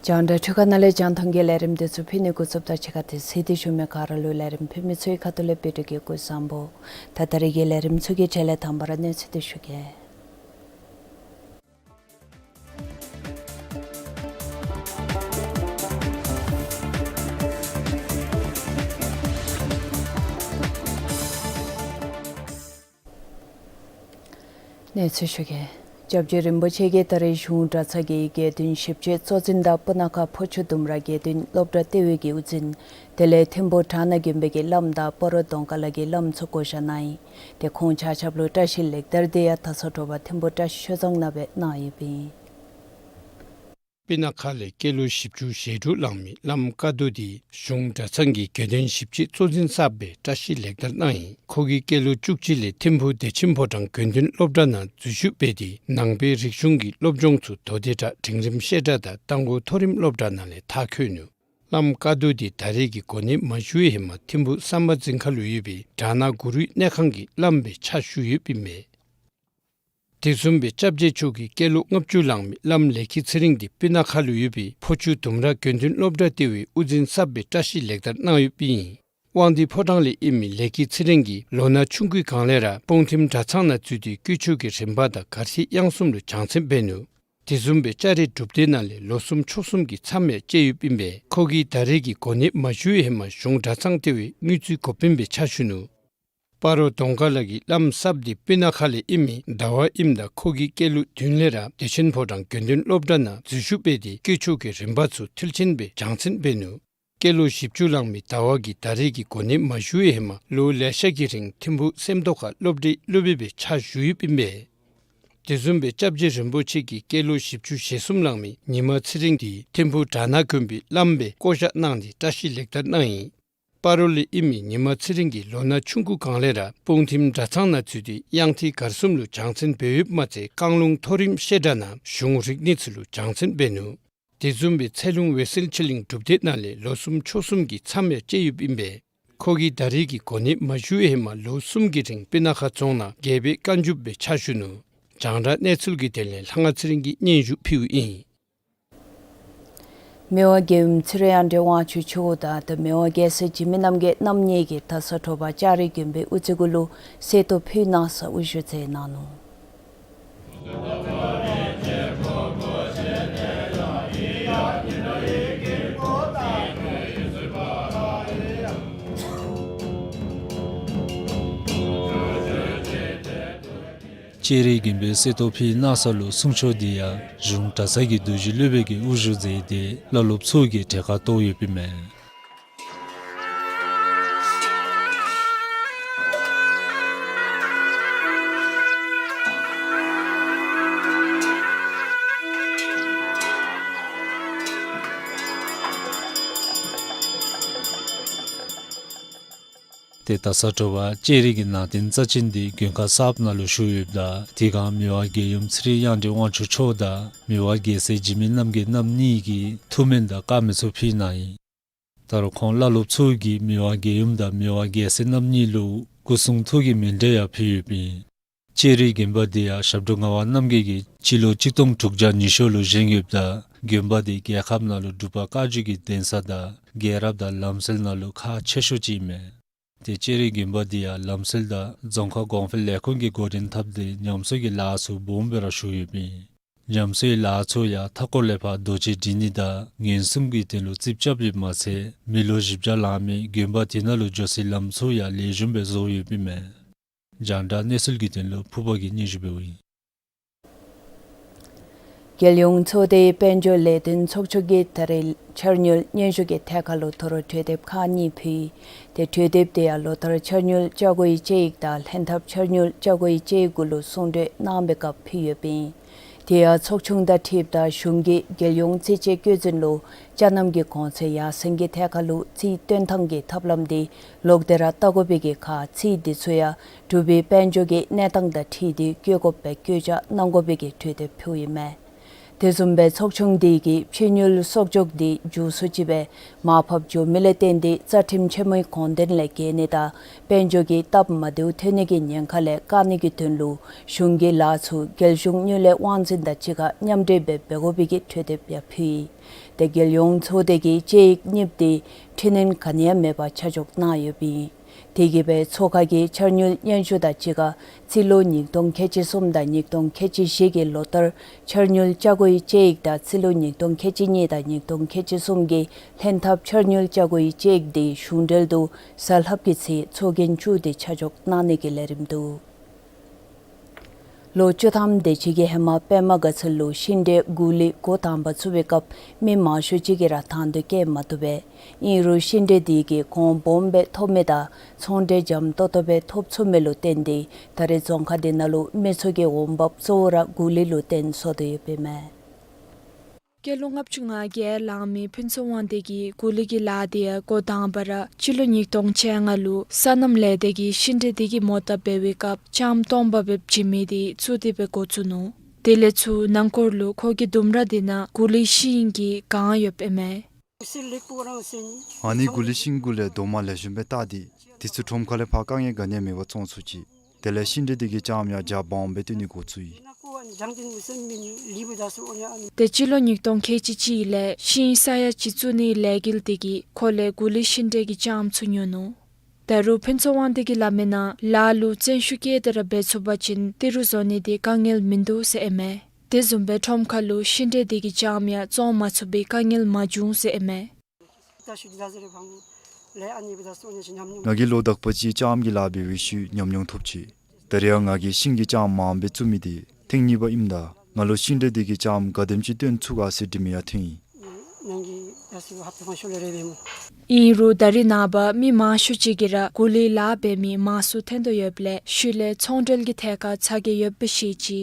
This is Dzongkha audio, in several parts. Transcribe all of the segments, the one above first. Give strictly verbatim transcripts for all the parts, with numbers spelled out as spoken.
རྒྱང་བསྒྲགས་འཕྲུལ་ཁང་ནང་ལས་རྒྱང་མཐོང་གི་ལས་རིམ་འདི་ཚུ་ཕུལ་ནི་འགོ་བཙུགསཔ་དང་གཅིག་ཁར་དེ་གསན་ཏེ་བཞུགས་མི་ག་ར་ལུ་ལས་རིམ་ཕུལ་མི་ཚུ་གི་ཁ་ཐུག་ལས་བཀྲིན་དགའ་དགུ་བཟང་པོ། ད་ད་རིས་ཀྱི་ལས་རིམ་ཚུ་གི་གྲས་ལས་དང་པ་ར་གནས་ཚུལ་འདི་ཞུ་གེ། གནས་ཚུལ་ཞུ་གེ། སྐྱབས་རྗེ་རིན་པོ་ཆེ་གིས་ད་རིས་གཞུང་གྲྭ་ཚང་གི་དགེ་འདུན་བཞི་བཅུའི་གཙོ་འཛིན་དང་སྤུ་ན་ཁ་ཕོ་ཆུ་ལྡུམ་ར་དགེ་འདུན་སློབ་གྲྭ་ལྟེ་བའི་གི་དབུ་འཛིན་དེ་ལས་ཐིམ་ཕུ་གྲ་ནང་དགོན་པའི་གི་བླམ་དང་སྤ་རོ་གདོང་དཀར་ལ་གི་བླམ་ཚུ་བསྐོ་བཞག་གནང་ཡི། ཏེ་ཁོང་ཆ་ཁྱབ་ལུ་བཀྲ་ཤིས་ལེགས་དར་འདི་ཡང་ད་སོ་དྲོ་པ་ཐིམ་ཕུ་བཀྲ་ཤིས་ཆོས་རྫོང་ནང་སྦེ་གནང་ཡོདཔ་ཨིན། སྤུ་ན་ཁ་ལས་སྐྱེས་ལོ་བཞི་བཅུ་ཞེ་དྲུག་ལང་མི་བླམ་བཀའ་བསྡུ་འདི་གཞུང་གྲྭ་ཚང་གི་དགེ་འདུན་བཞི་བཅུའི་གཙོ་འཛིན་གསརཔ་སྦེ་བཀྲ་ཤིས་ལེགས་དར་གནང་ཡི། ཁོ་གིས་སྐྱེས་ལོ་བཅུ་གཅིག་ལས་ཐིམ་ཕུ་བདེ་ཆེན་ཕོ་བྲང་དགེ་འདུན་སློབ་གྲྭ་ནང་འཛུལ་ཞུགས་འབད་དེ་ནང་པའི་རིག་གཞུང་གི་སློབ་སྦྱོང་ཚུ་མདོ་སྡེ་བྲག་འབྲིང་རིམ་བཤད་གྲྭ་དང་རྟ་མགོ་མཐོ་རིམ་སློབ་གྲྭ་ནང་ལས་མཐར་འཁྱོལ་ནུག། བླམ་བཀའ་བསྡུ་འདི་ད་རེས་ཀྱི་གོ་གནས་མ་ཞུ་བའི་ཧེ་མ་ཐིམ་ཕུ་བསམ་པ་འཛིན་ཁ་ལུ་ཡོད་པའི་གྲ་ནང་གུ་རུའི་གནས་ཁང་གི་བླམ་སྦེ་ཕྱག་ཞུ་ཡོདཔ་ཨིན་མས། དེ་བཟུམ་སྦེ་སྐྱབས་རྗེ་མཆོག་གིས་སྐྱེས་ལོ་ལྔ་བཅུ་ལང་མི་བླམ་ལས་ཀྱི་ཚེ་རིང་འདི་སྤུ་ན་ཁ་ལུ་ཡོད་པའི་ཕོ་ཆུ་ལྡུམ་ར་དགེ་འདུན་སློབ་གྲྭ་ལྟེ་བའི་དབུ་འཛིན་གསརཔ་སྦེ་བཀྲ་ཤིས་ལེགས་དར་གནང་ཡོདཔ་ཨིན། དབང་འདུས་ཕོ་བྲང་ལས་ཨིན་མི་ལས་ཀྱི་ཚེ་རིང་གིས་ལོ་ན་ཆུང་ཀུའི་སྒང་ལས་ར་སྤུངས་ཐིམ་གྲྭ་ཚང་ནང་འཛུལ་ཏེ་དཀོན་མཆོག་གི་རིམ་པ་དང་གར་ཐིག་དབྱངས་གསུམ་ལུ་སྦྱང་ཚན་འབད་ནུག། དེ་བཟུམ་སྦེ་ལྕགས་རི་སྒྲུབ་སྡེ་ནང་ལས་ལོ་གསུམ་ཕྱོགས་གསུམ་གྱི་མཚམས་ཡང་བཅད་ཡོདཔ་ཨིན་པས། ཁོ་གིས་ད་རེས་ཀྱི་གོ་གནས་མ་ཞུ་བའི་ཧེ་མ་གཞུང་གྲྭ་ཚང་ལྟེ་བའི་དངུལ་རྩིས་འགོ་དཔོན་སྦེ་ཕྱག་ཞུ་ནུག། སྤ་རོ་གདོང་དཀར་ལ་གི་བླམ་གསརཔ་འདི་སྤུ་ན་ཁ་ལས་ཨིན་མི་ཟླ་བ་ཨིནམ་ད་ཁོ་གིས་སྐྱེས་ལོ་བདུན་ལས་ར་བདེ་ཆེན་ཕོ་བྲང་དགེ་འདུན་སློབ་གྲྭ་ནང་འཛུལ་ཞུགས་འབད་དེ་དཀོན་མཆོག་གི་རིམ་པ་ཚུ་མཐིལ་ཕྱིན་སྦེ་སྦྱང་ཚན་འབད་ནུག། སྐྱེས་ལོ་བཞི་བཅུ་ལང་མི་ཟླ་བ་གིས་ད་རེས་ཀྱི་གོ་གནས་མ་ཞུ་བའི་ཧེ་མ་ལོ་ལེ་ཤ་གི་རིང་ཐིམ་ཕུ་སེམས་རྟོགས་ཁ་སློབ་གྲྭའི་སློབ་དཔོན་སྦེ་ཕྱག་ཞུ་ཡོདཔ་ཨིན་པས། དེ་བཟུམ་སྦེ་སྐྱབས་རྗེ་རིན་པོ་ཆེ་གིས་སྐྱེས་ལོ་བཞི་བཅུ་ཞེ་གསུམ་ལང་མི་ཉི་མ་ཚེ་རིང་འདི་ཐིམ་ཕུ་གྲ་ནང་དགོན་པའི་བླམ་སྦེ་བསྐོ་བཞག་གནང་སྟེ་བཀྲ་ཤིས་ལེགས་དར་གནང་ཡི། སྤ་རོ་ལས་ཨིན་མི་ཉི་མ་ཚེ་རིང་གིས་ལོ་ན་ཆུང་ཀུ་སྒང་ལས་ར་སྤུངས་ཐིམ་གྲྭ་ཚང་ནང་འཛུལ་ཏེ་དབྱངས་ཐིག་གར་གསུམ་ལུ་སྦྱང་ཚན་འབད་ཡོདཔ་མ་ཚད་རྐང་ལུང་མཐོ་རིམ་བཤད་གྲྭ་ནང་གཞུང་རིག་གནས་ཚུ་ལུ་སྦྱང་ཚན་འབད་ནུག། དེ་བཟུམ་སྦེ་ཚལ་ལུང་འོད་གསལ་ཆོས་གླིང་སྒྲུབ་སྡེ་ནང་ལས་ལོ་གསུམ་ཕྱོགས་གསུམ་གྱི་མཚམས་ཡང་བཅད་ཡོདཔ་ཨིན་པས། ཁོ་གིས་ད་རེས་ཀྱི་གོ་གནས་མ་ཞུ་བའི་ཧེ་མ་ལོ་གསུམ་གྱི་རིང་སྤུ་ན་ཁ་རྫོང་ནང་དགེ་སྦེ་བཀའ་འགྱུརཔ་སྦེ་ཕྱག་ཞུ་ནུག། རྒྱང་བསྒྲགས་གནས་ཚུལ་གྱི་དོན་ལས་ལྷ་དབང་ཚེ་རིང་གིས་སྙན་ཞུ་ཕུལཝ་ཨིན། མི་དབང་རྒྱལ་ཡུམ་ཚེ་རིང་གཡང་སྒྲོན་དབང་ཕྱུག་མཆོག་དང་ཏེ་མི་དབང་རྒྱལ་སྲས་འཇིགས་མེད་རྣམ་རྒྱལ་རྣམ་གཉིས་ཀྱིས་ད་སོ་དྲོ་པ་ལྕགས་རི་དགོན་པའི་དབུ་རྩེ་གུ་ལུ་གསོལ་ཏོག་ཕུལ་གནང་ས་དབུ་བཞུགས་མཛད་གནང་ནུག། ལྕགས་རི་དགོན་པའི་གསོལ་ཏོག་ཕུལ་གནང་ས་ལུ་གསུང་ཆོག་འདི་ཡང་གཞུང་གྲྭ་ཚང་གི་རྡོ་རྗེ་སློབ་དཔོན་གྱིས་དབུ་བཞུགས་མཛད་དེ་བླ་སློབ་ཚུ་གིས་གྲལ་ཁར་གཏོགས་ཡོདཔ་ཨིན་མས། ཏེ་ད་སོ་དྲོ་པ་ལྕགས་རི་གི་ནང་རྟེན་རྩ་ཅན་འདི་མགོན་ཁང་གསརཔ་ནང་ལུ་བཞུགས་ཡོདཔ་ད་དེ་སྒང་མི་དབང་རྒྱལ་ཡུམ་ཚེ་རིང་གཡང་སྒྲོན་དབང་ཕྱུག་མཆོག་དང་མི་དབང་རྒྱལ་སྲས་འཇིགས་མེད་རྣམ་རྒྱལ་རྣམ་གཉིས་ཀྱིས་ཐུགས་སྨོན་དང་དཀར་མེ་ཚུ་ཕུལ་གནང་ཡི། ད་རུང་ཁོང་བླ་སློབ་ཚུ་གིས་མི་དབང་རྒྱལ་ཡུམ་དང་མི་དབང་རྒྱལ་སྲས་རྣམ་གཉིས་ལུ་སྐུ་གསུང་ཐུགས་ཀྱི་མཎྜལ་ཡང་ཕུལ་ཡོདཔ་ཨིན། ལྕགས་རི་དགོན་པ་འདི་ཡང་ཞབས་དྲུང་ངག་དབང་རྣམ་རྒྱལ་གྱིས་སྤྱི་ལོ་གཅིག་སྟོང་དྲུག་བརྒྱ་ཉི་ཤུ་ལུ་བཞེངས་ཡོདཔ་ད་དགོན་པ་འདི་རྒྱལ་ཁབ་ནང་ལུ་འབྲུག་པ་བཀའ་བརྒྱུད་ཀྱི་གདན་ས་དང་རྒྱལ་རབས་དང་ལམ་སྲོལ་ནང་ལུ་ཁག་ཆེ་ཤོས་ཅིག་ཨིན་མས། ཏེ་ལྕགས་རི་དགོན་པ་འདི་ཡང་ལམ་སྲོལ་དང་རྫོང་ཁ་གོང་འཕེལ་ལས་ཁུངས་ཀྱིས་འགོ་འདྲེན་འཐབ་སྟེ་ཉམས་གསོ་གི་ལཱ་ཚུ་སྦོམ་སྦེ་ར་ཞུ་ཡོདཔ་ཨིན། ཉམས་གསོའི་ལཱ་ཚུ་ཡང་མཐའ་འཁོར་ལས་ཕར་རྡོ་གཅལ་སྒྲིག་ནི་དང་ངན་སུམ་གྱི་དོན་ལུ་རྩིགཔ་རྐྱབ་ཡོདཔ་མ་ཚད་མི་ལོ་བཞི་བརྒྱ་ལང་མི་དགོན་པ་དེ་ནང་ལུ་འགྱོ་སའི་ལམ་ཚུ་ཡང་ལེགས་ཤོམ་སྦེ་བཟོ་ཡོདཔ་ཨིན་མས། རྒྱང་བསྒྲགས་གནས་ཚུལ་གྱི་དོན་ལུ་ཕུརཔ་གིས་སྙན་ཞུ་འབདཝ་ཨིན། རྒྱལ་ཡོངས་ཚོགས་སྡེའི་དཔལ་འབྱོར་ལས་དོན་ཚོགས་ཆུང་གིས་ད་རེས་འཆར་དངུལ་སྙན་ཞུ་གི་ཐད་ཁར་ལུ་ད་རུང་གྲོས་འདེབས་ཁག་གཉིས་ཕུལ་ཡི། ཏེ་གྲོས་འདེབས་དེ་ཡང་ལོ་ལྟར་འཆར་དངུལ་བཅའ་སྒོའི་དཔྱད་ཡིག་དང་ལྷན་ཐབས་འཆར་དངུལ་བཅའ་སྒོའི་དཔྱད་ཡིག་གུ་ལུ་གསུང་གྲོས་གནང་བའི་སྐབས་ཕུལ་ཡོདཔ་ཨིན། དེ་ཡང་ཚོགས་ཆུང་དང་འཁྲིལཝ་ད་གཞུང་གིས་རྒྱལ་ཡོངས་རྩིས་དཔྱད་བཀོད་འཛིན་ལུ་ཅ་རྣམ་གྱི་གོང་ཚད་ཡར་སེང་གི་ཐད་ཁར་ལུ་རྩིས་སྟོན་ཐངས་ཀྱི་ཐབས་ལམ་དེ་ལོག་སྟེ་ར་བལྟ་དགོ་པའི་གི་ཁར་རྩིས་དེ་ཚུ་ཡང་འབྲུག་པའི་དཔལ་འབྱོར་གྱི་གནས་སྟངས་དང་འཁྲིལ་ཏེ་བཀོད་དགོ་པའི་བཀོད་རྒྱ་གནང་དགོ་པའི་གི་གྲོས་འདེབས་ཕུལཝ་ཨིན་མས། དེ་བཟུམ་སྦེ་ཚོགས་ཆུང་དེ་གིས་ཕྱི་དངུལ་གསོག་འཇོག་དེ་མགྱོགས་སུ་ཅིག་སྦེ་མར་ཕབ་འགྱོ་མི་ལས་བརྟེན་ཏེ་རྩ་ཁྲིམས་ཆེན་མོའི་དགོངས་དོན་ལས་འགལ་ནི་དང་དཔལ་འབྱོར་གྱི་སྟབས་མ་བདེཝ་ཐོན་ནི་གི་ཉེན་ཁ་ལས་བཀག་ནི་གི་དོན་ལུ་གཞུང་གི་ལཱ་ཚུ་རྒྱལ་གཞུང་དངུལ་ལས་དབང་འཛིན་དང་གཅིག་ཁར་མཉམ་འབྲེལ་སྦེ་འབད་དགོ་པའི་གི་གྲོས་འདེབས་ཡང་ཕུལ་ཡི། ཏེ་རྒྱལ་ཡོངས་ཚོགས་སྡེ་གིས་དཔྱད་ཡིག་གཉིས་དེ་འཕྲི་སྣོན་ག་ནི་ཡང་མེད་པར་ཆ་འཇོག་གནང་ཡོདཔ་ཨིན། དེ་གིས་སྦེ་ཚོགས་ཁང་གི་འཆར་དངུལ་སྙན་ཞུ་དང་གཅིག་ཁར་རྩིས་ལོ་ཉིས་སྟོང་ཁལ་གཅིག་གསུམ་དང་ཉིས་སྟོང་ཁལ་གཅིག་བཞི་གི་ལོ་ལྟར་འཆར་དངུལ་བཅའ་སྒོའི་དཔྱད་ཡིག་དང་རྩིས་ལོ་ཉིས་སྟོང་ཁལ་གཅིག་གཉིས་དང་ཉིས་སྟོང་ཁལ་གཅིག་གསུམ་གྱི་ལྷན་ཐབས་འཆར་དངུལ་བཅའ་སྒོའི་དཔྱད་ཡིག་དེ་གཞུང་འབྲེལ་དུ་གཟའ་ལྷགཔ་གི་ཚེས་ཚོགས་རྒྱན་བཙུགས་ཏེ་ཆ་འཇོག་གནང་ནི་གི་ལས་རིམ་འདུག། ལོ་བཅུ་ཐམ་དེ་ཅིག་གི་ཧེ་མ་པདྨ་དགའ་ཚལ་ལུ་ཤིང་འབྲས་གུ་ལི་འགོ་དང་པ་བཙུགས་པའི་སྐབས་མི་མང་ཤོས་ཅིག་གིས་ར་དང་དོད་བསྐྱེད་མ་བཏུབ་པས། ཨིན་རུང་ཤིང་འབྲས་དེ་གི་གོང་སྦོམ་སྦེ་ཐོབ་མི་དང་ཚོང་འབྲེལ་འཇམ་ཏོག་ཏོ་སྦེ་ཐོབ་ཚུགས་མི་ལུ་བརྟེན་ཏེ་ད་རེས་རྫོང་ཁག་དེ་ནང་ལུ་མི་ཚུ་གི་འོང་འབབ་གཙོ་བོ་ར་གུ་ལི་ལུ་བརྟེན་སོང་སྟེ་ཡོདཔ་ཨིན་མས། སྐྱེས་ལོ་ལྔ་བཅུ་ང་བརྒྱད་ལང་མི་ཕུན་ཚོགས་དབང་འདུས་ཀྱིས་གུ་ལི་གི་ལཱ་དེ་ཡང་འགོ་དང་པ་ར་སྤྱི་ལོ་ཉིས་སྟོང་བཅོ་ལྔ་ལུ་སོ་ནམ་ལས་སྡེ་གིས་ཤིང་འབྲས་དེ་གི་མོ་བཏབ་འབད་བའི་སྐབས་ལྕངམ་སྟོང་པ་སྦེ་བྱིན་མི་དེ་བཙུགས་ཏེ་སྦེ་འགོ་བཙུགས་ནུག། དེ་ལས་ཚུར་ནང་འཁོར་ལུ་ཁོ་གི་ལྡུམ་ར་དེ་ནང་གུ་ལི་ཤིང་གིས་གང་ཡོདཔ་ཨིན་མས། ཨ་ནི་གུ་ལི་ཤིང་གུ་ལས་རྡོག་མ་ལེགས་ཤོམ་སྦེ་བཏགས་ཏེ་དེ་ཚུ་ཁྲོམ་ཁ་ལས་ཕར་དཀའ་ངལ་ག་ནི་ཡང་མེད་པར་བཙོང་ཚུགས་ཅི། དེ་ལས་ཤིང་འབྲས་དེ་གི་ལྕངམ་ཡང་རྒྱ་སྦོམ་སྦེ་བཏོན་ནི་འགོ་བཙུགས་ཡི། ཏེ་སྤྱི་ལོ་ཉིས་སྟོང་ཁལ་གཅིག་གཅིག་ལས་ཤིང་ས་ཡ་གཅིག་བཙུགས་ནིའི་ལས་འགུལ་དེ་གིས་ཁོ་ལས་གུ་ལི་ཤིང་འབྲས་ཀྱི་ལྕངམ་ཚུ་ཉོ་ནུག། ད་རུང་ཕུན་ཚོགས་དབང་འདུས་ཀྱིས་སླབ་མིའི་ནང་ལཱ་ལུ་བརྩོན་ཤུགས་བསྐྱེད་དེ་ར་འབད་ཚུགས་པ་ཅིན་ཏི་རུ་བཟོ་ནི་དེ་དཀའ་ངལ་མིན་འདུག་ཟེར་ཨིན་མས། དེ་བཟུམ་སྦེ་ཁྲོམ་ཁ་ལུ་ཤིང་འབྲས་དེ་གི་ལྕངམ་ཡང་བཙོང་མ་ཚུགས་པའི་དཀའ་ངལ་མ་བྱུང་ཟེར་ཨིན་མས། ང་གིས་ལོ་དག་པ་ཅིག་ལྕངམ་གྱི་ལཱ་འབད་བའི་ཤུལ་ཉམས་མྱོང་ཐོབ་ཅི། ད་རེས་ཡང་ང་གིས་ཤིང་གི་ལྕངམ་མངམ་སྦེ་བཙུགས་མི་དེ་ཐེངས་གཉིས་པ་ཨིནམ་ད་ང་ལུ་ཤིང་འབྲས་དེ་གི་ལྕངམ་ག་དེམ་ཅིག་བཏོན་ཚུགས་ག་ཟེར་འདྲི་མི་ཡང་ཐོན་ཡི། ཨིན་རུང་ད་རེས་ནངས་པ་མི་མང་ཤོས་ཅིག་གིས་ར་གུ་ལིའི་ལཱ་འབད་མི་མང་སུ་ཐོན་དོ་ཡོདཔ་ལས་ཤུལ་ལས་ཚོང་འབྲེལ་གྱི་ཐད་ཁར་ཚ་གྱང་ཡོདཔ་སྦེ་བཤད་ཅི།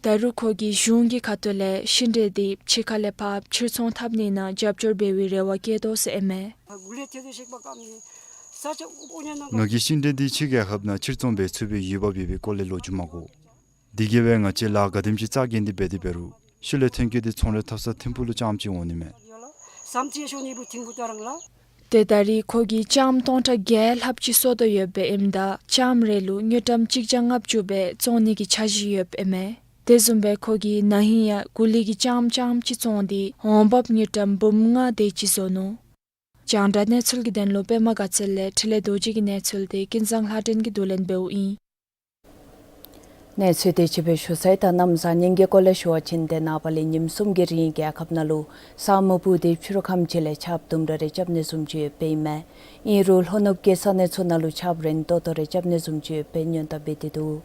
ད་རུང་ཁོ་གིས་གཞུང་གི་ཁ་ཐུག་ལས་ཤིང་འབྲས་དེ་ཕྱི་ཁ་ལས་ཕར་ཕྱིར་ཚོང་འཐབ་ནི་ནང་རྒྱབ་སྐྱོར་འབད་བའི་རེ་བ་བསྐྱེད་དོ་ཟེར་ཨིན་མས། ང་གིས་ཤིང་འབྲས་དེ་ཕྱི་རྒྱལ་ཁབ་ནང་ཕྱིར་ཚོང་འབད་ཚུགས་པའི་འོས་འབབ་ཡོད་པའི་སྐོར་ལས་ལོ་རྒྱུས་མ་གོ། དེ་གིས་སྦེ་ང་བཅས་ལཱ་ག་དེམ་ཅིག་རྩ་འགེངས་ཏེ་འབད་དེ་འབད་རུང་ཤུལ་ལས་ཐོན་སྐྱེད་དེ་ཚོང་རའི་ཐབ་ཚང་ཐིམ་ཕུག་ལུ་རྐྱངམ་ཅིག་འོང་ནི་མས། ཏེ་ད་རེས་ཁོ་གིས་ལྕངམ་སྟོང་ཕྲག་བརྒྱད་ལྷགཔ་ཅིག་བཙོང་དོ་ཡོདཔ་ཨིནམ་ད་ལྕངམ་རེ་ལུ་དངུལ་ཀྲམ་གཅིག་བརྒྱ་ལྔ་བཅུ་སྦེ་བཙོང་ནི་གི་འཆར་གཞི་ཡོདཔ་ཨིན་མས། དེ་བཟུམ་སྦེ་ཁོ་གིས་ན་ཧིང་ཡང་གུ་ལི་གི་ལྕངམ་རྐྱངམ་ཅིག་བཙོང་སྟེ་འོང་འབབ་དངུལ་ཀྲམ་འབུམ་ལྔ་དེ་ཅིག་བཟོ་ནུག། རྒྱང་བསྒྲགས་གནས་ཚུལ་གྱི་དོན་ལུ་པདྨ་དགའ་ཚལ་ལས་འཕྲིན་ལས་རྡོ་རྗེ་གི་གནས་ཚུལ་དེ་ཀུན་བཟང་ལྷ་སྒྲོན་གྱིས་བསྡུ་ལེན་འབདཝ་ཨིན། གནས་ཚུལ་དེ་ཅིག་སྦེ་ཞུ་ཚར་ཡི། ད་གནམ་བཟང་ངན་གྱི་སྐོར་ལས་ཞུ་བ་ཅིན་ཏེ་ནངས་པ་ལས་ཉིནམ་གསུམ་གྱི་རིང་རྒྱལ་ཁབ་ནང་ལུ་ས་སྨུག་སྤུབས་ཏེ་ཕྱི་རུ་ཁམས་ཅིག་ལས་ཆརཔ་དུམ་གྲ་རེ་རྐྱབ་ནི་བཟུམ་ཅིག་ཡོདཔ་ཨིན་མས། ཨིན་རུང་ལྷོ་ནུབ་ཀྱི་ས་གནས་ཚུ་ནང་ལུ་ཆརཔ་རན་ཏོག་ཏོ་རེ་རྐྱབ་ནི་བཟུམ་ཅིག་ཡོདཔ་སྦེ་སྔོན་བརྡ་འབད་དེ་འདུག།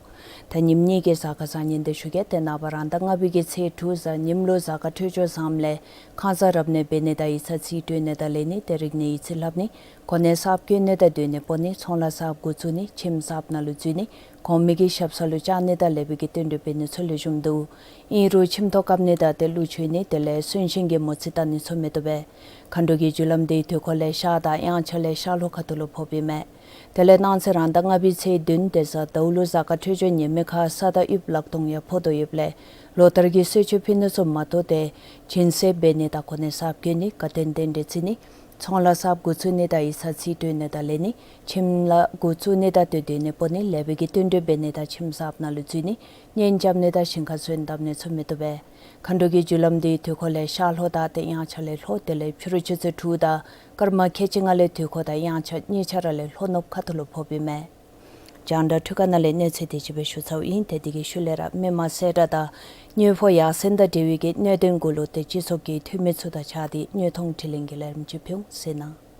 ད་ཉིནམ་གཉིས་ཀྱི་གཟའ་སྐར་བཟང་ངན་དེ་ཞུ་གེ། ཏེ་ནངས་པ་རང་ཟླ་ལྔ་པའི་གི་ཚེས་དྲུག་གཟའ་ཉིམ་ལུ་གཟའ་སྐར་འཕྲོད་སྦྱོར་བཟངམ་ལས་ཁང་གསར་རབ་གནས་འབད་ནི་དང་ཡིག་ཚང་རྩིས་སྤྲོད་ནི་དང་ལེན་ནི་ཏེ་རིག་གནས་ཡིག་རྩིས་ལྷབ་ནི་གོ་གནས་གསརཔ་བསྐོ་ནི་དང་སྡོད་གནས་སྤོ་ནི་ཚོང་ལཱ་གསརཔ་འགོ་བཙུགས་ནི་ཁྱིམ་གསརཔ་ནང་ལུ་འཛུལ་ནི་གོང་མའི་གི་ཞབས་སར་ལུ་བཅར་ནི་དང་ལེགས་པའི་གི་བསྟུན་གྲོས་འབད་ནི་ཚུ་ལེགས་ཤོམ་འདུག། ཨིན་རུང་ཁྱིམ་ཐོག་བཀབ་ནི་དང་ཏེ་ཀླུ་མཆོད་ནི་དེ་ལས་གསོན་གཤིན་གྱི་མོ་རྩིས་བལྟ་ནི་ཚུ་མི་བཏུབ་པས། མཁའ་འགྲོ་གི་རྒྱུ་ལམ་དེའི་དུས་འཁོར་ལས་ཤར་དང་དབྱངས་འཆར་ལས་ཤར་ལྷོ་ཁ་ཐུག་ལུ་ཕོགཔ་ཨིན་མས། དེ་ལས་གནངས་ཚེ་རང་ཟླ་ལྔ་པའི་ཚེས་བདུན་ཏེ་གཟའ་ཟླཝ་ལུ་གཟའ་སྐར་འཕྲོད་སྦྱོར་ཉེས་མེད་ཁར་ས་དང་དབྱིབས་ལག་སྟོང་ཡང་ཕོག་དོ་ཡོདཔ་ལས་ལོ་ལྟར་གྱི་གསོལ་མཆོད་ཕུལ་ནི་ཚུ་མ་གཏོགས་ཏེ་སྦྱིན་སྲེག་འབད་ནི་དང་གོ་གནས་གསརཔ་བསྐོ་ནི་དགའ་སྟོན་རྟེན་འབྲེལ་བརྩི་ནི་ཚོང་ལཱ་གསརཔ་འགོ་བཙུགས་ནི་དང་ཡིག་ཚང་རྩིས་སྤྲོད་ནི་དང་ལེན་ནི་ཁྱིམ་ལཱ་འགོ་བཙུགས་ནི་དང་ཏེ་སྡོད་གནས་སྤོ་ནི་ལེགས་པའི་གི་བསྟུན་གྲོས་འབད་ནི་དང་ཁྱིམ་གསརཔ་ནང་ལུ་འཛུལ་ནི་གཉེན་རྐྱབ་ནི་དང་ཞིང་ཁར་སོན་བཏབ་ནི་ཚུ་མི་བཏུབ་པས། མཁའ་འགྲོ་གི་རྒྱུ་ལམ་དེའི་དུས་འཁོར་ལས་ཤར་ལྷོ་དང་ཏེ་དབྱངས་འཆར་ལས་ལྷོ་དེ་ལས་ཕྱི་རུ་ཆུ་ཚོད་དྲུག་དང་སྐར་མ་ཁལ་གཅིག་ལྔ་ལས་དུས་འཁོར་དང་དབྱངས་འཆར་གཉིས་ཆ་ར་ལས་ལྷོ་ནུབ་ཁ་ཐུག་ལུ་ཕོགཔ་ཨིན་མས། རྒྱང་བསྒྲགས་འཕྲུལ་ཁང་ནང་ལས་གནས་ཚུལ་དེ་ཅིག་སྦེ་ཞུ་ཚརཝ་ཨིན། ཏེ་དེ་གི་ཤུལ་ལས་ར་མི་མང་གསལ་བསྒྲགས་དང་དངུལ་ཕོགས་ཡར་སེང་དང་འབྲེལ་བའི་གི་གནད་དོན་གུ་ལུ་ཏེ་སྤྱི་ཚོགས་ཀྱི་འཐུས་མི་ཚུ་དང་གཅིག་ཁར་དངོས་མཐོང་དྲི་ལན་གྱི་ལས་རིམ་ཅིག་ཕུལ་འོང་ཟེར་ནི།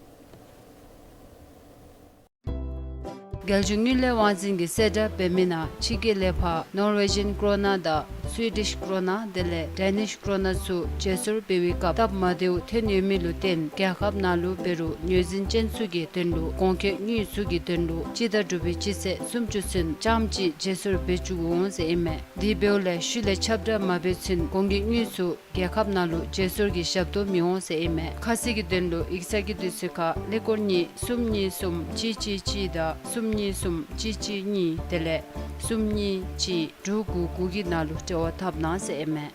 རྒྱལ་གཞུང་དངུལ་ལས་དབང་འཛིན་གྱིས་གསལ་བསྒྲགས་འབད་མི་ནང་ཕྱི་རྒྱལ་ལས་ཕར་ནོར་ཝེ་ཇཱན་ཀོ་རོ་ན་དང་སུའི་ཌིཤ་ཀོ་རོ་ན་དེ་ལས་ཌེ་ནིཤ་ཀོ་རོ་ན་ཚུ་བརྗེ་སོར་འབད་བའི་སྐབས་སྟབས་མ་བདེཝ་ཐོན་ཡོད་མི་ལུ་བརྟེན་རྒྱལ་ཁབ་ནང་ལུ་འབད་རུང་ངོས་འཛིན་ཅན་ཚུ་གི་དོན་ལུ་གོང་འཁོད་དངུལ་ཚུ་གི་དོན་ལུ་སྤྱི་ཟླ་དྲུག་པའི་སྤྱི་ཚེས་སུམ་ཅུ་ཚུན་རྐྱངམ་གཅིག་བརྗེ་སོར་འབད་བཅུག་འོང་ཟེར་ཨིན་མས། དེ་འབདཝ་ལས་ཤུལ་ལས་ཁྱབ་བསྒྲགས་མ་འབད་ཚུན་གོང་གི་དངུལ་ཚུ་རྒྱལ་ཁབ་ནང་ལུ་བརྗེ་སོར་གྱི་ཞབས་ཏོག་མི་འོང་ཟེར་ཨིན་མས། ཁ་གསལ་གྱི་དོན་ལུ་ཡིག་ཚང་གི་དུས་ཚོད་ཁར་ཀླད་ཀོར་གཉིས་གསུམ་གཉིས་གསུམ་གཅིག་གཅིག་གཅིག་དང་གསུམ་གཉིས་གསུམ་གཅིག་གཅིག་གཉིས་དེ་ལས་གསུམ་གཉིས་གཅིག་དྲུག་དགུ་དགུ་གི་ནང་ལུ་འབྲེལ་བ་འཐབ་གནང་ཟེར་ཨིན་མས།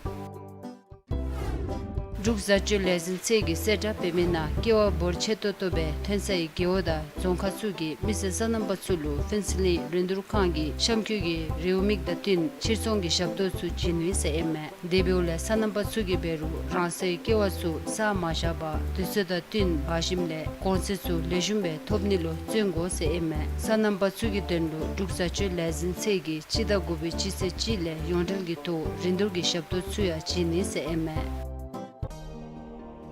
འབྲུག་བཟའ་སྤྱོད་ལས་འཛིན་ཚད་ཀྱི་གསལ་བསྒྲགས་འབད་མི་ནང་ཀེ་བ་འབོར་ཆེ་ཏོག་ཏོ་སྦེ་ཐོན་སའི་རྒེད་འོག་དང་རྫོང་ཁག་ཚུ་གི་མི་སེར་སོ་ནམ་པ་ཚུ་ལུ་ཕུན་ཚོགས་གླིང་རིན་བསྡུར་ཁང་གིས་གཤམ་འཁོད་ཀྱི་རེའུ་མིག་དང་བསྟུན་ཕྱིར་ཚོང་གི་ཞབས་ཏོག་ཚུ་བྱིན་ནི་ཟེར་ཨིན་མས། དེ་འབདཝ་ལས་སོ་ནམ་པ་ཚུ་གིས་འབད་རུང་རང་སོའི་ཀེ་བ་ཚུ་བཟའ་མ་བཞག་པར་དུས་ཚོད་དང་བསྟུན་འབག་ཞིནམ་ལས་གོང་ཚད་ཚུ་ལེགས་ཤོམ་སྦེ་ཐོབ་ནི་ལུ་བརྩོན་དགོ་ཟེར་ཨིན་མས། སོ་ནམ་པ་ཚུ་གི་དོན་ལུ་འབྲུག་བཟའ་སྤྱོད་ལས་འཛིན་ཚད་ཀྱིས་སྤྱི་ཟླ་དགུ་པའི་སྤྱི་ཚེས་གཅིག་ལས་ཡོངས་འབྲེལ་གྱི་ཐོག་རིན་བསྡུར་གྱི་ཞབས་ཏོག་ཚུ་ཡང་བྱིན་ནི་ཟེར་ཨིན་མས།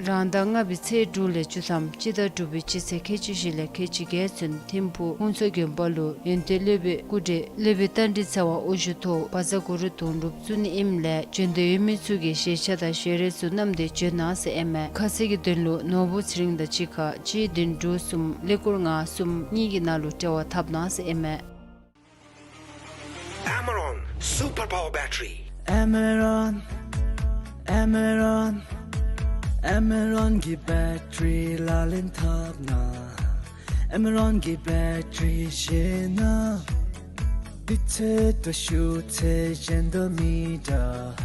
རང་ཟླ་ལྔ་པའི་ཚེས་དྲུག་ལས་བཅུ་ཐམ་སྤྱི་ཟླ་དྲུག་པའི་སྤྱི་ཚེས་ཁལ་གཅིག་བཞི་ལས་ཁལ་གཅིག་བརྒྱད་ཚུན་ཐིམ་ཕུག་ཧུན་སུར་དགོན་པ་ལུ་ཡོན་ཏན་སློབ་དཔོན་སྐུ་བགྲེས་སློབ་དཔོན་རྟ་མགྲིན་ཚེ་དབང་དབུ་བཞུགས་ཐོག་བཛྲ་གུ་རུ་དུང་སྒྲུབ་བཙུགས་ནི་ཨིནམ་ལས་བྱོན་འདོད་ཡོད་མི་ཚུ་གིས་ཞལ་ཆས་དང་ཞལ་རས་ཚུ་བསྣམས་ཏེ་བྱོན་གནང་ཟེར་ཨིན་མས། ཁ་གསལ་གྱི་དོན་ལུ་ནོར་བུ་ཚེ་རིང་དང་གཅིག་ཁར་གཅིག་བདུན་དྲུག་གསུམ་ཀླད་ཀོར་ལྔ་གསུམ་གཉིས་ཀྱི་ནང་ལུ་འབྲེལ་བ་འཐབ་གནང་ཟེར་ཨིན་མས། Amaron Super Power Battery. Amaron, Amaron, Amaron གི་བེ་ཊ་རི་ལག་ལེན་འཐབ་ན། Amaron གི་བེ་ཊ་རི་བཞེས་ན། དུས་ཚོད་དང་ཤུགས་ཚད་གཞན་དང་མི་འདྲ།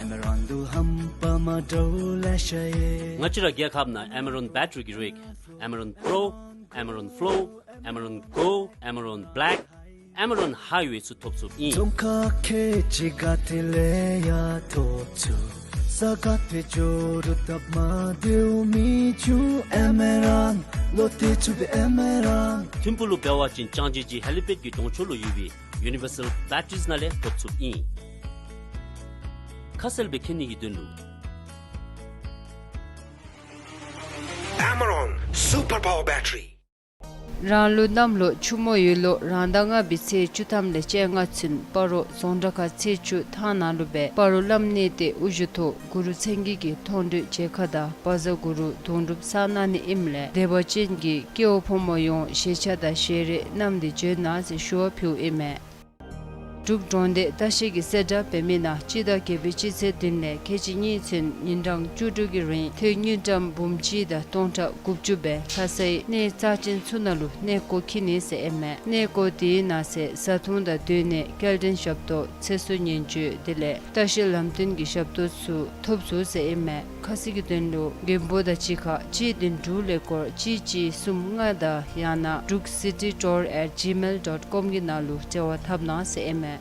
Amaron ལུ་རྣམ་པ་མ་འདྲཝ་ལེ་ཤ་ཡོད། ང་བཅས་ར་རྒྱལ་ཁབ་ནང་Amaron བེ་ཊ་རི་གི་རིགས་Amaron Pro, Amaron Flow, Amaron Go, Amaron Black, Amaron Highway ཚུ་ཐོབ་ཚུགསཔ་ཨིན། རྫོང་ཁག་ཁལ་གཅིག་ག་ཏེ་ལས་ཡང་ཐོབ་ཚུགས། ས་ག་ཏེ་འགྱོ་རུང་སྟབས་མ་བདེཝ་མི་འབྱུང་། Amaron ལུ་བརྟེན་ཚུགས་པས། Amaron ཐིམ་ཕུག་ལུ་འབད་བ་ཅིན་ལྕང་སྦྱིས་ཀྱི་ཧེ་ལི་པེཌ་ཀྱི་གདོང་ཕྱོགས་ལུ་ཡོད་པའི་Universal Batteries ནང་ལས་ཐོབ་ཚུགསཔ་ཨིན། ཁ་གསལ་སྦེ་མཁྱེན་ནི་གི་དོན་ལུ། Amaron Super Power Battery. རང་ལུགས་གནམ་ལོ་ཆུ་མོ་ཡོས་ལོ་རང་ཟླ་ལྔ་པའི་ཚེས་བཅུ་ཐམ་ལས་བཅོ་ལྔ་ཚུན་སྤ་རོ་རྫོང་བྲག་དཀར་ཚེས་བཅུ་ཐང་ནང་ལུ་སྦེ་སྤ་རོ་བླམ་གནས་བརྟན་དབུ་བཞུགས་ཐོག་གུ་རུ་མཚན་བརྒྱད་ཀྱི་མཐོང་གྲོལ་མཇལ་ཁ་དང་བཛྲ་གུ་རུ་དུང་སྒྲུབ་ཚར་གནང་ནི་ཨིནམ་ལས་དད་པ་ཅན་གྱི་སྐྱེ་བོ་ཕོ་མོ་ཡོངས་ཞལ་ཆས་དང་ཞལ་རས་བསྣམས་ཏེ་བྱོན་གནང་ཟེར་ཞུ་བ་ཕུལཝ་ཨིན་མས། འབྲུག་འབྲོག་སྡེ་ལྟ་བཤལ་གྱི་གསལ་བསྒྲགས་འབད་མི་ནང་སྤྱི་ཟླ་བརྒྱད་པའི་སྤྱི་ཚེས་བདུན་ལས་ཁལ་གཅིག་གཉིས་ཚུན་ཉིན་གྲངས་བཅུ་དྲུག་གི་རིང་ཐོན་དངུལ་ཀྲམ་འབུམ་གཅིག་དང་སྟོང་ཕྲག་དགུ་བཅུ་སྦེ་ལྷ་སའི་གནས་རྩ་ཅན་ཚུ་ནང་ལུ་གནས་སྐོར་འཁྱིད་ནི་ཟེར་ཨིན་མས། གནས་སྐོར་དེའི་ནང་གསེས་བཟའ་འཐུང་དང་སྡོད་གནས་སྐྱེལ་འདྲེན་ཞབས་ཏོག་ཚེ་སྲོག་ཉེན་བཅོལ་དེ་ལས་ལྟ་བཤལ་ལམ་སྟོན་གྱི་ཞབས་ཏོག་ཚུ་ཐོབ་ཚུགས་ཟེར་ཨིན་མས། ཁ་གསལ་གྱི་དོན་ལུ་མགོན་པོ་དང་གཅིག་ཁར་གཅིག་བདུན་དྲུག་ཀླད་ཀོར་གཅིག་གཅིག་གསུམ་ལྔ་དང་ཡང་ན་druk city tour at gmail dot com གི་ནང་ལུ་འབྲེལ་བ་འཐབ་གནང་ཟེར་ཨིན་མས།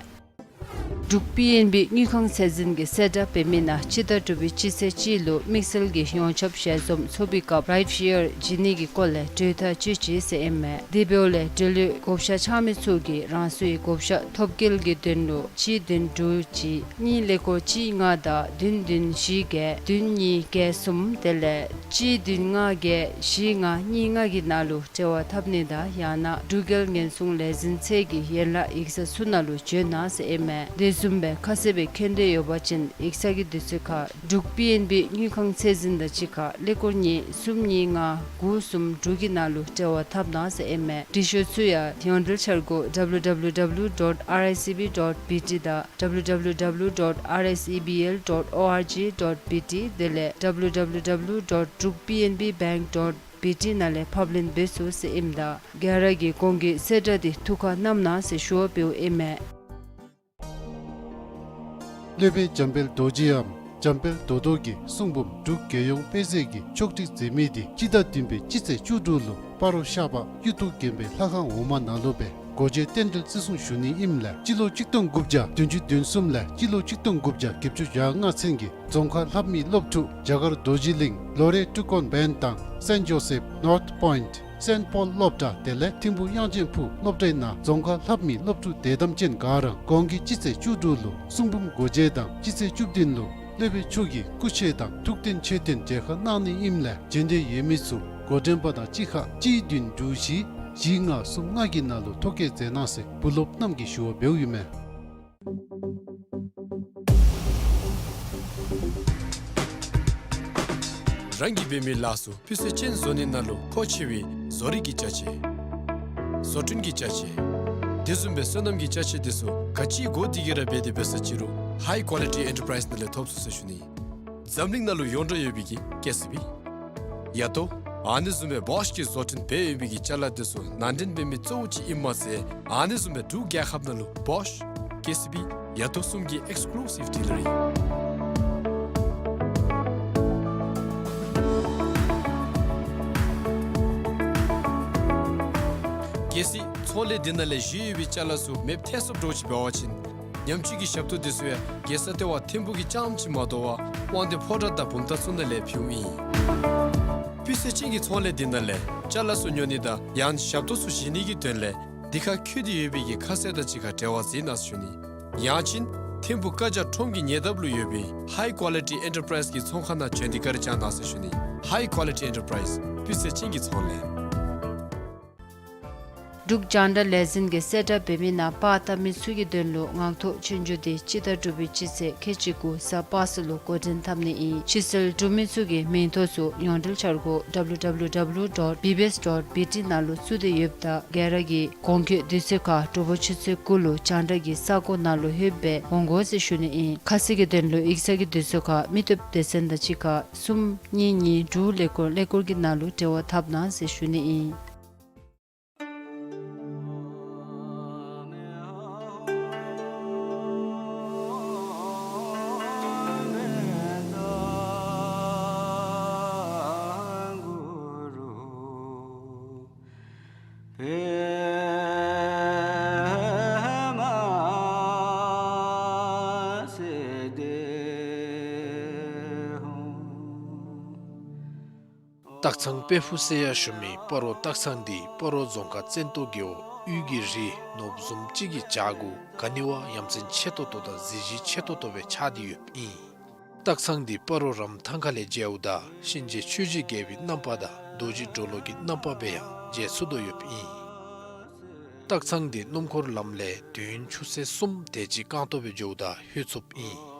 འབྲུག་པི་ཨེན་བི་དངུལ་ཁང་ཚད་འཛིན་གྱི་གསལ་བསྒྲགས་འབད་མི་ནང་སྤྱི་ཟླ་དྲུག་པའི་སྤྱི་ཚེས་གཅིག་ལུ་དམིགས་བསལ་གྱི་ཡོངས་ཁྱབ་ཞལ་འཛོམས་ཚོགས་པའི་སྐབས་རའིཊ་ཤེར་བྱིན་ནི་གི་སྐོར་ལས་གྲོས་ཐག་བཅད་ཅི་ཟེར་ཨིན་མས། དེ་འབདཝ་ལས་འབྲེལ་ཡོད་བགོ་བཤའ་འཆང་མི་ཚུ་གིས་རང་སོའི་བགོ་བཤའ་ཐོབ་སྐྱེལ་གྱི་དོན་ལུ་གཅིག་བདུན་དྲུག་གཅིག་གཉིས་ཀླད་ཀོར་གཅིག་ལྔ་དང་བདུན་བདུན་བཞི་བརྒྱད་བདུན་གཉིས་བརྒྱད་གསུམ་དེ་ལས་གཅིག་བདུན་ལྔ་བརྒྱད་བཞི་ལྔ་གཉིས་ལྔ་གི་ནང་ལུ་འབྲེལ་བ་འཐབ་ནི་དང་ཡང་ན་འབྲུག་རྒྱལ་ཉེན་སྲུང་ལས་འཛིན་ཚད་ཀྱི་ཡན་ལག་ཡིག་ཚང་ཚུ་ནང་ལུ་བྱོན་གནང་ཟེར་ཨིན་མས། དེ་བཟུམ་སྦེ་ཁ་གསལ་སྦེ་མཁྱེན་འདོད་ཡོད་པ་ཅིན་ཡིག་ཚང་གི་དུས་ཚོད་ཁར་འབྲུག་པི་ཨེན་བི་དངུལ་ཁང་ཚད་འཛིན་དང་གཅིག་ཁར་ཀླད་ཀོར་གཉིས་གསུམ་གཉིས་ལྔ་དགུ་གསུམ་དྲུག་གི་ནང་ལུ་འབྲེལ་བ་འཐབ་གནང་ཟེར་ཨིན་མས། འབྲི་ཤོག་ཚུ་ཡང་ཡོངས་འབྲེལ་འཆར་སྒོ་W W W dot R I C B dot B T དང་W W W dot R S E B L dot org dot B T དེ་ལས་W W W dot druk P N B bank dot B T ནང་ལས་ཕབ་ལེན་འབད་ཚུགས་ཟེར་ཨིནམ་ད་ག་ར་གིས་གོང་གི་གསལ་བསྒྲགས་འདི་ཐུགས་ཁར་བསྣམ་གནང་ཟེར་ཞུ་བ་འབདཝ་ཨིན་མས། སློབ་དཔོན་འཇམ་དཔལ་རྡོ་རྗེའམ་འཇམ་དཔལ་རྡོ་རྡོ་གི་གསུང་འབུམ་འབྲུག་རྒྱལ་ཡོངས་དཔེ་མཛོད་ཀྱིས་ཕྱོགས་སྒྲིག་མཛད་མི་འདི་སྤྱི་ཟླ་བདུན་པའི་སྤྱི་ཚེས་བཅུ་དྲུག་ལུ་སྤ་རོ་ཤར་པ་གཡུ་ཐོག་དགོན་པའི་ལྷ་ཁང་འོག་མ་ནང་ལུ་སྦེ་སྒོ་འབྱེད་རྟེན་འབྲེལ་བརྩི་སྲུང་ཞུ་ནི་ཨིནམ་ལས་སྤྱི་ལོ་གཅིག་སྟོང་དགུ་བརྒྱ་བདུན་ཅུ་དོན་གསུམ་ལས་སྤྱི་ལོ་གཅིག་སྟོང་དགུ་བརྒྱ་བརྒྱད་ཅུ་གྱ་ལྔ་ཚུན་གྱི་རྫོང་ཁ་ལྷབ་མི་སློབ་ཕྲུག་རྒྱ་གར་རྡོ་རྗེ་གླིང་ལོ་རེ་ཊུ་ཀོན་བཱན་དང་སེནཊ་ཇོ་སེཕ་ནོརཐ་པོའིནཊ་སེནཊ་པོལ་སློབ་གྲྭ་དེ་ལས་ཐིམ་ཕུག་དབྱངས་ཅན་ཕུག་སློབ་གྲྭའི་ནང་རྫོང་ཁ་ལྷབ་མི་སློབ་ཕྲུག་དད་དམ་ཅན་ག་ར་གོང་གི་སྤྱི་ཚེས་བཅུ་དྲུག་ལུ་གསུང་འབུམ་སྒོ་འབྱེད་དང་སྤྱི་ཚེས་བཅུ་བདུན་ལུ་སློབ་དཔོན་མཆོག་གི་སྐུ་མཆོད་དང་ཐུགས་རྟེན་མཆོད་རྟེན་མཇལ་ཁ་གནང་ནི་ཨིནམ་ལས་བྱོན་འདོད་ཡོད་མི་ཚུ་འགོ་འདྲེན་པ་དང་གཅིག་ཁར་གཅིག་བདུན་དྲུག་བཞི་བཞི་ལྔ་གསུམ་ལྔ་གི་ནང་ལུ་ཐོ་བཀོད་མཛད་གནང་ཟེར་བུ་སློབ་རྣམས་ཀྱིས་ཞུ་བ་འབདཝ་ཨིན་མས། རང་གིས་འབད་མི་ལཱ་ཚུ་སྤུས་ཚད་ཅན་བཟོ་ནི་ནང་ལུ་མཁོ་ཆེ་བའི་བཟོ་རིག་གི་ཅ་ཆས། བཟོ་སྐྲུན་གྱི་ཅ་ཆས། དེ་བཟུམ་སྦེ་སོ་ནམ་གྱི་ཅ་ཆས་དེ་ཚུ་ག་ཅི་དགོ་དེ་གི་ར་འབད་དེ་འབད་ས་ཅི་རུང་ཧའི་ཀོ་ལི་ཊི་ཨེན་ཊར་པ་རའིསི་ནང་ལས་ཐོབ་ཚུགས་ཟེར་ཞུ་ནི། འཛམ་གླིང་ནང་ལུ་ཡོངས་གྲགས་ཡོད་པའི་གི་ཀེ་སི་བི། ཡ་ཏོ། ཨ་ནི་བཟུམ་སྦེ་བོཤ་གི་བཟོ་སྐྲུན་འབད་ཡོད་པའི་གི་ཅ་ལ་དེ་ཚུ་ནང་འདྲེན་འབད་མི་གཙོ་བོ་ཅིག་ཨིནམ་མ་ཚད་ཨ་ནི་བཟུམ་སྦེ་འབྲུག་རྒྱལ་ཁབ་ནང་ལུ་བོཤ་ཀེ་སི་བི་ཡ་ཏོ་གསུམ་གྱི་ཨེགསི་ཀུ་ལུ་སིབ་ཌི་ལར་ཨིན། གལ་སྲིད་ཚོང་ལས་འདི་ནང་ལས་བཞེས་ཡོད་པའི་ཅ་ལ་ཚུ་མེདཔ་ཐལ་སོངམ་འདྲཝ་ཅིག་འབད་བ་ཅིན་ཉམས་བཅོས་ཀྱི་ཞབས་ཏོག་འདི་ཚུ་ཡང་རྒྱལ་ས་ལྟེ་བ་ཐིམ་ཕུག་གི་རྐྱངམ་ཅིག་མ་དོ་བར་དབང་འདུས་ཕོ་བྲང་དང་བུམ་ཐང་ཚུ་ནང་ལས་ཕུལཝ་ཨིན། སྤུས་ཚད་ཅན་གྱི་ཚོང་ལས་འདི་ནང་ལས་ཅ་ལ་ཚུ་ཉོ་ནི་དང་ཡང་ཞབས་ཏོག་ཚུ་བཞེས་ནི་གི་དོན་ལས་འདི་ཁར་བཀོད་དེ་ཡོད་པའི་གི་ཁ་གསལ་དང་གཅིག་ཁར་འབྲེལ་བ་འཛིན་གནང་ཟེར་ཞུ་ནི། ཡང་ཅིན་ཐིམ་ཕུག་བཀའ་རྒྱ་ཁྲོམ་གྱི་ཉེ་འདབས་ལུ་ཡོད་པའི་High Quality Enterprise གི་ཚོང་ཁང་ནང་བྱོན་ཏེ་བཀའ་དྲིན་བསྐྱང་གནང་ཟེར་ཞུ་ནི། High Quality Enterprise སྤུས་ཚད་ཅན་གྱི་ཚོང་ལས། འབྲུག་རྒྱང་བསྒྲགས་ལས་འཛིན་གྱིས་གསལ་བསྒྲགས་འབད་མི་ནང་པར་བཏབ་མི་ཚུ་གི་དོན་ལུ་ངག་ཐོག་སྤྱོད་འཇུག་འདི་སྤྱི་ཟླ་དྲུག་པའི་སྤྱི་ཚེས་ཁལ་གཅིག་དགུ་གཟའ་པ་སངས་ལུ་འགོ་འདྲེན་འཐབ་ནི་ཨིན། ཕྱིར་བསལ་གྲུབ་མི་ཚུ་གི་མིང་ཐོ་ཚུ་ཡོངས་འབྲེལ་འཆར་སྒོ་W W W dot B B S dot B T ནང་ལུ་བཙུགས་ཏེ་ཡོདཔ་ད་ག་ར་གིས་གོང་འཁོད་དུས་ཚོད་ཁར་དྲོ་པ་ཆུ་ཚོད་དགུ་ལུ་རྒྱང་བསྒྲགས་ཀྱི་ས་གོ་ནང་ལུ་ལྷོདཔ་སྦེ་འོང་དགོ་ཟེར་ཞུ་ནི་ཨིན། ཁ་གསལ་གྱི་དོན་ལུ་ཡིག་ཚང་གི་དུས་ཚོད་ཁར་མི་སྟོབས་སྡེ་ཚན་དང་གཅིག་ཁར་གསུམ་གཉིས་གཉིས་དྲུག་ཀླད་ཀོར་ཀླད་ཀོར་གྱི་ནང་ལུ་འབྲེལ་བ་འཐབ་གནང་ཟེར་ཞུ་ནི་ཨིན། སྟག་ཚང་དཔལ་ཕུག་ཟེར་ཡང་ཞུ་མི་སྤ་རོ་སྟག་ཚང་འདི་སྤ་རོ་རྫོང་ཁག་བཙན་ཏོ་རྒེད་འོག་དབུས་ཀྱི་རི་ནོར་བུ་བཟུམ་ཅིག་གི་བྱག་གུ་ག་ནི་བ་ཡ་མཚན་ཆེ་ཏོག་ཏོ་དང་གཟི་བརྗིད་ཆེ་ཏོག་ཏོ་སྦེ་ཆགས་ཏེ་ཡོདཔ་ཨིན། སྟག་ཚང་འདི་སྤ་རོ་རམ་ཐང་ཁ་ལས་མཇལཝ་ད་གཤིན་རྗེ་ཆོས་རྗེ་རྒྱལ་པོའི་རྣམ་པ་དང་རྡོ་རྗེ་གྲོ་ལོད་ཀྱི་རྣམ་པ་སྦེ་ཡང་མཇལ་ཚུགས་དོ་ཡོདཔ་ཨིན། སྟག་ཚང་འདི་སྣུམ་འཁོར་ལམ་ལས་དུས་ཡུན་ཆུ་ཚོད་གསུམ་དེ་ཅིག་རྐང་སྟོང་སྦེ་འགྱོཝ་ད་ལྷོད་ཚུགསཔ་ཨིན།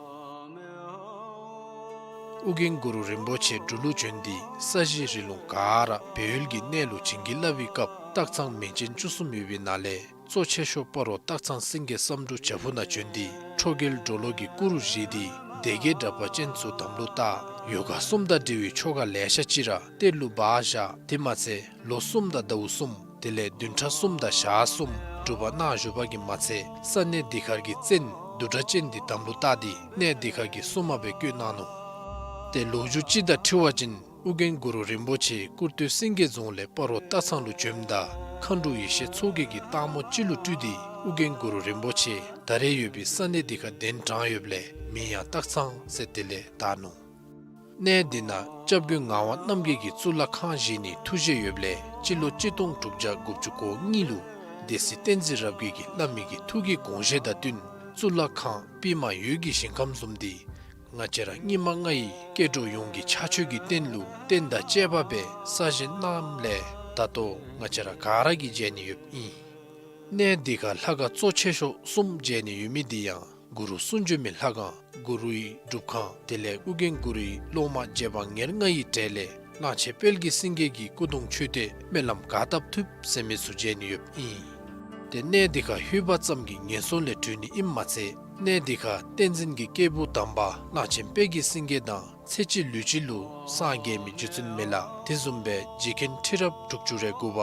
ཨོ་རྒྱན་གུ་རུ་རིན་པོ་ཆེ་འབྲུག་ལུ་བྱོན་ཏེ་ས་གཞི་རི་ལུང་ག་ར་སྦས་ཡུལ་གྱི་གནས་ལུ་བྱིན་གྱིས་བརླབས་པའི་སྐབས་སྟག་ཚང་མིང་ཅན་བཅུ་གསུམ་ཡོད་པའི་ནང་ལས་གཙོ་ཆེ་ཤོས་སྤ་རོ་སྟག་ཚང་སེང་གེ་བསམ་འགྲུབ་བྱག་ཕུག་ནང་བྱོན་ཏེ་ཁྲོ་རྒྱལ་གྲོ་ལོད་ཀྱི་སྐུ་རུ་བཞེངས་ཏེ་སྡེ་བརྒྱད་དྲེགས་པ་ཅན་ཚུ་དམ་ལུ་བཏགས། ཡོ་ག་གསུམ་དང་འབྲེལ་བའི་ཆོ་ག་ལེ་ཤ་ཅིག་ར་གཏེར་ལུ་སྦ་བཞག། དེ་མ་ཚད་ལོ་གསུམ་དང་ཟླཝ་གསུམ་དེ་ལས་བདུན་ཕྲག་གསུམ་དང་ཞག་གསུམ་སྒྲུབ་པ་གནང་བཞུགས་པ་གིས་མ་ཚད་ས་གནས་འདི་ཁར་གྱི་བཙན་བདུད་དྲེགས་ཅན་འདི་དམ་ལུ་བཏགས་ཏེ་གནས་འདི་ཁར་གྱི་སྲུང་མ་སྦེ་བསྐོས་གནང་ནུག། ཏེ་ལོ་རྒྱུས་ཅིག་དང་འཁྲིལ་བ་ཅིན་ཨོ་རྒྱན་གུ་རུ་རིན་པོ་ཆེ་ཀུར་སྟོད་སེང་གེ་རྫོང་ལས་སྤ་རོ་སྟག་ཚང་ལུ་བྱོནམ་ད་མཁའ་འགྲོ་ཡེ་ཤེས་མཚོ་རྒྱལ་གྱིས་སྟག་མོ་ཅིག་ལུ་སྤྲུལ་ཏེ་ཨོ་རྒྱན་གུ་རུ་རིན་པོ་ཆེ་ད་རེས་ཡོད་པའི་ས་གནས་འདི་ཁར་གདན་དྲངས་ཡོདཔ་ལས་མིང་ཡང་སྟག་ཚང་ཟེར་དེ་ལས་བཏགས་ནུག། གནས་འདི་ནང་སྐྱབས་མགོན་ངག་དབང་རྣམ་རྒྱལ་གྱིས་གཙུག་ལག་ཁང་བཞེངས་ནིའི་ཐུགས་བཞེད་ཡོདཔ་ལས་སྤྱི་ལོ་གཅིག་སྟོང་དྲུག་བརྒྱ་དགུ་བཅུ་གོ་གཉིས་ལུ་སྡེ་སྲིད་བསྟན་འཛིན་རབ་རྒྱས་ཀྱིས་བླ་མའི་གི་ཐུགས་ཀྱི་དགོངས་བཞེད་དང་བསྟུན་གཙུག་ལག་ཁང་པདྨ་འོད་ཀྱི་ཞིང་ཁམས་བཟུམ་འདི་ང་བཅས་ར་སྙིགས་མ་ལྔ་ཡི་སྐྱེ་འགྲོ་ཡོངས་ཀྱི་ཕྱག་མཆོད་ཀྱི་རྟེན་ལུ་རྟེན་དང་བཅས་པ་སྦེ་གསར་བཞེངས་གནངམ་ལས་ད་ལྟོ་ང་བཅས་ར་ག་ར་གིས་མཇལ་ནི་ཡོདཔ་ཨིན། གནས་འདི་ཁར་ལྷ་ཁང་གཙོ་ཆེ་ཤོས་གསུམ་མཇལ་ནི་ཡོད་མི་འདི་ཡང་གུ་རུ་གསུང་བྱོན་མའི་ལྷ་ཁང་། གུ་རུའི་སྒྲུབ་ཁང་། དེ་ལས་ཨོ་རྒྱན་གུ་རུའི་སློབ་མ་རྗེ་འབངས་ཉེར་ལྔ་ཡི་གྲས་ལས་གླང་ཆེན་དཔལ་གྱི་སེང་གེ་གི་སྐུ་གདུང་མཆོད་རྟེན་སྨོན་ལམ་ག་བཏབ་ཐུབ་ཟེར་མི་ཚུ་མཇལ་ནི་ཡོདཔ་ཨིན། ཏེ་གནས་འདི་ཁར་ལྷོད་པ་ཙམ་གྱིས་ངན་སོང་ལས་གྲོལ་ནི་ཨིནམ་མ་ཚད་གནས་འདི་ཁར་བསྟན་འཛིན་གྱི་སྐྱེས་བུ་དམ་པ་གླང་ཆེན་དཔལ་གྱི་སེང་གེ་དང་ཚེ་གཅིག་ལུས་གཅིག་ལུ་སངས་རྒྱས་མི་རྗེ་བཙུན་མི་ལ་དེ་བཟུམ་སྦེ་རྗེ་མཁན་ཁྲི་རབས་དྲུག་ཅུ་རེ་དགུ་པ་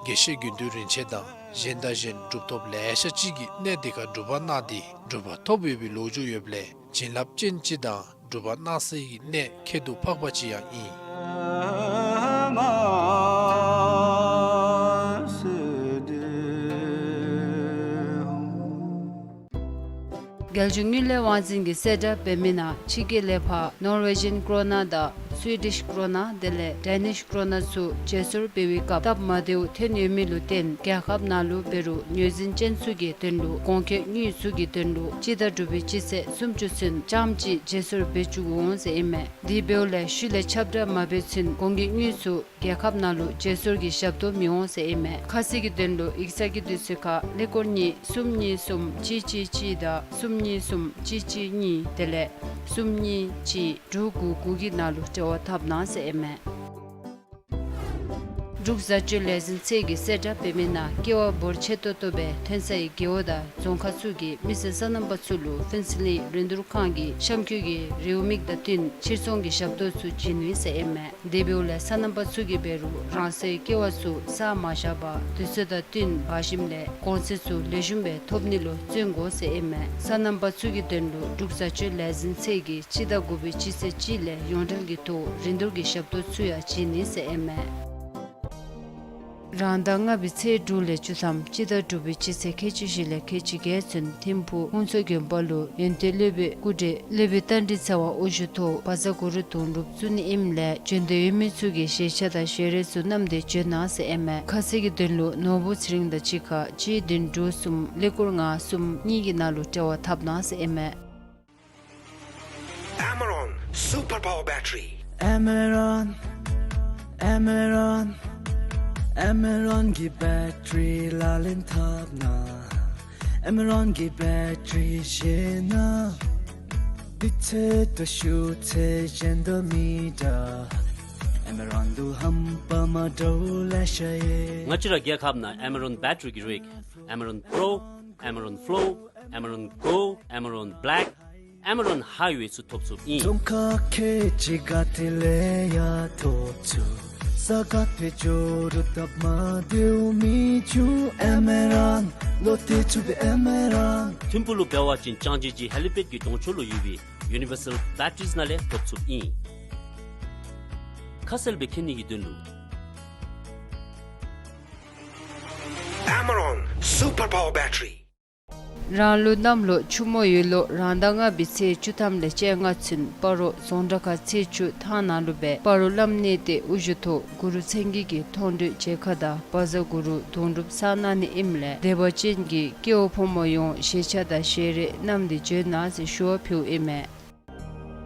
དགེ་བཤེས་དགེ་འདུན་རིན་ཆེན་དང་གཞན་དང་གཞན་གྲུབ་ཐོབ་ལེ་ཤ་ཅིག་གིས་གནས་འདི་ཁར་སྒྲུབ་པ་གནང་སྟེ་གྲུབ་པ་ཐོབ་ཡོད་པའི་ལོ་རྒྱུས་ཡོདཔ་ལས་བྱིན་རླབས་ཅན་ཅིག་དང་སྒྲུབ་པ་གནང་སའི་གནས་ཁྱད་དུ་འཕགས་པ་ཅིག་ཡང་ཨིན། རྒྱལ་སྤྱིའི་དངུལ་ལས་དབང་འཛིན་གྱིས་གསལ་བསྒྲགས་འབད་མི་ནང་ཕྱི་རྒྱལ་ལས་ཕར་ནོར་ཝེ་ཇཱན་ཀོ་རོ་ན་དང་སུའི་ཌིཤ་ཀོ་རོ་ན་དེ་ལས་ཌེ་ནིཤ་ཀོ་རོ་ན་ཚུ་བརྗེ་སོར་འབད་བའི་སྐབས་སྟབས་མ་བདེཝ་ཐོན་ཡོད་མི་ལུ་བརྟེན་རྒྱལ་ཁབ་ནང་ལུ་འབད་རུང་ངོས་འཛིན་ཅན་ཚུ་གི་དོན་ལུ་གོང་འཁོད་དངུལ་ཚུ་གི་དོན་ལུ་སྤྱི་ཟླ་དྲུག་པའི་སྤྱི་ཚེས་སུམ་ཅུ་ཚུན་རྐྱངམ་གཅིག་བརྗེ་སོར་འབད་བཅུག་འོང་ཟེར་ཨིན་མས། དེ་འབདཝ་ལས་ཤུལ་ལས་ཁྱབ་བསྒྲགས་མ་འབད་ཚུན་གོང་གི་དངུལ་ཚུ་རྒྱལ་ཁབ་ནང་ལུ་བརྗེ་སོར་གྱི་ཞབས་ཏོག་མི་འོང་ཟེར་ཨིན་མས། ཁ་གསལ་གྱི་དོན་ལུ་ཡིག་ཚང་གི་དུས་ཚོད་ཁར་ཀླད་ཀོར་གཉིས་གསུམ་གཉིས་གསུམ་གཅིག་གཅིག་གཅིག་དང་གསུམ་གཉིས་གསུམ་གཅིག་གཅིག་གཉིས་དེ་ལས་གསུམ་གཉིས་གཅིག་དྲུག་དགུ་དགུ་གི་ནང་ལུ་འབྲེལ་བ་འཐབ་གནང་ཟེར་ཨིན་མས། འབྲུག་བཟའ་སྤྱོད་ལས་འཛིན་ཚད་ཀྱིས་གསལ་བསྒྲགས་འབད་མི་ནང་ཀེ་བ་འབོར་ཆེ་ཏོག་ཏོ་སྦེ་ཐོན་སའི་རྒེད་འོག་དང་རྫོང་ཁག་ཚུ་གི་མི་སེར་སོ་ནམ་པ་ཚུ་ལུ་ཕུན་ཚོགས་གླིང་རིན་བསྡུར་ཁང་གི་གཤམ་འཁོད་ཀྱི་རེའུ་མིག་དང་བསྟུན་ཕྱིར་ཚོང་གི་ཞབས་ཏོག་ཚུ་བྱིན་ནི་ཟེར་ཨིན་མས། དེ་འབདཝ་ལས་སོ་ནམ་པ་ཚུ་གིས་འབད་རུང་རང་སོའི་ཀེ་བ་ཚུ་ས་མ་བཞག་པར་དུས་ཚོད་དང་བསྟུན་འབག་ཞིནམ་ལས་གོང་ཚད་ཚུ་ལེགས་ཤོམ་སྦེ་ཐོབ་ནི་ལུ་བརྩོན་དགོ་ཟེར་ཨིན་མས། སོ་ནམ་པ་ཚུ་གི་དོན་ལུ་འབྲུག་བཟའ་སྤྱོད་ལས་འཛིན་ཚད་ཀྱིས་སྤྱི་ཟླ་དགུ་པའི་སྤྱི་ཚེས་གཅིག་ལས་ཡོངས་འབྲེལ་གྱི་ཐོག་རིན་བསྡུར་གྱི་ཞབས་ཏོག་ཚུ་ཡང་བྱིན་ནི་ཟེར་ཨིན་མས། རང་ཟླ་ལྔ་པའི་ཚེས་དྲུག་ལས་བཅུ་ཐམ་སྤྱི་ཟླ་དྲུག་པའི་སྤྱི་ཚེས་ཁལ་གཅིག་བཞི་ལས་ཁལ་གཅིག་བརྒྱད་ཚུན་ཐིམ་ཕུག་ཧུན་སུར་དགོན་པ་ལུ་ཡོན་ཏན་སློབ་དཔོན་སྐུ་བགྲེས་སློབ་དཔོན་རྟ་མགྲིན་ཚེ་དབང་དབུ་བཞུགས་ཐོག་བཛྲ་གུ་རུ་དུང་སྒྲུབ་བཙུགས་ནི་ཨིནམ་ལས་བྱོན་འདོད་ཡོད་མི་ཚུ་གིས་ཞལ་ཆད་དང་ཞལ་རས་ཚུ་བསྣམས་ཏེ་བྱོན་གནང་ཟེར་ཨིན་མས། ཁ་གསལ་གྱི་དོན་ལུ་ནོར་བུ་ཚེ་རིང་དང་གཅིག་ཁར་གཅིག་བདུན་དྲུག་གསུམ་ཀླད་ཀོར་ལྔ་གསུམ་གཉིས་ཀྱི་ནང་ལུ་འབྲེལ་བ་འཐབ་གནང་ཟེར་ཨིན་མས། Amaron Super Power Battery. Amaron, Amaron, Amaron གི་བེ་ཊ་རི་ལག་ལེན་འཐབ་ན། Amaron གི་བེ་ཊ་རི་བཞེས་ན། དུས་ཚོད་དང་ཤུལ་ཚོད་གཞན་དང་མི་འདྲ། Amaron དུ་ཧམ་པ་མ་འདྲཝ་ལེ་ཤ་ཡོད། ང་བཅས་ར་རྒྱལ་ཁབ་ནང་Amaron བེ་ཊ་རི་གི་རིགས་Amaron Pro, Amaron Flow, Amaron Go, Amaron Black, Amaron Highway ཚུ་ཐོབ་ཚུགསཔ་ཨིན། རྫོང་ཁག་ཁལ་གཅིག་ག་ཏེ་ལས་ཡང་ཐོབ་ཚུགས། ས་ག་ཏེ་ཇོ་རུ་འཐབ་མ་དེའུ་མི་ཆུ་Amaron། ལོ་ཏེ་ཆུ་བེ་Amaron། ཐིམ་ཕུག་ལུ་འབད་བ་ཅིན་ལྕང་སྦྱིས་ཀྱི་ཧེ་ལི་པེཌ་ཀྱི་གདོང་ཕྱོགས་ལུ་ཡོད་པའི་Universal Batteries ནང་ལས་ཐོབ་ཚུགསཔ་ཨིན། ཁ་གསལ་སྦེ་མཁྱེན་ནི་གི་དོན་ལུ། Amaron Super Power Battery. རང་ལུགས་གནམ་ལོ་ཆུ་མོ་ཡོས་ལོ་རང་ཟླ་ལྔ་པའི་ཚེས་བཅུ་ཐམ་ལས་བཅོ་ལྔ་ཚུན་སྤ་རོ་རྫོང་དགྲ་ཁ་ཚེས་བཅུ་ཐང་ནང་ལུ་སྦེ་སྤ་རོ་བླམ་གནས་བརྟན་དབུ་བཞུགས་ཐོག་གུ་རུ་མཚན་བརྒྱད་ཀྱི་མཐོང་གྲོལ་མཇལ་ཁ་དང་བཛྲ་གུ་རུ་དུང་སྒྲུབ་བསགས་གནང་ནི་ཨིནམ་ལས་དད་པ་ཅན་གྱི་སྐྱེ་བོ་ཕོ་མོ་ཡོངས་ཞལ་ཆད་དང་ཞལ་རས་བསྣམས་ཏེ་བྱོན་གནང་ཟེར་ཞུ་བ་ཕུལཝ་ཨིན་མས།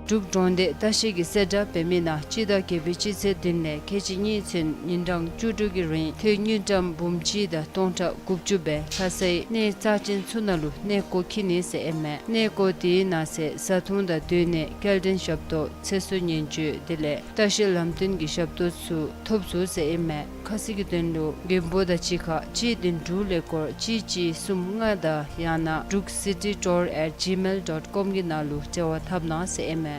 འབྲུག་གྲོང་སྡེ་ལྟ་བཤལ་གྱིས་གསལ་བསྒྲགས་འབད་མི་ནང་སྤྱི་ཟླ་བརྒྱད་པའི་སྤྱི་ཚེས་བདུན་ལས་ཁལ་གཅིག་གཉིས་ཚུན་ཉིན་གྲངས་བཅུ་དྲུག་གི་རིང་ཐོན་དངུལ་ཀྲམ་འབུམ་གཅིག་དང་སྟོང་ཕྲག་དགུ་བཅུ་སྦེ་ལྷ་སའི་གནས་རྩ་ཅན་ཚུ་ནང་ལུ་གནས་སྐོར་འཁྱིད་ནི་ཟེར་ཨིན་མས། གནས་སྐོར་དེའི་ནང་གསེས་བཟའ་འཐུང་དང་སྡོད་གནས་སྐྱེལ་འདྲེན་ཞབས་ཏོག་ཚེ་སྲོག་ཉེན་བཅོལ་དེ་ལས་ལྟ་བཤལ་ལམ་སྟོན་གྱི་ཞབས་ཏོག་ཚུ་ཐོབ་ཚུགས་ཟེར་ཨིན་མས། ཁ་གསལ་གྱི་དོན་ལུ་མགོན་པོ་དང་གཅིག་ཁར་གཅིག་བདུན་དྲུག་ཀླད་ཀོར་གཅིག་གཅིག་གསུམ་ལྔ་དང་ཡང་ན་druk city tour at gmail dot com གི་ནང་ལུ་འབྲེལ་བ་འཐབ་གནང་ཟེར་ཨིན་མས།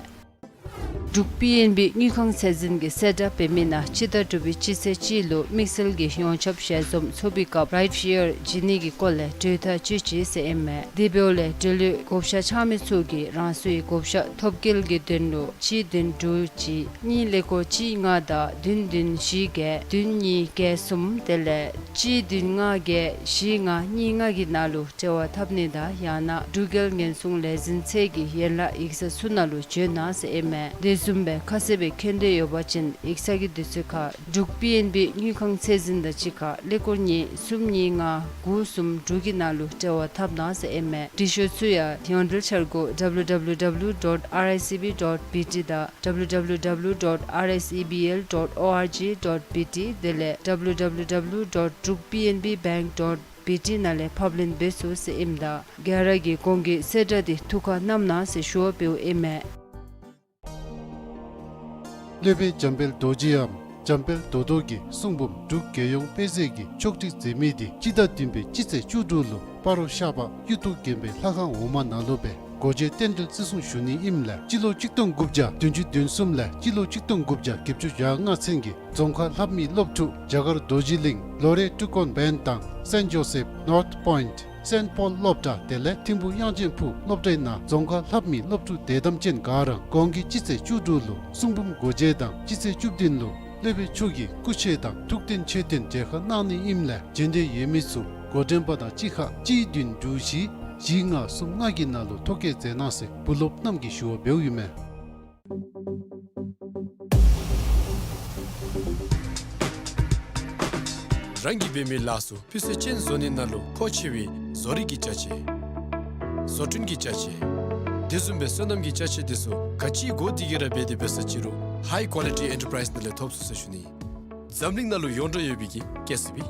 འབྲུག་པི་ཨེན་བི་དངུལ་ཁང་ཚད་འཛིན་གྱིས་གསལ་བསྒྲགས་འབད་མི་ནང་སྤྱི་ཟླ་དྲུག་པའི་སྤྱི་ཚེས་གཅིག་ལུ་དམིགས་བསལ་གྱི་ཡོངས་ཁྱབ་ཞལ་འཛོམས་ཚོགས་པའི་སྐབས་རའིཌ་ཤེར་བྱིན་ནི་གི་སྐོར་ལས་གྲོས་ཐག་བཅད་ཅི་ཟེར་ཨིན་མས། དེ་འབདཝ་ལས་འབྲེལ་ཡོད་བགོ་བཤའ་འཆང་མི་ཚུ་གིས་རང་སོའི་བགོ་བཤའ་ཐོབ་སྐྱེལ་གྱི་དོན་ལུ་གཅིག་བདུན་དྲུག་གཅིག་གཉིས་ཀླད་ཀོར་གཅིག་ལྔ་དང་བདུན་བདུན་བཞི་བརྒྱད་བདུན་གཉིས་བརྒྱད་གསུམ་དེ་ལས་གཅིག་བདུན་ལྔ་བརྒྱད་བཞི་ལྔ་གཉིས་ལྔ་གི་ནང་ལུ་འབྲེལ་བ་འཐབ་ནི་དང་ཡང་ན་འབྲུག་རྒྱལ་ཉེན་སྲུང་ལས་འཛིན་ཚད་ཀྱི་ཡན་ལག་ཡིག་ཚང་ཚུ་ནང་ལུ་བྱོན་གནང་ཟེར་ཨིན་མས། དེ་བཟུམ་སྦེ་ཁ་གསལ་སྦེ་མཁྱེན་འདོད་ཡོད་པ་ཅིན་ཡིག་ཚང་གི་དུས་ཚོད་ཁར་འབྲུག་པི་ཨེན་བི་དངུལ་ཁང་ཚད་འཛིན་དང་གཅིག་ཁར་ཀླད་ཀོར་གཉིས་གསུམ་གཉིས་ལྔ་དགུ་གསུམ་དྲུག་གི་ནང་ལུ་འབྲེལ་བ་འཐབ་གནང་ཟེར་ཨིན་མས། འབྲི་ཤོག་ཚུ་ཡང་ཡོངས་འབྲེལ་འཆར་སྒོ་W W W dot R I C B dot B T དང་W W W dot R I C B L dot org dot B T དེ་ལས་W W W dot druk P N B bank dot B T ནང་ལས་ཕབ་ལེན་འབད་ཚུགས་ཟེར་ཨིནམ་ད་ག་ར་གིས་གོང་གི་གསལ་བསྒྲགས་འདི་ཐུགས་ཁར་བསྣམ་གནང་ཟེར་ཞུ་བ་འབདཝ་ཨིན་མས། སློབ་དཔོན་འཇམ་དཔལ་རྡོ་རྗེའམ་འཇམ་དཔལ་རྡོ་རྡོར་གྱི་གསུང་འབུམ་འབྲུག་རྒྱལ་ཡོངས་དཔེ་མཛོད་ཀྱིས་ཕྱོགས་སྒྲིག་མཛད་མི་འདི་སྤྱི་ཟླ་བདུན་པའི་སྤྱི་ཚེས་བཅུ་དྲུག་ལུ་སྤ་རོ་ཤར་པ་གཡུ་ཐོག་དགོན་པའི་ལྷ་ཁང་འོག་མ་ནང་ལུ་སྦེ་སྒོ་འབྱེད་རྟེན་འབྲེལ་བརྩི་སྲུང་ཞུ་ནི་ཨིནམ་ལས་སྤྱི་ལོ་གཅིག་སྟོང་དགུ་བརྒྱ་བདུན་ཅུ་དོན་གསུམ་ལས་སྤྱི་ལོ་གཅིག་སྟོང་དགུ་བརྒྱ་བརྒྱད་ཅུ་གྱ་ལྔ་ཚུན་གྱི་རྫོང་ཁ་ལྷ་མི་སློབ་ཕྲུག་རྒྱ་གར་རྡོ་རྗེ་གླིང་ལོ་རེ་ཀྲུ་ཀོན་བན་དང་སེནཊ་ཇོ་སེཕ་ནོརཐ་པོའིནཊ་སེནཊ་པོལ་སློབ་གྲྭ་དེ་ལས་ཐིམ་ཕུག་དབྱངས་ཅན་ཕུག་སློབ་གྲྭའི་ནང་རྫོང་ཁ་ལྷ་མི་སློབ་ཕྲུག་དད་དམ་ཅན་ག་ར་གོང་གི་སྤྱི་ཚེས་བཅུ་དྲུག་ལུ་གསུང་འབུམ་སྒོ་འབྱེད་དང་སྤྱི་ཚེས་བཅུ་བདུན་ལུ་སློབ་དཔོན་མཆོག་གི་སྐུ་མཆོད་དང་ཐུགས་རྟེན་མཆོད་རྟེན་མཇལ་ཁ་གནང་ནི་ཨིནམ་ལས་བྱོན་འདོད་ཡོད་མི་ཚུ་འགོ་འདྲེན་པ་དང་གཅིག་ཁར་གཅིག་བདུན་དྲུག་བཞི་བཞི་ལྔ་གསུམ་ལྔ་གི་ནང་ལུ་ཐོ་བཀོད་མཛད་གནང་ཟེར་བུ་སློབ་རྣམས་ཀྱིས་ཞུ་བ་འབདཝ་ཨིན་མས། རང་གིས་འབད་མི་ལཱ་ཚུ་སྤུས་ཚད་ཅན་བཟོ་ནི་ནང་ལུ་མཁོ་ཆེ་བའི་བཟོ་རིག་གི་ཅ་ཆས་བཟོ་སྐྲུན་གྱི་ཅ་ཆས་དེ་བཟུམ་སྦེ་སོ་ནམ་གྱི་ཅ་ཆས་དེ་ཚུ་ག་ཅི་དགོ་དེ་གི་ར་འབད་དེ་འབད་ས་ཅི་རུང་ཧའི་ཀོ་ལི་ཊི་ཨེན་ཊར་པ་རའིསི་ནང་ལས་ཐོབ་ཚུགས་ཟེར་ཞུ་ནི། འཛམ་གླིང་ནང་ལུ་ཡོངས་གྲགས་ཡོད་པའི་གི་ཀེ་སི་བི་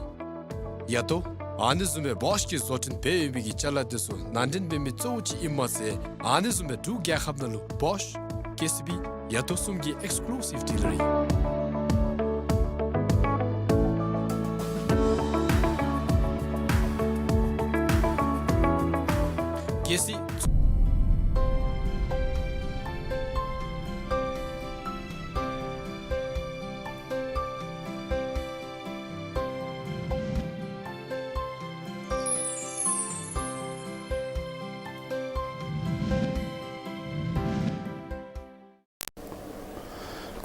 ཡ་ཏོ་ཨ་ནི་བཟུམ་སྦེ་བོཤ་གིས་བཟོ་སྐྲུན་འབད་ཡོད་པའི་གི་ཅ་ལ་དེ་ཚུ་ནང་འདྲེན་འབད་མི་གཙོ་བོ་ཅིག་ཨིནམ་མ་ཚད་ཨ་ནི་བཟུམ་སྦེ་འབྲུག་རྒྱལ་ཁབ་ནང་ལུ་བོཤ་ཀེ་སི་བི་ཡ་ཏོ་གསུམ་གྱི་ཨེགསི་ཀུ་ལུ་སིབ་ཌི་ལར་ཨིན། ཀེ་སི་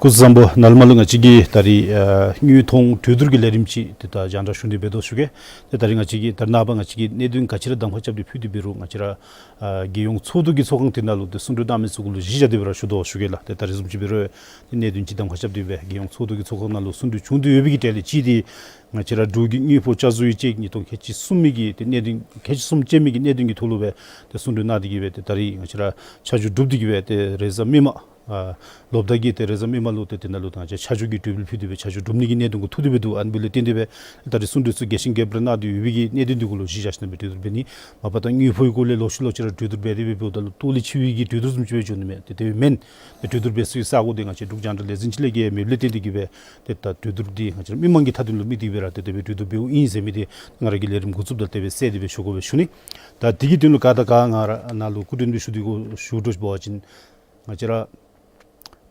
སྐུ་གཟུགས་བཟང་པོ། ནཱ་ལས་མར་ལུ་ང་བཅས་ཀྱིས་ད་རིས་ཨ་དངོས་མཐོང་གྲོས་བསྡུར་གྱི་ལས་རིམ་ཅིག་ཏེ་ད་རྒྱང་བསྒྲགས་ཞུ་ནི་འབད་དོ་ཞུ་གེ། ཏེ་ད་རིས་ང་བཅས་ཀྱིས་ད་རེས་ནངས་པ་ང་བཅས་ཀྱིས་གནད་དོན་ག་ཅི་ར་གདམ་ཁ་རྐྱབ་སྟེ་ཕུལ་ཏེ་འབད་རུང་ང་བཅས་ར་ཨ་རྒྱལ་ཡོངས་ཚོགས་འདུ་གི་ཚོགས་ཁང་དེ་ནང་ལུ་ཏེ་གསུང་གྲོས་གནང་མི་ཚུ་གུ་ལུ་གཞི་བཞག་སྟེ་འབད་ར་ཞུ་དོ་ཞུ་གེ་ལགས། ཏེ་ད་རིས་བཟུམ་ཅིག་འབད་རུང་ཏེ་གནད་དོན་ཅིག་གདམ་ཁ་རྐྱབ་སྟེ་སྦེ་རྒྱལ་ཡོངས་ཚོགས་འདུ་གི་ཚོགས་ཁང་ནང་ལུ་གསུང་གྲོས་བྱུང་སྟེ་ཡོད་པའི་གི་གྲས་ལས་གཅིག་འདི་ང་བཅས་ར་འབྲུག་གི་དངུལ་ཕོགས་བསྐྱར་བཟོ་ཡི་དཔྱད་ཡིག་ཉིས་སྟོང་ཁལ་གཅིག་གསུམ་མི་གི་ཏེ་གནད་དོན་ཁལ་གཅིག་གསུམ་ཅན་མི་གི་གནད་དོན་གྱི་ཐོག་ལུ་སྦེ་ཏེ་གསུང་གྲོས་གནང་སྟེ་གི་སྦེ་ཏེ་ད་རིས་ང་བཅས་ར་ཆ་འཇོག་གྲུབ་སྟེ་གི་སྦེ་ཏེ་རེས་གཟའ་མིག་དམར་ཨ་ལོ་བདའ་གི་ཏེ་རེས་གཟའ་མིག་དམར་ལུ་ཏེ་དེ་ནང་ལུ་ད་ང་བཅས་ཆ་འཇོག་གི་གྲོས་འབུལ་ཕུལ་ཏེ་སྦེ་ཆ་འཇོག་གྲུབ་ནི་གི་གནད་དོན་གུ་ཐུག་སྟེ་སྦེ་འདུག། ཨ་ནི་འབདཝ་ལས་བརྟེན་ཏེ་སྦེ་ད་རིས་གསུང་གྲོས་ཚུ་རྒྱས་ཤིང་རྒྱས་པར་གནང་སྟེ་ཡོད་པའི་གི་གནད་དོན་འདི་གུ་ལུ་གཞི་བཞག་ཞིནམ་སྦེ་གྲོས་བསྡུར་འབད་ནི། མ་པ་ད་དངུལ་ཕོགས་ཀྱི་སྐོར་ལས་ལོག་ཤུལ་ལོག་ཅིག་ར་གྲོས་བསྡུར་འབད་དེ་སྦེ་འབདཝ་ད་ལུ་ལྟོ་ལས་འཆི་བའི་གི་གྲོས་བསྡུར་བཟུམ་ཅིག་སྦེ་འགྱོ་ནི་མས། ཏེ་དེ་སྦེ་མེན། ཏེ་གྲོས་བསྡུར་འབད་སའི་ས་གོ་འདི་ང་བཅས་འབྲུག་རྒྱང་བསྒྲགས་ལས་འཛིན་ཅིག་ལས་ཀྱི་མེདཔ་ལས་བརྟེན་ཏེ་གི་སྦེ་ཏེ་ད་གྲོས་བསྡུར་འདི་ང་བཅས་ར་མི་མང་གི་མཐའ་དོན་ལུ་དམིགས་ཏེ་སྦེ་ར་ཏེ་དེ་སྦེ་གྲོས་བསྡུར་འབདཝ་ཨིན་ཟེར་མི་འདི་ང་ར་གིས་ལས་རིམ་འགོ་བཙུགསཔ་ད་དེ་སྦེ་གསལ་ཏེ་སྦེ་ཞུ་དགོ་པས་ཞུ་ནི། ད་འདི་གི་དོན་ལུ་ག་དང་ག་ང་ར་ནཱ་ལུ་སྐུ་མགྲོན་སྦེ་ཞུ་སྟེ་གི་ཞུ་དགོཔ་འབད་བ་ཅིན་ང་བཅས་ར་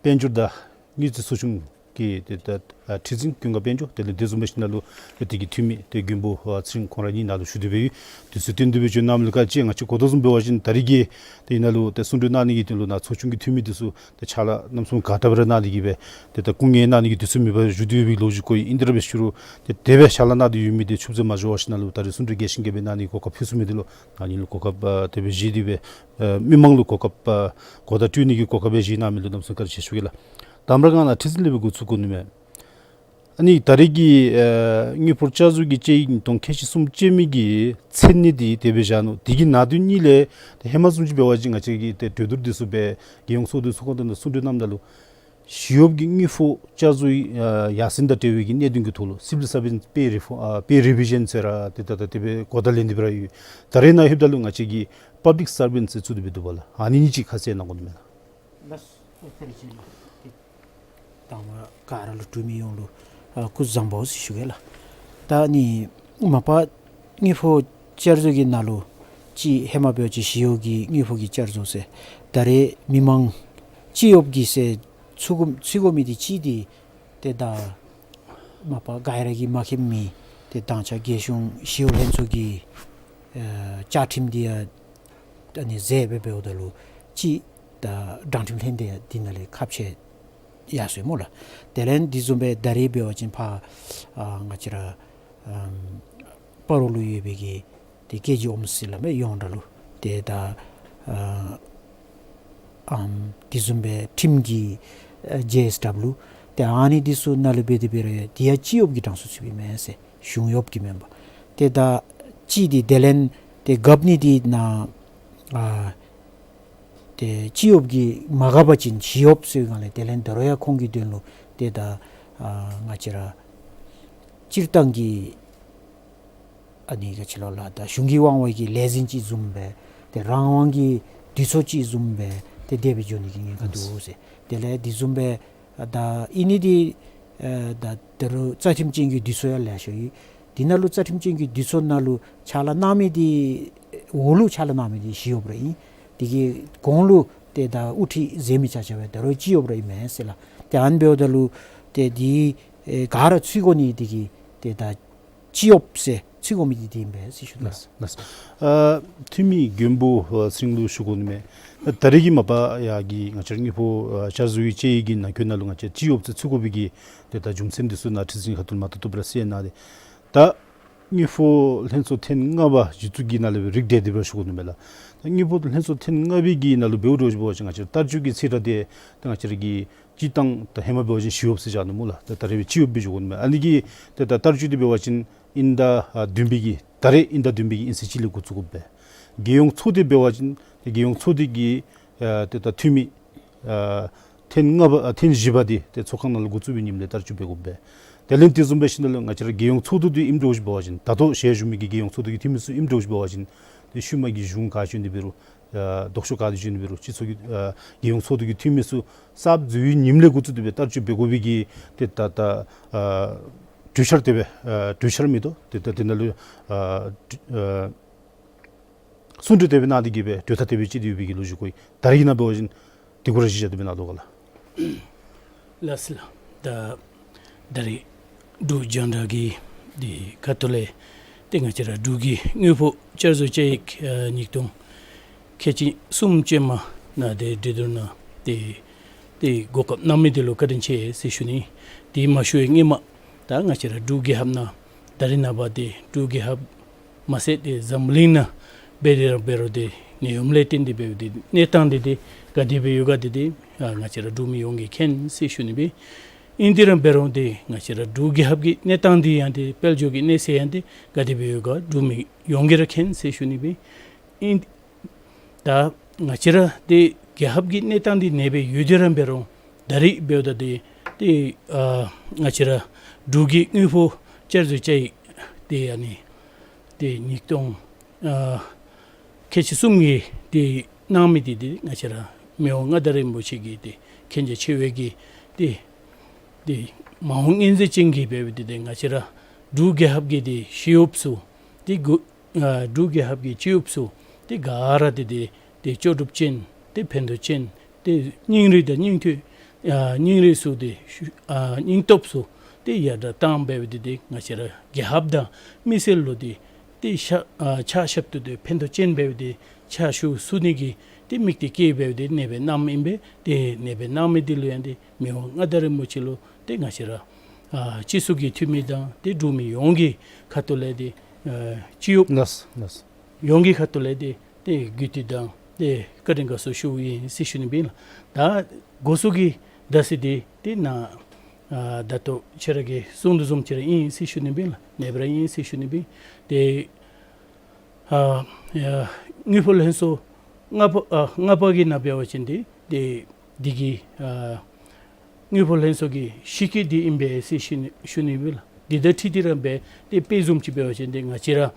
དཔལ་འབྱོར་དང་དངུལ་རྩིས་ཚོགས་ཆུང་གི་ཏེ་ད་ཨ་ཁྲི་འཛིན་ཀུན་དགའ་དཔལ་འབྱོར་དེ་ལས་དེ་བཟུམ་སྦེ་ཞིནམ་ལས་ཏེ་དེ་གི་འཐུས་མི་ཏེ་མགོན་པོ་ཨ་ཚེ་རིང་ཁོང་ར་གཉིས་ནཱ་ལུ་ཞུ་སྟེ་སྦེ་ཡོད། དུས་ཚོད་བཏོན་ཏེ་སྦེ་བྱོན་གནང་མི་ལུ་བཀའ་དྲིན་ཆེ། ང་བཅས་གོ་དོ་བཟུམ་འབད་བ་ཅིན་ད་རིས་ཀྱི་ཏེ་ཨ་ནཱ་ལུ་ཏེ་གསུང་གྲོས་གནང་ནི་གི་དོན་ལུ་ནཱ་ཚོགས་ཆུང་གི་འཐུས་མི་འདི་ཚུ་ཏེ་ཕྱག་ལཱ་རྣམ་གསུམ་ག་དེ་སྦེ་ར་གནང་སྟེ་གི་སྦེ་ཏེ་ད་སྐུ་ངལ་གནང་ནི་གི་དུས་ཚོད་མེད་པར་བཞུགས་ཏེ་ཡོད་པའི་ལོ་རྒྱུས་གོ་ཡི། ཨིན་ཏེ་ར་འབད་ཞུ་རུང་ཏེ་དེ་སྦེ་ཕྱག་ལཱ་གནང་སྟེ་ཡོད་མི་འདི་ཆུབ་སེམས་མ་ཞུ་བར་ཞིནམ་ལས་ད་རིས་གསུང་གྲོས་རྒྱས་ཤིང་རྒྱས་པར་གནང་ནི་གོ་སྐབས་ཕུལ་ཚུགས་མི་འདི་ལུ་ང་གཉིས་ལུ་གོ་སྐབས་ཨ་དེ་སྦེ་བཞེས་ཏེ་སྦེ་ཨ་མི་མང་ལུ་གོ་སྐབས་ཨ་གོ་བརྡ་སྤྲོད་ནི་གི་གོ་སྐབས་སྦེ་བཞེས་གནང་མི་ལུ་གནམ་མེད་ས་མེད་བཀའ་དྲིན་ཆེ་ཞུ་གེ་ལགས། དང་པ་ར་ང་ནཱ་ཁྲི་འཛིན་ལས་སྦེ་འགོ་བཙུགས་དགོ་ནི་མས། ཨ་ནི་ད་རིས་ཀྱི་ཨ་དངུལ་ཕོགས་བསྐྱར་བཟོ་གི་དཔྱད་ཡིག་ཉིས་སྟོང་ཁལ་གཅིག་གསུམ་ཅན་མི་གི་མཚན་གནས་འདི་དེ་སྦེ་བཞག་ནུག། དེ་གི་ནང་དོན་གཉིས་ལས་ཏེ་ཧེ་མ་བཟུམ་ཅིག་འབད་བ་ཅིན་ང་བཅས་ཀྱིས་ཏེ་གྲོས་བསྡུར་འདི་ཚུ་སྦེ་རྒྱལ་ཡོངས་ཚོགས་འདུ་ཚོགས་ཁང་འདི་ནང་གསུང་གྲོས་གནངམ་ད་ལུ་ཞི་གཡོགཔ་གི་དངུལ་ཕོགས་བསྐྱར་བཟོ་ཡི་ཨ་ཡར་སེང་དང་འབྲེལ་བའི་གི་གནད་དོན་གྱི་ཐོག་ལུ་civil servant pay reform ཨ་pay revision ཟེར་ར་ཏེ་ད་ད་དེ་སྦེ་གོ་བརྡ་ལེན་ཏེ་སྦེ་ར་ཡོད། ད་རེས་ནཱ་ལྷོདཔ་ད་ལུ་ང་བཅས་ཀྱིས་public servant ཟེར་བཙུགས་ཏེ་སྦེ་འདུག་པ་ལགས། ཨ་ནི་གཉིས་ཅིག་ཁ་གསལ་གནང་དགོ་ནི་མས་ལགས། ལགས་སོ། ཨོ་ཐེ་རི་ཅི་ལགས། དང་པ་ག་ར་ལུ་འབྲུག་མི་ཡོངས་ལུ་ཨ་སྐུ་གཟུགས་བཟང་པོ་ཟེར་ཞུ་གེ་ལགས། ད་ཨ་ནི་མ་པ་དངུལ་ཕོགས་བསྐྱར་བཟོ་གི་ནང་ལུ་ཅིག་ཧེ་མ་འབད་བ་ཅིན་ཞི་གཡོགཔ་གི་དངུལ་ཕོགས་ཀྱི་བསྐྱར་བཟོ་ཟེར། ད་རེས་མི་མང་སྤྱི་གཡོགཔ་གི་ཟེར་ཚུད་དགོ་ཚུད་དགོ་མི་འདི་ཅིག་འདི་ཏེ་ད་མ་པ་ག་ར་གིས་མ་མཁྱེན་མི་ཏེ་དང་ཆ་རྒྱལ་གཞུང་ཞི་གཡོག་ལྷན་ཚོགས་ཀྱི་ཨ་བཅའ་ཁྲིམས་འདི་ཡང་ཨ་ནི་ཟེར་སྦེ་འབདཝ་ད་ལུ་ཅིག་ད་དྲང་ཁྲིམས་ལྷན་སྡེ་ཡང་འདི་ནང་ལས་ཁ་ཕྱེ་ཡར་སོ་ཡི་སྨོ་ལགས། དེ་ལས་འདི་བཟུམ་སྦེ་ད་རིས་འབད་བ་ཅིན་ཕར་ཨ་ང་བཅས་ར་ཨམ་སྤ་རོ་ལུ་ཡོད་པའི་གི་ཏེ་ཀེ་ཇི་ཨོམ་སི་ལས་མི་ཡོངས་གྲགས་ལུ་ཏེ་ད་ཨ་ཨམ་འདི་བཟུམ་སྦེ་ཁྲིམས་ཀྱི་ཨ་ཇེ་ཨེསི་ཌབ་ལིའུ་ཏེ་ཨ་ནི་འདི་ཚུ་ནང་ལུ་འབད་དེ་འབད་རུང་འདི་ཡང་སྤྱི་གཡོགཔ་གི་གྲངས་སུ་ཚུདཔ་ཨིན་མས་ཟེར། གཞུང་གཡོགཔ་གི་མེན་པར། ཏེ་ད་ཅིག་འདི་དེ་ལས་ཏེ་གབ་ནི་འདི་ནཱ་ཨ་ཏེ་སྤྱི་གཡོགཔ་གིས་མ་གབ་པ་ཅིན་ཞི་གཡོགཔ་ཟེར་བའི་སྒང་ལས་དེ་ལས་ད་རུང་ཡང་ཁོང་གི་དོན་ལུ་ཏེ་ད་ཨ་ང་བཅས་ར་སྤྱིར་བཏང་གི་ཨ་ནི་ག་ཅི་ལོ་ལགས་ད་གཞུང་གི་དབང་བའི་གི་ལས་འཛིན་ཅིག་བཟུམ་སྦེ་ཏེ་རང་དབང་གི་འདུས་ཚོགས་ཅིག་བཟུམ་སྦེ་ཏེ་དེ་སྦེ་འགྱོ་ནི་གི་ཉེན་ཁ་འདུག་ཟེར། དེ་ལས་འདི་བཟུམ་སྦེ་ཨ་ད་ཨིན་ནི་འདི་ཨ་ད་ད་རུང་རྩ་ཁྲིམས་ཅན་གྱི་འདུས་ཚོགས་ཡང་ལེ་ཤ་ཡོད། འདི་ནང་ལུ་རྩ་ཁྲིམས་ཅན་གྱི་འདུས་ཚོགས་ནང་ལུ་ཕྱག་ལཱ་གནང་མི་འདི་འོག་ལུ་ཕྱག་ལཱ་གནང་མི་འདི་ཞི་གཡོགཔ་ར་ཨིན། དེ་གི་གོང་ལུ་ཏེ་ད་དབུ་ཁྲིད་མཛད་མི་ཆ་ཁྱབ་ཡང་ད་རུང་སྤྱི་གཡོགཔ་ར་ཨིན་མས་ཟེར་ལགས། ཏེ་ཨ་ནི་འབདཝ་ད་ལུ་ཏེ་འདི་ཨེ་ག་ར་ཚུད་དགོ་ནི་འདི་གིས་ཏེ་ད་སྤྱི་གཡོགཔ་ཟེར་ཚུད་དགོ་མི་འདི་འདི་ཨིན་པས་ཟེར་ཞུ་དོ། ལགས་ལགས། ཨ་འཐུས་མི་མགོན་པོ་ཨ་ཚེ་རིང་ལུ་ཞུ་དགོ་ནི་མས། ད་རེས་ཀྱི་མ་པ་ཡར་གྱི་ང་བཅས་དངུལ་ཕོགས་ཨ་བསྐྱར་བཟོ་ཡི་དཔྱད་ཡིག་གི་ནང་འཁོད་ནང་ལུ་ང་བཅས་སྤྱི་གཡོགཔ་ཟེར་ཚུད་དགོ་པའི་གི་ཏེ་ད་རྒྱུ་མཚན་འདི་ཚུ་ནཱ་ཁྲི་འཛིན་ཁ་ཐུག་ལུ་མ་ཏོག་ཏོ་སྦེ་ར་གསལ་གནང་སྟེ། ད་དངུལ་ཕོགས་ལྷན་ཚོགས་ཐེངས་ལྔ་པ་གཞི་བཙུགས་ཀྱི་ནང་ལས་སྦེ་རིགས་བསྒྲེས་ཏེ་སྦེ་ཞུ་དགོ་ནི་མས་ལགས། ད་དངུལ་ཕོགས་ལྷན་ཚོགས་ཐེངས་ལྔ་པའི་གི་ནང་ལུ་འབདཝ་འདྲཝ་ཅིག་འབད་བ་ཅིན་ང་བཅས་བསྟར་སྤྱོད་ཀྱི་ཚིག་ཁྲ་འདི་ད་ང་བཅས་ར་གི་སྤྱིར་བཏང་ད་ཧེ་མ་འབད་བ་ཅིན་ཞི་གཡོགཔ་ཟེར་བཞག་ནུག་སྨོ་ལགས། ད་ད་རེས་སྦེ་སྤྱི་གཡོགཔ་སྦེ་ཞུ་དགོ་ནི་མས། ཨ་ནི་གི་ཏེ་ད་བསྟར་སྤྱོད་འདི་འབད་བ་ཅིན་དབྱིན་ཟླ་ཨ་བདུན་པའི་གི་ད་རེས་དབྱིན་ཟླ་བདུན་པའི་གི་དབྱིན་ཚེས་གཅིག་ལས་འགོ་བཙུགས་དགོ་པས། རྒྱལ་ཡོངས་ཚོགས་སྡེ་འབད་བ་ཅིན་ཏེ་རྒྱལ་ཡོངས་ཚོགས་སྡེ་གི་ཨ་ཏེ་ད་འཐུས་མི་ཨ་ཐེངས་ལྔ་པ་ཨ་ཐེངས་བཞི་པ་འདི་ཏེ་ཚོགས་ཁང་ནང་ལུ་འགོ་བཙུགས་པའི་ཉིནམ་ལས་བསྟར་སྤྱོད་འབད་དགོ་པས། དེ་ལས་དེ་བཟུམ་སྦེ་ཞིནམ་ལས་ང་བཅས་ར་རྒྱལ་ཡོངས་ཚོགས་འདུ་འདི་ཨིནམ་འདྲཝ་ཅིག་འབད་བ་ཅིན་ད་ལྟོ་ཞལ་བཞུགས་མི་གི་རྒྱལ་ཡོངས་ཚོགས་འདུ་གི་འཐུས་མི་ཚུ་ཨིནམ་འདྲཝ་ཅིག་འབད་བ་ཅིན་ཏེ་ཤུལ་མ་གི་གཞུང་ག་བྱོན་ཏེ་འབད་རུང་ཨ་ལྡོག་ཕྱོགས་ག་ཏེ་བྱོན་ཏེ་འབད་རུང་སྤྱི་ཚོགས་ཀྱི་ཨ་རྒྱལ་ཡོངས་ཚོགས་འདུ་གི་འཐུས་མི་ཚུ་གསརཔ་འཛུལ་བའི་ཉིནམ་ལས་འགོ་བཙུགས་ཏེ་སྦེ་བསྟར་སྤྱོད་འབད་དགོ་པའི་གི་ཏེ་ད་ད་ཨ་གྲོས་འཆར་དེ་སྦེ་ཨ་གྲོས་འཆར་མེན་ཏོ་ཏེ་ད་དེ་ནང་ལུ་ཨ་ཨ་གསུང་གྲོས་དེ་སྦེ་གནང་སྟེ་གི་སྦེ་གྲོས་ཐག་དེ་སྦེ་བཅད་དེ་ཡོད་པའི་གི་ལོ་རྒྱུས་གོ་ཡི། ད་རེས་ཀྱི་ནང་འབད་བ་ཅིན་དེ་གུ་ར་གཞི་བཞག་སྟེ་སྦེ་གནང་དོ་ག་ལགས། ལགས་སོ་ལགས། ད་ད་རེས་འབྲུག་རྒྱང་བསྒྲགས་ཀྱི་འདི་ཁ་ཐུག་ལས་ཏེ་ང་བཅས་ར་འབྲུག་གི་དངུལ་ཕོགས་བསྐྱར་བཟོ་དཔྱད་ཡིག་ཨ་ཉིས་སྟོང་ཁལ་གཅིག་གསུམ་ཅན་མ་ནང་ཏེ་འབྲི་དོ་ན་ཏེ་ ཏེ་གོ་སྐབས་གནང་མི་འདི་ལུ་བཀའ་དྲིན་ཆེ་ཟེར་ཞུ་ནི། དེ་མ་ཞུ་བའི་སྔོན་མ་ད་ང་བཅས་ར་འབྲུག་རྒྱལ་ཁབ་ནང་ད་རེས་ནངས་པ་འདི་འབྲུག་རྒྱལ་ཁབ་མ་ཚད་ཏེ་འཛམ་གླིང་ནང་འབད་དེ་ར་འབད་རུང་འདི་ནད་ཡམས་ལས་བརྟེན་ཏེ་འབད་འདི་གནས་སྟངས་འདི་འདི་ག་དེ་སྦེ་ཡོད་ག་འདི་འདི་ཨ་ང་བཅས་ར་འབྲུག་མི་ཡོངས་ཀྱིས་མཁྱེན་ཟེར་ཞུ་ནི་སྦེ། ཨིན་དེ་ར་འབད་རུང་འདི་ང་བཅས་ར་འབྲུག་རྒྱལ་ཁབ་ཀྱི་གནས་སྟངས་འདི་ཡང་འདི་དཔལ་འབྱོར་གྱི་གནས་ཚད་ཡང་འདི་ག་དེ་སྦེ་ཡོད་ག་འབྲུག་མི་ཡོངས་ཀྱིས་ར་མཁྱེན་ཟེར་ཞུ་ནི་སྦེ། ཨིན། ད་ང་བཅས་ར་འདི་རྒྱལ་ཁབ་ཀྱི་གནས་སྟངས་འདི་ཨ་ནེ་སྦེ་ཡོད་དེ་ར་འབད་རུང་ད་རིས་འབདཝ་ད་འདི་ཏེ་ཨ་ང་བཅས་ར་འབྲུག་གི་དངུལ་ཕོགས་བསྐྱར་བཟོ་བྱ་ཡི་འདི་ཨ་ནི་ཏེ་ཉིས་སྟོང་ཨ་ཁལ་གཅིག་གསུམ་གྱི་འདི་གནང་མི་འདི་འདི་ང་བཅས་ར་མི་དབང་མངའ་བདག་རིན་པོ་ཆེ་གི་འདི་མཁྱེན་རྒྱ་ཆེ་བའི་གི་འདི་འདི་མ་འོངས་སྔོན་འཛིན་ཅན་གྱི་འབད་འདི་འདི་ང་བཅས་ར་འབྲུག་རྒྱལ་ཁབ་ཀྱི་འདི་ཞི་གཡོགཔ་ཚུ་འདི་གུ་ཨ་འབྲུག་རྒྱལ་ཁབ་ཀྱི་སྤྱི་གཡོགཔ་ཚུ་འདི་ག་ར་འདི་འདི་འདི་ལྕོགས་གྲུབ་ཅན་འདི་ཕན་ཐོགས་ཅན་འདི་སྙིང་རུས་དང་སྙིང་ཐོས་ཨ་སྙིང་རུས་ཚུ་འདི་ཤུ་ཨ་སྙིང་སྟོབས་ཚུ་འདི་ཡར་དྲག་བཏང་འབད་འདི་འདི་ང་བཅས་ར་རྒྱལ་ཁབ་དང་མི་སེར་ལུ་འདི་འདི་ཤ་ཨ་ཕྱག་ཞབས་ཏོག་འདི་ཕན་ཐོགས་ཅན་འབད་འདི་ཕྱག་ཞུ་ཚུགས་ནི་གི་འདི་དམིགས་གཏད་བསྐྱེད་འབད་འདི་ཨ་ནེ་སྦེ་གནངམ་ཨིན་པས། འདི་ཨ་ནེ་སྦེ་གནང་མི་འདི་ལུ་ཡང་འདི་མི་དབང་མངའ་བདག་རིན་པོ་ཆེ་ལུ་འདི་ང་བཅས་ར་ཨ་སྤྱི་ཚོགས་ཀྱི་འཐུས་མི་དང་འདི་འབྲུག་མི་ཡོངས་ཀྱི་ཁ་ཐུག་ལས་འདི་ཨ་སྤྱི་གཡོགཔ་ལགས་ལགས། ཡོངས་ཀྱི་ཁ་ཐུག་ལས་འདི་འདི་གུས་བཏུད་དང་འདི་བཀའ་དྲིན་དགའ་ཚོར་ཞུཝ་ཨིན་ཟེར་ཞུ་ནི་སྦེ་ལགས། ད་འགོ་བཙུགས་ཀྱི་ད་ཟེར་འདི་འདི་ནཱ་ཨ་ད་ལྟོ་ཁྱེད་ར་གིས་གསུང་དོ་བཟུམ་ཅིག་ར་ཨིན་ཟེར་ཞུ་ནི་སྦེ་ལགས། ཨ་ནེ་སྦེ་ར་ཨིན་ཟེར་ཞུ་ནི་སྦེ། འདི་ཨ་ཡ་དངུལ་ཕོགས་ལྷན་ཚོགས་ལྔ་པ་ཨ་ལྔ་པ་གི་ནང་འབད་བ་ཅིན་འདི་འདི་འདི་གི་ཨ་དངུལ་ཕོགས་ལྷན་ཚོགས་ཀྱི་ཞིབ་དཔྱད་འདི་ཨིན་པས་ཟེར་ཞུ་ནི་ཞུ་ནི་སྦེ་ལགས། འདི་དང་འཁྲིལ་ཏེ་ར་འབད་འདི་དཔེ་བཟུམ་ཅིག་འབད་བ་ཅིན་འདི་ང་བཅས་ར་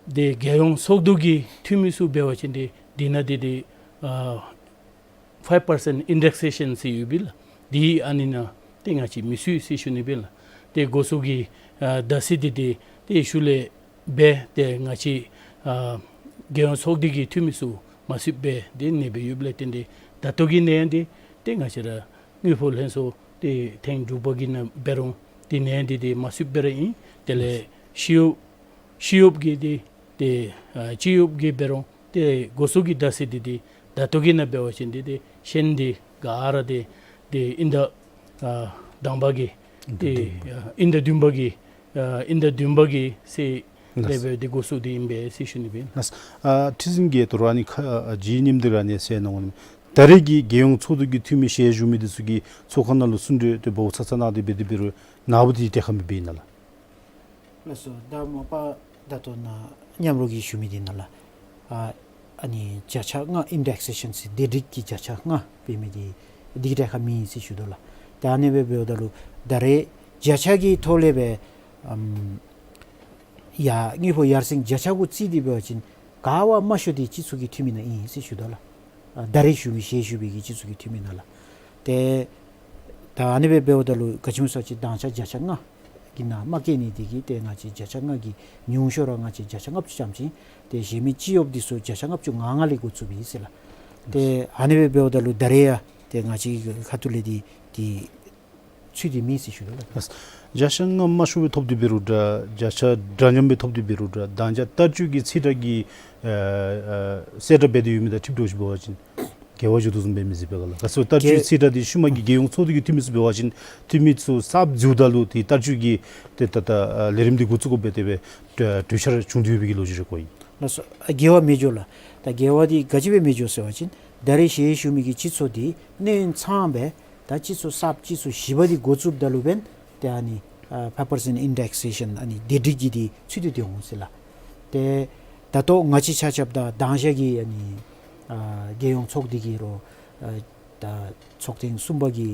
འདི་རྒྱལ་ཡོངས་ཚོགས་འདུ་གི་འཐུས་མི་ཚུ་འབད་བ་ཅིན་འདི་འདི་ནང་འདི་འདི་ཨ་five percent indexation ཟེར་ཡོད་པས་ལགས། འདི་ཨ་ནི་ནང་འདི་ང་བཅས་མི་ཚུད་ཟེར་ཞུ་ནི་སྦེ་ལགས། འདི་འགོ་བཙུགས་ཀྱི་ཨ་ད་ཟེར་འདི་འདི་འདི་ཤུལ་ལས་འབད་འདི་ང་བཅས་ཨ་རྒྱལ་ཡོངས་ཚོགས་སྡེ་གི་འཐུས་མི་ཚུ་མ་ཚུདཔ་སྦེ་འདི་ཨ་ནེ་སྦེ་ཡོདཔ་ལས་བརྟེན་ཏེ་ད་ལྟོ་གི་ནང་འདི་འདི་ང་བཅས་ར་དངུལ་ཕོགས་ལྷན་ཚོགས་འདི་ཐེངས་དྲུག་པ་གི་ནང་འབད་རུང་འདི་ནང་འདི་འདི་མ་ཚུདཔ་སྦེ་ར་ཨིན། དེ་ལས་ཞི་གཡོགཔ་ཞི་གཡོགཔ་གི་འདི་འདི་ཨ་སྤྱི་གཡོགཔ་གི་འབད་རུང་འདི་འགོ་བཙུགས་ཀྱི་ད་ཟེར་འདི་འདི་ད་ལྟོ་གི་ནང་འབད་བ་ཅིན་འདི་འདི་ཤན་འདི་ག་ར་འདི་འདི་དབྱིན་ཟླ་ཨ་དང་པ་གི་དབྱིན་ཟླ་འདི་བདུན་པ། ཨ་དབྱིན་ཟླ་བདུན་པ་གི་ཨ་དབྱིན་ཟླ་བདུན་པ་གི་ཚེ་ལས་ལགས། འབད་འདི་འགོ་བཙུགས་འདི་ཨིན་པས་ཟེར་ཞུ་ནི་སྦེ། ལགས། ཨ་ཁྲི་འཛིན་གྱིས་ད་རུང་ཨ་ནི་ཁ་ཨ་ཇི་ནེམ་འདི་ར་ཨ་ནི་ཟེར་གནང་འོང་། ད་རེས་ཀྱི་རྒྱལ་ཡོངས་ཚོགས་འདུ་གི་འཐུས་མི་ཞལ་བཞུགས་མི་འདི་ཚུ་གིས་ཚོགས་ཁང་ནང་ལུ་གསུང་གྲོས་འདི་འབོ་ཚར་ཚར་གནང་སྟེ་འབད་འདི་འབད་རུང་ནཱ་བུ་འདི་གྲལ་ཁར་མི་འབད་ཨིན་ན་ལགས། ལགས་སོ། ད་མ་པ་ད་ལྟོ་ནཱ་མཉམ་རོགས་ཀྱིས་ཞུ་མི་འདི་ནང་ལགས། ཨ་ཨ་ནི་བརྒྱ་ཆ་ལྔ་ཨིན་ཌེག་སེ་ཤཱན་ཟེར་སྡེ་སྒྲིག་གི་བརྒྱ་ཆ་ལྔ་འབད་མི་འདི་འདི་གི་གྲལ་ཁར་མེད་ཟེར་ཞུ་དོ་ལགས། ད་ཨ་ནེ་སྦེ་འབདཝ་ད་ལུ་ད་རེས་བརྒྱ་ཆ་གི་ཐོག་ལས་སྦེ་ཨམ་ཡར་དངུལ་ཕོགས་ཡར་སེང་བརྒྱ་ཆ་གུ་བརྩིས་ཏེ་འབད་བ་ཅིན་ག་བ་མང་ཤོས་འདི་སྤྱི་ཚོགས་ཀྱི་འཐུས་མི་ནང་ཨིན་ཟེར་ཞུ་དོ་ལགས། ཨ་ད་རེས་ཞུ་མི་ཞལ་བཞུགས་པའི་གི་སྤྱི་ཚོགས་ཀྱི་འཐུས་མི་ནང་ལགས། ཏེ་ད་ཨ་ནེ་སྦེ་འབདཝ་ད་ལུ་ག་ཅི་སྨོ་ཟེར་བ་ཅིན་དང་ཆ་བརྒྱ་ཆ་ལྔ་གི་ནང་མ་བཀལ་ནི་འདི་གིས་ཏེ་ང་བཅས་བརྒྱ་ཆ་ལྔ་གི་ཉུང་ཤོས་ར་ང་བཅས་བརྒྱ་ཆ་ལྔ་བཅུ་ཙམ་ཅིག། ཏེ་གཞན་མི་སྤྱི་གཡོགཔ་འདི་ཚུ་བརྒྱ་ཆ་ལྔ་བཅུ་ང་ལྔ་ལས་འགོ་བཙུགས་པས་ཟེར་ལགས། ཏེ་ཨ་ནེ་སྦེ་འབདཝ་ད་ལུ་ད་རེས་ཡང་ཏེ་ང་བཅས་ཁ་ཐུག་ལས་འདི་འདི་ཚུད་དེ་མེད་ཟེར་ཞུ་དོ་ལགས། བརྒྱ་ཆ་ལྔ་མང་ཤོས་སྦེ་ཐོབ་སྟེ་འབད་རུང་འདྲ་བརྒྱ་ཆ་འདྲ་མཉམ་སྦེ་ཐོབ་སྟེ་འབད་རུང་འདྲ་དང་ཆ་བསྟར་སྤྱོད་ཀྱི་ཚིག་ཁྲ་གི་ཨ་ཨ་གསལ་བསྒྲགས་འབད་དེ་ཡོད་མི་དང་འཁྲིལ་དོ་ཅིག་འབད་བ་ཅིན་འགལ་བ་འགྱོ་དོ་བཟུམ་འབད་མི་ཅིག་འབད་ག་ལགས། ག་ཅི་སྨོ་བསྟར་སྤྱོད་གི་ཚིག་ཁྲ་འདི་ཤུལ་མ་གི་རྒྱལ་ཡོངས་ཚོགས་འདུ་གི་འཐུས་མི་ཚུ་འབད་བ་ཅིན་འཐུས་མི་ཚུ་གསརཔ་འཛུལཝ་ད་ལུ་ཏེ་བསྟར་སྤྱོད་ཀྱི་ཏེ་ད་ད་ཨ་ལས་རིམ་འདི་འགོ་བཙུགས་དགོཔ་འབད་དེ་སྦེ་གྲོས་གྲོས་འཆར་བྱུང་སྟེ་ཡོད་པའི་གི་ལོ་རྒྱུས་རེ་གོ་ཡི། ལགས་སོ། ཨ་འགལ་བ་མེད་འགྱོ་ལགས། ད་འགལ་བ་འདི་ག་ཅི་སྦེ་མེད་འགྱོ་ཟེར་བ་ཅིན་ད་རེས་ཞལ་བཞུགས་མི་གི་སྤྱི་ཚོགས་འདི་གནས་ཚང་སྦེ་ད་སྤྱི་ཚོགས་གསརཔ་སྤྱི་ཚོགས་བཞི་པ་འདི་འགོ་བཙུགསཔ་ད་ལུ་འབདན་ཏེ་ཨ་ནི་ཨ་five percent indexation ཨ་ནི་སྡེ་སྒྲིག་གི་འདི་ཚུད་དེ་སྡོད་འོང་ཟེར་ལགས། ཏེ་ད་ལྟོ་ང་བཅས་ཆ་ཁྱབ་དང་དང་ཞག་གི་ཨ་ནི་ཨ་རྒྱལ་ཡོངས་ཚོགས་སྡེ་གི་རོགས་ཨ་ད་ཚོགས་ཐེངས་གསུམ་པ་གི་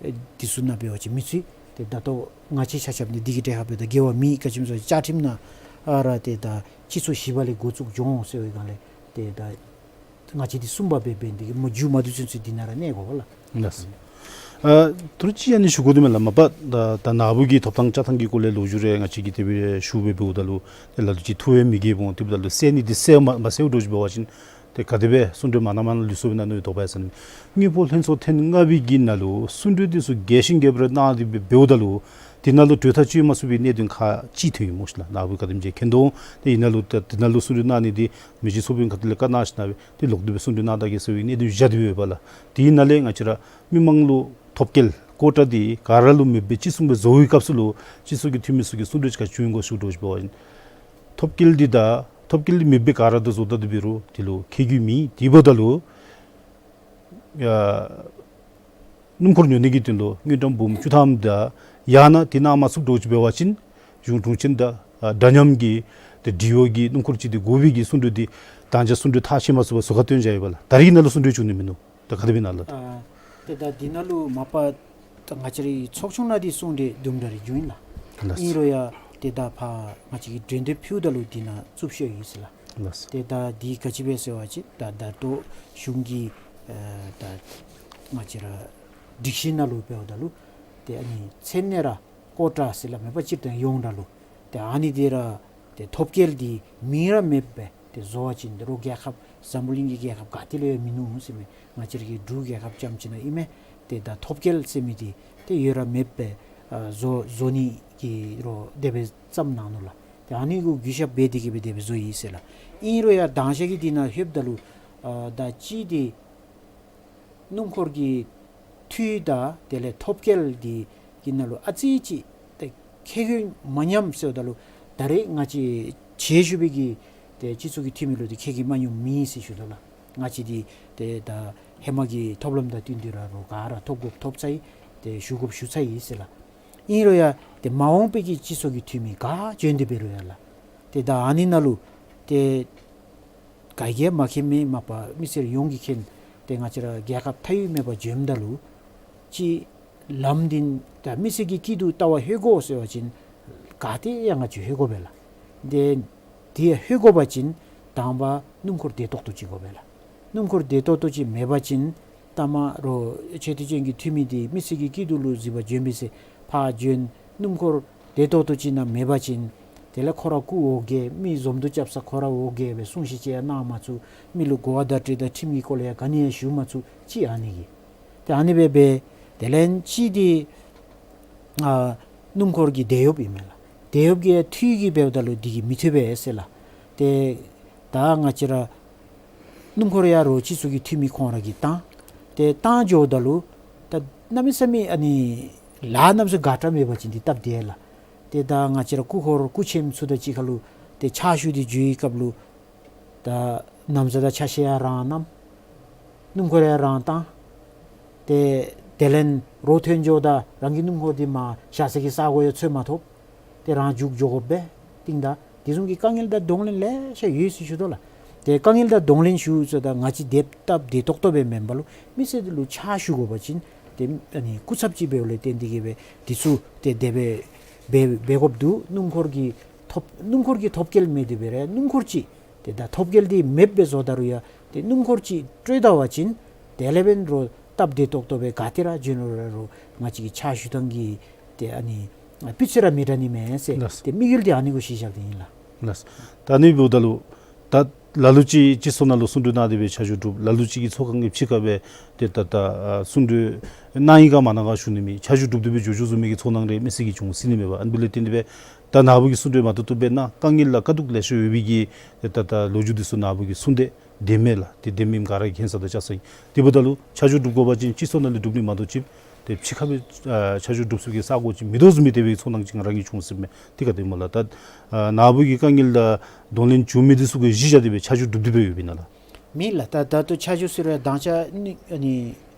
ཨེ་འདི་ཚུ་ནང་འབད་བ་ཅིན་མི་ཚུད། ཏེ་ད་ལྟོ་ང་བཅས་ཆ་ཁྱབ་ནི་འདི་གི་གྲལ་ཁར་འབདཝ་ད་འགལ་བ་མེད། ག་ཅི་སྨོ་ཟེར་བ་ཅིན་བཅའ་ཁྲིམས་ནང་ཨ་ར་ཏེ་ད་སྤྱི་ཚོགས་བཞི་པ་ལས་འགོ་བཙུགས་འགྱོ་འོང་ཟེར་བའི་སྒང་ལས་ཏེ་ད་ང་བཅས་འདི་གསུམ་པ་སྦེ་འབད་ནི་འདི་གིས་མ་མཇུག་མ་བསྡུ་ཚུན་ཚོད་འདི་ནང་ར་གནས་དགོ་པས་ལགས། ལགས། ཨ་ད་རུང་ཅིག་ཨ་ནི་ཞུ་དགོ་དོ་མས་ལགས། མ་པ་ད་ད་ནཱ་བུ་གི་ཐོབ་ཐང་བཅའ་ཐང་གི་སྐོར་ལས་ལོ་རྒྱུས་རེ་ང་བཅས་ཀྱིས་དེ་སྦེ་ཞུ་སྦེ་འབདཝ་ད་ལུ་ཏེ་ལ་ལུ་ཅིག་ཐུགས་འོང་མི་དགྱེས་འོང་། དེ་འབདཝ་ད་ལུ་གསན་ནི་འདི་གསན་མ་མ་གསནམ་འདྲཝ་ཅིག་འབད་བ་ཅིན་ཏེ་ག་དེ་སྦེ་གསུང་གྲོས་མ་གནངམ་ལུས་སོ་སྦེ་གནང་ནི་དོགས་པ་ཡང་ཟ་ནི། དངུལ་ཕོགས་ལྷན་ཚོགས་ཐེངས་ལྔ་པའི་གི་ནང་ལུ་གསུང་གྲོས་འདི་ཚུ་རྒྱས་ཤིང་རྒྱས་པར་གནང་སྟེ་སྦེ་འབདཝ་ད་ལུ་ དེ་ནང་ལུ་གྲོས་ཐག་བཅད་མ་ཚུགས་པའི་གནད་དོན་ཁག་ཅིག་ཐོན་ཡི་སྨོ་ཤིག་ལགས། ནཱ་བུ་ག་དེམ་ཅིག་མཁྱེན་དོ། ཏེ་ཨ་ནཱ་ལུ་ཏེ་ཨ་ནཱ་ལུ་གསུང་གྲོས་གནང་ནི་འདི་མི་རྗེ་ཚོགས་དཔོན་ཁ་ཐུག་ལས་བཀའ་གནང་ཞིནམ་ལས་ཏེ་ལོག་སྟེ་སྦེ་གསུང་གྲོས་གནང་ད་གེ་ཟེར་བའི་གནད་དོན་བཞག་སྟེ་ཡོདཔ་ལགས། དེ་ནང་ལས་ང་བཅས་ར་མི་མང་ལུ་ཐོབ་སྐལ་ཀོ་ཊ་འདི་ག་ར་ལུ་མེདཔ་སྦེ་ཅི་གསུངས་སྦེ་བཟོ་བའི་སྐབས་སུ་ལུ་སྤྱི་ཚོགས་ཀྱི་འཐུས་མི་ཚུ་གིས་གསུང་གྲོས་ཅིག་ག་བྱུང་ཡི་གོ་ཞུ་དོ་ཅིག་འབད་བ་ཅིན་ཐོབ་སྐལ་འདི་དང་ཐོབ་སྐལ་མེདཔ་སྦེ་ག་ར་དང་བཟོ་ད་དེ་འབད་རུང་དེ་ལུ་ཁེ་གི་མེད། དེ་འབདཝ་ད་ལུ་ཡ་སྣུམ་འཁོར་ཉོ་ནི་གི་དོན་ལུ་དངུལ་ཀྲམ་འབུམ་བཅུ་ཐམ་དང་ཡང་ན་དེ་གནང་མ་ཚུགསཔ་འདྲཝ་ཅིག་འབད་བ་ཅིན་གཞུང་དྲུང་ཆེན་དང་ཨ་འདྲ་མཉམ་གྱི་ཏེ་ཌི་ཨོ་གི་སྣུམ་འཁོར་ཅིག་འདི་དགོ་པའི་གི་གསུང་གྲོས་འདི་ད་ཅི་གསུང་གྲོས་ཐག་བཅད་མ་ཚུགས་པར་ཟུར་ཁར་བཏོན་བཞག་ཡོདཔ་ལགས། ད་རེས་ནཱ་ལུ་གསུང་གྲོས་བྱུང་ནི་མིན་ནུག། ད་ག་དེ་སྦེ་ཨིན་ན་ལགས། ཨ་ཏེ་ད་འདི་ནང་ལུ་མ་པ་ད་ང་བཅས་རའི་ཚོགས་ཆུང་ནང་འདི་གསུང་གྲོས་དུམ་གྲ་རེ་བྱུང་ཡི་ལགས། ལགས། ཨིན་རུང་ཡང་ཏེ་ད་ཕར་ང་བཅས་ཀྱིས་གྲོས་འདེབས་ཕུལཝ་ད་ལུ་འདི་ནང་བཙུགས་བཞག་ཡི་ཟེར་ལགས། ལགས། ཏེ་ད་འདི་ག་ཅི་སྦེ་ཟེར་བ་ཅིན་ད་ད་ལྟོ་གཞུང་གི་ཨ་ད་ང་བཅས་ར་སྒྲིག་གཞི་ནང་ལུ་འབདཝ་ད་ལུ་ཏེ་ཨ་ནི་མཚན་གནས་ར་ཀོ་ཊ་ཟེར་སླབ་མས་པ་སྤྱིར་བཏང་ཡོངས་གྲགས་ལུ། ཏེ་ཨ་ནི་འདི་ར་ཏེ་ཐོབ་སྐལ་འདི་མིང་ར་མེདཔ་སྦེ་ཏེ་བཟོ་བ་ཅིན་ཏེ་རོགས་རྒྱལ་ཁབ་འཛམ་བུ་གླིང་གི་རྒྱལ་ཁབ་ག་ཏེ་ལུ་ཡང་མིན་ནུག་ཟེར་མས། ང་བཅས་ར་གི་འབྲུག་རྒྱལ་ཁབ་རྐྱངམ་ཅིག་ནང་ཨིན་མས། ཏེ་ད་ཐོབ་སྐལ་ཟེར་མི་འདི་ཏེ་ཡོད་ར་མེདཔ་སྦེ་ཨ་བཟོ་བཟོ་ནི་གི་རོགས་དེ་སྦེ་བརྩམས་གནང་ནུག་ལགས། ཏེ་ཨ་ནི་གུ་གུས་ཞབས་འབད་དེ་གིས་སྦེ་དེ་སྦེ་བཟོ་ཡི་ཟེར་ལགས། ཨིན་རུང་ཡང་དང་ཤ་གི་འདི་ནང་ལྷོདཔ་ད་ལུ་ཨ་ད་ཅི་འདི་སྣུམ་འཁོར་གྱི་འཐུས་དང་དེ་ལས་ཐོབ་སྐལ་འདི་གི་ནང་ལུ་ཨ་ཙི་ཅིག་ཏེ་ཁེ་གྱོང་མ་མཉམ་ཟེརཝ་ད་ལུ་ད་རེས་ང་བཅས་ཆེ་ཤོས་པའི་གི་ཏེ་སྤྱི་ཚོགས་ཀྱི་འཐུས་མི་ལུ་འདི་ཁེ་གྱོང་མ་མཉམ་མེད་ཟེར་ཞུ་དོ་ལགས། ང་བཅས་འདི་ཏེ་ད་ཧེ་མ་གི་ཐོབ་ལམ་དང་བསྟུན་ཏེ་ར་རོགས་ག་ར་ཐོབ་དགོཔ་ཐོབ་ཚར་ཡི། ཏེ་ཞུ་དགོཔ་ཞུ་ཚར་ཡི་ཟེར་ལགས། ཨིན་རུང་ཡང་ཏེ་མ་འོངས་པའི་གི་སྤྱི་ཚོགས་ཀྱི་འཐུས་མི་ག་བྱོན་ཏེ་འབད་རུང་ཡང་ལགས། ཏེ་ད་ཨ་ནི་ནང་ལུ་ཏེ་ག་གིས་མ་མཁྱེན་མི་མ་པ་མི་སེར་ཡོངས་ཀྱིས་མཁྱེན། ཏེ་ང་བཅས་ར་རྒྱལ་ཁབ་མཐའ་དབུས་མེད་པར་བྱོནམ་ད་ལུ་ཅིག་ལམ་འདི་ད་མི་སེར་གྱི་སྐྱིད་སྡུག་ལྟ་བར་ལྷོད་དགོ་ཟེར་བ་ཅིན་ག་ཏེ་ཡང་ང་བཅས་ལྷོད་དགོ་པས་ལགས། ཏེ་དེ་ལྷོད་དགོ་པ་ཅིན་དང་པ་སྣུམ་འཁོར་བདེ་ཏོག་ཏོ་ཅིག་དགོ་པས་ལགས། སྣུམ་འཁོར་བདེ་ཏོག་ཏོ་ཅིག་མེད་པ་ཅིན་ད་མ་རོགས་ཆེ་བསྟོད་ཅན་གྱི་འཐུས་མི་འདི་མི་སེར་གྱི་སྐྱིད་སྡུག་ལུ་གཟིགས་པར་བྱོན་པས་ཟེར་ཕར་བྱོན། སྣུམ་འཁོར་བདེ་ཏོག་ཏོ་ཅིག་ནང་མེད་པ་ཅིན་དེ་ལས་ཁོ་ར་སྐུ་འོ་བརྒྱལ། མི་འཛོམས་འདུ་རྐྱབ་ས་ཁོ་ར་འོ་བརྒྱལ་སྦེ་གསུང་བཤད་ཅིག་ཡང་གནང་མ་ཚུགས། མི་ལུ་གོ་བ་བརྡ་སྤྲོད་དང་ཁྲིམས་ཀྱི་སྐོར་ལས་ཡང་ག་ནི་ཡང་ཞུ་མ་ཚུགས། ཅིག་ཨ་ནི་གི་ཏེ་ཨ་ནི་སྦེ་འབད། དེ་ལས་ཅིག་འདི་ཨ་སྣུམ་འཁོར་གྱི་དེད་གཡོགཔ་ཨིན་མས་ལགས། དེད་གཡོགཔ་གི་འཐུས་ཀྱི་འབདཝ་ད་ལུ་འདི་གིས་མི་ཐུབ་པས་ཟེར་ལགས། ཏེ་ད་ང་བཅས་ར་སྣུམ་འཁོར་ཡང་རོགས་སྤྱི་ཚོགས་ཀྱི་འཐུས་མི་ཁོང་ར་གིས་བཏང་། ཏེ་བཏང་འགྱོཝ་ད་ལུ་ད་གནམ་མེད་ས་མེད་ཨ་ནི་ལཱ་གནམ་མེད་ས་མེད་དྲག་མེད་པ་ཅིན་འདི་སྟབས་བདེ་ལགས། ཏེ་ད་ང་བཅས་ར་སྐུ་འཁོར་སྐུ་ཆེན་ཚུ་དང་གཅིག་ཁར་ལུ་ཏེ་ཕྱག་ཞུ་སྟེ་འགྱོ་བའི་སྐབས་ལུ་ད་ན་བཟའ་དང་ཆ་ཤས་ཡང་རང་བསྣམས། སྣུམ་འཁོར་ཡང་རང་བཏང་། ཏེ་དེ་ལས་རོགས་ཐོན་འགྱོཝ་ད་རང་གི་སྣུམ་འཁོར་འདི་མར་བཞག་ས་གི་ས་གོ་ཡང་འཚོལ་མ་ཐོབ། ཏེ་རང་རྒྱུག་འགྱོ་དགོ་པས། ཏེ་ད་དེ་བཟུམ་གྱི་དཀའ་ངལ་དང་གདོང་ལེན་ལེ་ཤ་ཡོད་ཟེར་ཞུ་དོ་ལགས། ཏེ་དཀའ་ངལ་དང་གདོང་ལེན་ཞུ་ཟེརཝ་ད་ང་བཅས་དེ་སྟབས་བདེ་ཏོག་ཏོ་སྦེ་མེན་པ་ལུ་མི་སེར་འདི་ལུ་ཕྱག་ཞུ་དགོ་པ་ཅིན་ཏེ་ཨ་ནི་སྐུ་ཚབ་ཅིག་འབདཝ་ལས་བརྟེན་ཏེ་གིས་སྦེ་འདི་ཚུ་ཏེ་དེ་སྦེ་འབད་འབད་དགོཔ་འདུག། སྣུམ་འཁོར་གྱི་ཐོབ་སྣུམ་འཁོར་གྱི་ཐོབ་སྐལ་མེད་དེ་འབད་རུང་སྣུམ་འཁོར་ཅིག་ཏེ་ད་ཐོབ་སྐལ་འདི་མེདཔ་སྦེ་བཟོ་ད་རུང་ཡང་ཏེ་སྣུམ་འཁོར་ཅིག་སྤྲོད་ད་པ་ཅིན་དེ་ལས་འབདན་རོགས་སྟབས་བདེ་ཏོག་ཏོ་སྦེ་ག་ཏེ་ར་བྱོན་རུང་རོགས་ང་བཅས་ཀྱི་ཕྱག་ཞུ་ཐངས་ཀྱི་ཏེ་ཨ་ནི་སྤུས་ཚད་ར་མི་འདྲ་ནི་མས་ཟེར། ལགས། ཏེ་དམིགས་ཡུལ་འདི་ཨ་ནི་གུ་གཞི་བཞག་སྟེ་ཨིན་ལགས། ལགས། ད་ཨ་ནི་འབདཝ་ད་ལུ་ད་ལ་ལུ་ཅིག་སྤྱི་ཚོགས་ནང་ལུ་གསུང་གྲོས་གནང་སྟེ་སྦེ་ཆ་འཇོག་གྲུབ། ལ་ལུ་ཅིག་གིས་ཚོགས་ཁང་གི་ཕྱི་ཁར་སྦེ་ཏེ་ད་ད་ཨ་གསུང་གྲོས་གནང་ཡི་ག་མ་གནང་ག་ཞུ་ནི་མེད། ཆ་འཇོག་གྲུབ་སྟེ་སྦེ་འགྱོ་འགྱོ་བཟུམ་མའི་གི་ཚོར་སྣང་རེ་མི་སེར་གྱིས་བྱུང་སྲིད་ནི་མས་པ། ཨ་ནི་འབདཝ་ལས་བརྟེན་ཏེ་སྦེ་ད་ནཱ་བུ་གིས་གསུང་གྲོས་མ་ཐུབ་ཐུབ་སྦེ་གནང་། དཀའ་ངལ་ལ་དཀའ་སྡུག་ལེ་ཤ་ཡོད་པའི་གི་ཏེ་ད་ད་ལོ་རྒྱུས་འདི་ཚུ་ནཱ་བུ་གིས་གསུངས་ཏེ་བདེན་མས་ལགས། ཏེ་བདེན་མི་ག་ར་མཁྱེན་ས་དང་ཤེས་ས་ཨིན། དེ་འབདཝ་ད་ལུ་ཆ་འཇོག་གྲུབ་དགོ་པ་ཅིན་སྤྱི་ཚོགས་ནང་ལས་གྲུབ་ནི་མ་གཏོགས་ཅིག་ཏེ་ཕྱི་ཁ་སྦེ་ཨ་ཆ་འཇོག་གྲུབ་ཚུགས་པའི་ས་གོ་ཅིག་མིན་འདུག་ཟེར་མི་དེ་སྦེ་ཚོར་སྣང་ཅིག་ང་ར་གིས་བྱུང་སྲིད་མས། དེ་ག་དེ་སྨོ་ལགས། ད་ཨ་ནཱ་བུ་གི་དཀའ་ངལ་དང་གདོང་ལེན་བྱུང་མི་འདི་ཚུ་གི་གཞི་བཞག་སྟེ་སྦེ་ཆ་འཇོག་གྲུབ་སྟེ་སྦེ་ཡོདཔ་ཨིན་ན་ལགས། མེད་ལགས། ད་ད་ལྟོ་ཆ་འཇོག་ཟེར་རུང་དང་ཅ་ནི་ཨ་ནི་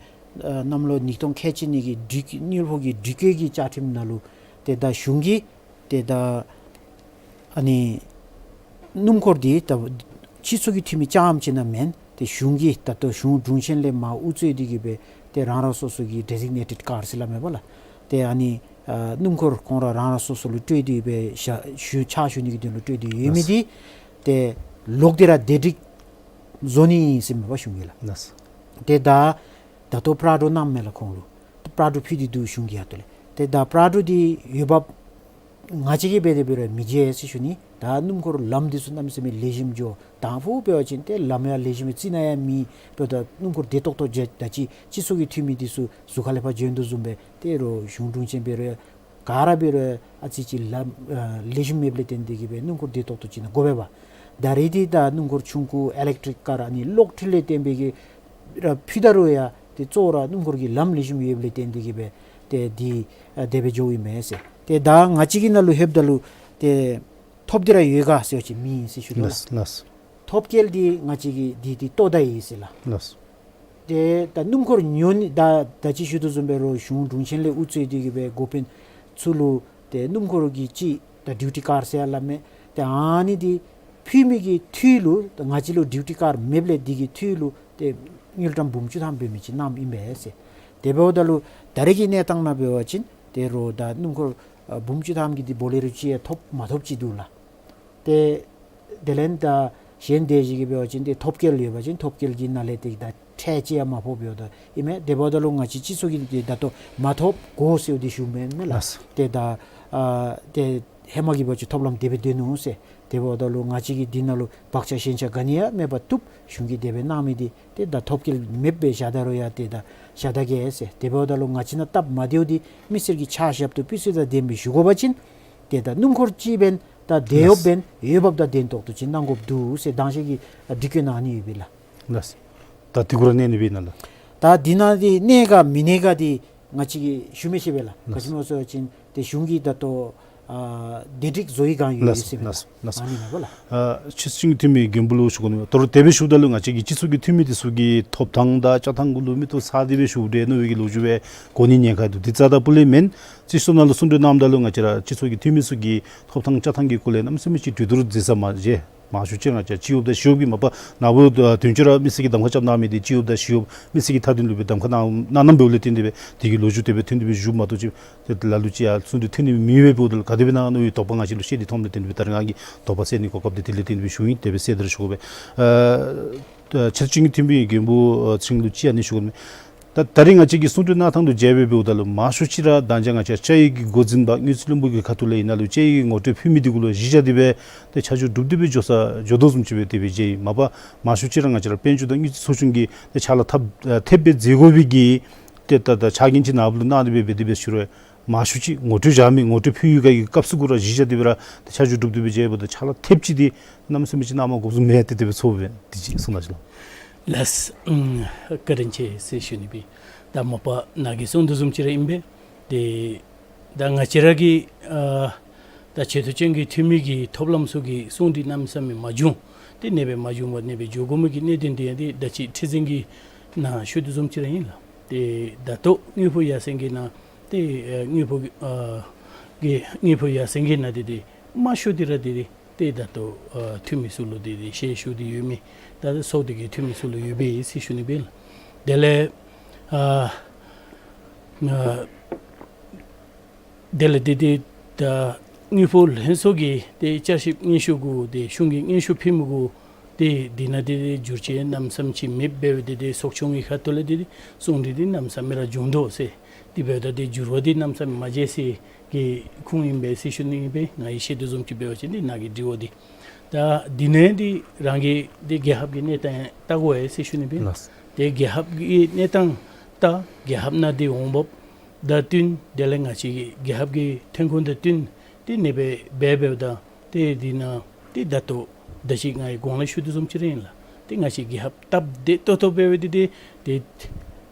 ཨ་གནམ་ལོ་ཉིས་སྟོང་ཁལ་གཅིག་གཉིས་ཀྱི་དངུལ་ཕོགས་ཀྱི་དྲི་བཀོད་ཀྱི་བཅའ་ཁྲིམས་ནང་ལུ་ཏེ་ད་གཞུང་གིས་ཏེ་ད་ཨ་ནི་སྣུམ་འཁོར་འདི་ད་སྤྱི་ཚོགས་ཀྱི་འཐུས་མི་རྐྱངམ་ཅིག་ནང་མེན། ཏེ་གཞུང་གིས་ད་ལྟོ་གཞུང་དྲུང་ཆེན་ལས་མར་དབུ་གཙོས་ཏེ་གིས་སྦེ་ཏེ་རང་རང་སོ་སོ་གི་ཌི་ཟིག་ནེ་ཊེཌ་ཀར་ཟེར་སླབ་མས་པ་ལགས། ཏེ་ཨ་ནི་ཨ་སྣུམ་འཁོར་ཁོང་ར་རང་རང་སོ་སོ་ལུ་སྤྲོད་དེ་སྦེ་ཞ་ཞུ་ཕྱག་ཞུ་ནི་གི་དོན་ལུ་སྤྲོད་དེ་ཡོད་མི་འདི་ཏེ་ལོག་སྟེ་ར་བདེ་སྒྲིག་བཟོ་ནི་ཟེར་མས་པ་གཞུང་གིས་ལགས། ལགས། ཏེ་ད་ད་ལྟོ་པྲ་ཌོ་གནངམ་མས་ལགས་ཁོང་ལུ། པྲ་ཌོ་ཕུལ་ཏེ་འདུག་གཞུང་གི་ཡ་ཏོ་ལས། ཏེ་ད་པྲ་ཌོ་འདི་འོས་འབབ་ང་བཅས་ཀྱིས་འབད་དེ་འབད་རུང་མི་བྱེད་ཟེར་ཞུ་ནི། ད་སྣུམ་འཁོར་ལམ་འདི་ཚུ་གནམ་མེད་ས་མེད་ལེགས་ཤོམ་འགྱོ། དང་ཕུ་འབད་བ་ཅིན་ཏེ་ལམ་ཡང་ལེགས་ཤོམ་སྦེ་རྩི་ནག་ཡང་མེད། འབདཝ་ད་སྣུམ་འཁོར་བདེ་ཏོག་ཏོ་བྱས་ད་ཅི་སྤྱི་ཚོགས་ཀྱི་འཐུས་མི་འདི་ཚུ་ཟུར་ཁ་ལས་ཕར་བྱོན་དོ་བཟུམ་སྦེ་ཏེ་རོགས་གཞུང་དྲུང་ཆེན་འབད་རུང་ཡང་ ག་ར་འབད་རུང་ཨ་ཙི་ཅིག་ལམ་ཨ་ལེགས་ཤོམ་མེདཔ་ལས་བརྟེན་ཏེ་གིས་སྦེ་སྣུམ་འཁོར་བདེ་ཏོག་ཏོ་ཅིག་ནང་དགོ་པས་པ། ད་རེས་འདི་ད་སྣུམ་འཁོར་ཆུང་ཀུ་ཨི་ལེག་ཊིག་ཀར་ཨ་ནི་གློག་འཕྲུལ་ལས་བརྟེན་པའི་གི་ར་ཕུད་ད་རུང་ཡང་ཏེ་གཙོ་བོ་ར་སྣུམ་འཁོར་གྱི་ལམ་ལེགས་ཤོམ་ཡོདཔ་ལས་བརྟེན་ཏེ་གིས་སྦེ་ཏེ་འདི་ཨ་དེ་སྦེ་འགྱོཝ་ཨིན་མས་ཟེར། ཏེ་ད་ང་བཅས་ཀྱི་ནང་ལུ་ལྷོདཔ་ད་ལུ་ཏེ་ཐོབ་སྟེ་ར་ཡོད་ག་ཟེར་བ་ཅིན་མེད་ཟེར་ཞུ་དོ་ལགས། ལགས། ལགས། ཐོབ་སྐལ་འདི་ང་བཅས་ཀྱི་འདི་འདི་ལྟོ་ད་ཨིན་ཟེར་ལགས། ལགས། ཏེ་ད་སྣུམ་འཁོར་ཉོ་ནི་ད་ད་ཅི་ཞུ་དོ་བཟུམ་སྦེ་རོགས་གཞུང་དྲུང་ཆེན་ལས་དབུ་གཙོས་ཏེ་གིས་སྦེ་འགོ་དཔོན་ཚུ་ལུ་ཏེ་སྣུམ་འཁོར་གྱི་ཅིག་ད་ཌིའུ་ཊི་ཀར་ཟེར་སླབ་མས། ཏེ་ཨ་ནི་འདི་ཕུལ་མི་གི་འཐུས་ལུ་ད་ང་བཅས་ལུ་ཌིའུ་ཊི་ཀར་མེདཔ་ལས་འདི་གི་འཐུས་ལུ་ཏེ་དངུལ་ཀྲམ་འབུམ་བཅུ་ཐམ་འབད་མི་ཅིག་གནངམ་ཨིན་པས་ཟེར། དེ་འབདཝ་ད་ལུ་ད་རེས་ཀྱི་གནས་སྟངས་ནང་འབད་བ་ཅིན་ཏེ་རོགས་ད་སྣུམ་འཁོར་ཨ་འབུམ་བཅུ་ཐམ་གྱི་འདི་བོ་ལེ་རོ་ཅིག་ཡང་ཐོབ་མ་ཐོབ་ཅིག་འདུག་ལགས། ཏེ་དེ་ལས་ད་གཞན་དེ་ཅིག་གིས་འབད་བ་ཅིན་ཏེ་ཐོབ་སྐལ་ཡོད་པ་ཅིན་ཐོབ་སྐལ་གྱི་ནང་ལས་ཏེ་ད་ཁྲལ་ཅིག་ཡང་མ་ཕོགཔ་ཡོདཔ་ད་ཨིན་མས། དེ་འབདཝ་ད་ལུ་ང་བཅས་སྤྱི་ཚོགས་ཀྱིས་ཏེ་ད་ལྟོ་མ་ཐོབ་དགོ་ཟེར་འདི་ཞུཝ་མེན་མས་ལགས། ལགས། ཏེ་ད་ཨ་ཏེ་ཧེ་མ་གི་འབད་བ་ཅིན་ཐོབ་ལམ་དེ་སྦེ་སྡོད་ནུག་ཟེར། དེ་འབདཝ་ད་ལུ་ང་བཅས་ཀྱིས་འདི་ནང་ལུ་བག་ཆགས་ཞེན་ཆགས་ག་ནི་ཡང་མེད་པར་བཏུབ་གཞུང་གིས་དེ་སྦེ་གནང་མི་འདི་ཏེ་ད་ཐོབ་སྐལ་མེདཔ་སྦེ་བཞག་ད་རུང་ཡང་ཏེ་ད་བཞག་ད་གེ་ཟེར། དེ་འབདཝ་ད་ལུ་ང་བཅས་ནང་སྟབས་མ་བདེཝ་འདི་མི་སེར་གྱི་ཕྱག་ཞབས་ཏོག་སྤུས་ཚད་དང་ལྡན་པའི་ཞུ་དགོ་པ་ཅིན་ཏེ་ད་སྣུམ་འཁོར་ཅིག་འབདན་ད་དེ་ཡོདཔ་འབདན་འོས་འབབ་དང་ལྡན་ཏོག་ཏོ་ཅིག་གནང་དགོཔ་འདུག་ཟེར་དང་ཤེས་ཀྱི་ཨ་སྒྲིག་བཀོད་ནང་ཨ་ནི་ཡོད་པས་ལགས། ལགས། ད་འདི་གུ་ར་གནས་ནི་སྦེ་ཨིན་ན་ལགས། ད་འདི་ནང་འདི་གནས་ག་མི་གནས་ག་འདི་ང་བཅས་ཀྱིས་ཞུ་མི་ཤེས་པས་ལགས། ག་ཅི་སྨོ་ཟེར་བ་ཅིན་ཏེ་གཞུང་གིས་ད་ལྟོ་ཨ་བདེ་སྒྲིག་བཟོ་བའི་བསྒང་ཡོད་ཡོད་ཟེར་མས། ལགས། ལགས། ཨ་ནི་ཨིན་པས་ལགས། ཨ་ཕྱི་སྲིད་འཐུས་མི་རྒན་པོ་ལུ་ཞུ་དགོ་ནི། ད་རུང་དེ་སྦེ་ཞུཝ་ད་ལུ་ང་བཅས་ཀྱི་སྤྱི་ཚོགས་ཀྱི་འཐུས་མི་འདི་ཚུ་གིས་ཐོབ་ཐང་དང་ཆ་ཚང་གུ་ལུ་མིག་ཏོ་ཚ་སྟེ་སྦེ་ཞུ་སྟེ་མནོ་བའི་གི་ལོ་རྒྱུས་སྦེ་གོ་ནི་ཉེན་ཁ་འདུག། འདི་རྩ་དང་སྤུ་ལས་མེན། སྤྱི་ཚོགས་ནང་ལུ་གསུང་གྲོས་གནངམ་ད་ལུ་ང་བཅས་ར་སྤྱི་ཚོགས་ཀྱི་འཐུས་མི་ཚུ་གིས་ཐོབ་ཐང་ཆ་ཚང་གི་སྐོར་ལས་གནམ་མེད་ས་མེད་ཅིག་གྲོས་བསྡུར་མཛད་ས་མ་མཇལ། མང་ཤོས་ཅིག་ར་ང་བཅས་སྤྱི་གཡོགཔ་དང་ཞི་གཡོགཔ་གིས་མ་པ་ནཱ་བུ་དོན་གཅོད་ར་མི་སེར་གྱིས་གདམ་ཁ་རྐྱབ་གནང་མི་འདི་སྤྱི་གཡོགཔ་དང་ཞི་གཡོགཔ་མི་སེར་གྱི་མཐའ་དོན་ལུ་སྦེ་གདམ་ཁ་གནང་གནང་གནངམ་འབདཝ་ལས་བརྟེན་ཏེ་སྦེ་དེ་གི་ལོ་རྒྱུས་དེ་སྦེ་ཐོན་ཏེ་སྦེ་བཞུགས་མ་གཏོགས་ཅིག་ཏེ་ལ་ལུ་ཅིག་ཡང་གསུང་གྲོས་ཐོན་ནི་མེད་པས། འབདཝ་ད་ལུ་ག་དེ་སྦེ་ཨིན་ན་མནོ་བའི་དོགས་པ་ང་བཅས་ལུ་བཤད་དེ་ཐོནམ་ལས་བརྟེན་ཏེ་སྦེ་ད་རེས་ང་གིས་དོགས་པ་སེལ་ནི་གོ་སྐབས་འདི་དེ་ལས་བརྟེན་ཏེ་སྦེ་ཞུཝ་ཨིན། དེ་སྦེ་གསལ་སྟོན་ཞུ་དགོ་པས། ཨ་ཕྱི་སྲིད་འཐུས་མི་རྒན་པོ་ཨ་ཚེ་རིང་ལུ་ཅིག་ཨ་ནི་ཞུ་དགོ་མས། ད་ད་རེས་ང་བཅས་ཀྱིས་གསུང་གྲོས་གནང་ཐངས་དང་འབྲེལ་སྦེ་འབདཝ་ད་ལུ་མང་ཤོས་ཅིག་ར་ད་ཅི་ང་བཅས་ཅ་ཡིག་གི་འགོ་འཛིན་པ་དངུལ་རྩིས་བློན་པོ་གི་ཁ་ཐུག་ལས་ཨིན་ན་ལུ་ཅ་ཡིག་གི་ངོ་སྤྲོད་ཕུལ་མི་འདི་གུ་ལུ་གཞི་བཞག་སྟེ་སྦེ་ཏེ་ཆ་འཇོག་གྲུབ་སྟེ་སྦེ་འགྱོ་ས་འགྱོ་དོ་བཟུམ་ཅིག་སྦེ་དེ་སྦེ་མཇལ་ཡི། མ་པ་མང་ཤོས་ཅིག་ར་ང་བཅས་ར་དཔལ་འབྱོར་དང་དངུལ་རྩིས་ཚོགས་ཆུང་གིས་ཏེ་ཕྱག་ལཱ་ཐབས་ཨ་ཐེབས་སྦེ་མཛད་དགོ་པའི་གི་ཏེ་ད་ད་ཕྱག་འགན་ཅིག་ནཱ་བུ་ལུ་གནང་སྟེ་སྦེ་འབད་དེ་སྦེ་ཞུ་རུང་མང་ཤོས་ཅིག་ངོ་སྤྲོད་བཞག་མི་ངོ་སྤྲོད་ཕུལ་བའི་གི་སྐབས་སུ་གུ་ར་གཞི་བཞག་སྟེ་སྦེ་ར་ཏེ་ཆ་འཇོག་གྲུབ་སྟེ་སྦེ་མཇལཝ་ད་ཕྱག་ལཱ་ཐེབས་ཅིག་འདི་གནམ་མེད་ས་མེད་ཅིག་གནང་མ་དགོཔ་བཟུམ་མས། ཏེ་དེ་སྦེ་ཚོརཝ་མས། དེ་ཅིག་གསུང་གནང་ཞུ་ལགས། ལགས། ཨུམ་བཀའ་དྲིན་ཆེ་ཟེར་ཞུ་ནི་སྦེ། ད་མ་པ་ནཱ་གིས་གསུང་དོ་བཟུམ་ཅིག་ར་ཨིན་པས། ཏེ་ད་ང་བཅས་ར་གི་ཨ་ད་ཆེ་མཐོ་ཅན་གྱི་འཐུས་མི་གི་ཐོབ་ལམ་ཚུ་གི་གསུང་འདི་གནམ་མེད་ས་མེད་མ་བྱུང་། ཏེ་ཨ་ནེ་སྦེ་མ་བྱུང་བར་ཨ་ནེ་སྦེ་འགྱོ་དགོ་མི་གི་གནད་དོན་འདི་ཡང་ཏེ་ད་ཅི་ཁྲི་འཛིན་གྱིས་ནཱ་ཞུ་དོ་བཟུམ་ཅིག་ར་ཨིན་ལགས། ཏེ་ད་ལྟོ་དངུལ་ཕོགས་ཡར་སེང་གི་ནང་ཏེ་ཨ་དངུལ་ཕོགས་ཀྱི་ཨ་གི་དངུལ་ཕོགས་ཡར་སེང་གི་ནང་འདི་ཏེ་དམའ་ཤོས་འདི་ར་འདི་ཏེ་ཏེ་ད་ལྟོ་ཨ་འཐུས་མི་ཚུ་ལུ་འདི་ཏེ་ཞལ་ཞུ་སྟེ་ཡོད་མི་ད་ལྟོ་ཚོགས་སྡེ་གི་འཐུས་མི་ཚུ་ལུ་ཡོད་པས་ཟེར་ཞུ་ནི་སྦེ་ལགས། དེ་ལས་ཨ་ཨ་དེ་ལས་ཏེ་ཏེ་ད་དངུལ་ཕོགས་ལྷན་ཚོགས་ཀྱི་ཏེ་བསྐྱར་ཞིབ་སྙན་ཞུ་གུ་ཏེ་གཞུང་གིས་སྙན་ཞུ་ཕུལ་མི་གུ་ཏེ་འདི་ནང་ཏེ་ཏེ་འགྱུར་བཅོས་གནམ་མེད་ས་མེད་ཅིག་མེདཔ་འབད་བའི་ཏེ་ཏེ་ཚོགས་ཆུང་གི་ཁ་ཐུག་ལས་ཏེ་ཏེ་གསུང་འདི་ཏེ་གནམ་མེད་ས་མེད་ར་བྱུང་དོ་ཟེར། དེ་འབདཝ་ད་ཏེ་འགྱུར་བ་འདི་གནམ་མེད་ས་མེད་མ་མཇལ་སའི་གི་ཁུངས་ཨིན་པས་ཟེར་ཞུ་ནི་ཨིན་པས། ང་གིས་ཤེས་དོ་བཟུམ་ཅིག་འབད་བ་ཅིན་ཏེ་ནཱ་གི་དྲི་བ་འདི་ད་འདི་ནང་ཏེ་རང་གི་ཏེ་རྒྱལ་ཁབ་ཀྱི་གནས་སྟངས་ལྟ་དགོ་པས་ཟེར་ཞུ་ནི་སྦེ་ལགས། ཏེ་རྒྱལ་ཁབ་ཀྱི་གནས་སྟངས་ལྟ་རྒྱལ་ཁབ་ནང་ཏེ་འོང་འབབ་དང་བསྟུན་དེ་ལས་ང་བཅས་ཀྱི་རྒྱལ་ཁབ་ཀྱི་ཐོན་ཁུངས་དང་བསྟུན་ཏེ་ཨ་ནེ་སྦེ་འབད་འབདཝ་ད་ཏེ་འདི་ནང་ཏེ་ད་ལྟོ་ད་ཅི་ང་གིས་གོང་ལས་ཞུ་དོ་བཟུམ་ཅིག་ར་ཨིན་ལགས། ཏེ་ང་བཅས་རྒྱལ་ཁབ་སྟབས་བདེ་ཏོག་ཏོ་འབད་བའི་ཏེ་ཏེ་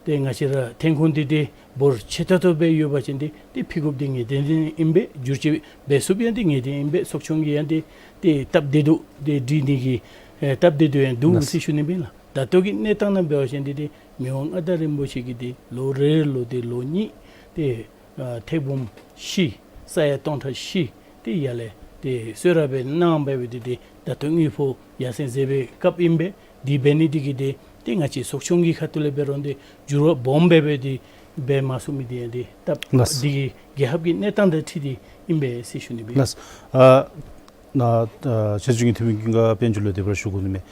ཏེ་ང་བཅས་ར་ཐོན་ཁུངས་འདི་ཏེ་འབོར་ཆེ་ཏོག་ཏོ་སྦེ་ཡོད་པ་ཅིན་ཏེ་ཏེ་ཕུལ་དགོཔ་འདི་ངེས་བདེན་ཨིན་པས། འགྱུར་བཅོས་འབད་ཚུགསཔ་ཡང་ཏེ་ངེས་བདེན་ཨིན་པས། ཚོགས་ཆུང་གིས་ཡང་ཏེ་ཏེ་སྟབས་བདེ་ཏོག་ཏོ་ཏེ་སྒྲིག་ནི་གི་ཨེ་སྟབས་བདེ་ཏོག་ཏོ་ཡང་འདུག་ལགས། ཟེར་ཞུ་ནི་སྦེ་ལགས། ད་ལྟོ་གི་གནས་སྟངས་ནང་འབད་བ་ཅིན་ཏེ་ཏེ་མི་དབང་མངའ་བདག་རིན་པོ་ཆེ་གིས་ཏེ་ལོ་རེ་ལུ་ཏེ་ལོ་གཉིས་ཏེ་ཨ་ཐེར་འབུམ་བཞི་ས་ཡ་སྟོང་ཕྲག་བཞི་ཏེ་ཡར་ལས་ཏེ་གསོལ་རས་སྦེ་གནང་འབད་བའི་ཏེ་ཏེ་ད་ལྟོ་དངུལ་ཕོགས་ཡར་སེང་མཛད་པའི་སྐབས་ཨིན་པས། དེ་འབད་ནི་འདི་གིས་ཏེ་ཏེ་ང་བཅས་ཚོགས་ཆུང་གི་ཁ་ཐུག་ལས་འབད་རུང་ཏེ་འགྱུར་བ་སྦོམ་སྦེ་སྦེ་ཏེ་འབད་མ་ཚུགས་མི་འདི་ཡང་ཏེ་སྟབས་ལགས། འདི་གིས་རྒྱལ་ཁབ་ཀྱི་གནས་སྟངས་དང་འཁྲིལ་ཏེ་ཨིན་པས་ཟེར་ཞུ་ནི་སྦེ། ལགས། ཨ་ནཱ་ཨ་ཕྱི་སྲིད་འཐུས་མི་ཀུན་དགའ་དཔལ་འབྱོར་ལུ་དེ་སྦེ་ར་ཞུ་དགོ་ནི་མས།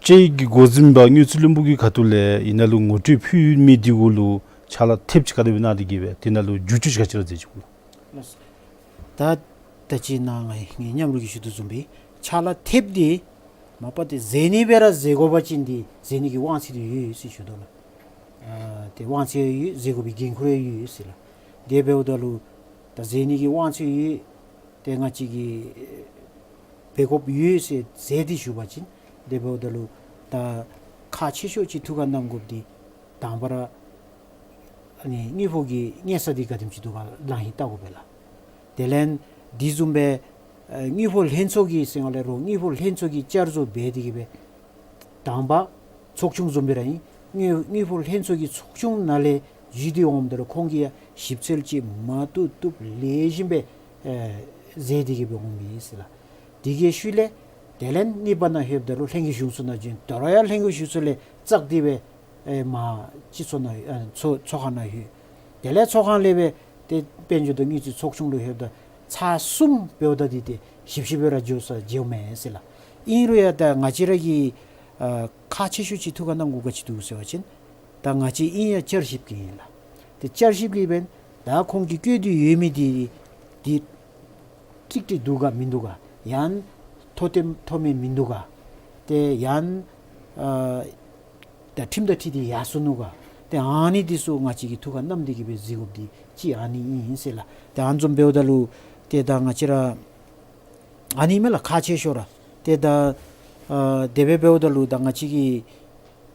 ཅ་ཡིག་གི་འགོ་འཛིན་པ་དངུལ་རྩིས་བློན་པོ་གི་ཁ་ཐུག་ལས་ཨིན་ན་ལུ་ངོ་སྤྲོད་ཕུལ་མི་འདི་གུ་ལུ་ཕྱག་ལཱ་ཐེབས་ཅིག་ག་དེ་སྦེ་གནང་སྟེ་གིས་སྦེ་དེ་ནང་ལུ་བསྒྱུར་བཅོས་ཅིག་ག་ཅི་ར་མཛད་ཅི་གོ་ལགས། ད་ད་ཅི་ནཱ་ངེའི་ངེའི་མཉམ་རོགས་ཀྱིས་ཞུ་དོ་བཟུམ་སྦེ་ཕྱག་ལཱ་ཐེབས་འདི་མ་པ་ཏེ་མཛད་ནི་སྦེ་ར་མཛད་དགོ་པ་ཅིན་ཏེ་མཛད་ནི་གི་དབང་ཚད་འདི་ཡོད་ཡོད་ཟེར་ཞུ་དོ་ལགས། ཨ་ཏེ་དབང་ཚད་ཡོད་ཡོད་མཛད་དགོ་པའི་འགན་ཁུར་ཡང་ཡོད་ཡོད་ཟེར་ལགས། དེ་འབདཝ་ད་ལུ་ ད་མཛད་ནི་གི་དབང་ཚད་ཡོད། ཏེ་ང་བཅས་ཀྱིས་འབད་དགོཔ་ཡོད་ཟེར་མཛད་དེ་ཞུ་བ་ཅིན་དེ་འབདཝ་ད་ལུ་ད་ཁག་ཆེ་ཤོས་ཅིག་ཐུགས་ཁར་བསྣམ་དགོཔ་འདི་དང་པ་ར་ཨ་ནི་དངུལ་ཕོགས་ཀྱི་གཉེར་ས་འདི་ག་དེམ་ཅིག་འདུག་ག་ལག་ལེན་བསྟར་དགོ་པས་ལགས། དེ་ལས་འདི་བཟུམ་སྦེ་ཨ་དངུལ་ཕོགས་ལྷན་ཚོགས་ཀྱི་ཟེར་སྒང་ལས་རོགས་དངུལ་ཕོགས་ལྷན་ཚོགས་ཀྱིས་བསྐྱར་བཟོ་འབད་དེ་གི་སྦེ་དང་པ་ཚོགས་ཆུང་བཟུམ་སྦེ་ར་ཨིན། དངུལ་དངུལ་ཕོགས་ལྷན་ཚོགས་ཀྱི་ཚོགས་ཆུང་ནང་ལས་བརྒྱུད་དེ་འོངམ་ད་ལུ་ཁོང་གིས་ཡང་ཞིབ་འཚོལ་ཅིག་མ་བཏུབ་བཏུབ་ལེགས་ཤོམ་སྦེ་ཨེ་མཛད་དེ་གི་སྦེ་འོང་མི་ཨིན་ཟེར་ལགས། དེ་གི་ཤུལ་ལས་དེ་ལས་གཉིས་པ་ནང་ལྷོདཔ་ད་ལུ་ལྷན་རྒྱས་གཞུང་ཚོགས་ནང་བྱོན། དོ་རུང་ཡང་ལྷན་རྒྱས་གཞུང་ཚོགས་ལས་བཙག་སྟེ་སྦེ་ཨེ་མར་སྤྱི་ཚོགས་ནང་ཨེ་ཚོགས་ཚོགས་ཁང་ནང་ལྷོད། དེ་ལས་ཚོགས་ཁང་ལས་སྦེ་ཏེ་དཔལ་འབྱོར་དང་དངུལ་རྩིས་ཚོགས་ཆུང་ལུ་ལྷོདཔ་ད་ཚར་གསུམ་འབདཝ་ད་འདི་ཏེ་ཞིབ་ཞིབ་སྦེ་ར་འགྱོ་ས་འགྱོཝ་མས་ཟེར་ལགས། ཨིན་རུང་ཡང་ད་ང་བཅས་ར་གིས་ཨ་ཁག་ཆེ་ཤོས་ཅིག་ཐུགས་ཁར་བསྣམ་དགོཔ་ག་ཅི་འདུག་ཟེར་བ་ཅིན་ད་ང་བཅས་ཨིན་ཡང་བསྐྱར་ཞིབ་ཀྱི་ཨིན་ལགས། ཏེ་བསྐྱར་ཞིབ་ཀྱི་འབདན་ད་ཁོང་གིས་བཀོད་དེ་ཡོད་མི་འདི་འདི་ཀྲིག་ཀྲི་འདུག་ག་མིན་འདུག་ག། ཡང་ཐོ་ཐེམ་ཐོ་མེད་མིན་འདུག་ག། ཏེ་ཡང་ཨ་ད་ཁྲིམས་དང་འཁྲིལ་ཏེ་ཡར་སོ་ནུག་ག། ཏེ་ཨ་ནི་འདི་ཚུ་ང་བཅས་ཀྱིས་ཐུགས་ཁར་བསྣམས་ཏེ་གི་སྦེ་གཟིགས་དགོཔ་འདི་ཅིག་ཨ་ནི་ཨིན་ཟེར་ལགས། ཏེ་ཨ་ནི་བཟུམ་འབདཝ་ད་ལུ་ཏེ་ད་ང་བཅས་ར་ཨ་ནི་མས་ལགས་ཁག་ཆེ་ཤོས་ར། ཏེ་ད་ཨ་དེ་སྦེ་འབདཝ་ད་ལུ་ད་ང་བཅས་ཀྱིས་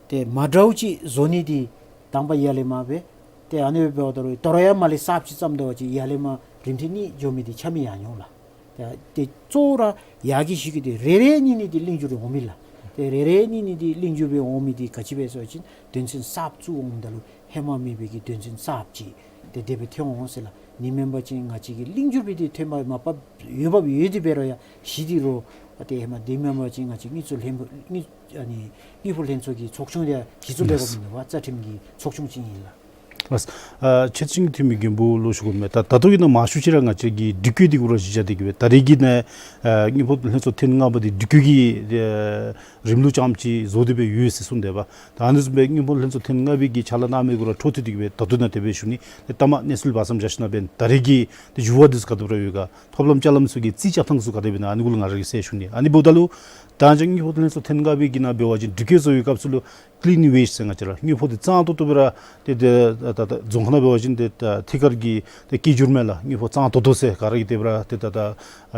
ཏེ་མ་འདྲཝ་ཅིག་བཟོ་ནི་འདི་དང་པ་ཡར་ལས་མར་སྦེ། ཏེ་ཨ་ནི་སྦེ་འབདཝ་ད་ལུ་དོ་རུང་ཡང་མར་ལས་གསརཔ་ཅིག་བརྩམ་ད་པ་ཅིན་ཡར་ལས་མར་རིམ་ཐེངས་གཉིས་འགྱོ་མི་འདི་ཆ་མེད་ཡར་འགྱོ་འོང་ལགས། ཏེ་ཏེ་གཙོ་བོ་ར་ཡར་གྱི་ཤུལ་གྱི་འདི་རེ་རེ་གཉིས་གཉིས་འདི་ལེགས་འགྱུར་འོང་མི་ལགས། ཏེ་རེ་རེ་གཉིས་གཉིས་འདི་ལེགས་འགྱུར་སྦེ་འོང་མི་འདི་ག་ཅི་སྦེ་ཟེར་བ་ཅིན་དོན་ཚན་གསརཔ་བཙུགས་འོངམ་ད་ལུ་ཧེ་མ་མེད་པའི་གི་དོན་ཚན་གསརཔ་ཅིག་ཏེ་དེ་སྦེ་ཐོན་འོང་ཟེར་ལགས། ཨ་ནི་མེན་པ་ཅིན་ང་བཅས་ཀྱིས་ལེགས་འགྱུར་སྦེ་འདི་ཐོན་པ་མ་པ་འོས་འབབ་ཡོད་དེ་འབད་རུང་ཡང་གཞི་འདི་རོགས་ཏེ་ཧེ་མ་འདི་མེན་པ་ཅིན་ང་བཅས་དངུལ་རྩིས་ལྷན་པ་དངུལ་ཨ་ནི་དངུལ་ཕོགས་ལྷན་ཚོགས་ཀྱི་ཚོགས་ཆུང་འདི་གཞི་བཙུགས་འབད་དགོཔ་མིན་འདུག་པ། རྩ་ཁྲིམས་ཀྱི་ཚོགས་ཆུང་ཅིག་ཨིན་ལགས། ལགས། ཨ་ཆེད་ཅིག་འཐུས་མི་རྒན་པོ་ལུ་ཞུ་དགོ་མས། ད་ད་ལྟོ་གི་ནང་མང་ཤོས་ཅིག་ར་ང་བཅས་ཀྱི་སྒྲིག་བཀོད་འདི་གུ་ར་གཞི་བཞག་སྟེ་གི་སྦེ་ད་རེས་ཀྱི་ནང་ཨ་དངུལ་ཕོགས་ལྷན་ཚོགས་ཐེངས་ལྔ་པ་འདི་སྒྲིག་བཀོད་ཀྱི་ཨ་རིམ་ལུགས་ཙམ་ཅིག་བཟོ་སྟེ་སྦེ་ཡོད་ཟེར་གསུངས་དེས་པ། ད་ཨ་ནི་བཟུམ་སྦེ་དངུལ་ཕོགས་ལྷན་ཚོགས་ཐེངས་ལྔ་པའི་གི་ཕྱག་ལཱ་གནང་མི་གུ་ར་འཕྲོ་མཐུད་དེ་གི་སྦེ་ད་ལྟོ་ནཱ་དེ་སྦེ་ཞུ་ནི། ཏེ་ལྟ་མ་གནས་ཚུལ་སྦ་གསང་རྒྱ་ཞུ་ནི་འབདན་ད་རེས་ཀྱི་ཏེ་འགྱུར་བ་འདི་ཚུ་ག་དེ་སྦེ་ར་ཡོད་ག། ཐོབ་ལམ་ཅ་ལམ་ཚུ་གི་རྩིས་རྐྱབ་ཐངས་ཚུ་ག་དེ་སྦེ་ཨིན་ན་ཨ་ནི་གུ་ལུ་ང་ར་གིས་གསལ་ཞུ་ནི། ཨ་ནི་འབདཝ་ད་ལུ་ད་ཅི་དངུལ་ཕོགས་ལྷན་ཚོགས་ཐེངས་ལྔ་པའི་གི་ནང་འབད་བ་ཅིན་སྒྲིག་བཀོད་བཟོ་བའི་སྐབས་སུ་ལུ་ཀི་ལིན་ཝེཇ་ཟེར་ང་བཅས་ར་དངུལ་ཕོགས་འདི་གཙང་ཏོག་ཏོ་སྦེ་ར་ཏེ་ཏེ་ད་ད་རྫོང་ཁ་ནང་འབད་བ་ཅིན་ཏེ་ད་ཐད་ཀར་གྱི་ཏེ་སྐད་སྒྱུར་མས་ལགས། དངུལ་ཕོགས་གཙང་ཏོག་ཏོ་ཟེར་ག་ར་གིས་དེ་སྦེ་ར་ཏེ་ད་ད་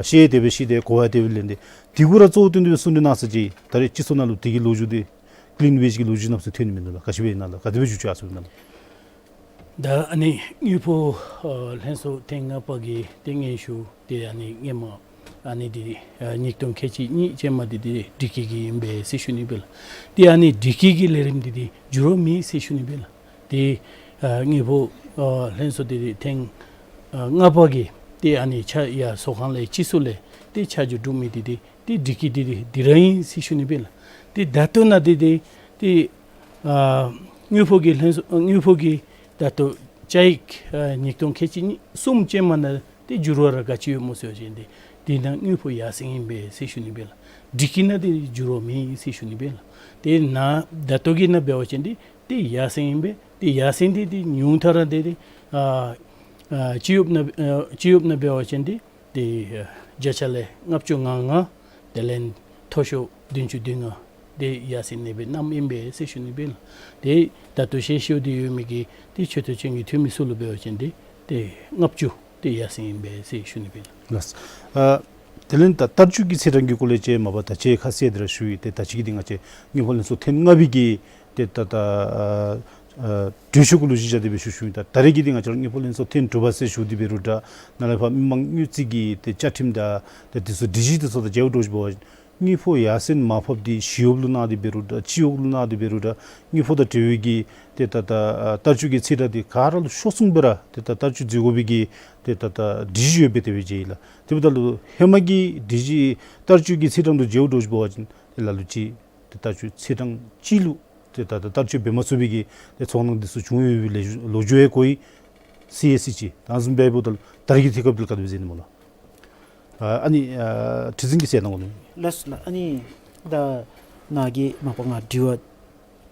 ཤེས་དེ་སྦེ་ཤེས་ཏེ་གོ་བ་དེ་སྦེ་ལེན་ཏེ། དེ་གུ་ར་གཙོ་བོ་བཏོན་ཏེ་སྦེ་གསུང་གྲོས་གནང་ས་ཅིག། ད་རེས་སྤྱི་ཚོགས་ནང་ལུ་དེ་གི་ལོ་རྒྱུས་འདི་ཀི་ལིན་ཝེཇ་གི་ལོ་རྒྱུས་ནང་ཚུ་ཐོན་ནི་མིན་འདུག་ལགས། ག་ཅི་སྦེ་ཨིན་ན་ལགས། ག་དེ་སྦེ་བྱུང་ཅི་ཨ་ཚུ་ཨིན་ན་ལགས། ད་ཨ་ནི་དངུལ་ཕོགས་ཨ་ལྷན་ཚོགས་ཐེངས་ལྔ་པ་གི་ཏེ་སྙན་ཞུ་འདི་ཨ་ནི་སྔོན་མ་ཨ་ནི་འདི་ཨ་ཉིས་སྟོང་ཁལ་གཅིག་གཉིས་ཅན་མ་འདི་འདི་སྒྲིག་བཀོད་ཀྱི་ཨིན་པས་ཟེར་ཞུ་ནི་སྦེ་ལགས། ཏེ་ཨ་ནི་སྒྲིག་བཀོད་ཀྱི་ལས་རིམ་འདི་འདི་འགྱུར་བ་མེད་ཟེར་ཞུ་ནི་སྦེ་ལགས། ཏེ་ཨ་དངུལ་ཕོགས་ཨ་ལྷན་ཚོགས་འདི་འདི་ཐེངས་ཨ་ལྔ་པ་གི་ཏེ་ཨ་ནི་ཕྱག་ཡར་ཚོགས་ཁང་ལས་སྤྱི་ཚོགས་ལས་ཏེ་ཕྱག་ཞུ་གྲུབ་མི་འདི་འདི་ཏེ་སྒྲིག་བཀོད་འདི་འདི་འདི་ར་ཨིན་ཟེར་ཞུ་ནི་སྦེ་ལགས། ཏེ་ད་ལྟོ་ནཱ་འདི་འདི་ཏེ་ཨ་དངུལ་ཕོགས་ཀྱི་ལྷན་ཚོགས་ཨ་དངུལ་ཕོགས་ཀྱི་ད་ལྟོ་བཅའ་ཡིག་ཨ་ཉིས་སྟོང་ཁལ་གཅིག་གཉིས་གསུམ་ཅན་མ་ནང་ཏེ་འགྱུར་བ་ར་ག་ཅི་ཡོད་སྨོ་ཟེར་བ་ཅིན་འདི་འདི་ནང་དངུལ་ཕོགས་ཡར་སེང་ཨིན་པས་ཟེར་ཞུ་ནི་སྦེ་ལགས། སྒྲིག་བཀོད་ནང་འདི་འགྱུར་བ་མེད་ཟེར་ཞུ་ནི་སྦེ་ལགས། ཏེ་ནཱ་ད་ལྟོ་གི་ནང་འབད་བ་ཅིན་འདི་ཏེ་ཡར་སེང་ཨིན་པས། ཏེ་ཡར་སེང་འདི་འདི་ཉུང་མཐའ་ར་འདི་འདི་ཨ་ཨ་སྤྱི་གཡོགཔ་ནང་ཨ་སྤྱི་གཡོགཔ་ནང་འབད་བ་ཅིན་འདི་ཏེ་ཨ་བརྒྱ་ཆ་ལས་ལྔ་བཅུ་ང་ལྔ་དེ་ལས་མཐོ་ཤོས་བདུན་ཅུ་དོན་ལྔ་འདི་ཡར་སེང་ནི་སྦེ་གནངམ་ཨིན་པས་ཟེར་ཞུ་ནི་སྦེ་ལགས། ཏེ་ད་ལྟོ་ཤེས་ཤེས་འདི་ཡོད་མི་གི་ཏེ་ཆེ་བསྟོད་ཅན་གྱི་འཐུས་མི་ཚུ་ལུ་འབད་བ་ཅིན་འདི་ཏེ་ལྔ་བཅུ་འདི་ཡར་སེང་ཨིན་པས་ཟེར་ཞུ་ནི་སྦེ་ལགས། ལགས། ཨ་དེ་ལས་ད་བསྟར་སྤྱོད་ཀྱི་ཚེས་གྲངས་ཀྱི་སྐོར་ལས་ཅིག་མ་པ་ད་ཅི་ཁ་གསལ་འདི་ར་ཞུ་ཡི། ཏེ་ད་ཅི་གི་འདི་ང་བཅས་དངུལ་ཕོགས་ལྷན་ཚོགས་ཐེངས་ལྔ་པའི་གི་ཏེ་ད་ད་ཨ་ཨ་གྲོས་ཆོད་གུ་ལུ་གཞི་བཞག་སྟེ་སྦེ་ཞུ་ཞུཝ་ཨིན། ད་ད་རེས་ཀྱི་འདི་ང་བཅས་ར་དངུལ་ཕོགས་ལྷན་ཚོགས་ཐེངས་དྲུག་པ་ཟེར་ཞུ་སྟེ་འབད་རུང་འདྲ་ནཱ་ལས་ཕར་མི་མང་དངུལ་རྩིས་ཀྱི་ཏེ་བཅའ་ཁྲིམས་དང་ཏེ་འདི་ཚུ་སྒྲིག་གཞི་འདི་ཚུ་དང་འབྲེལ་བ་འདྲཝ་ཅིག་འབད་བ་ཅིན་དངུལ་ཕོགས་ཡར་སེང་མར་ཕབ་འདི་ཞི་གཡོགཔ་ལུ་གནང་སྟེ་འབད་རུང་འདྲ་སྤྱི་གཡོགཔ་ལུ་གནང་སྟེ་འབད་རུང་འདྲ་དངུལ་ཕོགས་དང་འབྲེལ་བའི་གི་ཏེ་ད་ད་ཨ་བསྟར་སྤྱོད་ཀྱི་ཚེས་གྲངས་འདི་ག་ར་ལུ་ཤོག་ཚུགསཔ་སྦེ་ར་ཏེ་ད་བསྟར་སྤྱོད་མཛད་དགོ་པའི་གི་ཏེ་ད་ད་སྒྲིག་གཞི་ཡོད་པའི་དེ་སྦེ་མཇལ་ཡི་ལགས། དེ་འབདཝ་ད་ལུ་ཧེ་མ་གི་སྒྲིག་གཞི་བསྟར་སྤྱོད་ཀྱི་ཚེས་གྲངས་དང་འབྲེལ་བ་འདྲཝ་ཅིག་འབད་བ་ཅིན་ཏེ་ལ་ལུ་ཅིག་ཏེ་བསྟར་སྤྱོད་ཚེས་གྲངས་གཅིག་ལུ་ཏེ་ད་ད་བསྟར་སྤྱོད་འབད་མ་ཚུགས་པའི་གི་ཏེ་ཚོར་སྣང་འདི་ཚུ་བྱུང་ཡོད་པའི་ལོ་རྒྱུས་ཡང་གོ་ཡི། སི་ཨེ་སི་ཅིག་ད་བཟུམ་འབདཝ་ད་ལུ་ད་རེས་ཀྱི་ཐད་ཁར་འབདཝ་ད་ལུ་ག་དེ་སྦེ་མཇལ་ནི་སྨོ་ལགས། ཨ་ཨ་ནི་ཨ་ཁྲི་འཛིན་གྱིས་གསལ་གནང་དགོ་ནི། ལགས་སོ་ལགས། ཨ་ནི་ད་ནཱ་གིས་མ་པ་ང་དྲི་བ་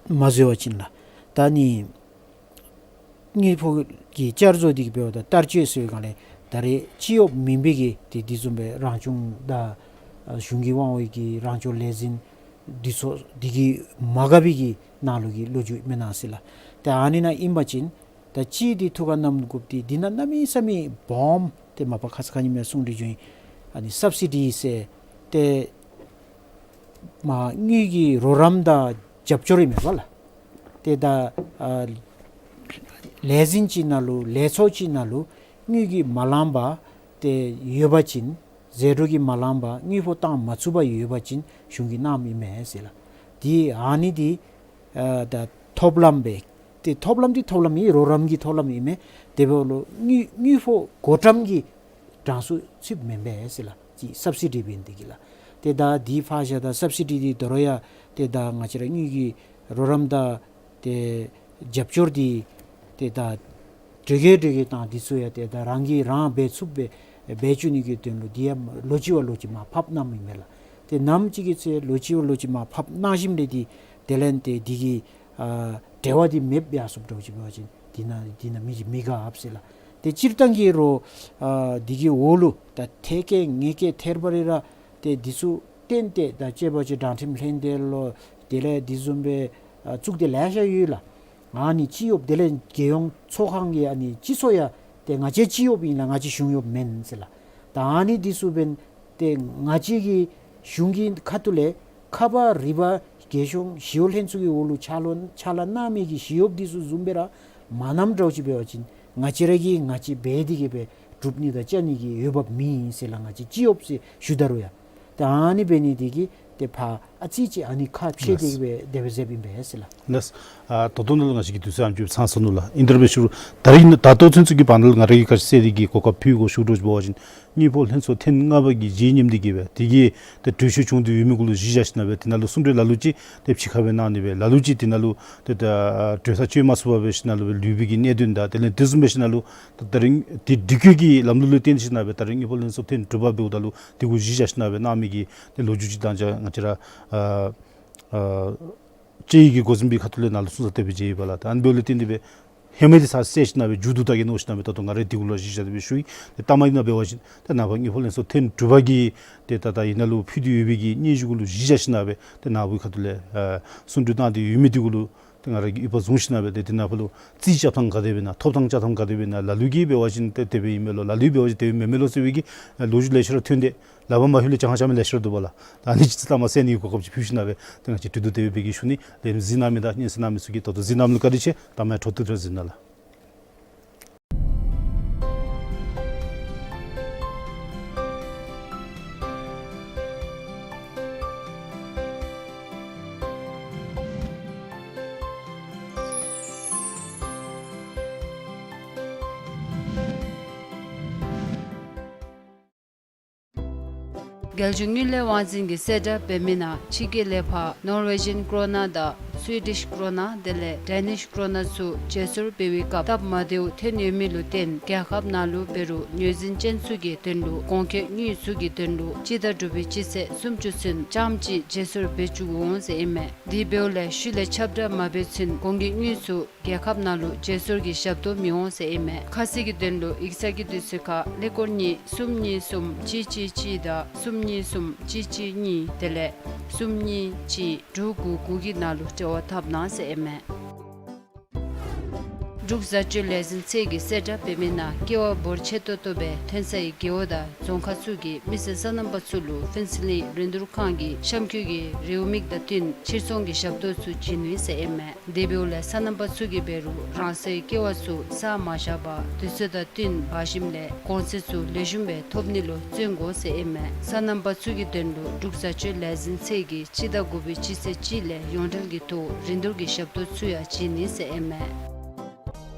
མ་བཟོ་བ་ཅིན་ལགས། ད་ཨ་ནི་དངུལ་ཕོགས་ཀྱི་བསྐྱར་བཟོ་འདི་གིས་འབདཝ་ད་བསྟར་སྤྱོད་ཟེར་བའི་སྒང་ལས་ད་རེས་སྤྱི་གཡོགཔ་མེན་པའི་གི་ཏེ་འདི་བཟུམ་སྦེ་རང་སྐྱོང་དང་ཨ་གཞུང་གི་དབང་འོག་གི་རང་སྐྱོང་ལས་འཛིན་འདི་ཚུ་འདི་གི་མ་དགའ་བའི་གི་ནང་ལུ་གི་ལོ་རྒྱུས་མེན་ན་ཟེར་ལགས། ཏེ་ཨ་ནི་ནང་ཨིན་པ་ཅིན་ ད་ཅི་འདི་ཐུགས་ཁར་བསྣམ་དགོཔ་འདི་འདི་ནང་གནམ་མེད་ས་མེད་སྦོམ་ཏེ་མ་པ་ཁ་ཙ་ཁ་ཉིནམ་ཡང་གསུང་སྟེ་བྱོན་ཡི། ཨ་ནི་སབ་སི་ཌི་ཟེར་ཏེ་མ་དངུལ་གྱི་རོགས་རམ་དང་རྒྱབ་སྐྱོར་ཨིན་མས་པ་ལགས། ཏེ་ད་ཨ་ལས་འཛིན་ཅིག་ནང་ལུ་ལས་ཚོགས་ཅིག་ནང་ལུ་དངུལ་གྱིས་མ་ལང་པར་ཏེ་ཡོད་པ་ཅིན་ཟད་འགྲོ་གིས་མ་ལང་པར་དངུལ་ཕོགས་བཏང་མ་ཚུགས་པར་ཡོད་པ་ཅིན་གཞུང་གིས་གནངམ་ཨིན་མས་ཟེར་ལགས། འདི་ཨ་ནི་འདི་ཨ་ད་ཐོབ་ལམ་སྦེ་ཏེ་ཐོབ་ལམ་འདི་ཐོབ་ལམ་ཨིན། རོགས་རམ་གྱི་ཐོབ་ལམ་ཨིན་མས། དེ་འབདཝ་ལུ་དངུལ་དངུལ་ཕོགས་བགོ་བཀྲམ་གྱི་གྲངས་སུ་ཚུདཔ་མེན་པས་ཟེར་ལགས། ཅིག་སབ་སི་ཌི་འབད་ནི་འདི་གིས་ལགས། ཏེ་ད་འདི་ཕར་བཞག། ད་སབ་སི་ཌི་འདི་དོ་རུང་ཡང་ཏེ་ད་ང་བཅས་ར་དངུལ་གྱི་རོགས་རམ་དང་ཏེ་རྒྱབ་སྐྱོར་འདི་ཏེ་ད་དྲོས་སྐྱིད་དྲོས་སྐྱིད་དང་འདི་ཚུ་ཡང་ཏེ་ད་རང་གིས་རང་འབད་ཚུགསཔ་སྦེ་འབད་བཅུག་ནི་གི་དོན་ལུ་འདི་ཡང་ལོ་གཅིག་བ་ལོ་གཅིག་མར་ཕབ་གནངམ་ཨིན་མས་ལགས། ཏེ་ནམ་ཅིག་གི་ཚེ་ལོ་གཅིག་བ་ལོ་གཅིག་མར་ཕབ་གནང་ཞིནམ་ལས་འདི་དེ་ལས་ཏེ་འདི་གི་ཨ་འབྲེལ་བ་འདི་མེདཔ་ཡར་སོངམ་འདྲཝ་ཅིག་འབད་བ་ཅིན་འདི་ནང་འདི་ནང་མི་མི་དགའཝ་ཟེར་ལགས། ཏེ་སྤྱིར་བཏང་གི་རོགས་ཨ་འདི་གི་འོག་ལུ་ད་ཐད་ཀར་ངེས་ཀར་ཐད་རི་བ་རི་ར་ཏེ་འདི་ཚུ་བརྟེན་ཏེ་ད་དཔྱད་པ་ཅིན་དྲང་ཁྲིམས་ལྷན་སྡེ་ལོ་དེ་ལས་འདི་བཟུམ་སྦེ་ཨ་བཙུགས་ཏེ་ལེ་ཤ་ཡོད་ལགས། ཨ་ནི་སྤྱི་གཡོགཔ་དེ་ལས་རྒྱལ་ཡོངས་ཚོགས་ཁང་གི་ཨ་ནི་སྤྱི་ཚོགས་ཡང་ཏེ་ང་བཅས་སྤྱི་གཡོགཔ་ཨིན་ལགས། ང་བཅས་གཞུང་གཡོགཔ་མེན་ཟེར་ལགས། ད་ཨ་ནི་འདི་ཚུ་འབདན་ཏེ་ང་བཅས་ཀྱི་གཞུང་གི་ཁ་ཐུག་ལས་ཁ་པར་རིག་པ་རྒྱལ་གཞུང་ཞི་གཡོག་ལྷན་ཚོགས་ཀྱི་འོག་ལུ་ཕྱག་ལཱ་ཕྱག་ལཱ་གནང་མི་གི་ཞི་གཡོགཔ་འདི་ཚུ་བཟུམ་སྦེ་ར་མ་གནངམ་འདྲཝ་ཅིག་འབད་བ་ཅིན་ང་བཅས་ར་གིས་ང་བཅས་འབད་དེ་གི་སྦེ་སྒྲུབ་ནི་དང་བཅའ་ནི་གི་འོས་འབབ་མེད་ཟེར་ལགས། ང་བཅས་སྤྱི་གཡོགཔ་ཟེར་ཞུ་ད་རུང་ཡང་། ཏེ་ཨ་ནི་འབད་ནི་འདི་གིས་ཏེ་ཕར་ཨ་ཙི་ཅིག་ཨ་ནི་ཁ་ཕྱེ་སྟེ་གི་སྦེ་དེ་སྦེ་མཛདཔ་ཨིན་པས་ཟེར་ལགས། ལགས། ཨ་ད་ལྟོ་ནཱ་ལུ་ང་བཅས་ཀྱི་དུས་ཚོད་ཨ་ནེམ་ཅིག་ཚང་སོ་ནུག་ལགས། ཨིན་ཏེ་ར་འབད་ཞུ་རུང་ད་རིས་ད་ལྟོ་ཚུན་ཚོད་ཀྱི་བར་ན་ལུ་ང་ར་གིས་ག་ཅི་ཟེར་ནི་གི་གོ་སྐབས་ཕུལ་དགོ་ཞུ་དོ་ཅིག་འབད་བ་ཅིན་དངུལ་ཕོགས་ལྷན་ཚོགས་ཐེངས་ལྔ་པ་གི་རྗེས་ཉིནམ་འདི་གིས་སྦེ་དེ་གི་ཏེ་གྲོས་ཆོད་བྱུང་སྟེ་ཡོད་མི་གུ་ལུ་གཞི་བཞག་ཞིན་ན་སྦེ་དེ་ནང་ལུ་གསུང་གྲོས་ལ་ལུ་ཅིག་ཏེ་ཕྱི་ཁར་སྦེ་གནང་ནི་སྦེ་ལ་ལུ་ཅིག་དེ་ནང་ལུ་ཏེ་ད་གྲོས་ཐག་བཅད་མ་ཚུགས་པར་སྦེ་ཞིན་ན་ལུ་སྦེ་ལུས་པའི་གི་གནད་དོན་དང་དེ་ལས་དེ་བཟུམ་སྦེ་ཞིན་ན་ལུ་ད་ད་རིས་དེ་སྒྲིག་བཀོད་ཀྱི་ལམ་ལུགས་ལུ་བརྟེན་ཞིན་ན་སྦེ་ད་རིས་དངུལ་ཕོགས་ལྷན་ཚོགས་ཐེངས་དྲུག་པ་འབདཝ་ད་ལུ་དེ་གུ་གཞི་བཞག་ཞིན་ན་སྦེ་གནང་མི་གི་ཏེ་ལོ་རྒྱུས་ཅིག་དང་ཅ་ང་བཅས་ར་ཨ་ཨ་དཔྱད་ཡིག་གི་འགོ་འཛིན་པའི་ཁ་ཐུག་ལས་ནཱ་ལུ་གསུང་ས་དེ་སྦེ་མཇལ་ཡི་པ་ལགས། ད་ཨ་ནི་འབདཝ་ལས་བརྟེན་ཏེ་སྦེ་ཧེ་མ་འདི་ཚར་བསལ་ཞིན་ན་སྦེ་མཇུག་བསྡུ་ད་གེ་མནོ་ཞིན་ན་སྦེ་ད་ལྟོ་ང་ར་དེ་གུ་ལུ་གཞི་བཞག་སྟེ་སྦེ་ཞུ་ཡི། ཏེ་ལྟ་མ་ཡིན་ན་འབད་བ་ཅིན་ཏེ་ནངས་པ་དངུལ་ཕོགས་ལྷན་ཚོགས་ཐེངས་དྲུག་པ་གི་ཏེ་ད་ད་ཡིག་ནང་ལུ་ཕུལ་ཏེ་ཡོད་པའི་གི་སྙན་ཞུ་གུ་ལུ་གཞི་བཞག་ཞིན་ན་སྦེ་ཏེ་ནཱ་བུའི་ཁ་ཐུག་ལས་ཨ་གསུང་གྲོས་གནང་སྟེ་ཡོད་མི་དེ་གུ་ལུ་ཏེ་ང་ར་གིས་ཡིད་ཆེས་བཟུང་ཞིན་ན་སྦེ་ཏེ་དེ་ནང་ཕར་ལུ་རྩིས་རྐྱབ་ཐངས་ག་དེ་སྦེ་ཨིན་ན་ཐོབ་ཐངས་རྐྱབ་ཐངས་ག་དེ་སྦེ་ཨིན་ན་ལ་ལུ་གིས་འབད་བ་ཅིན་ཏེ་དེ་སྦེ་ཨིན་མས་ལོ་ལ་ལུ་གིས་འབད་བ་ཅིན་དེ་སྦེ་མེན་མས་ལོ་ཟེར་བའི་གི་ལོ་རྒྱུས་ལེ་ཤ་ར་ཐོན་ཏེ་ལག་པར་མ་ལྷོད་ལས་ཅང་ཅང་མི་ལེ་ཤ་ར་འདུག་པ་ལགས། ད་ཨ་ནི་ཅིག་ཚུ་ལྟ་མ་ཟེར་ནི་གི་གོ་སྐབས་ཅིག་ཕུལ་ཞིན་ན་སྦེ་ཏེ་ང་བཅས་གྲོས་བསྡུར་དེ་སྦེ་འབད་གེ་ཞུ་ནི། ལས་རིམ་གཟིགས་གནང་མི་དང་སྙན་གསན་གནང་མི་ཚུ་གིས་ད་ལྟོ་གཟིགས་གནང་མི་ལུ་བཀའ་དྲིན་ཆེ། ད་མ་འཕྲོ་མཐུད་དེ་གཟིགས་གནང་ལགས། རྒྱལ་གཞུང་དངུལ་ལས་དབང་འཛིན་གྱིས་གསལ་བསྒྲགས་འབད་མི་ནང་ཕྱི་རྒྱལ་ལས་ཕར་ནོར་ཝེ་ཇཱན་ཀོརོ་ནཱ་དང་སུའི་ཌིཤ་ཀོརོ་ནཱ་དེ་ལས་ཌེ་ནིཤ་ཀོརོ་ནཱ་ཚུ་བརྗེ་སོར་འབད་བའི་སྐབས་སྟབས་མ་བདེཝ་ཐོན་ཡོད་མི་ལུ་བརྟེན་རྒྱལ་ཁབ་ནང་ལུ་འབད་རུང་ངོས་འཛིན་ཅན་ཚུ་གི་དོན་ལུ་གོང་འཁོད་དངུལ་ཚུ་གི་དོན་ལུ་སྤྱི་ཟླ་དྲུག་པའི་སྤྱི་ཚེས་སུམ་ཅུ་ཚུན་རྐྱངམ་གཅིག་བརྗེ་སོར་འབད་བཅུག་འོང་ཟེར་ཨིན་མས། དེ་འབདཝ་ལས་ཤུལ་ལས་ཁྱབ་བསྒྲགས་མ་འབད་ཚུན་གོང་གི་དངུལ་ཚུ་རྒྱལ་ཁབ་ནང་ལུ་བརྗེ་སོར་གྱི་ཞབས་ཏོག་མི་འོང་ཟེར་ཨིན་མས། ཁ་གསལ་གྱི་དོན་ལུ་ཡིག་ཚང་གི་དུས་ཚོད་ཁར་ཀླད་ཀོར་གཉིས་གསུམ་གཉིས་གསུམ་གཅིག་གཅིག་གཅིག་དང་གསུམ་གཉིས་གསུམ་གཅིག་གཅིག་གཉིས་དེ་ལས་གསུམ་གཉིས་གཅིག་དྲུག་དགུ་དགུ་གི་ནང་ལུ་འབྲེལ་བ་འཐབ་གནང་ཟེར་ཨིན་མས། འབྲུག་བཟའ་སྤྱོད་ལས་འཛིན་ཚད་ཀྱིས་གསལ་བསྒྲགས་འབད་མི་ནང་ཀེ་བ་འབོར་ཆེ་ཏོག་ཏོ་སྦེ་ཐོན་སའི་རྒེད་འོག་དང་རྫོང་ཁག་ཚུ་གི་མི་སེར་སོ་ནམ་པ་ཚུ་ལུ་ཕུན་ཚོགས་གླིང་རིན་བསྡུར་ཁང་གི་གཤམ་འཁོད་ཀྱི་རེའུ་མིག་དང་བསྟུན་ཕྱིར་ཚོང་གི་ཞབས་ཏོག་ཚུ་བྱིན་ནུག་ཟེར་ཨིན་མས། དེ་འབདཝ་ལས་སོ་ནམ་པ་ཚུ་གིས་འབད་རུང་རང་སོའི་ཀེ་བ་ཚུ་ས་མ་བཞག་པར་དུས་ཚོད་དང་བསྟུན་འབག་ཞིནམ་ལས་གོང་ཚད་ཚུ་ལེགས་ཤོམ་སྦེ་ཐོབ་ནི་ལུ་བརྩོན་དགོ་ཟེར་ཨིན་མས། སོ་ནམ་པ་ཚུ་གི་དོན་ལུ་འབྲུག་བཟའ་སྤྱོད་ལས་འཛིན་ཚད་ཀྱིས་སྤྱི་ཟླ་དགུ་པའི་སྤྱི་ཚེས་གཅིག་ལས་ཡོངས་འབྲེལ་གྱི་ཐོག་རིན་བསྡུར་གྱི་ཞབས་ཏོག་ཚུ་ཡང་བྱིན་ནུག་ཟེར་ཨིན་མས།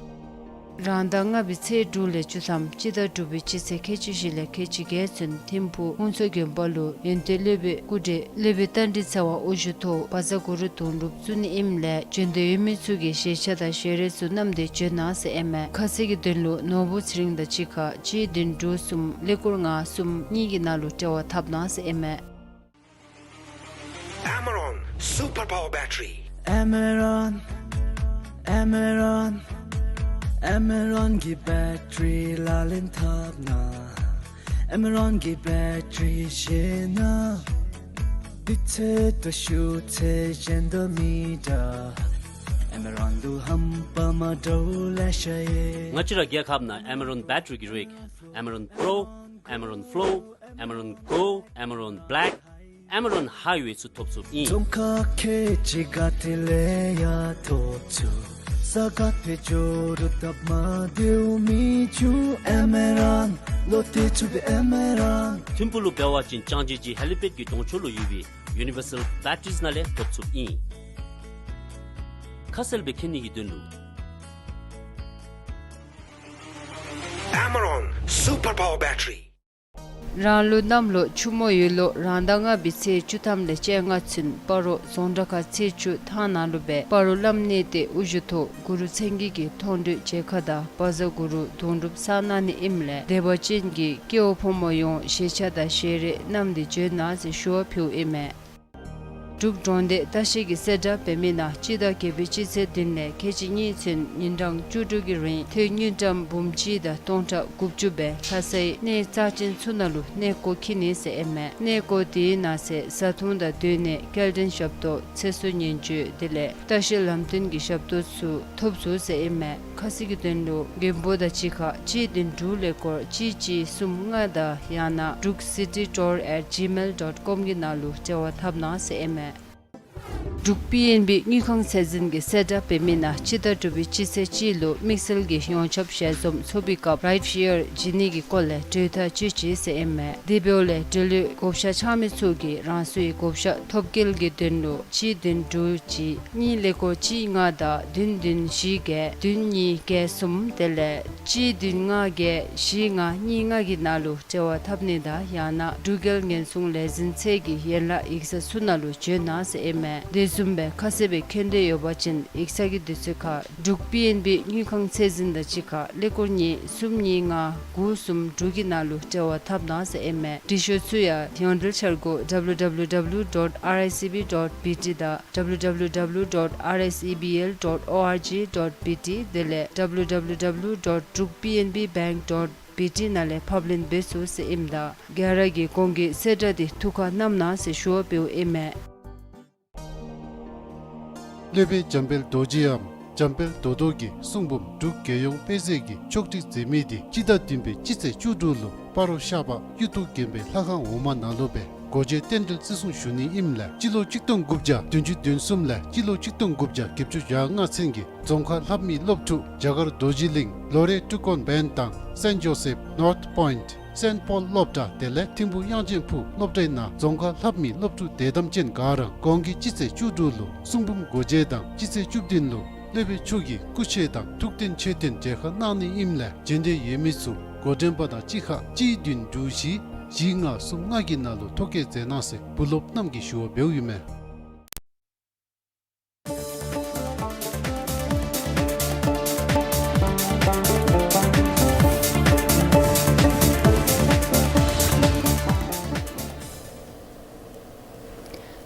རང་ཟླ་ལྔ་པའི་ཚེས་དྲུག་ལས་བཅུ་ཐམ་སྤྱི་ཟླ་དྲུག་པའི་སྤྱི་ཚེས་ཁལ་གཅིག་བཞི་ལས་ཁལ་གཅིག་བརྒྱད་ཚུན་ཐིམ་ཕུག་ཧུན་སུར་དགོན་པ་ལུ་ཡོན་ཏན་སློབ་དཔོན་སྐུ་བགྲེས་སློབ་དཔོན་རྟ་མགྲིན་ཚེ་དབང་དབུ་བཞུགས་ཐོག་བཛྲ་གུ་རུ་དུང་སྒྲུབ་བཙུགས་ནི་ཨིནམ་ལས་བྱོན་འདོད་ཡོད་མི་ཚུ་གིས་ཞལ་ཆས་དང་ཞལ་རས་ཚུ་བསྣམས་ཏེ་བྱོན་གནང་ཟེར་ཨིན་མས། ཁ་གསལ་གྱི་དོན་ལུ་ནོར་བུ་ཚེ་རིང་དང་གཅིག་ཁར་གཅིག་བདུན་དྲུག་གསུམ་ཀླད་ཀོར་ལྔ་གསུམ་གཉིས་ཀྱི་ནང་ལུ་འབྲེལ་བ་འཐབ་གནང་ཟེར་ཨིན་མས། Amaron Super Power Battery. Amaron, Amaron, Amaron གི་བེ་ཊི་རི་ལག་ལེན་འཐབ་ན། Amaron གི་བེ་ཊི་རི་ཤེས་ན། དུས་ཚོད་དང་ཤུགས་ཚད་གཞན་དང་མི་འདྲ། ཨེ་མ་རོན་དུ་ཧམ་པ་མ་འདྲཝ་ལེ་ཤ་ཡོད། ང་བཅས་ར་རྒྱལ་ཁབ་ནང་ཨེ་མ་རོན་བེ་ཊི་རི་གི་རིགས་ཨེ་མ་རོན་པྲོ། ཨེ་མ་རོན་ཕློ། ཨེ་མ་རོན་གོལཌ། ཨེ་མ་རོན་བེ་ལེཀ། ཨེ་མ་རོན་ཧའི་ཝེ་ཚུ་ཐོབ་ཚུགསཔ་ཨིན། རྫོང་ཁག་ཁལ་གཅིག་ག་ཏེ་ལས་ཡང་ཐོབ་ཚུགས། ས་ག་ཐེ་ཇོ་རུ་སྟབས་མ་བདེཝ་མི་འབྱུང་། ཨེ་མ་རོན་ལོ་ཏེ་ཚུགས་པའི་ཨེ་མ་རོན། ཐིམ་ཕུག་ལུ་འབད་བ་ཅིན་ཅང་ཅེ་ཇི་ཧེ་ལི་པེཌ་ཀྱི་གདོང་ཕྱོགས་ལུ་ཡོད་པའི་ཡུ་ནི་བར་སལ་བེ་ཊི་རིས་ནང་ལས་ཐོབ་ཚུགསཔ་ཨིན། ཁ་གསལ་སྦེ་མཁྱེན་ནི་གི་དོན་ལུ། ཨེ་མ་རོན་སུ་པར་པ་ཝར་བེ་ཊི་རི། རང་ལུ་གནམ་ལོ་ཆུ་མོ་ཡོས་ལོ་རང་ཟླ་ལྔ་པའི་ཚེས་བཅུ་ཐམ་ལས་བཅོ་ལྔ་ཚུན་སྤ་རོ་རྫོང་བྲག་ཁ་ཚེས་བཅུ་ཐང་ནང་ལུ་སྦེ་སྤ་རོ་བླམ་གནས་བརྟན་དབུ་བཞུགས་ཐོག་གུ་རུ་མཚན་བརྒྱད་ཀྱི་མཐོང་གྲོལ་མཇལ་ཁ་དང་བཛྲ་གུ་རུ་དུང་སྒྲུབ་གསང་གནང་ནི་ཨིནམ་ལས་དད་པ་ཅན་གྱི་སྐྱེ་བོ་ཕོ་མོ་ཡོངས་ཞལ་ཆས་དང་ཞལ་རས་བསྣམས་ཏེ་འབྱོན་གནང་ཟེར་ཞུ་བ་ཕུལཝ་ཨིན་མས། འབྲུག་གྲོང་སྡེ་ལྟ་བཤལ་གྱིས་གསལ་བསྒྲགས་འབད་མི་ནང་སྤྱི་ཟླ་བརྒྱད་པའི་སྤྱི་ཚེས་བདུན་ལས་ཁལ་གཅིག་གཉིས་ཚུན་ཉིན་གྲངས་བཅུ་དྲུག་གི་རིང་ཐོན་དངུལ་ཀྲམ་འབུམ་གཅིག་དང་སྟོང་ཕྲག་དགུ་བཅུ་སྦེ་ལྷ་སའི་གནས་རྩ་ཅན་ཚུ་ནང་ལུ་གནས་སྐོར་འཁྱིད་ནི་ཟེར་ཨིན་མས། གནས་སྐོར་དེའི་ནང་གསེས་བཟའ་འཐུང་དང་སྡོད་གནས་སྐྱེལ་འདྲེན་ཞབས་ཏོག་ཚེ་སྲོག་ཉེན་བཅོལ་དེ་ལས་ལྟ་བཤལ་ལམ་སྟོན་གྱི་ཞབས་ཏོག་ཚུ་ཐོབ་ཚུགས་ཟེར་ཨིན་མས། ཁ་གསལ་གྱི་དོན་ལུ་མགོན་པོ་དང་གཅིག་ཁར་གཅིག་བདུན་དྲུག་ཀླད་ཀོར་གཅིག་གཅིག་གསུམ་ལྔ་དང་ཡང་ན་འབྲུག་སི་ཊི་ཊུར་ཨེཊ་ཇི་མེལ་ཌོཊ་ཀོམ་གྱི་ནང་ལུ་འབྲེལ་བ་འཐབ་གནང་ཟེར་ཨིན་མས། འབྲུག་པི་ཨེན་བི་དངུལ་ཁང་ཚད་འཛིན་གྱིས་གསལ་བསྒྲགས་འབད་མི་ནང་སྤྱི་ཟླ་དྲུག་པའི་སྤྱི་ཚེས་གཅིག་ལུ་དམིགས་བསལ་གྱི་ཡོངས་ཁྱབ་ཞལ་འཛོམས་ཚོགས་པའི་སྐབས་རའིཊ་ཤེར་བྱིན་ནི་གི་སྐོར་ལས་གྲོས་ཐག་བཅད་ཅི་ཟེར་ཨིན་མས། དེ་འབདཝ་ལས་འབྲེལ་ཡོད་བགོ་བཤའ་འཆང་མི་ཚུ་གིས་རང་སོའི་བགོ་བཤའ་ཐོབ་སྐལ་གྱི་དོན་ལུ་གཅིག་བདུན་དྲུག་གཅིག་གཉིས་ཀླད་ཀོར་གཅིག་ལྔ་དང་བདུན་བདུན་བཞི་བརྒྱད་བདུན་གཉིས་བརྒྱད་གསུམ་དེ་ལས་གཅིག་བདུན་ལྔ་བརྒྱད་བཞི་ལྔ་གཉིས་ལྔ་གི་ནང་ལུ་འབྲེལ་བ་འཐབ་ནི་དང་ཡང་ན་འབྲུག་རྒྱལ་ཉེན་སྲུང་ལས་འཛིན་ཚད་ཀྱི་ཡན་ལག་ཡིག་ཚང་ཚུ་ནང་ལུ་འབྱོན་གནང་ཟེར་ཨིན་མས། དེ་བཟུམ་སྦེ་ཁ་གསལ་སྦེ་མཁྱེན་འདོད་ཡོད་པ་ཅིན་ཡིག་ཚང་གི་དུས་ཚོད་ཁར་འབྲུག་པི་ཨེན་བི་དངུལ་ཁང་ཚད་འཛིན་དང་གཅིག་ཁར་ཀླད་ཀོར་གཉིས་གསུམ་གཉིས་ལྔ་དགུ་གསུམ་དྲུག་གི་ནང་ལུ་འབྲེལ་བ་འཐབ་གནང་ཟེར་ཨིན་མས། འབྲི་ཤོག་ཚུ་ཡང་ཡོངས་འབྲེལ་འཆར་སྒོ་W W W dot R S E B dot B T དང་W W W dot R S E B L dot org dot B T དེ་ལས་W W W dot druk P N B bank dot B T ནང་ལས་ཕབ་ལེན་འབད་ཚུགས་ཟེར་ཨིནམ་ད་ག་ར་གིས་གོང་གི་གསལ་བསྒྲགས་འདི་ཐུགས་ཁར་བསྣམ་གནང་ཟེར་ཞུ་བ་འབདཝ་ཨིན་མས། སློབ་དཔོན་འཇམ་དཔལ་རྡོ་རྗེའམ་འཇམ་དཔལ་རྡོ་རྡོ་གི་གསུང་འབུམ་འབྲུག་རྒྱལ་ཡོངས་དཔེ་མཛོད་ཀྱིས་ཕྱོགས་སྒྲིག་མཛད་མི་འདི་སྤྱི་ཟླ་བདུན་པའི་སྤྱི་ཚེས་བཅུ་དྲུག་ལུ་སྤ་རོ་ཤར་པ་གཡུ་ཐོག་དགོན་པའི་ལྷ་ཁང་འོག་མ་ནང་ལུ་སྦེ་སྒོ་འབྱེད་རྟེན་འབྲེལ་བརྩི་སྲུང་ཞུ་ནི་ཨིནམ་ལས་སྤྱི་ལོ་གཅིག་སྟོང་དགུ་བརྒྱ་བདུན་ཅུ་དོན་གསུམ་ལས་སྤྱི་ལོ་གཅིག་སྟོང་དགུ་བརྒྱ་བརྒྱད་ཅུ་གྱ་ལྔ་ཚུན་གྱི་རྫོང་ཁ་ལྷབ་མི་སློབ་ཕྲུག་རྒྱ་གར་རྡོ་རྗེ་གླིང་ལོ་རེ་ཀྲུ་ཀོན་བན་དང་སེནཊ་ཇོ་སེཕ་ནོརཐ་པོའིནཊ་སེནཊ་པོལ་སློབ་གྲྭ་དེ་ལས་ཐིམ་ཕུག་དབྱངས་ཅན་ཕུག་སློབ་གྲྭའི་ནང་རྫོང་ཁ་ལྷབ་མི་སློབ་ཕྲུག་དད་དམ་ཅན་ག་ར་གོང་གི་སྤྱི་ཚེས་བཅུ་དྲུག་ལུ་གསུང་འབུམ་སྒོ་འབྱེད་དང་སྤྱི་ཚེས་བཅུ་བདུན་ལུ་སློབ་དཔོན་མཆོག་གི་སྐུ་ཕྱེད་དང་ཐུགས་རྟེན་མཆོད་རྟེན་མཇལ་ཁ་གནང་ནི་ཨིནམ་ལས་བྱོན་འདོད་ཡོད་མི་ཚུ་འགོ་འདྲེན་པ་དང་གཅིག་ཁར་གཅིག་བདུན་དྲུག་བཞི་བཞི་ལྔ་གསུམ་ལྔ་གི་ནང་ལུ་ཐོ་བཀོད་མཛད་གནང་ཟེར་བུ་སློབ་རྣམས་ཀྱིས་ཞུ་བ་འབདཝ་ཨིན་མས།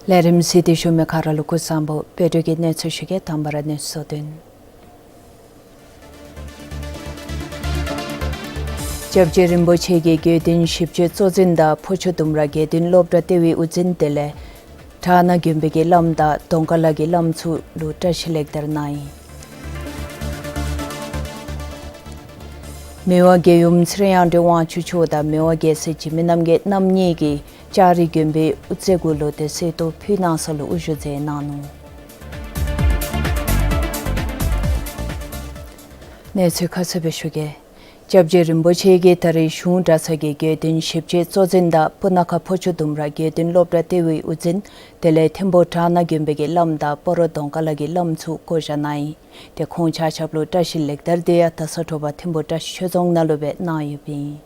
ལས་རིམ་གཟིགས་ཏེ་བཞུགས་མི་ག་ར་ལུ་སྐུ་གཟུགས་བཟང་པོ། དཔལ་སྒྲོན་གྱིས་གནས་ཚུལ་ཞུ་གེ། དང་པ་ར་གནས་ཚུལ་དོན། སྐྱབས་རྗེ་རིན་པོ་ཆེ་གི་དགེ་འདུན་ཞིབ་དཔྱོད་གཙོ་འཛིན་དང་ཕོ་ཆུ་ལྡུམ་ར་དགེ་འདུན་སློབ་གྲྭ་ལྟེ་བའི་དབུ་འཛིན་དེ་ལས་བྲག་ནག་དགོན་པའི་གི་བླམ་དང་གདོང་དཀར་ལ་གི་བླམ་ཚུ་ལུ་བཀྲ་ཤིས་ལེགས་དར་གནང་ཡི། མི་དབང་རྒྱལ་ཡུམ་ཚེ་རིང་དབང་ཕྱུག་མཆོག་དང་མི་དབང་རྒྱལ་སྲས་འཇིགས་མེད་རྣམ་རྒྱལ་རྣམ་གཉིས་ཀྱིས་ལྕགས་རི་དགོན་པའི་དབུ་རྩེ་གུ་ལུ་དེ་གསོལ་ཏོག་ཕུལ་གནང་ས་ལུ་དབུ་བཞུགས་མཛད་གནང་ནུག། གནས་ཚུལ་ཁ་གསལ་སྦེ་ཞུ་གེ། སྐྱབས་རྗེ་རིན་པོ་ཆེ་གིས་ད་རེས་གཞུང་གྲྭ་ཚང་གི་དགེ་འདུན་ཞིབ་དཔྱོད་གཙོ་འཛིན་དང་སྤུ་ན་ཁ་ཕོ་ཆུ་ལྡུམ་ར་དགེ་འདུན་སློབ་གྲྭ་ལྟེ་བའི་དབུ་འཛིན་དེ་ལས་ཐིམ་ཕུག་བྲག་ནག་དགོན་པའི་གི་བླམ་དང་སྤ་རོ་གདོང་དཀར་ལ་གི་བླམ་ཚུ་བསྐོ་བཞག་གནང་ཡི། དེ་ཁོང་ཆ་ཁྱབ་ལུ་བཀྲ་ཤིས་ལེགས་དར་དེ་ཡང་ད་ས་དྲོ་པ་ཐིམ་ཕུག་བཀྲ་ཤིས་ཆོས་རྫོང་ནང་ལུ་སྦེ་གནང་ཡོདཔ་ཨིན།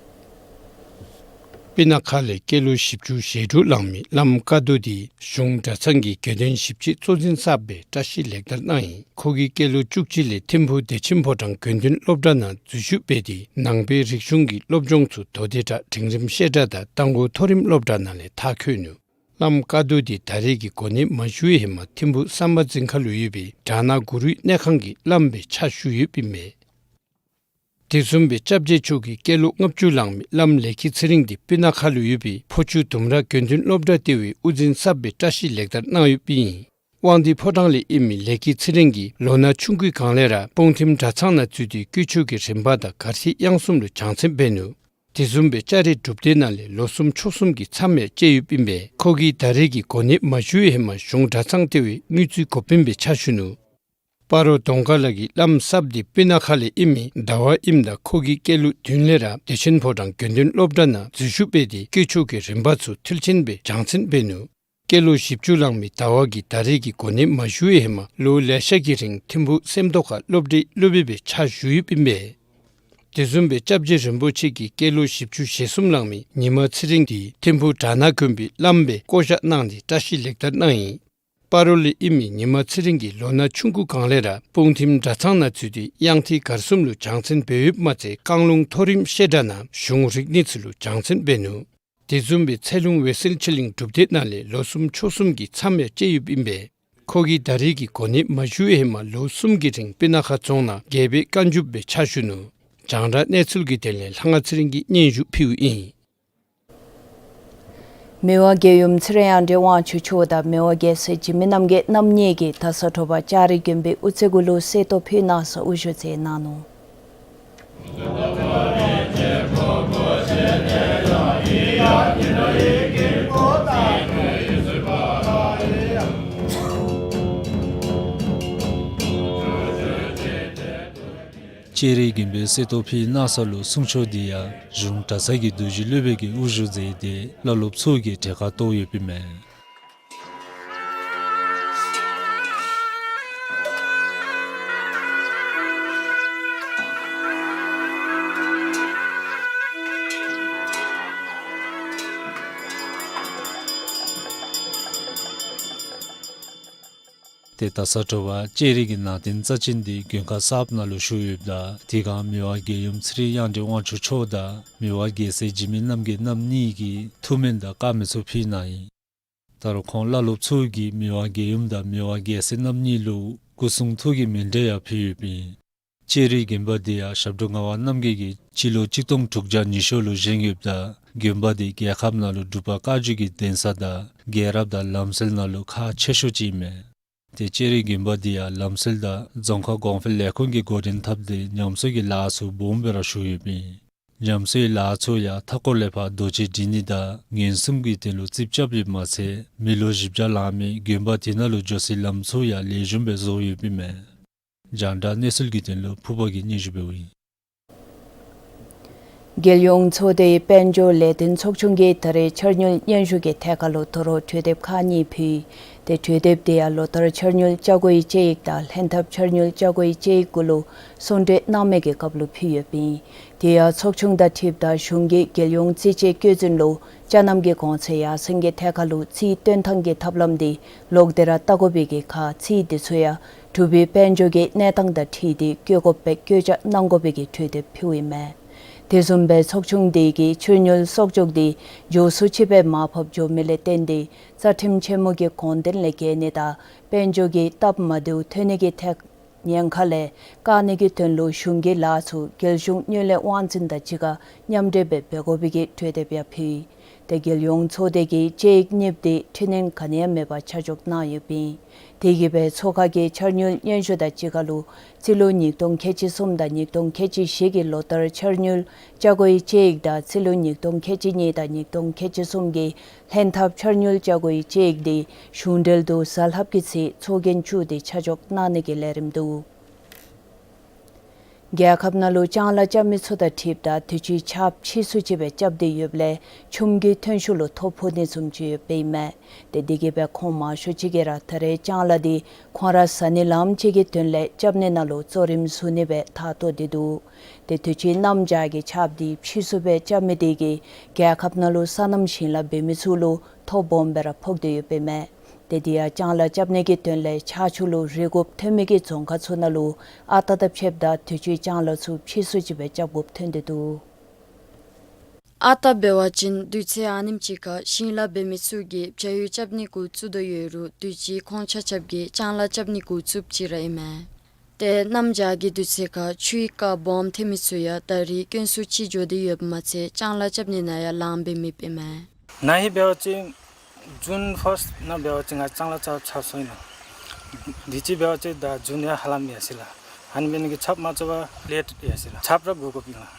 སྤུ་ན་ཁ་ལས་སྐྱེས་ལོ་བཞི་བཅུ་ཞེ་དྲུག་ལང་མི་བླམ་བཀའ་བསྡུ་འདི་གཞུང་གྲྭ་ཚང་གི་དགེ་འདུན་ཞིབ་དཔྱོད་གཙོ་འཛིན་གསརཔ་སྦེ་བཀྲ་ཤིས་ལེགས་དར་གནང་ཡི། ཁོ་གིས་སྐྱེས་ལོ་བཅུ་གཅིག་ལས་ཐིམ་ཕུག་བདེ་ཆེན་ཕོ་བྲང་དགེ་འདུན་སློབ་གྲྭ་ནང་འཛུལ་ཞུགས་འབད་དེ་ནང་པའི་རིག་གཞུང་གི་སློབ་སྦྱོང་ཚུ་མདོ་སྡེ་དང་འབྲིང་རིམ་བཤད་གྲྭ་དང་རྟ་མགོ་མཐོ་རིམ་སློབ་གྲྭ་ནང་ལས་མཐར་འཁྱོལ་ནུག། བླམ་བཀའ་བསྡུ་འདི་ད་རེས་ཀྱི་གོ་གནས་མ་ཞུ་བའི་ཧེ་མ་ཐིམ་ཕུག་བསམ་པ་འཛིན་ཁ་ལུ་ཡོད་པའི་བྲག་ནག་གུ་རུའི་གནས་ཁང་གི་བླམ་སྦེ་ཕྱག་ཞུ་ཡོདཔ་ཨིན་མས། དེ་བཟུམ་སྦེ་སྐྱབས་རྗེ་མཆོག་གིས་སྐྱེས་ལོ་ལྔ་བཅུ་ལང་མི་བླམ་ལས་ཀྱི་ཚེ་རིང་འདི་སྤུ་ན་ཁ་ལུ་ཡོད་པའི་ཕོ་ཆུ་ལྡུམ་ར་དགེ་འདུན་སློབ་གྲྭ་ལྟེ་བའི་དབུ་འཛིན་གསརཔ་སྦེ་བཀྲ་ཤིས་ལེགས་དར་གནང་ཡོདཔ་ཨིན། དབང་འདུས་ཕོ་བྲང་ལས་ཨིན་མི་ལས་ཀྱི་ཚེ་རིང་གིས་ལོ་ན་ཆུང་ཀུའི་སྒང་ལས་ར་སྤུངས་ཐིམ་གྲྭ་ཚང་ནང་འཛུལ་ཏེ་དཀོན་མཆོག་གི་རིམ་པ་དང་གར་ཐིག་དབྱངས་གསུམ་ལུ་སྦྱང་ཚན་འབད་ནུག། དེ་བཟུམ་སྦེ་ལྕགས་རི་སྒྲུབ་སྡེ་ནང་ལས་ལོ་གསུམ་ཕྱོགས་གསུམ་གྱི་མཚམས་ཡང་བཅད་ཡོདཔ་ཨིན་པས། ཁོ་གིས་ད་རེས་ཀྱི་གོ་གནས་མ་ཞུ་བའི་ཧེ་མ་གཞུང་གྲྭ་ཚང་ལྟེ་བའི་དངུལ་རྩིས་འགོ་དཔོན་སྦེ་ཕྱག་ཞུ་ནུག། སྤ་རོ་གདོང་དཀར་ལ་གིས་བླམ་གསརཔ་འདི་སྤུ་ན་ཁ་ལས་ཨིན་མི་ཟླ་བ་ཨིནམ་ད་ཁོ་གིས་སྐྱེས་ལོ་བདུན་ལས་ར་བདེ་ཆེན་ཕོ་བྲང་དགེ་འདུན་སློབ་གྲྭ་ནང་འཛུལ་ཞུགས་འབད་དེ་དཀོན་མཆོག་གི་རིམ་པ་ཚུ་མཐིལ་ཕྱིན་སྦེ་སྦྱང་ཚན་འབད་ནུག། སྐྱེས་ལོ་བཞི་བཅུ་ལང་མི་ཟླ་བ་གིས་ད་རེས་ཀྱི་གོ་གནས་མ་ཞུ་བའི་ཧེ་མ་ལོ་ལེ་ཤ་གི་རིང་ཐིམ་ཕུག་སེམས་རྟོགས་ཁ་སློབ་གྲྭའི་སློབ་དཔོན་སྦེ་ཕྱག་ཞུ་ཡོདཔ་ཨིན་པས། དེ་བཟུམ་སྦེ་སྐྱབས་རྗེ་རིན་པོ་ཆེ་གིས་སྐྱེས་ལོ་བཞི་བཅུ་ཞེ་གསུམ་ལང་མི་ཉི་མ་ཚེ་རིང་འདི་ཐིམ་ཕུག་གྲྭ་ནང་དགོན་པའི་བླམ་སྦེ་བསྐོ་བཞག་གནང་སྟེ་བཀྲ་ཤིས་ལེགས་དར་གནང་ཡི། སྤ་རོ་ལས་ཨིན་མི་ཉི་མ་ཚེ་རིང་གིས་ལོ་ན་ཆུང་ཀུ་སྒང་ལས་ར་སྤུངས་ཐིམ་གྲྭ་ཚང་ནང་འཛུལ་ཏེ་དབྱངས་ཐིག་གར་གསུམ་ལུ་སྦྱང་ཚན་འབད་ཡོདཔ་མ་ཚད་བཀང་ལུང་མཐོ་རིམ་བཤད་གྲྭ་ནང་གཞུང་རིག་གནས་ཚུ་ལུ་སྦྱང་ཚན་འབད་ནུག། དེ་བཟུམ་སྦེ་ཚལ་ལུང་འོད་གསལ་ཆོས་གླིང་སྒྲུབ་སྡེ་ནང་ལས་ལོ་གསུམ་ཕྱོགས་གསུམ་གྱི་མཚམས་ཡང་བཅད་ཡོདཔ་ཨིན་པས། ཁོ་གིས་ད་རེས་ཀྱི་གོ་གནས་མ་ཞུ་བའི་ཧེ་མ་ལོ་གསུམ་གྱི་རིང་སྤུ་ན་ཁ་རྫོང་ནང་རྒྱལ་པོའི་བཀའ་འཇུགཔ་སྦེ་ཕྱག་ཞུ་ནུག། རྒྱང་བསྒྲགས་གནས་ཚུལ་གྱི་དོན་ལས་ལྷ་དབང་ཚེ་རིང་གིས་སྙན་ཞུ་ཕུལཝ་ཨིན། མི་དབང་རྒྱལ་ཡུམ་ཚེ་རིང་དབྱངས་ཅན་དབང་ཕྱུག་མཆོག་དང་མི་དབང་རྒྱལ་སྲས་འཇིགས་མེད་རྣམ་རྒྱལ་རྣམ་གཉིས་ཀྱིས་དར་ས་དྲོ་པ་ལྕགས་རི་དགོན་པའི་དབུ་རྩེ་གུ་ལུ་གསེར་ཏོག་ཕུལ་གནང་ས་དབུ་བཞུགས་མཛད་གནང་ནུག། ལྕགས་རི་དགོན་པའི་གསེར་ཏོག་ཕུལ་གནང་ས་ལུ་གསུང་ཆོག་འདི་ཡང་གཞུང་གྲྭ་ཚང་གི་རྡོ་རྗེ་སློབ་དཔོན་གྱིས་དབུ་བཞུགས་མཛད་དེ་བླ་སློབ་ཚུ་གིས་གྲལ་ཁར་གཏོགས་ཡོདཔ་ཨིན་མས། ཏེ་དར་ས་དྲོ་པ་ལྕགས་རི་གི་ནང་རྟེན་རྩ་ཅན་འདི་མགོན་ཁང་གསརཔ་ནང་ལུ་བཞུགས་ཡོདཔ་ད་དེ་སྒང་མི་དབང་རྒྱལ་ཡུམ་ཚེ་རིང་དབྱངས་ཅན་དབང་ཕྱུག་མཆོག་དང་མི་དབང་རྒྱལ་སྲས་འཇིགས་མེད་རྣམ་རྒྱལ་རྣམ་གཉིས་ཀྱིས་ཐུགས་སྨོན་དང་དཀར་མེ་ཚུ་ཕུལ་གནང་ཡི། ད་རུང་ཁོང་བླ་སློབ་ཚུ་གིས་མི་དབང་རྒྱལ་ཡུམ་དང་མི་དབང་རྒྱལ་སྲས་རྣམ་གཉིས་ལུ་སྐུ་གསུང་ཐུགས་ཀྱི་མཎྜལ་ཡང་ཕུལ་ཡོདཔ་ཨིན། ལྕགས་རི་དགོན་པ་འདི་ཡང་ཞབས་དྲུང་ངག་དབང་རྣམ་རྒྱལ་གྱིས་སྤྱི་ལོ་གཅིག་སྟོང་དྲུག་བརྒྱ་ཉི་ཤུ་ལུ་བཞེངས་ཡོདཔ་ད་དགོན་པ་འདི་རྒྱལ་ཁབ་ནང་ལུ་འབྲུག་པ་བཀའ་བརྒྱུད་ཀྱི་གདན་ས་དང་རྒྱལ་རབས་དང་ལམ་སྲོལ་ནང་ལུ་ཁག་ཆེ་ཤོས་ཅིག་ཨིན་མས། ཏེ་ལྕགས་རི་དགོན་པ་འདི་ཡང་ལམ་སྲོལ་དང་རྫོང་ཁ་གོང་འཕེལ་ལས་ཁུངས་ཀྱིས་འགོ་འདྲེན་འཐབ་སྟེ་ཉམས་གསོ་གི་ལཱ་ཚུ་སྦོམ་སྦེ་ར་ཞུ་ཡོདཔ་ཨིན། ཉམས་གསོའི་ལཱ་ཚུ་ཡང་མཐའ་འཁོར་ལས་ཕར་རྡོ་གཅལ་འབྲི་ནི་དང་ངན་སྲུང་གི་དོན་ལུ་རྩིགཔ་རྐྱབ་ཡོདཔ་མ་ཚད་མི་ལོ་བཞི་བརྒྱ་ལང་མི་དགོན་པ་དེ་ནང་ལུ་འགྱོ་སའི་ལམ་ཚུ་ཡང་ལེགས་ཤོམ་སྦེ་བཟོ་ཡོདཔ་ཨིན་མས། རྒྱང་བསྒྲགས་གནས་ཚུལ་གྱི་དོན་ལུ་ཕུརཔ་གིས་སྙན་ཞུ་འབདཝ་ཨིན། རྒྱལ་ཡོངས་ཚོགས་སྡེའི་དཔལ་འབྱོར་ལས་དོན་ཚོགས་ཆུང་གིས་ད་རེས་འཆར་དངུལ་སྙན་ཞུ་གི་ཐད་ཁར་ལུ་དོ་རུང་གྲོས་འདེབས་ཁག་གཉིས་ཕུལ། ཏེ་གྲོས་འདེབས་དེ་ཡང་ལོ་བསྟར་འཆར་དངུལ་བཅའ་སྒོའི་དཔྱད་ཡིག་དང་ལྷན་ཐབས་འཆར་དངུལ་བཅའ་སྒོའི་དཔྱད་ཡིག་གུ་ལུ་གསུང་གྲོས་གནང་མི་གི་སྐབས་ལུ་ཕུལ་ཡོདཔ་ཨིན། དེ་ཡང་ཚོགས་ཆུང་དང་འཁྲིལཝ་ད་གཞུང་གིས་རྒྱལ་ཡོངས་རྩིས་དཔྱད་བཀོད་འཛིན་ལུ་ཅ་རྣམ་གྱི་གོང་ཚད་ཡར་སེང་གི་ཐད་ཁར་ལུ་རྩིས་སྟོན་ཐངས་ཀྱི་ཐབས་ལམ་འདི་ལོག་སྟེ་ར་བལྟ་དགོ་པའི་གི་ཁར་རྩིས་འདི་ཚུ་ཡང་འབྲུག་པའི་དཔལ་འབྱོར་གྱི་གནས་སྟངས་དང་འཁྲིལ་ཏེ་བཀོད་དགོཔ་སྦེ་བཀོད་རྒྱ་གནང་དགོ་པའི་གི་གྲོས་འདེབས་ཕུལཝ་ཨིན་མས། དེ་བཟུམ་སྦེ་ཚོགས་ཆུང་དེ་གིས་འཆར་དངུལ་གསོག་འཇོག་འདི་མགྱོགས་སུ་ཅིག་སྦེ་མར་ཕབ་འགྱོ་མི་ལས་བརྟེན་ཏེ་རྩ་ཁྲིམས་ཆེན་མོ་གི་དགོངས་དོན་ལས་འགལ་ནི་དང་དཔལ་འབྱོར་གྱི་སྟབས་མ་བདེཝ་ཐོན་ནི་གི་ཐད་ཉེན་ཁ་ལས་བཀག་ནི་གི་དོན་ལུ་གཞུང་གི་ལཱ་ཚུ་རྒྱལ་གཞུང་དངུལ་ལས་དབང་འཛིན་དང་གཅིག་ཁར་མཉམ་འབྲེལ་སྦེ་འབད་དགོ་པའི་གི་གྲོས་འདེབས་ཡང་ཕུལ། ཏེ་རྒྱལ་ཡོངས་ཚོགས་སྡེ་གིས་དཔྱད་ཡིག་གཉིས་པོ་འདི་འཕྲི་སྣོན་ག་ནི་ཡང་མེད་པར་ཆ་འཇོག་གནང་ཡོདཔ་ཨིན། དེ་གིས་སྦེ་ཚོགས་ཁང་གི་འཆར་དངུལ་སྙན་ཞུ་དང་གཅིག་ཁར་ལུ་རྩིས་ལོ་ཉིས་སྟོང་ཁལ་གཅིག་གསུམ་དང་ཉིས་སྟོང་ཁལ་གཅིག་བཞི་གི་ལོ་བསྟར་འཆར་དངུལ་བཅའ་སྒོའི་དཔྱད་ཡིག་དང་རྩིས་ལོ་ཉིས་སྟོང་ཁལ་གཅིག་གཉིས་དང་ཉིས་སྟོང་ཁལ་གཅིག་གསུམ་གྱི་ལྷན་ཐབས་འཆར་དངུལ་བཅའ་སྒོའི་དཔྱད་ཡིག་འདི་གཞུང་འབྲེལ་དུ་གཟའ་ལྷགཔ་གི་ཚེས་ཚོགས་རྒྱན་བཙུགས་ཏེ་ཆ་འཇོག་གནང་ནི་གི་ལས་རིམ་འདུག། རྒྱལ་ཁབ་ནང་ལུ་ལྕང་ལཱ་རྐྱབ་མི་ཚུ་དང་འཁྲིལཝ་ད་དུས་ཅི་ཆརཔ་ཕྱིས་སུ་ཅིག་སྦེ་རྐྱབ་སྟེ་ཡོདཔ་ལས་ཆུམ་གྱི་ཐོན་ཤུགས་ལུ་ཐོ་ཕོག་ནི་བཟུམ་ཅིག་ཡོདཔ་ཨིན་མས། ཏེ་དེ་གིས་སྦེ་ཁོང་མང་ཤོས་ཅིག་གིས་ར་ད་རེས་ལྕང་ལཱ་འདི་ཁོང་ར་བཟའ་ནི་ལངམ་ཅིག་གི་དོན་ལས་རྐྱབ་ནི་ནང་ལུ་གཙོ་རིམ་བཟུང་ནི་སྦེ་ཐག་བཏོག་སྟེ་འདུག། ཏེ་དུས་ཅི་གནམ་བྱཱར་གྱི་ཆརཔ་འདི་ཕྱིས་སུ་སྦེ་རྐྱབ་མི་དེ་གིས་རྒྱལ་ཁབ་ནང་ལུ་སོ་ནམ་ཞིང་ལཱ་འབད་མི་ཚུ་ལུ་ཐོ་སྦོམ་སྦེ་ར་ཕོག་སྟེ་ཡོདཔ་ཨིན་མས། ཏེ་དེ་ཡང་ལྕང་ལཱ་རྐྱབ་ནི་གི་དོན་ལས་ཆར་ཆུ་ལུ་རེག་དགོཔ་ཐོན་མི་གི་རྫོང་ཁག་ཚུ་ནང་ལུ་ཨ་རྟག་དང་ཕྱདཔ་ད་དུས་ཅི་ལྕང་ལཱ་ཚུ་ཕྱིས་སུ་ཅིག་སྦེ་རྐྱབ་དགོཔ་ཐོན་ཏེ་འདུག། ཨ་རྟག་འབད་བ་ཅིན་དུས་ཚོད་ཨ་ནེམ་ཅིག་ཁར་ཞིང་ལཱ་འབད་མི་ཚུ་གིས་བྱ་ཡུལ་རྐྱབ་ནི་འགོ་བཙུགས་དོ་ཡོད་རུང་དུས་ཅི་ཁོང་ཆ་ཁྱབ་ཀྱིས་ལྕང་ལཱ་རྐྱབ་ནི་འགོ་བཙུགསཔ་ཅིག་ར་ཨིན་མས། ཏེ་གནམ་བྱཱར་གྱི་དུས་ཚོད་ཁར་ཆུ་ཡི་རྐ་སྦོམ་ཐོན་མི་ཚུ་ཡང་ད་རིས་དཀོན་སུ་ཅིག་འགྱོ་སྟེ་ཡོདཔ་མ་ཚད་ལྕང་ལཱ་རྐྱབ་ནི་ནང་ཡང་ལངམ་འབད་མི་ཨིན་མས། ན་ཧིང་འབད་བ་ཅིན་ཇུན་ཕརསཊ་ནང་འབད་བ་ཅིན་ང་ལྕང་ལཱ་རྐྱབ་ཚར་སོ་ཡི་ལགས། དུས་ཅི་འབད་བ་ཅིན་ད་རྒྱུན་ཡང་ཧ་ལམ་ཡར་སོ་ཡི་ལགས། ཨ་ནི་འབད་ནི་གིས་ཆརཔ་མ་རྐྱབ་པར་ལེཊ་ཡར་སོ་ཡི་ལགས། ཆརཔ་ར་དགོ་དགོཔ་ཨིན་ལགས།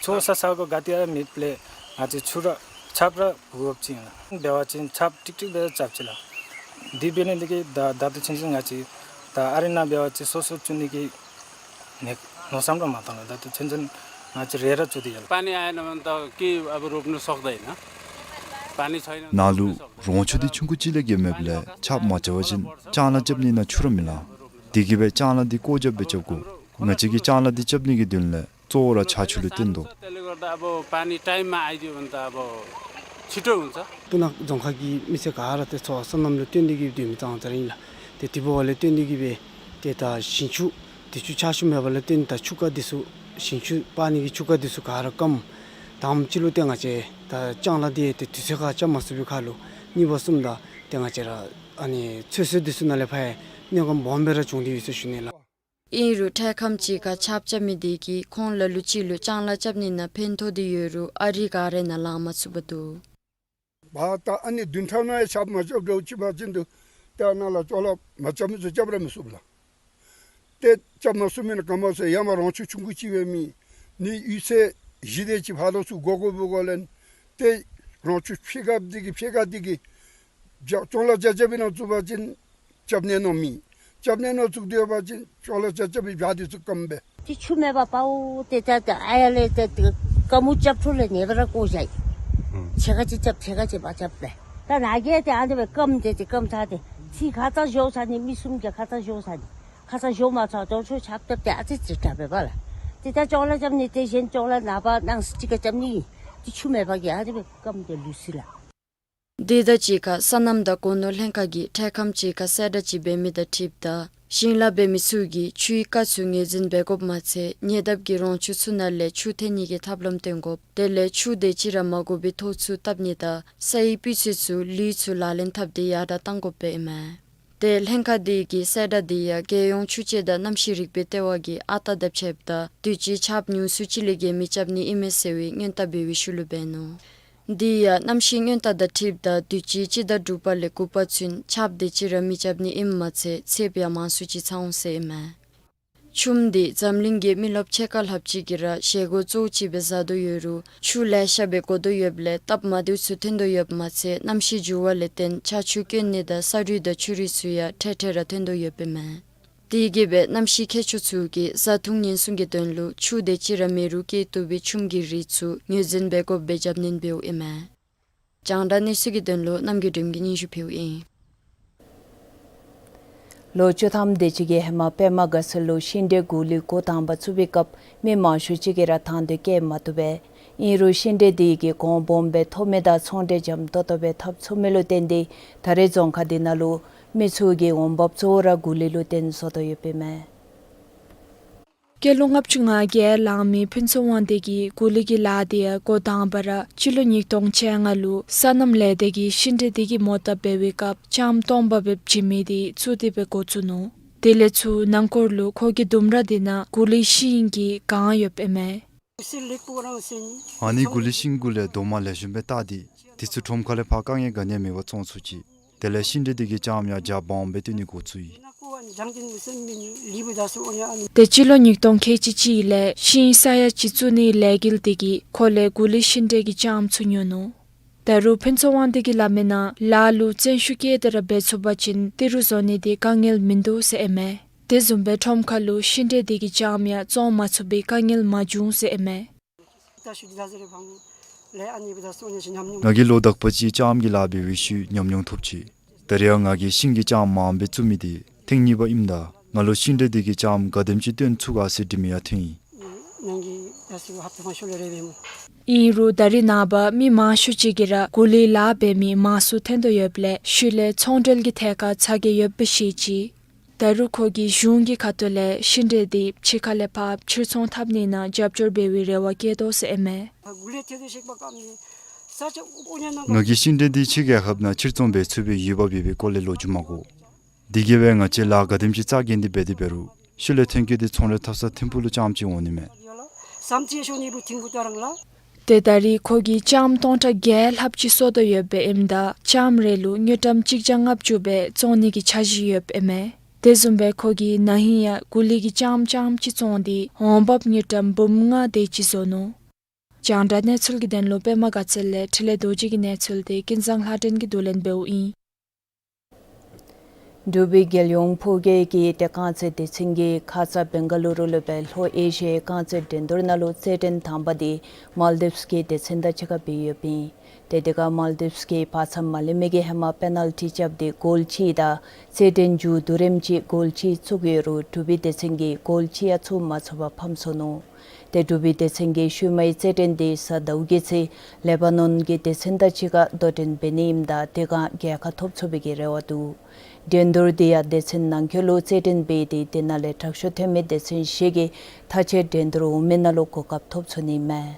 ཆུ་ས་ས་གོ་ག་ཏེ་ཡང་མེདཔ་ལས་ང་བཅས་ཆུ་ར་ཆརཔ་ར་དགོ་དགོཔ་ཅིག་ཨིན་ལགས། འབད་བ་ཅིན་ཆརཔ་ཀྲིག་ཀྲི་འབད་རྐྱབ་ཅི་ལགས། དེ་འབད་ནི་འདི་གིས་ད་ད་ལྟོ་ཚུན་ཚོད་ང་བཅས་ད་ཨ་རི་ནང་འབད་བ་ཅིན་སོ་སོ་བཙུགས་ནི་གི་ནི་མནོ་བསམ་ར་མ་བཏང་ལགས། ད་ལྟོ་ཚུན་ཚོད་ང་བཅས་རེ་ར་བཙུགས་ཏེ་ཡོད་ལགས། पानी आएन भने त के अब रोप्न सक्दैन। पानी छैन। ནཱ་ལུ་རོང་ཆུ་འདི་ཆུང་ཀུ་ཅིག་ལས་བརྒལ་མེདཔ་ལས་ཆརཔ་མ་རྐྱབ་པ་ཅིན་ལྕང་ལཱ་རྐྱབ་ནི་ནང་ཆུ་ར་མི་ལང་། དེ་གིས་འབད་ལྕང་ལཱ་འདི་བཀོ་རྒྱབ་སྦེ་རྐྱབ་དགོ། ང་བཅས་ཀྱིས་ལྕང་ལཱ་འདི་རྐྱབ་ནི་གི་དོན་ལས་གཙོ་བོ་ར་ཆར་ཆུ་ལུ་བརྟེན་དོ། त्यसले गर्दा अब पानी टाइममा आइदियो भने त अब छिटो हुन्छ। སྤུ་ན་རྫོང་ཁག་གི་མི་སེར་ག་ར་ཏེ་འཚོ་བ་སོ་ནམ་ལུ་བརྟེན་ཏེ་གི་སྡོད་མི་ཙང་ཙ་ར་ཨིན་ལགས། ཏེ་དེ་འབདཝ་ལས་བརྟེན་ཏེ་གི་སྦེ་ཏེ་ད་ཞིང་ཆུ་དུས་ཅི་ཆར་ཆུ་མེད་པ་ལས་བརྟེན་ད་ཆུ་རྐ་འདི་ཚུ་ཞིང་ཆུ་སྤར་ནི་གི་ཆུ་རྐ་འདི་ཚུ་ག་ར་སྐམ། དང་པ་ཅིག་ལུ་ཏེ་ང་བཅས་ད་ལྕང་ལཱ་འདི་ཏེ་དུས་ཚོད་ཁར་རྐྱབ་མ་ཚུགས་པའི་ཁར་ལུ་གཉིས་པ་གསུམ་ད་ཏེ་ང་བཅས་ར་ཨ་ནི་ཚོད་བསྲེ་འདི་ཚུ་ནང་ལས་ཕར་གནོད་སྐྱོན་སྦོམ་སྦེ་ར་བྱུང་སྟེ་ཡོད་ཟེར་ཞུ་ནི་ལགས། ཨིན་རུང་ཐད་ཁམས་ཅིག་ཁར་ཆརཔ་རྐྱབ་མི་འདི་གིས་ཁོང་ལ་ལུ་ཅིག་ལུ་ལྕང་ལཱ་རྐྱབ་ནི་ནང་ཕན་ཐོགས་ཏེ་ཡོད་རུང་ཨ་རི་ག་ར་ནང་ལང་མ་ཚུགས་པར་འདུག། བ་ད་ཨ་ནི་བདུན་ཕྲག་ནང་ཡང་ཆརཔ་མ་རྐྱབ་འདྲཝ་ཅིག་འབད་བ་ཅིན་འདུག། ཏེ་ཨ་ནཱ་ལས་ལྕང་ལཱ་མ་རྐྱབ་མི་ཚུ་རྐྱབ་ར་མི་ཚུགས་ལགས། ཏེ་རྐྱབ་མ་ཚུགས་མི་ནི་ག་མ་ཚད་ཡར་མར་རོང་ཆུ་ཆུང་ཀུ་ཅིག་སྦེ་མེད་ནི་གཡུས་ཚན་བཞི་དེ་ཅིག་ཕར་ལོགས་ཚུར་བགོ་དགོཔ་འབད་དགོཔ་ལས་ཏེ་རོང་ཆུ་ཕྱེད་ཀ་འདི་གིས་ཕྱེད་ཀ་འདི་གིས་ལྕང་ལཱ་རྐྱབ་རྐྱབ་པའི་ནང་བཙུགས་པ་ཅིན་རྐྱབ་ནི་ནང་མེད། རྐྱབ་ནི་ནང་བཙུགས་ཏེ་ཡོད་པ་ཅིན་ལྕང་ལཱ་རྐྱབ་རྐྱབ་པའི་བྱཱ་འདི་ཚུ་སྐམ་སྦེ། ཏེ་ཆུ་མེད་པར་པའོ་ཏེ་ད་ད་ཨ་ཡར་ལས་ཏེ་ཏེ་རྐངམ་རྐྱབ་འཕྲོ་ལས་ནེ་བ་ར་བཀོ་བཞག་ཡི། ཨུམ། ཕྱེད་ཀ་ཅིག་རྐྱབ་ཕྱེད་ཀ་ཅིག་མ་རྐྱབ་པས། ད་ནཱ་གིས་ཏེ་ཨ་ནི་སྦེ་སྐམ་སྟེ་ཏེ་སྐམ་ཚར་ཏེ་ཚི་ཁ་ཙ་བཞོ་ཚར་ནི་མི་གསུམ་གྱིས་ཁ་ཙ་བཞོ་ཚར་ནི། ཁ་ཙ་བཞོ་མ་ཚར་དོ་ཆུ་ཆརཔ་བཏབ་སྟེ་ཨ་ཙི་ཙི་དྲག་པས་པ་ལགས། ཏེ་ད་ལྕང་ལཱ་རྐྱབ་ནི་ཏེ་གཞན་ལྕང་ལཱ་ནངས་པ་གནངས་ཚེ་ཅིག་ཁར་རྐྱབ་ནི་ཨིན། ཏེ་ཆུ་མེད་པ་གིས་ཨ་ནི་སྦེ་སྐམ་སྟེ་ལུས་སོ་ཡི་ལགས། དེ་དང་གཅིག་ཁར་སོ་ནམ་དང་སྒོ་ནོར་ལྷན་ཁག་གིས་ཐད་ཁམས་ཅིག་ཁར་གསལ་བསྒྲགས་ཅིག་འབད་མི་དང་འཁྲིལཝ་ད་ཞིང་ལཱ་འབད་མི་ཚུ་གིས་ཆུའི་རྐ་ཚུ་ངོས་འཛིན་འབད་དགོཔ་མ་ཚད་ཉེ་འདབས་ཀྱི་རོང་ཆུ་ཚུ་ནང་ལས་ཆུ་འཐེན་ནི་གི་ཐབས་ལམ་སྟོན་དགོཔ། དེ་ལས་ཆུ་དེ་ཅིག་ར་མ་དགོ་པའི་ཐོག་ཚུ་བཏབ་ནི་དང་སའི་སྤུས་ཚད་ཚུ་ལུད་ཚུ་ལག་ལེན་འཐབ་སྟེ་ཡར་དྲག་གཏང་དགོཔ་སྦེ་ཨིན་མས། ཏེ་ལྷན་ཁག་དེ་གི་གསལ་བསྒྲགས་འདི་ཡང་རྒྱལ་ཡོངས་ཆུ་དཔྱད་དང་གནམ་གཤིས་རིག་པའི་ལྟེ་བ་གིས་ཨ་རྟག་དང་ཕྱདཔ་ད་དུས་ཅི་ཆརཔ་ཉུང་སུ་ཅིག་ལས་བརྒལ་མི་རྐྱབ་ནི་ཨིན་མས་ཟེར་བའི་སྔོན་བརྡ་འབད་བའི་ཤུལ་ལུ་འབད་ནུག། དེ་ཡང་གནམ་གཤིས་སྔོན་བརྡ་དང་འཁྲིལཝ་ད་དུས་ཅི་སྤྱི་ཟླ་དྲུག་པ་ལས་དགུ་པ་ཚུན་ཆརཔ་དེ་ཅིག་ར་མི་རྐྱབ་ནི་ཨིནམ་མ་ཚད་ཚདཔ་ཡང་མང་སུ་ཅིག་འཚོལ་འོང་ཟེར་ཨིན་མས། ཆུམ་འདི་འཛམ་གླིང་གི་མི་རློབས་ཕྱེད་ཀ་ལྷགཔ་ཅིག་གིས་ར་བཞེས་སྒོ་གཙོ་བོ་ཅིག་སྦེ་བཟའ་དོ་ཡོད་རུང་ཆུ་ལེ་ཤ་སྦེ་དགོ་དོ་ཡོདཔ་ལས་སྟབས་མ་བདེཝ་ཚུ་ཐོན་དོ་ཡོདཔ་མ་ཚད་གནམ་གཤིས་འགྱུར་བ་ལས་བརྟེན་ཆར་ཆུ་སྐྱོན་ནི་དང་ས་རུད་དང་ཆུ་རུད་ཚུ་ཡང་འཕྲལ་འཕྲལ་ར་ཐོན་དོ་ཡོདཔ་ཨིན་མས། དེ་གིས་སྦེ་གནམ་གཤིས་མཁས་མཆོག་ཚུ་གིས་བཟའ་འཐུང་ཉེན་སྲུང་གི་དོན་ལུ་ཆུ་དེ་ཅིག་ར་མེད་རུང་སྐྱེ་བཏུབ་པའི་ཆུམ་གྱི་རིགས་ཚུ་ངོས་འཛིན་འབད་དགོཔ་སྦེ་རྒྱབ་སྣོན་འབདཝ་ཨིན་མས། རྒྱང་བསྒྲགས་གནས་ཚུལ་གྱི་དོན་ལུ་རྣམ་རྒྱལ་སྒྲོལམ་གིས་སྙན་ཞུ་ཕུལཝ་ཨིན། ལོ་བཅུ་ཐམ་དེ་ཅིག་གི་ཧེ་མ་པདྨ་དགའ་ཚལ་ལུ་ཤིང་འབྲས་གོ་ལའི་འགོ་དང་པ་བཙུགས་པའི་སྐབས་མི་མང་ཤོས་ཅིག་གིས་ར་དང་འདོད་བསྐྱེད་མ་བཏུབ་པས། ཨིན་རུང་ཤིང་འབྲས་དེ་གི་གོང་སྦོམ་སྦེ་ཐོབ་མི་དང་ཚོང་འབྲེལ་འཇམ་ཏོག་ཏོ་སྦེ་འཐབ་ཚུགས་མི་ལུ་བརྟེན་ཏེ་ད་རེས་རྫོང་ཁག་དེ་ནང་ལུ་མི་ཚུ་གི་འོང་འབབ་གཙོ་བོ་ར་གོ་ལའི་ལུ་བརྟེན་བཟོ་དོ་ཡོདཔ་ཨིན་མས། སྐྱེས་ལོ་ལྔ་བཅུ་ང་བརྒྱད་ལང་མི་ཕུན་ཚོགས་དབང་འདུས་ཀྱིས་གོ་ལའི་གི་ལཱ་དེ་ཡང་འགོ་དང་པ་ར་སྤྱི་ལོ་ཉིས་སྟོང་བཅོ་ལྔ་ལུ་སོ་ནམ་ལས་སྡེ་གིས་ཤིང་འབྲས་དེ་གི་མོ་བཏབ་འབད་བའི་སྐབས་ལྕངམ་སྟོང་པ་སྦེ་བྱིན་མི་དེ་བཙུགས་ཏེ་སྦེ་འགོ་བཙུགས་ནུག། དེ་ལས་ཚུར་ནང་འཁོར་ལུ་ཁོ་གི་ལྡུམ་ར་དེ་ནང་གོ་ལའི་ཤིང་གིས་གང་ཡོདཔ་ཨིན་མས། ཨ་ནི་གོ་ལའི་ཤིང་གུ་ལས་རྡོག་མ་ལེགས་ཤོམ་སྦེ་བཏགས་ཏེ་དེ་ཚུ་ཁྲོམ་ཁ་ལས་ཕར་དཀའ་ངལ་ག་ནི་ཡང་མེད་པར་བཙོང་ཚུགས་ཅི། དེ་ལས་ཤིང་འབྲས་དེ་གི་ལྕངམ་ཡང་རྒྱ་སྦོམ་སྦེ་བཏོན་ནི་འགོ་བཙུགས་ཡི། ཏེ་སྤྱི་ལོ་ཉིས་སྟོང་ཁལ་གཅིག་གཅིག་ལས་ཤིང་ས་ཡ་གཅིག་བཙུགས་ནིའི་ལས་འགུལ་དེ་གིས་ཁོ་ལས་གོ་ལའི་ཤིང་འབྲས་ཀྱི་ལྕངམ་ཚུ་ཉོ་ནུག། ད་རུང་ཕུན་ཚོགས་དབང་འདུས་ཀྱིས་སླབ་མིའི་ནང་ལཱ་ལུ་བརྩོན་ཤུགས་བསྐྱེད་དེ་ར་འབད་ཚུགས་པ་ཅིན་ཏི་རུ་བཟོ་ནི་དེ་དཀའ་ངལ་མིན་འདུག་ཟེར་ཨིན་མས། དེ་བཟུམ་སྦེ་ཁྲོམ་ཁ་ལུ་ཤིང་འབྲས་དེ་གི་ལྕངམ་ཡང་བཙོང་མ་ཚུགས་པའི་དཀའ་ངལ་མ་བྱུང་ཟེར་ཨིན་མས། ང་གིས་ལོ་དག་པ་ཅིག་ལྕངམ་གྱི་ལཱ་འབད་བའི་ཤུལ་ཉམས་མྱོང་ཐོབ་ཅི། ད་རེས་ཡང་ང་གིས་ཤིང་གི་ལྕངམ་མངམ་སྦེ་བཙུགས་མི་དེ་ཐེངས་གཉིས་པ་ཨིནམ་ད་ང་ལུ་ཤིང་འབྲས་དེ་གི་ལྕངམ་ག་དེམ་ཅིག་བཏོན་ཚུགས་ག་ཟེར་དྲི་མི་ཡང་ཐོན་ཡི། ཨིན་རུང་ད་རེས་ནངས་པ་མི་མང་ཤོས་ཅིག་གིས་ར་གོ་ལའི་ལཱ་འབད་མི་མང་སུ་ཐོན་དོ་ཡོདཔ་ལས་ཤུལ་ལས་ཚོང་འབྲེལ་གྱི་ཐད་ཁར་ཚ་གྱང་ཡོདཔ་སྦེ་བཤད་ཅི། ད་རུང་ཁོ་གིས་གཞུང་གི་ཁ་ཐུག་ལས་ཤིང་འབྲས་དེ་ཕྱི་ཁ་ལས་ཕར་ཕྱིར་ཚོང་འཐབ་ནི་ནང་རྒྱབ་སྐྱོར་འབད་བའི་རེ་བ་བསྐྱེད་དོ་ཟེར་ཨིན་མས། ང་གིས་ཤིང་འབྲས་དེ་ཕྱི་རྒྱལ་ཁབ་ནང་ཕྱིར་ཚོང་འབད་ཚུགས་པའི་ཡོདཔ་ཡོད་པའི་སྐོར་ལས་ལོ་རྒྱུས་མ་གོ། དེ་གིས་སྦེ་ང་བཅས་ལཱ་ག་དེམ་ཅིག་རྩ་འགེངས་ཏེ་འབད་དེ་འབད་རུང་ཤུལ་ལས་ཐོན་སྐྱེད་དེ་ཚོང་རའི་ཐབ་ཚང་ཐིམ་ཕུག་ལུ་རྐྱངམ་ཅིག་འོང་ནི་མས། ཏེ་ད་རེས་ཁོ་གིས་ལྕངམ་སྟོང་ཕྲག་བརྒྱད་ལྷགཔ་ཅིག་སོར་དོ་ཡོདཔ་ཨིནམ་ད་ལྕངམ་རེ་ལུ་དངུལ་ཀྲམ་གཅིག་བརྒྱ་ལྔ་བཅུ་སྦེ་བཙོང་ནི་གི་འཆར་གཞི་ཡོདཔ་ཨིན་མས། དེ་བཟུམ་སྦེ་ཁོ་གིས་ན་ཧིང་ཡང་གུ་ལུད་ཀྱི་ལྕངམ་རྐྱངམ་ཅིག་བཙོང་སྟེ་འོང་འབབ་དངུལ་ཀྲམ་འབུམ་ལྔ་དེ་ཅིག་བཟོ་ནུག། རྒྱང་བསྒྲགས་གནས་ཚུལ་གྱི་དོན་ལུ་པདྨ་དགའ་ཚལ་ལས་འཕྲིན་ལས་རྡོ་རྗེ་གི་གནས་ཚུལ་དེ་ཀུན་བཟང་ལྷ་སྒྲོན་གྱིས་བསྡུ་ལེན་འབདཝ་ཨིན། འབྲུག་པའི་རྒྱལ་ཡོངས་ཕོ་སྐྱེས་ཀྱི་ཏེ་རྐང་རྩེད་སྡེ་ཚན་གྱིས་ཁ་ཙ་བེང་ག་ལུ་རུ་ལུ་སྦེ་ལྷོ་ཨེ་ཤི་ཡའི་རྐང་རྩེད་འགྲན་བསྡུར་ནང་ལུ་རྩེད་འགྲན་དང་པ་དེ་མཱལ་ཌིབས་ཀྱི་སྡེ་ཚན་དང་གཅིག་ཁར་འབད་ཡོདཔ་ཨིན། ཏེ་དེ་ཁར་མཱལ་ཌིབས་ཀྱིས་བར་མཚམས་མ་ལེན་མི་གི་ཧེ་མ་པེ་ནཱལ་ཊི་རྐྱབ་སྟེ་གོལ་གཅིག་དང་རྩེད་འགྲན་མཇུག་བསྡུར་རནམ་ཅིག་གོལ་གཅིག་བཙུགས་ཡོད་རུང་འབྲུག་པའི་སྡེ་ཚན་གྱིས་གོལ་གཅིག་ཡང་བཙུགས་མ་ཚུགས་པར་ཕམ་སོ་ནུག། ཏེ་འབྲུག་པའི་སྡེ་ཚན་གྱིས་ཤུལ་མའི་རྩེད་འགྲན་དེ་གཟའ་ཟླཝ་གི་ཚེ་ལེ་པ་ནོན་གྱི་སྡེ་ཚན་དང་གཅིག་ཁར་དོ་འགྲན་འབད་ནི་ཨིནམ་ད་དེ་ཁར་རྒྱལ་ཁ་ཐོབ་ཚུགས་པའི་གི་རེ་བ་འདུག། འགྲན་བསྡུར་དེ་ཡང་སྡེ་ཚན་ནང་འཁོད་ལུ་རྩེད་འགྲན་འབད་དེ་དེ་ནང་ལས་དྲག་ཤོས་ཐོན་མི་སྡེ་ཚན་བཞི་གིས་མཐའ་དཔྱད་འགྲན་བསྡུར་འོང་མི་ནང་ལུ་གོ་སྐབས་ཐོབ་ཚུགས་ནི་མས།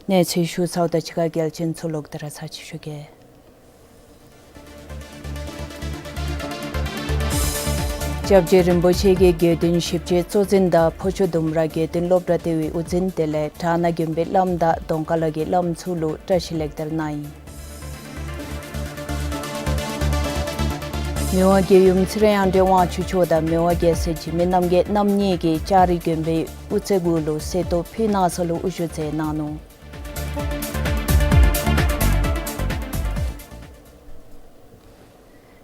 གནས་ཚུལ་ཞུ་ཚརཝ་དང་གཅིག་ཁར་གལ་ཆེན་ཚུ་ལོག་སྟེ་ར་ཚར་ཅིག་ཞུ་གེ། སྐྱབས་རྗེ་རིན་པོ་ཆེ་གིས་དགེ་འདུན་ཞིབ་དཔྱད་གཙོ་འཛིན་དང་ཕོ་ཆུ་ལྡུམ་ར་དགེ་འདུན་སློབ་གྲྭ་ལྟེ་བའི་དབུ་འཛིན་དེ་ལས་གྲ་ནང་དགོན་པའི་བླམ་དང་གདོང་དཀར་ལ་གི་བླམ་ཚུ་ལུ་བཀྲིས་ལེགས་དར་གནང་ཡི། མི་དབང་རྒྱལ་ཡུམ་ཚེ་རིང་དབྱངས་ཅན་དབང་ཕྱུག་མཆོག་དང་མི་དབང་རྒྱལ་སྲས་འཇིགས་མེད་རྣམ་རྒྱལ་རྣམ་གཉིས་ཀྱིས་ལྕགས་རི་དགོན་པའི་དབུ་རྩེ་གུ་ལུ་གསེར་ཏོག་ཕུལ་གནང་ས་ལུ་དབུ་བཞུགས་མཛད་གནང་ནུག།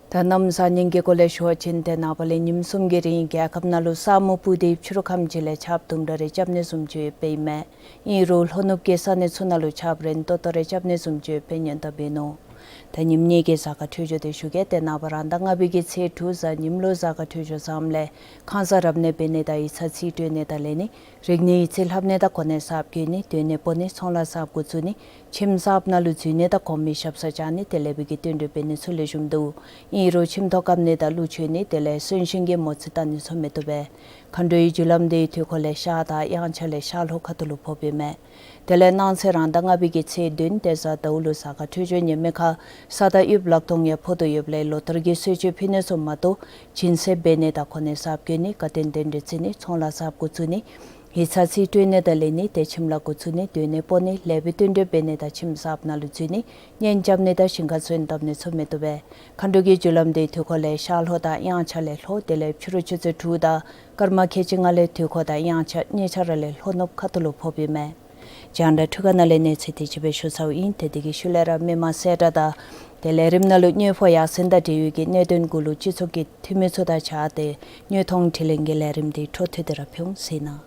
ད་གནམ་གཤིས་གི་སྐོར་ལས་ཞུ་བ་ཅིན་ཏེ་ནངས་པ་ལས་ཉིནམ་གསུམ་གྱི་རིང་རྒྱལ་ཁབ་ནང་ལུ་ས་སྨུག་སྤུབས་ཏེ་ཕྱི་རུ་ཁམས་ཅིག་ལས་ཆརཔ་དུམ་གྲ་རེ་རྐྱབ་ནི་བཟུམ་ཅིག་འབད་ཡི་མས། ཨིན་རུང་ལྷོ་ནུབ་ཀྱི་ས་གནས་ཚུ་ནང་ལུ་ཆརཔ་རན་ཏོག་ཏོ་རེ་རྐྱབ་ནི་བཟུམ་ཅིག་འབད་ནི་ཨིནམ་ད་འབད་ནུག། ད་ཉིནམ་གཉིས་ཀྱི་གཟའ་སྐར་འཕྲོད་སྦྱོར་དེ་ཞུ་གེ། ཏེ་ནངས་པ་རང་ཟླ་ལྔ་པའི་གི་ཚེས་དྲུག་གཟའ་ཉིམ་ལུ་གཟའ་སྐར་འཕྲོད་སྦྱོར་བཟངམ་ལས་ཁང་གསར་རབ་གནས་འབད་ནི་དང་ཡིག་ཚང་རྩིས་སྤྲོད་ནི་དང་ལེན་ནི་རིག་གནས་ཡིག་རྩིས་ལྷབ་ནི་དང་གོ་གནས་གསརཔ་བསྐོ་ནི་སྡོད་གནས་སྤོ་ནི་ཚོང་ལཱ་གསརཔ་འགོ་བཙུགས་ནི་ཁྱིམ་གསརཔ་ནང་ལུ་འཛུལ་ནི་དང་གོང་མའི་ཞབས་སར་བཅར་ནི་དེ་ལས་བུ་གི་བསྟུན་གྲོས་འབད་ནི་ཚུ་ལེགས་ཤོམ་འདུག། ཨིན་རུང་ཁྱིམ་ཐོག་བཀབ་ནི་དང་ཀླུ་མཆོད་ནི་དེ་ལས་གསོན་གཤིན་གྱི་མོ་རྩིས་བལྟ་ནི་ཚུ་མི་བཏུབ་པས། མཁའ་འགྲོའི་རྒྱུ་ལམ་དེའི་དུས་འཁོར་ལས་ཤར་དང་དབྱངས་འཆར་ལས་ཤར་ལྷོ་ཁ་ཐུག་ལུ་ཕོགཔ་ཨིན་མས། དེ་ལས་གནངས་ཚེ་རང་ཟླ་ལྔ་པའི་གི་ཚེས་བདུན་ཏེ་གཟའ་ཟླཝ་ལུ་གཟའ་སྐར་འཕྲོད་སྦྱོར་ཉེས་མེད་ཁར་ས་དང་དབྱིབས་ལག་སྟོང་ཡང་ཕོག་སྟེ་ཡོདཔ་ལས་ལོ་ལྟར་གྱི་གསོལ་མཆོད་ཕུལ་ནི་ཚུ་མ་གཏོགས་སྦྱིན་སྲེག་འབད་ནི་དང་གོ་གནས་གསརཔ་བསྐོ་ནི་དགའ་སྟོན་རྟེན་འབྲེལ་བརྩི་ནི་ཚོང་ལཱ་གསརཔ་འགོ་བཙུགས་ནི་ཡིག་ཚང་རྩིས་སྤྲོད་ནི་དང་ལེན་ནི་ཏེ་ཁྱིམ་ལཱ་འགོ་བཙུགས་ནི་སྡོད་གནས་སྤོ་ནི་ལས་བུ་བསྟུན་གྲོས་འབད་ནི་དང་ཁྱིམ་གསརཔ་ནང་ལུ་འཛུལ་ནི་གཉེན་རྐྱབ་ནི་དང་ཞིང་ཁར་སོན་བཏབ་ནི་ཚུ་མི་བཏུབ་པས། མཁའ་འགྲོ་གི་རྒྱུ་ལམ་དེའི་དུས་འཁོར་ལས་ཤར་ལྷོ་དང་དབྱངས་འཆར་ལས་ལྷོ་དེ་ལས་ཕྱི་རུ་ཆུ་ཚོད་དྲུག་དང་སྐར་མ་ཁལ་གཅིག་ལྔ་ལས་དུས་འཁོར་དང་དབྱངས་འཆར་གཉིས་ཆ་ར་ལས་ལྷོ་ནུབ་ཁ་ཐུག་ལུ་ཕོགཔ་ཨིན་མས། རྒྱང་བསྒྲགས་འཕྲུལ་ཁང་ནང་ལས་གནས་ཚུལ་དེ་ཅིག་སྦེ་ཞུ་ཚརཝ་ཨིན། ཏེ་དེ་གི་ཤུལ་ལས་ར་མི་མང་གསལ་བསྒྲགས་དང་དེ་ལས་རིམ་ནང་ལུ་དངུལ་ཕོགས་ཡར་སེང་དང་འབྲེལ་ཡོད་ཀྱི་གནད་དོན་གུ་ལུ་སྤྱི་ཚོགས་ཀྱི་འཐུས་མི་ཚུ་དང་བཅས་ཏེ་དངུལ་མཐོང་དྲི་ལན་གྱི་ལས་རིམ་དེ་འཕྲོ་མཐུད་དེ་ར་ཕུལ་འོང་ཟེར་ཨིན།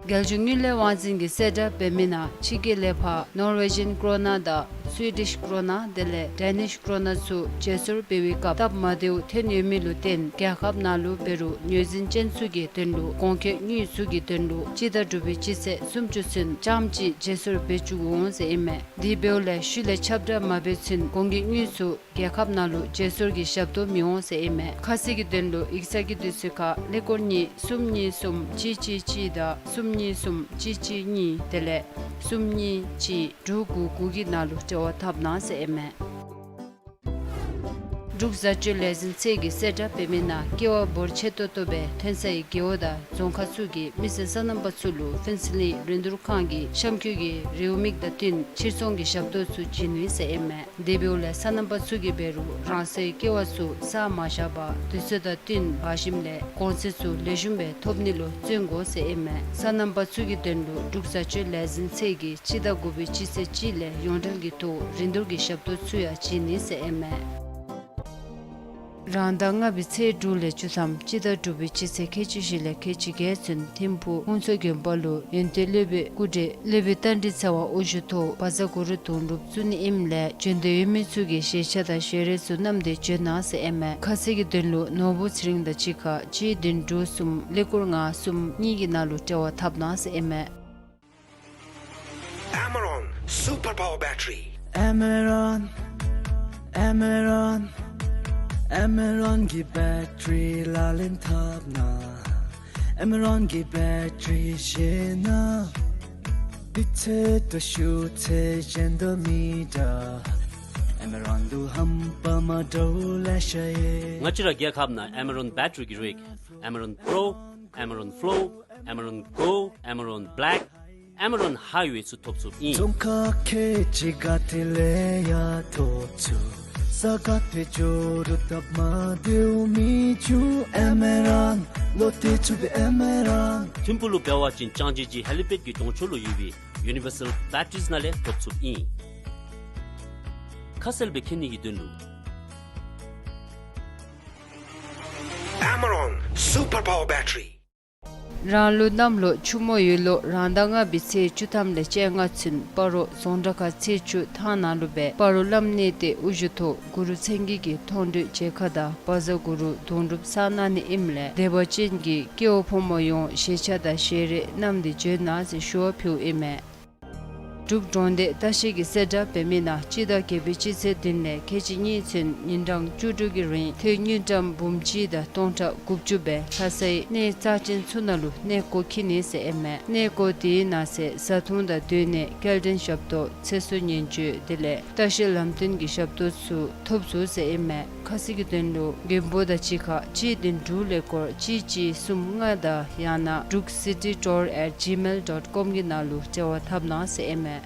རྒྱལ་གཞུང་དངུལ་ལས་དབང་འཛིན་གྱིས་གསལ་བསྒྲགས་འབད་མི་ནང་ཕྱི་རྒྱལ་ལས་ཕར་ནོར་ཝེ་ཇཱན་ཀོ་རོ་ན་དང་སུའི་ཌིཤ་ཀོ་རོ་ན་དེ་ལས་ཌེ་ནིཤ་ཀོ་རོ་ན་ཚུ་བརྗེ་སོར་འབད་བའི་སྐབས་སྟབས་མ་བདེཝ་ཐོན་ཡོད་མི་ལུ་བརྟེན་རྒྱལ་ཁབ་ནང་ལུ་འབད་རུང་ངོས་འཛིན་ཅན་ཚུ་གི་དོན་ལུ་གོང་འཁོད་དངུལ་ཚུ་གི་དོན་ལུ་སྤྱི་ཟླ་དྲུག་པའི་སྤྱི་ཚེས་སུམ་ཅུ་ཚུན་རྐྱངམ་གཅིག་བརྗེ་སོར་འབད་བཅུག་འོང་ཟེར་ཨིན་མས། དེ་འབདཝ་ལས་ཤུལ་ལས་ཁྱབ་བསྒྲགས་མ་འབད་ཚུན་གོང་གི་དངུལ་ཚུ་རྒྱལ་ཁབ་ནང་ལུ་བརྗེ་སོར་གྱི་ཞབས་ཏོག་མི་འོང་ཟེར་ཨིན་མས། ཁ་གསལ་གྱི་དོན་ལུ་ཡིག་ཚང་གི་དུས་ཚོད་ཁར་ཀླད་ཀོར་གཉིས་གསུམ་གཉིས་གསུམ་གཅིག་གཅིག་གཅིག་དང་གསུམ་གཉིས་གསུམ་གཅིག་གཅིག་གཉིས་དེ་ལས་གསུམ་གཉིས་གཅིག་དྲུག་དགུ་དགུ་གི་ནང་ལུ་འབྲེལ་བ་འཐབ་གནང་ཟེར་ཨིན་མས། འབྲུག་བཟའ་སྤྱོད་ལས་འཛིན་ཚད་ཀྱི་གསལ་བསྒྲགས་འབད་མི་ནང་ཀེ་བ་འབོར་ཆེ་ཏོག་ཏོ་སྦེ་ཐོན་སའི་རྒེད་འོག་དང་རྫོང་ཁག་ཚུ་གི་མི་སེར་སོ་ནམ་པ་ཚུ་ལུ་ཕུན་ཚོགས་གླིང་རིན་བསྡུར་ཁང་གིས་གཤམ་འཁོད་ཀྱི་རེའུ་མིག་དང་བསྟུན་ཕྱིར་ཚོང་གི་ཞབས་ཏོག་ཚུ་བྱིན་ནི་ཟེར་ཨིན་མས། དེ་འབདཝ་ལས་སོ་ནམ་པ་ཚུ་གིས་འབད་རུང་རང་སོའི་ཀེ་བ་ཚུ་བཟའ་མ་བཞག་པར་དུས་ཚོད་དང་བསྟུན་འབག་ཞིནམ་ལས་གོང་ཚད་ཚུ་ལེགས་ཤོམ་སྦེ་ཐོབ་ནི་ལུ་བརྩོན་དགོ་ཟེར་ཨིན་མས། སོ་ནམ་པ་ཚུ་གི་དོན་ལུ་འབྲུག་བཟའ་སྤྱོད་ལས་འཛིན་ཚད་ཀྱིས་སྤྱི་ཟླ་དགུ་པའི་སྤྱི་ཚེས་གཅིག་ལས་ཡོངས་འབྲེལ་གྱི་ཐོག་རིན་བསྡུར་གྱི་ཞབས་ཏོག་ཚུ་ཡང་བྱིན་ནི་ཟེར་ཨིན་མས། རང་ཟླ་ལྔ་པའི་ཚེས་དྲུག་ལས་བཅུ་ཐམ་སྤྱི་ཟླ་དྲུག་པའི་སྤྱི་ཚེས་ཁལ་གཅིག་བཞི་ལས་ཁལ་གཅིག་བརྒྱད་ཚུན་ཐིམ་ཕུག་ཧུན་སུར་དགོན་པ་ལུ་ཡོན་ཏན་སློབ་དཔོན་སྐུ་བགྲེས་སློབ་དཔོན་རྟ་མགྲིན་ཚེ་དབང་དབུ་བཞུགས་ཐོག་བཛྲ་གུ་རུ་དུང་སྒྲུབ་བཙུགས་ནི་ཨིནམ་ལས་བྱོན་འདོད་ཡོད་མི་ཚུ་གིས་ཞལ་ཆས་དང་ཞལ་རས་ཚུ་བསྣམས་ཏེ་བྱོན་གནང་ཟེར་ཨིན་མས། ཁ་གསལ་གྱི་དོན་ལུ་ནོར་བུ་ཚེ་རིང་དང་གཅིག་ཁར་གཅིག་བདུན་དྲུག་གསུམ་ཀླད་ཀོར་ལྔ་གསུམ་གཉིས་ཀྱི་ནང་ལུ་འབྲེལ་བ་འཐབ་གནང་ཟེར་ཨིན་མས། Amaron Super Power Battery. Amaron, Amaron, Amaron གི་བེ་ཊ་རི་ལག་ལེན་འཐབ་ན། Amaron གི་བེ་ཊ་རི་བཞེས་ན། དུས་ཚོད་དང་ཤུགས་ཚད་གཞན་དང་མི་འདྲ། Amaron དང་རྣམ་པ་མ་འདྲཝ་ལེ་ཤ་ཡོད། ང་བཅས་ར་རྒྱལ་ཁབ་ནང་Amaron བེ་ཊ་རི་གི་རིགས་Amaron Pro, Amaron Flow, Amaron Go, Amaron Black, Amaron Highway ཚུ་ཐོབ་ཚུགསཔ་ཨིན། རྫོང་ཁག་ཁལ་གཅིག་ག་ཏེ་ལས་ཡང་ཐོབ་ཚུགས། ས་ག་ཏེ་འགྱོ་རུང་སྟབས་མ་བདེཝ་མི་འབྱུང་། Amaron ལོ་ཏེ་ཚུགས་པའི་Amaron། ཐིམ་ཕུག་ལུ་འབད་བ་ཅིན་ལྕང་སྦྱིས་ཀྱི་ཧེ་ལི་པེཌ་ཀྱི་གདོང་ཕྱོགས་ལུ་ཡོད་པའི་Universal Batteries ནང་ལས་ཐོབ་ཚུགསཔ་ཨིན། ཁ་གསལ་སྦེ་མཁྱེན་ནི་གི་དོན་ལུ། Amaron Super Power Battery. རང་ལུགས་གནམ་ལོ་ཆུ་མོ་ཡོས་ལོ་རང་ཟླ་ལྔ་པའི་ཚེས་བཅུ་ཐམ་ལས་བཅོ་ལྔ་ཚུན་སྤ་རོ་རྫོང་དྲ་ཁག་ཚེས་བཅུ་ཐང་ནང་ལུ་སྦེ་སྤ་རོ་བླམ་གནས་བརྟན་དབུ་བཞུགས་ཐོག་གུ་རུ་མཚན་བརྒྱད་ཀྱི་མཐོང་གྲོལ་མཇལ་ཁ་དང་བཛྲ་གུ་རུ་དུང་སྒྲུབ་ཚར་གནང་ནི་ཨིནམ་ལས་དད་པ་ཅན་གྱི་སྐྱེ་བོ་ཕོ་མོ་ཡོངས་ཞལ་ཆས་དང་ཞལ་རས་བསྣམས་ཏེ་བྱོན་གནང་ཟེར་ཞུ་བ་ཕུལཝ་ཨིན་མས། འབྲུག་འབྲོག་སྡེ་ལྟ་བཤལ་གྱི་གསལ་བསྒྲགས་འབད་མི་ནང་སྤྱི་ཟླ་བརྒྱད་པའི་སྤྱི་ཚེས་བདུན་ལས་ཁལ་གཅིག་གཉིས་ཚུན་ཉིན་གྲངས་བཅུ་དྲུག་གི་རིང་ཐོན་དངུལ་ཀྲམ་འབུམ་གཅིག་དང་སྟོང་ཕྲག་དགུ་བཅུ་སྦེ་ལྷ་སའི་གནས་རྩ་ཅན་ཚུ་ནང་ལུ་གནས་སྐོར་འཁྱིད་ནི་ཟེར་ཨིན་མས། གནས་སྐོར་དེའི་ནང་གསེས་བཟའ་འཐུང་དང་སྡོད་གནས་སྐྱེལ་འདྲེན་ཞབས་ཏོག་ཚེ་སྲོག་ཉེན་བཅོལ་དེ་ལས་ལྟ་བཤལ་ལམ་སྟོན་གྱི་ཞབས་ཏོག་ཚུ་ཐོབ་ཚུགས་ཟེར་ཨིན་མས། ཁ་གསལ་གྱི་དོན་ལུ་མགོན་པོ་དང་གཅིག་ཁར་གཅིག་བདུན་དྲུག་ཀླད་ཀོར་གཅིག་གཅིག་གསུམ་ལྔ་དང་ཡང་ན་druk city tour at gmail dot com གི་ནང་ལུ་འབྲེལ་བ་འཐབ་གནང་ཟེར་ཨིན་མས།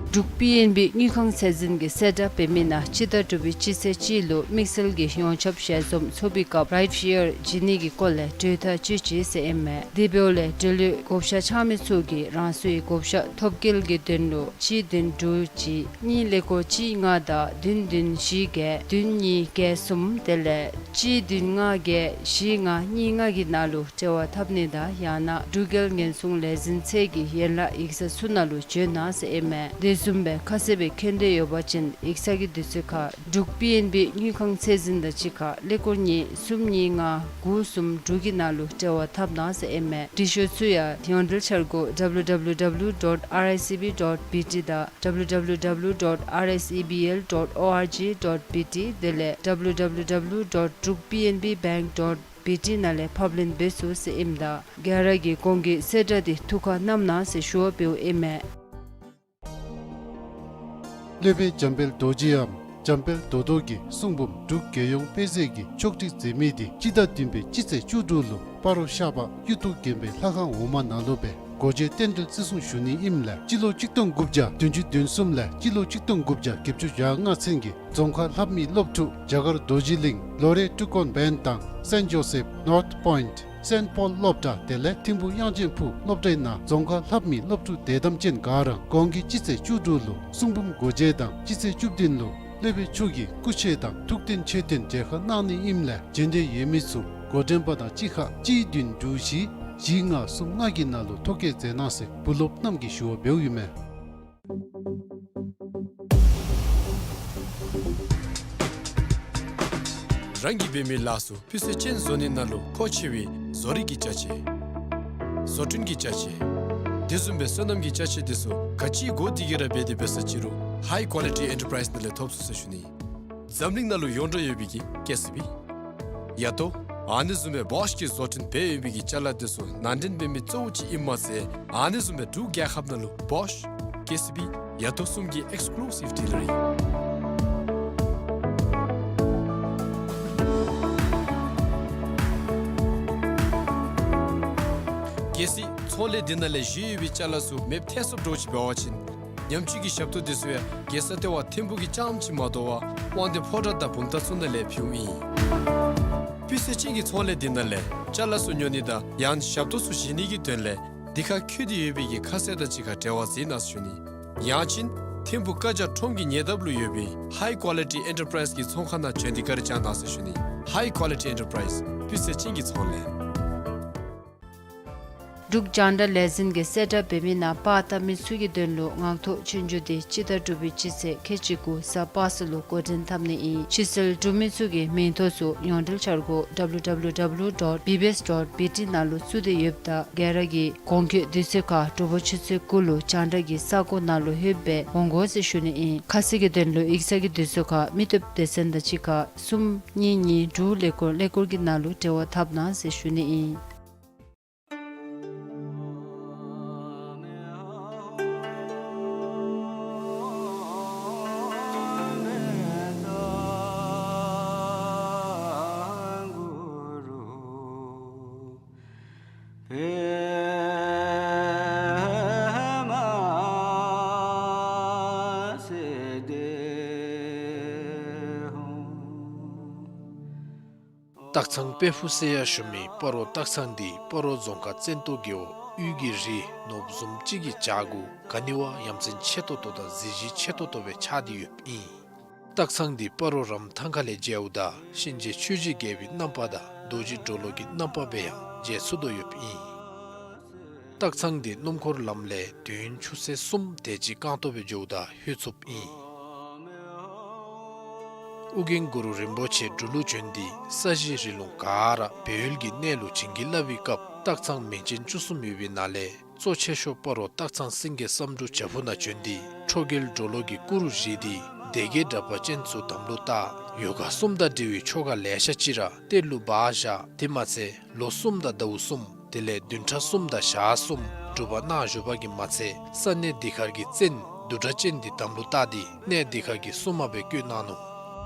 འབྲུག་པི་ཨེན་བི་དངུལ་ཁང་ཚད་འཛིན་གྱི་གསལ་བསྒྲགས་འབད་མི་ནང་སྤྱི་ཟླ་དྲུག་པའི་སྤྱི་ཚེས་གཅིག་ལུ་དམིགས་བསལ་གྱི་ཡོངས་ཁྱབ་ཞལ་འཛོམས་ཚོགས་པའི་སྐབས་རའིཊ་ཤེར་བྱིན་ནི་གི་སྐོར་ལས་གྲོས་ཐག་བཅད་ཅི་ཟེར་ཨིན་མས། དེ་འབདཝ་ལས་འབྲེལ་ཡོད་བགོ་བཤའ་འཆང་མི་ཚུ་གིས་རང་སོའི་བགོ་བཤའ་ཐོབ་སྐྱེལ་གྱི་དོན་ལུ་གཅིག་བདུན་དྲུག་གཅིག་གཉིས་ཀླད་ཀོར་གཅིག་ལྔ་དང་བདུན་བདུན་བཞི་བརྒྱད་བདུན་གཉིས་བརྒྱད་གསུམ་དེ་ལས་གཅིག་བདུན་ལྔ་བརྒྱད་བཞི་ལྔ་གཉིས་ལྔ་གི་ནང་ལུ་འབྲེལ་བ་འཐབ་ནི་དང་ཡང་ན་འབྲུག་རྒྱལ་ཉེན་སྲུང་ལས་འཛིན་ཚད་ཀྱི་ཡན་ལག་ཡིག་ཚང་ཚུ་ནང་ལུ་བྱོན་གནང་ཟེར་ཨིན་མས། དེ་བཟུམ་སྦེ་ཁ་གསལ་སྦེ་མཁྱེན་འདོད་ཡོད་པ་ཅིན་ཡིག་ཚང་གི་དུས་ཚོད་ཁར་འབྲུག་པི་ཨེན་བི་དངུལ་ཁང་ཚད་འཛིན་དང་གཅིག་ཁར་ཀླད་ཀོར་གཉིས་གསུམ་གཉིས་ལྔ་དགུ་གསུམ་དྲུག་གི་ནང་ལུ་འབྲེལ་བ་འཐབ་གནང་ཟེར་ཨིན་མས། འབྲི་ཤོག་ཚུ་ཡང་ཡོངས་འབྲེལ་འཆར་སྒོ་W W W dot R I C B dot B T དང་W W W dot R S E B L dot org dot B T དེ་ལས་W W W dot druk P N B bank dot B T ནང་ལས་ཕབ་ལེན་འབད་ཚུགས་ཟེར་ཨིནམ་ད་ག་ར་གིས་གོང་གི་གསལ་བསྒྲགས་འདི་ཐུགས་ཁར་བསྣམ་གནང་ཟེར་ཞུ་བ་འབདཝ་ཨིན་མས། སློབ་དཔོན་འཇམ་དཔལ་རྡོ་རྗེའམ་འཇམ་དཔལ་རྡོ་རྡོ་གི་གསུང་འབུམ་འབྲུག་རྒྱལ་ཡོངས་དཔེ་མཛོད་ཀྱིས་ཕྱོགས་སྒྲིག་མཛད་མི་འདི་སྤྱི་ཟླ་བདུན་པའི་སྤྱི་ཚེས་བཅུ་དྲུག་ལུ་སྤ་རོ་ཤར་པ་གཡུ་ཐོག་དགོན་པའི་ལྷ་ཁང་འོག་མ་ནང་ལུ་སྦེ་སྒོ་འབྱེད་རྟེན་འབྲེལ་བརྩི་སྲུང་ཞུ་ནི་ཨིནམ་ལས་སྤྱི་ལོ་གཅིག་སྟོང་དགུ་བརྒྱ་བདུན་ཅུ་དོན་གསུམ་ལས་སྤྱི་ལོ་གཅིག་སྟོང་དགུ་བརྒྱ་བརྒྱད་ཅུ་གྱ་ལྔ་ཚུན་གྱི་རྫོང་ཁ་ལྷབ་མི་སློབ་ཕྲུག་རྒྱ་གར་རྡོ་རྗེ་གླིང་ལོ་རེ་ཊུ་ཀོན་བཱན་དང་སེནཊ་ཇོ་སེཕ་ནོརཐ་པོའིནཊ་སེནཊ་པོལ་སློབ་གྲྭ་དེ་ལས་ཐིམ་ཕུག་དབྱངས་ཅན་ཕུག་སློབ་གྲྭའི་ནང་རྫོང་ཁ་ལྷབ་མི་སློབ་ཕྲུག་དད་དམ་ཅན་ག་ར་གོང་གི་སྤྱི་ཚེས་བཅུ་དྲུག་ལུ་གསུང་འབུམ་སྒོ་འབྱེད་དང་སྤྱི་ཚེས་བཅུ་བདུན་ལུ་སློབ་དཔོན་མཆོག་གི་སྐུ་མཆོད་དང་ཐུགས་རྟེན་མཆོད་རྟེན་མཇལ་ཁ་གནང་ནི་ཨིནམ་ལས་བྱོན་འདོད་ཡོད་མི་ཚུ་འགོ་འདྲེན་པ་དང་གཅིག་ཁར་གཅིག་བདུན་དྲུག་བཞི་བཞི་ལྔ་གསུམ་ལྔ་གི་ནང་ལུ་ཐོ་བཀོད་མཛད་གནང་ཟེར་བུ་སློབ་རྣམས་ཀྱིས་ཞུ་བ་འབདཝ་ཨིན་མས། རང་གིས་འབད་མི་ལཱ་ཚུ་སྤུས་ཚད་ཅན་བཟོ་ནི་ནང་ལུ་མཁོ་ཆེ་བའི་བཟོ་རིག་གི་ཅ་ཆས། བཟོ་སྐྲུན་གྱི་ཅ་ཆས། དེ་བཟུམ་སྦེ་སོ་ནམ་གྱི་ཅ་ཆས་དེ་ཚུ་ག་ཅི་དགོ་དེ་གི་ར་འབད་དེ་འབད་ས་ཅི་རུང་ཧའི་ཀོ་ལི་ཊི་ཨེན་ཊར་པ་རའིཛ་ནང་ལས་ཐོབ་ཚུགས་ཟེར་ཞུ་ནི། འཛམ་གླིང་ནང་ལུ་ཡོངས་གྲགས་ཡོད་པའི་གི་ཀེ་སི་བི། ཡ་ཏོ། ཨ་ནི་བཟུམ་སྦེ་བོཤ་གིས་བཟོ་སྐྲུན་འབད་ཡོད་པའི་གི་ཅ་ལ་དེ་ཚུ་ནང་འདྲེན་འབད་མི་གཙོ་བོ་ཅིག་ཨིནམ་མ་ཚད་ཨ་ནི་བཟུམ་སྦེ་འབྲུག་རྒྱལ་ཁབ་ནང་ལུ་བོཤ་ཀེ་སི་བི་ཡ་ཏོ་གསུམ་གྱི་ཨེགསི་ཀུ་ལུ་སིབ་ཌི་ལར་ཨིན། གལ་སྲིད་ཚོང་ལས་འདི་ནང་ལས་བཞེས་ཡོད་པའི་ཅ་ལ་ཚུ་མེདཔ་ཐལ་སོངམ་འདྲཝ་ཅིག་འབད་བ་ཅིན་ཉམས་བཅོས་ཀྱི་ཞབས་ཏོག་འདི་ཚུ་ཡང་རྒྱལ་ས་ལྟེ་བ་ཐིམ་ཕུག་གི་རྐྱངམ་ཅིག་མ་དོ་བར་དབང་འདུས་ཕོ་བྲང་དང་བུམ་ཐང་ཚུ་ནང་ལས་ཕུལཝ་ཨིན། སྤུས་ཚད་ཅན་གྱི་ཚོང་ལས་འདི་ནང་ལས་ཅ་ལ་ཚུ་ཉོ་ནི་དང་ཡང་ཞབས་ཏོག་ཚུ་བཞེས་ནི་གི་དོན་ལས་འདི་ཁར་བཀོད་དེ་ཡོད་པའི་གི་ཁ་གསལ་དང་གཅིག་ཁར་འབྲེལ་བ་འཛིན་གནང་ཟེར་ཞུ་ནི། ཡང་ཅིན་ཐིམ་ཕུག་བཀའ་རྒྱ་ཁྲོམ་གྱི་ཉེ་འདབས་ལུ་ཡོད་པའི་High Quality Enterprise གི་ཚོང་ཁང་ནང་བྱོན་ཏེ་བཀའ་དྲིན་བསྐྱང་གནང་ཟེར་ཞུ་ནི། High Quality Enterprise སྤུས་ཚད་ཅན་གྱི་ཚོང་ལས། འབྲུག་རྒྱང་བསྒྲགས་ལས་འཛིན་གྱིས་གསལ་བསྒྲགས་འབད་མི་ནང་པར་བཏབ་མི་ཚུ་གི་དོན་ལུ་ངག་ཐོག་སྤྱོད་འཇུག་འདི་སྤྱི་ཟླ་དྲུག་པའི་སྤྱི་ཚེས་ཁལ་གཅིག་དགུ་གཟའ་པ་སངས་ལུ་འགོ་འདྲེན་འཐབ་ནི་ཨིན། ཕྱིར་སེལ་གྲུབ་མི་ཚུ་གིས་མིང་ཐོ་ཚུ་ཡོངས་འབྲེལ་འཆར་སྒོ་W W W dot B B S dot B T ནང་ལུ་བཙུགས་ཏེ་ཡོདཔ་ད་ག་ར་གིས་གོང་འཁོད་དུས་ཚོད་ཁར་དྲོ་པ་ཆུ་ཚོད་དགུ་ལུ་རྒྱང་བསྒྲགས་ཀྱི་ས་གོ་ནང་ལུ་ལྷོདཔ་སྦེ་འོང་དགོ་ཟེར་ཞུ་ནི་ཨིན། ཁ་གསལ་གྱི་དོན་ལུ་ཡིག་ཚང་གི་དུས་ཚོད་ཁར་མི་སྟོབས་སྡེ་ཚན་དང་གཅིག་ཁར་གསུམ་གཉིས་གཉིས་དྲུག་ཀླད་ཀོར་ཀླད་ཀོར་གྱི་ནང་ལུ་འབྲེལ་བ་འཐབ་གནང་ཟེར་ཞུ་ནི་ཨིན། སྟག་ཚང་དཔལ་ཕུག་ཟེར་ཡང་ཞུ་མི་སྤ་རོ་སྟག་ཚང་འདི་སྤ་རོ་རྫོང་ཁག་བཙན་ཏོ་རྒེད་འོག་དབུས་ཀྱི་རི་ནོར་བུ་བཟུམ་ཅིག་གི་བྱག་གུ་ག་ནི་བ་ཡ་མཚན་ཆེ་ཏོག་ཏོ་དང་གཟི་བརྗིད་ཆེ་ཏོག་ཏོ་སྦེ་ཆགས་ཏེ་ཡོདཔ་ཨིན། སྟག་ཚང་འདི་སྤ་རོ་རམ་ཐང་ཁ་ལས་མཇལཝ་ད་གཤིན་རྗེ་ཆོས་རྗེ་རྒྱལ་པོའི་རྣམ་པ་དང་རྡོ་རྗེ་གྲོ་ལོད་ཀྱི་རྣམ་པ་སྦེ་ཡང་མཇལ་ཚུགས་དོ་ཡོདཔ་ཨིན། སྟག་ཚང་འདི་སྣུམ་འཁོར་ལམ་ལས་དུས་ཡུན་ཆུ་ཚོད་གསུམ་དེ་ཅིག་རྐང་སྟོང་སྦེ་འགྱོཝ་ད་ལྷོད་ཚུགསཔ་ཨིན། ཨོ་རྒྱན་གུ་རུ་རིན་པོ་ཆེ་འབྲུག་ལུ་བྱོན་ཏེ་ས་གཞི་རི་ལུང་ག་ར་སྦས་ཡུལ་གྱི་གནས་ལུ་བྱིན་གྱིས་བརླབས་པའི་སྐབས་སྟག་ཚང་མིང་ཅན་བཅུ་གསུམ་ཡོད་པའི་ནང་ལས་གཙོ་ཆེ་ཤོས་སྤ་རོ་སྟག་ཚང་སེང་གེ་བསམ་འགྲུབ་བྱག་ཕུག་ནང་བྱོན་ཏེ་ཁྲོ་རྒྱལ་གྲོ་ལོད་ཀྱི་སྐུ་རུ་བཞེངས་ཏེ་སྡེ་བརྒྱད་དྲེགས་པ་ཅན་ཚུ་དམ་ལུ་བཏགས། ཡོ་ག་གསུམ་དང་འབྲེལ་བའི་ཆོ་ག་ལེ་ཤ་ཅིག་ར་གཏེར་ལུ་སྦ་བཞག། དེ་མ་ཚད་ལོ་གསུམ་དང་ཟླཝ་གསུམ་དེ་ལས་བདུན་ཕྲག་གསུམ་དང་ཞག་གསུམ་སྒྲུབ་པ་གནང་བཞུགས་པ་གིས་མ་ཚད་ས་གནས་འདི་ཁར་གྱི་བཙན་བདུད་དྲེགས་ཅན་འདི་དམ་ལུ་བཏགས་ཏེ་གནས་འདི་ཁར་གྱི་སྲུང་མ་སྦེ་བསྐོས་གནང་ནུག།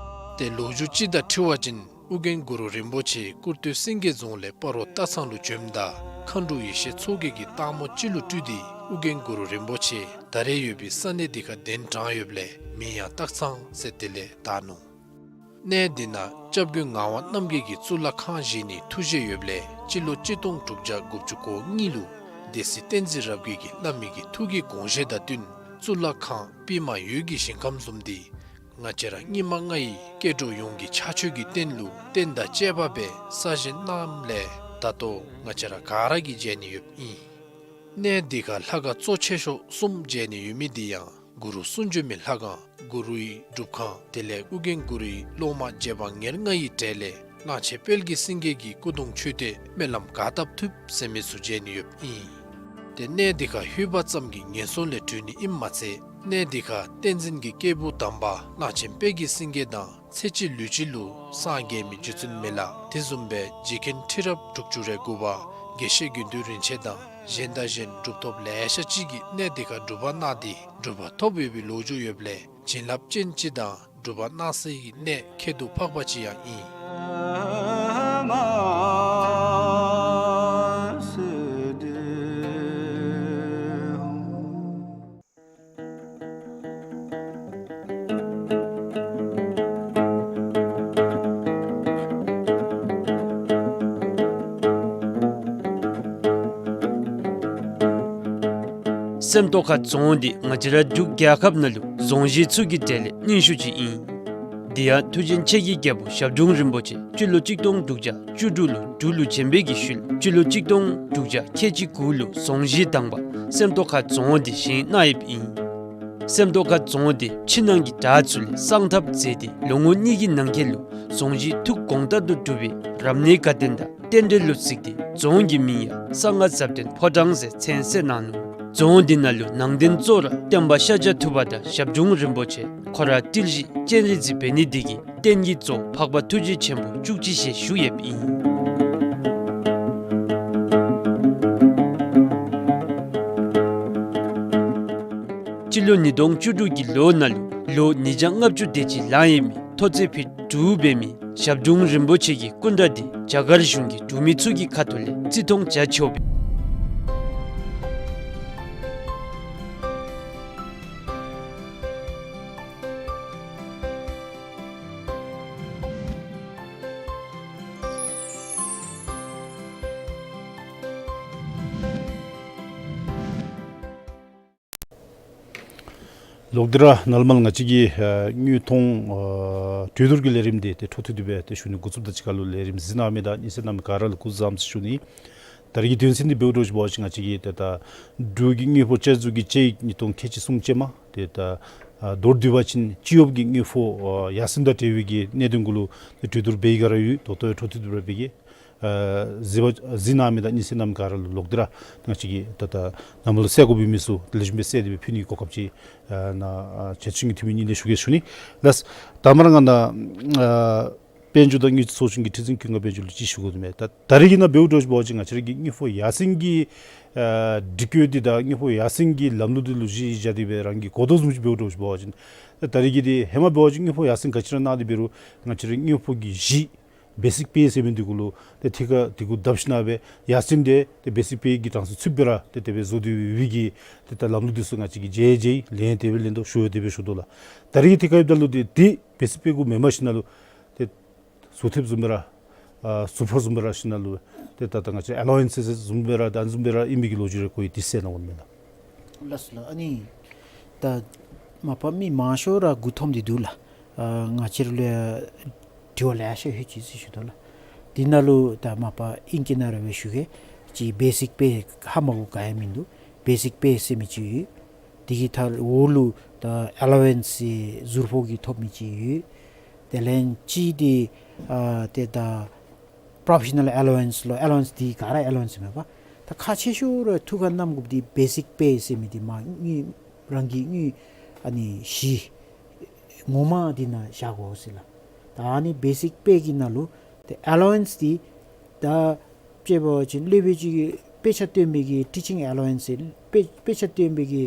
ཏེ་ལོ་རྒྱུས་ཅིག་དང་འཁྲིལ་བ་ཅིན་ཨོ་རྒྱན་གུ་རུ་རིན་པོ་ཆེ་ཀུར་སྟོད་སེང་གེ་རྫོང་ལས་སྤ་རོ་སྟག་ཚང་ལུ་བྱོནམ་ད་མཁའ་འགྲོ་ཡེ་ཤེས་མཚོ་རྒྱལ་གྱིས་སྟག་མོ་ཅིག་ལུ་སྤྲུལ་ཏེ་ཨོ་རྒྱན་གུ་རུ་རིན་པོ་ཆེ་ད་རེས་ཡོད་པའི་ས་གནས་འདི་ཁར་གདན་དྲངས་ཡོདཔ་ལས་མིང་ཡང་སྟག་ཚང་ཟེར་དེ་ལས་བཏགས་ནུག། གནས་འདི་ནང་སྐྱབས་མགོན་ངག་དབང་རྣམ་རྒྱལ་གྱིས་གཙུག་ལག་ཁང་བཞེངས་ནིའི་ཐུགས་བཞེད་ཡོདཔ་ལས་སྤྱི་ལོ་གཅིག་སྟོང་དྲུག་བརྒྱ་དགུ་བཅུ་གོ་གཉིས་ལུ་སྡེ་སྲིད་བསྟན་འཛིན་རབ་རྒྱས་ཀྱིས་བླ་མའི་གི་ཐུགས་ཀྱི་དགོངས་བཞེད་དང་བསྟུན་གཙུག་ལག་ཁང་པདྨ་འོད་ཀྱི་ཞིང་ཁམས་བཟུམ་འདི་ང་བཅས་ར་སྙིགས་མ་ལྔ་ཡི་སྐྱེ་འགྲོ་ཡོངས་ཀྱི་ཕྱག་མཆོད་ཀྱི་རྟེན་ལུ་རྟེན་དང་བཅས་པ་སྦེ་གསར་བཞེངས་གནངམ་ལས་ད་ལྟོ་ང་བཅས་ར་ག་ར་གིས་མཇལ་ནི་ཡོདཔ་ཨིན། གནས་འདི་ཁར་ལྷ་ཁང་གཙོ་ཆེ་ཤོས་གསུམ་མཇལ་ནི་ཡོད་མི་འདི་ཡང་གུ་རུ་གསུང་བྱོན་མའི་ལྷ་ཁང་གུ་རུའི་སྒྲུབ་ཁང་དེ་ལས་ཨོ་རྒྱན་གུ་རུའི་སློབ་མ་རྗེ་འབངས་ཉེར་ལྔ་ཡི་གྲས་ལས་གླང་ཆེན་དཔལ་གྱི་སེང་གེ་གི་སྐུ་གདུང་མཆོད་རྟེན་སྨོན་ལམ་ག་བཏབ་ཐུབ་ཟེར་མི་ཚུ་མཇལ་ནི་ཡོདཔ་ཨིན། ཏེ་གནས་འདི་ཁར་ལྷོད་པ་ཙམ་གྱིས་ངན་སོང་ལས་གྲོལ་ནི་ཨིནམ་མ་ཚད་གནས་འདི་ཁར་བསྟན་འཛིན་གྱི་སྐྱེས་བུ་དམ་པ་གླང་ཆེན་དཔལ་གྱི་སེང་གེ་དང་ཚེ་གཅིག་ལུས་གཅིག་ལུ་སངས་རྒྱས་མི་རྗེ་བཙུན་མི་ལ་དེ་བཟུམ་སྦེ་རྗེ་མཁན་ཁྲི་རབས་དྲུག་ཅུ་རེ་དགུ་པ་དགེ་བཤེས་དགེ་འདུན་རིན་ཆེན་དང་གཞན་དང་གཞན་གྲུབ་ཐོབ་ལེ་ཤ་ཅིག་གིས་གནས་འདི་ཁར་སྒྲུབ་པ་གནང་སྟེ་གྲུབ་པ་ཐོབ་ཡོད་པའི་ལོ་རྒྱུས་ཡོདཔ་ལས་བྱིན་རླབས་ཅན་ཅིག་དང་སྒྲུབ་པ་གནང་སའི་གནས་ཁྱད་དུ་འཕགས་པ་ཅིག་ཡང་ཨིན། སེམས་རྟོགས་ཁ་རྫོང་འདི་ང་བཅས་ར་འབྲུག་རྒྱལ་ཁབ་ནང་ལུ་རྫོང་གཞི་ཚུ་གི་གྲས་ལས་རྙིང་ཤོས་ཅིག་ཨིན། དེ་ཡང་མཐུ་ཆེན་ཆེ་གེ་རྒྱལ་པོ་ཞབས་དྲུང་རིན་པོ་ཆེ་སྤྱི་ལོ་གཅིག་སྟོང་དྲུག་བརྒྱ་བཅུ་དྲུག་ལུ་འབྲུག་ལུ་བྱོན་པའི་གི་ཤུལ་སྤྱི་ལོ་གཅིག་སྟོང་དྲུག་བརྒྱ་ཁལ་གཅིག་དགུ་ལུ་རྫོང་གཞི་དང་པ་སེམས་རྟོགས་ཁ་རྫོང་འདི་བཞེངས་གནང་ཡོདཔ་ཨིན། སེམས་རྟོགས་ཁ་རྫོང་འདི་ཕྱི་ནང་གི་བྲག་ཚུ་ལས་གསང་ཐབས་མཛད་དེ་ལོ་ངོ་གཉིས་ཀྱི་ནང་འཁོད་ལུ་རྫོང་གཞི་ཐུགས་དགོངས་ལྟར་དུ་གྲུབ་པའི་རབ་གནས་དགའ་སྟོན་དང་རྟེན་འབྲེལ་ལུ་གཟིགས་ཏེ་རྫོང་གི་མིང་ཡང་གསང་སྔགས་ཟབ་དོན་ཕོ་བྲང་ཟེར་མཚན་གསོལ་གནང་ནུག། རྫོང་འདི་ནང་ལུ་ནང་རྟེན་གཙོ་ར་སྟོན་པ་ཤཱཀྱ་ཐུབ་པ་དང་ཞབས་དྲུང་རིན་པོ་ཆེ་ཁོ་ར་ཏིལ་བཞི་སྤྱན་རས་གཟིགས་འབད་ནི་འདི་གིས་རྟེན་གྱི་གཙོ་འཕགས་པ་ཐུགས་རྗེ་ཆེན་པོ་བཅུ་གཅིག་ཞལ་བཞུགས་ཡོདཔ་ཨིན། སྤྱི་ལོ་ཉིས་སྟོང་བཅུ་དྲུག་གི་ལོ་ནང་ལུ་ལོ་ཉིས་བརྒྱ་ལྔ་བཅུ་དེ་ཅིག་ལང་ཡོད་མི་མཐོ་ཚད་ཕིཊ་དྲུག་འབད་མི་ཞབས་དྲུང་རིན་པོ་ཆེ་གི་སྐུ་འདྲ་འདི་རྒྱ་གར་གཞུང་གི་འབྲུག་མི་ཚུ་གི་ཁ་ཐུག་ལས་བརྩི་མཐོང་བྱ་ཆོག་པའི་ ལོག་སྟེ་ར་ནཱ་ལས་མར་ང་བཅས་ཀྱི་ཨ་དངོས་མཐོང་ཨ་གྲོས་བསྡུར་གྱི་ལས་རིམ་འདི་ཏེ་འཕྲོ་མཐུད་དེ་སྦེ་ཏེ་ཞུ་ནི་འགོ་བཙུགསཔ་དང་གཅིག་ཁར་ལུ་ལས་རིམ་གཟིགས་གནང་མི་དང་གཉིས་སྦེ་གནང་མི་ག་ར་ལུ་སྐུ་གཟུགས་བཟང་ཟེར་ཞུ་ནི། ད་རེས་ཀྱི་དོན་ཚན་འདི་འབདཝ་འདྲཝ་ཅིག་འབད་བ་ཅིན་ང་བཅས་ཀྱི་ཏེ་ད་འབྲུག་གི་དངུལ་ཕོགས་བསྐྱར་བཟོ་གི་དཔྱད་ཡིག་ཉིས་སྟོང་ཁལ་གཅིག་གསུམ་ཅན་མ་ཏེ་ད་ཨ་མདོར་བསྡུ་བ་ཅིན་སྤྱི་གཡོགཔ་གི་དངུལ་ཕོགས་ཨ་ཡར་སེང་དང་འབྲེལ་བའི་གི་གནད་དོན་གུ་ལུ་ཏེ་གྲོས་བསྡུར་འབད་ཡི་ག་ར་ཡོད། ད་ལྟོ་འཕྲོ་མཐུད་དེ་སྦེ་འབད་གེ། ཨ་གཟིགས་པ་གཟིགས་གནང་མི་དང་གཉིས་སྦེ་གནང་མི་ག་ར་ལུ་ལོག་སྟེ་ར་ང་བཅས་ཀྱིས་ད་ད་ནཱ་མར་ལུ་གསལ་དགོ་པའི་མི་ཚུ་ལེགས་ཤོམ་སྦེ་གསལ་ཏེ་སྦེ་ཕུལ་ནི་གོ་སྐབས་ཅིག་ཨ་ནཱ་ཨ་ཆེད་བཅར་གྱི་འཐུས་མི་གཉིས་ལས་ཞུ་གེ་ཞུ་ནི་ལགས། ད་མར་ང་ནཱ་ཨ་དཔལ་འབྱོར་དང་དངུལ་རྩིས་ཚོགས་ཆུང་གི་ཁྲི་འཛིན་ཀུན་དགའ་དཔལ་འབྱོར་ལུ་ཅིག་ཞུ་དགོ་དོ་མས། ད་ད་རེས་ཀྱི་ནང་འབདཝ་འདྲཝ་ཅིག་འབད་བ་ཅིན་ང་བཅས་ར་གི་དངུལ་ཕོགས་ཡར་སེང་གི་ཨ་སྒྲིག་བཀོད་འདི་དང་དངུལ་ཕོགས་ཡར་སེང་གི་ལམ་ལུགས་འདི་ལུ་གཞི་བཞག་སྟེ་སྦེ་རང་གིས་གོ་དོ་བཟུམ་ཅིག་འབདཝ་འདྲཝ་ཅིག་འབད་བ་ཅིན་ད་ད་རེས་ཀྱི་འདི་ཧེ་མ་འབད་བ་ཅིན་དངུལ་ཕོགས་ཡར་སེང་ག་ཅི་ར་གནང་སྟེ་འབད་རུང་ང་བཅས་ར་དངུལ་ཕོགས་ཀྱི་གཞི་བེ་སིག་པེ་ཟེར་མི་འདི་གུ་ལུ་ཏེ་ཐད་ཀར་འདི་གུ་བརྡབ་ཞིནམ་སྦེ་ཡར་སེང་འདི་ཏེ་བེ་སིག་པེ་གི་གྲངས་སུ་ཚུདཔ་སྦེ་ར་ཏེ་དེ་སྦེ་བཟོ་སྟེ་ཡོད་པའི་གི་ཏེ་ད་ལམ་ལུགས་འདི་ཚུ་ང་བཅས་ཀྱིས་མཇལ་མཇལ་ཡི། ལན་དེ་སྦེ་ལེན་དོ། ཞུ་ཡང་དེ་སྦེ་ཞུ་དོ་ལགས། ད་རེས་ཐད་ཁར་འབདཝ་ད་ལུ་ཏེ་ཏེ་བེ་སིག་པེ་གུ་མེན་པར་ཞིནམ་ལུ་ཏེ་ཟུར་ཐེབས་བཟུམ་སྦེ་ར་ཨ་ཟུར་ཕོགས་བཟུམ་སྦེ་ར་ཞིནམ་ལུ་ཏེ་ད་ད་ང་བཅས་ཨ་ལོ་ཝེནསི་བཟུམ་སྦེ་ར་ད་བཟུམ་སྦེ་ར་ཨིན་པའི་གི་ལོ་རྒྱུས་རེ་གོ་ཡི། དེ་གསལ་གནང་དགོ་མས་ལགས། ལགས་སོ་ལགས། ཨ་ནི་ད་མ་པ་མི་མང་ཤོས་ར་མགུ་འཐོམས་ཏེ་འདུག་ལགས། ཨ་ང་བཅས་ར་ལུ་ཡང་དྲི་བ་ལེ་ཤ་ཡོད་ཅི་ཟེར་ཞུ་དོ་ལགས། དེ་ནང་ལུ་ད་མ་པ་ཨིང་སྐད་ནང་ར་སྦེ་ཞུ་གེ། ཅིག་བེ་སིག་པེ་ཧ་མ་གོ་ག་ཡང་མིན་འདུག། བེ་སིག་པེ་ཟེར་མི་ཅིག་ཡོད། དེ་གི་མཐའ་འོག་ལུ་ད་ཨ་ལོ་ཝེནསི་ཟུར་ཕོགས་ཀྱིས་ཐོབ་མི་ཅིག་ཡོད། དེ་ལས་ཅིག་འདི་ཨ་ཏེ་ད་པོརོ་ཕེ་ཤ་ནཱལ་ཨ་ལོ་ཝེནསི་ལོ། ཨ་ལོ་ཝེནསི་འདི་ག་ར་ཨ་ལོ་ཝེནསི་མས་པ། ད་ཁག་ཆེ་ཤོས་ར་ཐུགས་ཁར་བསྣམ་དགོཔ་འདི་བེ་སིག་པེ་ཟེར་མི་འདི་མ་དངུལ་རང་གི་དངུལ་ཨ་ནི་གཞི་ངོ་མ་འདི་ནང་བཞག་དགོ་ཟེར་ལགས། ད་ཨ་ནི་བེ་སིག་པེ་གི་ནང་ལུ་ཏེ་ཨ་ལོ་ཝེནསི་འདི་ད་དཔྱེ་འབད་བ་ཅིན་སློབ་དཔོན་ཅིག་གིས་དཔེ་ཆ་སྟོན་པའི་གི་ཊི་ཆིང་ཨ་ལོ་ཝེནསི་ཟེར་དཔེ་དཔེ་ཆ་སྟོན་པའི་གི་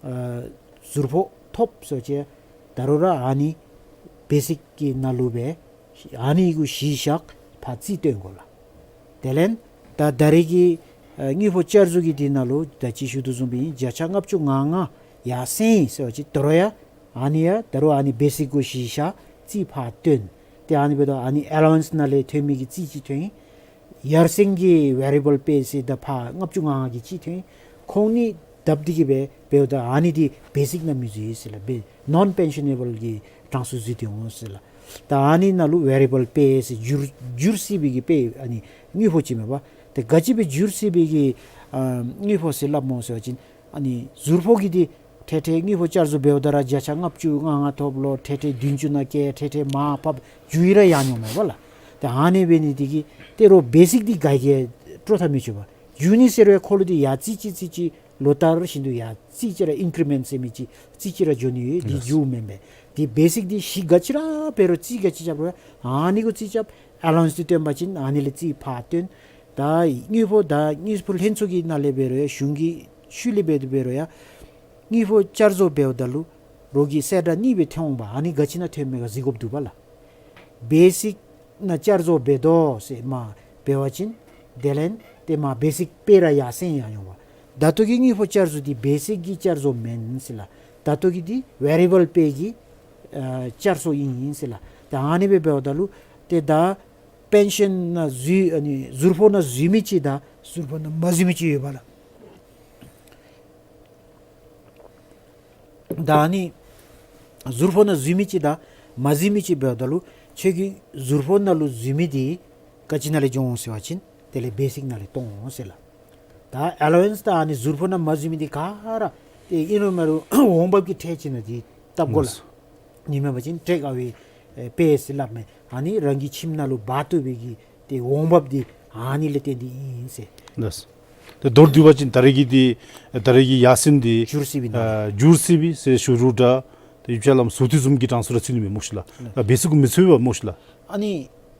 ཨ་ཟུར་ཕོགས་ཐོབ་ཟེར་བ་ཅིན་ད་རུང་ར་ཨ་ནི་བེ་སིག་གི་ནང་ལུ་སྦེ་ཨ་ནི་གུ་གཞི་བཞག་ཕར་རྩིས་སྟོན་དགོ་ལགས། དེ་ལས་ད་ད་རེས་ཀྱི་ཨ་དངུལ་ཕོགས་བསྐྱར་བཟོ་གི་འདི་ནང་ལུ་ད་ཅི་ཞུ་དོ་བཟུམ་སྦེ་བརྒྱ་ཆ་ལྔ་བཅུ་ང་ལྔ་ཡར་སེང་ཡི་ཟེར་བ་ཅིན་ད་རུང་ཡང་ཨ་ནི་ཡང་ད་རུང་ཨ་ནི་བེ་སིག་གུ་གཞི་བཞག་རྩིས་ཕར་སྟོན། ཏེ་ཨ་ནི་འབདཝ་ད་ཨ་ནི་ཨ་ལོ་ཝེནསི་ནང་ལས་ཐོན་མི་གི་རྩིས་ཅིག་ཐོན་ཡི། ཡར་སེང་གི་ཝེ་རི་ཨེ་བཱལ་པེ་ཟེར་ད་ཕར་ལྔ་བཅུ་ང་ལྔ་གི་རྩིས་ཐོན་ཡི། ཁོང་གཉིས་སྡབ་འདི་གིས་སྦེ་འབདཝ་ད་ཨ་ནི་འདི་བེ་སིག་ནང་མི་འཛུལ་ཟེར་ལགས། བེ་ནོན་པེན་ཤ་ནེ་བཱལ་གི་གྲངས་སུ་འཛུལ་ཏེ་འོང་ཟེར་ལགས། ད་ཨ་ནི་ནང་ལུ་ཝེ་རི་ཨེ་བཱལ་པེ་ཟེར་འགྱུར་འགྱུར་སྲིད་པའི་གི་པེ་ཨ་ནི་དངུལ་ཕོགས་ཅིག་མས་པ། ཏེ་ག་ཅི་སྦེ་འགྱུར་སྲིད་པའི་གི་ཨ་དངུལ་ཕོགས་ཟེར་སླབ་སྨོ་ཟེར་བ་ཅིན་ཨ་ནི་ཟུར་ཕོགས་ཀྱི་འདི་ཐེ་ཐེ་དངུལ་ཕོགས་བསྐྱར་བཟོ་འབདཝ་ད་ར་བརྒྱ་ཆ་ལྔ་བཅུ་ང་ལྔ་ཐོབ་ལོ། ཐེ་ཐེ་བདུན་ཅུ་ནང་བཀལ། ཐེ་ཐེ་མར་ཕབ་འགྱུར་ཡི་ར་ཡང་འོང་མས་པ་ལགས། ཏེ་ཨ་ནི་འབད་ནི་འདི་གིས་ད་རུང་བེ་སིག་འདི་ག་གིས་ཡང་སྤྲོ་ཐག་མི་ཆོད་པས། འགྱུར་ནི་ཟེར་བའི་ཁོ་ལུ་འདི་ཡར་རྩིས་ཅིག་རྩིས་ཅིག་ལོ་ལྟར་བཞིན་དུ་ཡར་རྩིས་ཅིག་ར་ཨིན་ཀི་རི་མེནཊ་ཟེར་མི་ཅིག་རྩིས་ཅིག་ར་འགྱོ་ནི་ཡོད། འདི་ལགས། འགྱོཝ་མེན་པས། འདི་བེ་སིག་འདི་གཞི་ག་ཅི་ར་འབད་རུང་རྩིས་ག་ཅི་རྐྱབ་རུང་ཨ་ནི་གུ་རྩིས་རྐྱབ། ཨ་ལོ་ཝེནསི་འདི་བཏོན་པ་ཅིན་ཨ་ནི་ལས་རྩིས་ཕར་བཏོན། ད་དངུལ་ཕོགས་ད་དངུལ་ཕོགས་ལྷན་ཚོགས་ཀྱི་ནང་ལས་འབད་རུང་ཡང་གཞུང་གི་ཤུལ་ལས་འབད་དེ་འབད་རུང་ཡང་དངུལ་ཕོགས་བསྐྱར་བཟོ་འབདཝ་ད་ལུ་རོགས་ཀྱིས་གསལ་བསྒྲགས་གཉིས་སྦེ་ཐོན་འོང་པ། ཨ་ནི་ག་ཅི་ནང་ཐོནམ་མས་ག་གཟིགས་དགོཔ་འདུག་པ་ལགས། བེ་སིག་ནང་བསྐྱར་བཟོ་འབད་དོ་ཟེར་མར་འབད་བ་ཅིན་དེ་ལས་ཏེ་མར་བེ་སིག་པེ་ར་ཡར་སེང་ཡར་འོང་པ། ད་ལྟོ་གི་དངུལ་ཕོགས་བསྐྱར་བཟོ་འདི་བེ་སིག་གི་བསྐྱར་བཟོ་མེན་ཟེར་ལགས། ད་ལྟོ་གི་འདི་ཝེ་རི་ཨེ་བཱལ་པེ་གི་ཨ་བསྐྱར་བཟོ་ཨིན་ཟེར་ལགས། ད་ཨ་ནི་སྦེ་འབདཝ་ད་ལུ་ཏེ་ད་པེན་ཤཱན་ནང་འཛུལ་ཨ་ནི་ཟུར་ཕོགས་ནང་འཛུལ་མི་ཅིག་དང་ཟུར་ཕོགས་ནང་མ་འཛུལ་མི་ཅིག་ཡོད་པ་ལགས། ད་ཨ་ནི་ཟུར་ཕོགས་ནང་འཛུལ་མི་ཅིག་དང་མ་འཛུལ་མི་ཅིག་འབདཝ་ད་ལུ་ཁྱོད་ཀྱིས་ཟུར་ཕོགས་ནང་ལུ་འཛུལ་མི་འདི་ག་ཅི་ནང་ལས་འགྱོ་འོང་ཟེར་བ་ཅིན་དེ་ལས་བེ་སིག་ནང་ལས་གཏོང་འོང་ཟེར་ལགས། ད་ཨ་ལོ་ཝེནསི་ད་ཨ་ནི་ཟུར་ཕོགས་ནང་མ་འཛུལ་མི་འདི་ག་ར་ཏེ་ཨིན་རུང་མེན་རུང་འོང་འབབ་ཀྱི་ཁྲལ་ཅིག་ནང་འདི་བཏབ་དགོ་ལགས། ལགས། ཨིན་མས་པ་ཅིན་ཊེག་ཨ་ཝེ་ཨེ་པེ་ཟེར་སླབ་མས། ཨ་ནི་རང་གི་ཁྱིམ་ནང་ལུ་འབག་བཏུབ་པའི་གི་ཏེ་འོང་འབབ་འདི་ཨ་ནི་ལས་བརྟེན་ཏེ་ཨིན་ཟེར། ལགས། ཏེ་མདོར་བསྡུ་བ་ཅིན་ད་རེས་ཀྱི་འདི་ད་རེས་ཀྱི་ཡར་སེང་འདི་འགྱུར་སྲིད་པའི་ནང་ཨ་འགྱུར་སྲིད་པའི་ཟེར་ཞུ་རུང་འདྲ། ཏེ་ཡུལ་ཕྱོགས་ལམ་ཟུར་ཐིག་བཟུམ་གྱི་གྲངས་སུ་ར་ཚུད་ནི་མས་སྨོ་ཤིག་ལགས། ལགས། ཨ་བེ་སིག་གུ་མི་ཚུད་པས་སྨོ་ཤིག་ལགས། ཨ་ནི་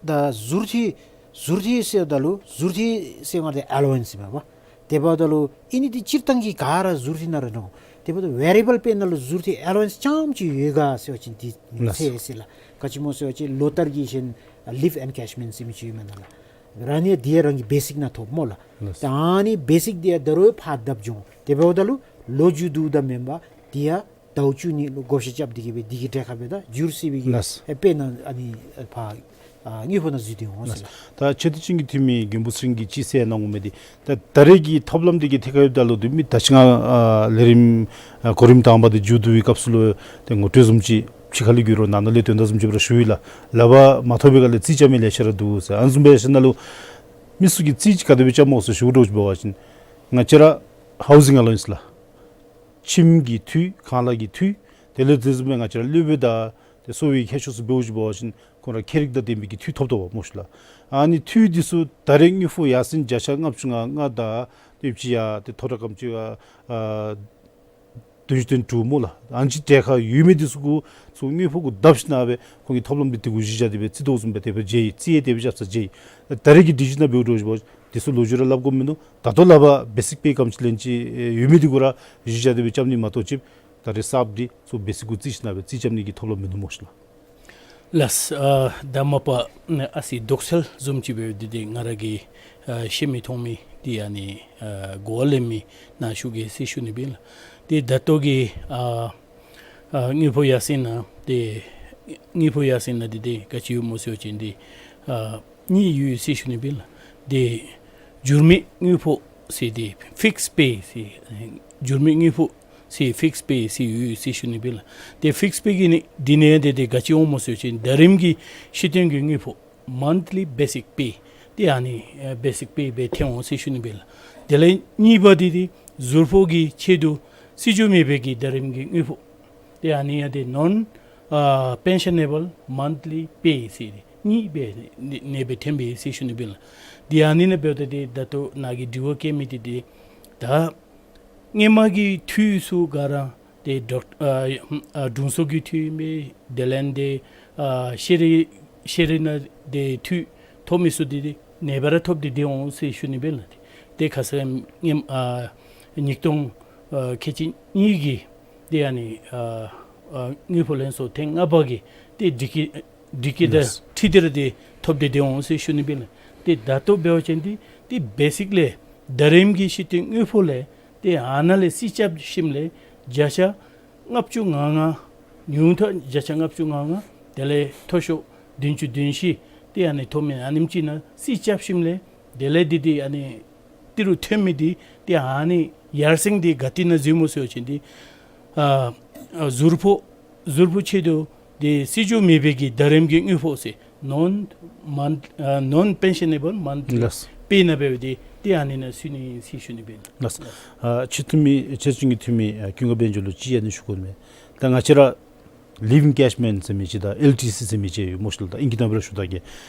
ད་ཟུར་ཐིག་ཟུར་ཐིག་ཟེརཝ་ད་ལུ་ཟུར་ཐིག་ཟེར་སྒང་འདི་ཨ་ལོ་ཝེནསི་མས་པ། དེ་འབདཝ་ད་ལུ་ཨིན་ནི་འདི་སྤྱིར་བཏང་གི་ག་ར་ཟུར་ཐིག་ནང་ར་འགྱོ། དེ་འབདཝ་ད་ཝེ་རི་ཨེ་བཱལ་པེ་ནང་ལུ་ཟུར་ཐིག་ཨ་ལོ་ཝེནསི་རྐྱངམ་ཅིག་ཡོད་ག་ཟེར་བ་ཅིན་འདི་ལགས། ཚད་ཟེར་ལགས། ག་ཅི་སྨོ་ཟེར་བ་ཅིན་ལོ་ལྟར་གྱི་གཞན་ལིབ་ཨེན་ཀེ་ཤི་མེནཊ་ཟེར་མི་ཅིག་ཡོད་མེན་ན་ལགས། ར་ནི་འདི་ཡང་རང་གི་བེ་སིག་ནང་ཐོབ་སྨོ་ལགས། ལགས། ད་ཨ་ནི་བེ་སིག་འདི་ཡང་ད་རུང་ཕར་བརྡབ་འགྱོ། དེ་འབདཝ་ད་ལུ་ལོ་མཇུག་བསྡུཝ་ད་མེན་པར་འདི་ཡང་ཟླཝ་བཅུ་གཉིས་ལུ་བགོ་བཤའ་རྐྱབ་སྟེ་གི་སྦེ་འདི་གི་གྲས་ཁར་སྦེ་ད་འགྱུར་སྲིད་པའི་གི་ལགས། ཨེ་པེ་ནང་ཨ་ནི་ཕར་ ཨ་དངུལ་ཕོགས་ནང་འཛུལ་ཏེ་འོང་ཟེར་ལགས། ད་ཆེ་བསྟོད་ཅན་གྱི་འཐུས་མི་མགོན་པོ་ཚེ་རིང་གིས་ཅིག་ཟེར་གནང་མི་འདི་ད་ད་རེས་ཀྱི་ཐབས་ལམ་འདི་གི་ཐད་ཁར་ཡོདཔ་ད་ལུ་འདི་མི་ད་ཅི་ང་ཨ་ལས་རིམ་ཨ་གོ་རིམ་དང་པ་འདི་མཇུག་བསྡུ་བའི་སྐབས་སུ་ལུ་ཏེ་ངོ་སྤྲོད་བཟུམ་ཅིག་ཕྱི་ཁ་ལས་གྱུར་རུང་ནང་ན་ལས་དོན་དག་བཟུམ་ཅིག་སྦེ་ར་ཞུ་ཡི་ལགས། ལག་པར་མ་ཐོབ་པའི་སྒང་ལས་རྩིས་རྐྱབ་མི་ལེ་ཤ་ར་འདུག་ཟེར། ཨ་ནི་བཟུམ་སྦེ་ཟེར་ན་ལུ་མི་ཚུ་གིས་རྩིས་ཅིག་ག་དེ་སྦེ་རྐྱབ་སྨོ་ཟེར་ཞུ་དོ་ཅིག་འབད་བ་ཅིན་ང་བཅས་ར་ཧའུ་ཟིང་ཨ་ལོ་ཡནསི་ལགས། ཁྱིམ་གྱི་འཐུས་ཁང་གླ་གི་འཐུས་དེ་ལས་དེ་བཟུམ་སྦེ་ང་བཅས་ར་སློབ་དཔོན་དང་ཏེ་གསོ་བའི་མཁས་མཆོག་ཚུ་འབདཝ་ཅིག་འབད་བ་ཅིན་ཁོང་ར་ཁྱད་རིག་དང་ལྡན་པའི་གི་འཐུས་ཐོབ་དོ་བ་སྨོ་ཤིག་ལགས། ཨ་ནི་འཐུས་འདི་ཚུ་ད་རེས་དངུལ་ཕོགས་ཡར་སེང་བརྒྱ་ཆ་ལྔ་བཅུ་ང་ལྔ་དང་ཏེ་ཡོད་ཅི་ཡ་ཏེ་མཐོ་དྲགས་གམ་ཅིག་ཨ་བདུན་ཅུ་དོན་དྲུག་སྨོ་ལགས། ཨ་ནི་ཅིག་གྲལ་ཁར་ཡོད་མི་འདི་ཚུ་གུ་ཚུ་དངུལ་ཕོགས་གུ་བརྡབ་ཞིན་ན་སྦེ་ཁོང་གི་ཐོབ་ལམ་འདི་དེ་གུ་གཞི་བཞག་སྟེ་སྦེ་རྩིས་དོ་བཟུམ་སྦེ་དེ་སྦེ་མཇལ་ཡི། རྩིས་ཡང་དེ་སྦེ་རྐྱབ་ས་མཇལ་ཡི། ད་རེས་ཀྱི་ཌི་ཇི་ནང་འབདཝ་འདྲཝ་ཅིག་འབད་བ་ཅིན་འདི་ཚུ་ལོ་རྒྱུས་ར་སླབ་དགོཔ་མིན་འདུག། ད་ལྟོ་ལག་པར་བེ་སིཀ་པེ་གམ་ཅིག་ལན་ཅིག་ཡོད་མི་འདི་གུ་ར་གཞི་བཞག་སྟེ་སྦེ་རྐྱབ་ནི་མ་གཏོགས་ཅིག་ད་རེས་གསརཔ་འདི་ཚུ་བེ་སིཀ་གུ་རྩིས་ཞིན་ན་སྦེ་རྩིས་རྐྱབ་ནི་གི་ཐོབ་ལམ་མིན་འདུག་སྨོ་ཤིག་ལགས། ལགས། ཨ་ད་མ་པ་ཨ་ཙི་དོགས་སེལ་བཟུམ་ཅིག་འབད་འདི་འདི་ང་ར་གིས་ཨ་ཤེས་མི་མཐོང་མི་འདི་ཨ་ནི་ཨ་གོ་བ་ལེན་མི་ནང་ཞུ་གེ་ཟེར་ཞུ་ནི་སྦེ་ལགས། ཏེ་ད་ལྟོ་གི་ཨ་ཨ་དངུལ་ཕོགས་ཡར་སེང་ནང་ཏེ་དངུལ་ཕོགས་ཡར་སེང་ནང་འདི་འདི་ག་ཅི་ཡོད་སྨོ་ཟེར་བ་ཅིན་འདི་ཨ་གཉིས་ཡོད་ཟེར་ཞུ་ནི་སྦེ་ལགས། ཏེ་འགྱུར་མེད་དངུལ་ཕོགས་ཟེར་ཏེ་ཕིགསི་པེ་ཟེར་འགྱུར་མེད་དངུལ་ཕོགས་ཟེར་ཕིགསི་པེ་ཟེར་ཡོད་ཟེར་ཞུ་ནི་སྦེ་ལགས། ཏེ་ཕིགསི་པེ་གི་ནི་འདི་ནང་འདི་འདི་ག་ཅི་འོང་སྨོ་ཟེར་བ་ཅིན་ད་རིམ་གྱི་ཤེས་ལྡན་གྱི་དངུལ་ཕོགས་མཱནཐ་ལི་བེ་སིཀ་པེ་ཏེ་ཨ་ནི་ཨ་བེ་སིཀ་པེ་སྦེ་ཐོན་འོང་ཟེར་ཞུ་ནི་སྦེ་ལགས། དེ་ལས་གཉིས་པ་འདི་འདི་ཟུར་ཕོགས་ཀྱི་ཆེད་དུ་རྩིས་རྒྱུ་མེད་པའི་གི་ད་རིམ་གྱི་དངུལ་ཕོགས་ཏེ་ཨ་ནི་ཡང་ཏེ་ནོན་ཨ་པེན་ཤ་ནེ་བཱལ་མཱནཐ་ལི་པེ་ཟེར་ཏེ་གཉིས་སྦེ་ནི་ནི་སྦེ་ཐོན་པས་ཟེར་ཞུ་ནི་སྦེ་ལགས། ཏེ་ཨ་ནི་ནང་འབདཝ་ད་ཏེ་ད་ལྟོ་ནཱ་གིས་དྲི་བ་བཀོད་མི་འདི་འདི་ད་སྔོན་མ་གི་འཐུས་ཚུ་ག་ར་ཏེ་ཌོག་ཨ་ཨ་དྲུང་འཚོ་གི་འཐུས་མས། དེ་ལས་ཏེ་ཨ་ཤེས་རིག་ཤེས་རིག་ནང་ཏེ་འཐུས་ཐོབ་མི་ཚུ་འདི་འདི་ནེ་སྦེ་ར་ཐོབ་སྟེ་སྡོད་འོང་ཟེར་ཞུ་ནི་སྦེ་ལགས། ཏེ་ཁ་ཙ་སྔོན་ཨ་ཉིས་སྟོང་ཨ་ཁལ་གཅིག་གཉིས་ཀྱི་ཏེ་ཨ་ནི་ཨ་ཨ་དངུལ་ཕོགས་ལེན་སོང་ཐེངས་ལྔ་པ་གི་ཏེ་དྲི་བཀོད་དྲི་བཀོད་དང་ལགས། འཁྲིལ་ཏེ་ར་ཏེ་ཐོབ་སྟེ་སྡོད་འོང་ཟེར་ཞུ་ནི་སྦེ་ལགས། ཏེ་ད་ལྟོ་འབད་བ་ཅིན་འདི་ཏེ་བེ་སིཀ་ལས་ད་རིམ་གྱི་ཤེས་ལྡན་དངུལ་ཕོགས་ལས་ཏེ་ཨ་ནཱ་ལས་རྩིས་རྐྱབ་ཞིནམ་ལས་བརྒྱ་ཆ་ལྔ་བཅུ་ང་ལྔ་ཉུང་མཐའ་བརྒྱ་ཆ་ལྔ་བཅུ་ང་ལྔ་དེ་ལས་མཐོ་ཤོས་བདུན་ཅུ་དོན་བཞི་ཏེ་ཨ་ནི་ཐོབ་མི་ཨ་ནེམ་ཅིག་ནང་རྩིས་རྐྱབ་ཞིནམ་ལས་དེ་ལས་འདི་འདི་ཨ་ནི་ཏི་རུ་ཐོན་མི་འདི་ཏེ་ཨ་ནི་ཡར་སེང་འདི་ག་ཏེ་ནང་འཛུལཝ་སྨོ་ཟེར་བ་ཅིན་འདི་ཨ་ཨ་ཟུར་ཕོགས་ཟུར་ཕོགས་ཆེད་དུ་ཏེ་རྩིས་རྒྱུ་མེད་པའི་གི་ད་རིམ་གྱི་དངུལ་ཕོགས་ཟེར་ནོན་མཱནཐ་ཨ་ནོན་པེན་ཤ་ནེ་བཱལ་མཱནཐ་ལི་ལགས། པེ་ནང་འབདཝ་འདི་ཏེ་ཨ་ནི་ནང་ཚུད་ནི་ཨིན་ཟེར་ཞུ་ནི་སྦེ་ལགས། ལགས། ཨ་ཆེ་བསྟོད་མི་ཆེ་བསྟོད་ཅན་གྱི་འཐུས་མི་ཨ་ཀུན་དགའ་དཔལ་འབྱོར་ལུ་ཅིག་ཨ་ནི་ཞུ་དགོ་མས། ད་ང་བཅས་ར་ལིབ་ཨིན་ཀེཤ་མེནཊ་ཟེར་མི་ཅིག་དང་ཨེལ་ཊི་སི་ཟེར་མི་ཅིག་ཡོད་སྨོ་ཤིག་ལགས། ད་ཨིང་སྐད་ནང་སྦེ་ར་ཞུ་ད་གེ།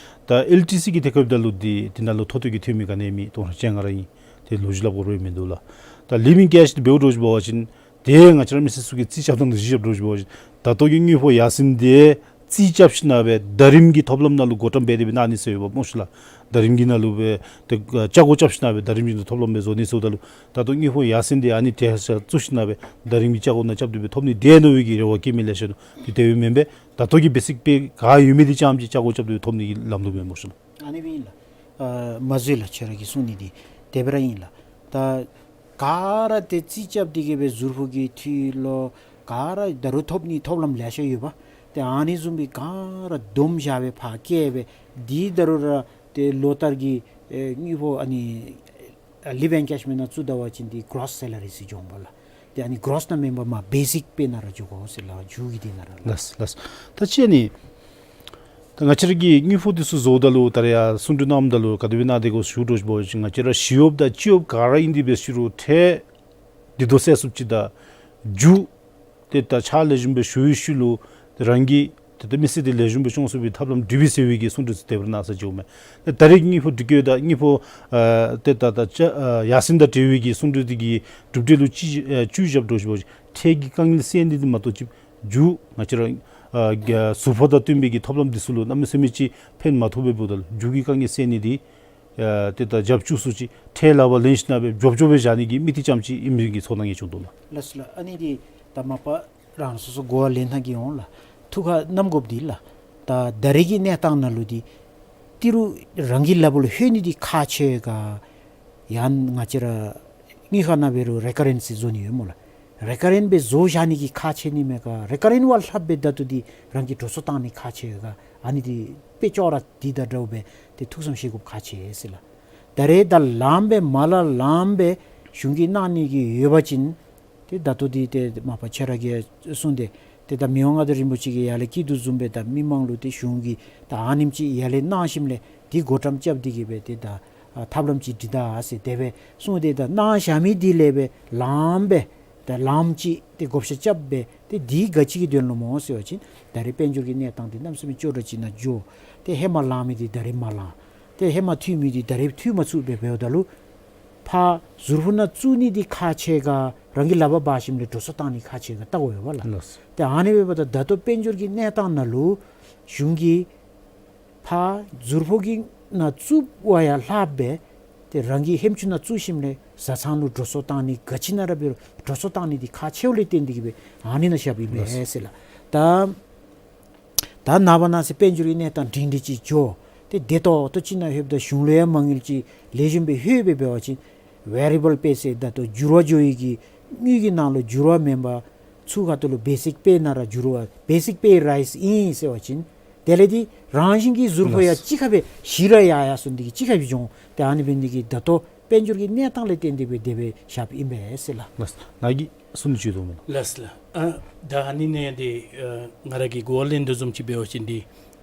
ད་ཨེལ་ཊི་སི་གི་ཐད་ཁར་འབདཝ་ད་ལུ་འདི་འདི་ནང་ལུ་མཐོ་བསྟོད་ཀྱི་འཐུས་མི་ག་ནི་མེད། དོན་ཧྲ་ཅན་ང་ར་ཨིན། ཏེ་ལོ་རྒྱུས་སླབ་དགོ་རུང་མིན་འདུག་ལགས། ད་ལིབ་ཨིན་ཀེཤ་འདི་འབདཝ་འདྲཝ་ཅིག་འབད་བ་ཅིན་ཏེ་ང་བཅས་ར་མི་སེར་ཚུ་གིས་རྩིས་རྐྱབ་ཐངས་འདི་གཞི་བཞག་འདྲཝ་ཅིག་འབད་བ་ཅིན་ད་ལྟོ་གི་དངུལ་ཕོགས་ཡར་སེང་འདི་རྩིས་རྐྱབ་ཞིནམ་ལས་ད་རིམ་གྱི་ཐོབ་ལམ་ནང་ལུ་བགོ་བཀྲམ་འབད་དེ་སྦེ་གནང་ནི་ཟེར་ཡོདཔ་སྨོ་ཤིག་ལགས། ད་རིམ་གྱི་ནང་ལུ་སྦེ་ཏེ་ཨ་བཅའ་སྒོ་རྐྱབ་ཞིནམ་ལས་ད་རིམ་གྱི་ཐོབ་ལམ་སྦེ་བཟོ་ནི་ཟེརཝ་ད་ལུ་ད་ལྟོ་དངུལ་ཕོགས་ཡར་སེང་འདི་ཨ་ནི་གྲལ་ཁར་བཙུགས་ཞིནམ་ལས་ད་རིམ་གྱི་བཅའ་སྒོ་ནང་རྐྱབ་སྟེ་སྦེ་ཐོབ་ནི་འདི་མནོ་བའི་གི་རེ་བ་བསྐྱེད་མི་ལེ་ཤ་འདུག། དེ་དེ་སྦེ་མེན་པས། ད་ལྟོ་གི་བེ་སིཀ་པེ་ག་ཡོད་མི་འདི་རྐྱངམ་ཅིག་བཅའ་སྒོ་རྐྱབ་སྟེ་སྦེ་ཐོབ་ནི་གི་ལམ་ལུགས་མས་སྨོ་ཤིག་ལགས། ཨ་ནི་སྦེ་ཨིན་ལགས། ཨ་མ་བཟོད་ལགས། ཁྱོད་ར་གིས་གསུང་ནི་འདི་དེ་སྦེ་ར་ཨིན་ལགས། ད་ག་ར་ཏེ་རྩིས་རྐྱབ་སྟེ་གི་སྦེ་ཟུར་ཕོགས་ཀྱི་འཐུས་ལུ་ག་ར་ད་རུང་ཐོབ་ནི་ཐོབ་ལམ་ལེ་ཤ་ཡོད་པ། ཏེ་ཨ་ནི་བཟུམ་སྦེ་ག་ར་བསྡོམས་བཞག་སྦེ་ཕར་བཀལ་སྦེ་འདི་ད་རུང་ར་ཏེ་ལོ་ལྟར་གྱི་ཨེ་དངུལ་ཕོགས་ཨ་ནི་ཨ་ལིབ་ཨིན་ཀེཤ་མེནཊ་ནང་བཙུགས་ད་པ་ཅིན་འདི་གྲོསི་སེ་ལ་རི་ཟེར་འགྱོཝ་མས་ལགས། ཏེ་ཨ་ནི་གྲོསི་ནང་མེན་པར་མར་བེ་སིཀ་པེ་ནང་ར་འགྱོ་དགོ་ཟེར་ལགས། མཇུག་གི་འདི་ནང་ར་ལགས། ལགས་ལགས། ད་ཅི་ཨ་ནི་ད་ང་བཅས་ར་གིས་དངུལ་ཕོགས་འདི་ཚུ་བཟོཝ་ད་ལུ་ད་རེས་ཡར་གསུང་གྲོས་གནངམ་ད་ལུ་ག་དེ་སྦེ་གནང་སྟེ་གོ་ཞུ་དོ་ཅིག་འབད་བ་ཅིན་ང་བཅས་ར་ཞི་གཡོགཔ་དང་སྤྱི་གཡོགཔ་ག་ར་ཨིན་ཏེ་འབད་ཞུ་རུང་ཁྲལ་འདི་དོ་ཟེར་སུབ་ཅིག་དང་རྒྱུ་ཏེ་ད་ཕྱག་ལེགས་ཤོམ་སྦེ་ཞུ་བའི་ཤུལ་ལུ་ཏེ་རང་གི་ཏེ་ད་མི་སེར་འདི་ལེགས་ཤོམ་སྦེ་སྐྱོང་ཚུགས་པའི་ཐབས་ལམ་སྒྲུབ་པའི་ཟེར་བའི་གི་གསུང་གྲོས་ཚུ་དེ་སྦེ་ར་གནང་ས་ཅིག་འོང་མས། ད་ད་རེས་དངུལ་ཕོགས་སྒྲིག་བཀོད་དང་དངུལ་ཕོགས་ཨ་ཏེ་ད་ད་ཅ་ཨ་ཡར་སེང་དང་འབྲེལ་བའི་གི་གསུང་གྲོས་འདི་གི་གྲུབ་འབྲས་ལུ་ཅིག་ཨ་བཅུད་བཞགཔ་འདྲཝ་ཅིག་འབད་བ་ཅིན་ཁྲལ་གྱི་དཀའ་ངལ་སེལ་ནི་འདི་མ་གཏོགས་ཅིག་མཇུག་ང་བཅས་ར་ཨ་ག་ཟུར་ཕོགས་དང་བསྟུན་པའི་གི་ཐོབ་ལམ་འདི་ཚུ་ལུ་གནམ་མེད་ས་མེད་ཅིག་ཕན་མ་ཐོགས་པས། འབདཝ་ད་ལུ་མཇུག་གི་དཀའ་ངལ་སེལ་ནི་འདི་ཨ་ཏེ་ད་རྒྱབ་བཅུག་ས་ཅིག་ཁྲལ་ལག་པར་ལེན་ཞིནམ་ལས་མགྱོགས་མགྱོགས་སྦེ་བཞག་ནི་གི་དམིགས་གཏད་ཙམ་ཅིག་ཨིན་མི་གི་ཚོར་སྣང་ཡང་བྱུང་དོ་ལགས། ལགས་སོ་ལགས། ཨ་ནི་འདི་ད་མ་པ་རང་སོ་སོ་གོ་བ་ལེན་ཐངས་ཀྱིས་འོང་ལགས། ཐུགས་ཁར་བསྣམ་དགོཔ་འདི་ལགས། ད་ད་རེས་ཀྱི་གནས་སྟངས་ནང་ལུ་འདི་ཏི་རུ་རང་གི་ལག་པ་ལུ་ལྷོད་ནི་འདི་ཁག་ཆེ་ག་ཡང་ང་བཅས་ར་དངུལ་ཁང་ནང་འབད་རུང་རི་ཀར་རེནསི་བཟོ་ནི་ཡོད་སྨོ་ལགས། རེ་ཀ་རེནཊ་སྦེ་བཟོ་བཞག་ནི་གི་ཁག་ཆེ་ནི་མེན་ག། རེ་ཀ་རེནཊ་བ་ལྷགཔ་སྦེ་ད་ལྟོ་འདི་རང་གིས་འགྲོ་སོང་བཏང་ནི་ཁག་ཆེ་ག། ཨ་ནི་འདི་དཔེ་ཅོག་ར་འདི་དང་འདྲཝ་སྦེ་ཏེ་ཐུགས་བསམ་བཞེས་དགོཔ་ཁག་ཆེ་ཟེར་ལགས། ད་རེས་ད་ལངམ་སྦེ་མར་ལས་ལངམ་སྦེ་གཞུང་གིས་གནང་ནི་གི་ཡོད་པ་ཅིན་ཏེ་ད་ལྟོ་འདི་ཏེ་མ་པ་ཁྱོད་ར་གིས་གསུངས་ཏེ་ཏེ་ད་མི་དབང་མངའ་བདག་རིན་པོ་ཆེ་གིས་ཡར་ལས་བསྐྱིས་དོ་བཟུམ་སྦེ་ད་མི་མང་ལུ་ཏེ་གཞུང་གིས་ད་ཨ་ནེམ་ཅིག་ཡར་ལས་གནང་ཞིནམ་ལས་འདི་བགོ་བཀྲམ་རྐྱབ་སྟེ་གི་སྦེ་ཏེ་ད་ཨ་ཐབས་ལམ་ཅིག་སྒྲིག་ད་ཟེར་དེ་སྦེ་གསུངས་ཏེ་ད་གནང་བཞག་མི་འདི་ལས་སྦེ་ལངམ་སྦེ་ད་ལངམ་ཅིག་ཏེ་བགོ་བཤའ་རྐྱབ་སྦེ་ཏེ་འདི་ག་ཅི་གི་དོན་ལུ་སྨོ་ཟེར་བ་ཅིན་ད་རེས་དཔལ་འབྱོར་གྱི་གནས་སྟངས་འདི་གནམ་མེད་ས་མེད་སྐྱོ་དྲགས་ཅིག་ནང་འགྱོ། ཏེ་ཧེ་མ་ལངམ་མི་འདི་ད་རེས་མ་ལངམ། ཏེ་ཧེ་མ་འཐུས་མི་འདི་ད་རེས་འཐུས་མ་ཚུགས་པས། འབདཝ་ད་ལུ་ཕར་ཟུར་ཕོགས་ནང་བཙུགས་ནི་འདི་ཁག་ཆེ་ག་རང་གི་ལག་པར་འབག་ཞིནམ་ལས་འགྲོ་སོང་བཏང་ནི་ཁག་ཆེ་ག་བལྟ་དགོ་པས་ལགས། ལགས། ཏེ་ཨ་ནི་འབདཝ་ད་ད་ལྟོ་དཔལ་འབྱོར་གྱི་གནས་སྟངས་ནང་ལུ་གཞུང་གིས་ཕར་ཟུར་ཕོགས་ཀྱི་ནང་བཙུགས་པ་ཡང་ལྷགཔ་སྦེ་ཏེ་རང་གི་ཧེམ་ཆུང་ནང་བཙུགས་ཞིནམ་ལས་བཟའ་ཚང་ལུ་འགྲོ་སོང་བཏང་ནི་ག་ཅི་ནང་ར་འབད་རུང་འགྲོ་སོང་བཏང་ནི་འདི་ཁག་ཆེཝ་ལས་བརྟེན་ཏེ་གི་སྦེ་ཨ་ནི་ནང་བཞགཔ་ཨིན་པས་ཟེར་ལགས། ད་ད་ནངས་པ་གནངས་ཚེ་དཔལ་འབྱོར་གྱི་གནས་སྟངས་སྒྲིང་སྒྲི་ཅིག་འགྱོ། ཏེ་བདེ་ཏོག་ཏོ་ཅིག་ནང་ལྷོདཔ་ད་གཞུང་ལུ་ཡང་མ་དངུལ་ཅིག་ལེགས་ཤོམ་སྦེ་ལྷོད་སྦེ་འབད་བ་ཅིན་ཝེ་རི་ཡེ་བཱལ་པེ་ཟེར་ད་ལྟོ་འགྱུར་བ་འགྱོ་ནི་གི་དངུལ་གྱི་ནང་ལུ་འགྱུར་བ་མེན་པར་ཚུར་ཁ་ཐུག་ལུ་བེ་སིཀ་པེ་ནང་ར་འགྱུར་བ་བེ་སིཀ་པེ་རའིཛ་ཨིན་ཟེར་བ་ཅིན་དེ་ལས་འདི་རང་བཞིན་གྱིས་ཟུར་ཕོགས་ཡང་ལགས། གཅིག་ཁར་སྦེ་ཞི་ར་ཡར་ཡར་སོང་སྟེ་གི་གཅིག་ཁར་སྦེ་འགྱོ། ཏེ་ཨ་ནི་འབད་ནི་འདི་གིས་ད་ལྟོ་དཔལ་འབྱོར་གྱི་གནས་སྟངས་ལས་བརྟེན་ཏེ་སྦེ་དེ་སྦེ་བཞགཔ་ཨིན་པས་ཟེར་ལགས། ལགས། ནཱ་གིས་གསུང་ནི་ཅིག་འདུག་སྨོ་ལགས། ལགས་ལགས། ཨ་ད་ཨ་ནི་ནང་འདི་ཨ་ང་ར་གིས་གོ་བ་ལེན་དོ་བཟུམ་ཅིག་འབད་བ་ཅིན་འདི་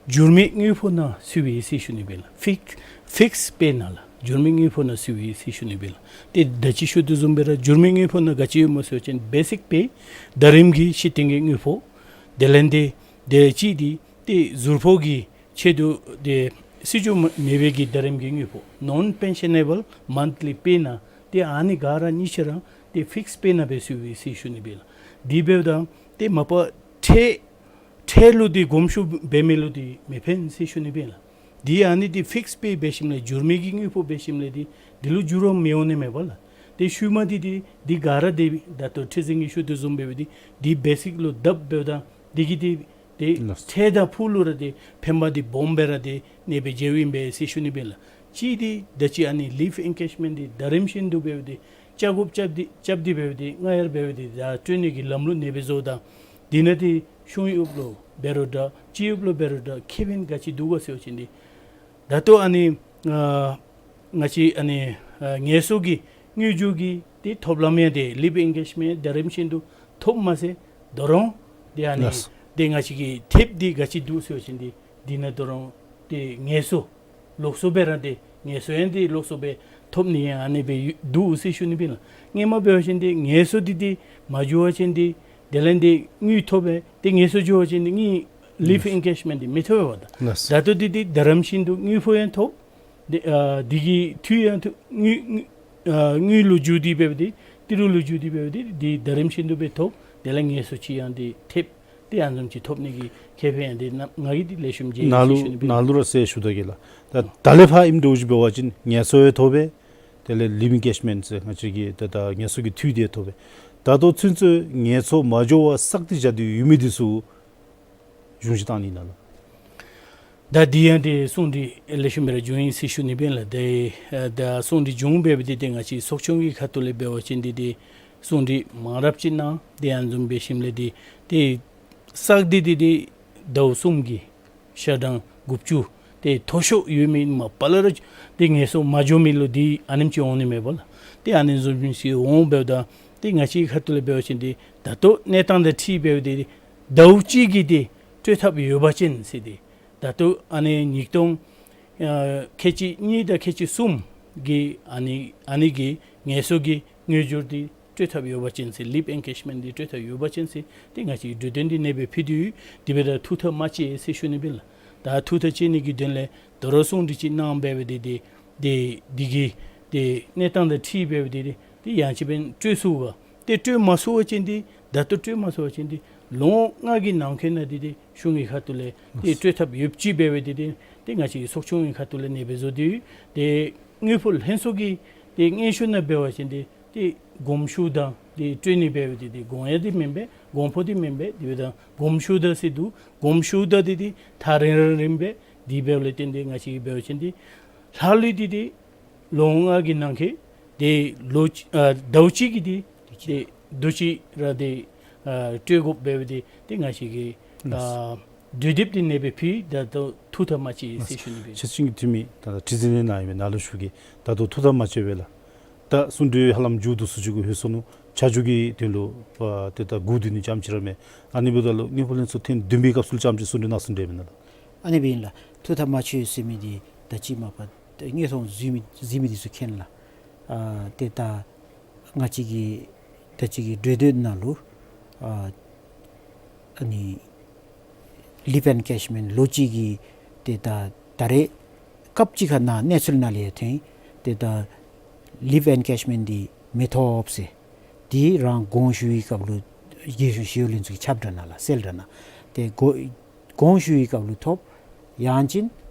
འགྱུར་མེད་དངུལ་ཕོགས་ནང་བཙུགས་པས་ཟེར་ཞུ་ནི་སྦེ་ལགས། ཕིགས་ཕིགས་པེ་ནང་ལགས། འགྱུར་མེད་དངུལ་ཕོགས་ནང་བཙུགས་པས་ཟེར་ཞུ་ནི་སྦེ་ལགས། ཏེ་ད་ཅི་ཞུ་དོ་བཟུམ་སྦེ་ར་འགྱུར་མེད་དངུལ་ཕོགས་ནང་ག་ཅི་ཡོདཔ་སྨོ་ཟེར་བ་ཅིན་བེ་སིཀ་པེ་ཟླ་རིམ་གྱི་ཕྱིར་འཐེན་གྱི་དངུལ་ཕོགས། དེ་ལས་འདི་དེ་ཅིག་འདི་ཏེ་ཟུར་ཕོགས་ཀྱི་ཆེད་དུ་ཏེ་སྲིད་བྱུས་མེད་པའི་གི་ཟླ་རིམ་གྱི་དངུལ་ཕོགས་ནོན་པེན་ཤ་ནེ་བཱལ་མཱནཐ་ལི་པེ་ནང་ཏེ་ཨ་ནི་ག་ར་གཉིས་ཆ་ར་ཏེ་ཕིགས་པེ་ནང་སྦེ་བཙུགས་པས་ཟེར་ཞུ་ནི་སྦེ་ལགས། དེ་འབདཝ་ད་ཏེ་མ་པ་ཁྲལ་ཁྲལ་ལུ་འདི་དགོངསམ་ཞུ་འབད་མི་ལུ་འདི་མི་ཕན་ཟེར་ཞུ་ནི་སྦེ་ལགས། འདི་ཨ་ནི་འདི་ཕིགས་པེ་འབད་ཞིནམ་ལས་འགྱུར་མེད་ཀྱི་དངུལ་ཕོགས་འབད་ཞིནམ་ལས་འདི་འདི་ལུ་འགྱུར་བ་མི་འོང་ནི་མས་པ་ལགས། ཏེ་ཤུལ་མ་འདི་འདི་འདི་ག་ར་འདི་ད་ལྟོ་ཁྲི་འཛིན་གྱིས་ཞུ་དོ་བཟུམ་སྦེ་འདི་འདི་བེ་སིཀ་ལུ་བརྡབ་འབདཝ་ད་འདི་གིས་འདི་ཏེ་ལགས། ཁྲལ་དང་ཕུགས་ལུ་ར་ཏེ་ཕན་པ་འདི་སྦོམ་སྦེ་ར་ཏེ་གནས་པའི་རྒྱུ་ཨིན་པས་ཟེར་ཞུ་ནི་སྦེ་ལགས། ཅིག་འདི་ད་ཅི་ཨ་ནི་ལིབ་ཨེན་ཀེཤ་མེནཊ་འདི་ཟླ་རིམ་བཞིན་དུ་འབདཝ་འདི་རྐྱབ་དགོཔ་རྐྱབ་སྟེ་རྐྱབ་སྟེ་འབདཝ་འདི་སྔར་འབདཝ་འདི་ད་སྤྲོད་ནི་གི་ལམ་ལུགས་གནས་པའི་བཟོ་དང་འདི་ནང་འདི་གཞུང་གཡོགཔ་ལུ་འབད་རུང་འདྲ་སྤྱི་གཡོགཔ་ལུ་འབད་རུང་འདྲ་ཁེ་ཕན་ག་ཅི་འདུག་ག་ཟེར་བ་ཅིན་འདི་ད་ལྟོ་ཨ་ནི་ཨ་ང་བཅས་ཨ་ནི་ཨ་ངལ་གསོ་གི་དངུལ་བསྒྱུར་གྱི་ཏེ་ཐོབ་ལམ་ཡང་ཏེ་ལིབ་ཨེན་ཀེཤ་མེནཊ་ཟླ་རིམ་བཞིན་དུ་ཐོབ་མ་ཚད་ད་རུང་ཏེ་ཨ་ནི་ལགས། ཏེ་ང་བཅས་ཀྱི་ཐེབས་འདི་ག་ཅི་འདུག་ཟེར་བ་ཅིན་འདི་འདི་ནང་ད་རུང་ཏེ་ངལ་གསོ་ལོགས་སུ་སྦེ་ར་ཏེ་ངལ་གསོ་ཡང་ཏེ་ལོགས་སུ་སྦེ་ཐོབ་ནི་ཡང་ཨ་ནི་སྦེ་ཡོད་འདུག་ཟེར་ཞུ་ནི་སྦེ་ལགས། སྔོན་མ་འབད་བ་ཅིན་ཏེ་ངལ་གསོ་འདི་ཏེ་མ་འགྱོ་བ་ཅིན་ཏེ་དེ་ལས་ཏེ་དངུལ་ཐོབ་པས། ཏེ་ངལ་གསོ་འགྱོ་བ་ཅིན་ཏེ་དངུལ་ལིབ་ཨེན་ཀེཤ་མེནཊ་འདི་མི་ཐོབ་པས་པ་ད། ལགས། ད་ལྟོ་འདི་ཏེ་ཟླ་རིམ་བཞིན་དུ་དངུལ་ཕོགས་ཡང་ཐོབ། ཏེ་ཨ་འདི་གི་འཐུས་ཡང་འཐུས་དངུལ་དངུལ་ཨ་དངུལ་ལུ་འགྱུར་ཏེ་འབདཝ་འདི་ཏི་རུ་ལུ་འགྱུར་ཏེ་འབདཝ་འདི་འདི་ཟླ་རིམ་བཞིན་དུ་སྦེ་ཐོབ། དེ་ལས་ངལ་གསོ་ཅིག་ཡང་ཏེ་ཐེབས་ཏེ་ཨ་ནེམ་ཅིག་ཐོབ་ནི་གི་ཁེ་ཕན་ཡང་ཏེ་ང་གིས་ཏེ་ལེགས་ཤོམ་མཇལ་ནཱ་ཡི་ཟེར་ལུ་ཞུ་ནི་སྦེ། ནཱ་ལུ་ར་ཟེར་ཞུ་ད་གེ་ལགས། ད་ད་ལས་ཕར་ཨིནམ་འདྲཝ་ཅིག་འབད་བ་ཅིན་ངལ་གསོ་ཡང་ཐོབ་པས། དེ་ལས་ལིབ་ཨེན་ཀེཤ་མེནཊ་ཟེར་ང་བཅས་ཀྱི་ད་ད་ངལ་གསོ་གི་འཐུས་འདི་ཐོབ་པས། ད་ལྟོ་ཚུན་ཚོད་ངལ་གསོ་མ་འགྱོ་བར་བསགས་ཏེ་བཞག་སྟེ་ཡོད་མི་འདི་ཚུ་གཞུང་བཞེས་བཏང་ནི་ཨིན་ན་ལགས། ད་འདི་ཡང་ཏེ་གསུང་འདི་ལེགས་ཤོམ་སྦེ་ར་བྱུང་ཡི་ཟེར་ཞུ་ནི་སྦེ་ལགས། ཏེ་ཨ་ད་གསུང་འདི་བྱུང་འབདཝ་འདི་ཏེ་ང་བཅས་ཚོགས་ཆུང་གི་ཁ་ཐུག་ལས་འབད་བ་ཅིན་འདི་ཏེ་གསུང་འདི་མང་རབས་ཅིག་གནང་། ཏེ་ཨ་ནེམ་འབད་ཞིནམ་ལས་འདི་ཏེ་བསགས་ཏེ་འདི་ཏེ་ཟླཝ་གསུམ་གྱི་ཞག་གྲངས་དགུ་བཅུ་ཏེ་མཐོ་ཤོས་ཡོད་མི་མ་པ་ལས་ར་ཏེ་ངལ་གསོ་མ་འགྱོ་མི་ལུ་འདི་ཨ་ནེམ་ཅིག་འོང་ནི་མས་པ་ལགས། ཏེ་ཨ་ནེམ་བཟུམ་ཅིག་འོང་འབདཝ་ད་ཏེ་ང་བཅས་ཁ་ཐུག་ལས་འབད་བ་ཅིན་འདི་ད་ལྟོ་གནས་སྟངས་དང་འཁྲིལ་འབདཝ་འདི་ཟླཝ་གཅིག་གི་ཏེ་སྤྲོད་ཐབས་ཡོད་པ་ཅིན་ཟེར་ཏེ་ད་ལྟོ་ཨ་ནི་ཉིས་སྟོང་ཨ་ཁལ་གཅིག་གཉིས་དང་ཁལ་གཅིག་གསུམ་གྱི་ཨ་ནི་ཨ་ནི་གི་ངལ་གསོ་གི་དངུལ་འབྱོར་འདི་སྤྲོད་ཐབས་ཡོད་པ་ཅིན་ཟེར་ལིབ་ཨེན་ཀེཤ་མེནཊ་འདི་སྤྲོད་ཐབས་ཡོད་པ་ཅིན་ཟེར་ཏེ་ང་བཅས་ཀྱིས་གྲོས་དོན་འདི་གནས་སྦེ་ཕུལ་ཏེ་ཡོད། དེ་འབདཝ་ད་ཐུགས་ཐག་མ་བཅད་ཟེར་ཞུ་ནི་སྦེ་ལགས། ད་ཐུགས་ཐག་བཅད་ནི་གི་དོན་ལས་ད་རུང་གསུང་འདི་ཅིག་གནང་འབདཝ་འདི་ཏེ་ཏེ་འདི་གི་ཏེ་གནས་སྟངས་དང་འཁྲིལ་འབདཝ་འདི་ཏེ་ཏེ་ཡང་ཅིན་འབདན་སྤྲོད་ཚུགས་ག། ཏེ་སྤྲོད་མ་ཚུགས་པ་ཅིན་འདི་ད་ལྟོ་སྤྲོད་མ་ཚུགས་པ་ཅིན་འདི་ལོ་ལྔ་གི་ནང་འཁོད་ནང་འདི་ཏེ་གཞུང་གི་ཁ་ཐུག་ལས་ཏེ་སྤྲོད་ཐབས་ཡོདཔ་ཅིག་འབདཝ་འདི་ཏེ་ཏེ་ང་བཅས་ཚོགས་ཆུང་གི་ཁ་ཐུག་ལས་གནས་སྦེ་བཟོ་སྟེ་ཡོད། ཏེ་དངུལ་ཕོགས་ལྷན་ཚོགས་ཀྱི་ཏེ་སྙན་ཞུ་ནང་འབད་བ་ཅིན་འདི་ཏེ་དགོངསམ་ཞུ་དང་ཏེ་སྤྲོད་ནི་འབདཝ་འདི་ཏེ་དགོངས་ཡངས་འདི་མེན་པས། དགོངས་ཕོགས་འདི་མེན་པས། དེ་འབདཝ་ད་དགོངསམ་ཞུ་དང་ཟེར་འདུག། དགོངསམ་ཞུ་དང་འདི་ཏེ་ཐག་རིང་ར་རིངམ་སྦེ་འདི་འབདཝ་ལས་བརྟེན་ཏེ་ང་བཅས་ཀྱིས་འབད་བ་ཅིན་འདི་ལྷག་ལུས་འདི་ཏེ་ལོ་ལྔ་གི་ནང་འཁོད་ཏེ་ལོ་ཨ་ཟླཝ་གཅིག་གི་འདི་ཏེ་ དུས་ཅི་ར་འདི་ཨ་སྤྲོད་དགོཔ་འབད་བ་འདི་ཏེ་ང་བཅས་ཀྱིས་ལགས། ཨ་དུས་དེབ་འདི་ནེ་སྦེ་ཕུལ་ད་ལྟོ་ཐུགས་ཐག་མ་ཆོད་ཟེར་ཞུ་ནི་སྦེ། ཕྱི་ཚུན་གྱི་འཐུས་མི་ད་ཁྲི་འཛིན་ལས་ནཱ་ཨིན་མས། ནཱ་ལུ་ཞུ་གེ། ད་ལྟོ་ཐུགས་ཐག་མ་ཆོད་པས་ལགས། ད་གསུང་གྲོས་ཧ་ལམ་མཇུག་བསྡུ་ཚུན་ཚོད་ལྷོད་སོ་ནུག། ཆ་འཇོག་གི་དོན་ལུ་ཨ་ཏེ་ད་སྒུག་སྡོད་ནི་ཙམ་ཅིག་ར་མས། ཨ་ནི་འབདཝ་ད་ལུ་དངུལ་ཕོགས་ལྷན་ཚོགས་ཐེངས་བདུན་པའི་སྐབས་སུ་ལུ་ཙམ་ཅིག་གསུང་གྲོས་གནང་ཟེར་འདྲས་མེན་ན་ལགས། ཨ་ནི་སྦེ་ཨིན་ལགས། ཐུགས་ཐག་མ་ཆོད་ཟེར་མི་འདི་ད་ཅི་མ་པ་དངོས་མཐོང་གཟིགས་མི་གཟིགས་མི་འདི་ཚུ་མཁྱེན་ལགས། ཨ་ཏེ་ད་ང་བཅས་ཀྱི་ད་ཅི་གི་གྲོས་འདེབས་ནང་ལུ་ཨ་ཨ་ནི་ལིབ་ཨེན་ཀེཤ་མེནཊ་ལོ་གཅིག་གི་ཏེ་ད་ད་རེས་སྐབས་ཅིག་ཁར་ནཱ་གནས་ཚུལ་ནང་ལས་ཐོན་ཏེ་ད་ལིབ་ཨེན་ཀེཤ་མེནཊ་འདི་མི་ཐོབ་ཟེར། འདི་རང་དགོངས་ཞུ་བའི་སྐབས་ལུ་རྒྱལ་གཞུང་ཞི་གཡོག་ལྷན་ཚོགས་ཀྱི་ཁྱབ་བསྒྲགས་ནང་ལགས། གསལ་བསྒྲགས་ནང་ཏེ་དགོ་དགོངས་ཞུ་བའི་སྐབས་ལུ་ཐོབ། ཡང་ཅིན་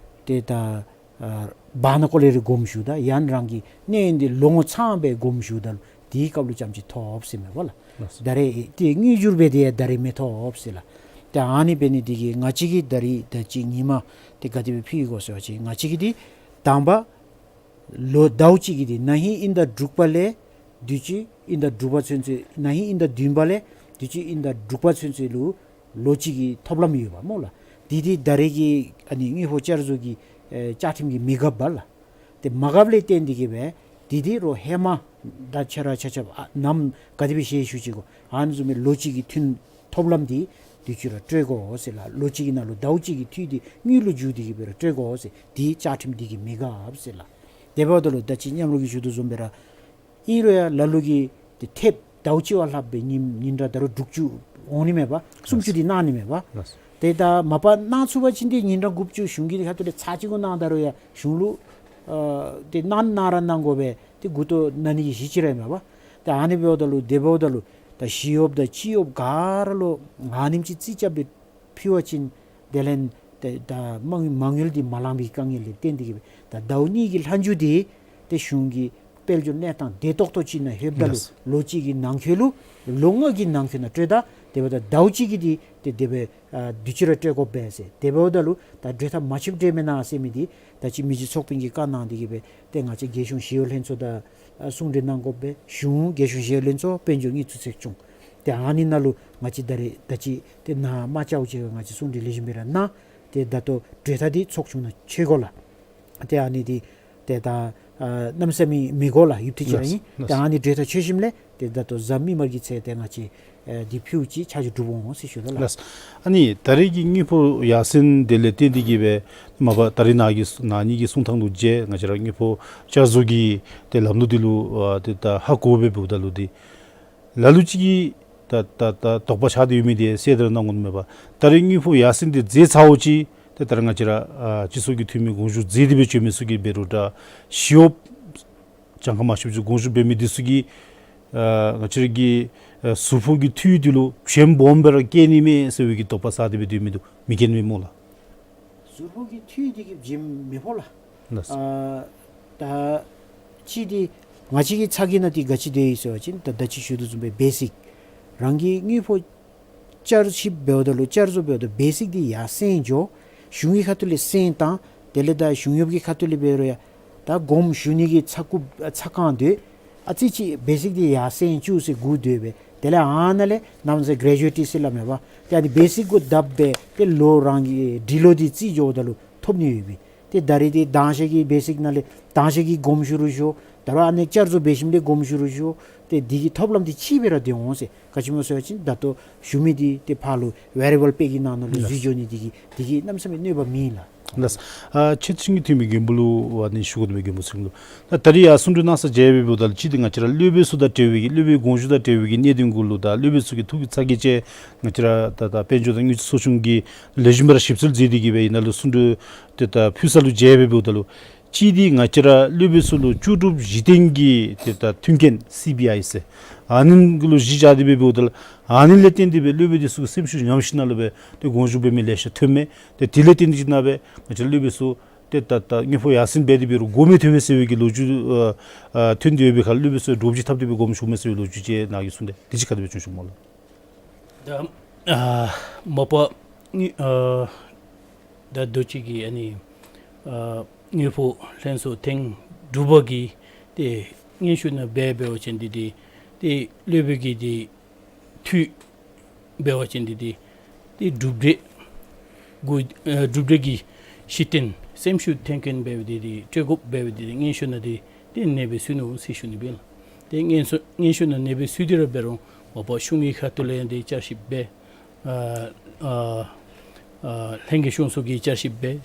ཏེ་ད་ཨ་བར་ན་ཀོ་ལེ་རེ་དགོངསམ་ཞུཝ་ད་ཡང་རང་གི་གནས་ཡུན་འདི་ལོ་ངོ་ཚངམ་སྦེ་དགོངསམ་ཞུཝ་ད་ལུ་དེའི་སྐབས་ལུ་ཙམ་ཅིག་ཐོབ་ཟེར་མས་པ་ལགས། ལགས། ད་རེས་ཏེ་དངུལ་འབྱོར་འབད་དེ་ཡང་ད་རེས་མི་ཐོབ་ཟེར་ལགས། ཏེ་ཨ་ནི་འབད་ནི་འདི་གིས་ང་བཅས་ཀྱིས་ད་རེས་ད་ཅི་ཉིནམ་འདི་ག་དེ་སྦེ་ཕུལ་དགོ་ཟེར་བ་ཅིན་ང་བཅས་ཀྱིས་འདི་དང་པ་ལོ་ཟླཝ་གཅིག་གི་འདི་ན་ཧིང་དབྱིན་ཟླ་དྲུག་པ་ལས་དུས་ཅི་དབྱིན་ཟླ་དྲུག་པ་ཚུན་ཚོད་ན་ཧིང་དབྱིན་ཟླ་བདུན་པ་ལས་དུས་ཅི་དབྱིན་ཟླ་དྲུག་པ་ཚུན་ཚོད་ལུ་ལོ་གཅིག་གི་ཐོབ་ལམ་ཡོདཔ་སྨོ་ལགས། འདི་འདི་ད་རེས་ཀྱི་ཨ་ནི་དངུལ་ཕོགས་བསྐྱར་བཟོ་གི་ཨེ་བཅའ་ཁྲིམས་ཀྱིས་མི་འགབ་པས་ལགས། ཏེ་མ་འགབ་ལས་བརྟེན་ཏེ་གིས་སྦེ་འདི་འདི་རོགས་ཧེ་མ་ད་ཁྱེད་ར་ཆ་ཁྱབ་ཨ་ནམ་ག་དེ་སྦེ་ཞལ་བཞུགས་ཅི་གོ། ཨ་ནི་བཟུམ་སྦེ་ལོ་གཅིག་གི་ཐུན་ཐོབ་ལམ་འདི་དུས་ཅི་ར་སྤྲོད་དགོ་ཟེར་ལགས། ལོ་གཅིག་གི་ནང་ལུ་ཟླཝ་གཅིག་གི་འཐུས་འདི་དངུལ་ལུ་བསྒྱུར་ཏེ་གིས་སྦེ་ར་སྤྲོད་དགོ་ཟེར། འདི་བཅའ་ཁྲིམས་འདི་གིས་མི་འགབ་ཟེར་ལགས། དེ་འབདཝ་ད་ལུ་ད་ཅི་མཉམ་རོགས་ཀྱིས་ཞུ་དོ་བཟུམ་སྦེ་ར་ཨིན་རུང་ཡང་ལ་ལུ་གིས་ཏེ་ཐེབས་ཟླཝ་གཅིག་བ་ལྷགཔ་སྦེ་ཉིན་ཉིན་གྲངས་ད་རུང་དྲུག་ཅུ་འོང་ནི་མས་པ། སུམ་ཅུ་འདི་གནང་ནི་མས་པ། ལགས། ཏེ་ད་མ་པ་གནང་ཚུགས་པ་ཅིན་ཏེ་ཉིན་གྲངས་དགུ་བཅུ་གཞུང་གི་ཁ་ཐུག་ལས་ཚར་གཅིག་གུ་གནང་ད་རུང་ཡང་གཞུང་ལུ་ཨ་ཏེ་གནང་གནང་ར་གནང་དགོ་པས། ཏེ་མགུ་ཏོ་ན་ནི་གི་གཞི་ཅིག་ར་ཨིན་མས་པ། ཏེ་ཨ་ནི་འབདཝ་ད་ལུ་དེ་འབདཝ་ད་ལུ་ད་ཞི་གཡོགཔ་དང་སྤྱི་གཡོགཔ་ག་ར་ལུ་ཨ་ནེམ་ཅིག་རྩིས་རྐྱབ་སྦེ་ཕུལ་བ་ཅིན་དེ་ལས་ཏེ་ད་མ་དངུལ་མ་དངུལ་འདི་མ་ལང་པའི་དཀའ་ངལ་ལས་བརྟེན་ཏེ་གིས་སྦེ་ད་ཟླཝ་གཉིས་ཀྱི་ལྷག་མཇུག་འདི་ཏེ་གཞུང་གི་དཔལ་འབྱོར་གནས་སྟངས་བདེ་ཏོག་ཏོ་ཅིག་ནང་ལྷོདཔ་ད་ལུ་ལགས། ལོ་གཅིག་གི་ནང་འཁོད་ལུ་ལོ་ལྔ་གི་ནང་འཁོད་ནང་སྤྲོད་ད་དེ་འབདཝ་ད་ཟླཝ་གཅིག་གི་འདི་ཏེ་དེ་སྦེ་ཨ་དུས་ཅི་ར་སྤྲོད་དགོ་པས་ཟེར། དེ་འབདཝ་ད་ལུ་ད་གྲོས་ཐག་མ་ཆོདཔ་འདྲས་མེན་ན་ཟེར་མི་འདི་ད་ཅི་མི་རྗེ་ཚོགས་དཔོན་གྱིས་བཀའ་གནང་སྟེ་གིས་སྦེ་ཏེ་ང་བཅས་རྒྱལ་གཞུང་ཞི་གཡོག་ལྷན་ཚོགས་དང་ཨ་གསུང་གྲོས་གནང་དགོ་པས། གཞུང་རྒྱལ་གཞུང་ཞི་གཡོག་ལྷན་ཚོགས་དཔལ་འབྱོར་དངུལ་རྩིས་ཚེགས་ཆུང་། ཏེ་ཨ་ནི་ནང་ལུ་ང་བཅས་ད་རེས་ད་ཅི་ཏེ་ནཱ་མ་བཅརཝ་ཅིག་ཁར་ང་བཅས་གསུང་གྲོས་ལེགས་ཤོམ་སྦེ་ར་གནང་། ཏེ་ད་ལྟོ་གྲོས་ཐག་འདི་ཚོགས་ཆུང་ནང་ཆོད་དགོ་ལགས། ཏེ་ཨ་ནི་འདི་ཏེ་ད་ཨ་གནམ་མེད་ས་མེད་མི་དགོ་ལགས། ཡུདཔ་ཐེངས་ཅིག་ར་ཨིན། ལགས། ཏེ་ཨ་ནི་གྲོས་ཐག་ཆོད་ཞིནམ་ལས་ཏེ་ད་ལྟོ་གཟའ་མིག་དམར་གྱི་ཚེ་ཏེ་ང་བཅས་ཨེ་འདི་ཕུལཝ་ཅིག་ཆ་འཇོག་གྲུབ་འོང་ཟེར་ཞུ་དོ་ལགས། ལགས། ཨ་ནི་ད་རེས་ཀྱི་དངུལ་ཕོགས་ཡར་སེང་དེ་ལས་བརྟེན་ཏེ་གིས་སྦེ་མ་པ་ད་རེས་ནཱ་གི་ནཱ་ཉིད་ཀྱི་གསུང་ཐངས་ལུ་མཇལ་ང་བཅས་ར་དངུལ་ཕོགས་བསྐྱར་བཟོ་གི་ཏེ་ལམ་ལུགས་འདི་ལུ་ཨ་ཏེ་ད་ཧ་གོ་སྦེ་འབདཝ་ད་ལུ་འདི་ལ་ལུ་ཅིག་གིས་ད་ད་ད་དོགས་པ་ཆགས་ཏེ་ཡོད་མི་འདི་གསལ་ཏེ་ར་གནང་དགོ་ནི་མས་པ། ད་རེས་དངུལ་ཕོགས་ཡར་སེང་འདི་མཛད་ཚརཝ་ཅིག་ཏེ་ད་རེས་ང་བཅས་ར་ཨ་སྤྱི་ཚོགས་ཀྱི་འཐུས་མི་དགོངས་ཞུ་མཛད་དེ་སྦེ་བྱོན་མི་ཚུ་གིས་འབད་རུང་ད་ཞི་གཡོགཔ་གྱངས་ཁ་མ་ཆོདཔ་ཚུ་དགོངས་ཞུ་འབད་མི་འདི་ཚུ་གིས་ཨ་ང་བཅས་ར་གི་ཨ་ཟུར་ཕོགས་ཀྱི་འཐུས་འདི་ལུ་བྱེམ་སྦོམ་སྦེ་ར་བཀལ་ནི་མས་ཟེར་བའི་གི་དོགས་པ་ཟ་སྟེ་སྦེ་སྡོད་མི་འདུག། མི་བཀལ་ནི་མས་སྨོ་ལགས། ཟུར་ཕོགས་ཀྱི་འཐུས་འདི་གིས་བྱེམ་མི་ཕོག་ལགས། ལགས། ཨ་ད་ཅི་འདི་ང་བཅས་ཀྱི་ཚ་གྱང་ནང་འདི་ག་ཅི་སྡོད་ཡི་ཟེར་བ་ཅིན་ད་ད་ཅི་ཞུ་དོ་བཟུམ་སྦེ་བེ་སིཀ་རང་གི་དངུལ་ཕོགས་བསྐྱར་ཞིབ་འབདཝ་ད་ལུ་བསྐྱར་བཟོ་འབདཝ་ད་བེ་སིཀ་འདི་ཡར་སེང་འགྱོ། གཞུང་གི་ཁ་ཐུག་ལས་སེང་བཏང་། དེ་ལས་ད་གཞུང་གཡོགཔ་གི་ཁ་ཐུག་ལས་འབད་རུང་ཡང་ད་དགོངསམ་ཞུ་ནི་གི་ཚ་གྱང་ཚ་གྱང་སྡོད། ཨ་ཙི་ཅིག་བེ་སིཀ་འདི་ཡར་སེང་བཅུག་ཟེར་སྒུག་སྡོད་པས། དེ་ལས་ཨ་ནཱ་ལས་ནམ་ཟེར་གྲེ་ཇུ་ཨེཊ་ཟེར་སླབ་མས་པ། ཏེ་ཨ་ནི་བེ་སིཀ་གུ་བརྡབ་སྦེ་ཏེ་ལོ་རང་གི་འབྲི་ལོ་འདི་རྩིས་འགྱོཝ་ད་ལུ་ཐོབ་ནི་ཡོད་པས། ཏེ་ད་རེས་འདི་དང་ཤེས་ཀྱི་བེ་སིཀ་ནང་ལས་དང་ཤེས་ཀྱི་དགོངསམ་ཞུ་རུང་ཞུ། ད་རུང་ཨ་ནི་བསྐྱར་བཟོ་འབད་ཞིནམ་ལས་དགོངསམ་ཞུ་རུང་ཞུ། ཏེ་འདི་གི་ཐོབ་ལམ་འདི་གཅིག་སྦེ་ར་སྡོད་འོང་ཟེར། ག་ཅི་སྨོ་ཟེར་བ་ཅིན་ད་ལྟོ་ཞུ་མི་འདི་ཏེ་ཕར་ལུ་ཝེ་རི་ཨེ་བཱལ་པེ་ཀི་ནང་ན་ལུ་ལགས། འཛུལ་འགྱོ་ནི་འདི་གིས་འདི་གིས་གནམ་མེད་ས་མེད་གནོད་པ་མེད་ལགས། ལགས། ཨ་ཕྱི་ཚུན་གྱི་འཐུས་མི་རྒན་པོ་ལུ་ཨ་ནི་ཞུ་དགོ་ནི་མས། རྒན་པོ་ཚེ་རིང་ལུ་ད་ད་རེས་ཡར་གསུང་གྲོས་གནང་ས་མཇལ་བའི་འབདཝ་ད་ལུ་ཅིག་འདི་ང་བཅས་ར་སློབ་དཔོན་ཚུ་དང་འབྲེལ་བའི་གི་སློབ་དཔོན་དགོངས་ཞུ་དང་འབྲེལ་བའི་གི་གནད་དོན་གུ་ལུ་དང་སློབ་དཔོན་ཚུ་གི་ཐུགས་ཀྱི་ཚ་གྱང་ཅིག་ང་བཅས་ར་ད་ད་དཔལ་འབྱོར་དང་དངུལ་རྩིས་ཚོགས་ཆུང་གིས་ལེགས་ཤོམ་སྦེ་ར་ཞིབ་འཚོལ་མཛད་དེ་གིས་སྦེ་ཨིན་ན་ལུ་གསུང་གྲོས་ཏེ་ད་ཕུལ་ས་ལུ་མཇལ་བའི་འབདཝ་ད་ལུ་ཅིག་འདི་ང་བཅས་ར་སློབ་དཔོན་ཚུ་ལུ་ལྕོགས་གྲུབ་གཞི་རྟེན་གྱི་ཏེ་ད་མཐུན་རྐྱེན་སི་བི་ཨའི་ཟེར་ཨ་ནི་གུ་ལུ་གཞི་བཞག་སྟེ་སྦེ་འབདཝ་ད་ལུ་ཨ་ནི་ལས་བརྟེན་ཏེ་སྦེ་སློབ་དཔོན་འདི་ཚུ་གི་སེམས་ཤུགས་ཉམས་ཞིནམ་ལས་སྦེ་ཏེ་དགོངས་ཞུ་འབད་མི་ལེ་ཤ་ཐོན་མས། ཏེ་དེ་ལས་བརྟེན་ཏེ་ཅིག་ནང་སྦེ་ང་བཅས་སློབ་དཔོན་ཚུ་ཏེ་ད་ད་དངུལ་ཕོགས་ཡར་སེང་འབད་དེ་འབད་རུང་དགོ་མི་ཐོབ་པས་ཟེར་བའི་གི་ལོ་རྒྱུས་ཨ་ཨ་ཐོན་ཏེ་ཡོད་པའི་ཁར་སློབ་དཔོན་ཚུ་འདྲོག་ཅིག་འཐབ་སྟེ་སྦེ་དགོངསམ་ཞུཝ་མས་ཟེར་བའི་ལོ་རྒྱུས་ཅིག་ནཱ་གིས་གསུངས་ཏེ་དེ་ཅིག་ག་དེ་སྦེ་བྱུང་བྱུངམ་སྨོ་ལགས། ད་ཨ་མ་པ་དངུལ་ཨ་ད་ལྟོ་ཅིག་གི་ཨ་ནི་ཨ་དངུལ་ཕོགས་ལྷན་ཚོགས་ཐེངས་དྲུག་པ་གི་ཏེ་སྙན་ཞུ་ནང་འབད་འབད་བ་ཅིན་འདི་འདི་ ཏེ་སློབ་དཔོན་གྱི་ཏེ་ཐུགས་འབད་བ་ཅིན་འདི་ཏེ་ཏེ་གྲུབ་འབྲས་གུ་ཨ་གྲུབ་འབྲས་ཀྱི་གཞི་རྟེན་སེམས་ཤུགས་ཐོན་མཁན་འབད་བའི་ཏེ་ཏེ་སྤྲོད་དགོཔ་འབད་བའི་ཏེ་ཏེ་སྙན་ཞུ་ནང་ཏེ་ཏེ་ཨ་ནེ་སྦེ་གསུངས་ནུག་ཟེར་ཞུ་ནི་ཨིན་པས་ལགས། ཏེ་སྙན་ཞུ་སྙན་ཞུ་ནང་ཨ་ནེ་སྦེ་གསུངས་ཏེ་ར་འབད་རུང་མ་པ་གཞུང་གི་ཁ་ཐུག་ལས་ཡང་ཏེ་བསྐྱར་ཞིབ་འབད་ཨ་ཨ་ཨ་ལྷན་རྒྱས་གཞུང་ཚོགས་ཀྱིས་བསྐྱར་ཞིབ་འབད་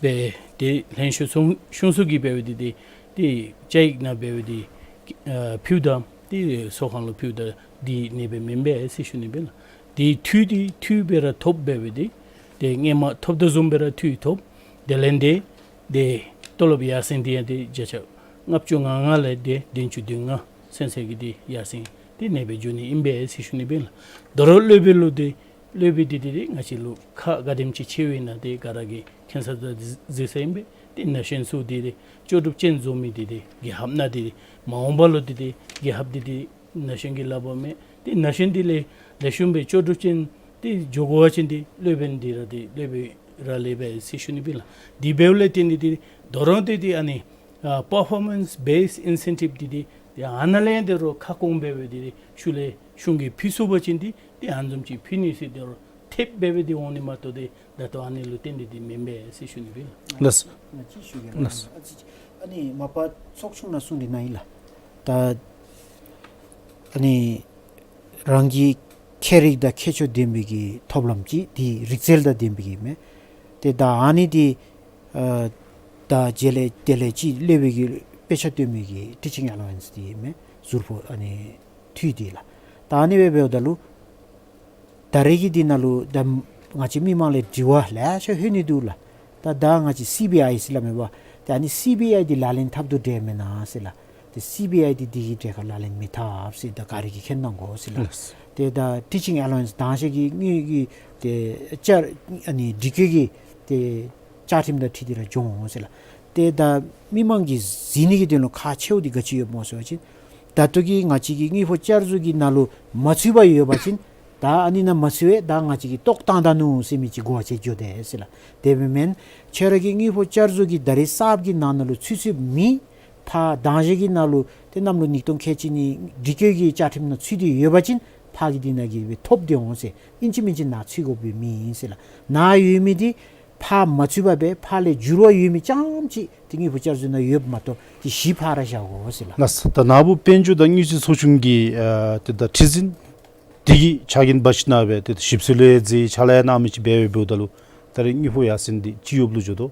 འབད་ཏེ་ལྷན་རྒྱས་གཞུང་གཞུང་ཚོགས་ཀྱིས་འབད་བའི་ཏེ་ཏེ་ཏེ་བཅའ་ཡིག་ནང་འབད་བའི་ཏེ་ཨ་ཕུལཝ་ད་ཏེ་ཚོགས་ཁང་ལུ་ཕུལཝ་ད་འདི་ཨ་ནེ་སྦེ་མེན་པས་ཟེར་ཞུ་ནི་ཨིན་པས་ལགས། ཏེ་འཐུས་འདི་འཐུས་སྦེ་ར་ཐོབ་འབད་བའི་ཏེ་ཏེ་སྔོན་མ་ཐོབ་དོ་བཟུམ་སྦེ་ར་འཐུས་ཐོབ། དེ་ལས་ཏེ་ཏེ་ཏོ་ལོབ་ཡར་སེང་འདི་ཡང་ཏེ་བརྒྱ་ཆ་ལྔ་བཅུ་ང་ལྔ་ལས་ཏེ་བདུན་ཅུ་དོན་ལྔ་ཚུན་ཚོད་ཀྱི་ཏེ་ཡར་སེང་ཏེ་ཨ་ནེ་སྦེ་འགྱོ་ནི་ཨིན་པས་ཟེར་ཞུ་ནི་ཨིན་པས་ལགས། དོ་རུང་སློབ་དཔོན་ལུ་ཏེ་སློབ་དཔོན་འདི་ཏེ་ཏེ་ང་བཅས་ལུ་ཁག་ག་དེམ་ཅིག་ཆེ་བའི་ནང་ཏེ་ག་ར་གིས་མཁྱེན་ས་དང་གཟིགས་ས་ཨིན་པས། ཏེ་ན་གཞོན་ཚུ་འདི་ཏེ་ལྕོགས་གྲུབ་ཅན་བཟོ་མི་འདི་ཏེ་རྒྱལ་ཁབ་ནང་ཏེ་ཏེ་མ་འོངས་པ་ལུ་ཏེ་ཏེ་རྒྱལ་ཁབ་འདི་ཏེ་ན་གཞོན་གྱི་ལག་པར་མེད། ཏེ་ན་གཞོན་འདི་ལས་ལེགས་ཤོམ་སྦེ་ལྕོགས་གྲུབ་ཅན་ཏེ་འགྱོ་དགོ་པ་ཅིན་ཏེ་སློབ་དཔོན་འདི་ར་ཏེ་སློབ་དཔོན་ར་ལས་པས་ཟེར་ཞུ་ནི་ཨིན་པས་ལགས། དེ་འབདཝ་ལས་བརྟེན་ཏེ་ཏེ་དོ་རུང་ཏེ་ཏེ་ཨ་ནི་ཨ་performance based incentive འདི་ཏེ་ཏེ་ཨ་ནཱ་ལས་ཡང་དོ་རུང་ཁ་སྐོང་འབད་བའི་ཏེ་ཏེ་ཤུལ་ལས་གཞུང་གིས་ཕུལ་ཚུགས་པ་ཅིན་ཏེ་ཏེ་ཨ་ནི་བཟུམ་ཅིག་ཕུལ་ནི་ཟེར་དོ་རུང་ཐེབས་འབད་བའི་ཏེ་འོང་ནི་མ་གཏོགས་ཏེ་ད་ལྟོ་ཨ་ནི་ལུ་བརྟེན་ཏེ་ཏེ་མེན་པས་ཟེར་ཞུ་ནི་ཨིན་པས་ལགས། ལགས། ང་ཅིག་ཞུ་གེ་ལགས། ལགས། ཨ་ཙི་ཅིག་ཨ་ནི་མ་པ་ཚོགས་ཆུང་ནང་གསུངས་ཏེ་ནཱ་ཨིན་ལགས། ད་ཨ་ནི་རང་གི་ཁྱད་རིག་དང་ཁྱད་ཆོས་ལྡན་པའི་གི་ཐོབ་ལམ་ཅིག་འདི་རིག་རྩལ་དང་ལྡན་པའི་གི་མས། ཏེ་ད་ཨ་ནི་འདི་ཨ་ད་རྗེས་ལས་དེ་ལས་ཅིག་སློབ་དཔོན་གྱི་དཔེ་ཆ་སྟོན་མི་གི་teaching allowance འདི་མས། ཟུར་ཕོགས་ཨ་ནི་འཐུས་འདི་ལགས། ད་ཨ་ནི་སྦེ་འབདཝ་ད་ལུ་ད་རེས་ཀྱི་འདི་ནང་ལུ་ད་ང་བཅས་མི་མང་ལས་དྲི་བ་ལེ་ཤ་ལྷོད་ནི་འདུག་ལགས། ད་ད་ང་བཅས་སི་བི་ཨའི་ཟེར་སླབ་མས་པ། ཏེ་ཨ་ནི་སི་བི་ཨའི་འདི་ལག་ལེན་འཐབ་དོ་འདྲས་མེན་ན་ཟེར་ལགས། ཏེ་སི་བི་ཨའི་འདི་འདི་གི་གྲལ་ཁར་ལག་ལེན་མི་འཐབ་ཟེར་ད་ག་ར་གིས་མཁྱེན་གནང་དགོ་ཟེར་ལགས། ལགས། ཏེ་ད་teaching allowance དང་ཤེས་ཀྱི་དངུལ་གྱི་ཏེ་བཅའ་ཨ་ནི་སྒྲིག་བཀོད་ཀྱི་ཏེ་བཅའ་ཁྲིམས་དང་འཁྲིལ་ཏེ་ར་འགྱོ་འོང་ཟེར་ལགས། ཏེ་ད་མི་མང་གིས་གཟིགས་ནི་གི་དོན་ལུ་ཁག་ཆེཝ་འདི་ག་ཅི་ཡོདཔ་སྨོ་ཟེར་བ་ཅིན་ད་ལྟོ་གི་ང་བཅས་ཀྱི་དངུལ་ཕོགས་བསྐྱར་བཟོ་གི་ནང་ལུ་མ་ཚུད་པར་ཡོད་པ་ཅིན་ད་ཨ་ནི་ནང་མ་ཚུད་པས་ད་ང་བཅས་ཀྱིས་བཏོག་བཏང་ད་ནུག་ཟེར་མི་ཅིག་གོ་བ་ཅིག་འགྱོ་དེས་ཟེར་ལགས། དེ་སྦེ་མེན། ཁྱོད་ར་གི་དངུལ་ཕོགས་བསྐྱར་བཟོ་གི་ད་རེས་གསརཔ་གི་ནང་ན་ལུ་ཚུད་ཚུདཔ་མེད། ཕར་དང་ཤེས་ཀྱི་ནང་ལུ་ཏེ་གནམ་ལོ་ཉིས་སྟོང་ཁལ་གཅིག་གཉིས་སྒྲིག་བཀོད་ཀྱི་བཅའ་ཁྲིམས་ནང་ཚུད་དེ་ཡོད་པ་ཅིན་ཕར་གི་འདི་ནང་གི་སྦེ་ཐོབ་སྟེ་འོང་ཟེར། ཨིན་ཅི་མིན་ཅི་ནཱ་ཚུད་དགོཔ་སྦེ་མེན་ཟེར་ལགས། ནཱ་ཡོད་མི་འདི་ཕར་མ་ཚུད་པར་སྦེ་ཕར་ལས་འགྱུར་བ་ཡོད་མི་རྐྱངམ་ཅིག་ཏེ་དངུལ་ཕོགས་བསྐྱར་བཟོ་ནང་ཡོདཔ་མ་གཏོགས་ཏེ་གཞི་ཕར་ར་བཞག་དགོ་ཟེར་ལགས། ལགས། ད་ནཱ་བུ་དཔལ་འབྱོར་དང་དངུལ་རྩིས་ཚོགས་ཆུང་གི་ཨ་ཏེ་ད་ཁྲི་འཛིན་འདི་གི་ཕྱག་འགན་འབག་ཞིནམ་ལས་ཏེ་ད་ཞིབ་འཚོལ་ལས་མཛད་ཕྱག་ལཱ་གནང་མི་ཅིག་འབད་བའི་འབདཝ་ད་ལུ་ད་རེས་དངུལ་ཕོགས་ཡར་སེང་འདི་ཅི་ཡོདཔ་ལུ་འགྱོ་དོ།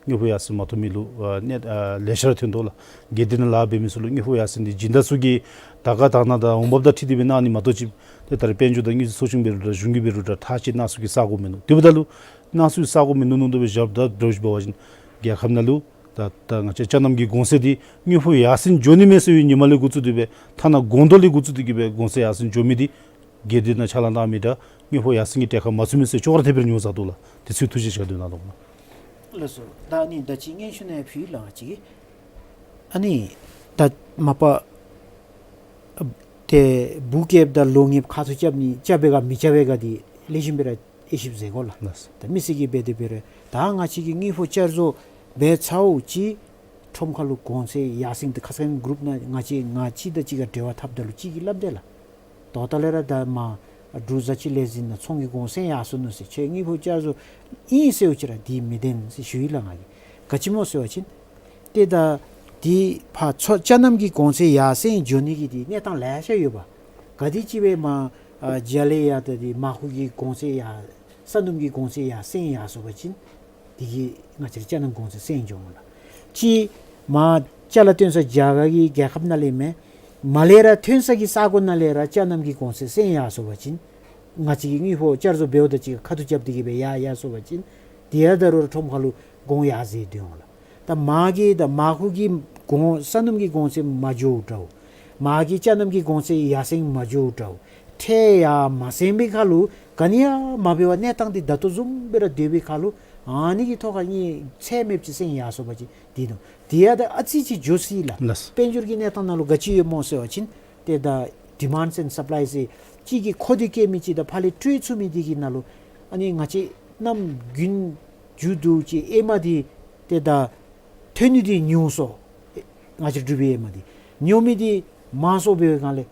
དངུལ་ཕོགས་ཡར་སེང་མ་ཐོབ་མི་ལུ་ཨ་གནད་ཨ་ལེ་ཤ་ར་ཐོན་དོ་ལགས། སྒེར་སྡེ་ནང་ལཱ་འབད་མི་ཚུ་ལུ་དངུལ་ཕོགས་ཡར་སེང་འདི་སྦྱིན་བདག་ཚུ་གིས་ད་ག་དང་ནང་དང་འོང་འབབ་དང་འཁྲིལ་ཏེ་སྦེ་གནང་ནི་མ་གཏོགས་ཅིག་ཏེ་ད་རེས་དཔལ་འབྱོར་དང་དངུལ་རྩིས་ཚོགས་ཆུང་འབད་རུང་འདྲ་གཞུང་གིས་འབད་རུང་འདྲ་ཐག་ཅིག་གནང་ཚུགས་ཀྱི་ས་གོ་མིན་འདུག། དེ་འབདཝ་ད་ལུ་གནང་ཚུགས་ས་གོ་མིན་འདུག་མནོ་མནོ་སྦེ་བཞགཔ་ད་འདྲཝ་ཅིག་འབད་བ་ཅིན་རྒྱལ་ཁབ་ནང་ལུ་ད་ད་ང་བཅས་ཅ་ནམ་གྱི་གོང་ཚད་འདི་དངུལ་ཕོགས་ཡར་སེང་འགྱོ་ནི་མས་ཟེར་བའི་ཉིནམ་ལས་འགོ་བཙུགས་ཏེ་སྦེ་ཐ་ན་དགོང་དྲོ་ལས་འགོ་བཙུགས་ཏེ་གི་སྦེ་གོང་ཚད་ཡར་སེང་འགྱོ་མི་འདི་སྒེར་སྡེ་ནང་ཕྱག་ལཱ་གནང་མི་དང་དངུལ་ཕོགས་ཡར་སེང་གི་གྲལ་ཁར་མ་ཚུད་མི་ཚུ་ཅོག་ར་འཐདཔ་སྦེ་ཉོ་བཟའ་དོ་ལགས། དེ་ཚུ་ཐུགས་རྗེ་ཆེ་བཀའ་དྲིན་གནང་དོ་ལགས། ལགས་སོ། ད་ཨ་ནི་ད་ཅི་སྙན་ཞུ་ནང་ཕུལ་ལགས་ཅིག་གིས། ཨ་ནི་ད་མ་པ་ཏེ་འབུ་རྐྱབ་དང་ལོ་ཉེབ་ཁ་ཐུག་རྐྱབ་ནི་རྐྱབ་པས་ག་མི་རྐྱབ་པས་ག་འདི་ལེགས་ཤོམ་སྦེ་ར་དབྱེ་ཞིབ་མཛད་དགོ་ལགས། ལགས། ད་མི་སེར་གྱིས་འབད་དེ་འབད་རུང་ད་ང་བཅས་ཀྱིས་དངུལ་ཕོགས་བསྐྱར་བཟོ་འབད་ཚརཝ་ཅིག་ཁྲོམ་ཁ་ལུ་གོང་ཚད་ཡར་སེང་འདི་ཁ་སང་གི་གུ་རུབ་ནང་ང་བཅས་ང་གཅིག་དང་གཅིག་ཁར་འབྲེལ་བ་འཐབ་ད་ལུ་གཅིག་གིས་སླབ་དེས་ལགས། ད་ལྟོ་ལས་ར་ད་མར་འབྲུག་བཟའ་སྤྱོད་ལས་འཛིན་ནང་ཚོང་གི་གོང་ཚད་ཡར་སོ་ནུག་ཟེར། ཁྱོད་དངུལ་ཕོགས་བསྐྱར་བཟོ་ཨིན་ཟེརཝ་ཅིག་ར་འདི་མི་བདེན་ཟེར་ཞུ་ཡི་ལགས་ང་གིས། ག་ཅི་སྨོ་ཟེར་བ་ཅིན་ཏེ་ད་འདི་ཕར་ཚོ་ཅ་ནམ་གྱི་གོང་ཚད་ཡར་སེང་འགྱོ་ནི་གི་འདི་གནས་སྟངས་ལེ་ཤ་ཡོད་པ། ག་དེ་ཅིག་སྦེ་མར་ཨ་རྒྱ་གླིང་ཡང་ད་འདི་མར་ཁུ་གི་གོང་ཚད་ཡར་ས་སྣུམ་གྱི་གོང་ཚད་ཡར་སེང་ཡར་སོ་བ་ཅིན་དེ་གིས་ང་བཅས་ར་ཅ་ནམ་གོང་ཚད་སེང་འགྱོ་འོང་ལགས། གཅིག་མར་ཅ་ལ་ཐོན་ས་རྒྱ་གར་གྱི་རྒྱལ་ཁབ་ནང་ལས་མེན། མར་ལས་ར་ཐོན་ས་གི་ས་གོ་ནང་ལས་ར་ཅ་ནམ་གྱི་གོང་ཚད་སེང་ཡར་སོ་བ་ཅིན་ང་བཅས་ཀྱིས་དངུལ་ཕོགས་བསྐྱར་བཟོ་འབདཝ་ད་ཅིག་ཁ་ཐུག་རྐྱབ་སྟེ་གི་སྦེ་ཡར་ཡར་སོ་བ་ཅིན་དེ་ཡང་ད་རུང་ར་ཁྲོམ་ཁ་ལུ་གོང་ཡར་འཛེགས་སྡོད་འོང་ལགས། ད་མར་གྱི་ད་མར་ཁུ་གི་གོང་ས་སྣུམ་གྱི་གོང་ཚད་མ་འགྱོཝ་འདྲཝ། མར་གྱི་ཅ་ནམ་གྱི་གོང་ཚད་ཡར་སེང་མ་འགྱོཝ་འདྲཝ། ཁྲལ་ཡར་མ་སེང་བའི་ཁར་ལུ་ག་ནི་ཡང་མ་འབད་བར་གནས་སྟངས་འདི་ད་ལྟོ་བཟུམ་སྦེ་ར་སྡོད་པའི་ཁར་ལུ་ཨ་ནི་གི་ཐོག་ཁར་དངུལ་ཚད་མེདཔ་ཅིག་སེང་ཡར་སོ་བ་ཅིན་འདི་ནུག། དེ་ཡང་ད་ཨ་ཙི་ཅིག་འགྱོ་སྲིད་ལགས། ལགས། དཔལ་འབྱོར་གྱི་གནས་སྟངས་ནང་ལུ་ག་ཅི་ཡོད་སྨོ་ཟེར་བ་ཅིན་ཏེ་ད་ཌི་མཱནཌ་ཨེནཌ་སཔ་ལའི་ཟེར་གཅིག་གིས་མཁོ་འདོད་བསྐྱེད་མི་ཅིག་དང་ཕར་ལས་སྤྲོད་ཚུགས་མི་འདི་གི་ནང་ལུ་ཨ་ནི་ང་བཅས་གནམ་དགུན་མཇུག་བསྡུ་ཅིག་ཨེ་མ་འདི་ཏེ་ད་ཐོན་ནི་འདི་ཉུང་སོང་། ང་བཅས་འབྲུག་པའི་ཨེ་མ་འདི་ཉོ་མི་འདི་མང་སོང་འབད་བའི་སྒང་ལས་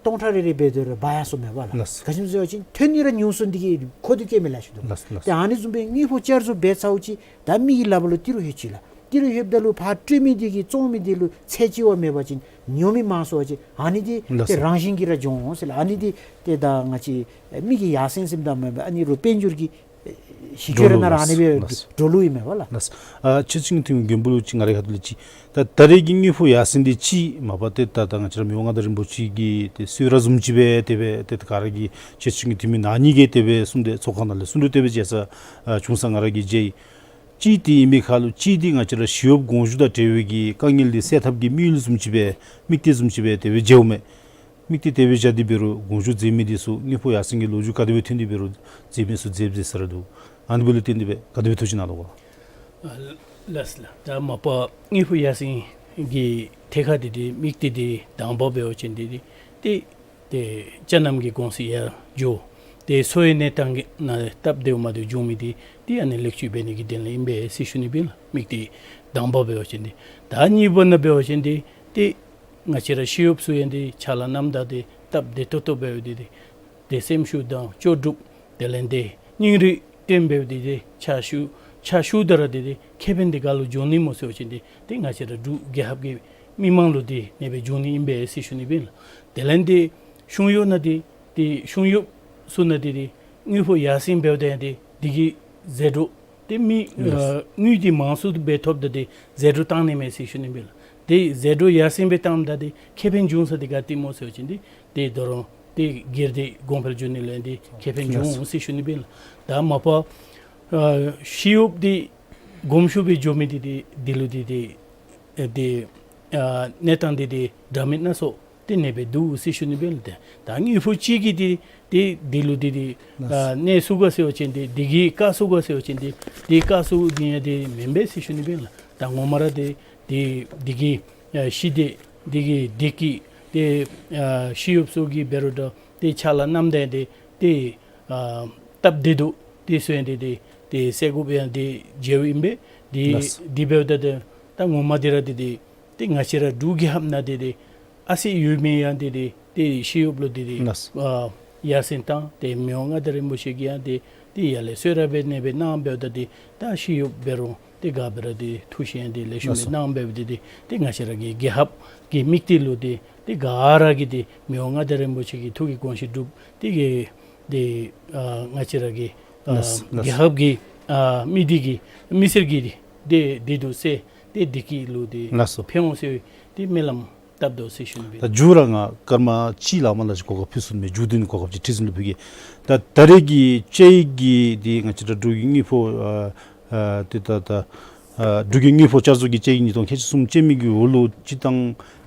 སྟོང་ཕྲག་རེ་རེ་འབད་དེ་ར་འབག་ཡར་སོང་མས་པ་ལགས། ལགས། ག་ཅི་སྨོ་ཟེར་བ་ཅིན་ཐོན་ནི་ར་ཉུང་སོང་། འདི་གིས་མཁོ་འདོད་བསྐྱེད་མི་ལེགས་ཤོམ་འདུག། ལགས་ལགས། ཏེ་ཨ་ནི་བཟུམ་སྦེ་དངུལ་ཕོགས་བསྐྱར་བཟོ་འབད་ཚརཝ་ཅིག་ད་མི་གི་ལགཔ་ལུ་ཏི་རུ་ལྷོད་ཅི་ལགས། ཏི་རུ་ལྷོདཔ་ད་ལུ་ཕར་སྤྲོད་མི་འདི་གིས་བཙོང་མི་འདི་ལུ་ཚད་ཅིག་བ་མེད་པ་ཅིན་ཉོ་མི་མང་སོང་བ་ཅིན་ཨ་ནི་འདི་ལགས་ཏེ་སོ། རང་བཞིན་གྱིས་ར་འགྱོ་འོང་ཟེར་ལགས། ཨ་ནི་འདི་ཏེ་ད་ང་བཅས་མི་གི་ཡར་སེང་ཟེརཝ་ད་མེན་པར་ཨ་ནི་རུ་དཔལ་འབྱོར་གྱི་གཞི་བཅོལ་ར་ནང་ར་ཨ་ནི་སྦེ་འགྲོ་ལུགས་ཨིན་མས་པ་ལགས། ལགས། ཨ་ཁྱེད་ཅིག་ཐིམ་མགོན་པོ་ལུ་ཅིག་ང་རའི་ཁ་ཐུག་ལས་ཅིག། ད་ད་རེས་ཀྱི་དངུལ་ཕོགས་ཡར་སེང་འདི་ཅིག་མ་པ་ཏེ་ད་ད་ང་བཅས་ར་མི་དབང་མངའ་བདག་རིན་པོ་ཆེ་གིས་ཏེ་གསོལ་རས་བཟུམ་ཅིག་སྦེ་དེ་སྦེ་ཏེ་ག་ར་གིས་ཁྱེད་ཅིག་ཐིམ་ནང་ནི་གིས་དེ་སྦེ་གསུངས་ཏེ་ཚོགས་ཁང་ནང་ལས་གསུང་གྲོས་དེ་སྦེ་བྱས་ས་ཨ་བྱུང་ས་ང་ར་གིས་མཇལ་ཡི། ཅིག་དེ་ཨིན་པའི་ཁར་ལུ་ཅིག་འདི་ང་བཅས་ར་ཞི་གཡོགཔ་གོང་ཞུ་དང་འབྲེལ་བའི་གི་དཀའ་ངལ་འདི་སེལ་ཐབས་ཀྱི་དམིགས་ཡུལ་བཟུམ་ཅིག་སྦེ་དམིགས་གཏད་བཟུམ་ཅིག་སྦེ་དེ་སྦེ་མཇལཝ་མས། དམིགས་གཏད་དེ་སྦེ་བཞག་སྟེ་འབད་རུང་གོང་ཞུ་མཛད་མི་འདི་ཚུ་དངུལ་ཕོགས་ཡར་སེང་གི་ལོ་རྒྱུས་ག་དེ་སྦེ་ཐོན་ཏེ་འབད་རུང་མཛད་མི་ཚུ་མཛད་མཛད་ས་ར་འདུག། ཨ་ནི་འབདཝ་ལས་བརྟེན་ཏེ་སྦེ་ག་དེ་སྦེ་ཐུགས་བཞེད་གནང་དོ་ག། ཨ་ལགས་ལགས། ད་མ་པ་དངུལ་ཕོགས་ཡར་སེང་གི་ཐད་ཁར་འདི་འདི་དམིགས་གཏད་འདི་དང་པ་འབད་བ་ཅིན་འདི་འདི་ཏེ་ཏེ་ཅ་རྣམ་གྱི་གོང་ཚད་ཡར་འགྱོ། ཏེ་འཚོ་བའི་གནས་སྟངས་ཀྱི་ནང་སྟབས་བདེཝ་མ་བདེཝ་འབྱུང་མི་འདི་ཏེ་ཨ་ནི་ལེགས་བཅོས་འབད་ནི་གི་དོན་ལས་ཨིན་པས་ཟེར་ཞུ་ནི་སྦེ་ལགས། དམིགས་གཏད་དང་པ་འབད་བ་ཅིན་འདི། ད་གཉིས་པ་ནང་འབད་བ་ཅིན་འདི་ཏེ་ང་བཅས་ར་ཞི་གཡོགཔ་ཚུ་ཡང་འདི་ཕྱག་ལཱ་གནངམ་ད་འདི་སྟབས་བདེ་ཏོག་ཏོ་འབདཝ་འདི་འདི་ཏེ་སེམས་ཤུགས་དང་ལྕོགས་གྲུབ་དེ་ལས་འདི་སྙིང་རུས་བརྟན་འབདཝ་འདི་འདི་ཕྱག་ཞུ་ཕྱག་ཞུཝ་ད་ར་འདི་འདི་ཁེ་ཕན་འདི་ག་ལུ་འབྱུང་ནི་སྨོ་ཟེར་བ་ཅིན་འདི་ཏེ་ང་བཅས་ར་འབྲུག་རྒྱལ་ཁབ་ཀྱི་མི་མང་ལུ་འདི་ཨ་ནེ་སྦེ་འབྱུང་ནི་ཨིན་པས་ཟེར་ཞུ་ནི་སྦེ་ལགས། དེ་ལས་འདི་གཞུང་གཡོག་ནང་འདི་ཏེ་གཞུང་གཡོགཔ་ཚུ་ནང་འདི་འདི་དངུལ་ཕོགས་ཡར་སེང་འབདཝ་ད་ཡང་འདི་འདི་གི་ཟད་འགྲོ་ཏེ་མི་ལགས། ཨ་དངུལ་འདི་མང་སུ་སྦེ་ཐོབ་ད་འདི་ཟད་འགྲོ་བཏང་ནི་མས་ཟེར་ཞུ་ནི་སྦེ་ལགས། ཏེ་ཟད་འགྲོ་ཡར་སེང་སྦེ་བཏངམ་ད་འདི་ཁེ་ཕན་འབྱུང་ས་འདི་ག་ཏེ་སྨོ་ཟེར་བ་ཅིན་འདི་ཏེ་ད་རུང་ཏེ་སྒེར་སྡེ་གོང་འཕེལ་འགྱོ་ནི་ལུ་ཡང་འདི་ཁེ་ཕན་ལགས། འབྱུང་འོང་ཟེར་ཞུ་ནི་སྦེ་ལགས། ད་མ་པ་ཨ་ཞི་གཡོགཔ་འདི་གོང་ཞུ་སྦེ་འགྱོ་མི་འདི་འདི་འདི་ལུ་འདི་འདི་ཨེ་འདི་ཨ་གནས་སྟངས་འདི་འདི་འདྲ་མིན་སྣ་ཚོགས་ཏེ་ཨ་ནེ་སྦེ་འདུག་ཟེར་ཞུ་ནི་སྦེ་ལགས། ཏེ་ད་དངུལ་ཕོགས་ཅིག་གིས་འདི་འདི་འདི་ལུ་འདི་འདི་ལགས། ཨ་གནས་ཚུགས་ག་ཟེར་བ་ཅིན་འདི་འདི་གིས་བཀག་ཚུགས་ག་ཟེར་བ་ཅིན་འདི་འདི་བཀག་ཚུགས་ནི་ཡང་འདི་མེན་པས་ཟེར་ཞུ་ནི་སྦེ་ལགས། ད་ངོ་མ་ར་འདི་འདི་འདི་གིས་ཨ་ཞི་བདེ་འདི་གིས་བདེ་སྐྱིད་ཏེ་ཨ་ཞི་གཡོགཔ་ཚུ་གིས་འབད་རུང་ད་ཏེ་ཕྱག་ལཱ་གནངམ་ད་འདི་ཏེ་ཨ་སྟབས་བདེ་ཏོག་ཏོ་ཟེར་ཡང་འདི་འདི་ཏེ་སེལ་དགོཔ་ཡང་འདི་མཇལཝ་ཨིན་པས། འདི་ལགས། འདི་འབདཝ་ད་ཏེ་ད་ངོ་མ་འདི་ར་འདི་འདི་ཏེ་ང་བཅས་ར་འབྲུག་རྒྱལ་ཁབ་ནང་འདི་འདི་ཨ་ཙི་ཡོད་མི་ཡང་འདི་འདི་ཏེ་ཞི་གཡོགཔ་ལུ་འདི་འདི་ལགས། ཨ་ཡར་སེང་བཏང་། ཏེ་མི་དབང་མངའ་བདག་རིན་པོ་ཆེ་གིས་ཡང་འདི་འདི་ཡར་ལས་གསོལ་རས་འབད་ཨ་ནེ་སྦེ་གནང་འབདཝ་ད་འདི་ད་ཞི་གཡོགཔ་འབད་རུང་ཏེ་ག་འབད་རུང་འདི་ཐུགས་བཞེད་ཡང་འདི་ལེགས་ཤོམ་ལགས་སྦེ་སོ། གནང་འབདཝ་འདི་འདི་ཏེ་ང་བཅས་ར་གི་རྒྱལ་ཁབ་ཀྱི་དམིགས་གཏད་ལུ་འདི་ཏེ་ག་ར་གིས་འདི་མི་དབང་མངའ་བདག་རིན་པོ་ཆེ་གི་ཐུགས་ཀྱི་དགོངས་བཞེད་སྒྲུབ་སྟེ་གི་འདི་ཨ་ང་བཅས་ར་གི་ཨ་ལགས་ལགས། རྒྱལ་ཁབ་ཀྱི་ཨ་མི་སྡེ་གི་མི་སེར་གྱི་འདི་བདེ་སྡུག་སེལ་ཏེ་བདེ་སྐྱིད་ལུ་འདི་ལགས་སོ། ཕན་འོང་ཟེར་འདི་སྨོན་ལམ་བཏབ་དོ་ཟེར་ཞུ་ནི་སྦེ། ད་མཇུག་ར་ང་སྐར་མ་གཅིག་ལས་མར་ལས་ཅིག་གོ་སྐབས་ཕུལ་ཚུགས་མས། མཇུག་བསྡུ་ནི་གོ་སྐབས་ཅིག་ཁྲི་འཛིན་ལུ་ཕུལ་གེ། ད་ད་རེས་ཀྱི་དཔྱད་ཡིག་གི་འདི་ང་བཅས་ར་འབྲུག་གི་དངུལ་ཕོགས་ཨ་ཨ་ཏེ་ད་ད་ཨ་འབྲུག་གི་དངུལ་ཕོགས་བསྐྱར་བཟོ་གི་དཔྱད་ཡིག་ཉིས་སྟོང་ཁལ་གཅིག་གསུམ་ཅན་མི་གི་འོག་ལུ་སྤྱིར་བཏང་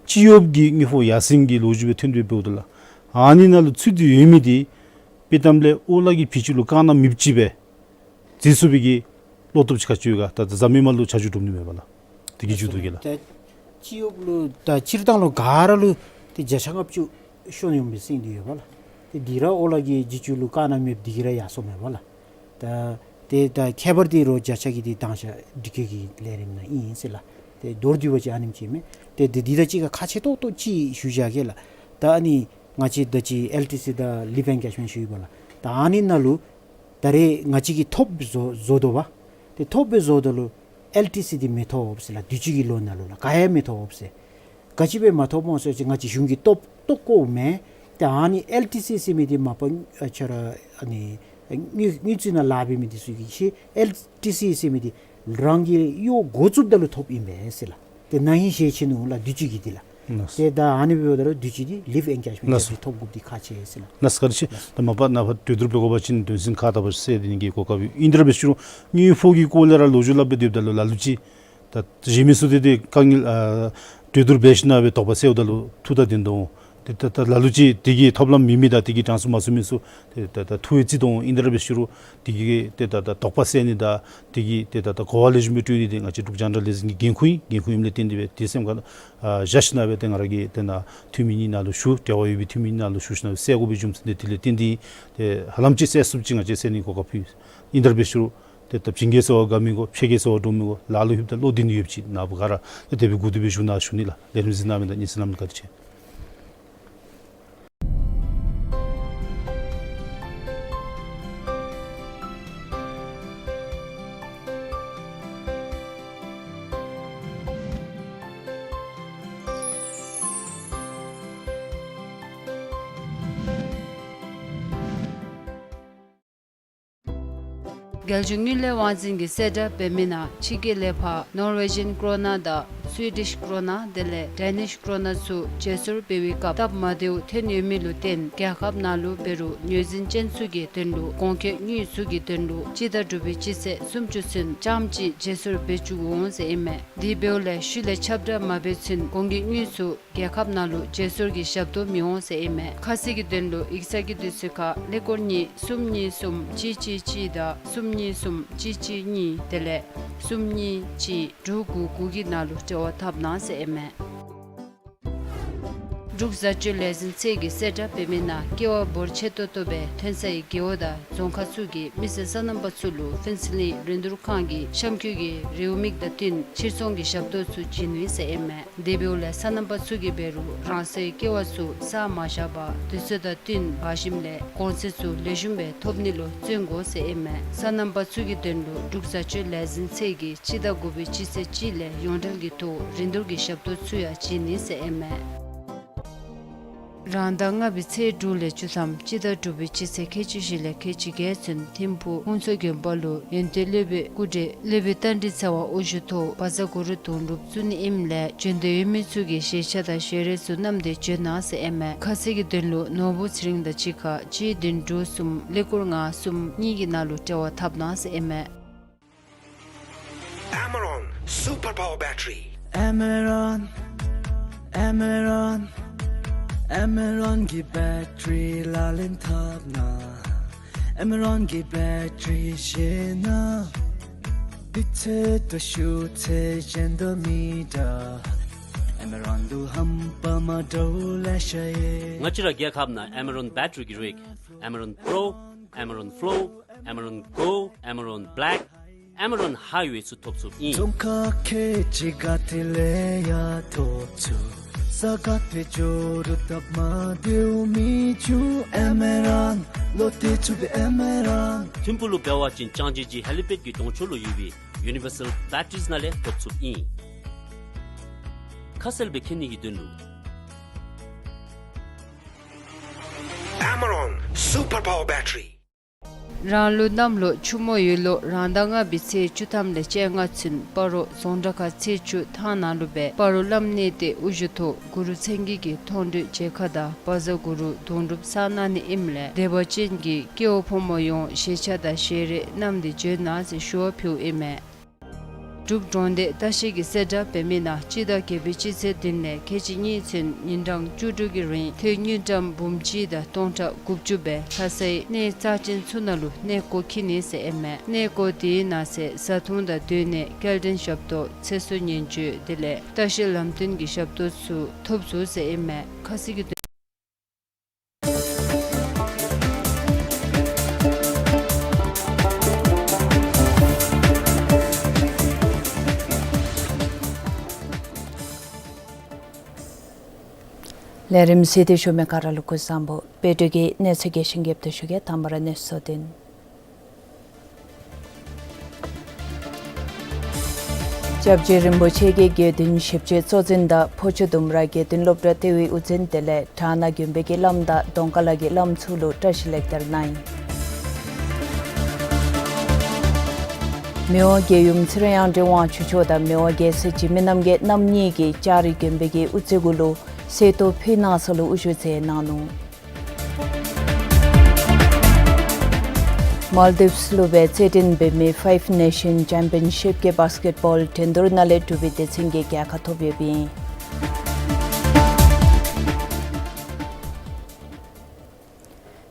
སྤྱི་གཡོགཔ་གི་དངུལ་ཕོགས་ཡར་སེང་གི་ལོ་རྒྱུས་སྦེ་ཐོན་ཏེ་འབདཝ་ད་ལགས། ཨ་ནི་ནང་ལུ་ཚུད་དེ་ཡོད་མི་འདི་དཔྱེ་གཏམ་ལས་ཨོ་ལ་གི་བེད་སྤྱོད་ལུ་བཀག་ན་མེདཔ་ཅིག་སྦེ་མཛད་ཚུགས་པའི་གི་བློ་སྟོབས་ཅིག་ག་ཅི་ཡོད་ག། ད་ད་གཟའ་མིག་དམར་ལུ་ཆ་འཇོག་གྲུབ་ནི་མས་པ་ལགས། དེ་གི་མཇུག་བསྡུ་གེ་ལགས། ད་སྤྱི་གཡོགཔ་ལུ་ད་སྤྱིར་བཏང་ལུ་ག་ར་ལུ་ཏེ་བརྒྱ་ཆ་ལྔ་བཅུ་ཤོར་ཡོད་པའི་སེང་འདི་ཡོད་པ་ལགས། ཏེ་འདི་ར་ཨོ་ལ་གི་བེད་སྤྱོད་ལུ་བཀག་ན་མེདཔ་འདི་གིས་ར་ཡར་སོང་མས་པ་ལགས། ད་ཏེ་ད་ཁྱད་པར་འདི་རོགས་བརྒྱ་ཆ་གི་འདི་དང་ཤ་སྒྲིག་བཀོད་ཀྱི་ལས་རིམ་ནང་ཨིན་ཟེར་ལགས། ཏེ་མདོར་བསྡུས་པ་ཅིན་ཨ་ནེམ་ཅིག་མས། ཏེ་འདི་འདི་ད་ཅིག་ཁ་ཁ་ཆེ་ཏོག་ཏོ་ཅིག་ཞུ་བཞག་གེ་ལགས། ད་ཨ་ནི་ང་བཅས་ད་ཅི་ཨེལ་ཊི་སི་དང་ལིབ་ཨེན་ཀེཤ་མེནཊ་ཞུ་ཡི་པ་ལགས། ད་ཨ་ནི་ནང་ལུ་ད་རེས་ང་བཅས་ཀྱིས་ཐོབ་བཟོ་བཟོ་དོ་བ། ཏེ་ཐོབ་སྦེ་བཟོཝ་ད་ལུ་ཨེལ་ཊི་སི་འདི་མི་ཐོབ་ཟེར་ལགས། དུས་ཅི་གི་ལོ་ནང་ལུ་ལགས་ག་ཡང་མི་ཐོབ་ཟེར། ག་ཅི་སྦེ་མ་ཐོབ་སྨོ་ཟེར་བ་ཅིན་ང་བཅས་གཞུང་གིས་བཏོག་བཏོག་བཀོཝ་མས། ཏེ་ཨ་ནི་ཨེལ་ཊི་སི་ཟེར་མི་འདི་མ་པ་ཨ་ཁྱོད་ར་ཨ་ནི་དངུལ་དངུལ་རྩིས་ནང་ལཱ་འབད་མི་འདི་ཚུ་གིས་ཤེས། ཨེལ་ཊི་སི་ཟེར་མི་འདི་རང་གི་གཡོག་འགོ་བཙུགསཔ་ད་ལུ་ཐོབ་ཨིན་པས་ཟེར་ལགས། ཏེ་ན་ཧིང་ཤེས་ཆི་ནུག་ལགས་དུས་ཅི་གི་འདི་ལགས། ལགས། ཏེ་ད་ཨ་ནི་འབདཝ་ད་ལུ་དུས་ཅི་འདི་ལིབ་ཨེན་ཀེཤ་མེནཊ་ལགས། ཐོབ་དགོཔ་འདི་ཁག་ཆེ་ཟེར་ལགས། ལགས་བཀའ་དྲིན་ཆེ། ད་མ་པ་ནངས་པ་གྲོས་བསྡུར་འབད་དགོ་པ་ཅིན་དོན་ཚན་ཁག་དག་པ་གསལ་ཏེ་ནི་གི་གོ་སྐབས་ཨིན། དེ་ར་འབད་ཞུ་རུང་དངུལ་ཕོགས་ཀྱི་སྐོར་ལས་ར་ལོ་རྒྱུས་སླབ་སྦེ་སྡོདཔ་ད་ལུ་ལ་ལུ་ཅིག་ད་གཞན་མི་ཚུ་འདི་ཏེ་དཀའ་ངལ་ཨ་གྲོས་བསྡུར་འབད་ཞིནམ་སྦེ་དོགས་པ་སེལཝ་ད་ལུ་ཐུགས་ད་བདེན་དོ། ཏེ་ད་ད་ལ་ལུ་ཅིག་དེ་གི་ཐོབ་ལམ་མེད་མི་དང་དེ་གི་གྲངས་སུ་མ་ཚུད་མི་ཚུ་ཏེ་ད་ད་ཐུགས་ཡིད་ཚིམ་དོ། ཨིན་དེ་ར་འབད་ཞུ་རུང་དེ་གི་ཏེ་ད་ད་དོགས་པ་སེལ་ནི་དང་དེ་གི་ཏེ་ད་ད་གོ་བ་ལེགས་ཤོམ་སྦེ་སྤྲོད་ནི་འདི་ང་བཅས་འབྲུག་རྒྱང་བསྒྲགས་ལས་འཛིན་གྱི་འགན་ཁུར་ཨིན། འགན་ཁུར་ཨིནམ་ལས་བརྟེན་ཏེ་སྦེ་དེ་སེམས་ཁར་ཨ་བཞག་ཞིནམ་སྦེ་ཏེ་ང་ར་གིས་ཏེ་ནཱ་འཐུས་མི་གཉིས་ནང་ལུ་ཞུ། འབྲེལ་བ་ཡོད་པའི་འཐུས་མི་གཉིས་ནང་ལུ་ཞུ་ཞིནམ་སྦེ་སེལ་དགོ་པའི་རྒྱུ་མཚན་འདི་དེ་ལས་བརྟེན་ཏེ་ཏེ་ཧ་ལམ་ཅིག་སེལ་ཚུགསཔ་ཅིག་ང་བཅས་སེལ་ནི་གོ་སྐབས་ཕུལ་ཡི། ཨིན་དེ་ར་འབད་ཞུ་རུང་ཏེ་ད་བྱིན་གྱིས་གསོལ་བ་དགའ་མི་དགོ། ཕྱད་ཀྱིས་གསོལ་བ་འགྲོ་མི་དགོ། ལ་ལུ་ལྷོདཔ་ད་བློ་གཏད་ནི་ཡོདཔ་ཅིག་ནཱ་བུ་ག་ར་ཏེ་དེ་སྦེ་གུས་བཏུད་སྦེ་ཞུ་ནི་ཟེར་ཞུ་ནི་ལགས། ལས་རིམ་གཟིགས་གནང་མི་དང་གཉིས་ཚུ་ལུ་བཀའ་དྲིན་ཆེ། རྒྱལ་གཞུང་དངུལ་ལས་དབང་འཛིན་གྱི་གསལ་བསྒྲགས་འབད་མི་ནང་ཕྱི་རྒྱལ་ལས་ཕར་ནོར་ཝེ་ཇཱན་ཀོ་རོ་ན་དང་སུའི་ཌིཤ་ཀོ་རོ་ན་དེ་ལས་ཌེ་ནིཤ་ཀོ་རོ་ན་ཚུ་བརྗེ་སོར་འབད་བའི་སྐབས་སྟབས་མ་བདེཝ་ཐོན་ཡོད་མི་ལུ་བརྟེན་རྒྱལ་ཁབ་ནང་ལུ་འབད་རུང་ངོས་འཛིན་ཅན་ཚུ་གི་དོན་ལུ་གོང་འཁོད་དངུལ་ཚུ་གི་དོན་ལུ་སྤྱི་ཟླ་དྲུག་པའི་སྤྱི་ཚེས་སུམ་ཅུ་ཚུན་རྐྱངམ་གཅིག་བརྗེ་སོར་འབད་བཅུག་འོང་ཟེར་ཨིན་མས། དེ་འབདཝ་ལས་ཤུལ་ལས་ཁྱབ་བསྒྲགས་མ་འབད་ཚུན་གོང་གི་དངུལ་ཚུ་རྒྱལ་ཁབ་ནང་ལུ་བརྗེ་སོར་གྱི་ཞབས་ཏོག་མི་འོང་ཟེར་ཨིན་མས། ཁ་གསལ་གྱི་དོན་ལུ་ཡིག་ཚང་གི་དུས་ཚོད་ཁར་ཀླད་ཀོར་གཉིས་གསུམ་གཉིས་གསུམ་གཅིག་གཅིག་གཅིག་དང་གསུམ་གཉིས་གསུམ་གཅིག་གཅིག་གཉིས་དེ་ལས་གསུམ་གཉིས་གཅིག་དྲུག་དགུ་དགུ་གི་ནང་ལུ་འབྲེལ་བ་འཐབ་གནང་ཟེར་ཨིན་མས། འབྲུག་བཟའ་སྤྱོད་ལས་འཛིན་ཚད་ཀྱི་གསལ་བསྒྲགས་འབད་མི་ནང་ཀེ་བ་འབོར་ཆེ་ཏོག་ཏོ་སྦེ་ཐོན་སའི་རྒེད་འོག་དང་རྫོང་ཁག་ཚུ་གི་མི་སེར་སོ་ནམ་པ་ཚུ་ལུ་ཕུན་ཚོགས་གླིང་རིན་བསྡུར་ཁང་གི་གཤམ་འཁོད་ཀྱི་རེའུ་མིག་དང་བསྟུན་ཕྱིར་ཚོང་གི་ཞབས་ཏོག་ཚུ་བྱིན་ནི་ཟེར་ཨིན་མས། དེ་འབདཝ་ལས་སོ་ནམ་པ་ཚུ་གིས་འབད་རུང་རང་སོའི་ཀེ་བ་ཚུ་བསག་མ་བཞག་པར་དུས་ཚོད་དང་བསྟུན་འབག་ཞིནམ་ལས་གོང་ཚད་ཚུ་ལེགས་ཤོམ་སྦེ་ཐོབ་ནི་ལུ་བརྩོན་དགོ་ཟེར་ཨིན་མས། སོ་ནམ་པ་ཚུ་གི་དོན་ལུ་འབྲུག་བཟའ་སྤྱོད་ལས་འཛིན་ཚད་ཀྱིས་སྤྱི་ཟླ་དགུ་པའི་སྤྱི་ཚེས་གཅིག་ལས་ཡོངས་འབྲེལ་གྱི་ཐོག་རིན་བསྡུར་གྱི་ཞབས་ཏོག་ཚུ་ཡང་བྱིན་ནི་ཟེར་ཨིན་མས། རང་ཟླ་ལྔ་པའི་ཚེས་དྲུག་ལས་བཅུ་ཐམ་སྤྱི་ཟླ་དྲུག་པའི་སྤྱི་ཚེས་ཁལ་གཅིག་བཞི་ལས་ཁལ་གཅིག་བརྒྱད་ཚུན་ཐིམ་ཕུག་ཧུན་སུར་དགོན་པ་ལུ་ཡོན་ཏན་སློབ་དཔོན་སྐུ་བགྲེས་སློབ་དཔོན་རྟ་མགྲིན་ཚེ་དབང་དབུ་བཞུགས་ཐོག་བཛྲ་གུ་རུ་དུང་སྒྲུབ་བཙུགས་ནི་ཨིནམ་ལས་བྱོན་འདོད་ཡོད་མི་ཚུ་གིས་ཞལ་ཆས་དང་ཞལ་རས་ཚུ་བསྣམས་ཏེ་བྱོན་གནང་ཟེར་ཨིན་མས། ཁ་གསལ་གྱི་དོན་ལུ་ནོར་བུ་ཚེ་རིང་དང་གཅིག་ཁར་གཅིག་བདུན་དྲུག་གསུམ་ཀླད་ཀོར་ལྔ་གསུམ་གཉིས་ཀྱི་ནང་ལུ་འབྲེལ་བ་འཐབ་གནང་ཟེར་ཨིན་མས། Amaron Super Power Battery. Amaron, Amaron, Amaron གི་བེ་ཊ་རི་ལག་ལེན་འཐབ་ན། Amaron གི་བེ་ཊ་རི་བཞེས་ན། དུས་ཚོད་དང་ཤུལ་ཚད་གཞན་དང་མི་འདྲ། Amaron ལུ་རྣམ་པ་མ་འདྲཝ་ལེ་ཤ་ཡོད། ང་བཅས་ར་རྒྱལ་ཁབ་ནང་Amaron བེ་ཊ་རི་གི་རིགས་Amaron Pro, Amaron Flow, Amaron Gold, Amaron Black, Amaron Highway ཚུ་ཐོབ་ཚུགསཔ་ཨིན། རྫོང་ཁག་ཁལ་གཅིག་ག་ཏེ་ལས་ཡང་ཐོབ་ཚུགས། ས་ག་ཏེ་འགྱོ་རུང་སྟབས་མ་བདེཝ་མི་འབྱུང་། Amaron ལུ་བརྟེན་ཚུགས་པས། Amaron ཐིམ་ཕུག་ལུ་འབད་བ་ཅིན་ལྕང་སྦྱིས་ཀྱི་ཧེ་ལི་པེཌ་ཀྱི་གདོང་ཕྱོགས་ལུ་ཡོད་པའི་Universal Batteries ནང་ལས་ཐོབ་ཚུགསཔ་ཨིན། ཁ་གསལ་སྦེ་མཁྱེན་ནི་གི་དོན་ལུ། Amaron Super Power Battery. རང་ལུ་གནམ་ལོ་ཆུ་མོ་ཡོས་ལོ་རང་ཟླ་ལྔ་པའི་ཚེས་བཅུ་ཐམ་ལས་བཅོ་ལྔ་ཚུན་སྤ་རོ་རྫོང་བྲག་མཁར་ཚེས་བཅུ་ཐང་ནང་ལུ་སྦེ་སྤ་རོ་བླམ་གནས་བརྟན་དབུ་བཞུགས་ཐོག་གུ་རུ་མཚན་བརྒྱད་ཀྱི་མཐོང་གྲོལ་མཇལ་ཁ་དང་བཛྲ་གུ་རུ་དུང་སྒྲུབ་བསག་གནང་ནི་ཨིནམ་ལས་དད་པ་ཅན་གྱི་སྐྱེ་བོ་ཕོ་མོ་ཡོངས་ཞལ་ཆས་དང་ཞལ་རས་བསྣམས་ཏེ་བྱོན་གནང་ཟེར་ཞུ་བ་ཕུལཝ་ཨིན་མས། འབྲུག་གྲོང་སྡེ་ལྟ་བཤལ་གྱི་གསལ་བསྒྲགས་འབད་མི་ནང་སྤྱི་ཟླ་བརྒྱད་པའི་སྤྱི་ཚེས་བདུན་ལས་ཁལ་གཅིག་གཉིས་ཚུན་ཉིན་གྲངས་བཅུ་དྲུག་གི་རིང་ཐོན་དངུལ་ཀྲམ་འབུམ་གཅིག་དང་སྟོང་ཕྲག་དགུ་བཅུ་སྦེ་ལྷ་སའི་གནས་རྩ་ཅན་ཚུ་ནང་ལུ་གནས་སྐོར་འཁྱིད་ནི་ཟེར་ཨིན་མས། གནས་སྐོར་དེའི་ནང་གསེས་བཟའ་འཐུང་དང་སྡོད་གནས་སྐྱེལ་འདྲེན་ཞབས་ཏོག་ཚེ་སྲོག་ཉེན་བཅོལ་དེ་ལས་ལྟ་བཤལ་ལམ་སྟོན་གྱི་ཞབས་ཏོག་ཚུ་ཐོབ་ཚུགས་ཟེར་ཨིན་མས། ཁ་གསལ་གྱི་དོན། ལས་རིམ་གཟིགས་ཏེ་བཞུགས་མི་ག་ར་ལུ་སྐུ་གཟུགས་བཟང་པོ། དཔལ་སྒྲོལ་གྱིས་གནས་ཚུལ་རྒྱས་ཤིང་རྒྱསཔ་ད་ཞུ་གེ། དང་པ་ར་གནས་ཚུལ་དོན། སྐྱབས་རྗེ་རིན་པོ་ཆེ་གི་དགེ་འདུན་ཞིབ་དཔྱད་གཙོ་འཛིན་དང་ཕོ་ཆུ་ལྡུམ་ར་དགེ་འདུན་སློབ་གྲྭ་ལྟེ་བའི་དབུ་འཛིན་དེ་ལས་གྲ་ནང་དགོན་པའི་གི་བླམ་དང་གདོང་དཀར་ལ་གི་བླམ་ཚུ་ལུ་བཀྲིས་ལེགས་དར་གནང་ཡི། མི་དབང་རྒྱལ་ཡུམ་ཚེ་རིང་དབང་འདུས་དབང་ཕྱུག་མཆོག་དང་མི་དབང་རྒྱལ་སྲས་འཇིགས་མེད་རྣམ་རྒྱལ་རྣམ་གཉིས་ཀྱིས་ལྕགས་རི་དགོན་པའི་གི་དབུ་རྩེ་གུ་ལུ་གསོལ་ཏོག་ཕུལ་གནང་ས་ལུ་དབུ་བཞུགས་མཛད་གནང་ནུག། མཱལ་དིབས་ལུ་སྦེ་རྩེད་འགྲན་འབད་མི་Five Nation Championship གི་བཱསི་ཀེཊ་བཱོལ་འགྲན་བསྡུར་ནང་ལས་གྲུབ་པའི་སྡེ་ཚན་གྱིས་རྒྱལ་ཁ་ཐོབ་ཡོདཔ་ཨིན།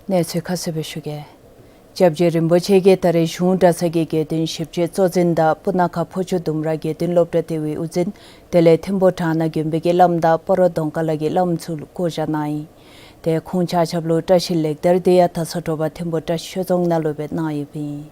གནས་ཚུལ་ཁ་གསལ་སྦེ་ཞུ་གེ། སྐྱབས་རྗེ་རིན་པོ་ཆེ་གིས་ད་རེས་གཞུང་གྲྭ་ཚང་གི་དགེ་འདུན་ཞིབ་དཔྱད་གཙོ་འཛིན་དང་སྤུ་ན་ཁ་ཕོ་ཆུ་ལྡུམ་ར་དགེ་འདུན་སློབ་གྲྭ་ལྟེ་བའི་དབུ་འཛིན་དེ་ལས་ཐིམ་ཕུ་གྲ་ནང་དགོན་པའི་གི་བླམ་དང་སྤ་རོ་གདོང་དཀར་ལ་གི་བླམ་ཚུ་ལུ་བསྐོ་བཞག་གནང་ཡི། ཏེ་ཁོང་ཆ་ཁྱབ་ལུ་བཀྲིས་ལེགས་དར་དེ་ཡང་ད་ཚ་དྲོ་པ་ཐིམ་ཕུ་བཀྲིས་ཆོས་རྫོང་ནང་ལུ་སྦེ་གནང་ཡོདཔ་ཨིན།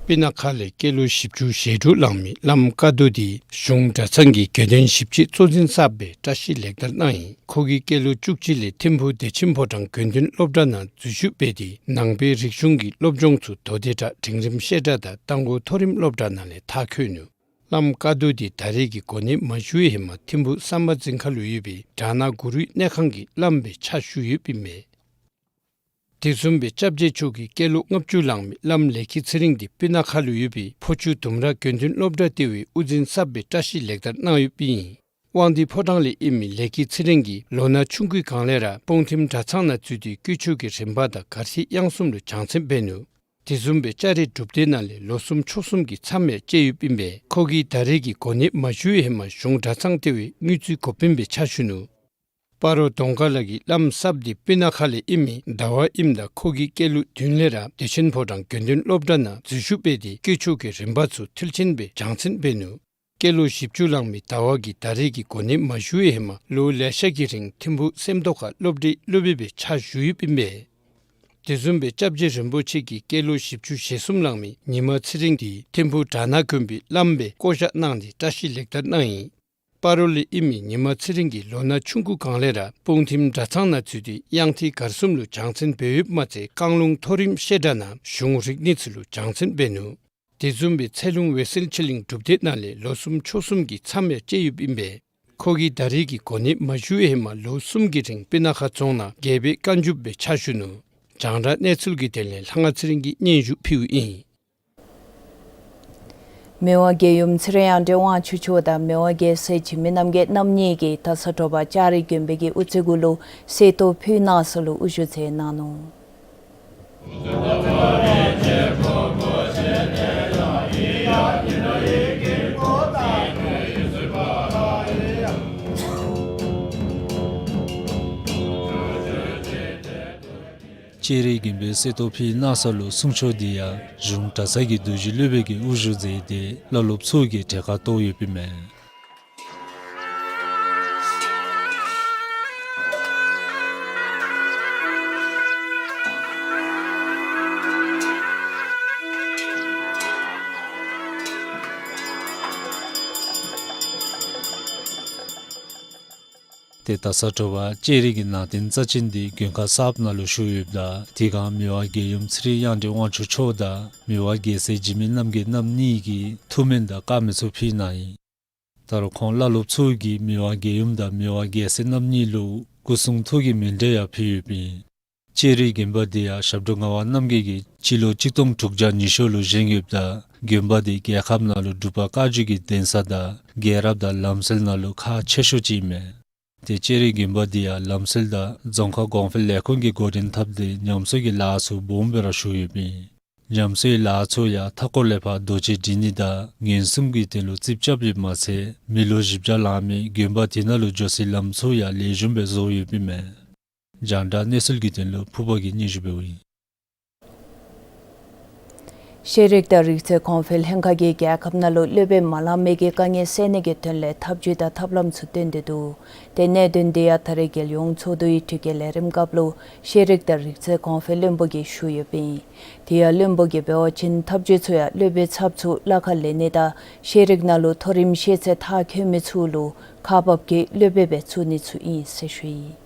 སྤུ་ན་ཁ་ལས་སྐྱེས་ལོ་བཞི་བཅུ་ཞེ་དྲུག་ལང་མི་བླམ་བཀའ་བསྡུ་འདི་གཞུང་གྲྭ་ཚང་གི་དགེ་འདུན་ཞིབ་དཔྱད་གཙོ་འཛིན་གསརཔ་སྦེ་བཀྲིས་ལེགས་དར་གནང་ཡི། ཁོ་གིས་སྐྱེས་ལོ་བཅུ་གཅིག་ལས་ཐིམ་ཕུ་བདེ་ཆེན་ཕོ་བྲང་དགེ་འདུན་སློབ་གྲྭ་ནང་འཛུལ་ཞུགས་འབད་དེ་ནང་པའི་རིག་གཞུང་གི་སློབ་སྦྱོང་ཚུ་མདོ་སྡེ་བྲག་འབྲིང་རིམ་བཤད་གྲྭ་དང་རྟ་མགོ་མཐོ་རིམ་སློབ་གྲྭ་ནང་ལས་མཐར་འཁྱོལ་ནུག། བླམ་བཀའ་བསྡུ་འདི་ད་རེས་ཀྱི་གོ་གནས་མ་ཞུ་བའི་ཧེ་མ་ཐིམ་ཕུ་བསམ་པ་འཛིན་ཁ་ལུ་ཡོད་པའི་གྲ་ནང་གུ་རུའི་གནས་ཁང་གི་བླམ་སྦེ་ཕྱག་ཞུ་ཡོདཔ་ཨིན་མས། དེ་བཟུམ་སྦེ་སྐྱབས་རྗེ་མཆོག་གིས་སྐྱེས་ལོ་ལྔ་བཅུ་ལང་མི་བླམ་ལས་ཀྱི་ཚེ་རིང་འདི་སྤུ་ན་ཁ་ལུ་ཡོད་པའི་ཕོ་ཆུ་དུམ་ར་དགེ་འདུན་སློབ་གྲྭ་ལྟེ་བའི་དབུ་འཛིན་གསརཔ་སྦེ་བཀྲིས་ལེགས་དར་གནང་ཡོདཔ་ཨིན། དབང་འདུས་ཕོ་བྲང་ལས་ཨིན་མི་ལས་ཀྱི་ཚེ་རིང་གིས་ལོ་ན་ཆུང་ཀུའི་སྒང་ལས་ར་སྤུངས་ཐིམ་གྲྭ་ཚང་ནང་འཛུལ་ཏེ་དཀོན་མཆོག་གི་རིམ་པ་དང་གར་ཐིག་དབྱངས་གསུམ་ལུ་སྦྱང་ཚན་འབད་ནུག། དེ་བཟུམ་སྦེ་ལྕགས་རི་སྒྲུབ་སྡེ་ནང་ལས་ལོ་གསུམ་ཕྱོགས་གསུམ་གྱི་མཚམས་ཡང་བཅད་ཡོདཔ་ཨིན་པས། ཁོ་གིས་ད་རེས་ཀྱི་གོ་གནས་མ་ཞུ་བའི་ཧེ་མ་གཞུང་གྲྭ་ཚང་ལྟེ་བའི་དངུལ་རྩིས་འགོ་དཔོན་སྦེ་ཕྱག་ཞུ་ནུག། སྤ་རོ་གདོང་དཀར་ལ་གི་བླམ་གསརཔ་འདི་སྤུ་ན་ཁ་ལས་ཨིན་མི་ཟླ་བ་ཨིནམ་ད་ཁོ་གིས་སྐྱེས་ལོ་བདུན་ལས་ར་བདེ་ཆེན་ཕོ་བྲང་དགེ་འདུན་སློབ་གྲྭ་ནང་འཛུལ་ཞུགས་འབད་དེ་དཀོན་མཆོག་གི་རིམ་པ་ཚུ་མཐུན་རྐྱེན་སྦེ་སྦྱང་ཚན་འབད་ནུག། སྐྱེས་ལོ་བཞི་བཅུ་ལང་མི་ཟླ་བ་གིས་ད་རེས་ཀྱི་གོ་གནས་མ་ཞུ་བའི་ཧེ་མ་ལོ་ལེ་ཤ་གི་རིང་ཐིམ་ཕུག་སེམས་རྟོགས་ཁ་སློབ་གྲྭའི་སློབ་དཔོན་སྦེ་ཕྱག་ཞུ་ཡོདཔ་ཨིན་པས། དེ་བཟུམ་སྦེ་སྐྱབས་རྗེ་རིན་པོ་ཆེ་གིས་སྐྱེས་ལོ་བཞི་བཅུ་ཞེ་གསུམ་ལང་མི་ཉི་མ་ཚེ་རིང་འདི་ཐིམ་ཕུག་གྲྭ་ནང་དགོན་པའི་བླམ་སྦེ་བསྐོ་བཞག་གནང་སྟེ་བཀྲིས་ལེགས་དར་གནང་ཡི། སྤ་རོ་ལས་ཨིན་མི་ཉི་མ་ཚེ་རིང་གིས་ལོ་ན་ཆུང་ཀུ་སྒང་ལས་ར་སྤུངས་ཐིམ་གྲྭ་ཚང་ནང་འཛུལ་ཏེ་དབྱངས་ཐིག་གར་གསུམ་ལུ་སྦྱང་ཚན་འབད་ཡོདཔ་མ་ཚད་རྐང་ལུང་མཐོ་རིམ་བཤད་གྲྭ་ནང་གཞུང་རིག་གནས་ཚུ་ལུ་སྦྱང་ཚན་འབད་ནུག། དེ་བཟུམ་སྦེ་ཚལ་ལུང་འོད་གསལ་ཆོས་གླིང་སྒྲུབ་སྡེ་ནང་ལས་ལོ་གསུམ་ཕྱོགས་གསུམ་གྱི་མཚམས་ཡང་བཅད་ཡོདཔ་ཨིན་པས། ཁོ་གིས་ད་རེས་ཀྱི་གོ་གནས་མ་ཞུ་བའི་ཧེ་མ་ལོ་གསུམ་གྱི་རིང་སྤུ་ན་ཁ་རྫོང་ནང་རྒྱལ་པོའི་བཀའ་འགྱུར་སྦེ་ཕྱག་ཞུ་ནུག། རྒྱང་བསྒྲགས་གནས་ཚུལ་གྱི་དོན་ལས་ལྷ་དབང་ཚེ་རིང་གིས་སྙན་ཞུ་ཕུལཝ་ཨིན། མི་དབང་རྒྱལ་ཡུམ་ཚེ་རིང་དབྱངས་ཅན་དབང་ཕྱུག་མཆོག་དང་མི་དབང་རྒྱལ་སྲས་འཇིགས་མེད་རྣམ་རྒྱལ་རྣམ་གཉིས་ཀྱིས་ད་ས་དྲོ་པ་ལྕགས་རི་དགོན་པའི་གི་དབུ་རྩེ་གུ་ལུ་གསོལ་ཏོག་ཕུལ་གནང་ས་ལུ་དབུ་བཞུགས་མཛད་གནང་ནུག། ལྕགས་རི་དགོན་པའི་གསོལ་ཏོག་ཕུལ་གནང་ས་ལུ་གསུང་ཆོག་འདི་ཡང་གཞུང་གྲྭ་ཚང་གི་རྡོ་རྗེ་སློབ་དཔོན་གྱིས་དབུ་བཞུགས་མཛད་དེ་བླ་སློབ་ཚུ་གིས་གྲལ་ཁར་གཏོགས་ཡོདཔ་ཨིན་མས། ཏེ་ད་ས་དྲོ་པ་ལྕགས་རི་གི་ནང་རྟེན་རྩ་ཅན་འདི་མགོན་ཁང་གསརཔ་ནང་ལུ་བཞུགས་ཡོདཔ་ད་དེ་སྒང་མི་དབང་རྒྱལ་ཡུམ་ཚེ་རིང་དབྱངས་ཅན་དབང་ཕྱུག་མཆོག་དང་མི་དབང་རྒྱལ་སྲས་འཇིགས་མེད་རྣམ་རྒྱལ་རྣམ་གཉིས་ཀྱིས་ཐུགས་སྨོན་དང་དཀར་མེ་ཚུ་ཕུལ་གནང་ཡི། ད་རུང་ཁོང་བླ་སློབ་ཚུ་གིས་མི་དབང་རྒྱལ་ཡུམ་དང་མི་དབང་རྒྱལ་སྲས་རྣམ་གཉིས་ལུ་སྐུ་གསུང་ཐུགས་ཀྱི་མཎྜལ་ཡང་ཕུལ་ཡོདཔ་ཨིན། ལྕགས་རི་དགོན་པ་འདི་ཡང་ཞབས་དྲུང་ངག་དབང་རྣམ་རྒྱལ་གྱིས་སྤྱི་ལོ་གཅིག་སྟོང་དྲུག་བརྒྱ་ཉི་ཤུ་ལུ་བཞེངས་ཡོདཔ་ད་དགོན་པ་འདི་རྒྱལ་ཁབ་ནང་ལུ་འབྲུག་པ་བཀའ་བརྒྱུད་ཀྱི་གདན་ས་དང་རྒྱལ་རབས་དང་ལམ་སྲོལ་ནང་ལུ་ཁག་ཆེ་ཤོས་ཅིག་ཨིན་མས། ཏེ་ལྕགས་རི་དགོན་པ་འདི་ཡང་ལམ་སྲོལ་དང་རྫོང་ཁ་གོང་འཕེལ་ལས་ཁུངས་ཀྱིས་འགོ་འདྲེན་འཐབ་སྟེ་ཉམས་གསོ་གི་ལཱ་ཚུ་སྦོམ་སྦེ་ར་ཞུ་ཡོདཔ་ཨིན། ཉམས་གསོའི་ལཱ་ཚུ་ཡང་མཐའ་འཁོར་ལས་ཕར་རྡོ་གཅལ་སྒྲིག་ནི་དང་ངན་སེམས་ཀྱི་དོན་ལུ་རྩིགཔ་རྐྱབ་ཡོདཔ་མ་ཚད་མི་ལོ་བཞི་བརྒྱ་ལང་མི་དགོན་པ་དེ་ནང་ལུ་འགྱོ་སའི་ལམ་ཚུ་ཡང་ལེགས་ཤོམ་སྦེ་བཟོ་ཡོདཔ་ཨིན་མས། རྒྱང་བསྒྲགས་གནས་ཚུལ་གྱི་དོན་ལུ་ཕུརཔ་གིས་སྙན་ཞུ་འབདཝ་ཨིན། ཤེས་རིག་དང་རིག་རྩལ་གོང་འཕེལ་ལྷན་ཁག་གིས་རྒྱལ་ཁབ་ནང་ལུ་སློབ་དཔོན་མ་ལང་མི་གི་དཀའ་ངལ་སེལ་ནི་གི་དོན་ལས་ཐབས་བྱུས་དང་ཐབས་ལམ་ཚུ་བཏོན་ཏེ་འདུག། ཏེ་གནད་དོན་འདི་ཡང་ད་རེས་རྒྱལ་ཡོངས་ཚོགས་འདུའི་དྲི་བཀོད་ལས་རིམ་སྐབས་ལུ་ཤེས་རིག་དང་རིག་རྩལ་གོང་འཕེལ་བློན་པོ་གིས་ཞུ་ཡོདཔ་ཨིན། དེ་ཡང་བློན་པོ་གིས་འབད་བ་ཅིན་ཐབས་བྱུས་ཚུ་ཡང་སློབ་དཔོན་ཚབ་ཚུ་གླ་ཁར་ལེན་ནི་དང་ཤེས་རིག་ནང་ལུ་མཐོ་རིམ་ཤེས་ཚད་མཐར་འཁྱོལ་མི་ཚུ་ལུ་ཁག་འབག་གི་སློབ་དཔོན་སྦེ་བཙུགས་ནི་ཚུ་ཨིན་ཟེར་ཞུ་ཡི།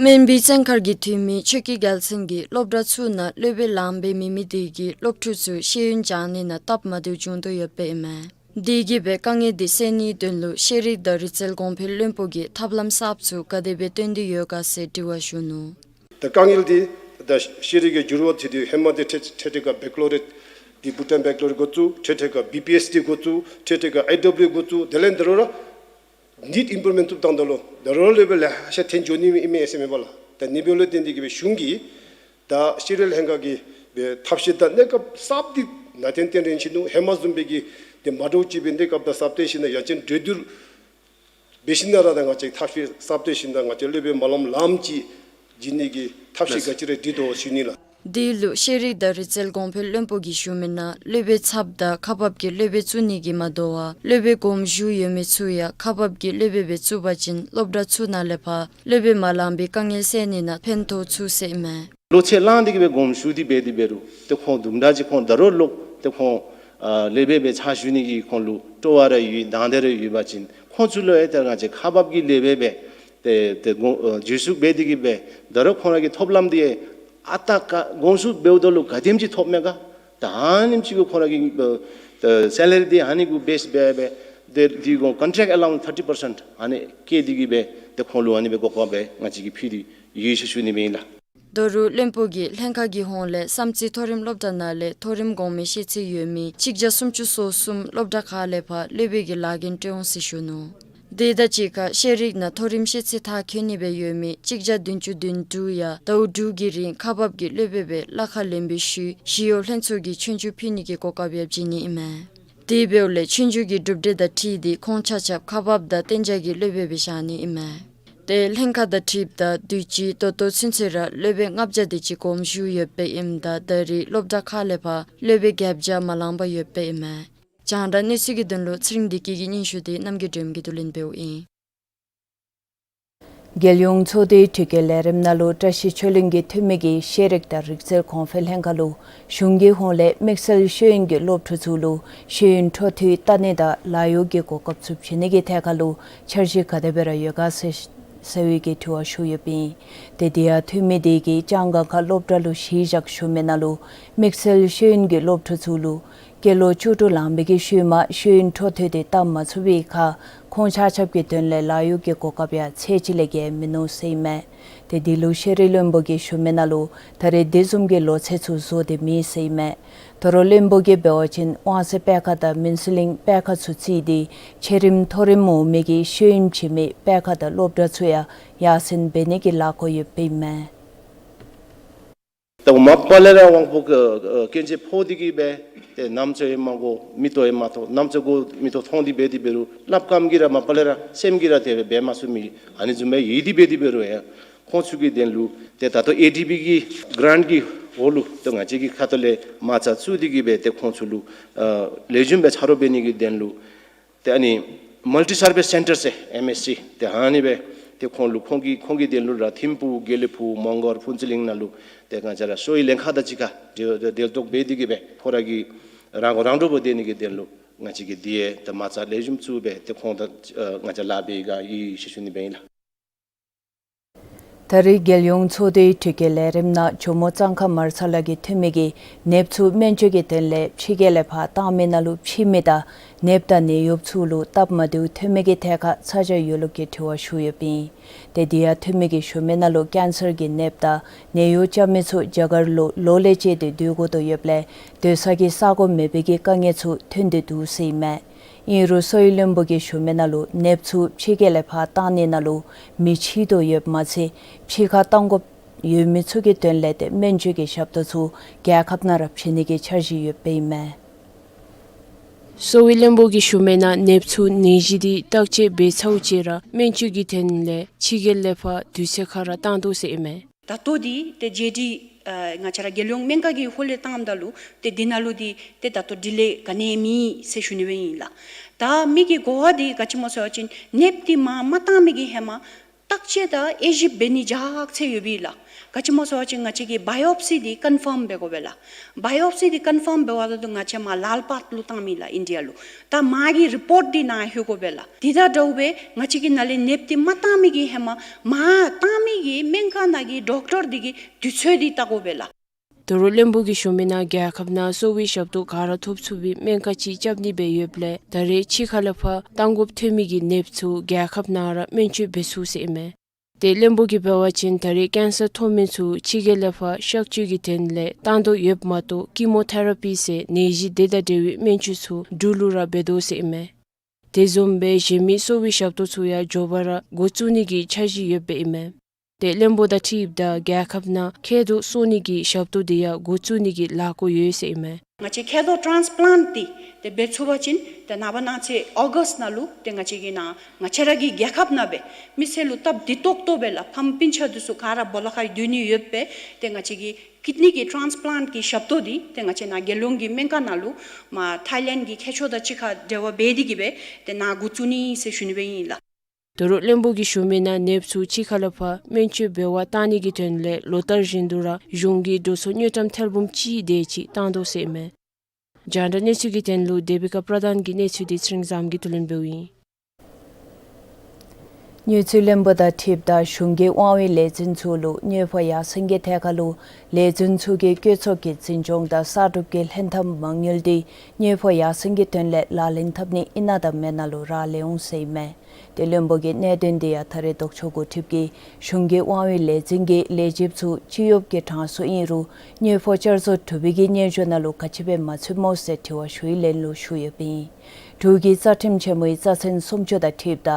སྨན་པའི་བཙོན་ཁང་གི་འཐུས་མི་ཆོས་སྐྱིད་རྒྱལ་མཚན་གྱིས་སློབ་གྲྭ་ཚུ་ནང་སློབ་དཔོན་ལང་པའི་མི་མེད་དེ་གིས་སློབ་ཕྲུག་ཚུ་ཤེས་ཡོན་སྦྱང་ནི་ནང་སྟབས་མ་བདེཝ་བྱུང་དོ་ཡོདཔ་ཨིན་མས། དེ་གིས་སྦེ་དཀའ་ངལ་འདི་སེལ་ནིའི་དོན་ལུ་ཤེས་རིག་དང་རིག་རྩལ་གོང་འཕེལ་བློན་པོ་གིས་ཐབས་ལམ་གསརཔ་ཚུ་ག་དེ་སྦེ་བཏོན་ཏེ་ཡོད་ག་ཟེར་དྲི་བ་ཞུ་ནུག། ད་དཀའ་ངལ་འདི་ད་ཤེས་རིག་གི་འགྱུར་བ་དེ་དུས་ཧེ་མ་འདི་ཁྲེ་ཁྲེ་ཁྲེ་ཀ་བེ་ཀེ་ལོ་རི་ཡཊ་འདི་བྷུ་ཊཱན་བེ་ཀེ་ལོ་རི་ཡཊ་འགོ་བཙུགས། ཁྲེ་ཁྲེ་ཀ་བི་པི་ཨེཆ་ཌི་འགོ་བཙུགས། ཁྲེ་ཁྲེ་ཀ་ཨའི་ཌབ་ལུ་ཨེ་འགོ་བཙུགས། དེ་ལས་ད་རུང་ར་ནིཊ་ཨིམ་པུ་རུབ་མེནཊ་བཙུགས་བཏང་ད་ལུ་ད་རུང་སློབ་དཔོན་ལེ་ཤ་ཐོན་འགྱོ་ནི་ཨིན་མས་ཟེར་མེན་པ་ལགས། ད་ཨ་ནི་འབདཝ་ལས་བརྟེན་ཏེ་གིས་སྦེ་གཞུང་གིས་ད་ཤེས་རིག་ལྷན་ཁག་གིས་སྦེ་ཐབས་ཤེས་དང་གནས་སྐབས་གསརཔ་འདི་ནང་རྟེན་རྟེན་རིན་ཆེ་ནུག། ཧེ་མ་བཟུམ་སྦེ་གི་ཏེ་མ་འདྲཝ་ཅིག་སྦེ་གནས་སྐབས་དང་གསརཔ་བཏོན་ཞིནམ་ལས་ཡང་ཅིན་གྲོས་བསྡུར་འབད་ཞིནམ་ལས་ར་ད་ང་བཅས་ཐབས་ཤེས་གསརཔ་བཏོན་ཞིནམ་ལས་ང་བཅས་སློབ་དཔོན་མ་ལངམ་ལངམ་ཅིག་བྱིན་ནི་གི་ཐབས་ཤེས་ག་ཅི་ར་སྒྲིག་དོ་ཞུ་ནི་ལགས། དེ་ལུ་ཤེས་རིག་དང་རིག་རྩལ་གོང་འཕེལ་བློན་པོ་གིས་ཞུ་མི་ནང་སློབ་དཔོན་ཚབ་དང་ཁག་འབག་གི་སློབ་དཔོན་བཙུགས་ནི་གིས་མ་དོ་བར་སློབ་དཔོན་དགོངས་ཞུ་ཡོད་མི་ཚུ་ཡང་ཁག་འབག་གི་སློབ་དཔོན་སྦེ་བཙུགས་པ་ཅིན་སློབ་གྲྭ་ཚུ་ནང་ལས་ཕར་སློབ་དཔོན་མ་ལང་པའི་དཀའ་ངལ་སེལ་ནི་ནང་ཕན་ཐོགས་ཚུགས་ཟེར་ཨིན་མས། ལོ་ཚད་ལང་སྟེ་གིས་སྦེ་དགོངས་ཞུ་སྟེ་འབད་དེ་འབད་རུང་ཏེ་ཁོང་དུམ་གྲ་ཅིག་ཁོང་ད་རུང་ལོག་ཏེ་ཁོང་ཨ་སློབ་དཔོན་སྦེ་ཕྱག་ཞུ་ནི་གི་ཁོང་ལུ་སྤྲོ་བ་ར་ཡོད་དང་འདོད་ར་ཡོད་པ་ཅིན་ཁོང་ཚུ་ལུ་ཡང་ཏེ་ང་བཅས་ཁག་འབག་གི་སློབ་དཔོན་སྦེ་ཏེ་ཏེ་དགོངས་ཨ་འཛུལ་ཞུགས་འབད་དེ་གིས་སྦེ་ད་རུང་ཁོང་ར་གི་ཐོབ་ལམ་འདི་ཨ་རྟག་ཀ་དགོངས་ཞུ་འབདཝ་ད་ལུ་ག་དེམ་ཅིག་ཐོབ་མས་ག། ད་ཨ་ནེམ་ཅིག་གུ་ཁོང་ར་གི་ཨ་ཏེ་སེ་ལ་རི་འདི་ཨ་ནི་གུ་བེསི་འབད་སྦེ་ཏེ་འདི་གུ་ཀོན་ཊེཀཊ་ཨ་ལའོན་སི་ཐར་ཊི་པར་སེནཊ་ཨ་ནི་བཀལ་ཏེ་གིས་སྦེ་ ཏེ་ཁོང་ལུ་ཨ་ནི་སྦེ་གོ་སྐབས་སྦེ་ང་བཅས་ཀྱིས་ཕུལ་ཏེ་ཡོད་ཟེར་ཞུ་ནི་སྦེ་ཨིན་ལགས། ད་རུང་བློན་པོ་གིས་ལྷན་ཁག་གི་ཧོངས་ལས་བསམ་རྩེ་མཐོ་རིམ་སློབ་གྲྭ་ནང་ལས་མཐོ་རིམ་གོང་མའི་ཤེས་ཚད་ཡོད་མི་གཅིག་བརྒྱ་སུམ་ཅུ་སོ་གསུམ་སློབ་གྲྭ་ཁག་ལས་ཕར་སློབ་དཔོན་གྱི་ལཱ་འགན་སྤྲོད་འོང་ཟེར་ཞུ་ནུག། དེ་དང་གཅིག་ཁར་ཤེས་རིག་ནང་མཐོ་རིམ་ཤེས་ཚད་མཐར་འཁྱོལ་ནི་སྦེ་ཡོད་མི་གཅིག་བརྒྱ་བདུན་ཅུ་དོན་དྲུག་ཡང་ཟླཝ་དྲུག་གི་རིང་ཁག་འབག་གི་སློབ་དཔོན་སྦེ་གླ་ཁར་ལེན་པའི་ཤུལ་ཞི་གཡོག་ལྷན་ཚོགས་ཀྱིས་ཆོས་རྒྱུགས་ཕུལ་ནི་གི་གོ་སྐབས་ཡང་བྱིན་ནི་ཨིན་མས། དེ་འབདཝ་ལས་ཆོས་རྒྱུགས་ཀྱི་གྲུབ་འབྲས་དང་འཁྲིལ་ཏེ་ཁོང་ཆ་ཁྱབ་ཁག་འབག་དང་གཏན་འཇགས་ཀྱི་སློབ་དཔོན་སྦེ་བཞག་ནི་ཨིན་མས། ཏེ་ལྷན་ཁག་དང་འཁྲིལཝ་ད་དུས་ཅི་ད་ལྟོ་ཚུན་ཚོད་ར་སློབ་དཔོན་ལྔ་བརྒྱ་དེ་ཅིག་གོམ་ཞུ་ཡོདཔ་ཨིནམ་ད་ད་རེས་སློབ་གྲྭ་ཁག་ལས་ཕར་སློབ་དཔོན་བརྒྱད་བརྒྱ་མ་ལང་པར་ཡོདཔ་ཨིན་མས། རྒྱང་བསྒྲགས་གནས་ཚུལ་གྱི་དོན་ལུ་ཚེ་རིང་བདེ་སྐྱིད་ཀྱི་སྙན་ཞུ་དེ་རྣམ་རྒྱལ་སྒྲོལམ་གྱིས་བསྡུ་ལེན་འབདཝ་ཨིན། རྒྱལ་ཡོངས་ཚོགས་སྡེའི་དྲུག་གི་ལས་རིམ་ནང་ལུ་བཀྲ་ཤིས་ཆོས་གླིང་གི་འཐུས་མི་གིས་ཤེས་རིག་དང་རིག་རྩལ་གོང་འཕེལ་ལྷན་ཁག་ལུ་གཞུང་གི་ཧོངས་ལས་དམིགས་བསལ་ཤེས་ཡོན་གྱི་སློབ་ཕྲུག་ཚུ་ལུ་ཤེས་ཡོན་འཕྲོ་མཐུད་ལྟ་ནི་དང་ལཱ་གཡོག་གི་གོ་སྐབས་ཚུ་བྱིན་ནི་གི་ཐད་ཁར་ལུ་འཆར་གཞི་ག་དེ་སྦེ་ར་ཡོད་ག་ཟེར་ཟེར་བའི་གི་དྲི་བ་ཞུ་ཡོདཔ་ཨིན། ཏེ་དེ་ཡང་འཐུས་མི་དེ་གིས་ལྕང་སྒང་ཁ་སློབ་གྲྭ་ལུ་གཞི་བཞག་ཞུ་མི་ནང་ལུ་དམིགས་བསལ་ཤེས་ཡོན་གྱི་སློབ་ཕྲུག་ཚུ་ལུ་སྐྱེས་ལོ་བཅུ་དྲུག་ལང་པའི་གི་ཤུལ་མ་ཤེས་ཡོན་འཕྲོ་མཐུད་དེ་བལྟ་མ་ཚུགས་པའི་ཁར་ཁོང་ཆ་ཁྱབ་ཀྱི་དོན་ལས་ལཱ་གཡོག་གི་གོ་སྐབས་ཡང་ཚད་ཅིག་ལས་བརྒལ་མིན་ནུག་ཟེར་ཨིན་མས། ཏེ་འདི་ལུ་ཤེས་རིག་བློན་པོ་གིས་ཞུ་མི་ནང་ལུ་ད་རེས་དེ་བཟུམ་གྱི་ལོ་ཚད་ཚུ་བཟོ་སྟེ་མེད་ཟེར་ཨིན་མས། ད་རུང་བློན་པོ་གིས་འབད་བ་ཅིན་དབང་གསལ་སྤེལ་ཁང་དང་མུན་སེལ་གླིང་སྤེལ་ཁང་ཚུ་བརྩིས་ཏེ་ཆེ་རིམ་མཐོ་རིམ་འོག་མའི་གི་ཤེས་ཡོན་བྱིན་མི་སྤེལ་ཁང་དང་སློབ་གྲྭ་ཚུ་ཡང་ཡར་སེང་འབད་ནི་གི་ལཱ་འགོ་ཡོདཔ་ཨིན་མས། ད་མ་པ་ལས་ར་དབང་པོ་ཨ་སྐྱོན་ཅན་ཕོག་སྟེ་གིས་སྦེ་ཏེ་རྣམ་ཅོ་ཡང་མ་གོ་མིག་ཏོ་ཡང་མ་མཐོང་། རྣམ་ཅོ་གོ་མིག་ཏོ་མཐོང་སྟེ་འབད་དེ་འབད་རུང་སླབ་གམ་གིས་ར་མ་པ་ལས་ར་སེམས་ཀྱིས་ར་དེ་སྦེ་འབད་མ་ཚུགས་མི་ཨ་ནི་བཟུམ་སྦེ་ཡོད་དེ་འབད་དེ་འབད་རུང་ཡང་ཁོང་ཚུ་གི་དོན་ལུ་ཏེ་ད་ལྟོ་ཨེ་ཌི་བི་གི་ག་རཱནཊ་གི་འོག་ལུ་ཏེ་ང་བཅས་ཀྱི་ཁ་ཐུག་ལས་མ་རྩ་བཙུགས་ཏེ་གིས་སྦེ་ཏེ་ཁོང་ཚུ་ལུ་ཨ་ལེགས་ཤོམ་སྦེ་ཆ་རོགས་འབད་ནི་གི་དོན་ལུ་ཏེ་ཨ་ནི་མལ་ཊི་སར་བིས་སེན་ཊར་ཟེར་ཨེམ་ཨེས་སི་ཏེ་ཨ་ནི་སྦེ་ཏེ་ཁོང་ལུ་ཁོང་གི་ཁོང་གི་དོན་ལུ་ར་ཐིམ་ཕུག་དགེ་ལེགས་ཕུག་མོང་སྒར་ཕུན་ཚོགས་གླིང་ནང་ལུ་ཏེ་ང་བཅས་ར་གསོ་བའི་ལྷན་ཁག་དང་གཅིག་ཁར་འབྲེལ་འབྲེལ་གཏོགས་འབད་དེ་གིས་སྦེ་ཁོང་ར་གི་རང་མགོ་རང་འདྲོངས་འབད་ནི་གི་དོན་ལུ་ང་བཅས་ཀྱིས་དེ་ཡང་ཏེ་མ་རྩ་ལེགས་ཤོམ་བཙུགས་སྦེ་ཏེ་ཁོང་དང་ཨ་ང་བཅས་ལཱ་འབད་ག་ཡོད་ཟེར་ཞུ་ནི་སྦེ་ཨིན་ལགས། ད་རེས་རྒྱལ་ཡོངས་ཚོགས་སྡེའི་དྲུག་གི་ལས་རིམ་ནང་ཇོ་མོ་གཙང་ཁ་མར་ཚ་ལ་གི་འཐུས་མི་གིས་ནདཔ་ཚུ་སྨན་བཅོས་ཀྱི་དོན་ལས་ཕྱི་རྒྱལ་ལས་ཕར་བཏང་མི་ནང་ལུ་ཕྱི་མི་དང་ནདཔ་དང་ནད་གཡོགཔ་ཚུ་ལུ་སྟབས་མ་བདེཝ་ཐོན་མི་གི་ཐད་ཁར་ཚ་གྱང་ཡོད་ལུགས་ཀྱི་དྲི་བ་ཞུ་ཡོདཔ་ཨིན། ཏེ་དེ་ཡང་འཐུས་མི་གིས་ཞུ་མི་ནང་ལུ་ཀེན་སར་གྱི་ནདཔ་དང་ནད་གཡོག་རྐྱབ་མི་ཚུ་རྒྱ་གར་ལུ་ལོ་ལས་བཅད་དེ་སྡོད་དགོ་དོ་ཡོདཔ་ལས་སྡོད་ས་གི་ས་གོ་མེད་པའི་གི་དཀའ་ངལ་ཚུ་ཐོན་ཏེ་འདུག་ཟེར་ཨིན་མས། ཨིན་རུང་གསོ་བའི་བློན་པོ་གིས་ཞུ་མི་ནང་ལུ་ནདཔ་ཚུ་ཕྱི་རྒྱལ་ལས་ཕར་བཏང་ནི་ནང་ལུ་མི་འཆི་དོ་ཡོདཔ་མ་ཚད་ཕྱི་ཁར་བཏང་དགོཔ་ཡོད་མི་ཚུ་གི་དོན་ལས་ཏེ་སྨན་བཅོས་ཀྱི་ཞབས་ཏོག་ཚུ་རྒྱལ་ཁབ་ནང་ར་བྱིན་ནི་གི་འཆར་གཞི་ཡོདཔ་ཨིན་མས། གསོ་བའི་བློན་པོ་གིས་ཞུ་མི་ནང་ནདཔ་ཚུ་ནད་གཞི་འདི་བརྟག་དཔྱད་འབད་ཚརཝ་ཅིག་ར་སྨན་བཅོས་ཀྱི་དོན་ལས་ཕྱི་རྒྱལ་ལས་ཕར་དུས་ཚོད་ཁར་ར་བཏང་དོ་ཟེར་ཨིན་མས། ད་ལྟོ་འདི་ཏེ་ཇེ་ཌི་ཨ་ང་བཅས་ར་རྒྱལ་ཡོངས་སྨན་ཁང་གི་ཧོངས་ལས་བཏངམ་ད་ལུ་ཏེ་འདི་ནང་ལུ་འདི་ཏེ་ད་ལྟོ་ཌི་ལེ་ག་ནི་ཡང་མེད་ཟེར་ཞུ་ནི་སྦེ་ཨིན་ལགས། ད་མི་གི་གོ་བ་འདི་ག་ཅི་སྨོ་ཟེར་བ་ཅིན་ནདཔ་འདི་མར་མ་བཏང་མི་གི་ཧེ་མ་བརྟག་དཔྱད་དང་དབྱེ་ཞིབ་འབད་ནི་ལྗགས་ཚད་ཡོད་པས་ལགས། ག་ཅི་སྨོ་ཟེར་བ་ཅིན་ང་བཅས་ཀྱིས་བ་ཡོབ་སི་འདི་ཀོན་ཕརམ་འབད་དགོ་པས་ལགས། བ་ཡོབ་སི་འདི་ཀོན་ཕརམ་འབད་བ་ད་ལུ་ང་བཅས་མར་ལཱལ་པཱཐ་ལུ་བཏང་མི་ལགས་ཨིན་ཌི་ཡ་ལུ། ད་མ་གི་རི་པོརཊ་འདི་ནཱ་ལྷོད་དགོ་པས་ལགས། འདི་དང་འདྲཝ་སྦེ་ང་བཅས་ཀྱི་ནང་ལས་ནདཔ་འདི་མ་བཏང་མི་གི་ཧེ་མ་མར་བཏང་མི་གི་སྨན་ཁང་ནང་གི་ཌོག་ཊར་འདི་གིས་དུས་ཚོད་འདི་བལྟ་དགོ་པས་ལགས། ད་རུང་བློན་པོ་གིས་ཞུ་མི་ནང་རྒྱལ་ཁབ་ནང་གསོ་བའི་ཞབས་ཏོག་ག་ར་ཐོབ་ཚུགས་པའི་སྨན་ཁང་ཅིག་རྐྱབ་ནི་སྦེ་ཡོདཔ་ལས་ད་རེས་ཕྱི་ཁ་ལས་ཕར་བཏང་དགོཔ་ཐོན་མི་གི་ནདཔ་ཚུ་རྒྱལ་ཁབ་ནང་ར་སྨན་བཅོས་འབད་ཚུགས་ཟེར་ཨིན་མས། ཏེ་བློན་པོ་གིས་འབད་བ་ཅིན་ད་རེས་ཀེན་སར་ཐོབ་མི་ཚུ་ཕྱི་རྒྱལ་ལས་ཕར་གཤག་བཅོས་ཀྱི་དོན་ལས་བཏང་དོ་ཡོདཔ་མ་གཏོགས་ཀི་མོ་ཐེ་ར་པི་ཟེར་ནད་གཞི་དེ་དང་འབྲེལ་བའི་སྨན་བཅོས་ཚུ་འབྲུག་ལུ་ར་འབད་དོ་ཟེར་ཨིན་མས། དེ་བཟུམ་སྦེ་གཞན་མི་གསོ་བའི་ཞབས་ཏོག་ཚུ་ཡང་མགྱོགས་པ་ར་འགོ་བཙུགས་ནི་གི་འཆར་གཞི་ཡོདཔ་ཨིན་མས། ཏེ་བློན་པོ་དང་འཁྲིལཝ་ད་རྒྱལ་ཁབ་ནང་མཁལ་རྡོག་གསོ་ནི་གི་ཞབས་ཏོག་དེ་ཡང་འགོ་བཙུགས་ནི་གི་ལཱ་འགོ་ཡོད་ཟེར་ཨིན་མས། ང་བཅས་མཁལ་རྡོག་ཊཱནསི་པི་ལཱནཊ་འདི་ཏེ་འབད་ཚུགས་པ་ཅིན་ཏེ་ནངས་པ་གནངས་ཚེ་ཨོ་གསཊ་ནང་ལུ་ཏེ་ང་བཅས་ཀྱི་ནང་ང་བཅས་ར་གི་རྒྱལ་ཁབ་ནང་སྦེ་མི་སེར་ལུ་སྟབས་བདེ་ཏོག་ཏོ་སྦེ་ལགས་ཕམ་སྤུན་ཆ་འདི་ཚུ་ག་ར་སྦོ་ལོགས་ཁར་སྡོད་ནི་ཡོདཔ་སྦེ་ཏེ་ང་བཅས་ཀྱི་ཀིཌ་ནི་གི་ཊཱནསི་པི་ལཱནཊ་གི་ཞབས་ཏོག་འདི་ཏེ་ང་བཅས་ནཱ་རྒྱལ་ཡོངས་ཀྱི་སྨན་ཁང་ནང་ལུ་མར་ཐའི་ལེནཌ་གི་མཁས་མཆོག་དང་གཅིག་ཁར་འབྲེལ་བ་འབད་དེ་གིས་སྦེ་ཏེ་ནཱ་འགོ་བཙུགས་ནི་ཟེར་ཞུ་ནི་སྦེ་ཨིན་ལགས། ད་རུང་བློན་པོ་གིས་ཞུ་མི་ནང་ནདཔ་ཚུ་ཕྱི་ཁ་ལས་ཕར་སྨན་བཅོས་འབད་བར་བཏང་ནི་གི་དོན་ལས་ལོ་ལྟར་བཞིན་དུ་ར་གཞུང་གིས་འགྲོ་སོང་དངུལ་ཀྲམ་ཐེར་འབུམ་གཅིག་དེ་ཅིག་བཏང་དོ་ཟེར་ཨིན་མས། རྒྱང་བསྒྲགས་གནས་ཚུལ་གྱི་དོན་ལུ་དེ་བི་ཀ་པྲ་དྷཱན་གྱི་གནས་ཚུལ་དེ་ཚེ་རིང་བཟངམོ་གིས་བསྡུ་ལེན་འབདཝ་ཨིན། དངུལ་རྩིས་བློན་པོ་དང་འཁྲིལཝ་ད་གཞུང་གི་དབང་བའི་ལས་འཛིན་ཚུ་ལུ་དངུལ་ཕོགས་ཡར་སེང་གི་ཐད་ཁར་ལུ་ལས་འཛིན་ཚུ་གི་བཀོད་ཚོགས་ཀྱི་འཛིན་སྐྱོང་དང་གསར་སྒྲུབ་ཀྱི་ལྷན་ཐབས་མ་དངུལ་འདི་དངུལ་ཕོགས་ཡར་སེང་གི་དོན་ལས་ལག་ལེན་འཐབ་ནི་ཨིན་ན་དང་མེན་ན་ལུ་རག་ལས་འོང་ཟེར་ཨིན་མས། ཏེ་བློན་པོ་གིས་གནད་དོན་དེ་ཡང་ད་རེས་ལྡོག་ཕྱོགས་འགོ་ཁྲིདཔ་གིས་གཞུང་གི་དབང་འོག་ལས་འཛིན་གྱི་ལས་བྱེདཔ་ཚུ་སྤྱི་གཡོགཔ་གི་གྲངས་སུ་ཨིན་རུང་དངུལ་ཕོགས་བསྐྱར་བཟོ་གྲུབ་པའི་གི་སྙན་ཞུ་ནང་ལུ་ག་ཅི་སྦེ་མ་ཚུདཔ་སྨོ་ཟེར་དྲི་བ་ཞུ་བའི་ལན་ལུ་ཞུ་ཡོདཔ་ཨིན། འབྲུག་གི་རྩ་ཁྲིམས་ཆེན་མོའི་རྩ་ཚན་སུམ་ཅུ་དང་འཁྲིལཝ་ད་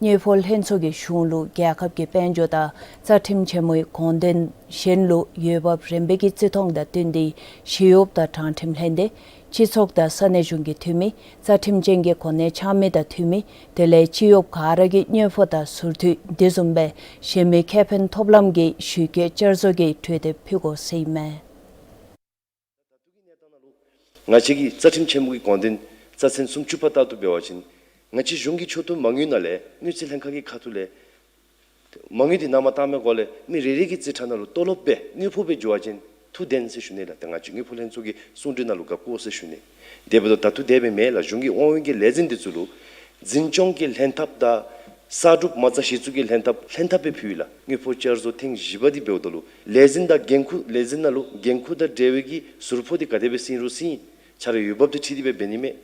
དངུལ་ཕོགས་ལྷན་ཚོགས་ཀྱིས་གཞུང་ལུ་རྒྱལ་ཁབ་ཀྱི་དཔལ་འབྱོར་དང་རྩ་ཁྲིམས་ཆེན་མོའི་དགོངས་དོན་གཞན་ལུ་འོས་འབབ་རན་པའི་གི་བརྩི་མཐོང་དང་བསྟུན་ཏེ་ཞི་གཡོགཔ་དང་དྲང་ཁྲིམས་ལྷན་སྡེ་སྤྱི་ཚོགས་དང་ས་གནས་གཞུང་གི་འཐུས་མི་རྩ་ཁྲིམས་ཅན་གྱི་གོ་གནས་འཆང་མི་དང་འཐུས་མི་དེ་ལས་སྤྱི་གཡོགཔ་ག་ར་གི་དངུལ་ཕོགས་དང་ཟུར་འཐུས་དེ་བཟུམ་སྦེ་གཞན་མི་ཁེ་ཕན་ཐོབ་ལམ་གྱི་ཞུ་སྐྱོན་བསྐྱར་བཟོ་གི་གྲོས་འདེབས་ཕུལ་དགོ་ཟེར་ཨིན་མས། ང་བཅས་ཀྱི་རྩ་ཁྲིམས་ཆེན་མོ་གི་དགོངས་དོན་རྩ་ཚན་སུམ་ཅུ་པ་ལྟར་དུ་འབད་བ་ཅིན་ང་བཅས་གཞུང་གི་ཆོག་ཐུན་མ་དངུལ་ནང་ལས་དངུལ་རྩིས་ལྷན་ཁག་གི་ཁ་ཐུག་ལས་མ་དངུལ་འདི་ནང་མ་བཏང་མི་གོང་ལས་མི་རེ་རེ་གི་རྩིས་ཁྲ་ནང་ལུ་ལྟོ་ལོག་སྦེ་དངུལ་ཕོགས་སྦེ་འགྱོ་བ་ཅིན་ཐུགས་བདེན་ཟེར་ཞུ་ནི་ལགས། ཏེ་ང་བཅས་དངུལ་ཕོགས་ལྷན་ཚོགས་ཀྱི་གསུང་གྲོས་ནང་ལུ་དགག་དགོ་ཟེར་ཞུ་ནི། དེ་འབདཝ་ད་ད་ལྟོ་དེ་སྦེ་མེན་ལགས། གཞུང་གི་དབང་འོག་གི་ལས་འཛིན་འདི་ཚུ་ལུ་འཛིན་སྐྱོང་གི་ལྷན་ཐབས་དང་གསར་སྒྲུབ་མ་རྩ་གཞི་བཙུགས་ཀྱི་ལྷན་ཐབས་ལྷན་ཐབས་སྦེ་ཕུལ་ཡི་ལགས། དངུལ་ཕོགས་བསྐྱར་བཟོ་ཐེངས་བཞི་པ་འདི་འབདཝ་ད་ལུ་ལས་འཛིན་དང་འགན་ཁུར་ལས་འཛིན་ནང་ལུ་འགན་ཁུར་དང་འབྲེལ་བའི་གི་ཟུར་ཕོགས་འདི་ག་དེ་སྦེ་ཟིན་རུང་ཟིན་ཁྱོད་རའི་འོས་འབབ་དང་འཁྲིལ་ཏེ་སྦེ་འབད་ནི་མས།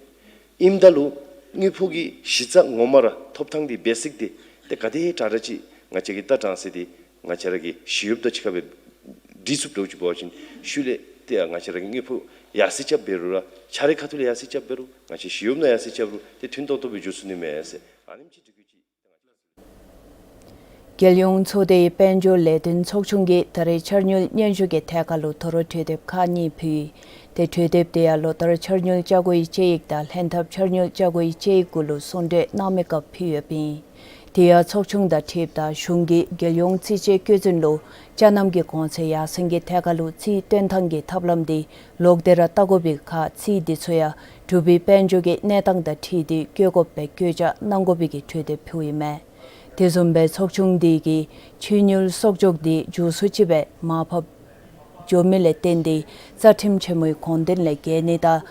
ཨིནམ་ད་ལུ་དངུལ་ཕོགས་ཀྱི་གཞི་རྩ་ངོ་མ་ར་ཐོབ་ཐངས་འདི་བེ་སིཀ་འདི་ཏེ་ག་དེ་དྲག་དྲག་ཅིག་ང་བཅས་ཀྱིས་བལྟ་དྲང་ཟེར་འདི་ང་བཅས་ར་གི་ཞི་གཡོགཔ་དང་གཅིག་ཁར་སྦེ་འདྲིས་ཚུགསཔ་འདྲཝ་ཅིག་འབད་བ་ཅིན་ཤུལ་ལས་ཏེ་ང་བཅས་ར་གི་དངུལ་ཕོགས་ཡར་སེང་རྐྱབ་འབད་རུང་ར་ཁྱོད་རའི་ཁ་ཐུག་ལས་ཡར་སེང་རྐྱབ་འབད་རུང་ང་བཅས་ཞི་གཡོགཔ་ནང་ཡར་སེང་རྐྱབ་རུང་ཏེ་མཐུན་ཏོག་ཏོ་སྦེ་འགྱོ་ཚུགས་ནི་མས་ཟེར་ཨ་ནེམ་ཅིག་འདྲི་གུ་ཅིག། རྒྱལ་ཡོངས་ཚོགས་སྡེའི་དཔལ་འབྱོར་ལས་དོན་ཚོགས་ཆུང་གིས་ད་རེས་འཆར་དངུལ་སྙན་ཞུ་གི་ཐད་ཁར་ལུ་དོ་རུང་གྲོས་འདེབས་ཁག་གཉིས་ཕུལ་ཡི། ཏེ་གྲོས་འདེབས་དེ་ཡང་ལོ་ལྟར་འཆར་དངུལ་བཅའ་སྒོའི་དཔྱད་ཡིག་དང་ལྷན་ཐབས་འཆར་དངུལ་བཅའ་སྒོའི་དཔྱད་ཡིག་གུ་ལུ་གསུང་གྲོས་གནང་མི་སྐབས་ཕུལ་ཡོདཔ་ཨིན། དེ་ཡང་ཚོགས་ཆུང་དང་འཁྲིལཝ་ད་གཞུང་གིས་རྒྱལ་ཡོངས་རྩིས་དཔྱད་བཀོད་འཛིན་ལུ་ཅ་རྣམ་གྱི་གོང་ཚད་ཡར་སེང་གི་ཐད་ཁར་ལུ་རྩིས་སྟོན་ཐངས་ཀྱི་ཐབས་ལམ་འདི་ལོག་སྟེ་ར་བལྟ་དགོ་པའི་ཁར་རྩིས་འདི་ཚུ་ཡང་འབྲུག་པའི་དཔལ་འབྱོར་གྱི་གནས་སྟངས་དང་འཁྲིལ་ཏེ་བཀོད་དགོཔ་སྦེ་བཀོད་རྒྱ་གནང་དགོ་པའི་གི་གྲོས་འདེབས་ཕུལཝ་ཨིན་མས། དེ་བཟུམ་སྦེ་ཚོགས་ཆུང་འདི་གིས་ཕྱི་དངུལ་གསོག་འཇོག་འདི་མགྱོགས་སུ་ཅིག་སྦེ་མར་ཕབ་འགྱོ་མི་ལས་བརྟེན་ཏེ་རྩ་ཁྲིམས་ཆེན་མོའི་དགོངས་དོན་ལས་འགལ་ནི་དང་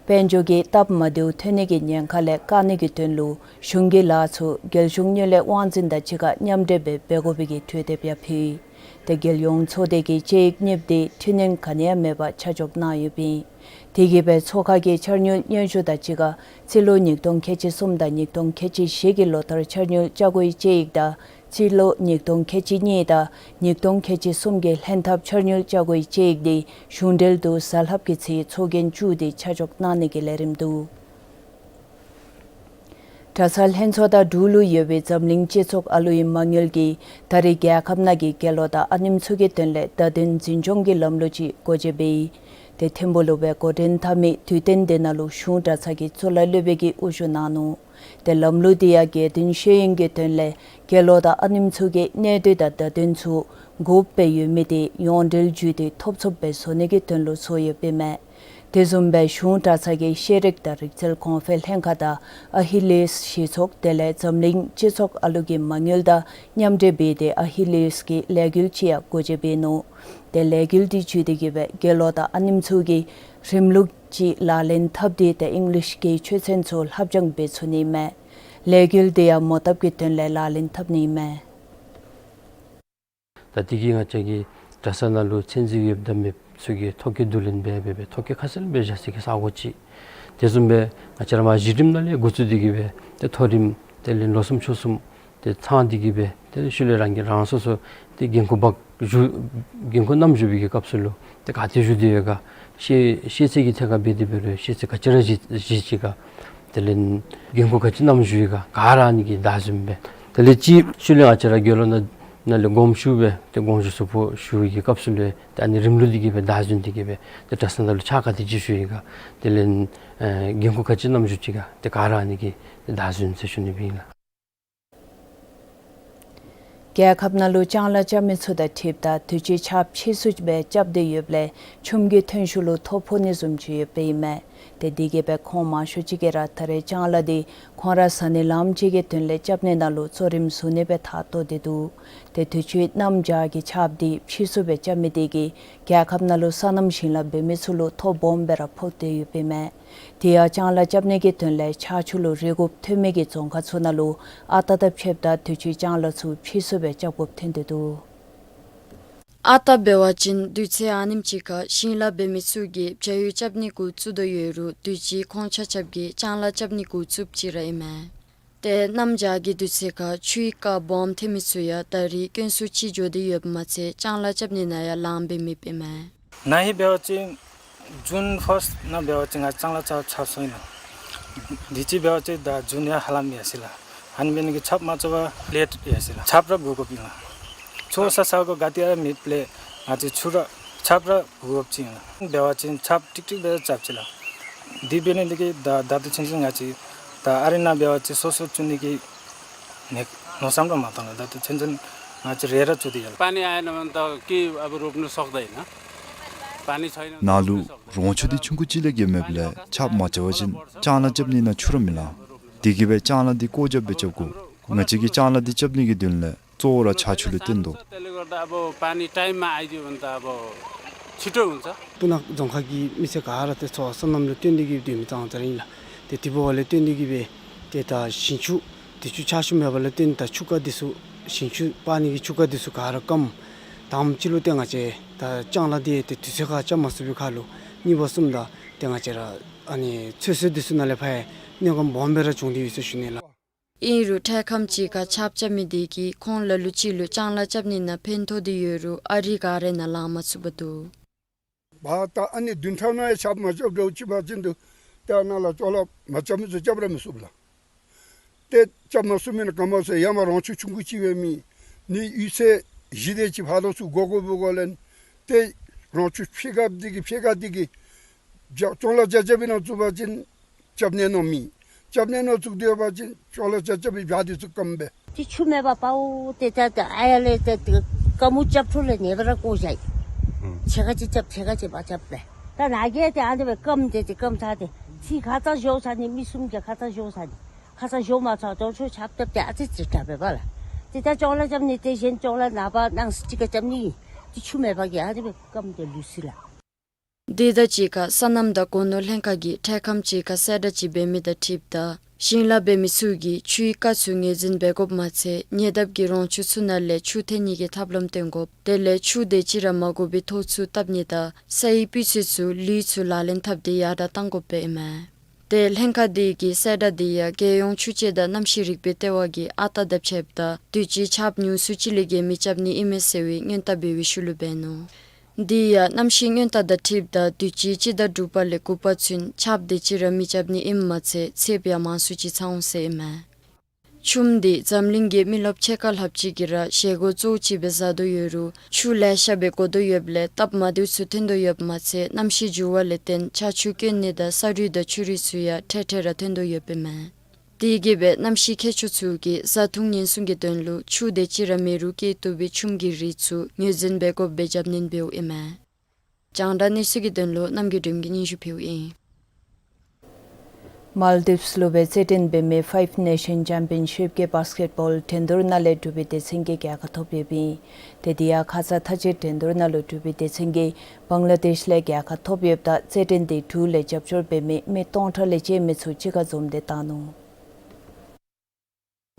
དཔལ་འབྱོར་གྱི་སྟབས་མ་བདེཝ་ཐོན་ནི་གི་ཉེན་ཁ་ལས་བཀག་ནི་གི་དོན་ལུ་གཞུང་གི་ལཱ་ཚུ་རྒྱལ་གཞུང་དངུལ་ལས་དབང་འཛིན་དང་གཅིག་ཁར་མཉམ་འབྲེལ་སྦེ་འབད་དགོ་པའི་གི་གྲོས་འདེབས་ཡང་ཕུལ་ཡི། ཏེ་རྒྱལ་ཡོངས་ཚོགས་སྡེ་གིས་དཔྱད་ཡིག་གཉིས་པོ་འདི་འཕྲི་སྣོན་ག་ནི་ཡང་མེད་པར་ཆ་འཇོག་གནང་ཡོདཔ་ཨིན། དེ་གིས་སྦེ་ཚོགས་ཁང་གི་འཆར་དངུལ་སྙན་ཞུ་དང་གཅིག་ཁར་རྩིས་ལོ་ཉིས་སྟོང་ཁལ་གཅིག་གསུམ་དང་ཉིས་སྟོང་ཁལ་གཅིག་བཞི་གི་ལོ་ལྟར་འཆར་དངུལ་བཅའ་སྒོའི་དཔྱད་ཡིག་དང་རྩིས་ལོ་ཉིས་སྟོང་ཁལ་གཅིག་གཉིས་དང་ཉིས་སྟོང་ཁལ་གཅིག་གསུམ་གྱི་ལྷན་ཐབས་འཆར་དངུལ་བཅའ་སྒོའི་དཔྱད་ཡིག་འདི་གཞུང་འབྲེལ་དུ་གཟའ་ལྷགཔ་གི་ཚེས་ཚོགས་རྒྱན་བཙུགས་ཏེ་ཆ་འཇོག་གནང་ནི་གི་ལས་རིམ་འདུག། གྲྭ་ཚང་ལྷན་ཚོགས་དང་འབྲུག་ལུ་ཡོད་པའི་འཛམ་གླིང་སྤྱི་ཚོགས་ཨ་ལུའི་མ་དངུལ་གྱིས་ད་རེས་རྒྱལ་ཁབ་ནང་གི་དགེ་སློང་དང་ཨ་ནེམ་ཚུ་གི་དོན་ལས་བརྡ་དོན་འཛིན་སྐྱོང་གི་ལམ་ལུགས་ཅིག་སྒོ་འབྱེད་འབད་ཡི། ཏེ་ཐིམ་ཕུག་ལུ་སྦེ་འགོ་འདྲེན་འཐབ་མི་དུས་སྟོན་དེ་ནང་ལུ་གཞུང་གྲྭ་ཚང་གི་གཙུག་ལག་སློབ་དཔོན་གྱིས་དབུ་བཞུགས་གནང་ནུག། ཏེ་ལམ་ལུགས་དེ་ཡང་དགེ་འདུན་ཤེས་ཡོན་གྱི་དོན་ལས་དགེ་སློང་དང་ཨ་ནེམ་ཚུ་གི་གནས་སྡུད་དང་བརྡ་དོན་ཚུ་དགོཔ་སྦེ་ཡོད་མི་དེ་ཡོངས་འབྲེལ་བརྒྱུད་དེ་ཐོབ་ཚུགསཔ་སྦེ་བཟོ་ནི་གི་དོན་ལུ་བཟོ་ཡོདཔ་ཨིན་མས། དེ་བཟུམ་སྦེ་གཞུང་གྲྭ་ཚང་གི་ཤེས་རིག་དང་རིག་རྩལ་གོང་འཕེལ་ལྷན་ཁག་དང་ཨ་ཧི་ལིས་གཞི་ཚོགས་དེ་ལས་འཛམ་གླིང་སྤྱི་ཚོགས་ཨ་ལུ་གི་མ་དངུལ་དང་མཉམ་འབྲེལ་འབད་དེ་ཨ་ཧི་ལིས་ཀྱི་ལས་འགུལ་ཅིག་ཡང་སྒོ་འབྱེད་འབད་ནུག། ཏེ་ལས་འགུལ་དེ་བརྒྱུད་དེ་གིས་སྦེ་དགེ་སློང་དང་ཨ་ནེམ་ཚུ་གིས་རིམ་ལུགས་ཅིག་ལག་ལེན་འཐབ་སྟེ་ཏེ་ཨིང་ལིཤ་གི་ཆོས་ཚན་ཚུ་ལྷབ་སྦྱང་འབད་ཚུགས་ནི་མས། ལས་འགུལ་དེ་ཡང་མོ་བཏབ་ཀྱི་དོན་ལས་ལག་ལེན་འཐབ་ནི་མས། ད་དེ་གིས་ང་བཅས་ཀྱི་གྲྭ་ས་ནང་ལུ་མཚན་རྩིས་ཡོདཔ་དང་མེདཔ་ཚུ་གི་ཐོ་བཀོད་བསྡུ་ལེན་འབད་འབད་སྦེ་ཐོ་བཀོད་ཁ་གསལ་སྦེ་བཞག་སའི་གི་ས་སྒོ་ཅིག། དེ་བཟུམ་སྦེ་ང་བཅས་ར་མ་གཞི་རིམ་ནང་ལས་འགོ་བཙུགས་ཏེ་གིས་སྦེ་ཏེ་མཐོ་རིམ་དེ་ལས་ལོ་གསུམ་ཕྱོགས་གསུམ་ཏེ་ཚང་སྟེ་གིས་སྦེ་ཏེ་ཤུལ་ལས་རང་གིས་རང་སོ་སོ་ཏེ་འགན་ཁུར་འབག་ཞུ་འགན་ཁུར་བསྣམ་ཞུ་བའི་གི་སྐབས་སུ་ལུ་ཏེ་ག་ཏེ་ཞུ་སྟེ་ཡོད་ག། ཤེས་ཤེས་ཚད་ཀྱི་ཐད་ཁར་འབད་དེ་འབད་རུང་ཤེས་ཚད་ག་ཅི་ར་གཞི་གཞི་ཅིག་ག། དེ་ལས་འགན་ཁུར་ག་ཅི་བསྣམ་ཞུ་ཡི་ག་ག་ར་ཨ་ནི་གིས་བདའ་ཟུན་སྦེ། དེ་ལས་ཅིག་ཤུལ་ལས་ང་བཅས་ར་དགེ་སློང་ནང་ནང་ལས་དགོངསམ་ཞུ་སྦེ་ཏེ་དགོངས་ཞུ་ཚུ་ཕོག་ཞུ་བའི་གི་སྐབས་སུ་ལུ་ཏེ་ཨ་ནི་རིམ་ལུགས་འདི་གིས་སྦེ་བདའ་ཟུན་ཏེ་གིས་སྦེ་ཏེ་གྲྭ་ས་ནང་ལུ་ཕྱག་ག་དེ་ཅིག་ཞུ་ཡི་ག། དེ་ལས་ཨེ་འགན་ཁུར་ག་ཅི་བསྣམ་ཞུ་ཅི་ག་ཏེ་ག་ར་ཨ་ནི་གིས་བདའ་ཟུན་ཟེར་ཞུ་ནི་སྦེ་ཨིན་ལགས། རྒྱལ་ཁབ་ནང་ལུ་ལྕང་ལཱ་རྐྱབ་མི་ཚུ་དང་འཁྲིལཝ་ད་དུས་ཅི་ཆརཔ་ཕྱིས་སུ་སྦེ་རྐྱབ་སྟེ་ཡོདཔ་ལས་ཆུམ་གྱི་ཐོན་ཤུགས་ལུ་ཐོ་ཕོག་ནི་བཟུམ་ཅིག་ཡོདཔ་ཨིན་མས། ཏེ་དེ་གིས་སྦེ་ཁོང་མང་ཤོས་ཅིག་གིས་ར་ད་རེས་ལྕང་ལཱ་འདི་ཁོང་ར་བཟའ་ནི་ལངམ་ཅིག་གི་དོན་ལས་རྐྱབ་ནི་ནང་ལུ་གཙོ་རིམ་བཟུང་ནི་སྦེ་ཐག་བཏོག་སྟེ་འདུག། ཏེ་དུས་ཅི་གནམ་བྱཱར་གྱི་ཆརཔ་འདི་ཕྱིས་སུ་སྦེ་རྐྱབ་མི་དེ་གིས་རྒྱལ་ཁབ་ནང་ལུ་སོ་ནམ་ཞིང་ལཱ་འབད་མི་ཚུ་ལུ་ཐོ་སྦོམ་སྦེ་ར་ཕོག་སྟེ་ཡོདཔ་ཨིན་མས། དེ་ཡང་ལྕང་ལཱ་རྐྱབ་ནི་གི་དོན་ལས་ཆར་ཆུ་ལུ་རེག་དགོཔ་ཐོན་མི་གི་རྫོང་ཁག་ཚུ་ནང་ལུ་ཨ་རྟག་དང་ཕྱདཔ་ད་དུས་ཅི་ལྕང་ལཱ་ཚུ་ཕྱིས་སུ་སྦེ་རྐྱབ་དགོཔ་ཐོན་ཏེ་འདུག། ཨ་རྟག་འབད་བ་ཅིན་དུས་ཚོད་ཨ་ནེམ་ཅིག་ཁར་ཞིང་ལཱ་འབད་མི་ཚུ་གིས་བྱ་ཡུལ་རྐྱབ་ནི་འགོ་བཙུགས་དོ་ཡོད་རུང་དུས་ཅི་ཁོང་ཆ་ཁྱབ་ཀྱིས་ལྕང་ལཱ་རྐྱབ་ནི་འགོ་བཙུགསཔ་ཅིག་ར་ཨིན་མས། ཏེ་གནམ་བྱཱར་གྱི་དུས་ཚོད་ཁར་ཆུའི་རྐ་སྦོམ་ཐོན་མི་ཚུ་ཡང་ད་རེས་དཀོན་སུ་ཅིག་འགྱོ་སྟེ་ཡོདཔ་མ་ཚད་ལྕང་ལཱ་རྐྱབ་ནི་ནང་ཡང་ལངམ་འབད་མི་ཨིན་མས། ན་ཧིང་འབད་བ་ཅིན་ཇུན་ཕརསཊ་ནང་འབད་བ་ཅིན་ང་ལྕང་ལཱ་རྐྱབ་ཚར་སོ་ཡི་ལགས། དུས་ཅི་འབད་བ་ཅིན་ད་ཇུན་ཡང་ཧ་ལམ་ཡར་སོ་ཡི་ལགས། ཨ་ནི་འབད་ནི་གིས་ཆརཔ་མ་རྐྱབ་པར་ལེཊ་ཡར་སོ་ཡི་ལགས། ཆརཔ་ར་བསྒུག་དགོཔ་ཨིན་ལགས། ཚོད་ས་ས་གོ་ག་ཏེ་ཡང་མེདཔ་ལས་ང་བཅས་ཆུ་ར་ཆརཔ་ར་བསྒུག་དགོཔ་ཅིག་ཨིན་ལགས། འབད་བ་ཅིན་ཆརཔ་ཀྲིག་ཀྲི་སྦེ་རྐྱབ་ཅི་ལགས། དེ་འབད་ནི་འདི་གིས་ད་ད་ལྟོ་ཚུན་ཚོད་ང་བཅས་ད་ཨ་རི་ནང་འབད་བ་ཅིན་སོ་སོ་བཙུགས་ནི་གི་ནི་མནོ་བསམ་ར་མ་བཏང་ལགས། ད་ལྟོ་ཚུན་ཚོད་ང་བཅས་རེ་ར་བཙུགས་ཏེ་ཡོད་ལགས། पानी आएन भने त के अब रोप्न सक्दैन। पानी छैन। ནཱ་ལུ་རོང་ཆུ་འདི་ཆུང་ཀུ་ཅིག་ལས་བརྒལ་མེདཔ་ལས་ཆརཔ་མ་རྐྱབ་པ་ཅིན་ལྕང་ལཱ་རྐྱབ་ནི་ནང་ཆུ་ར་མི་ལང་། དེ་གིས་སྦེ་ལྕང་ལཱ་འདི་བཀོ་བཞག་སྦེ་རྐྱབ་དགོ། ང་བཅས་ཀྱིས་ལྕང་ལཱ་འདི་རྐྱབ་ནི་གི་དོན་ལས་གཙོ་བོ་ར་ཆར་ཆུ་ལུ་བརྟེན་དོ། त्यसले गर्दा अब पानी टाइममा आइदियो भने त अब छिटो हुन्छ। སྤུ་ན་རྫོང་ཁག་གི་མི་སེར་ག་ར་ཏེ་འཚོ་བ་སོ་ནམ་ལུ་བརྟེན་ཏེ་གིས་སྡོད་མི་ཙང་ཙ་ར་ཨིན་ལགས། ཏེ་དེ་འབདཝ་ལས་བརྟེན་ཏེ་གིས་སྦེ་ཏེ་ད་ཞིང་ཆུ་དུས་ཆུ་ཆར་ཆུ་མེད་པ་ལུ་བརྟེན་ད་ཆུ་རྐ་འདི་ཚུ་ཞིང་ཆུ་སྤར་ནི་གི་ཆུ་རྐ་འདི་ཚུ་ག་ར་སྐམ། དང་པ་ཅིག་ལུ་ཏེ་ང་བཅས་ད་ལྕང་ལཱ་འདི་ཏེ་དུས་ཚོད་ཁར་རྐྱབ་མ་ཚུགས་པའི་ཁར་ལུ་གཉིས་པ་གསུམ་དང་ཏེ་ང་བཅས་ར་ཨ་ནི་ཚོད་བསྲེ་འདི་ཚུ་ནང་ལས་ཕར་ཡང་གནོད་སྐྱོན་སྦོམ་སྦེ་ར་བྱུང་སྟེ་ཡོད་ཟེར་ཞུ་ནི་ལགས། ཨིན་རུང་འཕྲལ་ཁམས་ཅིག་ཁར་ཆརཔ་རྐྱབ་མི་འདི་གིས་ཁོང་ལ་ལུ་ཅིག་ལུ་ལྕང་ལཱ་རྐྱབ་ནི་ནང་ཕན་ཐོགས་ཏེ་ཡོད་རུང་ཨ་རི་ག་ར་ནང་ལང་མ་ཚུགས་པར་འདུག། བ་ད་ཨ་ནི་བདུན་ཕྲག་ནང་ཡང་ཆརཔ་མ་རྐྱབ་འགྱོ་ཅི་འབད་བ་ཅིན་འདུག། ཏེ་ཨ་ནཱ་ལུ་ལྕང་ལཱ་མ་རྐྱབ་མི་ཚུ་རྐྱབ་ར་མི་ཚུགས་ལགས། ཏེ་རྐྱབ་མ་ཚུགས་མི་ནང་ག་སྨོ་ཟེར་ཡར་མར་རོང་ཆུ་ཆུང་ཀུ་ཅིག་སྦེ་མེད། ནི་གཡུས་ཚན་བཞི་དེ་ཅིག་ཕར་ལོགས་ཚུར་བསྒོར་དགོཔ་འབད་དགོཔ་ལས་ཏེ་རོང་ཆུ་ཕྱེད་ཀ་འདི་གིས་ཕྱེད་ཀ་འདི་གིས་ལྕང་ལཱ་རྐྱབ་རྐྱབ་པའི་ནང་བཙུགས་པ་ཅིན་རྐྱབ་ནི་ནང་མེད། རྐྱབ་ནི་ནང་བཙུགས་ཏེ་ཡོད་པ་ཅིན་ལྕང་ལཱ་རྐྱབ་རྐྱབ་པའི་བྱཱར་འདི་ཚུ་སྐམ་སྦེ། ཏེ་ཆུ་མེད་པར་པའོ་ཏེ་ད་ད་ཨ་ཡར་ལས་ཏེ་ཏེ་རྐ་མུག་རྐྱབ་འཕྲོ་ལས་ཉེ་བར་བཀོ་བཞག་ཡི། ཕྱེད་ཀ་ཅིག་རྐྱབ་ཕྱེད་ཀ་ཅིག་མ་རྐྱབ་པས། ད་ནཱ་གིས་ཏེ་ཨ་ནི་སྦེ་སྐམ་སྟེ་ཏེ་སྐམ་ཚར་ཏེ་ཚེ་ཁ་ཙ་ཞོ་ཚར་ནི་མི་གསུམ་གྱིས་ཁ་ཙ་ཞོ་ཚར་ནི། ཁ་ཙ་ཞོ་མ་ཚར་དོ་ཚུ་ཆརཔ་བཏབ་སྟེ་ཨ་ཙི་ཙི་དྲག་པས་པ་ལགས། ཏེ་ད་ལྕང་ལཱ་རྐྱབ་ནི་དེ་གཞན་ལྕང་ལཱ་ནངས་པ་གནངས་ཚེ་གཅིག་ཁར་རྐྱབ་ནི་ཨིན། ཏེ་ཆུ་མེད་པ་གིས་ཨ་ནི་སྦེ་སྐམ་སྟེ་ལུས་སོ་ཡི་ལགས། དེ་དང་གཅིག་ཁར་སོ་ནམ་དང་སྒོ་ནོར་ལྷན་ཁག་གིས་འཕྲལ་ཁམས་ཅིག་ཁར་གསལ་བསྒྲགས་ཅིག་འབད་མི་དང་འཁྲིལཝ་ད་ཞིང་ལཱ་འབད་མི་ཚུ་གིས་ཆུའི་རྐ་ཚུ་ངོས་འཛིན་འབད་དགོཔ་མ་ཚད་ཉེ་འདབས་ཀྱི་རོང་ཆུ་ཚུ་ནང་ལས་ཆུ་འཐེན་ནི་གི་ཐབས་ལམ་སྟོན་དགོཔ་དེ་ལས་ཆུ་དེ་ཅིག་ར་མ་བསྒོར་བའི་ཐོག་ཚུ་བཏབ་ནི་དང་སའི་སྤུས་ཚད་ཚུ་ལུད་ཚུ་ལག་ལེན་འཐབ་སྟེ་ཡར་དྲག་གཏང་དགོཔ་ཨིན་མས། ཏེ་ལྷན་ཁག་དེ་གི་གསལ་བསྒྲགས་དེ་ཡང་རྒྱལ་ཡོངས་ཆུ་དཔྱད་དང་གནམ་གཤིས་རིག་པའི་ལྟེ་བ་གིས་ཨ་རྟག་དང་ཕྱདཔ་ད་དུས་ཅི་ཆརཔ་ཉུང་སུ་ཅིག་ལས་བརྒལ་མི་རྐྱབ་ནི་ཨིན་མས་ཟེར་བའི་སྔོན་བརྡ་འབད་བའི་ཤུལ་ལུ་འབད་ནུག། དེ་ཡང་གནམ་གཤིས་སྔོན་བརྡ་དང་འཁྲིལཝ་ད་དུས་ཅི་སྤྱི་ཟླ་དྲུག་པ་ལས་དགུ་པ་ཚུན་ཆརཔ་དེ་ཅིག་ར་མི་རྐྱབ་ནི་ཨིནམ་མ་ཚད་ཚདཔ་ཡང་མང་སུ་ཅིག་ཚང་འོང་ཟེར་ཨིན་མས། ཆུམ་འདི་འཛམ་གླིང་གི་མི་རློབས་ཕྱེད་ཀ་ལྷགཔ་ཅིག་གིས་ར་བཞེས་སྒོ་གཙོ་བོ་ཅིག་སྦེ་བཟའ་དོ་ཡོད་རུང་ཆུ་ལེ་ཤ་སྦེ་དགོ་དོ་ཡོདཔ་ལས་སྟབས་མ་བདེཝ་ཚུ་ཐོན་དོ་ཡོདཔ་མ་ཚད་གནམ་གཤིས་འགྱུར་བ་ལས་བརྟེན་ཆར་ཆུ་སྐྱོན་ནི་དང་ས་རུད་དང་ཆུ་རུད་ཚུ་ཡང་འཕྲལ་འཕྲལ་ར་ཐོན་དོ་ཡོདཔ་ཨིན་མས། དེ་གིས་སྦེ་གནམ་གཤིས་མཁས་མཆོག་ཚུ་གིས་བཟའ་འཐུང་ཉེན་སྲུང་གི་དོན་ལུ་ཆུ་དེ་ཅིག་ར་མེད་རུང་སྐྱེལ་བཏུབ་པའི་ཆུམ་གྱི་རིགས་ཚུ་ངོས་འཛིན་འབད་དགོཔ་སྦེ་རྒྱབ་སྣོན་འབདཝ་ཨིན་མས། རྒྱང་བསྒྲགས་གནས་ཚུལ་གྱི་དོན་ལུ་རྣམ་རྒྱལ་སྒྲོལམ་གྱིས་སྙན་ཞུ་ཕུལཝ་ཨིན། མཱལ་དིབས་ལུ་སྦེ་རྩེད་འགྲན་འབད་མི་ཕའིབ་ནེ་ཤཱན་ཅེམ་པིན་ཤིབ་ཀྱི་བཱསི་ཀེཊ་བཱོལ་འགྲན་བསྡུར་ནང་ལས་འབྲུག་པའི་སྡེ་ཚན་གྱིས་རྒྱལ་ཁ་ཐོབ་ཡོདཔ་ཨིན། ཏེ་དེ་ཡང་ཁ་ཙ་མཐའ་དཔྱད་འགྲན་བསྡུར་ནང་ལུ་འབྲུག་པའི་སྡེ་ཚན་གྱིས་བང་ལ་དེཤ་ལས་རྒྱལ་ཁ་ཐོབ་ཡོདཔ་ད་རྩེད་འགྲན་དེ་འབྲུག་ལས་རྒྱབ་སྐྱོར་འབད་མི་མི་སྟོང་ཕྲག་ལས་བཅད་མི་ཚུ་གཅིག་ཁར་འཛོམས་ཏེ་བཏང་ནུག།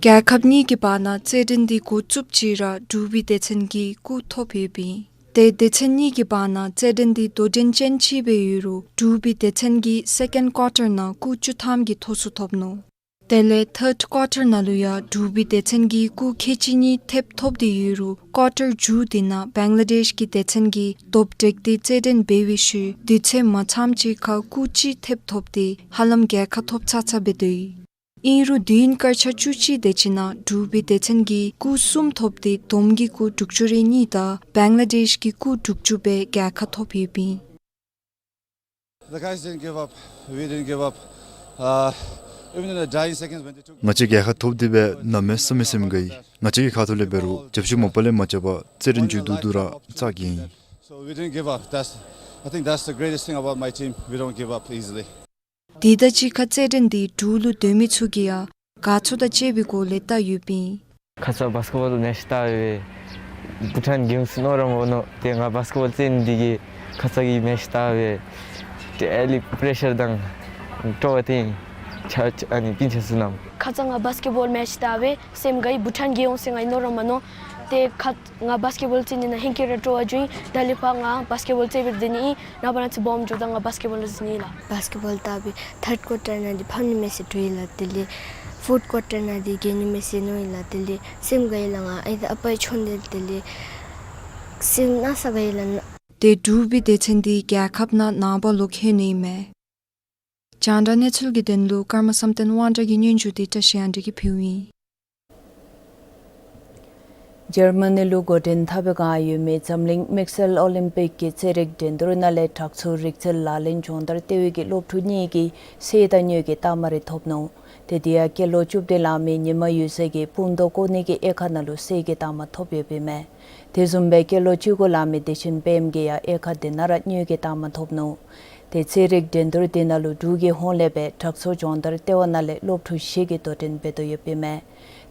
རྒྱལ་ཁབ་གཉིས་ཀྱི་བར་ན་རྩེད་འགྲན་འདི་འགོ་བཙུགསཔ་ཅིག་ར་འབྲུག་པའི་སྡེ་ཚན་གྱིས་སྐུགས་ཐོབ་ཡོདཔ་ཨིན། ཏེ་སྡེ་ཚན་གཉིས་ཀྱི་བར་ན་རྩེད་འགྲན་འདི་དོ་འགྲན་ཅན་ཅིག་སྦེ་ཡོད་རུང་འབྲུག་པའི་སྡེ་ཚན་གྱིས་སེ་ཀེནཌ་ཀོར་ཊར་ནང་སྐུགས་བཅུ་ཐམ་གྱི་ཐོག་སུ་ཐོབ་ནུག། དེ་ལས་ཐཱརཌ་ཀོར་ཊར་ནང་ལུ་ཡང་འབྲུག་པའི་སྡེ་ཚན་གྱིས་སྐུགས་ཁལ་གཅིག་གཉིས་ཐེབས་ཐོབ་སྟེ་ཡོད་རུང་ཀོར་ཊར་མཇུག་དེ་ནང་བང་ལ་དེཤ་གི་སྡེ་ཚན་གྱིས་རྡོབ་སྒྲིག་སྟེ་རྩེད་འགྲན་འབད་བའི་ཤུལ་དུས་ཚོད་མ་ཚངམ་ཅིག་ཁར་སྐུགས་གཅིག་ཐེབས་ཐོབ་སྟེ་ཧ་ལམ་རྒྱལ་ཁ་ཐོབ་ཚར་ཚརཝ་སྦེ་འདུག། ཨིན་རུང་དུས་ཡུན་སྐར་ཆ་བཅུ་གཅིག་དེ་ཅིག་ནང་འབྲུག་པའི་སྡེ་ཚན་གྱིས་སྐུགས་གསུམ་ཐོབ་སྟེ་བསྡོམས་ཀྱིས་སྐུགས་དྲུག་ཅུ་རེ་གཉིས་དང་བང་ལ་དེཤ་གིས་སྐུགས་དྲུག་ཅུ་སྦེ་རྒྱལ་ཁ་ཐོབ་ཡོདཔ་ཨིན། The guys didn't give up. We didn't give up. Uh, even in the dying seconds when they took ང་བཅས་རྒྱལ་ཁ་ཐོབ་སྟེ་སྦེ་གནམ་མེད་ས་མེད་སེམས་དགའ་ཡི། ང་བཅས་ཀྱི་ཁ་ཐུག་ལས་འབད་རུང་རྒྱབ་སྐྱོར་མ་པ་ལས་མ་རྐྱབ་པར་རྩེད་འགྲན་མཇུག་བསྡུ་བསྡུ་ར་བཅག་གེ་ཨིན། So we didn't give up. That's, I think that's the greatest thing about my team. We don't give up easily. དེ་དང་གཅིག་ཁར་རྩེད་འགྲན་འདི་འབྲུག་ལུ་སྡོད་མི་ཚུ་གིས་ཡང་དགའ་ཚོར་དང་བཅས་པའི་སྒོ་ལས་ལྟ་ཡོདཔ་ཨིན། ཁ་ཙ་བཱསི་ཀེཊ་བཱོལ་མེཆ་ལྟ་སྦེ་བྷུ་ཊཱན་རྒྱལ་ཡོངས་སུ་མནོ་ར་མ་མནོ། ཏེ་ང་བཱསི་ཀེཊ་བཱོལ་རྩེད་ནི་འདི་གིས་ཁ་ཙ་གི་མེཆ་ལྟ་སྦེ་ཏེ་ཨ་ལི་པི་རེ་ཤར་དང་སྤྲོ་བ་ཐོན་ཡི། ཆ་ཆ་ཨ་ནི་སྤུན་ཆ་ཚུ་ནང་། ཁ་ཙ་ང་བཱསི་ཀེཊ་བཱོལ་མེཆ་ལྟ་སྦེ་སེམས་དགའ་ཡི། བྷུ་ཊཱན་རྒྱལ་ཡོངས་ཟེར་ང་གིས་མནོ་ར་མ་མནོ། ཏེ་ཁ་ང་བཱསི་ཀེཊ་བཱོལ་རྩེད་ནི་ནང་ཧེང་སྐལ་ར་སྤྲོ་བ་བྱུང་ཡི། ད་ལས་ཕར་ང་བཱསི་ཀེཊ་བཱོལ་རྩེད་སྦེ་སྡོད་ནི་ཨིན། ནངས་པ་གནངས་ཚེ་སྦོམ་འགྱོཝ་ད་ང་བཱསི་ཀེཊ་བཱོལ་ར་རྩེད་ནི་ཨིན་ལགས། བཱསི་ཀེཊ་བཱོལ་ལྟ་སྦེ་ཐཱརཌ་ཀོར་ཊར་ནང་འདི་ཕམ་ནི་མས་ཟེར་འདྲོག་ཡི་ལགས། དེ་ལས་ ཧེཌ་ཀོར་ཊར་ནང་འདི་གི་ཉི་མ་ཟེར་ནོ་ཨིན་ལགས། དེ་ལས་སེམས་དགའ་ཡི་ལགས། ང་ཨའི་དང་ཨ་པའི་ཆོ་འཕྲུལ་དེ་ལས་སེམས་ན་ས་དགའ་ཡི་ལགས། ཏེ་འབྲུག་པའི་སྡེ་ཚན་འདི་རྒྱལ་ཁབ་ནང་ནངས་པ་ལུ་འཁོད་ནི་ཨིན་མས། རྒྱང་བསྒྲགས་གནས་ཚུལ་གྱི་དོན་ལུ་ཀརྨ་བསམ་གཏན་དབང་གྲགས་ཀྱི་སྙན་ཞུ་འདི་བཀྲ་ཤིས་དབང་གྲགས་ཀྱིས་ཕུལཝ་ཨིན། འཇར་མ་ནི་ལུ་འགོ་འདྲེན་འཐབ་པའི་བསྒང་ཡོད་མི་འཛམ་གླིང་དམིགས་བསལ་ཨོ་ལིམ་པིག་གི་རྩེད་རིགས་འགྲན་བསྡུར་ནང་ལས་དྲག་ཚུགས་རིག་རྩལ་ལག་ལེན་སྦྱོང་བརྡར་ལྟེ་བའི་གི་སློབ་ཕྲུག་གཉིས་ཀྱིས་གསེར་དང་དངུལ་གྱི་རྟགས་མ་རེ་ཐོབ་ནུག། ཏེ་དེ་ཡང་སྐྱེས་ལོ་བཅུ་བདུན་ལང་མི་ཉི་མ་འོད་ཟེར་གྱིས་སྤུ་མདོག་བཀོག་ནི་གི་དབྱེ་ཁག་ནང་ལུ་གསེར་གྱི་རྟགས་མ་ཐོབ་ཡོདཔ་ཨིན་མས། དེ་བཟུམ་སྦེ་སྐྱེས་ལོ་བཅུ་དགུ་ལང་མི་བདེ་ཆེན་པདྨ་གིས་ཡང་དབྱེ་ཁག་དེ་ནང་ར་དངུལ་གྱི་རྟགས་མ་ཐོབ་ནུག། ཏེ་རྩེད་རིགས་འགྲན་བསྡུར་དེ་ནང་ལུ་འབྲུག་གི་ཧོངས་ལས་སྦེ་དྲག་ཚུགས་སྦྱོང་བརྡར་ལྟེ་བ་ནང་ལས་སློབ་ཕྲུག་བཞི་གིས་དོ་འགྲན་འབད་དོ་ཡོདཔ་ཨིན་མས།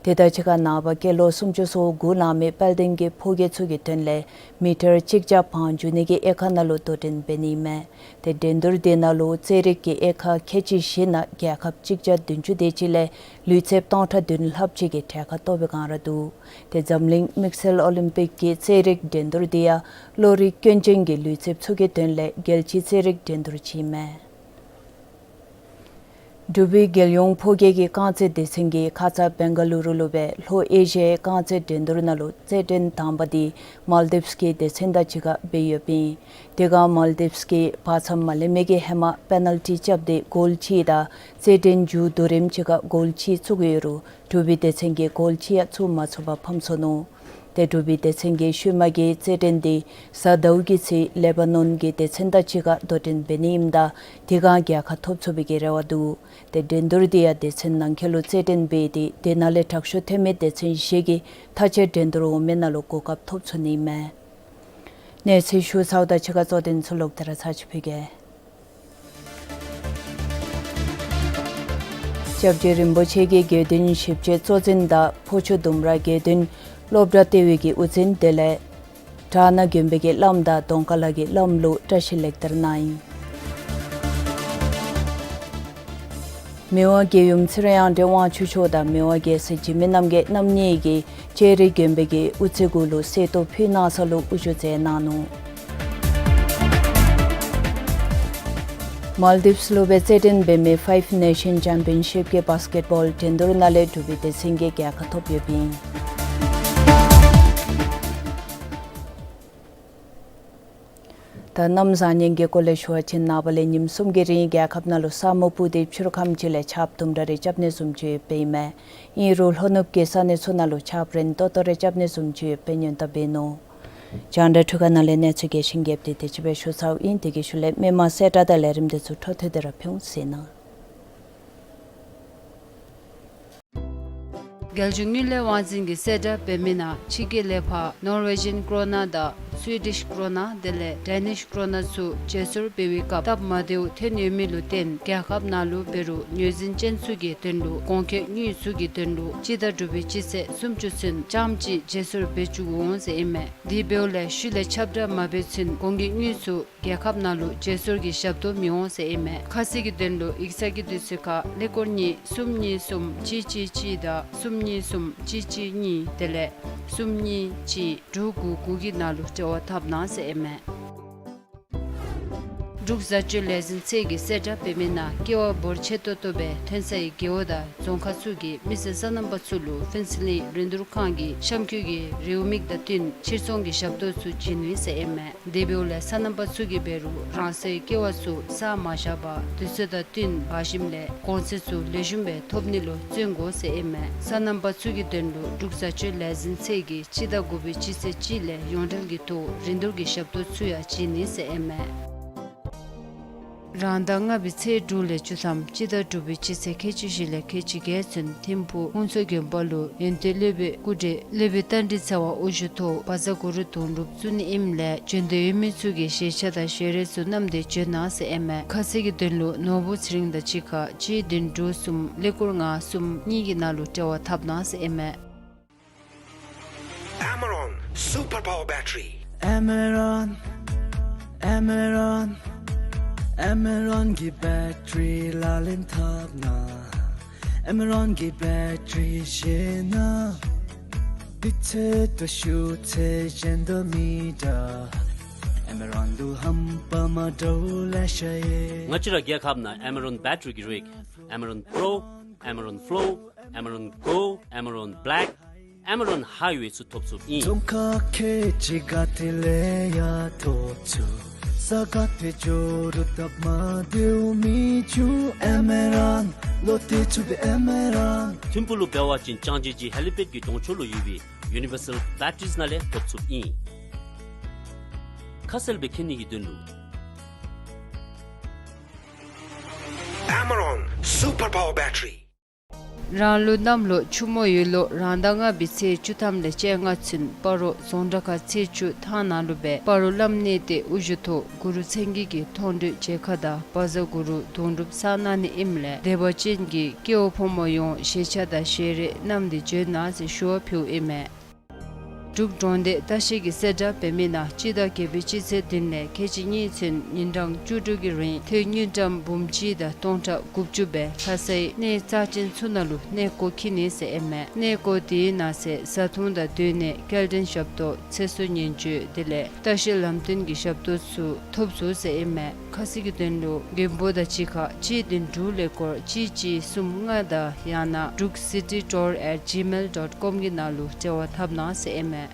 དེ་དང་གཅིག་ཁར་ནངས་པ་སྐྱེས་ལོ་སུམ་ཅུ་སོ་དགུ་ལང་མི་དཔལ་ལྡན་གྱི་ཕོ་སྐྱེས་ཚུ་གི་དོན་ལས་མི་ཊར་གཅིག་བརྒྱ་བང་རྒྱུག་ནི་གི་དབྱེ་ཁག་ནང་ལུ་དོ་འགྲན་འབད་ནི་ཨིན་མས། ཏེ་འགྲན་བསྡུར་དེ་ནང་ལུ་རྩེད་རིགས་ཀྱི་དབྱེ་ཁག་ཁལ་གཅིག་བཞི་ནང་རྒྱལ་ཁབ་གཅིག་བརྒྱ་བདུན་ཅུ་དེ་ཅིག་ལས་ལུས་རྩལཔ་སྟོང་ཕྲག་བདུན་ལྷགཔ་ཅིག་གིས་གྲལ་ཁར་གཏོགས་པའི་བསྒང་ར་འདུག། ཏེ་འཛམ་གླིང་དམིགས་བསལ་ཨོ་ལིམ་པིག་གི་རྩེད་རིགས་འགྲན་བསྡུར་འདི་ཡང་བློ་རིག་སྐྱོན་ཅན་གྱི་ལུས་རྩལཔ་ཚུ་གི་དོན་ལས་རྒྱལ་སྤྱིའི་རྩེད་རིགས་འགྲན་བསྡུར་ཅིག་ཨིན་མས། འབྲུག་པའི་རྒྱལ་ཡོངས་ཕོ་སྐྱེས་ཀྱི་རྐང་རྩེད་སྡེ་ཚན་གྱིས་ཁ་ཙ་བེང་ག་ལུ་རུ་ལུ་སྦེ་ལྷོ་ཨེ་ཤི་ཡའི་རྐང་རྩེད་འགྲན་བསྡུར་ནང་ལུ་རྩེད་འགྲན་དང་པ་འདི་མཱལ་དིབས་ཀྱི་སྡེ་ཚན་དང་གཅིག་ཁར་འབད་ཡོདཔ་ཨིན། དེ་སྒང་མཱལ་དིབས་ཀྱིས་བར་མཚམས་མ་ལེན་མི་གི་ཧེ་མ་པེ་ནཱལ་ཊི་རྐྱབ་སྟེ་གོལ་གཅིག་དང་རྩེད་འགྲན་མཇུག་བསྡུ་རིམ་གཅིག་ཁར་གོལ་གཅིག་བཙུགས་ཡོད་རུང་འབྲུག་པའི་སྡེ་ཚན་གྱིས་གོལ་གཅིག་ཡང་བཙུགས་མ་ཚུགས་པར་ཕམ་སོ་ནུག། ཏེ་འབྲུག་པའི་སྡེ་ཚན་གྱིས་ཤུལ་མ་གི་རྩེད་འགྲན་འདི་གཟའ་ཟླཝ་གི་ཚེ་ལེ་བྷ་ནོན་གྱི་སྡེ་ཚན་དང་གཅིག་ཁར་དོ་འགྲན་འབད་ནི་ཨིནམ་ད་དེ་སྒང་རྒྱལ་ཁ་ཐོབ་ཚུགས་པའི་གི་རེ་བ་འདུག། ཏེ་འགྲན་བསྡུར་འདི་ཡང་སྡེ་ཚན་ནང་འཁོད་ལུ་རྩེད་འགྲན་འབད་དེ་དེ་ནང་ལས་དྲག་ཤོས་ཐོན་མི་སྡེ་ཚན་བཞི་གིས་མཐའ་དཔྱད་འགྲན་བསྡུར་འོང་མི་ནང་ལུ་གོ་སྐབས་ཐོབ་ཚུགས་ནི་ཨིན་མས། གནས་ཚུལ་ཞུ་ཚརཝ་དང་གཅིག་ཁར་གཙོ་དོན་ཚུ་ལོག་སྟེ་ར་ཚར་ཅིག་ཕུལ་གེ། སྐྱབས་རྗེ་རིན་པོ་ཆེ་གི་དགེ་འདུན་ཞིབ་དཔྱད་གཙོ་འཛིན་དང་ཕོ་ཆུ་ལྡུམ་ར་དགེ་འདུན་སློབ་གྲྭ་ལྟེ་བའི་གི་དབུ་འཛིན་དེ་ལས་བྲག་སྣ་དགོན་པའི་གི་བླམ་དང་གདོང་དཀར་ལ་གི་བླམ་ལུ་བཀྲ་ཤིས་ལེགས་དར་གནང་ཡི། མི་དབང་རྒྱལ་ཡུམ་ཚེ་རིང་དབང་ཕྱུག་མཆོག་དང་མི་དབང་རྒྱལ་སྲས་འཇིགས་མེད་རྣམ་རྒྱལ་རྣམ་གཉིས་ཀྱིས་ལྕགས་རི་དགོན་པའི་གི་དབུ་རྩེ་གུ་ལུ་གསོལ་ཏོག་ཕུལ་གནང་ས་ལུ་དབུ་བཞུགས་མཛད་གནང་ནུག། མཱལ་དིབས་ལུ་སྦེ་རྩེད་འགྲན་འབད་མི་ཕའིབ་ནེ་ཤཱན་ཅེམ་པིན་ཤིབ་ཀྱི་བཱསི་ཀེཊ་བཱོལ་འགྲན་བསྡུར་ནང་ལས་འབྲུག་པའི་སྡེ་ཚན་གྱིས་རྒྱལ་ཁ་ཐོབ་ཡོདཔ་ཨིན། ད་གནམ་བཟང་ངན་གྱི་སྐོར་ལས་ཞུ་བ་ཅིན་ནངས་པ་ལས་ཉིནམ་གསུམ་གྱི་རིང་རྒྱལ་ཁབ་ནང་ལུ་ས་སྨུག་སྤུབས་ཏེ་ཕྱི་རུ་ཁམས་ཅིག་ལས་ཆརཔ་དུམ་གྲ་རེ་རྐྱབ་ནི་བཟུམ་ཅིག་ཡོདཔ་ཨིན་མས། ཨིན་རུང་ལྷོ་ནུབ་ཀྱི་ས་གནས་ཚུ་ནང་ལུ་ཆརཔ་རན་ཏོག་ཏོ་རེ་རྐྱབ་ནི་བཟུམ་ཅིག་ཡོདཔ་སྙན་གྲགས་འབད་ནུག། རྒྱང་བསྒྲགས་འཕྲུལ་ཁང་ནང་ལས་གནས་ཚུལ་རྒྱས་ཤིང་རྒྱསཔ་འདི་དེ་ཅིག་སྦེ་ཞུ་ཚརཝ་ཨིན། དེ་གི་ཤུལ་ལས་མི་མང་གསལ་བསྒྲགས་དང་ལས་རིམ་འདི་ཚུ་འཕྲོ་མཐུད་དེ་ར་ཕུལ་འོང་ཟེར་ནི། རྒྱལ་གཞུང་དངུལ་ལས་དབང་འཛིན་གྱིས་གསལ་བསྒྲགས་འབད་མི་ནང་ཕྱི་རྒྱལ་ལས་ཕར་ནོར་ཝེ་ཇཱན་ཀོ་རོ་ན་དང་སུའི་ཌིཤ་ཀོ་རོ་ན་དེ་ལས་ཌེ་ནིཤ་ཀོ་རོ་ན་ཚུ་བརྗེ་སོར་འབད་བའི་སྐབས་སྟབས་མ་བདེཝ་ཐོན་ཡོད་མི་ལུ་བརྟེན་རྒྱལ་ཁབ་ནང་ལུ་འབད་རུང་ངོས་འཛིན་ཅན་ཚུ་གི་དོན་ལུ་གོང་འཁོད་དངུལ་ཚུ་གི་དོན་ལུ་སྤྱི་ཟླ་དྲུག་པའི་སྤྱི་ཚེས་སུམ་ཅུ་ཚུན་རྐྱངམ་གཅིག་བརྗེ་སོར་འབད་བཅུག་འོང་ཟེར་ཨིན་མས། དེ་འབདཝ་ལས་ཤུལ་ལས་ཁྱབ་བསྒྲགས་མ་འབད་ཚུན་གོང་གི་དངུལ་ཚུ་རྒྱལ་ཁབ་ནང་ལུ་བརྗེ་སོར་གྱི་ཞབས་ཏོག་མི་འོང་ཟེར་ཨིན་མས། ཁ་གསལ་གྱི་དོན་ལུ་ཡིག་ཚང་གི་དུས་ཚོད་ཁར་ཀླད་ཀོར་གཉིས་གསུམ་གཉིས་གསུམ་གཅིག་གཅིག་གཅིག་དང་གསུམ་གཉིས་གསུམ་གཅིག་གཅིག་གཉིས་དེ་ལས་གསུམ་གཉིས་གཅིག་དྲུག་དགུ་དགུ་གི་ནང་ལུ་འབྲེལ་བ་འཐབ་གནང་ཟེར་ཨིན་མས། འབྲུག་བཟའ་སྤྱོད་ལས་འཛིན་ཚད་ཀྱིས་གསལ་བསྒྲགས་འབད་མི་ནང་ཀེ་བ་འབོར་ཆེ་ཏོག་ཏོ་སྦེ་ཐོན་སའི་རྒེད་འོག་དང་རྫོང་ཁག་ཚུ་གི་མི་སེར་སོ་ནམ་པ་ཚུ་ལུ་ཕུན་ཚོགས་གླིང་རིན་བསྡུར་ཁང་གི་གཤམ་འཁོད་ཀྱི་རེའུ་མིག་དང་བསྟུན་ཕྱིར་ཚོང་གི་ཞབས་ཏོག་ཚུ་བྱིན་ནི་ཟེར་ཨིན་མས། དེ་འབདཝ་ལས་སོ་ནམ་པ་ཚུ་གིས་འབད་རུང་རང་སོའི་ཀེ་བ་ཚུ་ས་མ་བཞག་པར་དུས་ཚོད་དང་བསྟུན་འབག་ཞིནམ་ལས་གོང་ཚད་ཚུ་ལེགས་ཤོམ་སྦེ་ཐོབ་ནི་ལུ་བརྩོན་དགོ་ཟེར་ཨིན་མས། སོ་ནམ་པ་ཚུ་གི་དོན་ལུ་འབྲུག་བཟའ་སྤྱོད་ལས་འཛིན་ཚད་ཀྱིས་སྤྱི་ཟླ་དགུ་པའི་སྤྱི་ཚེས་གཅིག་ལས་ཡོངས་འབྲེལ་གྱི་ཐོག་རིན་བསྡུར་གྱི་ཞབས་ཏོག་ཚུ་ཡང་བྱིན་ནི་ཟེར་ཨིན་མས། རང་ཟླ་ལྔ་པའི་ཚེས་དྲུག་ལས་བཅུ་ཐམ་སྤྱི་ཟླ་དྲུག་པའི་སྤྱི་ཚེས་ཁལ་གཅིག་བཞི་ལས་ཁལ་གཅིག་བརྒྱད་ཚུན་ཐིམ་ཕུག་ཧུན་སུར་དགོན་པ་ལུ་ཡོན་ཏན་སློབ་དཔོན་སྐུ་བགྲེས་སློབ་དཔོན་རྟ་མགྲིན་ཚེ་དབང་དབུ་བཞུགས་ཐོག་བཛྲ་གུ་རུ་དུང་སྒྲུབ་བཙུགས་ནི་ཨིནམ་ལས་བྱོན་འདོད་ཡོད་མི་ཚུ་གིས་ཞལ་ཆས་དང་ཞལ་རས་ཚུ་བསྣམས་ཏེ་བྱོན་གནང་ཟེར་ཨིན་མས། ཁ་གསལ་གྱི་དོན་ལུ་ནོར་བུ་ཚེ་རིང་དང་གཅིག་ཁར་གཅིག་བདུན་དྲུག་གསུམ་ཀླད་ཀོར་ལྔ་གསུམ་གཉིས་ཀྱི་ནང་ལུ་འབྲེལ་བ་འཐབ་གནང་ཟེར་ཨིན་མས། Amaron Super Power Battery. Amaron, Amaron, Amaron གི་བེ་ཊ་རི་ལག་ལེན་འཐབ་ན། Amaron གི་བེ་ཊ་རི་བཞེས་ན། དུས་ཚོད་དང་ཤུགས་ཚད་གཞན་དང་མི་འདྲ། Amaron ལུ་རྣམ་པ་མ་འདྲཝ་ལེ་ཤ་ཡོད། ང་བཅས་ར་རྒྱལ་ཁབ་ནང་Amaron བེ་ཊ་རི་གི་རིགས་Amaron Pro, Amaron Flow, Amaron Gold, Amaron Black, Amaron Highway ཚུ་ཐོབ་ཚུགསཔ་ཨིན། རྫོང་ཁག་ཁལ་གཅིག་ག་ཏེ་ལས་ཡང་ཐོབ་ཚུགས། ས་ག་ཏེ་འགྱོ་རུང་སྟབས་མ་བདེཝ་མི་འབྱུང་། ཨེ་མེ་རཱན་ལོ་ཏེ་ཚུགས་པའི་ཨེ་མེ་རཱན། ཐིམ་ཕུག་ལུ་འབད་བ་ཅིན་ཅང་ཅེ་ཇི་ཧེ་ལི་པེཌ་ཀྱི་གདོང་ཕྱོགས་ལུ་ཡོད་པའི་ཡུ་ནི་བར་སལ་བེ་ཊ་རིསི་ནང་ལས་ཐོབ་ཚུགསཔ་ཨིན། ཁ་གསལ་སྦེ་མཁྱེན་ནི་གི་དོན་ལུ། Amaron Super Power Battery. རང་ལུ་གནམ་ལོ་ཆུ་མོ་ཡོས་ལོ་རང་ཟླ་ལྔ་པའི་ཚེས་བཅུ་ཐམ་ལས་བཅོ་ལྔ་ཚུན་སྤ་རོ་རྫོང་དྲ་ཁག་ཚེས་བཅུ་ཐང་ནང་ལུ་སྦེ་སྤ་རོ་བླམ་གནས་བརྟན་དབུ་བཞུགས་ཐོག་གུ་རུ་མཚན་བརྒྱད་ཀྱི་མཐོང་གྲོལ་མཇལ་ཁ་དང་བཛྲ་གུ་རུ་དུང་སྒྲུབ་གསན་གནང་ནི་ཨིནམ་ལས་དད་པ་ཅན་གྱི་སྐྱེ་བོ་ཕོ་མོ་ཡོངས་ཞལ་ཆད་དང་ཞལ་རས་བསྣམས་ཏེ་འབྱོན་གནང་ཟེར་ཞུ་བ་ཕུལཝ་ཨིན་མས། འབྲུག་གྲོང་སྡེ་ལྟ་བཤལ་གྱི་གསལ་བསྒྲགས་འབད་མི་ནང་སྤྱི་ཟླ་བརྒྱད་པའི་སྤྱི་ཚེས་བདུན་ལས་ཁལ་གཅིག་གཉིས་ཚུན་ཉིན་གྲངས་བཅུ་དྲུག་གི་རིང་ཐོན་དངུལ་ཀྲམ་འབུམ་གཅིག་དང་སྟོང་ཕྲག་དགུ་བཅུ་སྦེ་ལྷ་སའི་གནས་རྩ་ཅན་ཚུ་ནང་ལུ་གནས་སྐོར་འཁྱིད་ནི་ཟེར་ཨིན་མས། གནས་སྐོར་དེའི་ནང་གསེས་བཟའ་འཐུང་དང་སྡོད་གནས་སྐྱེལ་འདྲེན་ཞབས་ཏོག་ཚེ་སྲོག་ཉེན་བཅོལ་དེ་ལས་ལྟ་བཤལ་ལམ་སྟོན་གྱི་ཞབས་ཏོག་ཚུ་ཐོབ་ཚུགས་ཟེར་ཨིན་མས། ཁ་གསལ་གྱི་དོན་ལུ་མགོན་པོ་དང་གཅིག་ཁར་གཅིག་བདུན་དྲུག་ཀླད་ཀོར་གཅིག་གཅིག་གསུམ་ལྔ་དང་ཡང་ན་druk city tour at gmail dot com གི་ནང་ལུ་འབྲེལ་བ་འཐབ་གནང་ཟེར་ཨིན་མས།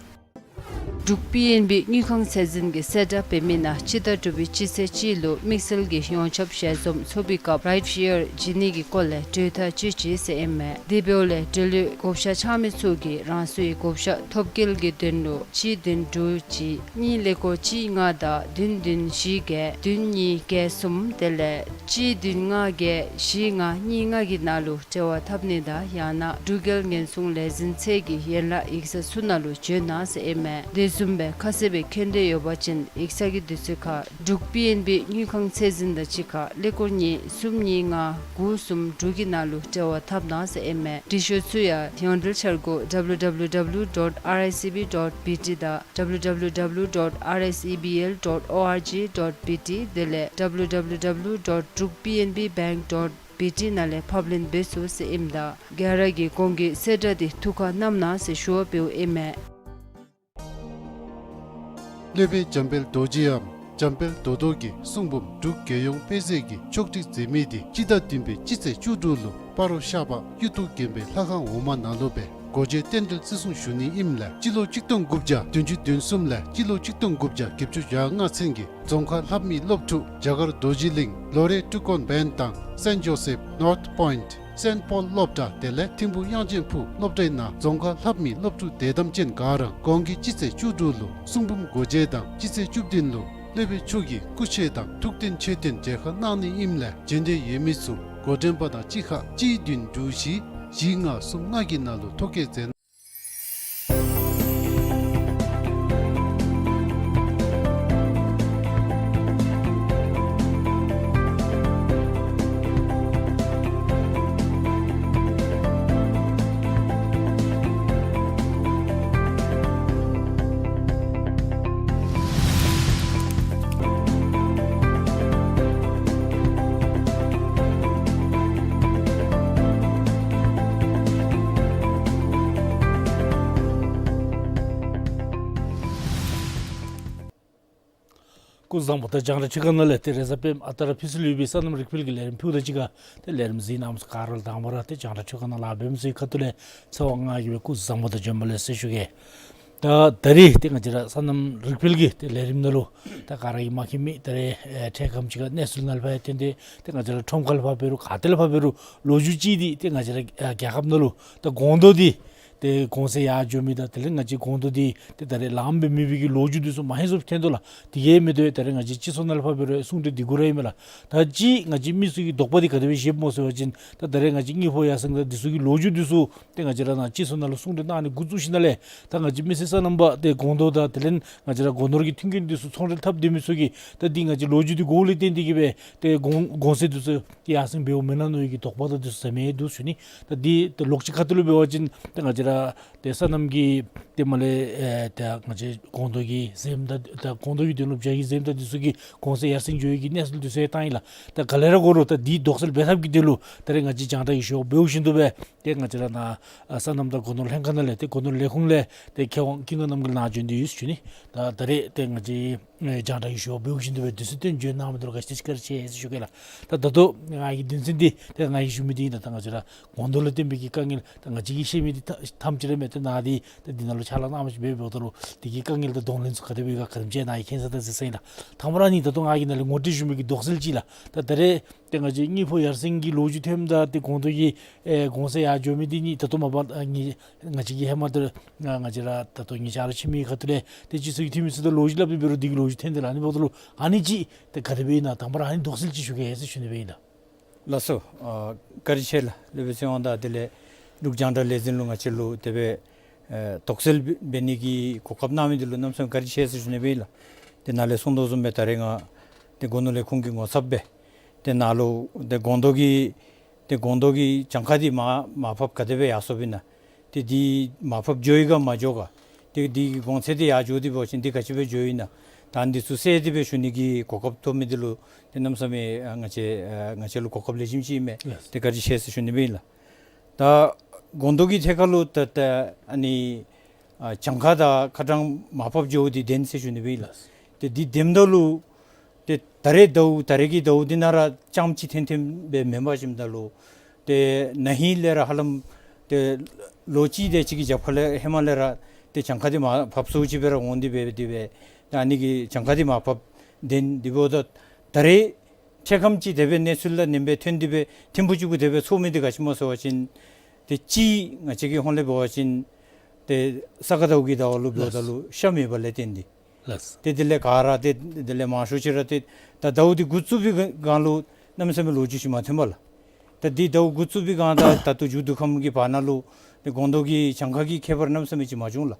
འབྲུག་པི་ཨེན་བི་དངུལ་ཁང་ཚད་འཛིན་གྱི་གསལ་བསྒྲགས་འབད་མི་ནང་སྤྱི་ཟླ་དྲུག་པའི་སྤྱི་ཚེས་གཅིག་ལུ་དམིགས་བསལ་གྱི་ཡོངས་ཁྱབ་ཞལ་འཛོམས་ཚོགས་པའི་སྐབས་རའིཌ་ཤེར་བྱིན་ནི་གི་སྐོར་ལས་གྲོས་ཐག་བཅད་ཅི་ཟེར་ཨིན་མས། དེ་འབདཝ་ལས་འབྲེལ་ཡོད་བགོ་བཤའ་འཆང་མི་ཚུ་གིས་རང་སོའི་བགོ་བཤའ་ཐོབ་སྐྱེལ་གྱི་དོན་ལུ་གཅིག་བདུན་དྲུག་གཅིག་གཉིས་ཀླད་ཀོར་གཅིག་ལྔ་དང་བདུན་བདུན་བཞི་བརྒྱད་བདུན་གཉིས་བརྒྱད་གསུམ་དེ་ལས་གཅིག་བདུན་ལྔ་བརྒྱད་བཞི་ལྔ་གཉིས་ལྔ་གི་ནང་ལུ་འབྲེལ་བ་འཐབ་ནི་དང་ཡང་ན་འབྲུག་རྒྱལ་ཉེན་སྲུང་ལས་འཛིན་ཚད་ཀྱི་ཡན་ལག་ཡིག་ཚང་ཚུ་ནང་ལུ་འབྱོན་གནང་ཟེར་ཨིན་མས། དེ་བཟུམ་སྦེ་ཁ་གསལ་སྦེ་མཁྱེན་འདོད་ཡོད་པ་ཅིན་ཡིག་ཚང་གི་དུས་ཚོད་ཁར་འབྲུག་པི་ཨེན་བི་དངུལ་ཁང་ཚད་འཛིན་དང་གཅིག་ཁར་ཀླད་ཀོར་གཉིས་གསུམ་གཉིས་ལྔ་དགུ་གསུམ་དྲུག་གི་ནང་ལུ་འབྲེལ་བ་འཐབ་གནང་ཟེར་ཨིན་མས། འབྲི་ཤོག་ཚུ་ཡང་ཡོངས་འབྲེལ་འཆར་སྒོ་W W W dot R I C B dot B T དང་W W W dot R S E B L dot org dot B T དེ་ལས་W W W dot druk P N B bank dot B T ནང་ལས་ཕབ་ལེན་འབད་ཚུགས་ཟེར་ཨིནམ་ད་ག་ར་གིས་གོང་གི་གསལ་བསྒྲགས་འདི་ཐུགས་ཁར་བསྣམ་གནང་ཟེར་ཞུ་བ་འབདཝ་ཨིན་མས། སློབ་དཔོན་འཇམ་དཔལ་རྡོ་རྗེའམ་འཇམ་དཔལ་དོ་རྡོ་གི་གསུང་འབུམ་འབྲུག་རྒྱལ་ཡོངས་དཔེ་མཛོད་ཀྱིས་ཕྱོགས་སྒྲིག་མཛད་མི་དེ་སྤྱི་ཟླ་བདུན་པའི་སྤྱི་ཚེས་བཅུ་དྲུག་ལུ་སྤ་རོ་ཤར་པ་གཡུ་ཐོག་དགོན་པའི་ལྷ་ཁང་འོག་མ་ནང་ལུ་སྦེ་སྒོ་འབྱེད་རྟེན་འབྲེལ་བརྩི་སྲུང་ཞུ་ནི་ཨིནམ་ལས་སྤྱི་ལོ་གཅིག་སྟོང་དགུ་བརྒྱ་བདུན་ཅུ་དོན་གསུམ་ལས་སྤྱི་ལོ་གཅིག་སྟོང་དགུ་བརྒྱ་བརྒྱད་ཅུ་གྱ་ལྔ་ཚུན་གྱི་རྫོང་ཁ་ལྷ་མི་སློབ་ཕྲུག་རྒྱ་གར་རྡོ་རྗེ་གླིང་ལོ་རེ་ཀྲུ་ཀོན་བན་དང་སེན་ཇོ་སེབ་ནོརཐ་པོའིནཊ་སེན་པོལ་སློབ་གྲྭ་དེ་ལས་ཐིམ་ཕུག་དབྱངས་ཅན་ཕུག་སློབ་གྲྭའི་ནང་རྫོང་ཁ་ལྷ་མི་སློབ་ཕྲུག་དད་དམ་ཅན་ག་ར་གོང་གི་སྤྱི་ཚེས་བཅུ་དྲུག་ལུ་གསུང་འབུམ་སྒོ་འབྱེད་དང་སྤྱི་ཚེས་བཅུ་བདུན་ལུ་སློབ་དཔོན་མཆོག་གི་སྐུ་ཆས་དང་ཐུགས་རྟེན་མཆོད་རྟེན་མཇལ་ཁ་གནང་ནི་ཨིནམ་ལས་བྱོན་འདོད་ཡོད་མི་ཚུ་འགོ་འདྲེན་པ་དང་གཅིག་ཁར་གཅིག་བདུན་དྲུག་བཞི་བཞི་ལྔ་གསུམ་ལྔ་གི་ནང་ལུ་ཐོ་བཀོད་མཛད་གནང་། སྐུ་གཟུགས་བཟང་པོ། ད་རྒྱང་བསྒྲགས་འཕྲུལ་ཁང་ནང་ལས་ཏེ་རེས་གཟའ་སྤེནམ་ཨ་རྟག་ར་ཕུལ་ཚུལ་ཡོད་པའི་སོ་ནམ་རིག་འཕེལ་གྱི་ལས་རིམ་ཕུལཝ་ད་གཅིག་ཁར་ཏེ་ལས་རིམ་གཟིགས་གནང་མི་ཚུ་ག་ར་ལུ་དང་པ་ར་ཏེ་རྒྱང་བསྒྲགས་འཕྲུལ་ཁང་ནང་ལཱ་འབད་མི་ཚུ་གི་ཁ་ཐུག་ལས་ཚེ་དབང་ང་གིས་སྦེ་སྐུ་གཟུགས་བཟང་པོ་དང་བྱོན་པ་ལེགས་ཟེར་ཞུ་གེ། ད་ད་རིས་ཏེ་ང་བཅས་ར་སོ་ནམ་རིག་འཕེལ་གྱི་ཏེ་ལས་རིམ་ནང་ལུ་ད་ག་ར་གིས་མ་མཁྱེན་མི་ད་རེས་ཨེ་འཕྲལ་ཁམས་ཅིག་ཁར་གནས་ཚུལ་ནང་ལུ་ཕར་ཐོན་ཏེ་ཏེ་ང་བཅས་ར་ཁྲོམ་ཁ་ལུ་ཕར་འབད་རུང་ག་ཏེ་ལུ་ཕར་འབད་རུང་ལོ་རྒྱུས་ཅིག་འདི་ཏེ་ང་བཅས་ར་ཨ་རྒྱལ་ཁབ་ནང་ལུ་ད་སྒོང་རྡོག་འདི་ཏེ་གོང་ཚད་ཡར་འགྱོ་མི་དང་དེ་ལས་ང་བཅས་སྒོང་རྡོག་འདི་ཏེ་ད་རེས་ལངམ་སྦེ་མེད་པའི་གི་ལོ་རྒྱུས་འདི་ཚུ་མང་ཤོས་ཐོན་དོ་ལགས། དེ་གིས་མེན་ཏེ་ད་རེས་ང་བཅས་སྤྱི་ཚོགས་ནང་ལུ་ཕར་འབད་རུང་གསུང་གྲོས་འདི་གུ་ར་ཨིན་མས་ལགས། ད་ཅི་ང་བཅས་མི་ཚུ་གི་དོགས་པ་འདི་ག་དེ་སྦེ་བཞེསཔ་སྨོ་ཟེར་བ་ཅིན་ད་ད་རེས་ང་བཅས་དངུལ་ཕོགས་ཡར་སེང་དང་འདི་ཚུ་གི་ལོ་རྒྱུས་འདི་ཚུ་ཏེ་ང་བཅས་ར་ནཱ་སྤྱི་ཚོགས་ནང་ལུ་གསུང་གྲོས་གནང་ནི་འགོ་བཙུགས་ཞིནམ་ལས་ད་ང་བཅས་མི་སེར་སོ་ནམ་པ་ཏེ་སྒོང་རྡོག་དང་དེ་ལས་ང་བཅས་ར་སྒོ་ནོར་གྱི་མཐུན་རྐྱེན་འདི་ཚུ་ཚོང་འབྲེལ་འཐབ་སྡོད་མི་ཚུ་གིས་ད་འདི་ང་བཅས་ལོ་རྒྱུས་འདི་གོཝ་ལས་བརྟེན་ཏེ་གིས་སྦེ་ཏེ་གོང་གོང་ཚད་འདི་ཚུ་ཏེ་ཡར་སེང་འབདཝ་མེན་ན་མནོ་བའི་གི་དོགས་པ་དང་འདི་ཚུ་ཟ་མི་འདུག་ཞུ་ནི། ད་འདི་ད་ལོགས་ཅིག་ཁ་ཐུག་ལུ་འབད་བ་ཅིན་ད་ང་བཅས་ར་ཏེ་སོ་ནམ་གྱི་ཏེ་མ་ལས་ཨེ་ད་ང་བཅས་སྒོང་རྡོག་གི་གཟིམ་དང་ད་སྒོང་རྡོག་གི་དོན་ལུ་བྱ་གི་གཟིམ་དང་འདི་ཚུ་གི་གོང་ཚད་ཡར་སེང་འགྱོ་བའི་གི་གནས་ཚུལ་འདི་ཚུ་བཏང་ཡི་ལགས། ད་ག་ལས་ར་འགོར་རུང་ད་འདི་དོགས་སེལ་འབད་ཐབས་ཀྱི་དོན་ལུ་ད་རེས་ང་བཅས་རྒྱང་བསྒྲགས་ཀྱི་ཞུ་བ་འབདཝ་བཞིན་དུ་སྦེ་ཏེ་ང་བཅས་ར་ནཱ་ཨ་སོ་ནམ་དང་སྒོ་ནོར་ལྷན་ཁག་ནང་ལས་ཏེ་སྒོ་ནོར་ལས་ཁུངས་ལས་ཏེ་མཁས་དབང་ཀུན་དགའ་རྣམ་རྒྱལ་ནཱ་བྱོན་ཏེ་ཡོད་ཞུ་ནི། ད་ད་རེས་ཏེ་ང་བཅས་ ཨེ་རྒྱང་བསྒྲགས་ཀྱི་ཞུ་བ་འབདཝ་བཞིན་དུ་སྦེ་དུས་ཚོད་བཏོན་བྱོན་གནང་མི་འདི་ལུ་ག་ཅི་ཞིག་བཀའ་དྲིན་ཆེ་ཟེར་ཞུ་གེ་ལགས། ད་ད་ལྟོ་ང་གི་དོན་ཚན་འདི་ཏེ་ང་གིས་ཞུ་མི་འདི་ཨིན་ལགས། ད་ང་བཅས་ར་སྒོང་རྡོག་ལུ་བརྟེན་པའི་གི་དཀའ་ངལ་ད་ང་བཅས་ཀྱིས་ཤེས་མི་འདི་ཐམས་ཅད་ར་མེད། ཏེ་ནཱ་འདི་ད་འདི་ནང་ལུ་ཕྱག་ལཱ་གནང་མི་ཅིག་འབད་འབདཝ་ད་ལུ་དེ་གི་དཀའ་ངལ་དང་གདོང་ལེན་ཚུ་ག་དེ་སྦེ་ཡོད་ག་ག་དེམ་ཅིག་ནཱ་གིས་མཁྱེན་ས་དང་གཟིགས་ས་ཨིན་ལགས། ཐ་མ་ར་ནི་ད་ལྟོ་ང་གིས་ནཱ་ལས་ངོ་སྤྲོད་ཞུ་མི་གི་དོགས་སེལ་ཅིག་ལགས། ད་ད་རེས་ཏེ་ང་བཅས་དངུལ་ཕོགས་ཡར་སེང་གི་ལོ་རྒྱུས་ཐོནམ་ད་ཏེ་སྒོང་རྡོག་གི་ཨེ་གོང་ཚད་ཡར་འགྱོ་མི་འདི་ནི་ད་ལྟོ་མ་པ་ཨ་ནི་ང་བཅས་ཀྱིས་ཧེ་མ་ད་ང་བཅས་ར་ད་ལྟོ་ཉེ་ཆར་ར་ཕྱི་མི་ཁ་ཐུག་ལས་ཏེ་སྤྱི་ཚོགས་ཀྱི་འཐུས་མི་ཚུ་དང་ལོ་རྒྱུས་སླབ་སྟེ་འབད་རུང་འདི་གི་ལོ་རྒྱུས་ཐོན་ཏེ་ལགས། ཨ་ནི་འབདཝ་ད་ལུ་ཨ་ནི་ཅིག་ཏེ་ག་དེ་སྦེ་ཨིན་ན་དང་པ་ར་ཨ་ནི་དོགས་སེལ་ཅིག་ཞུ་གེ་ཟེར་ཞུ་ནི་སྦེ་ཨིན་ལགས། ལགས་སོ། ཨ་བཀའ་དྲིན་ཆེ་ལགས། སློབ་དཔོན་ཚེ་དབང་དང་དེ་ལས་འབྲུག་རྒྱང་བསྒྲགས་ལས་འཛིན་ལུ་ང་བཅས་ལུ་དེ་སྦེ་ཨེ་དོགས་སེལ་འབད་ནི་གི་གོ་སྐབས་གནང་མི་འདི་ལུ་གནམ་མེད་ས་མེད་བཀའ་དྲིན་ཆེ་ཟེར་ཞུ་ནི་སྦེ་ཨིན་ལགས། ཏེ་ནཱ་ལས་གསུངས་དོ་བཟུམ་སྦེ་ད་རེས་ང་ཏེ་སྒོ་ནོར་ལས་ཁུངས་ཀྱི་ངོ་ཚབ་སྦེ་ཏེ་ནཱ་ལུ་ཏེ་སྒོང་རྡོག་གི་ཏེ་སྒོང་རྡོག་གི་གྱངས་ཁ་འདི་མར་མར་ཕབ་ག་དེ་སྦེ་ཡར་སོངམ་ཨིན་ན། ཏེ་འདི་མར་ཕབ་འགྱོ་ཡི་ག་མ་འགྱོ་ག། ཏེ་འདི་གི་གོང་ཚད་འདི་ཡར་འགྱོ་སྟེ་འབད་བ་ཅིན་འདི་ག་ཅི་སྦེ་འགྱོཝ་ཨིན་ན། ད་འདི་ཚུ་གསལ་ཏེ་སྦེ་ཞུ་ནི་གི་གོ་སྐབས་ཐོབ་མི་འདི་ལུ་ཏེ་གནམ་མེད་ས་མེད་ཨ་ང་བཅས་ཨ་ང་བཅས་ལུ་གོ་སྐབས་ལེགས་ཤོམ་ཅིག་ཨིན་མས། ལགས། ཏེ་བཀའ་དྲིན་ཆེ་ཟེར་ཞུ་ནི་སྦེ་ཨིན་ལགས། ད་སྒོང་རྡོག་གི་ཐད་ཁར་ལུ་ད་ད་ཨ་ནི་ཨ་གྱངས་ཁ་དང་ཁ་གྲངས་མར་ཕབ་འགྱོཝ་འདི་བདེན་ཟེར་ཞུ་ནི་སྦེ་ཨིན་ལགས། ཏེ་འདི་བདེནམ་ད་ལུ་ཏེ་ད་རེས་ཟླཝ་ད་རེས་ཀྱི་ཟླཝ་འདི་ནང་ར་རྐྱངམ་ཅིག་ཐོན་ཐོནམ་སྦེ་མེན་པར་ཞིནམ་ད་ལུ་ཏེ་ན་ཧིང་ལས་ར་ཧ་ལམ་ཏེ་ལོ་གཅིག་དེ་ཅིག་གི་རྒྱབ་ཁ་ལས་ཧེ་མ་ལས་ར་ཏེ་གྱངས་ཁ་འདི་མར་ཕབ་སོངམ་ཅིག་སྦེ་ར་འོང་སྟེ་འབད་དེ་སྦེ་ད་ཨ་ནི་གི་གྱངས་ཁ་འདི་མར་ཕབ་བདེན། དེ་འབདཝ་ད་ད་རེས་འཕྲལ་ཁམས་ཅིག་དེ་སྦེ་གནས་ཚུལ་ལགས་ནེམ་སྦེ་ཐོན་ཏེ་སྦེ་ཐེངས་པོ་གཅིག་གུ་དེ་སྦེ་ཚོར་མི་འདི་ག་ཅི་སྨོ་ཟེར་བ་ཅིན་ཏེ་གཅིག་ང་བཅས་ཀྱི་ཧོངས་ལས་འབད་བ་ཅིན་ཏེ་ས་ག་ཟླཝ་གི་ཟླཝ་ལུ་འབདཝ་ད་ལུ་ཤ་མེད་པ་ལས་བརྟེན་ཏེ། ལགས། ཏེ་དེ་ལས་ག་ར་ཏེ་དེ་ལས་མང་ཤོས་ཅིག་ར་ཏེ་ད་ཟླཝ་འདི་འགོ་བཙུགས་པའི་སྒང་ལུ་གནམ་མེད་ས་མེད་ལོ་རྒྱུས་ཅིག་མ་ཐོན་པས་ལགས། ད་འདི་ཟླཝ་འགོ་བཙུགས་པའི་སྒང་དང་ད་ལྟོ་མཇུག་བསྡུ་ཁམས་ཀྱི་བར་ན་ལུ་ཏེ་སྒོང་རྡོག་གི་གྱངས་ཁ་གི་ཁྱད་པར་གནམ་མེད་ས་མེད་ཅིག་མ་བྱུང་ལགས།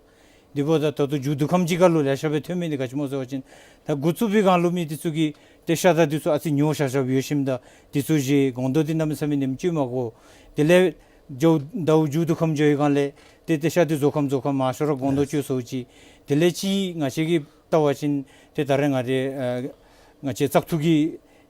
དེ་འབདཝ་ད་ད་ལྟོ་མཇུག་བསྡུ་ཁམས་ཅིག་ཁར་ལུ་ལེ་ཤ་སྦེ་ཐོན་མི་འདི་ག་ཅི་སྨོ་ཟེར་བ་ཅིན་ད་འགོ་བཙུགས་པའི་སྒང་ལུ་མི་འདི་ཚུ་གིས་ཏེ་ཤ་དང་འདི་ཚུ་ཨ་ཙི་ཉོ་བཞག་བཞགཔ་ཡོད་ཞིནམ་ད་འདི་ཚུ་བཞེས། སྒོང་རྡོག་འདི་གནམ་མེད་ས་མེད་ནེམ་བཙུགས་མ་དགོ། དེ་ལས་ཟླཝ་ཟླཝ་མཇུག་བསྡུ་ཁམས་འགྱོ་བའི་སྒང་ལས་ཏེ་ཏེ་ཤ་འདི་བཟོ་ཁམས་བཟོ་ཁམས་མང་ཤོས་ར་སྒོང་རྡོག་སྤྱོད་སོངམ་ཅིག། དེ་ལས་ཅིག་ང་བཅས་ཀྱིས་བལྟ་བ་ཅིན་ཏེ་ད་རེས་ང་བཅས་ཨ་ང་བཅས་བཙག་འཐུ་གི་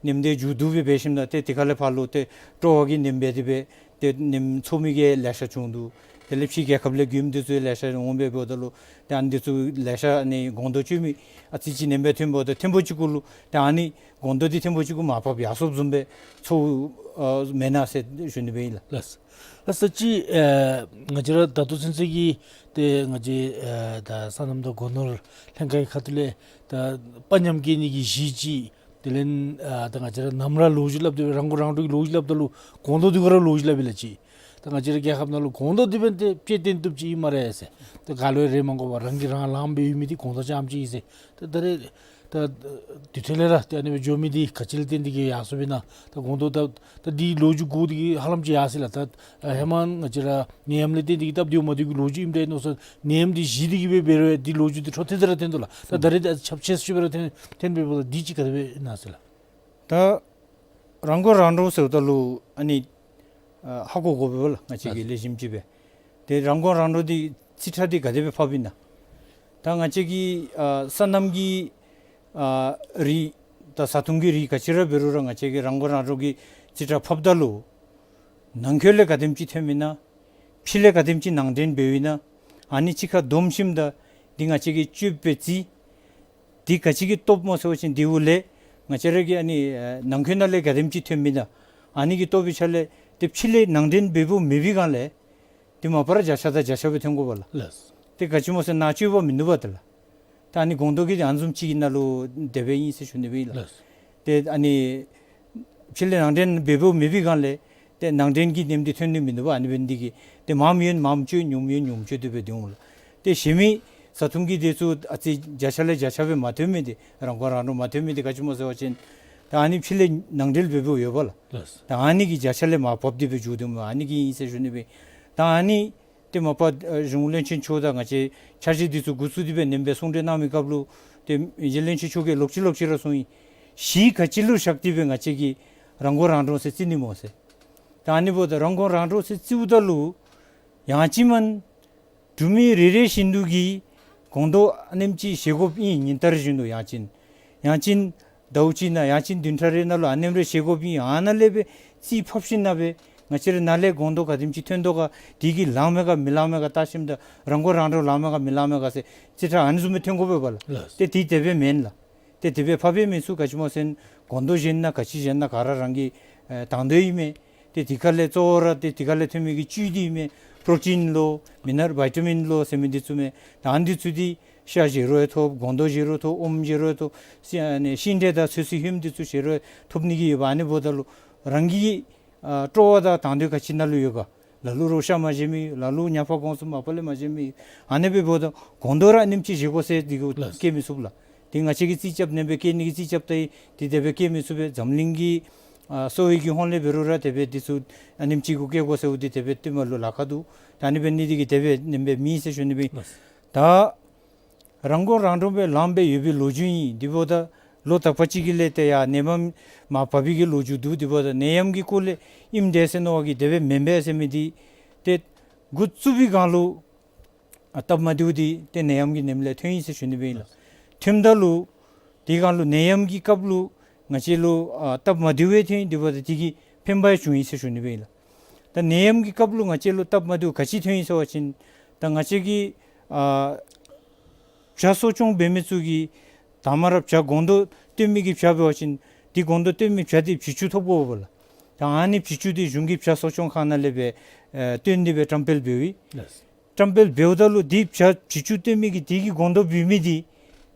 ནེམ་འདི་མཇུག་བསྡུ་སྦེ་འབད་ཞིནམ་ད་ཏེ་དེ་ཁ་ལས་ཕར་ལུ་ཏེ་སྤྲོ་བ་གིས་ནེམ་འབད་དེ་སྦེ་ཏེ་ནེམ་ཚོར་མི་གིས་ལེ་ཤ་བྱུང་འདུག། དེ་ལས་ཕྱི་རྒྱལ་ཁབ་ལས་མགྱོནམ་འདི་ཚུ་ལེ་ཤ་འོང་སྦེ་འབདཝ་ད་ལུ་ཏེ་ཨ་ནི་འདི་ཚུ་ལེ་ཤ་ཨ་ནི་སྒོང་རྡོག་སྤྱོད་མི་ཨ་ཙི་ཅིག་ནེམ་སྦེ་ཐོནམ་འབདཝ་ད་ཐེངས་པོ་གཅིག་གུ་ལུ་ཏེ་ཨ་ནི་སྒོང་རྡོག་འདི་ཐེངས་པོ་གཅིག་གུ་མར་ཕབ་ཡར་སོངམ་བཟུམ་སྦེ་ཚོརཝ་ཨ་མེན་ན་ཟེར་ཞུ་ནི་སྦེ་ཨིན་ལགས། ལགས། ལགས་སོ། ཅིག་ཨེ་ང་བཅས་ར་ད་ལྟོ་ཚུན་ཚོད་ཀྱི་ཏེ་ང་བཅས་ཨེ་ད་སོ་ནམ་དང་སྒོ་ནོར་ལྷན་ཁག་གི་ཁ་ཐུག་ལས་ད་དཔའ་ཉམས་བསྐྱེད་ནི་གི་གཞི་ཅིག། དེ་ལས་ཨ་ད་ང་བཅས་ར་ནམ་ར་ལོ་རྒྱུས་སླབ་སྟེ་རང་མགོ་རང་འདྲོངས་ཀྱི་ལོ་རྒྱུས་སླབ་ད་ལུ་སྒོང་རྡོག་འདི་གུ་ར་ལོ་རྒྱུས་སླབ་ཨིན་ལགས་ཅིག། ད་ང་བཅས་ར་རྒྱལ་ཁབ་ནང་ལུ་སྒོང་རྡོག་འདི་འབདན་ཏེ་དཔྱེ་སྟོན་བཏུབ་ཅིག་ཨིན་སྨ་རེ་ཟེར། ཏེ་ག་ལུ་རེ་མ་དགོ་པར་རང་གིས་རང་ལངམ་སྦེ་ཡོད་མི་འདི་སྒོང་རྡོག་རྐྱངམ་ཅིག་ཨིན་ཟེར། ཏེ་ད་རེས་ད་དུས་ཐོག་ལས་ར་ཏེ་ཨ་ནི་སྦེ་འགྱོ་མི་འདི་ག་ཅི་ལས་བརྟེན་ཏེ་གིས་ཡར་སོངམ་ཨིན་ན། ད་སྒོང་རྡོག་ད་ད་འདི་ལོ་རྒྱུས་གོ་སྟེ་གིས་ཧ་ལམ་ཅིག་ཡར་སོ་ཡི་ལགས། ད་ཨ་ཧེ་མ་ང་བཅས་ར་ནད་ཡམས་ལས་བརྟེན་ཏེ་གིས་སྟབས་བདེཝ་མ་བདེཝ་གི་ལོ་རྒྱུས་ཨིནམ་འདྲས་མནོ་སོང་། ནད་ཡམས་འདི་གཞི་འདི་གིས་སྦེ་འབད་རུང་འདི་ལོ་རྒྱུས་འདི་འཕྲོ་མཐུད་དེ་ར་ཐོན་དོ་ལགས། ད་ད་རེས་ད་ཁྱབ་ཆེ་ཤོས་སྦེ་ར་ཐོན་ཐོན་པས་པ་ལགས། འདི་ཅིག་ག་དེ་སྦེ་ཨིན་ན་ཟེར་ལགས། ད་རང་མགོ་རང་འདྲོངས་ཟེརཝ་ད་ལུ་ཨ་ནི་ཨ་ཧ་གོ་དགོ་པས་ལགས། ང་བཅས་ཀྱིས་ལེགས་ཤོམ་ཅིག་སྦེ་ཏེ་རང་མགོ་རང་འདྲོངས་འདི་རྩིས་ཁྲ་འདི་ག་དེ་སྦེ་ཕབ་ཨིན་ན། ད་ང་བཅས་ཀྱི་ཨ་སོ་ནམ་གྱི་ཨ་རིགས་དང་བཟའ་འཐུང་གི་རིགས་ག་ཅི་ར་འབད་རུང་ར་ང་བཅས་ཀྱིས་རང་མགོ་རང་འདྲོངས་ཀྱི་རྩིས་ཁྲ་ཕབ་ད་ལུ་ནང་འཁོད་ལས་ག་དེམ་ཅིག་ཐོནམ་ཨིན་ན། ཕྱི་ལས་ག་དེམ་ཅིག་ནང་འདྲེན་འབདཝ་ཨིན་ན། ཨ་ནི་གཅིག་ཁར་བསྡོམས་ཞིནམ་ད་འདི་ང་བཅས་ཀྱིས་སྤྱོདཔ་སྦེ་རྩིས། འདི་ག་ཅི་གིས་བཏུབ་སྨོ་ཟེར་བ་ཅིན་འདི་འོག་ལས་ང་བཅས་ར་གི་ཨ་ནི་ཨ་ནང་འཁོད་ནང་ལས་ག་དེམ་ཅིག་ཐོནམ་ཨིན་ན། ཨ་ནི་གིས་བཏུབ་པའི་ཆ་ལས་ཏེ་ཕྱི་ལས་ནང་འདྲེན་འབདཝ་མེད་པའི་སྒང་ལས་ཏེ་མ་པ་ར་བརྒྱ་ཆ་དང་བརྒྱ་ཆ་སྦེ་ཐོན་དགོ་པས་ལགས། ལགས། ཏེ་ག་ཅི་སྨོ་ཟེར་ན་སྤྱོད་པ་མིན་འདུག་པ་ཏེ་ལགས། ད་ཨ་ནི་སྒོང་རྡོག་གི་ཨ་ནི་བཟུམ་ཅིག་གི་ནང་ལུ་དེ་སྦེ་ཨིན་ཟེར་ཞུ་ནི་སྦེ་ཨིན་ལགས། ལགས། ཏེ་ཨ་ནི་ཕྱི་ལས་ནང་འདྲེན་འབདཝ་མེད་པའི་སྒང་ལས་ཏེ་ནང་འདྲེན་གྱི་ནད་འདི་ཐོན་ནི་མིན་འདུག་པ། ཨ་ནི་འབད་ནི་འདི་གིས་ཏེ་མངམ་ཡོད་མངམ་སྤྱོད་ཉུངམ་ཡོད་ཉུངམ་སྤྱོད་དེ་སྦེ་སྡོད་འོང་ལགས། ཏེ་གཞན་མི་བཟའ་འཐུང་གི་འདི་ཚུ་ཨ་ཙི་བརྒྱ་ཆ་ལས་བརྒྱ་ཆ་སྦེ་མ་ཐོན་མི་འདི་རང་མགོ་རང་འདྲོངས་མ་ཐོན་མི་འདི་ག་ཅི་སྨོ་ཟེར་བ་ཅིན་ད་ཨ་ནི་ཕྱི་ལས་ནང་འདྲེན་འབདཝ་ཡོདཔ་ལགས། ལགས། ད་ཨ་ནི་གིས་བརྒྱ་ཆ་ལས་མར་ཕབ་སྟེ་སྦེ་འགྱོ་སྡོདཔ་མས། ཨ་ནི་གིས་ཨིན་ཟེར་ཞུ་ནི་སྦེ། ད་ཨ་ནི་ཏེ་མ་པ་ཨ་གཞུང་བློན་ཆེན་མཆོག་དང་ང་བཅས་འཆར་གཞི་འདི་ཚུ་འགོ་བཙུགས་ཏེ་སྦེ་ནེམ་སྦེ་གསུང་གྲོས་གནང་མི་སྐབས་ལུ་ཏེ་རྗེ་བློན་ཆེན་མཆོག་གིས་ལོག་ཅི་ལོག་ཅི་ར་གསུངས་ཡི། གཞི་ག་ཅི་ལུ་བཞག་སྟེ་སྦེ་ང་བཅས་ཀྱིས་རང་མགོ་རང་འདྲོངས་ཟེར་རྩི་ནི་སྨོ་ཟེར། ད་ཨ་ནི་འབདཝ་ད་རང་མགོ་རང་འདྲོངས་ཟེར་རྩིཝ་ད་ལུ་ཡང་ཅིན་མ་འབྲུག་མི་རེ་རེ་བཞིན་དུ་གིས་སྒོང་རྡོག་ཨ་ནེམ་ཅིག་བཞེས་དགོཔ་ཨིན། ཉིན་ལྟར་བཞིན་དུ་ཡང་ཅིན་ཡང་ཅིན་ཟླཝ་གཅིག་ནང་ཡང་ཅིན་བདུན་ཕྲག་རེ་ནང་ལུ་ཨ་ནེམ་རེ་བཞེས་དགོཔ་ཨིན། ཨ་ནཱ་ལས་སྦེ་རྩིས་ཕབ་ཞིནམ་ལས་སྦེ་ང་བཅས་ར་ནཱ་ལས་སྒོང་རྡོག་ག་དེམ་ཅིག་ཐོན་དོ་ག། དེ་གིས་ལང་མས་ག་མི་ལང་མས་ག་བལྟ་ཞིནམ་ད་རང་མགོ་རང་འདྲོངས་ལང་མས་ག་མི་ལང་མས་ག་ཟེར་རྩིས་ཁྲ་ཨ་ནི་བཟུམ་སྦེ་ཐོན་དགོ་པས་པ་ལགས། ལགས། ཏེ་དེ་དེ་སྦེ་མེན་ལགས། ཏེ་དེ་སྦེ་ཕར་འབད་མི་ཚུ་ག་ཅི་སྨོ་ཟེར་ན་སྒོང་རྡོག་བཞེས་ན་ག་ཅི་བཞེས་ན་ག་ར་རང་གི་ཨེ་དང་འདོད་ཨིན་མས། ཏེ་དེ་ཁ་ལས་གཙོ་བོ་ར་ཏེ་དེ་ཁ་ལས་ཐོན་མི་གི་བཅུད་འདི་ཨིན་མས། པྲོ་ཊིན་ལོ་མི་ནར་བི་ཊ་མིན་ལོ་ཟེར་མི་འདི་ཚུ་མས། ད་ཨ་ནི་འདི་ཚུ་འདི་ཤ་བཞེས་རུང་ཡང་ཐོབ། སྒོང་རྡོག་བཞེས་རུང་ཐོབ། ཨོམ་བཞེས་རུང་ཐོབ། ཤིང་ཨ་ནི་ཤིང་འབྲས་དང་ཚོད་བསྲེ་ཧོནམ་འདི་ཚུ་བཞེས་རུང་ཐོབ་ནི་གི་ཡོདཔ། ཨ་ནི་འབདཝ་ད་ལུ་རང་གི་ཨ་སྤྲོ་བ་དང་དང་འདོད་ག་ཅི་ནང་ལུ་ཡོད་ག། ལ་ལུ་རོགས་ཤ་མ་བཞེས་མི་ཡོད། ལ་ལུ་ཉ་ཕར་གོང་སུ་མ་པ་ལས་མ་བཞེས་མི་ཡོད། ཨ་ནི་སྦེ་འབདཝ་ད་སྒོང་རྡོག་ར་ཨ་ནེམ་ཅིག་བཞེས་དགོ་ཟེར་འདི་གུ་ལགས། བཀལ་མི་ཚུགས་ལགས། ཏེ་ང་བཅས་ཀྱིས་རྩིས་རྐྱབ་ནི་སྦེ་བཀལ་ནི་གི་རྩིས་རྐྱབ་ད་ཡི། ཏེ་དེ་སྦེ་བཀལ་མི་ཚུགས་པས། འཛམ་གླིང་གི་ཨ་གསོ་བའི་གི་ཧོངས་ལས་འབད་རུང་ར་དེ་སྦེ་འདི་ཚུ་ཨ་ནེམ་ཅིག་གུ་བཀལ་དགོ་ཟེརཝ་འདི་དེ་སྦེ་བསྟུད་མར་ལུ་ལཱ་ཁག་འདུག། ད་ཨ་ནི་འབད་ནི་འདི་གིས་དེ་སྦེ་ཨ་ནེམ་སྦེ་མེད་ཟེར་ཞུ་ནི་སྦེ། ལགས། ད་རང་མགོ་རང་འདྲོངས་སྦེ་ལངམ་སྦེ་ཡོད་པའི་ལོ་རྒྱུས་ཨིན། དེ་འབདཝ་ད་ལོ་དག་པ་ཅིག་གི་ལས་ཏེ་ཡར་ནད་པ་མར་བབས་པའི་གི་ལོ་རྒྱུས་འདུག། དེ་འབདཝ་ད་ནད་ཡམས་ཀྱི་སྐོར་ལས་ཨིནམ་འདྲས་ཟེར་མནོ་བ་གིས་དེ་སྦེ་མེན་པས་ཟེར་མི་འདི་ཏེ་འགོ་བཙུགས་པའི་སྒང་ལུ་ཨ་སྟབས་མ་བདེཝ་འདི་ཏེ་ནད་ཡམས་ཀྱི་ནད་ལས་ཐོན་ཡི་ཟེར་ཞུ་ནི་སྦེ་ཨིན་ལགས། ཐོནམ་ད་ལུ་དེ་སྒང་ལུ་ནད་ཡམས་ཀྱི་སྐབས་ལུ་ང་བཅས་ལུ་ཨ་སྟབས་མ་བདེཝ་ཡང་ཐོན་ཡི། དེ་འབདཝ་ད་དེ་གིས་ཕན་པ་ཡང་བྱུང་ཡི་ཟེར་ཞུ་ནི་སྦེ་ཨིན་ལགས། ད་ནད་ཡམས་ཀྱི་སྐབས་ལུ་ང་བཅས་ལུ་སྟབས་མ་བདེཝ་ག་ཅི་ཐོན་ཡི་ཟེར་བ་ཅིན་ད་ང་བཅས་ཀྱི་ཨ་བྱ་གསོ་སྐྱོང་འབད་མི་ཚུ་གིས་དང་པ་ར་བྱ་སྒོང་རྡོག་བཏོན་མི་གི་བྱ་འབད་བ་ཅིན་དེ་སྒོང་རྡོག་བཏོན་མི་བྱ་དེ་བྱི་ཅུང་ཐོབ་དགོ་པས་ལགས། ད་ཨ་ནི་བྱི་ཅུང་དེ་གཞུང་གི་བྱ་གསོ་སྐྱོང་ཁང་ནང་ལས་སྦེ་ཨེ་བཏོན་ཏེ་སྦེ་བཀྲམ་སྤེལ་འབདཝ་ཨིན། ལགས། བཀྲམ་སྤེལ་འབདཝ་ད་ལུ་དེ་བྱ་བྱི་ཅུང་བཏོན་མི་གི་དེ་གི་སྒོང་རྡོག་འབུལ་མི་དེ་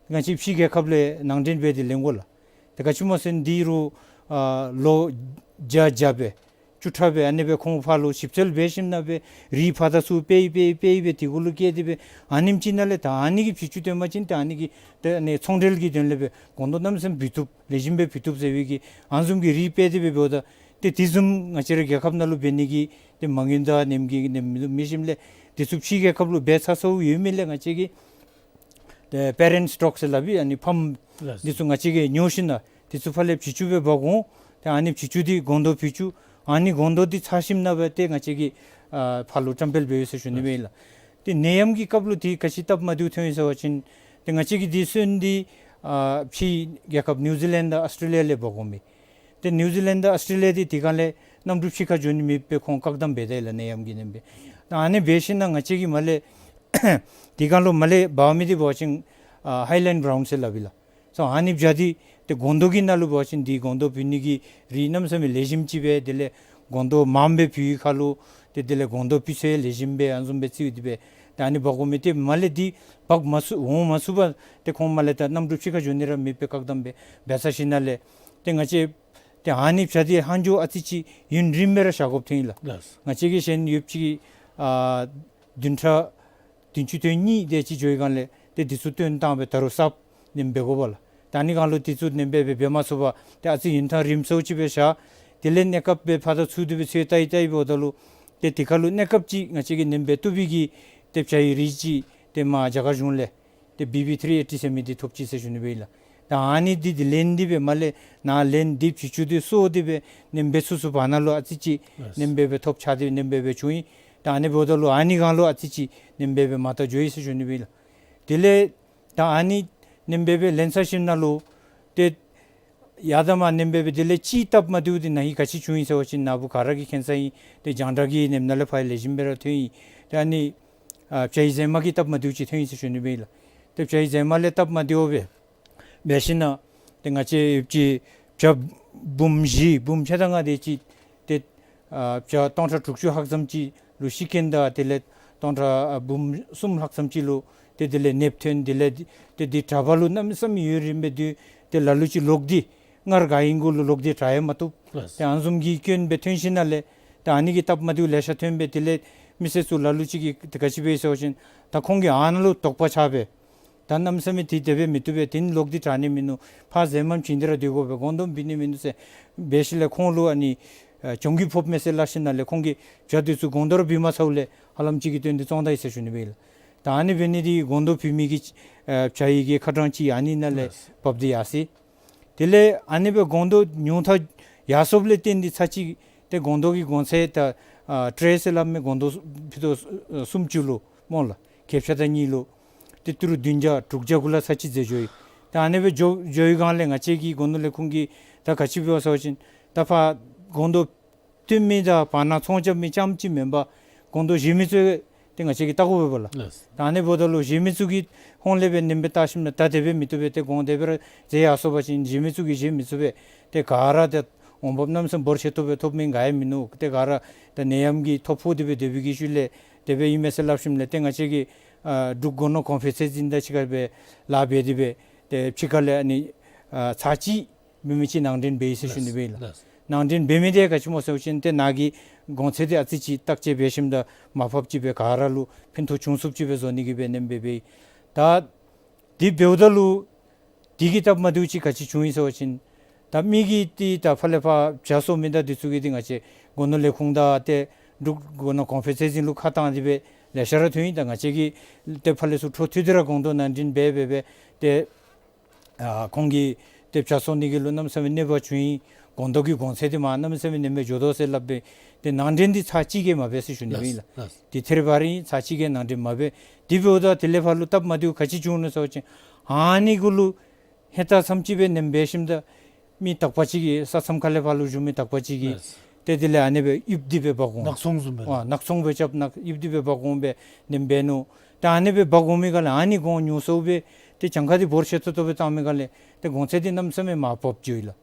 ང་བཅས་ཕྱི་རྒྱལ་ཁབ་ལས་ནང་འདྲེན་འབད་དེ་ལེན་དགོ་ལགས། ཏེ་ག་ཅི་སྨོ་ཟེར་ན་དེ་རུང་ཨ་ལོ་བརྒྱ་བརྒྱ་སྦེ་བཅུ་ཕྲག་སྦེ་ཨ་ནི་སྦེ་ཁོང་ཕར་ལུ་ཞིབ་འཚོལ་འབད་ཞིནམ་ལས་སྦེ་རིགས་ཕར་དང་ཚུར་སྤེལ་སྤེལ་སྤེལ་སྦེ་དེ་གུ་ལུ་བཀལ་ཏེ་སྦེ་ཨ་ནེམ་ཅིག་ནང་ལས་ད་ཨ་ནི་གི་བྱི་ཅུང་བཏོན་པ་ཅིན་ཏེ་ཨ་ནི་གི་ཏེ་ཨ་ནི་ཚོང་འབྲེལ་གྱི་དོན་ལས་སྦེ་སྒོང་རྡོག་གནམ་མེད་ས་མེད་འབུལ་བཏུབ། ལེགས་ཤོམ་སྦེ་འབུལ་བཏུབ་ཟེར་བའི་གི་ཨ་ནི་བཟུམ་གྱི་རིགས་སྤེལ་ཏེ་སྦེ་འབདཝ་ད་ཏེ་དེ་བཟུམ་ང་བཅས་རའི་རྒྱལ་ཁབ་ནང་ལུ་འབད་ནི་གི་ཏེ་མ་དངུལ་དང་ནེམ་གི་ནེམ་མེད་ཞིནམ་ལས་དེ་ཚུ་ཕྱི་རྒྱལ་ཁབ་ལུ་འབད་ཚར་སོང་ཡོད་མི་ལས་ང་བཅས་ཀྱི་ཏེ་པེ་རེནཊ་སི་ཊོག་ཟེར་སླབ་ཨིན། ཨ་ནི་ཕམ་ལགས། འདི་ཚུ་ང་བཅས་ཀྱིས་ཉོ་ཞིནམ་ལས་འདི་ཚུ་ཕར་ལས་བྱི་ཅུང་སྦེ་འབག་འོང་། ཏེ་ཨ་ནི་བྱི་ཅུང་འདི་སྒོང་རྡོག་བུད་ཅུང་ཨ་ནི་སྒོང་རྡོག་འདི་ཚར་ཞིནམ་ལས་སྦེ་ཏེ་ང་བཅས་ཀྱིས་ཨ་ཕར་ལུ་བཀྲམ་སྤེལ་འབད་ཡི་ཟེར་ཞུ་ནི་སྦེ་ཨིན་ལགས། ཏེ་ནད་ཡམས་ཀྱི་སྐབས་ལུ་འདི་ག་ཅི་སྟབས་མ་བདེཝ་ཐོན་ཡི་ཟེར་བ་ཅིན་ཏེ་ང་བཅས་ཀྱིས་འདི་སོན་འདི་ཨ་ཕྱི་རྒྱལ་ཁབ་ནིའུ་ཛི་ལེནཌ་དང་ཨོསི་ཊྲེ་ལི་ཡ་ལས་འབག་འོང་མི། ཏེ་ནིའུ་ཛི་ལེནཌ་དང་ཨོསི་ཊྲེ་ལི་ཡ་འདི་དེ་སྒང་ལས་གནམ་གྲུ་ཕྱི་ཁར་འགྱོ་ནི་མེདཔ་སྦེ་ཁོང་བཀག་དམ་འབད་དེ་ལགས། ནད་ཡམས་ཀྱི་ནད་འབད། ད་ཨ་ནི་འབད་ཞིནམ་ལས་ང་བཅས་ཀྱིས་མར་ལས་དེ་སྒང་ལུ་མར་ལས་འབག་མི་འདི་འབད་བ་ཅིན་ཨ་ཧའི་ལེནཌ་བརའུན་ཟེར་སླབ་ཨིན་ལགས། སོ་ཨ་ནི་བྱ་འདི་ཏེ་སྒོང་རྡོག་གི་ནང་ལུ་འབད་བ་ཅིན་འདི་སྒོང་རྡོག་བུད་ནི་གི་རིགས་གནམ་མེད་ས་མེད་ལེགས་ཤོམ་ཅིག་སྦེ་དེ་ལས་སྒོང་རྡོག་མངམ་སྦེ་བུད་ཡི་ཁར་ལུ་ཏེ་དེ་ལས་སྒོང་རྡོག་བུད་ཚད་ལེགས་ཤོམ་སྦེ་ཨ་ནི་བཟུམ་སྦེ་རྩིཝ་འདི་སྦེ། ད་ཨ་ནི་འབག་འོང་མི་ཏེ་མར་ལས་འདི་འབག་མ་ཚུགས་འོང་མ་ཚུགས་པར་ཏེ་ཁོང་མར་ལས་ད་གནམ་གྲུ་ཕྱི་ཁར་འགྱོ་ནི་ར་མེདཔ་སྦེ་བཀག་དམ་འབད་འབད་ཚར་ཞིནམ་ལས་ཏེ་ང་བཅས་ཏེ་ཨ་ནི་བྱ་འདི་ཧང་ཇོ་ཨ་ཙི་ཅིག་ཡུན་རིངམོ་སྦེ་ར་བཞག་དགོཔ་ཐོན་ཡི་ལགས། ལགས། ང་བཅས་ཀྱིས་གཞན་ཡོདཔ་ཅིག་ཨ་བདུན་ཕྲག་བདུན་ཅུ་དོན་གཉིས་དེ་ཅིག་འགྱོ་བའི་སྒང་ལས་ཏེ་འདི་ཚུ་བཏོན་བཏང་སྦེ་ད་རུང་གསརཔ་ནེམ་འབད་དགོ་པས་ལགས། ད་ཨ་ནི་སྒང་ལུ་འདི་ཚུ་ནེམ་འབད་འབད་འབད་མ་ཚུགས་པར་ཏེ་ཨ་ཙི་ཡུན་ཐུང་རིངམོ་ཅིག་སྦེ་བཞག། དེ་ལས་གནས་སྐབས་སྦེ་ཕར་དང་ཚུར་འདི་སྦེ་འཚོལ་བལྟ་ཡི་བལྟ་ཡི་འབདཝ་ད་ལུ་ཏེ་དེ་ཁར་ལུ་གནས་སྐབས་ཅིག་ང་བཅས་ཀྱིས་ནེམ་འབད་བཏུབ་པའི་གི་ཏེ་བྱ་ཡི་རིགས་ཅིག་ཏེ་མར་རྒྱ་གར་གཞུང་ལས་ཏེ་བི་བི་ཐི་རི་ཨེ་ཊི་ཟེར་མི་འདི་ཐོབ་ཅི་ཟེར་ཞུ་ནི་སྦེ་ཨིན་ལགས། ད་ཨ་ནི་འདི་འདི་ལེན་འདི་སྦེ་མར་ལས་ནཱ་ལེན་འདི་བྱི་ཅུང་འདི་གསོ་སྟེ་སྦེ་ནེམ་འབད་ཚུགས་ཚུགས་བར་ན་ལུ་ཨ་ཙི་ཅིག་ལགས། ནེམ་འབད་འབད་ཐོབ་ཆག་སྟེ་ནེམ་འབད་འབད་བྱུང་ཡི། ད་ཨ་ནི་འབདཝ་ད་ལུ་ཨ་ནི་སྒང་ལུ་ཨ་ཙི་ཅིག་ནེམ་འབད་འབད་མར་ད་འགྱོ་ཡི་ཟེར་ཞུ་ནི་སྦེ་ཨིན་ལགས། དེ་ལས་ད་ཨ་ནི་ནེམ་འབད་འབད་ལེན་ཚར་ཞིནམ་ལས་ཏེ་ཡར་དང་མར་ནེམ་འབད་འབད་དེ་ལས་ཅིག་སྟབས་མ་བདེཝ་འདི་ནཱ་གིས་ག་ཅི་བྱུང་ཡི་ཟེར་བ་ཅིན་ནཱ་བུ་ག་ར་གིས་མཁྱེན་ས་ཨིན། ཏེ་རྒྱང་བསྒྲགས་ཀྱི་ནེམ་ནང་ལས་ཕར་ལེགས་ཤོམ་སྦེ་ར་ཐོན་ཡི། ཏེ་ཨ་ནི་ཨ་བྱ་ཡི་རྫས་མ་གི་སྟབས་མ་བདེཝ་ཅིག་ཐོན་ཡི་ཟེར་ཞུ་ནི་སྦེ་ཨིན་ལགས། ཏེ་བྱ་ཡི་རྫས་མ་ལས་སྟབས་མ་བདེཝ་སྦེ་འབད་ཞིནམ་ལས་ཏེ་ང་བཅས་ཡོདཔ་ཅིག་བྱ་འབུམ་བཞི་འབུམ་ཕྱེད་དང་ལྔ་དེ་ཅིག་ཏེ་ཨ་བྱ་སྟོང་ཕྲག་དྲུག་ཅུ་ལྷག་ཙམ་ཅིག་ལུ་ཤི་རྐྱེན་དང་དེ་ལས་སྟོང་ཕྲག་ཨ་འབུམ་གསུམ་ལྷག་ཙམ་ཅིག་ལུ་ཏེ་དེ་ལས་ནདཔ་ཐོན། དེ་ལས་ཏེ་འདི་དྲག་པ་ལུ་གནམ་མེད་ས་མེད་ཡུན་རིངམོ་སྦེ་སྡོད། ཏེ་ལ་ལུ་ཅིག་ལོག་སྟེ་སྔར་ག་ཨིནམ་གུ་ལུ་ལོག་སྟེ་དྲག་ཡང་མ་བཏུབ། ལགས། ཏེ་ཨ་ནི་བཟུམ་གྱི་སྐྱོན་སྦེ་ཐོན་ཞིནམ་ལས་ཏེ་ཨ་ནི་གིས་སྟབས་མ་བདེཝ་ལེ་ཤ་ཐོན་སྦེ་དེ་ལས་མི་སེར་ཚུ་ལ་ལུ་ཅིག་གིས་ཏེ་ག་ཅི་འབད་ཟེར་བ་ཅིན་ད་ཁོང་གིས་ཨ་ནཱ་ལུ་དོགས་པ་ཆགས་སྦེ་ད་གནམ་མེད་ས་མེད་འདི་དེ་སྦེ་མི་བཏུབ་པས། དེ་ནི་ལོག་སྟེ་དྲག་ནི་མིན་ནུག། ཕར་རྫས་མ་བྱིན་ཏེ་ར་སྡོད་དགོ་པས། སྒོང་རྡོག་བུད་ནི་མིན་ནུག་ཟེར་འབད་ཞིནམ་ལས་ཁོང་ལུ་ཨ་ནི་ཨ་གྱོང་རྒུད་ཕོགཔ་མས་ཟེར་སླབ་ཞིནམ་ལས་ཁོང་གིས་བྱ་འདི་ཚུ་སྒོང་རྡོག་ར་བུད་མ་ཚརཝ་ལས་ཧ་ལམ་ཅིག་གིས་བཏོན་ཏེ་བཙོང་ད་ཡི་ཟེར་ཞུ་ནི་སྦེ་ཨིན་ལགས། ད་ཨ་ནི་འབད་ནི་འདི་སྒོང་རྡོག་བུད་མི་གི་ཨ་བྱ་ཡི་གི་ཁ་གྲངས་ཅིག་ཨ་ནི་ནང་ལས་ལགས། བབས་ཏེ་ཡར་སོ་ཡི། དེ་ལས་ཨ་ནི་སྦེ་སྒོང་རྡོག་ཉུང་མཐའ་ཡར་སོངམ་ལས་བརྟེན་ཏེ་ཚར་ཅིག་ཏེ་སྒོང་རྡོག་གི་གོང་ཚད་ད་ཨ་ཊེ་རེ་ཟེར་སླབ་མི་སྒོང་རྡོག་ཕི་ཏོ་ཨ་སུམ་ཅུ་ལུ་སྨོ་ལགས། བརྒྱ་ཆ་དང་གཉིས་ལུ་ཏེ་ཏི་རུ་བདུན་བརྒྱ་དྲུག་བརྒྱ་གུ་ལུ་ཚར་ཅིག་འཛེགས་འགྱོ་ཡི། ད་ཨ་ནི་སྦེ་འགྱོ་འགྱོ་བའི་སྒང་ལས་ང་བཅས་ཀྱི་སྒོ་ནོར་ལས་ཁུངས་ཀྱིས་ད་ག་ཅི་འབད་བ་ཟེར་བ་ཅིན་ད་ཕར་སྒོང་རྡོག་བཏོན་མི་དང་བར་ན་ཚོང་རྐྱབ་མི་རྐྱངམ་ཅིག་མེན་པར་སྒོང་རྡོག་བཞེས་མི་ཚུ་ ཏེ་ང་བཅས་ཀྱིས་བལྟ་དགོ་པས་ལགས། ལགས། ད་ཨ་ནི་འབདཝ་ད་ལུ་བཞེས་མི་ཚུ་གིས་ཧོང་ལས་སྦེ་ནེམ་སྦེ་བལྟ་ཞིནམ་ད་ད་དེ་སྦེ་མི་བཏུབ་པས། ཏེ་གོང་དེ་སྦེ་ར་མཛད་ཡར་སོང་པ་ཅིན་བཞེས་མི་ཚུ་གིས་བཞེས་མི་ཚུགས་པས། ཏེ་ག་ར་ཏེ་འོང་འབབ་གནམ་མེད་ས་མེད་འབོར་ཆེ་ཏོག་སྦེ་ཐོབ་མི་ག་ཡང་མིན་ནུག། ཏེ་ག་ར་ད་ནད་ཡམས་ཀྱི་ཐོ་ཕོག་སྟེ་སྦེ་སྡོད་པའི་གི་ཤུལ་ལས་དེ་སྦེ་ཨིན་མས་ཟེར་སླབ་ཞིནམ་ལས་ཏེ་ང་བཅས་ཀྱིས་ཨ་འབྲུག་སྒོ་ནོར་གོང་འཕེལ་ཚད་འཛིན་དང་གཅིག་ཁར་སྦེ་ལཱ་འབད་དེ་སྦེ་ཏེ་ཕྱི་ཁ་ལས་ཨ་ནི་ཨ་ཚར་གཅིག་འབད་མི་ཅིག་ནང་འདྲེན་འབད་ཡི་ཟེར་ཞུ་ནི་སྦེ་ལགས། ལགས། ནང་འདྲེན་འབད་མི་དེ་ག་ཅི་སྨོ་ཟེར་བ་ཅིན་ཏེ་ནཱ་གི་གོང་ཚད་འདི་ཨ་ཙི་ཅིག་བརྟག་དཔྱད་འབད་ཞིནམ་ད་མར་ཕབ་ཅིག་སྦེ་ག་ར་ལུ་ཕན་ཐོགས་བྱུང་ཚུགསཔ་ཅིག་སྦེ་བཟོ་ནི་གི་སྦེ་ནེམ་སྦེ་འབད་ཡི། ད་དེ་འབདཝ་ད་ལུ་དེ་གིས་སྟབས་མ་བདེཝ་ཅིག་ག་ཅི་བྱུང་ཡི་ཟེར་བ་ཅིན་ད་མི་གིས་ཏེ་ད་ཕར་ལས་ཕར་བྱ་གསོ་མི་དང་དེ་ཚུ་གིས་ཏེ་ང་བཅས་སྒོ་ནོར་ལས་ཁུངས་དང་ཏེ་འབྲུག་སྒོ་ནོར་གོང་འཕེལ་ཚད་འཛིན་ལུ་ཁ་བཏང་སྟེ་སྦེ་ལེ་ཤ་ར་ཐོན་ཡི། ད་ང་བཅས་ཀྱིས་ཏེ་ཕར་ལས་ཚུར་འཕྲོ་མཐུད་དེ་ར་སྒོང་རྡོག་ནང་འདྲེན་འབད་འབད་སྦེ་ཏེ་ཨ་ཁོང་གིས་ཏེ་བྱ་གསོ་ནི་གི་ལུ་གནམ་མེད་ས་མེད་གནོད་པ་བྱུང་ཡི། སྒོང་རྡོག་གི་གོང་ཚད་འདི་མར་གནམ་མེད་ས་མེད་ནེམ་སྦེ་འགྱོ་དོ་ཟེར་སླབ་སྦེ་ཏེ་ནང་འདྲེན་འདི་ཚར་གཅིག་གིས་མ་འབད་ཟེར་ཞུ་ནི་སྦེ་ཨིན་ལགས། ལགས། ཏེ་ཐད་རི་བ་རི་ཚར་གཅིག་གིས་ནང་འདྲེན་མ་འབད། དེ་འབདཝ་ད་དེ་ལས་ཕར་ལུ་སྟབས་མ་བདེཝ་ག་ཅི་བྱུང་ནུག་ཟེར་བ་ཅིན་ཨ་ནི་གུ་ལུ་ཧེ་ད་མཚམས་ཅིག་སྦེ་ནེམ་འབད་ཞིནམ་ད་མི་དག་པ་ཅིག་གིས་ས་མཚམས་ཁ་ལས་ཕར་ལུ་བཞུགས་མི་དག་པ་ཅིག་གིས་ལགས། ཏེ་དེ་ལས་ཨ་ནི་སྦེ་གཡུགས་ཏེ་སྦེ་འབག་འོང་། ནག་ཚོང་བཟུམ་སྦེ་ཨ་ནག་ཚོང་སྦེ་རྐྱབ་ནག་གཡུགས་ཏེ་སྦེ་འབག་འོང་སྦེ་ནེམ་འབད་ནུག། ད་ཨ་ནི་སྦེ་འབག་འོང་མི་སྒང་ལས་ཨ་ནི་གོང་ཉུང་སུ་སྦེ་ཏེ་གྱངས་ཁ་འདི་འབོར་ཆེ་ཏོག་ཏོ་སྦེ་བཏང་མི་སྒང་ལས་ཏེ་གོང་ཚད་འདི་གནམ་མེད་ས་མེད་མར་བབས་འགྱོ་ཡི་ལགས།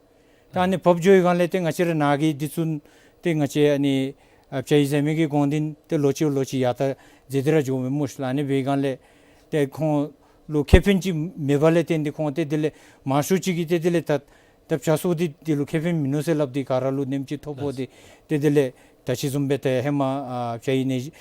ད་ཨ་ནི་བབས་འགྱོ་བའི་སྒང་ལས་ཏེ་ང་བཅས་ར་ནཱ་གི་འདི་ཚུ་ཏེ་ང་བཅས་ཨ་ནི་ཨ་བྱ་ཡི་ཟེ་མི་གི་གོང་འདི་ཏེ་ལོ་གཅིག་ལོ་གཅིག་ཡར་ད་འཛེགས་ཏེ་ར་འགྱོཝ་མས་སྨོ་ཤིག་ལགས། ཨ་ནི་འབད་བའི་སྒང་ལས་ཏེ་ཁོང་ལུ་ཁེ་ཕན་ཅིག་མེདཔ་ལས་བརྟེན་ཏེ་ཁོང་ཏེ་དེ་ལས་མང་ཤོས་ཅིག་གིས་ཏེ་དེ་ལས་ད་ད་བྱ་གསོ་འདི་དེ་ལུ་ཁེ་ཕན་མིན་ནུག་ཟེར་སླབ་སྟེ་ག་ར་ལུ་ནེམ་ཅིག་ཐོ་ཕོག་སྟེ་ཏེ་དེ་ལས་ད་ཅི་བཟུམ་སྦེ་ཏེ་ཧེ་མ་ཨ་བྱ་ཡི་ནད་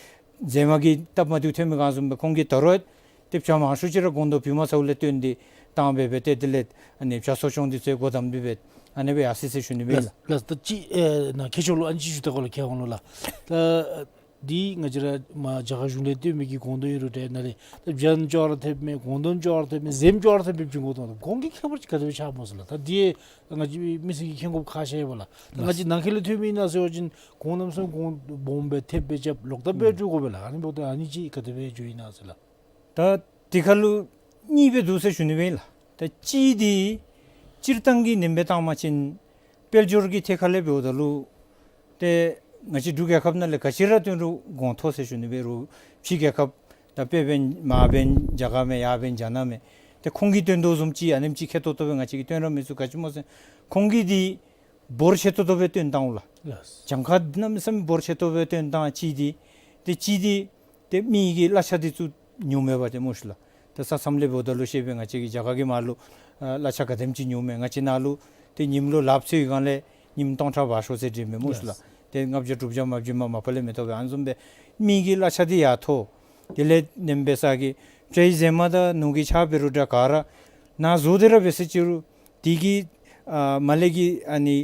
ཟེ་མ་གི་སྟབས་མ་བདེཝ་ཐོན་མི་སྒང་བཟུམ་སྦེ་ཁོང་གིས་ད་རུང་ཏེ་བྱ་མང་ཤོས་ཅིག་ར་སྒོང་རྡོག་བི་མ་ཚཝ་ལས་བཏོན་ཏེ་བཏང་སྦེ་སྦེ་ཏེ་དེ་ལས་ཨ་ནི་བྱ་གསོ་སྐྱོང་འདི་ཚུ་སྒོ་བསྡམས་ཏེ་སྦེ་ཨ་ནི་སྦེ་ཡར་སོ་ཡི་ཟེར་ཞུ་ནི་སྦེ་ལགས། ལགས། ལགས། ད་ཅི་ཨེ་ནཱ་མཁས་མཆོག་ལུ་ཨ་ནི་ཅིག་ཞུ་ད་གོ་ལགས། མཁས་དབང་ལུ་ལགས། ད་འདི་ང་བཅས་ར་མར་རྒྱ་གར་གཞུང་ལས་བཏོན་མི་གི་སྒོང་རྡོག་ཨིན་རུང་འདྲ་ནཱ་ལས་ད་བྱ་ཅོག་ར་ཐེབས་མས། སྒོང་རྡོག་ཅོག་ར་ཐེབས་མས། ཟེ་མ་ཅོག་ར་ཐེབས་མས། བྱིན་གོ་དོ་ཁོང་གི་ཁྱད་པར་ཅིག་ག་དེ་སྦེ་ཆགས་སྨོ་ཟེར་ལགས། ད་འདི་ང་བཅས་མི་སེར་གྱིས་མཁྱེན་དགོཔ་ཁག་ཆེ་བས་ལགས། ད་ང་བཅས་ནང་འཁོད་ལས་ཐོན་མི་ཨིན་ན་ཟེར་བ་ཅིན་གོང་གནམ་མེད་ས་མེད་གོང་སྦོམ་སྦེ་ཐེབས་སྦེ་རྐྱབ་ལོག་ལྟབ་སྦེ་འགྱོ་དགོ་པས་ལགས། ཨ་ནི་འབདཝ་ད་ཨ་ནི་ཅིག་ག་དེ་སྦེ་འགྱོཝ་ཨིན་ན་ཟེར་ལགས། ད་དེ་ཁར་ལུ་གཉིས་སྦེ་འདུག་ཟེར་ཞུ་ནི་སྦེ་ཨིན་ལགས། ད་གཅིག་འདི་སྤྱིར་བཏང་གི་ནེམ་སྦེ་བཏང་བ་ཅིན་དཔལ་འབྱོར་གྱི་ཐད་ཁར་ལས་འབདཝ་ད་ལུ་ཏེ་ང་བཅས་འབྲུག་རྒྱལ་ཁབ་ནང་ལས་ག་ཅི་ར་བཏོན་རུང་གོང་མཐོ་ཟེར་ཞུ་ནི་སྦེ་རུང་ཕྱི་རྒྱལ་ཁབ་ད་དཔེ་འབད་མར་འབད་རྒྱ་གར་མས། ཡར་འབད་རྒྱ་ནག་མས། ཏེ་ཁོང་གིས་བཏོན་དོ་བཟུམ་ཅིག་ཨ་ནེམ་ཅིག་ཁེ་ཏོག་ཏོ་སྦེ་ང་བཅས་ཀྱིས་བཏོན་ར་མི་ཚུགས། ག་ཅི་སྨོ་ཟེར་ཁོང་གིས་འདི་འབོར་ཆེ་ཏོག་ཏོ་སྦེ་བཏོན་བཏང་འོང་ལགས། ལགས། གྱངས་ཁ་གནམ་མེད་ས་མེད་འབོར་ཆེ་ཏོག་སྦེ་བཏོན་བཏང་གཅིག་འདི། ཏེ་གཅིག་འདི་ཏེ་མི་གི་གླ་ཆ་འདི་ཚུ་ཉུང་མས་པ་ཏེ་སྨོ་ཤིག་ལགས། ཏེ་ས་མཚམས་ལས་འབདཝ་ད་ལུ་ཤེས་པས། ང་བཅས་ཀྱི་རྒྱ་གར་གྱི་མར་ལུ་ཨ་གླ་ཆ་ག་དེམ་ཅིག་ཉུང་མས། ང་བཅས་ནཱ་ལུ་ཏེ་ཉིནམ་ལུ་ལགཔ་འཚོལ་བའི་སྒང་ལས་ཉིནམ་སྟོང་ཕྲག་བར་ཤོག་ཟེར་འདྲི་མས་སྨོ་ཤིག་ལགས། ལགས། ཏེ་ལྔ་བརྒྱ་དྲུག་བརྒྱ་མ་བརྒྱུད་མ་མ་པ་ལས་མི་ཐོབ་པས། ཨ་ནི་བཟུམ་སྦེ་མི་གི་གླ་ཆ་འདི་ཡར་མཐོ། དེ་ལས་ནེམ་སྦེ་ས་གི་བྱ་ཡི་ཟེ་མ་དང་ནོར་གྱི་ཆརཔ་འབད་རུང་འདྲ་ག་ར་ནཱ་བཟོ་སྟེ་ར་འབད་ས་ཅིག་རུང་དེ་གི་ཨ་མར་ལས་ཀྱི་ཨ་ནི་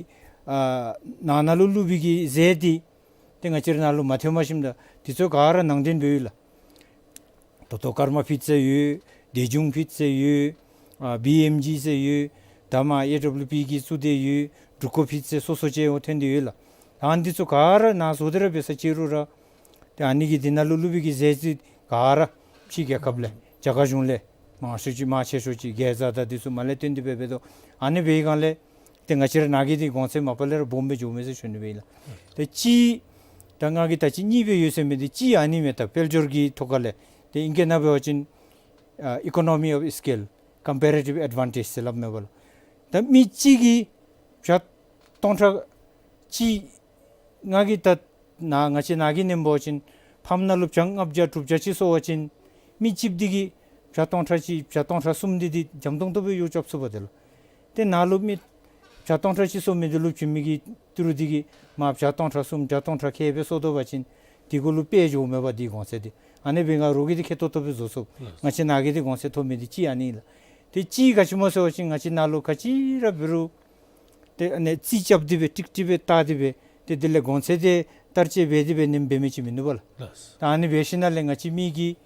ཨ་ནང་ན་ལུ་བླུག་པའི་གི་ཟས་འདི་ཏེ་ང་བཅས་ར་ནཱ་ལུ་མ་ཐོནམ་ཞིནམ་ད་དེ་ཚུ་ག་ར་ནང་འདྲེན་འབདཝ་ཨིན་ལགས། ཏོ་ཏོ་ཀརྨ་ཕིཊ་ཟེར་ཡོད། དེ་ཇུང་ཕིཊ་ཟེར་ཡོད། ཨ་བི་ཨེམ་ཇི་ཟེར་ཡོད། ད་མར་ཨེ་ཌབ་ལུ་པི་གིས་བཙུགས་ཏེ་ཡོད། འབྲུག་ཀོ་ཕིཊ་ཟེར་སོ་སོ་ཅིག་འོང་ཐོན་ཏེ་ཡོད་ལགས། ཨ་ནི་འདི་ཚུ་ག་ར་ནཱ་བཟོ་སྟེ་ར་འབད་ས་ཅིག་རུང་ར་ཏེ་ཨ་ནི་གི་འདི་ནང་ལུ་བླུག་པའི་གི་ཟས་འདི་ག་ར་ཕྱི་རྒྱལ་ཁབ་ལས་རྒྱ་གར་གཞུང་ལས་མང་ཤོས་ཅིག་མང་ཆེ་ཤོས་ཅིག་གེ་ཛ་དང་འདི་ཚུ་མར་ལས་བཏོན་ཏེ་སྦེ་འབད་དོ། ཨ་ནི་འབད་བའི་སྒང་ལས་ཏེ་ང་བཅས་ར་ནཱ་གི་འདི་གོང་ཚད་མ་པ་ལས་ར་སྦོམ་སྦེ་འགྱོཝ་མས་ཟེར་ཞུ་ནི་སྦེ་ཨིན་ལགས། ཏེ་གཅིག་ད་ང་གིས་ད་ཅི་གཉིས་སྦེ་ཡོད་ཟེར་མི་འདི་གཅིག་ཨ་ནི་མས། ད་དཔལ་འབྱོར་གྱི་ཐོག་ཁ་ལས་ཏེ་ཨིང་སྐད་ནང་འབད་བ་ཅིན་ཨ་economy of scale, comparative advantage ཟེར་སླབ་མས་པ་ལགས། ད་མི་གཅིག་གིས་བྱ་སྟོང་ཕྲག་གཅིག་ང་གིས་ད་ནཱ་ང་བཅས་ནཱ་གི་ནེམ་འབད་བ་ཅིན་ཕམ་ནང་ལུ་བྱ་ལྔ་བརྒྱ་དྲུག་བརྒྱ་ཅིག་གསོ་བ་ཅིན་མི་གཅིག་འདི་གིས་བྱ་སྟོང་ཕྲག་གཅིག་བྱ་སྟོང་ཕྲག་གསུམ་འདི་འདི་འཇམ་ཏོང་ཏོ་སྦེ་གཡོག་རྐྱབ་ཚུགས་པ་ཏེ་ལགས། ཏེ་ནཱ་ལུ་མི་བྱ་སྟོང་ཕྲག་གཅིག་གསོ་མི་འདི་ལུ་བྱིན་མི་གི་ཏི་རུ་འདི་གིས་མར་བྱ་སྟོང་ཕྲག་གསུམ་བྱ་སྟོང་ཕྲག་ཁལ་སྦེ་གསོ་དོ་བ་ཅིན་དེ་གུ་ལུ་དཔེ་འགྱོཝ་མས་པ་འདི་གོང་ཚད་འདི། ཨ་ནི་འབད་ང་རོགས་ཀྱིས་འདི་ཁེ་ཏོག་ཏོ་སྦེ་བཟོ་ཚུགས། ང་བཅས་ནཱ་གིས་འདི་གོང་ཚད་ཐོབ་མི་འདི་གཅིག་ཨ་ནི་ལགས། ཏེ་གཅིག་ག་ཅི་སྨོ་ཟེར་བ་ཅིན་ང་བཅས་ནཱ་ལུ་ག་ཅི་ར་འབད་རུང་ཏེ་ཨ་ནི་རྩིས་རྐྱབ་སྟེ་སྦེ་ཀྲིག་ཀྲི་སྦེ་བལྟ་སྟེ་སྦེ་ཏེ་དེ་ལས་གོང་ཚད་འདི་བསྟར་སྤྱོད་འབད་དེ་སྦེ་ནེམ་འབད་མི་ཅིག་མིན་ནུག་པ་ལགས། ལགས། ད་ཨ་ནི་འབད་ཞིནམ་ལས་ང་བཅས་མི་གིས་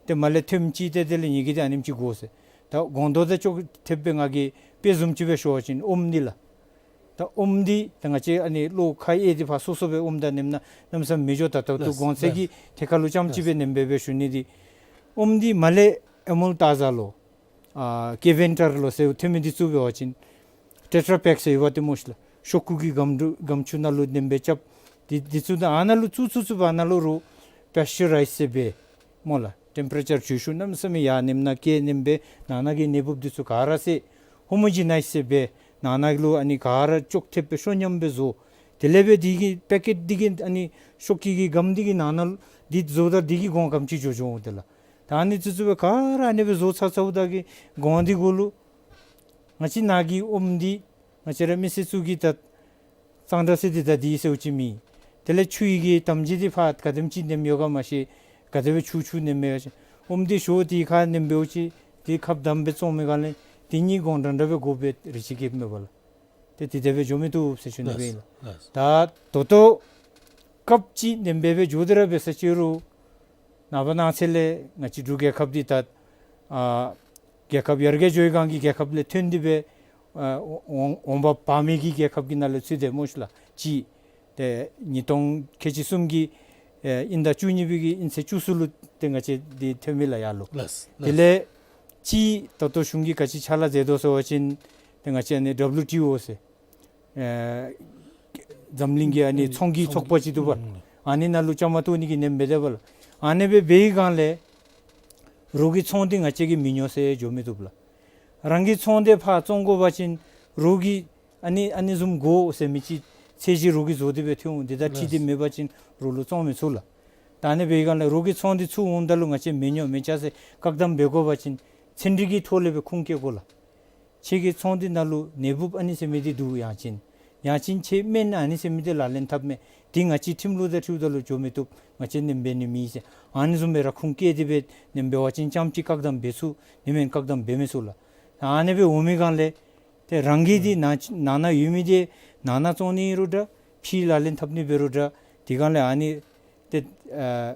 ཏེ་མར་ལས་ཐོནམ་ཅིག་ཏེ་དེ་ལས་ངེ་གི་འདི་ཨ་ནེམ་ཅིག་དགོ་ཟེར། ད་སྒོང་རྡོག་དང་ཅོག་འཐདཔ་སྦེ་ང་གིས་དཔེ་བཟུམ་ཅིག་སྦེ་ཞུ་བ་ཅིན་ཨོམ་འདི་ལགས། ད་ཨོམ་འདི་ད་ང་བཅས་ཨ་ནི་ལོག་ཁ་གཡས་འདི་ཕར་སོ་སོ་སྦེ་ཨོམ་དང་ནེམ་ན་གནམ་མེད་ས་མེད་མི་འགྱོ། ད་ད་ལྟོ་ལགས། གོང་ཚད་ཀྱི་ཐད་ཁར་ལུ་རྐྱངམ་ཅིག་སྦེ་ནེམ་སྦེ་སྦེ་ཞུ་ནི་འདི་ཨོམ་འདི་མར་ལས་ཨ་མུལ་ཏཱ་ཛ་ལོ། ཨ་ཀེ་ཝེན་ཊར་ལོ་ཟེར་ཐོན་མི་འདི་ཚུ་འབད་བ་ཅིན་ཊེ་ཊྲ་པེག་ཟེར་ཡོད་པ་ཏེ་སྨོ་ཤིག་ལགས། ཤོག་ཀུ་གི་སྒམ་དྲུག་སྒམ་ཆུང་ནང་ལུ་ནེམ་སྦེ་རྐྱབ། འདི་འདི་ཚུ་ད་ཨ་ནཱ་ལུ་བཙུགས་བཙུགས་བཙུགསཔ་ཨ་ནཱ་ལུ་རུང་པེསི་ཅར་རའིཛ་སྦེ་ སྨོ་ལགས། ཊེམ་པེ་རེ་ཅར་བྱོས་ཤུལ་གནམ་མེད་ས་མེད་ཡར་ནེམ་ནང་བཀལ་ནེམ་སྦེ་ནང་ན་གི་ནད་འབུཔ་འདི་ཚུ་ག་ར་བསལ། ཧོ་མོ་ཇི་ནའིཛ་ཟེར་སྦེ་ནང་ན་ལུ་ཨ་ནི་ག་ར་ཅོག་འཐདཔ་སྦེ་ཤོ་ཉམས་སྦེ་བཟོ། དེ་ལས་སྦེ་འདི་གི་པེ་ཀེཊ་འདི་གི་ཨ་ནི་ཤོག་ཀི་གི་སྒམ་འདི་གི་ནང་ན་འདི་བཟོཝ་ད་འདི་གི་གོང་ག་དེམ་ཅིག་འགྱོ་འགྱོཝ་འོང་དེ་ལགས། ད་ཨ་ནི་ཚུ་ཚུ་སྦེ་ག་ར་ཨ་ནི་སྦེ་བཟོ་ཚར་ཚརཝ་ད་གི་གོང་འདི་གུ་ལུ་ང་བཅས་ནཱ་གི་ཨོམ་འདི་ང་བཅས་ར་མི་སེར་ཚུ་གིས་ད་གཙང་སྦྲ་ཟེར་འདི་ད་འདི་ཟེརཝ་ཅིག་མེད། དེ་ལས་ཆུ་ཡི་གི་དམ་རྫས་འདི་ཕར་ག་དེམ་ཅིག་ནེམ་ཡོད་ག་མ་ཤེས། ག་དེ་སྦེ་ཆུ་ཆུ་ནེམ་ཡོད་ག་ཤེས། ཨོམ་འདི་ཞོ་འདི་ཁར་ནེམ་འབདཝ་ཅིག་འདི་ཁབ་བསྡམས་སྦེ་བཙོང་མི་ག་ལས་འདི་གཉིས་གོང་འདྲན་འདྲ་སྦེ་དགོ་པས་རེ་ཅིག་གེ་མེད་པ་ལགས། ཏེ་འདི་དེ་སྦེ་འགྱོ་མི་བཏུབ་ཟེར་ཞུ་ནི་སྦེ་ཨིན་ལགས། ལགས། ད་ད་ལྟོ་སྐབས་ཅིག་ནེམ་སྦེ་སྦེ་འགྱོ་སྟེ་ར་འབད་ས་ཅིག་རུང་ནངས་པ་གནངས་ཚེ་ལས་ང་བཅས་འབྲུག་རྒྱལ་ཁབ་འདི་ད་ཨ་རྒྱལ་ཁབ་ཡར་རྒྱས་འགྱོ་བའི་སྒང་གི་རྒྱལ་ཁབ་ལས་ཐོན་ཏེ་སྦེ་ཨ་འོང་འོང་འབབ་འབག་མི་གི་རྒྱལ་ཁབ་ཀྱི་ནང་ལུ་ཚུད་དེ་སྨོ་ཤིག་ལགས། གཅིག། ཏེ་ཉིས་སྟོང་ཁལ་གཅིག་གསུམ་གྱི་ཨེ་དབྱིན་ཟླ་བཅུ་གཉིས་པའི་གི་དབྱིན་ཚེས་བཅུ་གསུམ་ལུ་ཏེ་ང་བཅས་འདི་ཐོན་མི་ལགས་ཡར་ལུ། ལགས། དེ་ལགས། ལས་གཅིག་ད་ལྟོ་གཞུང་གིས་ག་ཅི་ཕྱག་ལཱ་མཛད་དོ་ཟེར་བ་ཅིན་ཏེ་ང་བཅས་ཨ་ནི་ཌབ་ལུ་ཊི་ཨོ་ཟེར་ཨེ་འཛམ་གླིང་གི་ཨ་ནི་ཨ་ནི་ཚོང་གི་ཚོང་ཚོགས་པ་ཅིག་འདུག་པ། ཨ་ནི་ནང་ལུ་བཅའ་མར་གཏོགས་ནི་གི་ནེམ་འབད་དེ་འབད་ལགས། ཨ་ནི་སྦེ་འབད་བའི་སྒང་ལས་རོགས་ཀྱི་ཚོང་འདི་ང་བཅས་ཀྱིས་མི་ཉོ་ཟེར་འགྱོ་མི་བཏུབ་ལགས། རང་གི་ཚོང་འདི་ཕར་བཙོང་དགོ་པ་ཅིན་རོགས་ཀྱིས་ཨ་ནི་ཨ་ནི་བཟུམ་དགོ་ཟེར་མི་ཅིག་ཚད་གཞི་རོགས་ཀྱིས་བཟོ་སྟེ་སྦེ་ཐོན་འོང་། འདི་དང་འཁྲིལ་ཏེ་ལགས། མེད་པ་ཅིན་རོགས་ལུ་བཙོང་མི་ཚུགས་ལགས། ད་ཨ་ནི་འབད་བའི་སྒང་ལས་རོགས་ཀྱི་ཚོང་འདི་ཚུར་འོངམ་ད་ལུ་ང་བཅས་མི་ཉོ་མི་བཅའ་ཟེར་བཀག་དམ་འབད་དགོ་པ་ཅིན་ཚན་རིག་གི་ཐོག་ལས་སྦེ་ཁུངས་བཀལ་དགོ་ལགས། ཁྱེད་ཀྱི་ཚོང་འདི་ནང་ལུ་ནད་འབུཔ་ཨ་ནི་ཟེར་མི་འདི་འདུག། ཡང་ཅིན་ཡང་ཅིན་ཁྱེད་སྨན་ཨ་ནི་ཟེར་མི་འདི་ལག་ལེན་འཐབ་མས། འདི་ང་བཅས་ཁྲིམས་ལུགས་དང་འཁྲིལཝ་ད་ལུ་འགྱོ་མི་བཏུབ། ང་བཅས་ནེམ་འབད་ནི་མེད་ཟེར་ཨ་ནི་བཟུམ་སྦེ་ར་ཁུངས་བཀལ་ཏེ་སྦེ་ནེམ་འབད་བ་ཅིན་ཙམ་ཅིག་བཀག་དམ་འབད་ཚུགས། ཨིན་མེན་བཀག་དམ་འབད་མི་ཚུགས་ལགས། ཨ་ནི་སྦེ་འོང་མི་སྒང་ལས་ཏེ་རང་གི་འདི་ནང་ནང་ན་ཡོད་མི་འདི་ནང་ན་བཙོང་ནི་རུང་འདྲ་ཕྱི་ལག་ལེན་འཐབ་ནི་འབད་རུང་འདྲ་དེ་སྒང་ལས་ཨ་ནི་ཏེ་ཨ་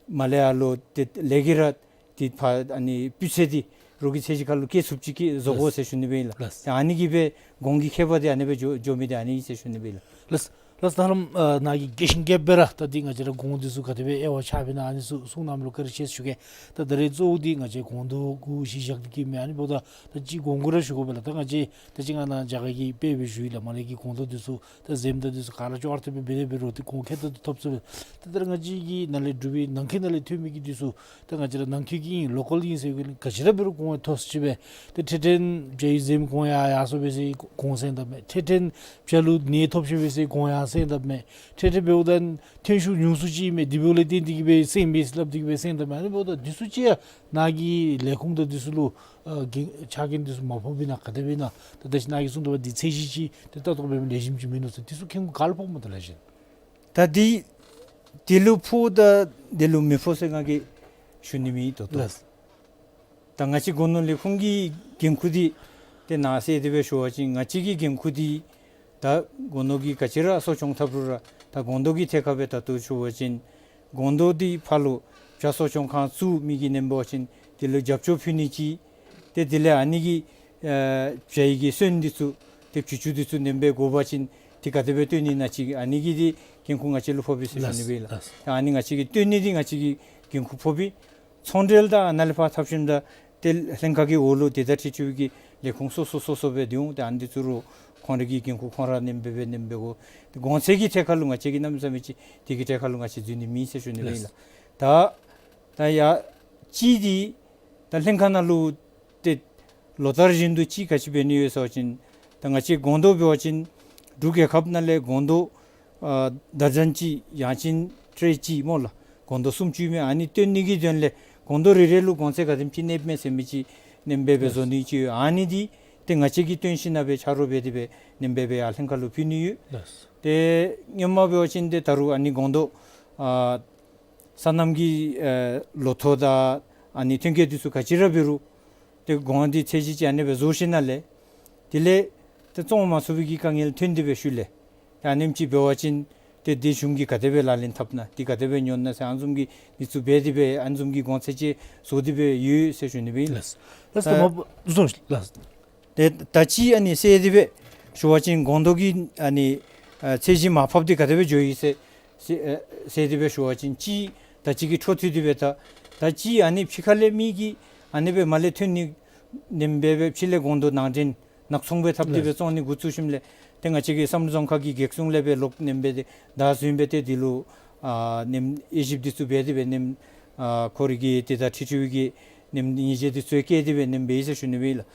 མར་ལས་ཡར་ལུ་ཏེ་ལས་ཀྱི་ར་འདི་ཕར་ཨ་ནི་སྤུས་ཚད་འདི་རོགས་ཀྱི་ཚད་གཞི་ཁར་ལུ་བཀལ་ཚུགསཔ་ཅིག་བཟོ་དགོ་ཟེར་ཞུ་ནི་སྦེ་ཨིན་ལགས། ལགས། ཏེ་ཨ་ནི་གིས་སྦེ་གོང་གི་ཁྱད་པར་འདི་ཨ་ནི་སྦེ་འགྱོ་འགྱོ་མི་འདི་ཨ་ནི་ཨིན་ཟེར་ཞུ་ནི་སྦེ་ཨིན་ལགས། ལགས། ལགས། ད་རུང་ཨ་ནཱ་གིས་རྒྱས་ཤིང་རྒྱསཔ་སྦེ་ར་ད་འདི་ང་བཅས་ར་གོང་འདི་ཚུ་ག་དེ་སྦེ་དབྱེ་བ་ཕྱེ་སྦེ་ཨ་ནི་ཚུ་གསུང་གནངམ་ལུ་བཀའ་དྲིན་ཆེ་ཞུ་གེ། ད་ད་རེས་གཙོ་བོ་འདི་ང་བཅས་སྒོང་རྡོག་གུ་གཞི་བཞག་སྟེ་གི་མས། ཨ་ནི་འབདཝ་ད་ད་ཅི་གོང་གུ་ར་ཞུ་དགོ་པས་ལགས། ད་ང་བཅས་ད་ཅི་ང་ནཱ་རྒྱ་གར་གྱི་དཔེ་སྦེ་ཞུ་ཡི་ལགས། མར་ལས་ཀྱི་སྒོང་རྡོག་འདི་ཚུ་ད་གཟེངས་དང་འདི་ཚུ་ག་ར་ཅོག་ར་འཐདཔ་སྦེ་འབད་དེ་འབད་རུང་འདི་གོང་ཁེ་ཏོག་ཏོ་ཐོབ་ཚུགས་པས། ད་ད་ར་ང་བཅས་ཀྱི་ནཱ་ལས་འབྲུག་པའི་ནང་འཁོད་ནང་ལས་ཐོན་མི་གི་འདི་ཚུ་ད་ང་བཅས་ར་ནང་འཁོད་ཀྱི་ཨིན་ལོ་ཀཱལ་ཨིན་ཟེར་བའི་ག་ཅི་ར་འབད་རུང་གོང་ཡང་མཐོ་སུ་ཅིག་སྦེ། ཏེ་འཕྲལ་འཕྲལ་བྱ་ཡི་གཟེངས་གོང་ཡར་ཡར་སོང་པས་ཟེར་གོང་གཟེངས་དཔ་མས། འཕྲལ་འཕྲལ་བྱ་ལུ་ནད་ཐོབ་ཤོར་པས་ཟེར་གོང་ཡར་གཟེངས་དཔ་མས། འཕྲལ་འཕྲལ་འབདཝ་ད་ཐོན་ཤུགས་ཉུང་སུ་ཅིག་མས། དེ་འབདཝ་ལས་བརྟེན་ཏེ་གི་སྦེ་གཟེངས་པས་ཟེར་སླབ་སྟེ་གི་སྦེ་གཟེངས་དཔ་མས། ཨ་ནི་འབདཝ་ད་འདི་ཚུ་ཅིག་ཡང་ནཱ་གི་ལས་ཁུངས་དང་འདི་ཚུ་ལུ་ཨ་འགན་ཆ་རྐྱེན་འདི་ཚུ་མ་ཕོག་པའི་ནང་ག་དེ་སྦེ་ཨིན་ན། ད་ད་ཅི་ནཱ་གིས་གསུངས་དོ་བཟུམ་འདི་ཚད་གཞི་ཅིག་ཏེ་ལྟ་རྟོག་འབད་མི་ལེགས་ཤོམ་ཅིག་མིན་ནུག་ཟེར་འདི་ཚུ་འགན་ཁུར་ག་ལུ་ཕོགཔ་སྨོ། ད་ལེགས་ཤོམ་ད་འདི་འདི་ལུ་ཕོག་དང་འདི་ལུ་མི་ཕོག་ཟེར་ང་གིས་ཞུ་ནི་མེད་ད་ལྟོ། ལགས། ད་ང་བཅས་སྒོ་ནོར་ལས་ཁུངས་ཀྱི་འགན་ཁུར་འདི་ཏེ་ནཱ་ཟེར་དེ་སྦེ་ཞུ་བ་ཅིན་ང་བཅས་ཀྱི་འགན་ཁུར་འདི་ད་སྒོ་ནོར་གྱི་ག་ཅི་ར་གསོ་སྐྱོང་འཐབ་རུང་ར་ད་སྒོང་རྡོག་གི་ཐད་ཁར་སྦེ་ད་ལྟོ་ཞུ་བ་ཅིན་སྒོང་རྡོག་འདི་ཕར་ལུ་བྱ་གསོ་སྐྱོང་ཁང་བཙུགས་མི་གིས་ནེམ་འབད་བ་ཅིན་དེ་ལུ་རྒྱབ་སྐྱོར་ཕུལ་ནི་ཅིག། ཏེ་དེ་ལས་ཨ་ནི་གི་ཨ་བྱ་ཡི་གི་སོན་འདི་ཚུ་ཏེ་བྱི་ཅུང་འདི་ཚུ་ནེམ་སྦེ་དགོ་པ་ཅིན་ཏེ་ག་དེ་སྦེ་བཏོན་ནི་ཨིན་ན་ཅིག་ཨ་ནི་གི་འདི་འགན་ཁུར་ང་བཅས་ལུ་ཕོག་པས་ཟེར་ཞུ་ནི་སྦེ་ཨིན་ལགས། ལགས། ཨ་ནི་ང་བཅས་ཀྱིས་བཏོན་ནི་འདི་ང་བཅས་ཀྱི་འགན་ཁུར་ཕོག་པས། ཚོང་འབྲེལ་དང་ནཱ་ལས་ཕར་འཐབ་ཞིནམ་ད་ཏེ་ལྷན་ཁག་གི་འོག་ལུ་དེ་དང་འཁྲིལ་ཚུལ་གྱི་ལས་ཁུངས་སོ་སོ་སོ་སོ་སྦེ་འདི་འོང་། ཏེ་ཨ་ནི་འདི་ཚུ་རུང་ཁོང་རའི་གི་འགན་ཁུར་ཁོང་ར་ནེམ་སྦེ་སྦེ་ནེམ་སྦེ་དགོ། ཏེ་གོང་ཚད་ཀྱི་ཐད་ཁར་ལུ་ང་བཅས་ཀྱིས་གནམ་མེད་ས་མེད་ཅིག་དེ་གི་ཐད་ཁར་ལུ་ང་བཅས་འཛུལ་ནི་མེད་ཟེར་ཞུ་ནི་སྦེ་ཨིན་ལགས། ལགས། ད་ད་ཡ་གཅིག་འདི་ད་ལྷན་ཁག་ནང་ལུ་ཏེ་ལོ་ལྟར་བཞིན་དུ་ཅིག་ག་ཅི་འབད་ནི་ཡོད་ཟེར་བ་ཅིན་ད་ང་བཅས་སྒོང་རྡོག་འབད་བ་ཅིན་འབྲུག་རྒྱལ་ཁབ་ནང་ལས་སྒོང་རྡོག་ཨ་ད་ཛན་གཅིག་ཡང་ཅིན་ཊེ་རེ་གཅིག་སྨོ་ལགས། སྒོང་རྡོག་སུམ་ཅུ་མས། ཨ་ནི་བཏོན་ནི་གི་དོན་ལས་སྒོང་རྡོག་རེ་རེ་ལུ་གོང་ཚད་ག་དེམ་ཅིག་གནསཔ་མས་ཟེར་མི་ཅིག་ནེམ་སྦེ་སྦེ་བཟོ་ནི་ཅིག་ཡོད། ཨ་ནི་འདི་ཏེ་ང་བཅས་ཀྱིས་བཏོན་ཞིནམ་སྦེ་ཆ་རོགས་འབད་དེ་སྦེ་ནེམ་སྦེ་སྦེ་ཡར་ལྷན་ཁག་ལུ་ཕུལ་ནི་ཡོད། ལགས། ཏེ་སྔོན་མ་འབད་བ་ཅིན་ཏེ་ད་རུང་ཨ་ནི་སྒོང་རྡོག་ཨ་སོ་ནམ་གྱི་ཨེ་ལོ་ཐོག་དང་ཨ་ནི་ཐོན་སྐྱེད་འདི་ཚུ་ག་ཅི་ར་འབད་རུང་ཏེ་གོང་འདི་ཚད་གཞི་ཅིག་ཨ་ནི་སྦེ་བཟོ་ཞིནམ་ལས་དེ་ལས་ཏེ་བཙོང་མ་ཚུགས་པའི་གི་དཀའ་ངལ་ཐོན་ཏེ་སྦེ་ཤུལ་ལས་ཏེ་ཨ་ནེམ་ཅིག་འབད་བ་ཅིན་ཏེ་འདི་གཞུང་གིས་ག་དེ་སྦེ་ལག་ལེན་འཐབ་ན་འདི་ག་དེ་སྦེ་ཉོ་ན་ཟེར་ཨ་ནི་བཟུམ་གྱི་འདི་ཚུ་འབད་དེ་སྦེ་ཨ་ནི་བཟུམ་གྱི་གོང་ཚད་ཅིག་བཟོ་སྟེ་སྦེ་ཡོད་ཟེར་ཞུ་ནི་སྦེ་ཨིན། ལགས། ལགས། ད་ད་མ་བཟུང་ལགས། ཏེ་ད་ཅི་ཨ་ནི་ཟེར་དེ་སྦེ་ཞུ་བ་ཅིན་སྒོང་རྡོག་གི་ཨ་ནི་ཨ་ཚད་གཞི་མར་ཕབ་སྟེ་ག་དེ་སྦེ་འགྱོ་ཡི་ཟེར་ཟེར་ཨ་ཟེར་དེ་སྦེ་ཞུ་བ་ཅིན་ཅིག་ད་ཅི་གི་འཕྲོ་མཐུད་དེ་སྦེ་ད་ད་ཅི་ཨ་ནི་ཕྱི་ཁ་ལས་མི་གིས་ཨ་ནི་སྦེ་མར་ལས་ཐོན་ནི་ནེམ་སྦེ་སྦེ་ཕྱི་ལས་སྒོང་རྡོག་ནང་འདྲེན་ནག་ཚོང་སྦེ་འཐབ་སྟེ་སྦེ་ལགས། བཙོང་ནི་འགོ་བཙུགས་ཞིནམ་ལས་ཏེ་ང་བཅས་ཀྱི་བསམ་གྲུབ་རྫོང་ཁག་གི་སྒེར་སྲུང་ལས་སྦེ་ལོག་ནེམ་སྦེ་ཏེ་བདའ་ཟུན་སྦེ་ཏེ་འདི་ལུ་ཨ་ནེམ་དབྱེ་ཞིབ་འདི་ཚུ་འབད་དེ་སྦེ་ནེམ་ ཨ་ཁོ་རའི་གི་ཏེ་ད་ཁྲི་ཁྲི་བའི་གི་ཉིན་ཉིན་བྱེད་འདི་ཚུ་བཀལ་ཏེ་སྦེ་ཨ་ནེམ་འབད་ཡི་ཟེར་ཞུ་ནི་སྦེ་ཨིན་ལགས།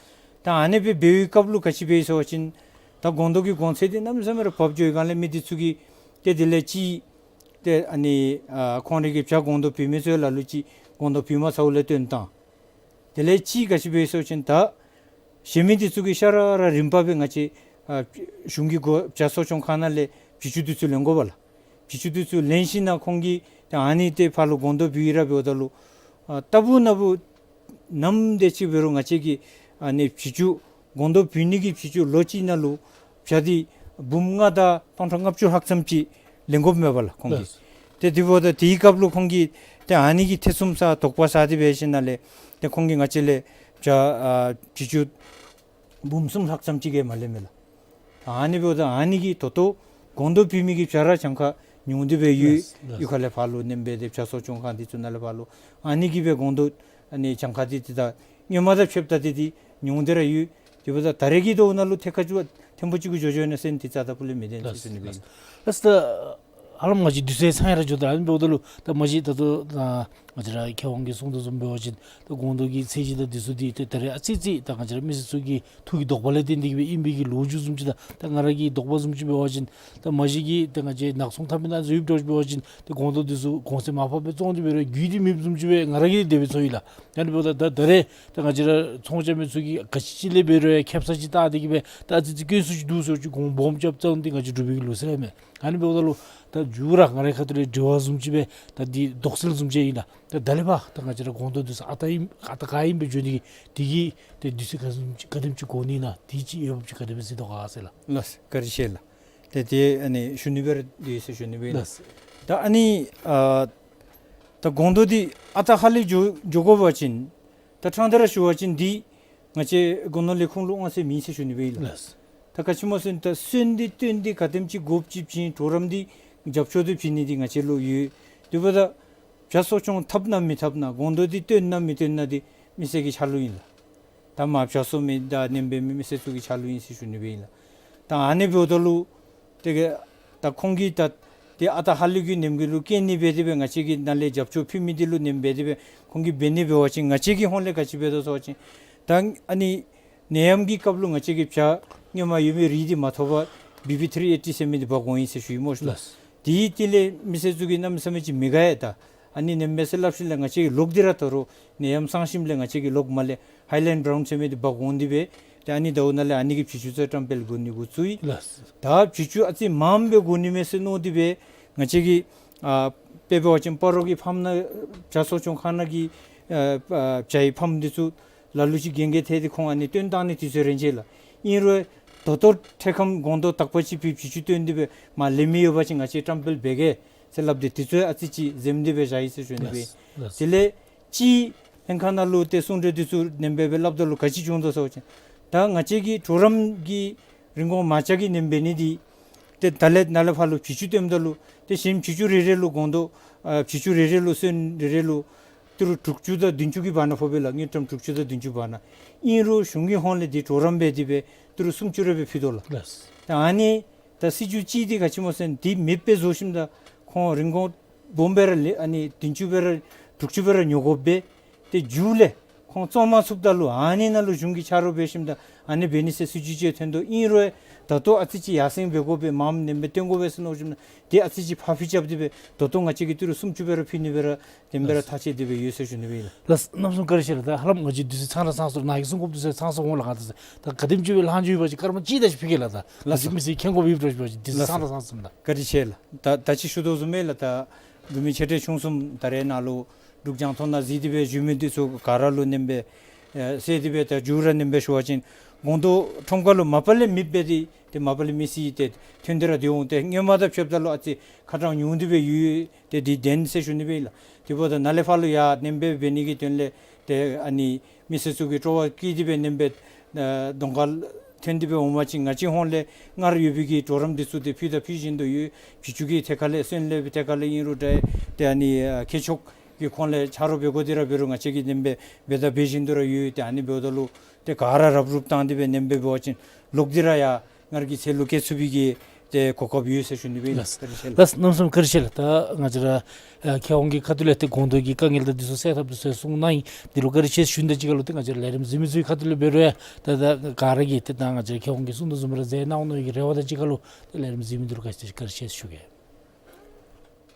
ད་ཨ་ནི་སྦེ་འབད་བའི་སྐབས་ལུ་ག་ཅི་འབད་ཡི་ཟེར་བ་ཅིན་ད་སྒོང་རྡོག་གི་གོང་ཚད་འདི་གནམ་མེད་ས་མེད་ར་བབས་འགྱོ་བའི་སྒང་ལས་མི་འདི་ཚུ་གིས་ཏེ་དེ་ལས་ཅིག་ཏེ་ཨ་ནི་ཨ་ཁོང་རའི་གི་བྱ་སྒོང་རྡོག་བུད་མི་ཚུ་ལ་ལུ་ཅིག་སྒོང་རྡོག་བུད་མ་ཚརཝ་ལས་བཏོན་བཏང་། དེ་ལས་ཅིག་ག་ཅི་འབད་ཡི་ཟེར་བ་ཅིན་ད་གཞན་མི་འདི་ཚུ་གིས་ཤ་ར་ར་རིམ་པ་སྦེ་ང་བཅས་ཨ་གཞུང་གི་སྒོ་བྱ་གསོ་སྐྱོང་ཁང་ནང་ལས་བྱི་ཅུང་འདི་ཚུ་ལེན་དགོ་པས་ལགས། བྱི་ཅུང་འདི་ཚུ་ལེན་ཞིནམ་ལས་ཁོང་གིས་ཏེ་ཨ་ནི་ཏེ་ཕར་ལུ་སྒོང་རྡོག་བུད་ར་འབདཝ་ད་ལུ་ཨ་ལྟ་བུ་ན་བུ་ནམ་དེ་ཅིག་འབད་རུང་ང་བཅས་ཀྱིས་ཨ་ནི་བྱི་ཅུང་སྒོང་རྡོག་བུད་ནི་གི་བྱི་ཅུང་ལོ་གཅིག་ནང་ལུ་བྱ་འདི་འབུམ་ལྔ་དང་སྟོང་ཕྲག་ལྔ་བཅུ་ལྷག་ཙམ་ཅིག་ལེན་དགོཔ་མས་པ་ལགས་ཁོང་གིས། ལགས། ཏེ་དེ་འབདཝ་ད་དེའི་སྐབས་ལུ་ཁོང་གིས་ཏེ་ཨ་ནི་གི་ཐེ་ཚོམ་ཟ་དོགས་པ་ཟ་སྟེ་འབད་ཞིནམ་ལས་ཏེ་ཁོང་གིས་ང་བཅས་ལས་བྱ་ཨ་བྱི་ཅུང་འབུམ་གསུམ་ལྷག་ཙམ་ཅིག་གིས་མ་ལེན་མས་ལགས། ཨ་ནི་འབདཝ་ད་ཨ་ནི་གིས་ད་ལྟོ་སྒོང་རྡོག་བུད་མི་གི་བྱ་ར་གྱངས་ཁ་ཉུང་སྟེ་སྦེ་ཡོད། ལགས་ལགས། གཡུས་ཁ་ལས་ཕར་ལུ་ཨ་ནེམ་འབད་དེ་བྱ་གསོ་སྐྱོང་ཁང་འདི་ཚུ་ནང་ལས་ཕར་ལུ་ཨ་ནི་གིས་སྦེ་སྒོང་རྡོག་ཨ་ནི་གྱངས་ཁ་འདི་ཏེ་ད་སྔོན་མ་དང་ཕྱདཔ་ད་འདི་འདི་ཉུང་སྟེ་ར་ཡོད། དེ་འབདཝ་ད་ད་རེས་ཀྱི་དོན་ནང་ལུ་ཐད་ཀར་ཅིག་ཐེངས་པོ་གཅིག་གུ་འགྱོ་འགྱོ་ནི་ཟེར་འདི་རྩ་དང་པོ་ལས་མི་བདེན་ཟེར་ཞུ་ནི་སྦེ་ཨིན། ལགས་ལགས། ད་ཧ་ལམ་ང་བཅས་དུས་ཚོད་ཚང་ཡར་འགྱོ་དོ། ཨ་ནི་འབདཝ་ད་ལུ་ད་མ་གཞི་ད་ལྟོ་ད་ང་བཅས་ར་མཁས་དབང་གིས་གསུང་དོ་བཟུམ་འབད་བ་ཅིན་ད་སྒོང་རྡོག་གི་ཚད་གཞི་དང་འདི་ཚུ་འདི་ཏེ་ད་རེས་ཨ་ཙི་ཅིག་ད་ང་བཅས་ར་མི་སེར་ཚུ་གི་ཐུགས་ཀྱི་དོགས་པ་ལས་བརྟེན་ཏེ་གིས་སྦེ་ཨིན་པའི་གི་ལོ་རྒྱུས་བཟུམ་ཅིག་དང་ད་ང་ར་གི་དོགས་པ་བཟུམ་ཅིག་འབད་བ་ཅིན་ད་མ་གཞི་གི་ད་ང་བཅས་ནག་ཚོང་འཐབ་མི་ནང་ཚུ་ཡོདཔ་འདྲཝ་ཅིག་འབད་བ་ཅིན་ད་སྒོང་རྡོག་འདི་ཚུ་གོང་ཚད་མར་ཕབ་སྦེ་བཙོང་སྟེ་འབད་རུང་རྒྱུས་འདི་མེདཔ་བཟུམ་ཅིག་སྦེ་ང་ར་གིས་དེ་སྦེ་ཚོར་ཡི་ལགས། ཨ་ནི་འབདཝ་ད་ད་ད་རེས་ད་ང་བཅས་ར་ཚོང་རྐྱབ་མི་ཚུ་གིས་ག་ཅི་ཅིག་ལས་འབད་རུང་ཡང་ཁེབ་ས་ཅིག་བལྟ་སྟེ་གིས་སྦེ་ད་ཨ་ཙི་ཅིག་དཀོན་སུ་ཅིག་འདུག་ཟེར་ཅིག་གོང་སྦོམ་རྐྱབ་བཏང་སྟེ་ང་བཅས་འབྲུག་པའི་གི་ལུགས་སྲོལ་ཡང་མེད། ཨ་ནི་འབདཝ་ད་ལུ་ད་མཇུག་ར་ང་རའི་ཁ་ཐུག་ལས་དྲི་བ་བཟུམ་ཅིག་སྦེ་ད་འདི་དོགས་སེལ་བཟུམ་ཅིག་ཨིན་ལགས། ད་ད་ལས་ཕར་ད་ང་བཅས་ར་སྒོང་རྡོག་འདི་ཚུ་ཨ་རྟག་ཨིན་ཨ་རྟག་ག་ཨིནམ་སྦེ་འགྱོ་ནི་གི་དེ་གི་ཏེ་དུས་ཚོད་ག་དེམ་ཅིག་ག་དེམ་ཅིག་འགོར་ནི་ན་དེ་ཅིག་འོས་འབབ་ཅིག་ག་དེ་སྦེ་གཟིགས་དོ་ག་ཟེར་ལགས། ལགས་སོ། བཀའ་དྲིན་ཆེ་ལགས། ཏེ་དེ་ཨ་ནི་ཞུ་ནི་སྦེ་ར་འདི་ཚུ་ཞུ་ནི་སྦེ་ཨིན་ལགས། ལགས་སོ། ད་ཨ་ནི་ཨ་ད་སྒོང་རྡོག་འདི་ཨ་རྟག་ཧ་ལས་འགྱོ་འགྱོ་དགོ་པ་ཅིན་ད་ཕྲང་སྟེ་ར་ཞུ་བ་ཅིན་འདི་ང་བཅས་སྒོ་ནོར་ལས་ཁུངས་ལུ་དབང་ཚད་མེད་ཟེར་ཞུ་ནི་སྦེ་ཨིན་ལགས། ལགས། ད་ག་ཅི་སྨོ་ཟེར་ན་ད་སོན་འདི་བཏོན་ཏེ་ག་དེམ་ཅིག་དགོཔ་ཅིག་བྱིན་གྲོགས་རམ་འདི་རྒྱབ་སྐྱོར་འདི་བྱིན་ནི་འདི་ང་བཅས་ལུ་ཡོད། དེ་འབདཝ་ད་བྱ་གསོ་སྐྱོང་འཐབ་ན་མི་འཐབ་ན་སྒོང་རྡོག་འདི་བཏོན་ན་མི་བཏོན་ན་འདི་མི་སེར་གྱི་ཆ་ལུགས་ཨིན་ལགས། ད་མར་བྱ་གསོ་མི་དང་ཨ་ནེམ་འབད་མི་མི་སེར་ཚུ་གི་ཆ་ལུགས་ཨིན་ཟེར་ཞུ་ནི་སྦེ་ཨིན་ལགས། ད་ཨ་ནི་འབདཝ་ད་ལུ་ཏེ་གི་ད་ཁོང་གིས་ད་ཏེ་ཨ་རྟག་ཧ་ལས་ཀྱི་ཨ་ནེམ་གི་ལུ་རྐྱེན་ནི་འབད་དེ་སྦེ་ང་བཅས་ཀྱིས་ནཱ་ལས་རྒྱབ་སྐྱོར་ཕུལ་མི་འདི་ལུ་ཨ་ནེམ་འབད་དེ་སྦེ་ཁོང་གིས་འབད་ནི་འབད་བ་ཅིན་ང་བཅས་ཀྱི་ཧོངས་ལས་ག་ཅི་འབད་དོ་ཟེར་བ་ཅིན་ད་ཨ་ནི་ནད་ཡམས་ཀྱི་སྐབས་ལུ་ང་བཅས་ཀྱི་བྱ་སྔོན་མ་ཡོད་མི་རིགས་འདི་མ་ཐོབ་པར་བི་པི་ཐི་རི་ཨེ་ཊི་ཟེར་མི་འདི་འབག་འོང་ཡི་ཟེར་ཞུ་ཡི་སྨོ་ཤིག། ལགས། དེའི་སྟེང་ལས་མི་སེར་ཚུ་གིས་གནམ་མེད་ས་མེད་ཅིག་མི་དགའ་ཡི། ད་ཨ་ནི་ཨ་ནེམ་འབད་ཟེར་སླབ་ཞིནམ་ལས་ང་བཅས་ཀྱིས་ལོག་སྟེ་ར་ད་རུང་ནད་ཡམས་སངས་ཞིནམ་ལས་ང་བཅས་ཀྱིས་ལོག་མར་ལས་ཧའི་ལེནཌ་བརའུན་ཟེར་མི་འདི་འབག་འོང་སྟེ་སྦེ་ཏེ་ཨ་ནི་ཟླཝ་ནང་ལས་ཨ་ནི་གི་བྱི་ཅུང་ཚུ་བཀྲམ་སྤེལ་འགོ་ནི་འགོ་བཙུགས་ཡི། ལགས། ད་བྱི་ཅུང་ཨ་ཙི་མངམ་སྦེ་འགོ་ནི་མས་ཟེར་མནོ་སྟེ་སྦེ་ང་བཅས་ཀྱིས་ཨ་དཔེ་འབད་བ་ཅིན་སྤ་རོ་གི་ཕམ་ནང་བྱ་གསོ་སྐྱོང་ཁང་ནང་གི་ཨ་ཨ་བྱའི་ཕམ་འདི་ཚུ་ལ་ལུ་ཅིག་གན་རྐྱལ་ཐལ་ཏེ་ཁོང་ཨ་ནི་བཏོན་བཏང་ནི་དུས་ཚོད་རན་ཅི་ལགས། ཨིན་རུང་ད་ལྟོ་འཕྲལ་ཁམས་སྒོང་རྡོག་དག་པ་ཅིག་སྦེ་བྱི་ཅུང་བཏོན་ཏེ་སྦེ་མར་ལེན་མི་ཡོད་པ་ཅིན་ང་བཅས་བཀྲམ་སྤེལ་འབད་གེ་ཟེར་སླབ་སྟེ་དུས་ཚོད་ཨ་ཙི་ཅིག་འཛེམ་སྟེ་སྦེ་བཞག་ཡི་ཟེར་ཞུ་ནི་སྦེ། ལགས་ལགས། དེ་ལས་ཅིག་ལྷན་ཁག་ནང་ལུ་ཏེ་གསུང་གྲོས་འདི་ཚུ་ཨ་ནེམ་འབད་སྦེ་སླབ་ད་ལུ་ག་ཅི་བྱུང་དོ་ཟེར་བ་ཅིན་ད་ང་བཅས་ཀྱི་གྲོགས་རམ་གྱི་རིན་གོང་མར་ཆག་གི་ཨ་ནེམ་འབད་ནི་འདི་ཏེ་ད་ལས་ནཱ་ལས་ཕར་ལུ་བྱི་ཅུང་བཏོནམ་ད་ལུ་ཏེ་གཞན་བྱི་ཅུང་རེ་རེ་ལུ་སྒོང་རྡོག་ཨ་བྱི་ཅུང་རེ་རེ་ལུ་སོན་རེ་རེ་ལུ་ཏི་རུ་དྲུག་ཅུ་དང་བདུན་ཅུ་གི་བར་ན་ཕོགཔ་ཨིན་ལགས། དངུལ་ཀྲམ་དྲུག་ཅུ་དང་བདུན་ཅུ་བར་ན། ཨིན་རུང་གཞུང་གི་ཧོངས་ལས་འདི་གྲོགས་རམ་འབད་དེ་སྦེ་ཏི་རུ་སུམ་ཅུ་རེ་སྦེ་ཕུལ་དོ་ལགས། ལགས། ད་ཨ་ནི་ད་སྲིད་བྱུས་ཅིག་འདི་ག་ཅི་སྨོ་ཟེར་ན་འདི་མེདཔ་སྦེ་བཟོ་ཞིནམ་ད་ཁོང་རིན་གོང་སྦོམ་སྦེ་ར་ལེན་ཨ་ནི་བདུན་ཅུ་སྦེ་ར་དྲུག་ཅུ་སྦེ་ར་ཉོ་དགོ་པས། ཏེ་མཇུག་ལས་ཁོང་བཙོང་མ་ཚུགསཔ་ད་ལུ་ཨ་ནི་ནང་ལུ་གཞུང་གིས་ཆ་རོགས་འབད་ཞིནམ་ད་ཨ་ནི་འབད་ནི་ཟེར་སྲིད་བྱུས་ཅིག་ཐོན་དོ། ཨིན་རུང་ད་ལྟོ་ཨ་ཙི་ཅིག་ཡར་སེང་འབད་དགོ་པས། མངམ་ཨ་ནེམ་སྦེ་བཏོན་དགོ་པས་ཟེར་མནོ་ཞིནམ་ད་ཏེ་ཨ་ཙི་ཅིག་ཕར་ཕུད་རྐྱབ་སྟེ་སྦེ་ད་ལྟོ་ང་བཅས་ཀྱིས་ཏི་རུ་སུམ་ཅུ་སྦེ་ར་ཕུལ་ནི་སྦེ་ར་ཨ་ནེམ་སྦེ་ར་ཐག་བཅད་དེ་སྦེ་ཡོད་ཟེར་ཞུ་ནི་སྦེ་ཨིན་ལགས། ལགས། གནམ་མེད་ས་མེད་བཀའ་དྲིན་ཆེ་ལགས། ད་ཧ་ལམ་ང་བཅས་དུས་ཚོད་ཚང་ར་ཚང་སོང་། ནཱ་གིས་གསུང་དགོཔ་དུས་ཚོད་ཚང་སོང་འོང་ལགས། ང་ད་ད་ག་དེམ་ཅིག་སྦེ་ལྷག་འགྱོ་ཡོད་པ་ཅིན་སྐར་མ་གཅིག་དེ་ཅིག་ཕུལ་གེ་ལགས། ད་ལགས་སོ། མི་སེར་མཁྱེན་དགོཔ་ཡོད་པ་ཅིན་དུས་ཚོད་ལགས་སོ། ཚང་ར་ཚང་སོང་ལགས། བཀའ་དྲིན་ཆེ་ལགས། ད་ད་ཅི་ཞུ་དོ་བཟུམ་སྦེ་ལགས། ད་འབྲུག་མི་ཆེ་འབྲིང་ཆུང་གསུམ་ད་རེས་ནཱ་ལུ་འབྲུག་རྒྱང་མཐོང་ནང་གཟིགས་ཏེ་སྦེ་བཞུགས་མི་འདི་ཚུ་ག་ར་ལུ་ཨ་ནེམ་སྦེ་ཨེ་ཟེར་ཏེ་སྦེ་ད་མཇུག་ར་ཨ་ནེམ་སྦེ་ཞུ་བ་ཅིན་སྒོང་རྡོག་ཁྲོམ་ཁ་ལུ་མ་པ་ལས་མེདཔ་སྦེ་ཏེ་ཏེ་མ་པ་ལས་མེད་ཟེར་ཏེ་ཐོན་ཏེ་ར་སྡོད་འོང་། ཏེ་སྔོན་མ་དང་ཕྱདཔ་ད་ལུ་ཨ་ཙི་ཁ་གྲངས་ཉུང་སྟེ་སྦེ་ཡོད། ཏེ་འདི་བདེན་ཟེར་ཞུ་ནི་སྦེ་ཨིན་ལགས། དེ་འབདཝ་ད་ནཱ་ལས་ཕར་ལུ་ཡང་ཨ་ནེམ་སྦེ་འབད་ནི་གི་དོན་ལས་ཏེ་ཨ་ནི་མི་སེར་ཚུ་གི་སྤྲོ་བ་བསྐྱེད་དེ་སྦེ་ཨ་ནེམ་སྦེ་ཨ་གདོང་ཁར་ཐོན་ཏེ་སྦེ་འོང་པ་ཅིན་ང་བཅས་ཧོངས་ལས་སྔར་ཡོད་པའི་གི་གྲོགས་རམ་འདི་ཚུ་ཏེ་ཕུལ་དང་ཕུལ་བཞིན་དུ་ཡོད། བྱི་ཅུང་གི་ཐད་ཁར་ལས་སོན་ལས་ཐད་ཁར་ལས་ཨིན་རུང་འདྲ། ཏེ་ཨ་ནི་ཨ་མཁས་མཆོག་གི་ཁོང་ལས་ཆ་རོགས་འབད་དགོ་དེ་ར་འབད་རུང་ང་བཅས་ཀྱིས་ཨ་ནེམ་སྦེ་འབད་དང་འབད་བཞིན་དུ་ར་ཡོད། ཏེ་ཨ་ནི་འབདཝ་ད་ལུ་ཏེ་ག་ར་རུབ་རུབ་བཏང་སྟེ་སྦེ་ཨ་ནེམ་སྦེ་འབད་བ་ཅིན་ལོག་སྟེ་ར་ཡར་སྔར་གྱི་ཚད་ལུ་བསྐྱལ་ཚུགས་པའི་གི་ ཏེ་གོ་སྐབས་ཡོད་ཟེར་ཞུ་ནི་སྦེ་ཨིན། ལགས། བཀའ་དྲིན་ཆེ་ལགས། ལགས། གནམ་མེད་ས་མེད་བཀའ་དྲིན་ཆེ་ལགས། ད་ང་བཅས་ར་ཨ་མཁས་དབང་གི་ཁ་ཐུག་ལས་ཏེ་དགོངས་དོན་གྱི་དཀའ་ངལ་དང་འདི་ཚུ་སེལ་ཐབས་འདི་ཚུ་གསུང་གནང་ཡི། འདི་ལུ་བཀའ་དྲིན་ཆེ་ཞུ་ནི་དང་གཅིག་ཁར་ལུ་ཏེ་ང་བཅས་ར་ལས་རིམ་གཟིགས་མི་ཚུ་གི་ཁ་ཐུག་ལས་འབད་རུང་ཡང་ད་ད་ག་ར་གིས་ཏེ་ད་ང་བཅས་ར་མཁས་དབང་གིས་གསུང་དོ་བཟུམ་ར་མཛད་གནང་ནི་གི་རེ་བ་དང་གཅིག་ཁར་ལུ་ཏེ་ལས་རིམ་གཟིགས་མི་འདི་ལུ་བཀའ་དྲིན་ཆེ་ཞུ་གེ།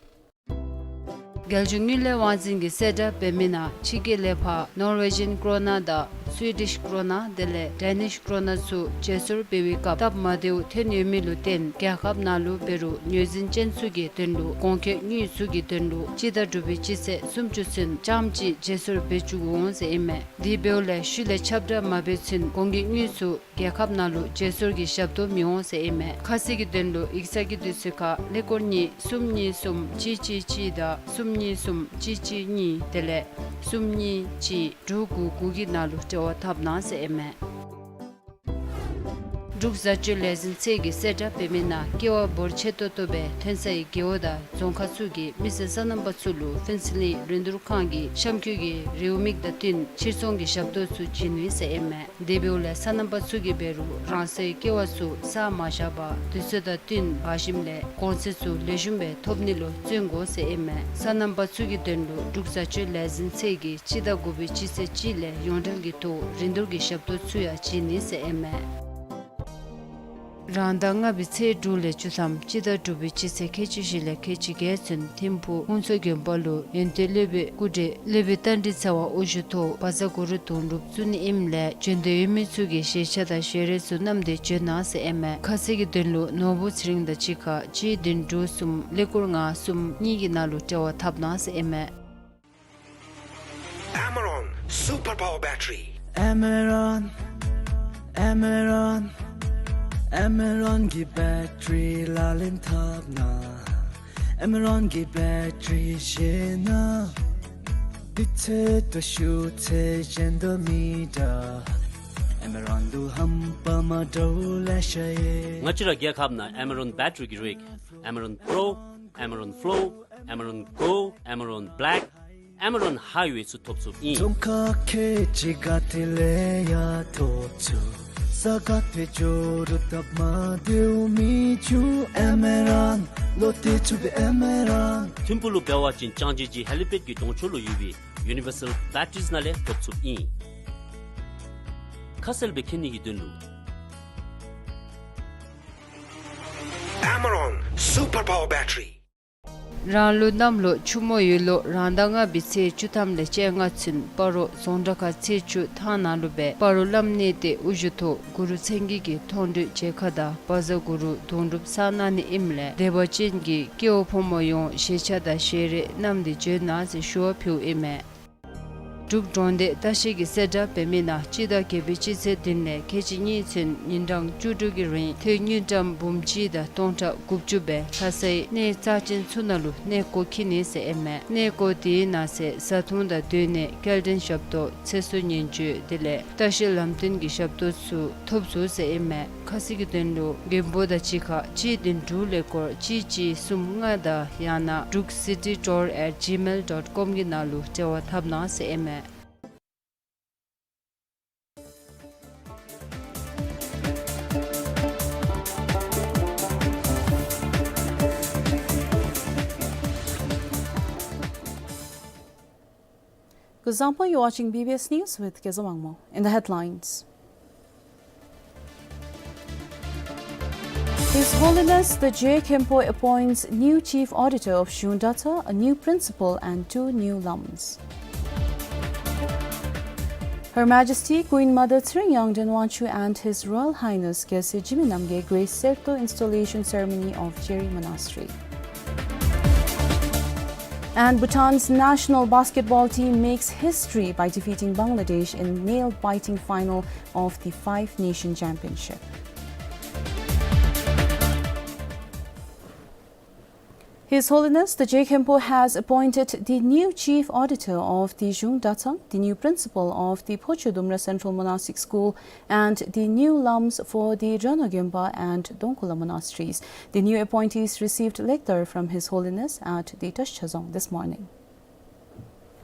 རྒྱལ་གཞུང་དངུལ་ལས་དབང་འཛིན་གྱིས་གསལ་བསྒྲགས་འབད་མི་ནང་ཕྱི་རྒྱལ་ལས་ཕར་ནོར་ཝེ་ཇིན་ཀོ་རོ་ན་དང་སུའི་ཌིཤ་ཀོ་རོ་ན་དེ་ལས་ཌེ་ནིཤ་ཀོ་རོ་ན་ཚུ་བརྗེ་སོར་འབད་བའི་སྐབས་སྟབས་མ་བདེཝ་ཐོན་ཡོད་མི་ལུ་བརྟེན་རྒྱལ་ཁབ་ནང་ལུ་འབད་རུང་ངོས་འཛིན་ཅན་ཚུ་གི་དོན་ལུ་གོང་འཁོད་དངུལ་ཚུ་གི་དོན་ལུ་སྤྱི་ཟླ་དྲུག་པའི་སྤྱི་ཚེས་སུམ་ཅུ་ཚུན་རྐྱངམ་གཅིག་བརྗེ་སོར་འབད་བཅུག་འོང་ཟེར་ཨིན་མས། དེ་འབདཝ་ལས་ཤུལ་ལས་ཁྱབ་བསྒྲགས་མ་འབད་ཚུན་གོང་གི་དངུལ་ཚུ་རྒྱལ་ཁབ་ནང་ལུ་བརྗེ་སོར་གྱི་ཞབས་ཏོག་མི་འོང་ཟེར་ཨིན་མས། ཁ་གསལ་གྱི་དོན་ལུ་ཡིག་ཚང་གི་དུས་ཚོད་ཁར་ཀླད་ཀོར་གཉིས་གསུམ་གཉིས་གསུམ་གཅིག་གཅིག་གཅིག་དང་གསུམ་གཉིས་གསུམ་གཅིག་གཅིག་གཉིས་དེ་ལས་གསུམ་གཉིས་གཅིག་དྲུག་དགུ་དགུ་གི་ནང་ལུ་འབྲེལ་བ་འཐབ་གནང་ཟེར་ཨིན་མས། འབྲུག་བཟའ་སྤྱོད་ལས་འཛིན་ཚད་ཀྱིས་གསལ་བསྒྲགས་འབད་མི་ནང་ཀེ་བ་འབོར་ཆེ་ཏོག་ཏོ་སྦེ་ཐོན་སའི་རྒེད་འོག་དང་རྫོང་ཁག་ཚུ་གི་མི་སེར་སོ་ནམ་པ་ཚུ་ལུ་ཕུན་ཚོགས་གླིང་རིན་བསྡུར་ཁང་གི་གཤམ་འཁོད་ཀྱི་རེའུ་མིག་དང་བསྟུན་ཕྱིར་ཚོང་གི་ཞབས་ཏོག་ཚུ་བྱིན་ནུག་ཟེར་ཨིན་མས། དེ་འབདཝ་ལས་སོ་ནམ་པ་ཚུ་གིས་འབད་རུང་རང་སོའི་ཀེ་བ་ཚུ་བསག་མ་བཞག་པར་དུས་ཚོད་དང་བསྟུན་འབག་ཞིནམ་ལས་གོང་ཚད་ཚུ་ལེགས་ཤོམ་སྦེ་ཐོབ་ནི་ལུ་བརྩོན་དགོ་ཟེར་ཨིན་མས། སོ་ནམ་པ་ཚུ་གི་དོན་ལུ་འབྲུག་བཟའ་སྤྱོད་ལས་འཛིན་ཚད་ཀྱིས་སྤྱི་ཟླ་དགུ་པའི་སྤྱི་ཚེས་གཅིག་ལས་ཡོངས་འབྲེལ་གྱི་ཐོག་རིན་བསྡུར་གྱི་ཞབས་ཏོག་ཚུ་ཡང་བྱིན་ནུག་ཟེར་ཨིན་མས། རང་ཟླ་ལྔ་པའི་ཚེས་དྲུག་ལས་བཅུ་ཐམ་སྤྱི་ཟླ་དྲུག་པའི་སྤྱི་ཚེས་ཁལ་གཅིག་བཞི་ལས་ཁལ་གཅིག་བརྒྱད་ཚུན་ཐིམ་ཕུག་ཧུན་སུར་དགོན་པ་ལུ་ཡོན་ཏན་སློབ་དཔོན་སྐུ་བགྲེས་སློབ་དཔོན་རྟ་མགྲིན་ཚེ་དབང་དབུ་བཞུགས་ཐོག་བཛྲ་གུ་རུ་དུང་སྒྲུབ་བཙུགས་ནི་ཨིནམ་ལས་བྱོན་འདོད་ཡོད་མི་ཚུ་གིས་ཞལ་ཆས་དང་ཞལ་རས་ཚུ་བསྣམས་ཏེ་བྱོན་གནང་ཟེར་ཨིན་མས། ཁ་གསལ་གྱི་དོན་ལུ་ནོར་བུ་ཚེ་རིང་དང་གཅིག་ཁར་གཅིག་བདུན་དྲུག་གསུམ་ཀླད་ཀོར་ལྔ་གསུམ་གཉིས་ཀྱི་ནང་ལུ་འབྲེལ་བ་འཐབ་གནང་ཟེར་ཨིན་མས། Amaron Super Power Battery. Amaron, Amaron, Amaron གི་བེཊ་རི་ལག་ལེན་འཐབ་ན། Amaron གི་བེཊ་རི་ཤེས་ན། དུས་ཚོད་དང་ཤུགས་ཚད་གཞན་དང་མི་འདྲ། Amaron དུ་རྣམ་པ་མ་འདྲཝ་ལེ་ཤ་ཡོད། ང་བཅས་ར་རྒྱལ་ཁབ་ནང་Amaron བེཊ་རི་གི་རིགས་Amaron Pro, Amaron Flow, Amaron Go, Amaron Black, Amaron Highway ཚུ་ཐོབ་ཚུགསཔ་ཨིན། རྫོང་ཁག་ཁལ་གཅིག་ག་ཏེ་ལས་ཡང་ཐོབ་ཚུགས། ས་ག་ཏེ་འགྱོ་རུང་སྟབས་མ་བདེཝ་མི་འབྱུང་། Amaron ལོ་ཏེ་ཚུགས་པའི་Amaron། ཐིམ་ཕུག་ལུ་འབད་བ་ཅིན་ལྕང་སྦྱིས་ཀྱི་ཧེ་ལི་པེཌ་ཀྱི་གདོང་ཕྱོགས་ལུ་ཡོད་པའི་Universal Batteries ནང་ལས་ཐོབ་ཚུགསཔ་ཨིན། ཁ་གསལ་སྦེ་མཁྱེན་ནི་གི་དོན་ལུ། Amaron Super Power Battery. རང་ལུ་གནམ་ལོ་ཆུ་མོ་ཡོས་ལོ་རང་ཟླ་ལྔ་པའི་ཚེས་བཅུ་ཐམ་ལས་བཅོ་ལྔ་ཚུན་སྤ་རོ་རྫོང་བྲག་ཁ་ཚེས་བཅུ་ཐང་ནང་ལུ་སྦེ་སྤ་རོ་བླམ་གནས་བརྟན་དབུ་བཞུགས་ཐོག་གུ་རུ་མཚན་བརྒྱད་ཀྱི་མཐོང་གྲོལ་མཇལ་ཁ་དང་བཛྲ་གུ་རུ་དུང་སྒྲུབ་བསག་གནང་ནི་ཨིནམ་ལས་དད་པ་ཅན་གྱི་སྐྱེ་བོ་ཕོ་མོ་ཡོངས་ཞལ་ཆས་དང་ཞལ་རས་བསྣམས་ཏེ་བྱོན་གནང་ཟེར་ཞུ་བ་ཕུལཝ་ཨིན་མས། འབྲུག་འབྲོང་སྡེ་ལྟ་བཤལ་གྱིས་གསལ་བསྒྲགས་འབད་མི་ནང་སྤྱི་ཟླ་བརྒྱད་པའི་སྤྱི་ཚེས་བདུན་ལས་ཁལ་གཅིག་གཉིས་ཚུན་ཉིན་གྲངས་བཅུ་དྲུག་གི་རིང་ཐོན་དངུལ་ཀྲམ་འབུམ་གཅིག་དང་སྟོང་ཕྲག་དགུ་བཅུ་སྦེ་ལྷ་སའི་གནས་རྩ་ཅན་ཚུ་ནང་ལུ་གནས་སྐོར་འཁྱིད་ནི་ཟེར་ཨིན་མས། གནས་སྐོར་དེའི་ནང་གསེས་བཟའ་འཐུང་དང་སྡོད་གནས་སྐྱེལ་འདྲེན་ཞབས་ཏོག་ཚེ་སྲོག་ཉེན་བཅོལ་དེ་ལས་ལྟ་བཤལ་ལམ་སྟོན་གྱི་ཞབས་ཏོག་ཚུ་ཐོབ་ཚུགས་ཟེར་ཨིན་མས། ཁ་གསལ་གྱི་དོན་ལུ་མགོན་པོ་དང་གཅིག་ཁར་གཅིག་བདུན་དྲུག་ཀླད་ཀོར་གཅིག་གཅིག་གསུམ་ལྔ་དང་ཡང་ན་druk city tour at gmail dot com གི་ནང་ལུ་འབྲེལ་བ་འཐབ་གནང་ཟེར་ཨིན་མས། Good zangpo, you're watching B B S News with Keza Wangmo. In the headlines. His Holiness the Je Khenpo appoints new Chief Auditor of Zhung Dratshang, a new principal and two new lams. Her Majesty Queen Mother Tshering Yangden Wangchuck and His Royal Highness Gyalse Jigme Namgyel grace Serto installation ceremony of Jeri Monastery. And Bhutan's national basketball team makes history by defeating Bangladesh in nail-biting final of the Five Nation Championship. His Holiness the Je Khenpo has appointed the new Chief Auditor of the Zhung Dratshang, the new Principal of the Phochu Dumra Central Monastic School, and the new lams for the Drano Gyempa and Dongkula monasteries. The new appointees received lecture from His Holiness at the Tashcha Dzong this morning.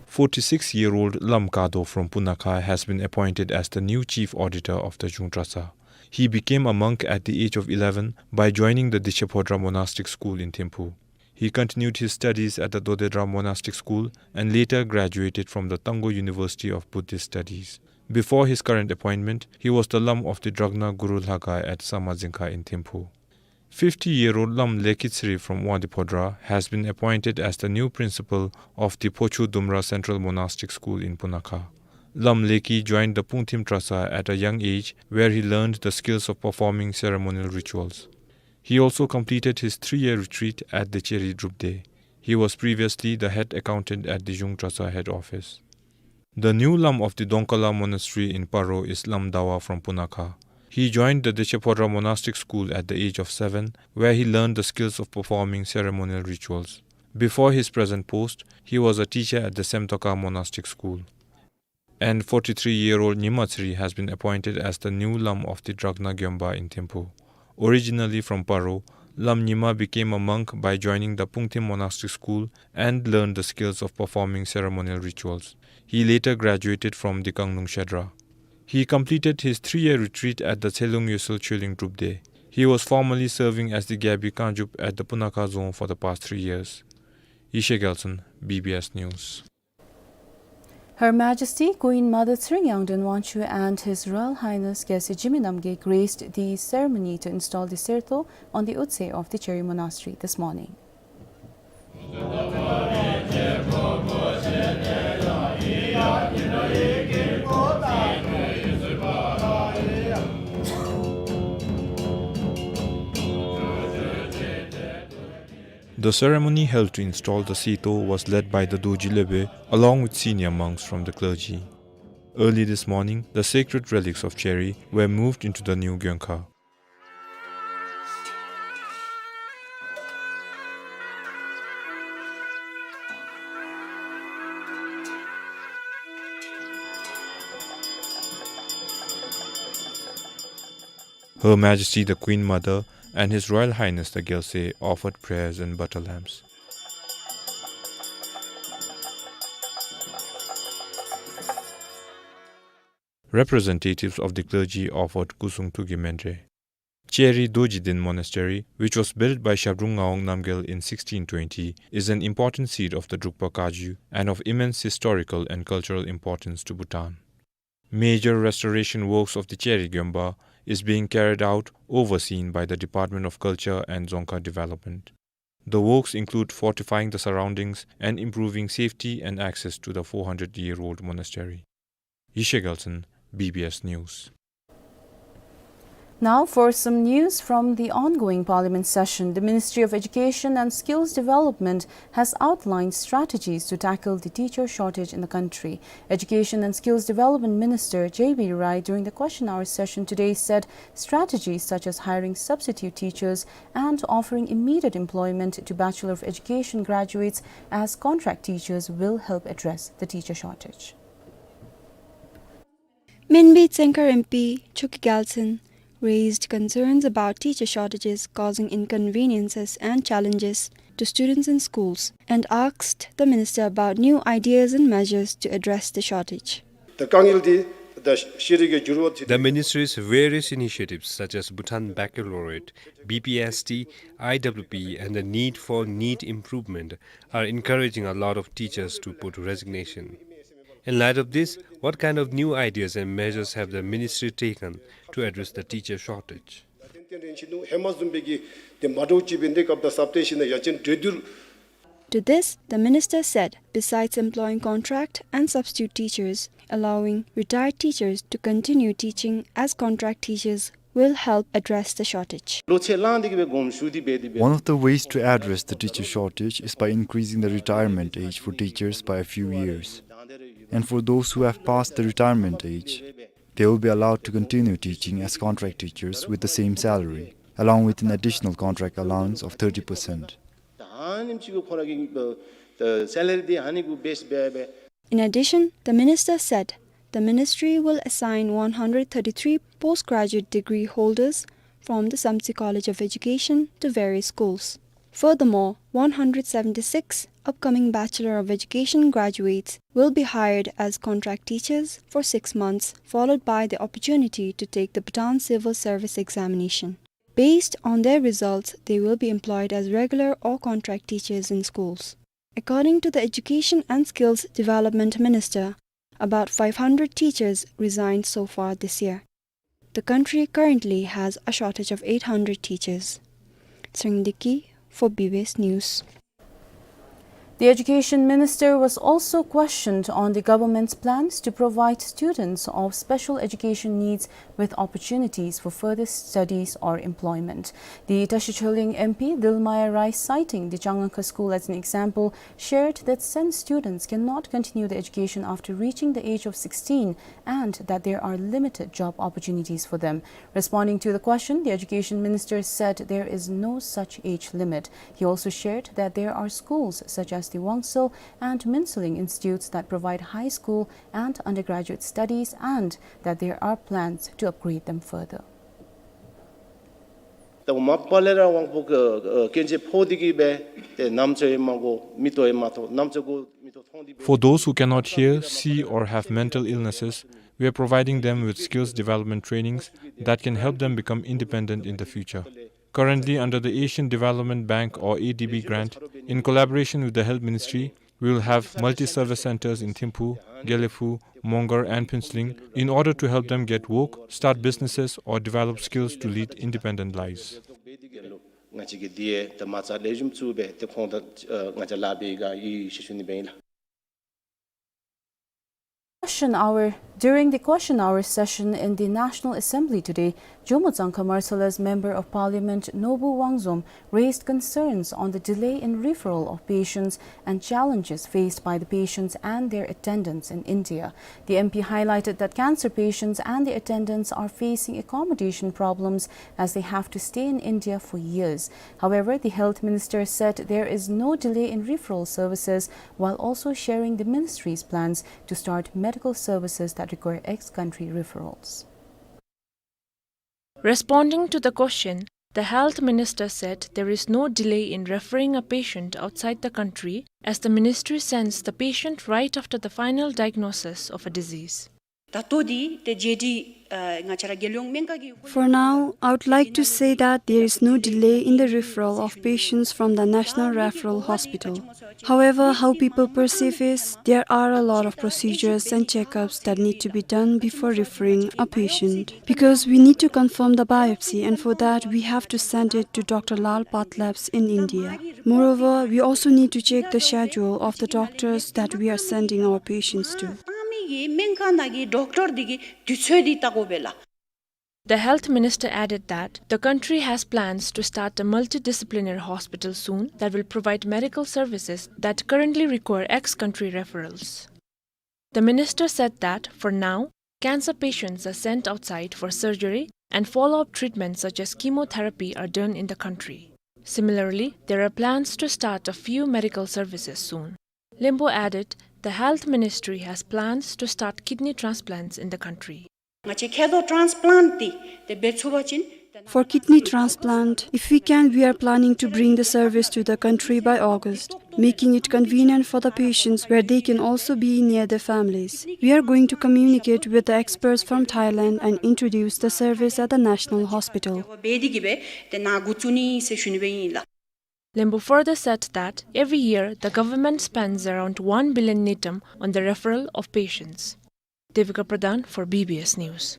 Forty-six-year-old Lam Kado from Punakha has been appointed as the new chief auditor of the Zhung Dratshang. He became a monk at the age of eleven by joining the Dichephodra Monastic School in Thimphu. He continued his studies at the Dodedram Monastic School and later graduated from the Tango University of Buddhist Studies. Before his current appointment, he was the Lam of the Dragna Guru Lhagai at Sama Dzingkha in Thimphu. Fifty-year-old Lam Leki Tsiri from Wangdue Phodra has been appointed as the new principal of the Phochu Dumra Central Monastic School in Punakha. Lam Leki joined the Pungthim Tratsa at a young age, where he learned the skills of performing ceremonial rituals. He also completed his three-year retreat at the Cheri Drupdey. He was previously the head accountant at the Jung Tratsa head office. The new Lam of the Dongkala Monastery in Paro is Lam Dawa from Punakha. He joined the Dichephodra Monastic School at the age of seven, where he learned the skills of performing ceremonial rituals. Before his present post, he was a teacher at the Semtoka Monastic School. And forty-three-year-old Nyima Tsiri has been appointed as the new Lam of the Dragna Gyomba in Thimphu. Originally from Paro, Lam Nyima became a monk by joining the Pungthim Monastic School and learned the skills of performing ceremonial rituals. He later graduated from the Kangnung Shedra. He completed his three-year retreat at the Tselung Yosel Choeling Drupdey. He was formerly serving as the Gyabi Kangjup at the Punakha zone for the past three years. Yeshe Gyaltshen, B B S News. Her Majesty Queen Mother Tshering Yangden Wangchuh and His Royal Highness Gyalse Jigme Namgay graced the ceremony to install the serto on the outside of the Cheri Monastery this morning. The ceremony held to install the serto was led by the Dorji Lopen along with senior monks from the clergy. Early this morning, the sacred relics of Cheri were moved into the new Gyonkha. Her Majesty the Queen Mother and His Royal Highness the Gyalse offered prayers and butter lamps. Representatives of the clergy offered Kusung Tugi Mendre. Cheri Dorji Den Monastery, which was built by Shabdrung Ngawang Namgyal in sixteen twenty, is an important seat of the Drukpa Kagyu and of immense historical and cultural importance to Bhutan. Major restoration works of the Cheri Gyomba is being carried out, overseen by the Department of Culture and Dzongkha Development. The works include fortifying the surroundings and improving safety and access to the four hundred-year-old monastery. Yeshe Gyaltshen, B B S News. Now for some news from the ongoing Parliament session. The Ministry of Education and Skills Development has outlined strategies to tackle the teacher shortage in the country. Education and Skills Development Minister J B Roy, during the question hour session today, said strategies such as hiring substitute teachers and offering immediate employment to Bachelor of Education graduates as contract teachers will help address the teacher shortage. Minbi Tsenkar M P Chokyi Gyaltshen raised concerns about teacher shortages causing inconveniences and challenges to students in schools and asked the minister about new ideas and measures to address the shortage. The ministry's various initiatives such as Bhutan Baccalaureate, B P S T, I W P, and the need for NEET improvement are encouraging a lot of teachers to put resignation. In light of this, what kind of new ideas and measures have the ministry taken to address the teacher shortage? To this, the minister said, besides employing contract and substitute teachers, allowing retired teachers to continue teaching as contract teachers will help address the shortage. One of the ways to address the teacher shortage is by increasing the retirement age for teachers by a few years. And for those who have passed the retirement age, they will be allowed to continue teaching as contract teachers with the same salary, along with an additional contract allowance of thirty percent. In addition, the minister said the ministry will assign one hundred thirty-three postgraduate degree holders from the Samtse College of Education to various schools. Furthermore, one hundred seventy-six upcoming Bachelor of Education graduates will be hired as contract teachers for six months, followed by the opportunity to take the Bhutan Civil Service Examination. Based on their results, they will be employed as regular or contract teachers in schools. According to the Education and Skills Development Minister, about five hundred teachers resigned so far this year. The country currently has a shortage of eight hundred teachers. Tshering Deki for B B S News. The education minister was also questioned on the government's plans to provide students of special education needs with opportunities for further studies or employment. The Tashi Choling M P, Dilmaya Rai, citing the Changangkha school as an example, shared that Sen students cannot continue the education after reaching the age of sixteen and that there are limited job opportunities for them. Responding to the question, the education minister said there is no such age limit. He also shared that there are schools such as the Wangso and Minsuling institutes that provide high school and undergraduate studies and that there are plans to upgrade them further. ད་མ་པ་ལས་ར་དབང་པོ་གི་ཨ་སྐྱོན་ཅན་ཕོག་སྟེ་གི་སྦེ་ཏེ་རྣམ་ཅོ་ཡང་མ་གོ་མིག་ཏོ་ཡང་མ་མཐོང་རྣམ་ཅོ་གོ་མིག་ཏོ་མཐོང་སྟེ་སྦེ། For those who cannot hear, see, or have mental illnesses, we are providing them with skills development trainings that can help them become independent in the future. Currently, under the Asian Development Bank or A D B grant, in collaboration with the Health Ministry, we will have multi-service centers in Thimphu, Gelephu, Mongar, and Phuentsholing in order to help them get work, start businesses, or develop skills to lead independent lives. ང་བཅས་ཀྱིས་དེ་ཡང་ད་མ་རྩ་ལེགས་ཤོམ་བཙུགས་སྦེ་ཏེ་ཁོང་དང་ཨ་ང་བཅས་ལཱ་འབད་ག་ཡི་ཞུ་ནི་སྦེ་ཨིན་ལགས། Question hour. During the question hour session in the National Assembly today, Jomo Tsangkha Marthala's Member of Parliament Nobu Wangzom raised concerns on the delay in referral of patients and challenges faced by the patients and their attendants in India. The M P highlighted that cancer patients and their attendants are facing accommodation problems as they have to stay in India for years. However, the health minister said there is no delay in referral services, while also sharing the ministry's plans to start medical services that require ex-country referrals. Responding to the question, the health minister said there is no delay in referring a patient outside the country, as the ministry sends the patient right after the final diagnosis of a disease. ད་ལྟོ་འདི་ཏེ་རྗེས་འདྲིས་ཨ་ང་བཅས་ར་རྒྱལ་ཡོངས་སྨན་ཁང་གི། For now, I would like to say that there is no delay in the referral of patients from the National Referral Hospital. However, how people perceive is, there are a lot of procedures and checkups that need to be done before referring a patient, because we need to confirm the biopsy, and for that we have to send it to Doctor Lal Path Labs in India. Moreover, we also need to check the schedule of the doctors that we are sending our patients to. ཨ་མི་གི་སྨན་ཁང་ནང་གི་ཌོག་ཊར་འདི་གི་དུས་ཚོད་འདི་བལྟ་དགོ་པས་ལགས། The health minister added that the country has plans to start a multidisciplinary hospital soon that will provide medical services that currently require ex-country referrals. The minister said that, for now, cancer patients are sent outside for surgery and follow-up treatments such as chemotherapy are done in the country. Similarly, there are plans to start a few medical services soon. Lembo added, the health ministry has plans to start kidney transplants in the country. ང་བཅས་མཁལ་རྡོག་ཊཱནསི་པི་ལེནཊ་འདི་ཏེ་འབད་ཚུགས་པ་ཅིན། For kidney transplant, if we can, we are planning to bring the service to the country by August, making it convenient for the patients where they can also be near their families. We are going to communicate with the experts from Thailand and introduce the service at the National Hospital. འབད་དེ་གི་སྦེ་ཏེ་ནཱ་འགོ་བཙུགས་ནི་ཟེར་ཞུ་ནི་སྦེ་ཨིན་ལགས། Lembo further said that every year the government spends around one billion ngultrum on the referral of patients. Devika Pradhan for B B S News.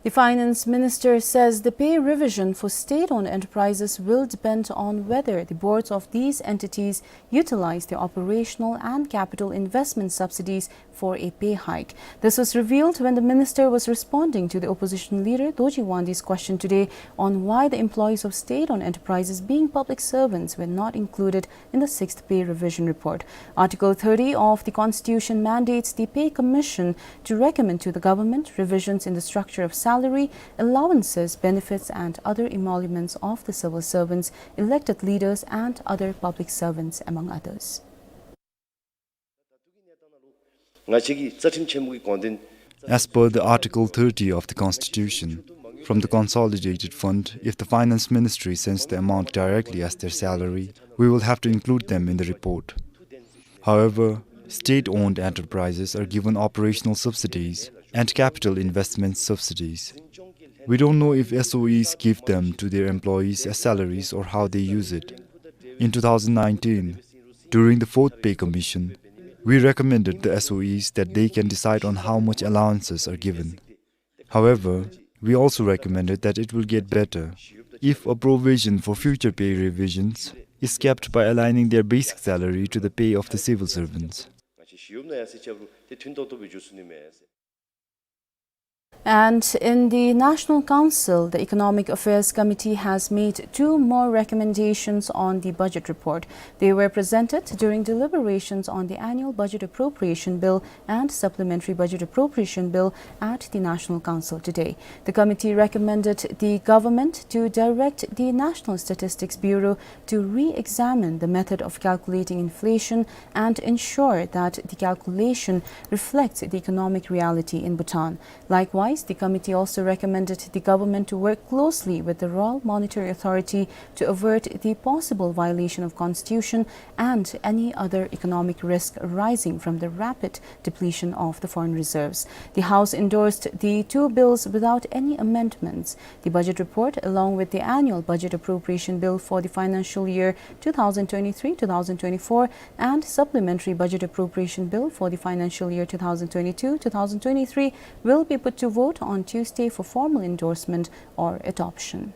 The finance minister says the pay revision for state-owned enterprises will depend on whether the boards of these entities utilize the operational and capital investment subsidies for a pay hike. This was revealed when the minister was responding to the opposition leader Dorji Wandi's question today on why the employees of state-owned enterprises, being public servants, were not included in the sixth pay revision report. Article thirty of the Constitution mandates the Pay Commission to recommend to the government revisions in the structure of salary, allowances, benefits, and other emoluments of the civil servants, elected leaders, and other public servants, among others. ང་བཅས་ཀྱི་རྩ་ཁྲིམས་ཆེན་མོ་གི་དགོངས་དོན། As per the Article thirty of the Constitution, from the consolidated fund, if the finance ministry sends the amount directly as their salary, we will have to include them in the report. However, state-owned enterprises are given operational subsidies and capital investment subsidies. We don't know if S O Es give them to their employees as salaries or how they use it. In two thousand nineteen, during the fourth pay commission, we recommended the S O Es that they can decide on how much allowances are given. However, we also recommended that it will get better if a provision for future pay revisions is kept by aligning their basic salary to the pay of the civil servants. And in the National Council, the Economic Affairs Committee has made two more recommendations on the budget report. They were presented during deliberations on the annual budget appropriation bill and supplementary budget appropriation bill at the National Council today. The committee recommended the government to direct the National Statistics Bureau to re-examine the method of calculating inflation and ensure that the calculation reflects the economic reality in Bhutan. Likewise, the committee also recommended the government to work closely with the Royal Monetary Authority to avert the possible violation of constitution and any other economic risk arising from the rapid depletion of the foreign reserves. The House endorsed the two bills without any amendments. The budget report, along with the annual budget appropriation bill for the financial year two thousand twenty-three two thousand twenty-four and supplementary budget appropriation bill for the financial year two thousand twenty-two two thousand twenty-three, will be put to vote on Tuesday for formal endorsement or adoption.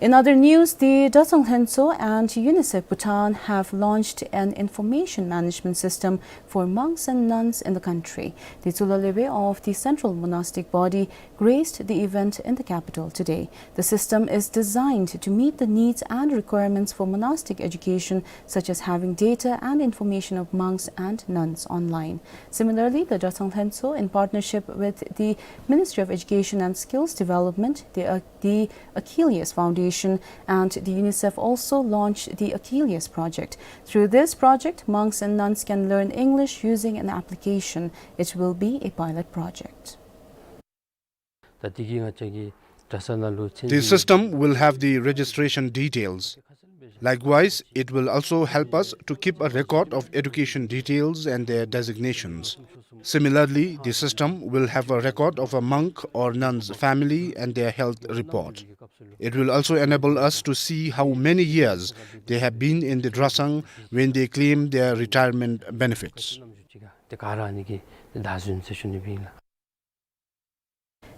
In other news, the Dratshang Lhentsho and UNICEF Bhutan have launched an information management system for monks and nuns in the country. The Tsola Lewe of the Central Monastic Body graced the event in the capital today. The system is designed to meet the needs and requirements for monastic education, such as having data and information of monks and nuns online. Similarly, the Dratshang Lhentsho, in partnership with the Ministry of Education and Skills Development, the, uh, the Achilles Foundation, and the UNICEF, also launched the Achilles Project. Through this project, monks and nuns can learn English using an application. It will be a pilot project. The system will have the registration details. Likewise, it will also help us to keep a record of education details and their designations. Similarly, the system will have a record of a monk or nun's family and their health report. It will also enable us to see how many years they have been in the Dratshang when they claim their retirement benefits.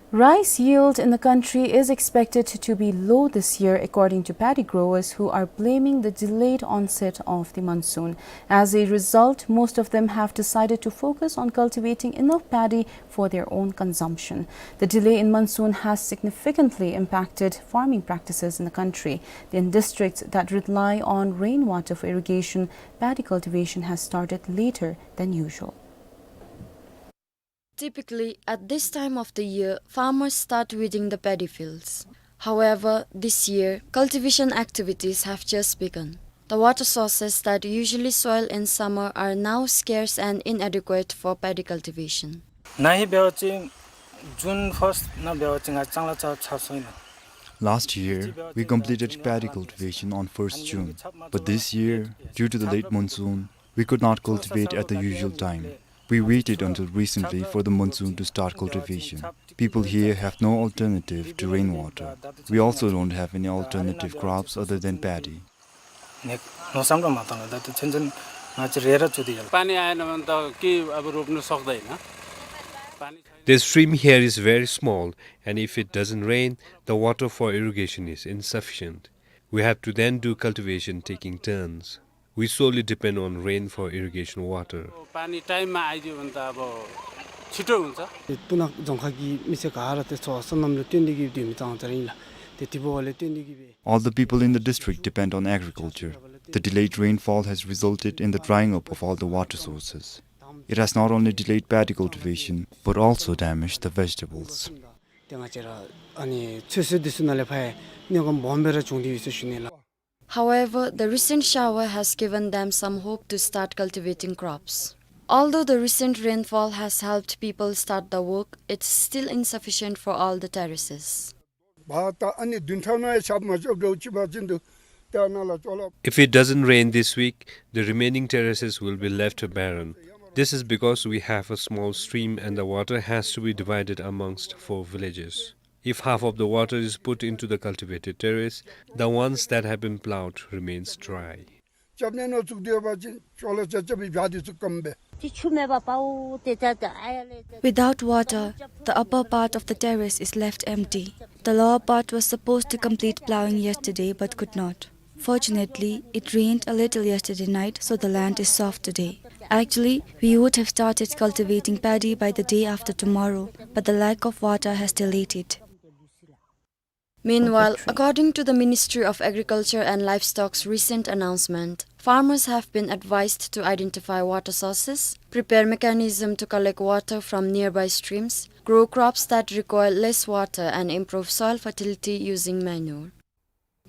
Rice yield in the country is expected to be low this year, according to paddy growers, who are blaming the delayed onset of the monsoon. As a result, most of them have decided to focus on cultivating enough paddy for their own consumption. The delay in monsoon has significantly impacted farming practices in the country. In districts that rely on rainwater for irrigation, paddy cultivation has started later than usual. Typically, at this time of the year, farmers start weeding the paddy fields. However, this year, cultivation activities have just begun. The water sources that usually swell in summer are now scarce and inadequate for paddy cultivation. ནཱ་འབད་བ་ཅིན་June first ནང་འབད་བ་ཅིན་ང་ཅང་ལ་ཚ་ཚ་སོང་ཡི་ལགས། Last year, we completed paddy cultivation on first June, but this year, due to the late monsoon, we could not cultivate at the usual time. We waited until recently for the monsoon to start cultivation. People here have no alternative to rainwater. We also don't have any alternative crops other than paddy. पानी आएन भने त के अब रोप्न सक्दैन। पानी छैन। The stream here is very small, and if it doesn't rain, the water for irrigation is insufficient. We have to then do cultivation taking turns. We solely depend on rain for irrigation water. पानी टाइममा आइदियो भने त अब छिटो हुन्छ। ཏེ་སྤུ་ན་རྫོང་ཁག་གི་མི་སེར་ག་ར་ཏེ་ཚོ་སོ་ནམ་ལུ་བརྟེན་ཏེ་གིས་སྡོད་མི་ཙང་ཙ་ར་ཨིན་ལགས། ཏེ་དེ་འབདཝ་ལས་བརྟེན་ཏེ་གིས་སྦེ། All the people in the district depend on agriculture. The delayed rainfall has resulted in the drying up of all the water sources. It has not only delayed paddy cultivation, but also damaged the vegetables. ཏེ་ང་བཅས་ར་ཨ་ནི་ཚོད་བསྲེ་འདི་ཚུ་ནང་ལས་ཕར་གནོད་སྐྱོན་སྦོམ་སྦེ་ར་བྱུང་སྟེ་ཡོད་ཟེར་ཞུ་ནི་ལགས། However, the recent shower has given them some hope to start cultivating crops. Although the recent rainfall has helped people start the work, it's still insufficient for all the terraces. བ་ད་ཨ་ནི་བདུན་ཕྲག་ནང་ཡང་ཆརཔ་མ་རྐྱབ་འགྱོ་ཅི་པ་ཅིན་དུ་ཏེ་ཨ་ནཱ་ལ་ཅོག་ལ། If it doesn't rain this week, the remaining terraces will be left barren. This is because we have a small stream and the water has to be divided amongst four villages. If half of the water is put into the cultivated terrace, the ones that have been ploughed remains dry. རྐྱབ་ནི་ནང་བཙུགས་ཏེ་ཡོད་པ་ཅིན་ཅོག་ལ་རྐྱབ་རྐྱབ་སྦེ་བཞག་སྟེ་བཙུགས་ཀྱི་མས། ཏེ་ཆུ་མེད་པར་པའོ་ཏེ་ད་ད་ཨ་ཡ་ལེ་ཏེ། Without water, the upper part of the terrace is left empty. The lower part was supposed to complete ploughing yesterday but could not. Fortunately, it rained a little yesterday night, so the land is soft today. Actually, we would have started cultivating paddy by the day after tomorrow, but the lack of water has delayed it. Meanwhile, according to the Ministry of Agriculture and Livestock's recent announcement, farmers have been advised to identify water sources, prepare mechanism to collect water from nearby streams, grow crops that require less water, and improve soil fertility using manure.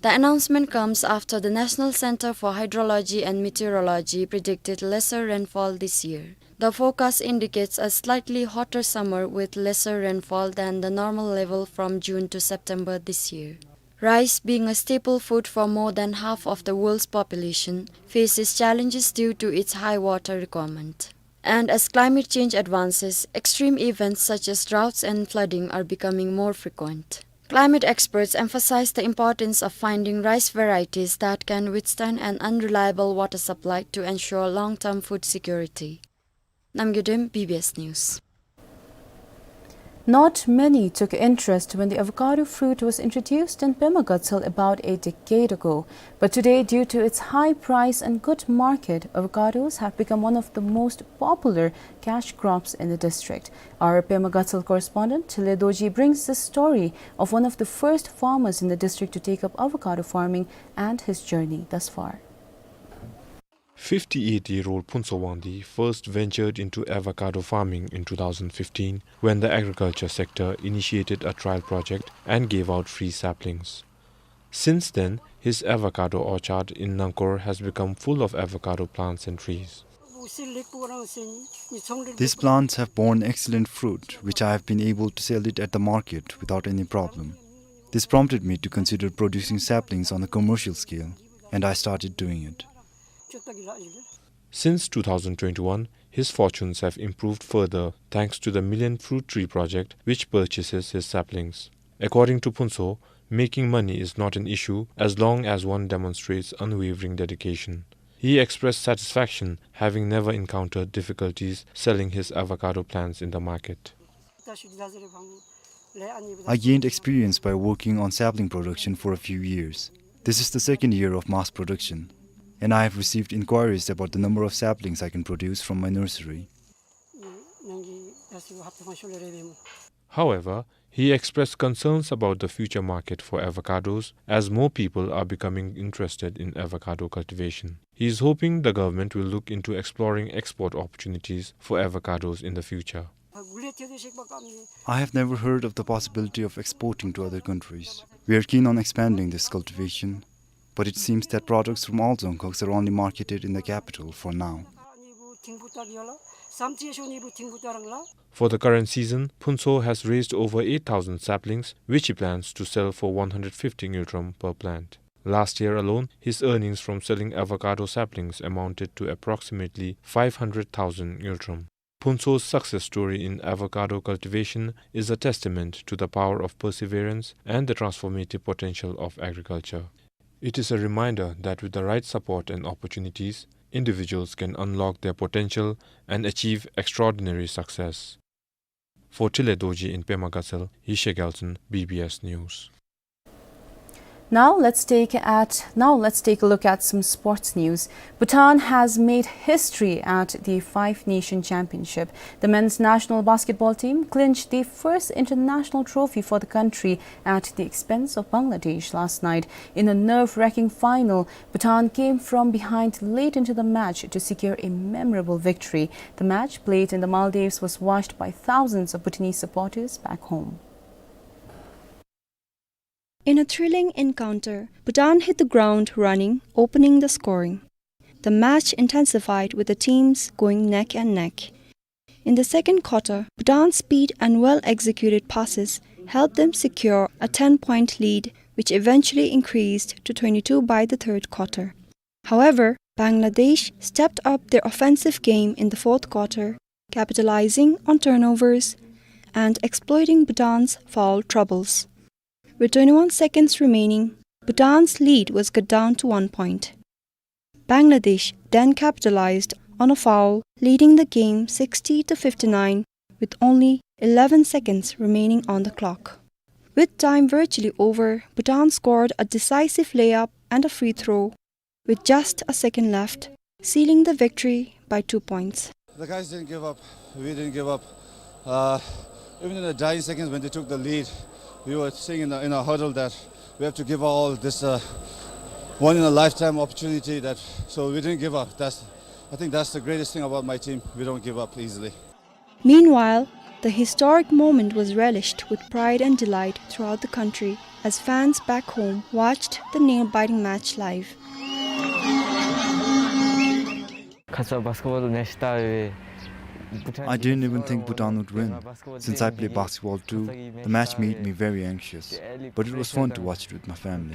The announcement comes after the National Center for Hydrology and Meteorology predicted lesser rainfall this year. The forecast indicates a slightly hotter summer with lesser rainfall than the normal level from June to September this year. Rice, being a staple food for more than half of the world's population, faces challenges due to its high water requirement. And as climate change advances, extreme events such as droughts and flooding are becoming more frequent. Climate experts emphasize the importance of finding rice varieties that can withstand an unreliable water supply to ensure long-term food security. Namgay Dem, B B S News. Not many took interest when the avocado fruit was introduced in Pema Gatshel about a decade ago. But today, due to its high price and good market, avocados have become one of the most popular cash crops in the district. Our Pema Gatshel correspondent, Thile Dorji, brings the story of one of the first farmers in the district to take up avocado farming and his journey thus far. Fifty-eight-year-old Phuntsho Wangdi first ventured into avocado farming in two thousand fifteen when the agriculture sector initiated a trial project and gave out free saplings. Since then, his avocado orchard in Nangkor has become full of avocado plants and trees. These plants have borne excellent fruit, which I have been able to sell it at the market without any problem. This prompted me to consider producing saplings on a commercial scale, and I started doing it. Since two thousand twenty-one, his fortunes have improved further thanks to the Million Fruit Tree project, which purchases his saplings. According to Phuntsho, making money is not an issue as long as one demonstrates unwavering dedication. He expressed satisfaction, having never encountered difficulties selling his avocado plants in the market. I gained experience by working on sapling production for a few years. This is the second year of mass production, and I have received inquiries about the number of saplings I can produce from my nursery. However, he expressed concerns about the future market for avocados, as more people are becoming interested in avocado cultivation. He is hoping the government will look into exploring export opportunities for avocados in the future. I have never heard of the possibility of exporting to other countries. We are keen on expanding this cultivation, but it seems that products from all Dzongkhags are only marketed in the capital for now. For the current season, Phuntsho has raised over eight thousand saplings, which he plans to sell for one hundred fifty ngultrum per plant. Last year alone, his earnings from selling avocado saplings amounted to approximately five hundred thousand ngultrum. Phuntsho's success story in avocado cultivation is a testament to the power of perseverance and the transformative potential of agriculture. It is a reminder that with the right support and opportunities, individuals can unlock their potential and achieve extraordinary success. For Thile Dorji in Pema Gatshel, Yeshe Gyaltsen, B B S News. Now let's take at, now let's take a look at some sports news. Bhutan has made history at the Five Nation Championship. The men's national basketball team clinched the first international trophy for the country at the expense of Bangladesh last night. In a nerve-wracking final, Bhutan came from behind late into the match to secure a memorable victory. The match, played in the Maldives, was watched by thousands of Bhutanese supporters back home. In a thrilling encounter, Bhutan hit the ground running, opening the scoring. The match intensified with the teams going neck and neck. In the second quarter, Bhutan's speed and well-executed passes helped them secure a ten-point lead, which eventually increased to twenty-two by the third quarter. However, Bangladesh stepped up their offensive game in the fourth quarter, capitalizing on turnovers and exploiting Bhutan's foul troubles. With twenty-one seconds remaining, Bhutan's lead was cut down to one point. Bangladesh then capitalized on a foul, leading the game sixty to fifty-nine with only eleven seconds remaining on the clock. With time virtually over, Bhutan scored a decisive layup and a free throw with just a second left, sealing the victory by two points. The guys didn't give up. We didn't give up. Uh, even in the dying seconds when they took the lead, we were saying in, the, in our huddle that we have to give our all. This uh, one in a lifetime opportunity. That so we didn't give up. That's, I think that's the greatest thing about my team. We don't give up easily. Meanwhile, the historic moment was relished with pride and delight throughout the country as fans back home watched the nail-biting match live. ཁ་ཙ་བཱསི་ཀེཊ་བཱོལ་མེཆ་ལྟ་བའི་ཝེ། I didn't even think Bhutan would win. Since I play basketball too, the match made me very anxious. But it was fun to watch it with my family.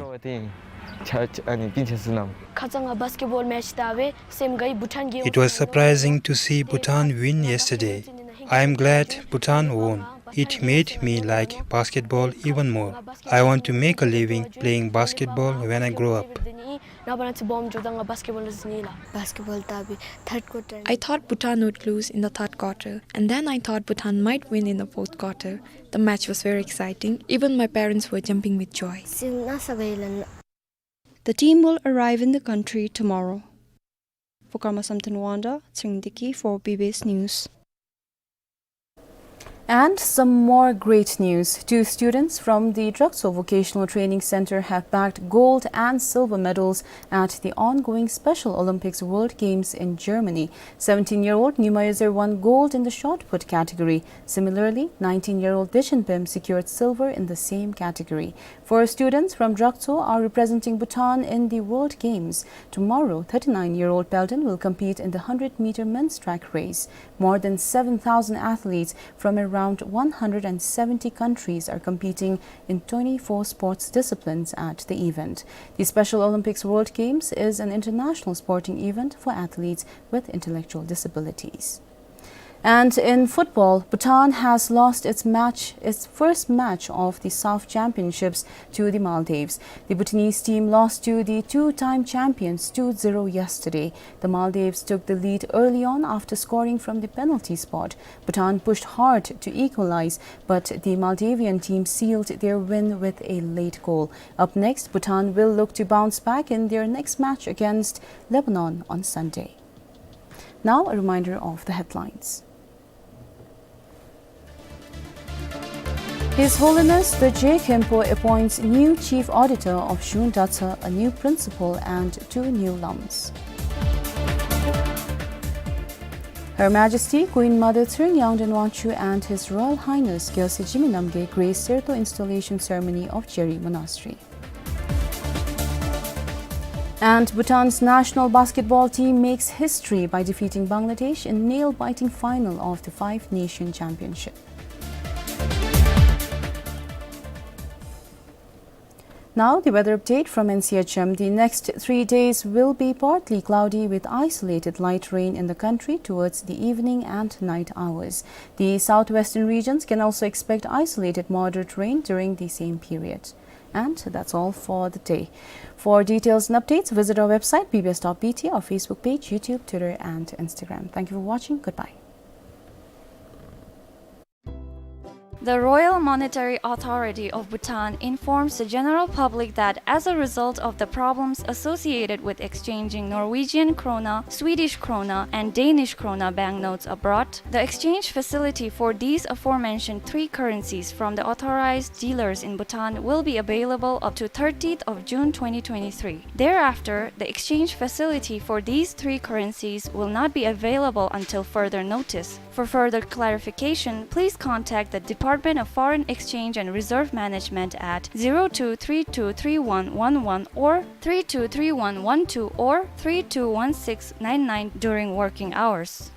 ཁ་ཙ་ང་བཱསི་ཀེཊ་བཱོལ་མེཆ་ལྟ་བའི་ཝེ། སེམས་དགའ་ཡི། བྷུ་ཊཱན་གིས། It was surprising to see Bhutan win yesterday. I am glad Bhutan won. It made me like basketball even more. I want to make a living playing basketball when I grow up. ནངས་པ་གནངས་ཚེ་སྦོམ་འགྱོཝ་ད་ང་བཱསི་ཀེཊ་བཱོལ་ལུ་འཛུལ་ནི་ལགས། བཱསི་ཀེཊ་བཱོལ་ལྟ་བའི་ཐརཌ་ཀོར་ཊར། I thought Bhutan would lose in the third quarter, and then I thought Bhutan might win in the fourth quarter. The match was very exciting. Even my parents were jumping with joy. སེམས་ནང་ས་ག་ཡི་ལན། The team will arrive in the country tomorrow. For Karma Samten Wangda, Tshering Deki for B B S News. And some more great news. Two students from the Drakcho Vocational Training Center have bagged gold and silver medals at the ongoing Special Olympics World Games in Germany. Seventeen-year-old Nyuma Yozer won gold in the shot put category. Similarly, nineteen-year-old Dechen Pem secured silver in the same category. Four students from Drakcho are representing Bhutan in the World Games. Tomorrow, thirty-nine-year-old Pelton will compete in the hundred-meter men's track race. More than seven thousand athletes from around one hundred and seventy countries are competing in twenty-four sports disciplines at the event. The Special Olympics World Games is an international sporting event for athletes with intellectual disabilities. And in football, Bhutan has lost its match, its first match of the SAFF Championships to the Maldives. The Bhutanese team lost to the two-time champions two zero yesterday. The Maldives took the lead early on after scoring from the penalty spot. Bhutan pushed hard to equalize, but the Maldivian team sealed their win with a late goal. Up next, Bhutan will look to bounce back in their next match against Lebanon on Sunday. Now, a reminder of the headlines. His Holiness the Je Khenpo appoints new Chief Auditor of Shun Datsa, a new principal and two new lams. Her Majesty Queen Mother Tshering Yangden Wangchuck and His Royal Highness Gyalse Jigme Namgyel grace Serto installation ceremony of Jeri Monastery. And Bhutan's national basketball team makes history by defeating Bangladesh in nail-biting final of the Five Nation Championship. Now, the weather update from N C H M. The next three days will be partly cloudy with isolated light rain in the country towards the evening and night hours. The southwestern regions can also expect isolated moderate rain during the same period. And that's all for the day. For details and updates, visit our website, B B S dot B T, our Facebook page, YouTube, Twitter, and Instagram. Thank you for watching. Goodbye. The Royal Monetary Authority of Bhutan informs the general public that as a result of the problems associated with exchanging Norwegian krone, Swedish krone, and Danish krone banknotes abroad, the exchange facility for these aforementioned three currencies from the authorized dealers in Bhutan will be available up to thirtieth of June twenty twenty-three. Thereafter, the exchange facility for these three currencies will not be available until further notice. For further clarification, please contact the Department Department of Foreign Exchange and Reserve Management at zero two three two three one one one or three two three one one two or three two one six nine nine during working hours.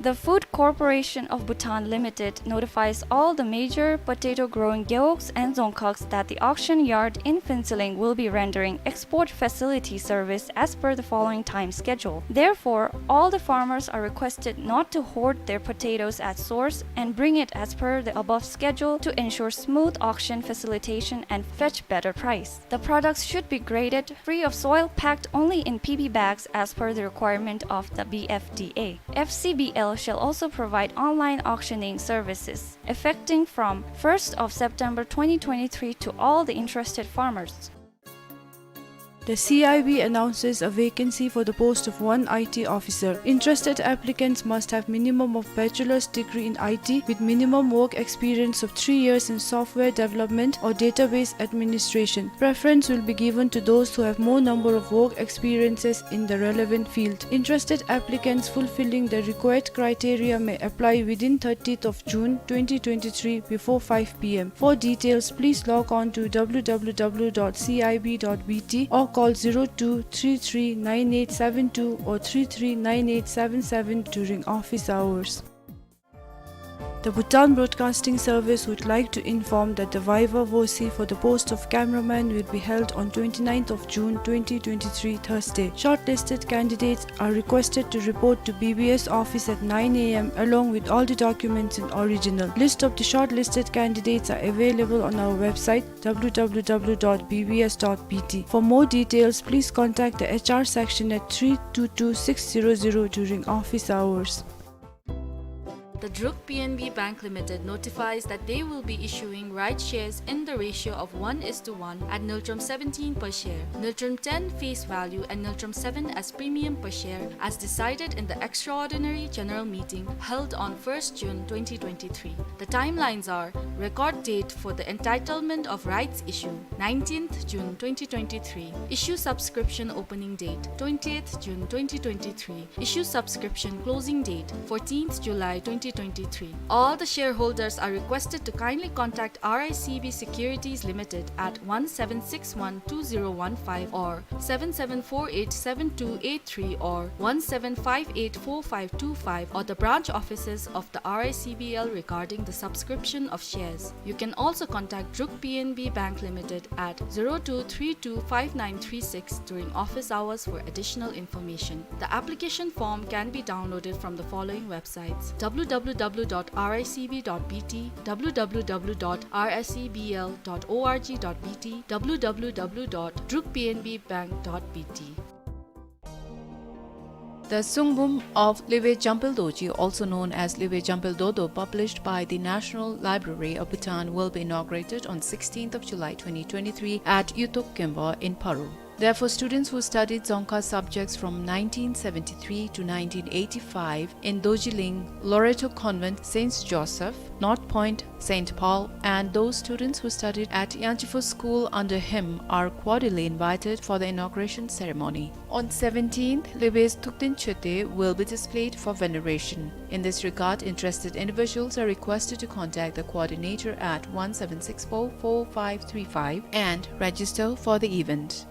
The Food Corporation of Bhutan Limited notifies all the major potato-growing gewogs and dzongkhags that the auction yard in Phuentsholing will be rendering export facility service as per the following time schedule. Therefore, all the farmers are requested not to hoard their potatoes at source and bring it as per the above schedule to ensure smooth auction facilitation and fetch better price. The products should be graded free of soil, packed only in P B bags as per the requirement of the B F D A. F C B L shall also provide online auctioning services effecting from first of September twenty twenty-three to all the interested farmers. The C I B announces a vacancy for the post of one I T officer. Interested applicants must have minimum of bachelor's degree in I T with minimum work experience of three years in software development or database administration. Preference will be given to those who have more number of work experiences in the relevant field. Interested applicants fulfilling the required criteria may apply within thirtieth of June twenty twenty-three before five P M. For details, please log on to W W W dot C I B dot B T or call zero two three three nine eight seven two or three three nine eight seven seven during office hours. The Bhutan Broadcasting Service would like to inform that the viva voce for the post of cameraman will be held on twenty-ninth of June twenty twenty-three, Thursday. Shortlisted candidates are requested to report to B B S office at nine A M along with all the documents in original. List of the shortlisted candidates are available on our website W W W dot B B S dot B T. For more details, please contact the H R section at three two two six zero zero during office hours. The Druk P N B Bank Limited notifies that they will be issuing rights shares in the ratio of one is to one at ngultrum seventeen per share, ngultrum ten face value and ngultrum seven as premium per share as decided in the extraordinary general meeting held on first June twenty twenty-three. The timelines are: record date for the entitlement of rights issue, nineteenth June twenty twenty-three. Issue subscription opening date, twentieth June twenty twenty-three. Issue subscription closing date, fourteenth July twenty twenty-three. All the shareholders are requested to kindly contact R I C B Securities Limited at one seven six one two zero one five or seven seven four eight seven two eight three or one seven five eight four five two five or the branch offices of the R I C B L regarding the subscription of shares. You can also contact Druk P N B Bank Limited at zero two three two five nine three six during office hours for additional information. The application form can be downloaded from the following websites: W W W dot R I C B dot B T, W W W dot R I C B L dot org dot B T, W W W dot druk P N B bank dot B T. The Sungbum of Liwe Jampel Dorji, also known as Liwe Jampel Dodo, published by the National Library of Bhutan, will be inaugurated on sixteenth of July twenty twenty-three at Yutok Kemwa in Paro. Therefore, students who studied Dzongkha subjects from nineteen seventy-three to nineteen eighty-five in Dorjiling Loreto Convent, Saint Joseph, North Point, Saint Paul, and those students who studied at Yangchifo School under him are cordially invited for the inauguration ceremony. On seventeenth, Liwe's Thukten Chote will be displayed for veneration. In this regard, interested individuals are requested to contact the coordinator at one seven six four four five three five and register for the event.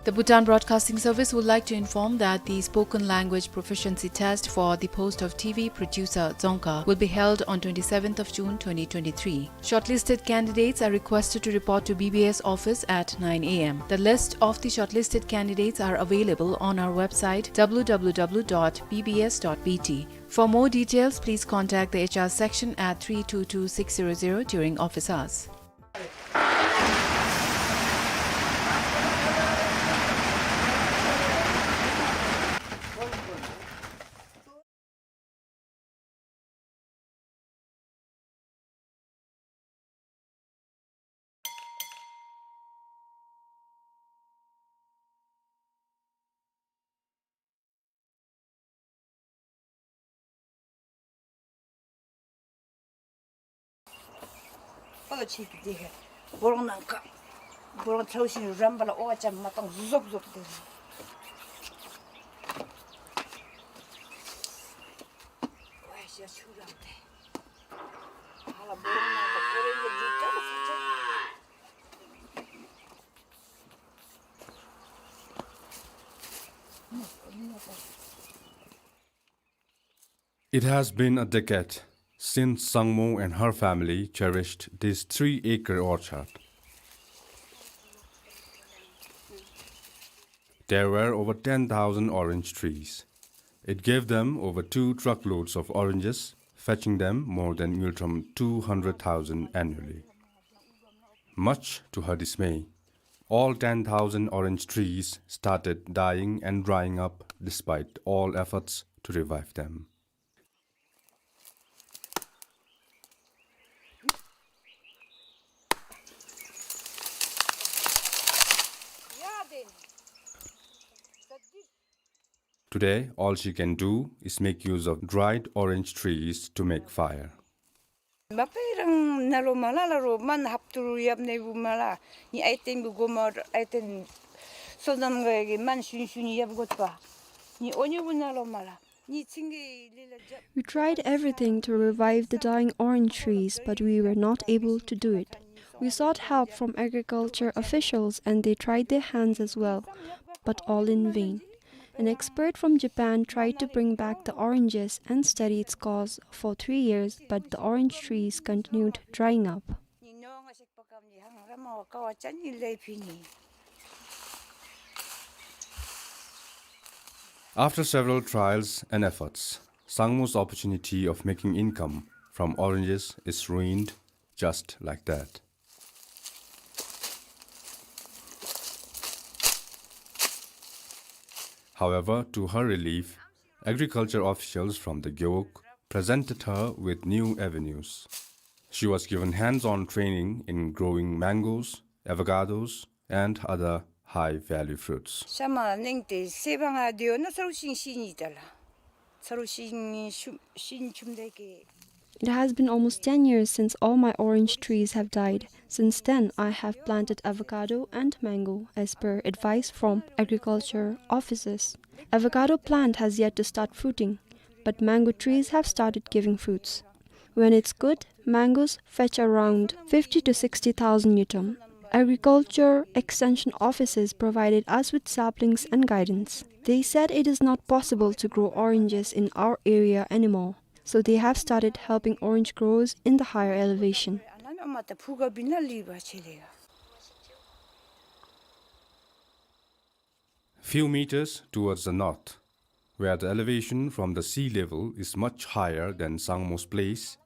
The Bhutan Broadcasting Service would like to inform that the spoken language proficiency test for the post of T V producer Dzongkha will be held on twenty-seventh of June twenty twenty-three. Shortlisted candidates are requested to report to B B S office at nine A M. The list of the shortlisted candidates are available on our website W W W dot B B S dot B T. For more details, please contact the H R section at three two two six zero zero during office hours. པ་ལ་ཆི་གི་དེ་ཧེ། སྦོ་རོང་ནང་ཁ། སྦོ་རོང་ཚལ་ཞིང་རམ་པ་ལ་ཨོ་ཅམ་མ་བཏང་ཟོག་ཟོག་དེ། ཝའི་ཤ་ཆུ་རམ་དེ། It has been a decade since Sangmo and her family cherished this three-acre orchard. There were over ten thousand orange trees. It gave them over two truckloads of oranges, fetching them more than Ngultrum two hundred thousand annually. Much to her dismay, all ten thousand orange trees started dying and drying up despite all efforts to revive them. Today, all she can do is make use of dried orange trees to make fire. Mapei rang nalo mala la ro man hap turu yap ne bu mala. Ni aiten bu gomar aiten sodam ga ge man shun shun yap got pa. Ni onyu bu nalo mala. Ni chingi lila jap. We tried everything to revive the dying orange trees, but we were not able to do it. We sought help from agriculture officials and they tried their hands as well, but all in vain. An expert from Japan tried to bring back the oranges and study its cause for three years, but the orange trees continued drying up. After several trials and efforts, Sangmo's opportunity of making income from oranges is ruined just like that. However, to her relief, agriculture officials from the Gewog presented her with new avenues. She was given hands-on training in growing mangoes, avocados, and other high-value fruits. Shama nengte sebanga deo na saru shin shin itala. Saru shin shum-, shin chum deke. It has been almost ten years since all my orange trees have died. Since then, I have planted avocado and mango as per advice from agriculture officers. Avocado plant has yet to start fruiting, but mango trees have started giving fruits. When it's good, mangoes fetch around fifty to sixty thousand ngultrum. Agriculture extension officers provided us with saplings and guidance. They said it is not possible to grow oranges in our area anymore, so they have started helping orange growers in the higher elevation. Few meters towards the north, where the elevation from the sea level is much higher than Sangmo's place,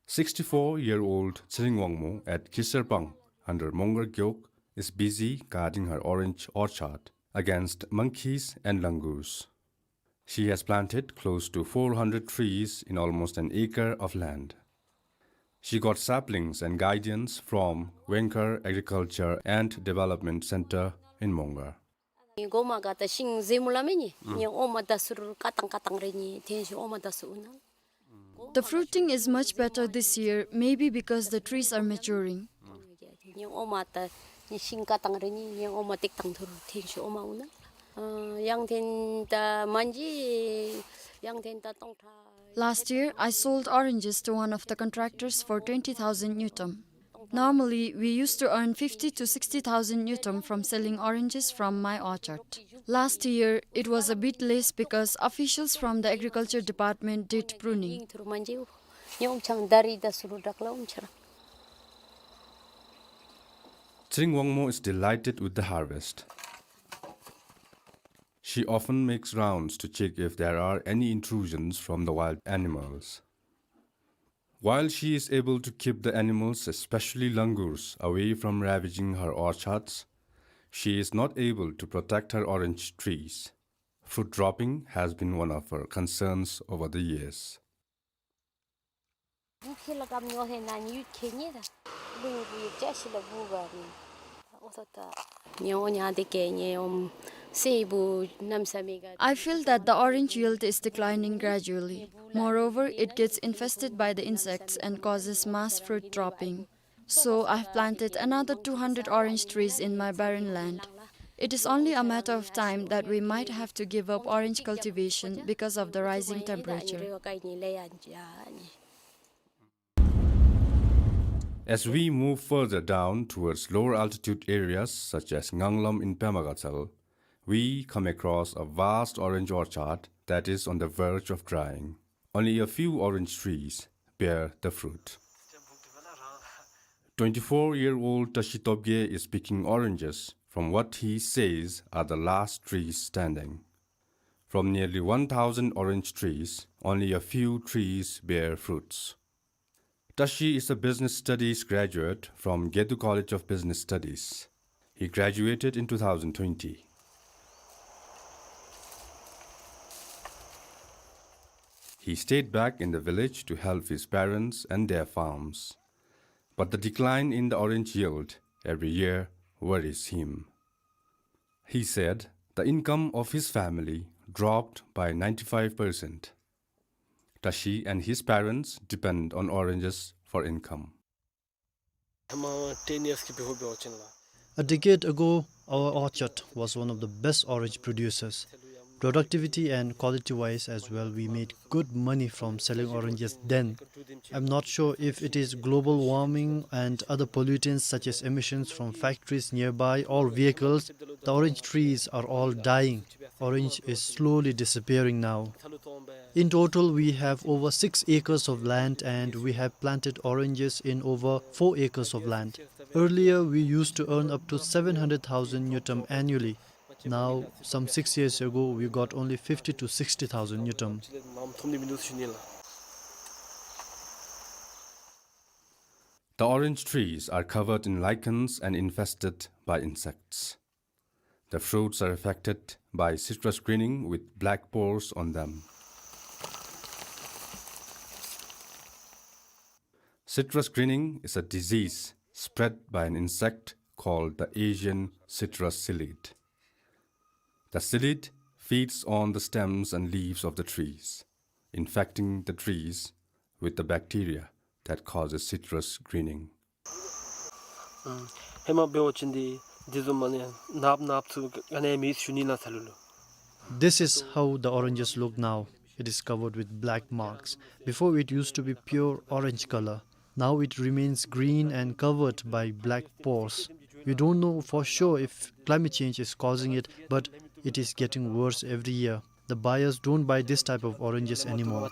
sixty-four-year-old Tshering Wangmo at Kiserpang under Mongar Gewog is busy guarding her orange orchard against monkeys and langurs. She has planted close to four hundred trees in almost an acre of land. She got saplings and guidance from Wengkar Agriculture and Development Center in Mongar. Goma gata shing zemula meni, ni oma dasur katang katang reni, tenshi oma dasu una. The fruiting is much better this year, maybe because the trees are maturing. Ni oma ta, ni shing katang reni, ni oma tek tang thuru, tenshi oma una. Ah, yang ten ta manji, yang ten ta tong tha. Last year, I sold oranges to one of the contractors for twenty thousand ngultrum. Normally, we used to earn fifty to sixty thousand ngultrum from selling oranges from my orchard. Last year, it was a bit less because officials from the agriculture department did pruning. Tshering Wangmo is delighted with the harvest. She often makes rounds to check if there are any intrusions from the wild animals. While she is able to keep the animals, especially langurs, away from ravaging her orchards, she is not able to protect her orange trees. Fruit dropping has been one of her concerns over the years. I feel that the orange yield is declining gradually. Moreover, it gets infested by the insects and causes mass fruit dropping. So, I have planted another two hundred orange trees in my barren land. It is only a matter of time that we might have to give up orange cultivation because of the rising temperature. As we move further down towards lower altitude areas such as Nganglom in Pema Gatshel, we come across a vast orange orchard that is on the verge of drying. Only a few orange trees bear the fruit. Twenty-four-year-old Tashi Tobgay is picking oranges from what he says are the last trees standing. From nearly one thousand orange trees, only a few trees bear fruits. Tashi is a business studies graduate from Gedu College of Business Studies. He graduated in two thousand twenty. He stayed back in the village to help his parents and their farms. But the decline in the orange yield every year worries him. He said the income of his family dropped by ninety-five percent. Tashi and his parents depend on oranges for income. ཧེ་མ་ten years གི་བེའུ་འབད་བ་ཅིན་ལགས། A decade ago, our orchard was one of the best orange producers. Productivity and quality-wise as well, we made good money from selling oranges then. I'm not sure if it is global warming and other pollutants such as emissions from factories nearby or vehicles. The orange trees are all dying. Orange is slowly disappearing now. In total, we have over six acres of land and we have planted oranges in over four acres of land. Earlier, we used to earn up to seven hundred thousand ngultrum annually. Now, some six years ago, we got only fifty to sixty thousand ngultrum. The orange trees are covered in lichens and infested by insects. The fruits are affected by citrus greening with black spores on them. Citrus greening is a disease spread by an insect called the Asian citrus psyllid. The psyllid feeds on the stems and leaves of the trees, infecting the trees with the bacteria that causes citrus greening. ཨ་ཧེ་མ་འབད་བ་ཅིན་འདི་འདི་བཟུམ་མ་ནི་ནགཔོ་ནགཔོ་ཚུ་ག་ནི་མེད་ཞུ་ནི་ལགས་ཚ་ལུ་ལུ། This is how the oranges look now. It is covered with black marks. Before, it used to be pure orange color. Now it remains green and covered by black spores. We don't know for sure if climate change is causing it, but it is getting worse every year. The buyers don't buy this type of oranges anymore.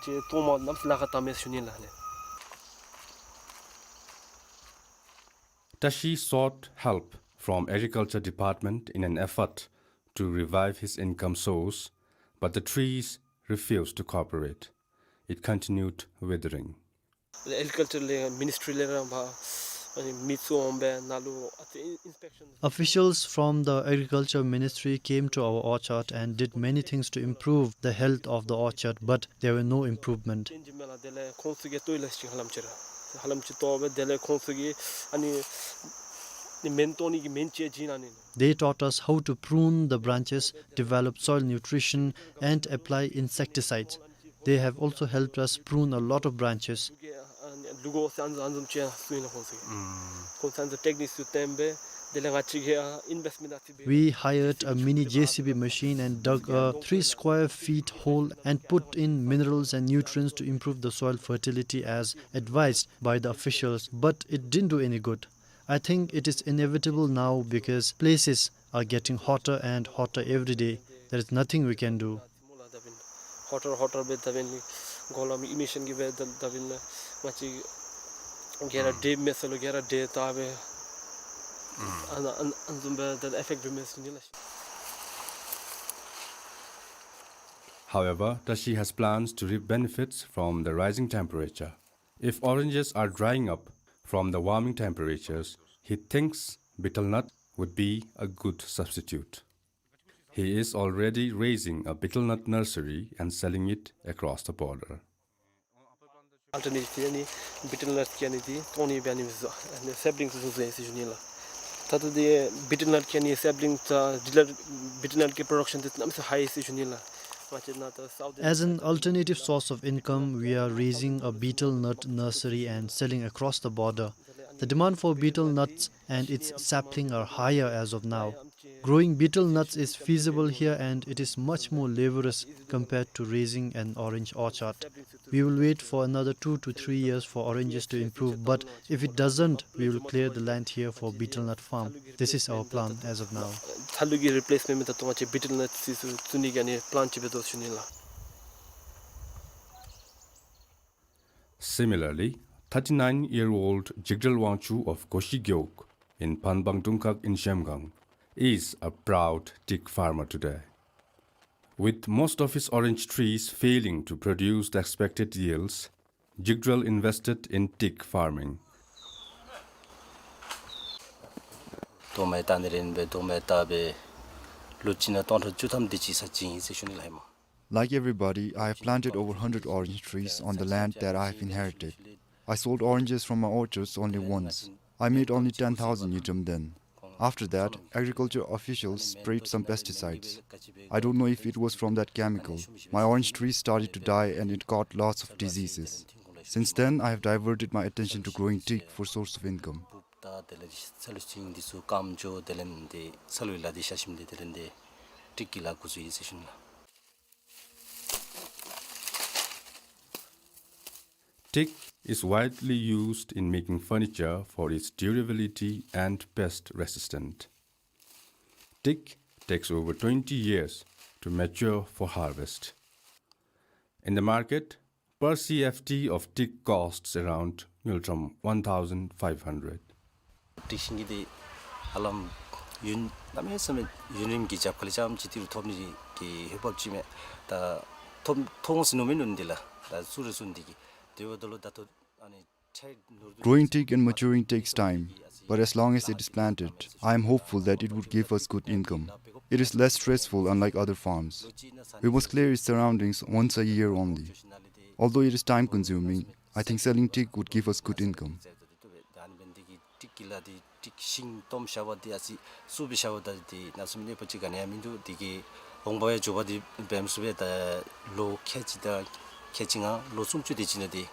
Tashi sought help from Agriculture Department in an effort to revive his income source, but the trees refused to cooperate. It continued withering. Agriculture ལས་ministry ལས་ར་བ་ཨ་ནི་མི་ཚུ་འོང་སྦེ་ནཱ་ལུ་ཨ་ཙི་ཨིན་སི་པེག་ཤཱན། Officials from the Agriculture Ministry came to our orchard and did many things to improve the health of the orchard, but there were no improvement. ཏེན་ཅིག་མེན་ལགས། དེ་ལས་ཁོང་ཚུ་གིས་བཏོག་ཡི་ལགས་ཤིང་ཧ་ལམ་ཅིག་ར་ཧ་ལམ་ཅིག་བཏོག་སྦེ་དེ་ལས་ཁོང་ཚུ་གིས་ཨ་ནི་ནི་སྨན་བཏོག་ནི་གི་སྨན་ཅིག་བྱིན་ཨ་ནི། They taught us how to prune the branches, develop soil nutrition, and apply insecticides. They have also helped us prune a lot of branches. We hired a mini J C B machine and dug a three square feet hole and put in minerals and nutrients to improve the soil fertility as advised by the officials, but it didn't do any good. I think it is inevitable now because places are getting hotter and hotter every day. There is nothing we can do. Hotter, hotter སྦེ་ད་འབད་ནི་གོ་ལ་མི་ཨི་མི་ཤཱན་གྱིས་སྦེ་ད་ད་འབད་ནི་ང་བཅས་ག་ར་ཌེ་མེད་ས་ལུ་ག་ར་ཌེ་ད་སྦེ་ཨ་ནཱ་ཨ་ནཱ་ཨ་ནཱ་བཟུམ་སྦེ་ད་ཨི་ཕེགཊ་འབད་མི་ཤེས་ནི་ལགས། However, Tashi has plans to reap benefits from the rising temperature. If oranges are drying up from the warming temperatures, he thinks betel nut would be a good substitute. He is already raising a betel nut nursery and selling it across the border. Alternative ཨ་ནི་བི་ཊལ་ནཊ་གི་ཨ་ནི་འདི་བཏོག་ནི་སྦེ་ཨ་ནི་བཟོ་ཨ་ནི་སེབ་ལིང་བཟོ་བཟོ་ཡི་ཟེར་ཞུ་ནི་ལགས། ད་ལྟོ་འདི་བི་ཊལ་ནཊ་གི་ཨ་ནི་སེབ་ལིང་ད་བི་ཊལ་ནཊ་གི་པྲོ་ཌག་ཤཱན་འདི་གནམ་མེད་ས་མེད་ཧའི་ཟེར་ཞུ་ནི་ལགས། ང་བཅས་ནཱ་ད་སའུཐ་As an alternative source of income, we are raising a betel nut nursery and selling across the border. The demand for betel nuts and its sapling are higher as of now. Growing betel nuts is feasible here and it is much more laborious compared to raising an orange orchard. We will wait for another two to three years for oranges to improve, but if it doesn't, we will clear the land here for betel nut farm. This is our plan as of now. ཚ་ལུ་གི་རི་པི་ལེསི་མེནཊ་མེན་ཏེ་ཏོ་ང་བཅས་བི་ཊལ་ནཊསི་ཚུ་བཙུགས་ནི་གི་ཨ་ནི་པི་ལཱན་ཅིག་འབད་དོ་ཟེར་ཞུ་ནི་ལགས། Similarly, thirty-nine-year-old Jigdral Wangchuk of Goshi Gewog in Phanbang Dungkhag in Zhemgang is a proud teak farmer today. With most of his orange trees failing to produce the expected yields, Jigdral invested in teak farming. དོ་མེ་ཏ་ནི་རེན་བེ་དོ་མེ་ཏ་བེ་ལོ་ཅིག་ནང་སྟོང་ཕྲག་བཅུ་ཐམ་དེ་ཅིག་ས་བྱིན་ཡི་ཟེར་ཞུ་ནི་ལགས་ཧེ་མ། Like everybody, I have planted over hundred orange trees on the land that I have inherited. I sold oranges from my orchards only once. I made only ten thousand ngultrum then. After that, agriculture officials sprayed some pesticides. I don't know if it was from that chemical. My orange tree started to die and it got lots of diseases. Since then, I have diverted my attention to growing teak for source of income. ད་དེ་ལས་ས་ལུ་ཅིག་འདི་ཚུ་སྐམ་འགྱོ། དེ་ལས་འདི་ས་ལུ་ལ་འདི་ཤ་ཞིམ་འདི་དེ་ལས་འདི་ཊིཀ་གི་ལཱ་འགོ་བཙུགས་ཡི་ཟེར་ཞུ་ནི་ལགས། Teak is widely used in making furniture for its durability and pest resistant. Teak takes over twenty years to mature for harvest. In the market, per C F T of teak costs around ngultrum one thousand five hundred. ཊིཀ་ཤིང་གི་འདི་ཧ་ལམ་ཡུན་གནམ་མེད་ས་མེད་ཡུན་རིངམོ་གི་རྒྱབ་ཁ་ལས་རྐྱངམ་ཅིག་ཏི་རུ་ཐོབ་ནི་གི་ཧེ་བབ་ཅིག་མས། ད་ཐོབ་ཐོབ་འོང་ཟེར་མནོ་མི་ནུག་འདི་ལགས། ད་ཚུར་རེ་ཚུར་འདི་གི་དེ་འབདཝ་ད་ལུ་ད་ལྟོ་ཨ་ནི་Growing teak and maturing takes time, but as long as it is planted, I am hopeful that it would give us good income. It is less stressful, unlike other farms. We must clear its surroundings once a year only. Although it is time-consuming, I think selling teak would give us good income. ཊིཀ་གི་ལཱ་འདི་ཊིཀ་ཤིང་སྟོངམ་བཞག་པ་འདི་ཨ་ཙི་སུ་སྦེ་བཞག་པ་ད་འདི་གནམ་མེད་ས་མེད་གནོད་པ་ཅིག་ག་ནི་ཡང་མིན་འདུག། འདི་གིས་འོང་འབབ་ཡང་འབྱོར་པ་འདི་འབད་མི་ཚུགས་པས། ད་ལོ་ཁལ་གཅིག་དང་ཁལ་གཅིག་ལྔ་ལོ་སུམ་ཅུ་དེ་ཅིག་ནང་འདི་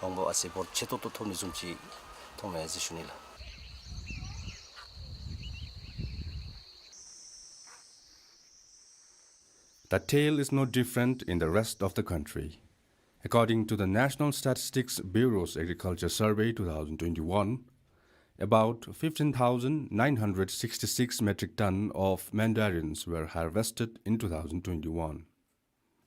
འོང་འབབ་ཨ་ཙི་འབོར་ཆེ་ཏོག་ཏོ་ཐོབ་ནི་བཟུམ་ཅིག་མཐོངམ་མས་ཟེར་ཞུ་ནི་ལགས། The tale is no different in the rest of the country. According to the National Statistics Bureau's Agriculture Survey two thousand twenty-one, about fifteen thousand nine hundred sixty-six metric ton of mandarins were harvested in two thousand twenty-one.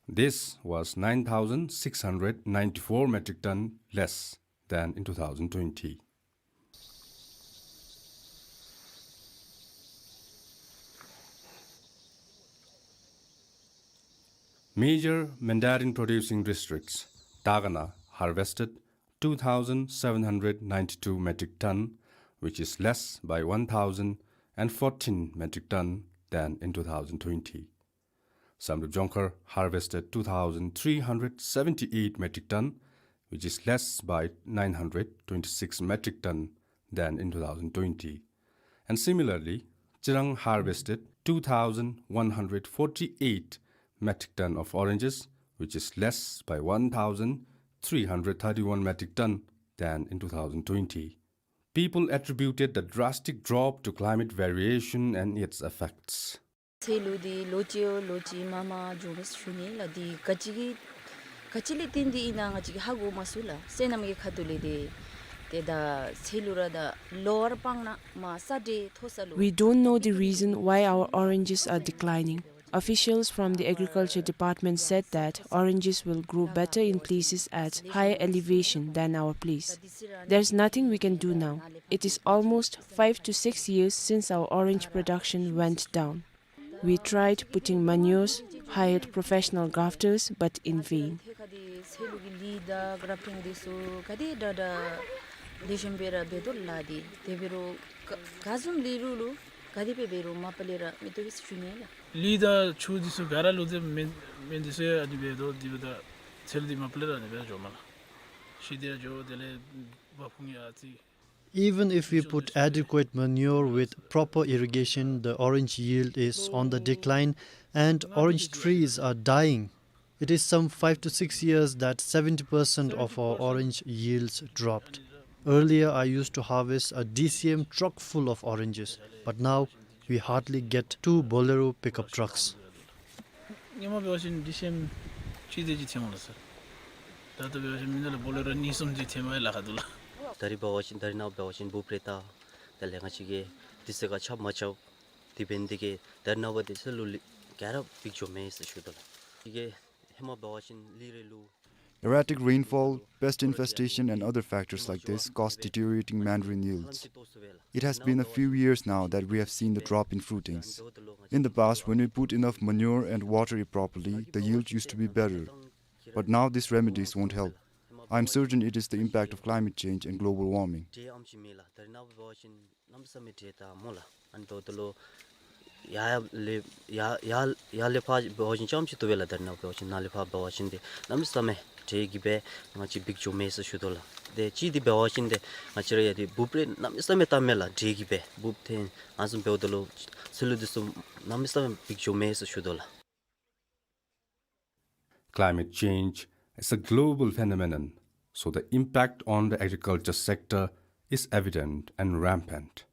This was nine thousand six hundred ninety-four metric ton less than in two thousand twenty. Major mandarin producing districts, Dagana harvested two thousand seven hundred ninety-two metric ton, which is less by one thousand fourteen metric ton than in two thousand twenty. Samdrup Jongkhar harvested two thousand three hundred seventy-eight metric ton, which is less by nine hundred twenty-six metric ton than in two thousand twenty. And similarly, Chirang harvested two thousand one hundred forty-eight metric ton of oranges, which is less by one thousand three hundred thirty-one metric ton than in two thousand twenty. People attributed the drastic drop to climate variation and its effects. ཚལ་ལུ་འདི་ལོ་གཅིག་ལོ་གཅིག་མ་མ་འགྱོ་བས་ཞུ་ནི་ལགས། འདི་ག་ཅི་གི་ག་ཅི་ལས་བརྟེན་ཏེ་ཨིན་ན་ང་བཅས་ཀྱིས་ཧ་གོ་མ་ཚུགས་ལགས། སོ་ནམ་གྱི་ཁ་ཐུག་ལས་འདི་ཏེ་ད་ཚལ་ལུ་ར་ད་ལོ་བར་སྤང་ན་མ་ས་འདྲེ་མཐོ་ས་ལུ། We don't know the reason why our oranges are declining. Officials from the agriculture department said that oranges will grow better in places at higher elevation than our place. There's nothing we can do now. It is almost five to six years since our orange production went down. We tried putting manures, hired professional grafters, but in vain. ཚལ་ལུ་གི་ལི་དང་གྲབ་ཊིང་འདི་ཚུ་ག་དེ་དྲག་དྲག་ལེགས་ཤོམ་སྦེ་ར་འབད་དོ་ལགས། འདི་དེ་འབད་རུང་ག་ག་བཟུམ་ལས་རུང་ལུ་ག་དེ་སྦེ་འབད་རུང་མ་པ་ལས་ར་མི་བཏུབ་པས་ཞུ་ནི་ལགས། ལི་དང་ཆུ་འདི་ཚུ་ག་ར་ལུ་ཏེ་མེ་མེ་འདི་ཚུ་ཨ་ནི་འབད་དོ། འདི་འབདཝ་ད་ཚལ་འདི་མ་པ་ལས་ར་ཨ་ནི་སྦེ་འགྱོཝ་མས་ལགས། ཤི་སྟེ་ར་འགྱོ། དེ་ལས་བ་ཕུང་ཡང་ཨ་ཙི། Even if we put adequate manure with proper irrigation, the orange yield is on the decline and orange trees are dying. It is some five to six years that seventy percent of our orange yields dropped. Earlier, I used to harvest a D C M truck full of oranges, but now we hardly get two Bolero pickup trucks. སྔོན་མ་འབད་བ་ཅིན་ཌི་སི་ཨེམ་གཅིག་དེ་ཅིག་ཐོན་འོང་ལགས་སོ། ད་ ད་ལྟོ་འབད་བ་ཅིན་མི་ནང་ལུ་བོ་ལེ་རོ་གཉིས་གསུམ་ཅིག་ཐོནམ་ཨིན་ལ་ཁ་ཐུག་ལགས། ད་རིས་འབད་བ་ཅིན་ད་རིས་ནངས་པ་འབད་བ་ཅིན་འབུཔ་རེ་བཏགས། དེ་ལས་ང་བཅས་ཀྱིས་དུས་ཚོད་ཁར་རྐྱབ་མ་རྐྱབ། དེ་འབད་ནི་དེ་གིས་ད་རིས་ནངས་པ་འདི་ཚུ་ལུ་ལི་ག་ར་འབིགས་འགྱོཝ་མས་ཟེར་ཞུ་དོ་ལགས། དེ་གིས་ཧེ་མ་འབད་བ་ཅིན་ལི་རེ་ལུ། Erratic rainfall, pest infestation, and other factors like this cause deteriorating mandarin yields. It has been a few years now that we have seen the drop in fruitings. In the past, when we put enough manure and water it properly, the yield used to be better. But now these remedies won't help. I'm certain it is the impact of climate change and global warming. གནམ་མེད་ས་མེད་འདྲེས་ད་སྨོ་ལགས། ཨ་ནི་འབདཝ་ད་ལུ་ཡར་ལས་ཡར་ཡར་ཡར་ལས་ཕར་འབད་བ་ཅིན་རྐྱངམ་ཅིག་བཏུབ་པས་ལགས། ད་རིས་ནངས་པ་འབད་བ་ཅིན་ནཱ་ལས་ཕར་འབད་བ་ཅིན་ཏེ་གནམ་མེད་ས་མེད་འདྲེས་ཀྱི་སྦེ་ང་བཅས་འབིགས་འགྱོཝ་མས་ཟེར་ཞུ་དོ་ལགས། ཏེ་གཅིག་འདི་འབད་བ་ཅིན་ཏེ་ང་བཅས་ར་ཡང་ཏེ་འབུཔ་རེ་གནམ་མེད་ས་མེད་བཏངམ་མས་ལགས། འདྲེས་ཀྱི་སྦེ་འབུཔ་ཐོན་ཨ་ནི་བཟུམ་འབདཝ་ད་ལུ་ཚུ་ལུ་འདི་ཚུ་གནམ་མེད་ས་མེད་འབིགས་འགྱོཝ་མས་ཟེར་ཞུ་དོ་ལགས། Climate change is a global phenomenon, so the impact on the agriculture sector is evident and rampant.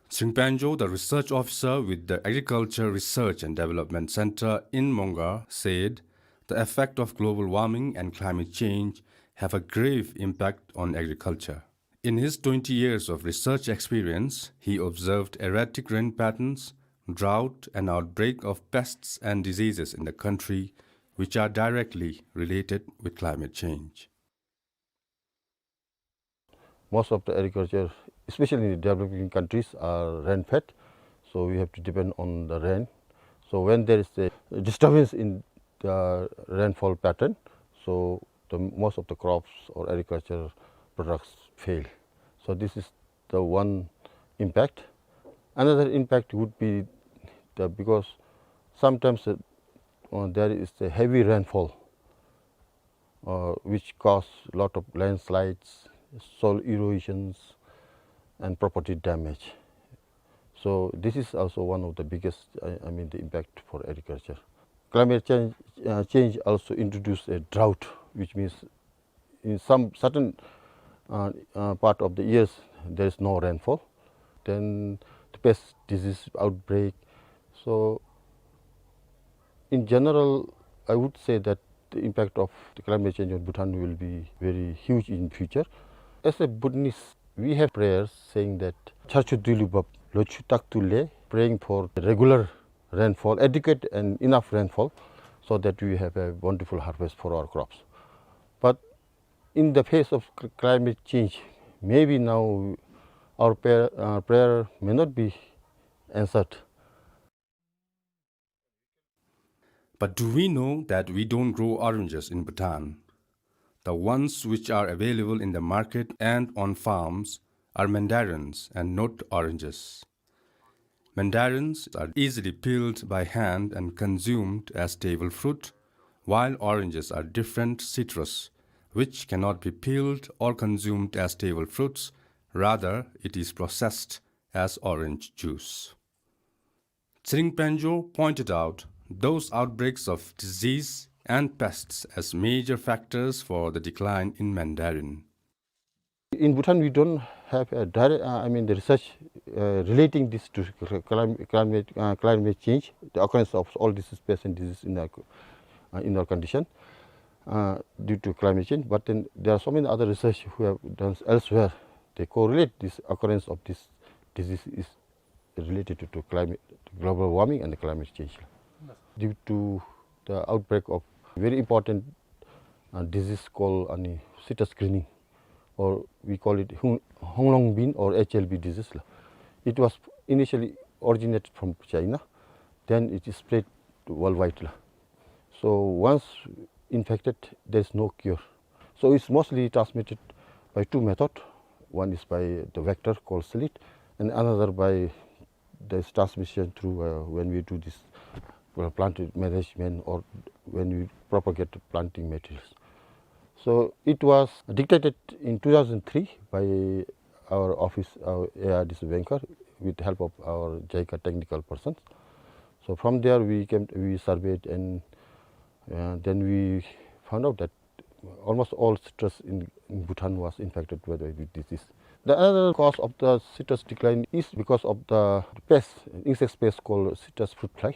Tshering Panjo, the research officer with the Agriculture Research and Development Center in Mongar, said the effect of global warming and climate change have a grave impact on agriculture. In his twenty years of research experience, he observed erratic rain patterns, drought, and outbreak of pests and diseases in the country, which are directly related with climate change. Most of the agriculture, especially in the developing countries, are rain-fed, so we have to depend on the rain. So when there is a disturbance in the rainfall pattern, so the most of the crops or agriculture products fail. So this is the one impact. Another impact would be the, because sometimes, uh, uh, there is a heavy rainfall, uh, which cause lot of landslides, soil erosions, and property damage. So this is also one of the biggest, I, I mean, the impact for agriculture. Climate change, uh, change also introduce a drought, which means in some certain, uh, uh, part of the years there is no rainfall. Then the pest disease outbreak. So in general, I would say that the impact of the climate change on Bhutan will be very huge in future. As a Bhutanese, we have prayers saying that Char chu dui lu bab, lo chu tak tu le, praying for regular rainfall, adequate and enough rainfall, so that we have a wonderful harvest for our crops. But in the face of cl-, climate change, maybe now our prayer, uh, prayer may not be answered. But do we know that we don't grow oranges in Bhutan? The ones which are available in the market and on farms are mandarins and not oranges. Mandarins are easily peeled by hand and consumed as table fruit, while oranges are different citrus, which cannot be peeled or consumed as table fruits, rather it is processed as orange juice. Tshering Panjo pointed out those outbreaks of disease and pests as major factors for the decline in mandarin. In Bhutan, we don't have a direct, uh, I mean, the research, uh, relating this to cl-, clim-, climate, uh, climate change, the occurrence of all these pests and diseases in our, uh, in our condition, uh, due to climate change. But then there are so many other research who have done elsewhere. They correlate this occurrence of this disease is related to, to climate, global warming and climate change. Due to the outbreak of very important, uh, disease called, uh, citrus greening, or we call it Hung-, Honglong bean or H L B disease la. It was initially originated from China, then it is spread worldwide la. So once infected, there is no cure. So it's mostly transmitted by two method. One is by the vector called slith, and another by this transmission through, uh, when we do this, uh, plant management or when we propagate planting materials. So it was detected in two thousand three by our office, our A R D C banker, with help of our JICA technical persons. So from there we came, we surveyed, and, uh, then we found out that almost all citrus in, in Bhutan was infected with, with disease. The other cause of the citrus decline is because of the pest, insect pest called citrus fruit fly.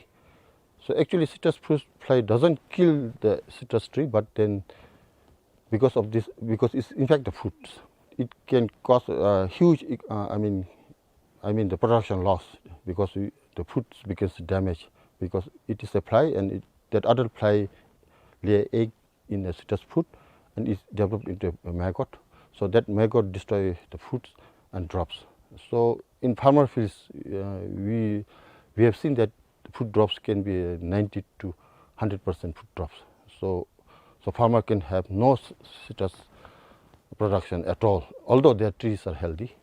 So actually, citrus fruit fly doesn't kill the citrus tree, but then because of this, because it's in fact the fruits. It can cause a huge, uh, I mean, I mean the production loss, because we, the fruits becomes damaged, because it is a fly, and it, that adult fly lay egg in the citrus fruit and is developed into a maggot. So that maggot destroy the fruits and drops. So in farmer fields, uh, we, we have seen that fruit drops can be ninety to hundred percent fruit drops. So, so farmer can have no s-, citrus production at all, although their trees are healthy.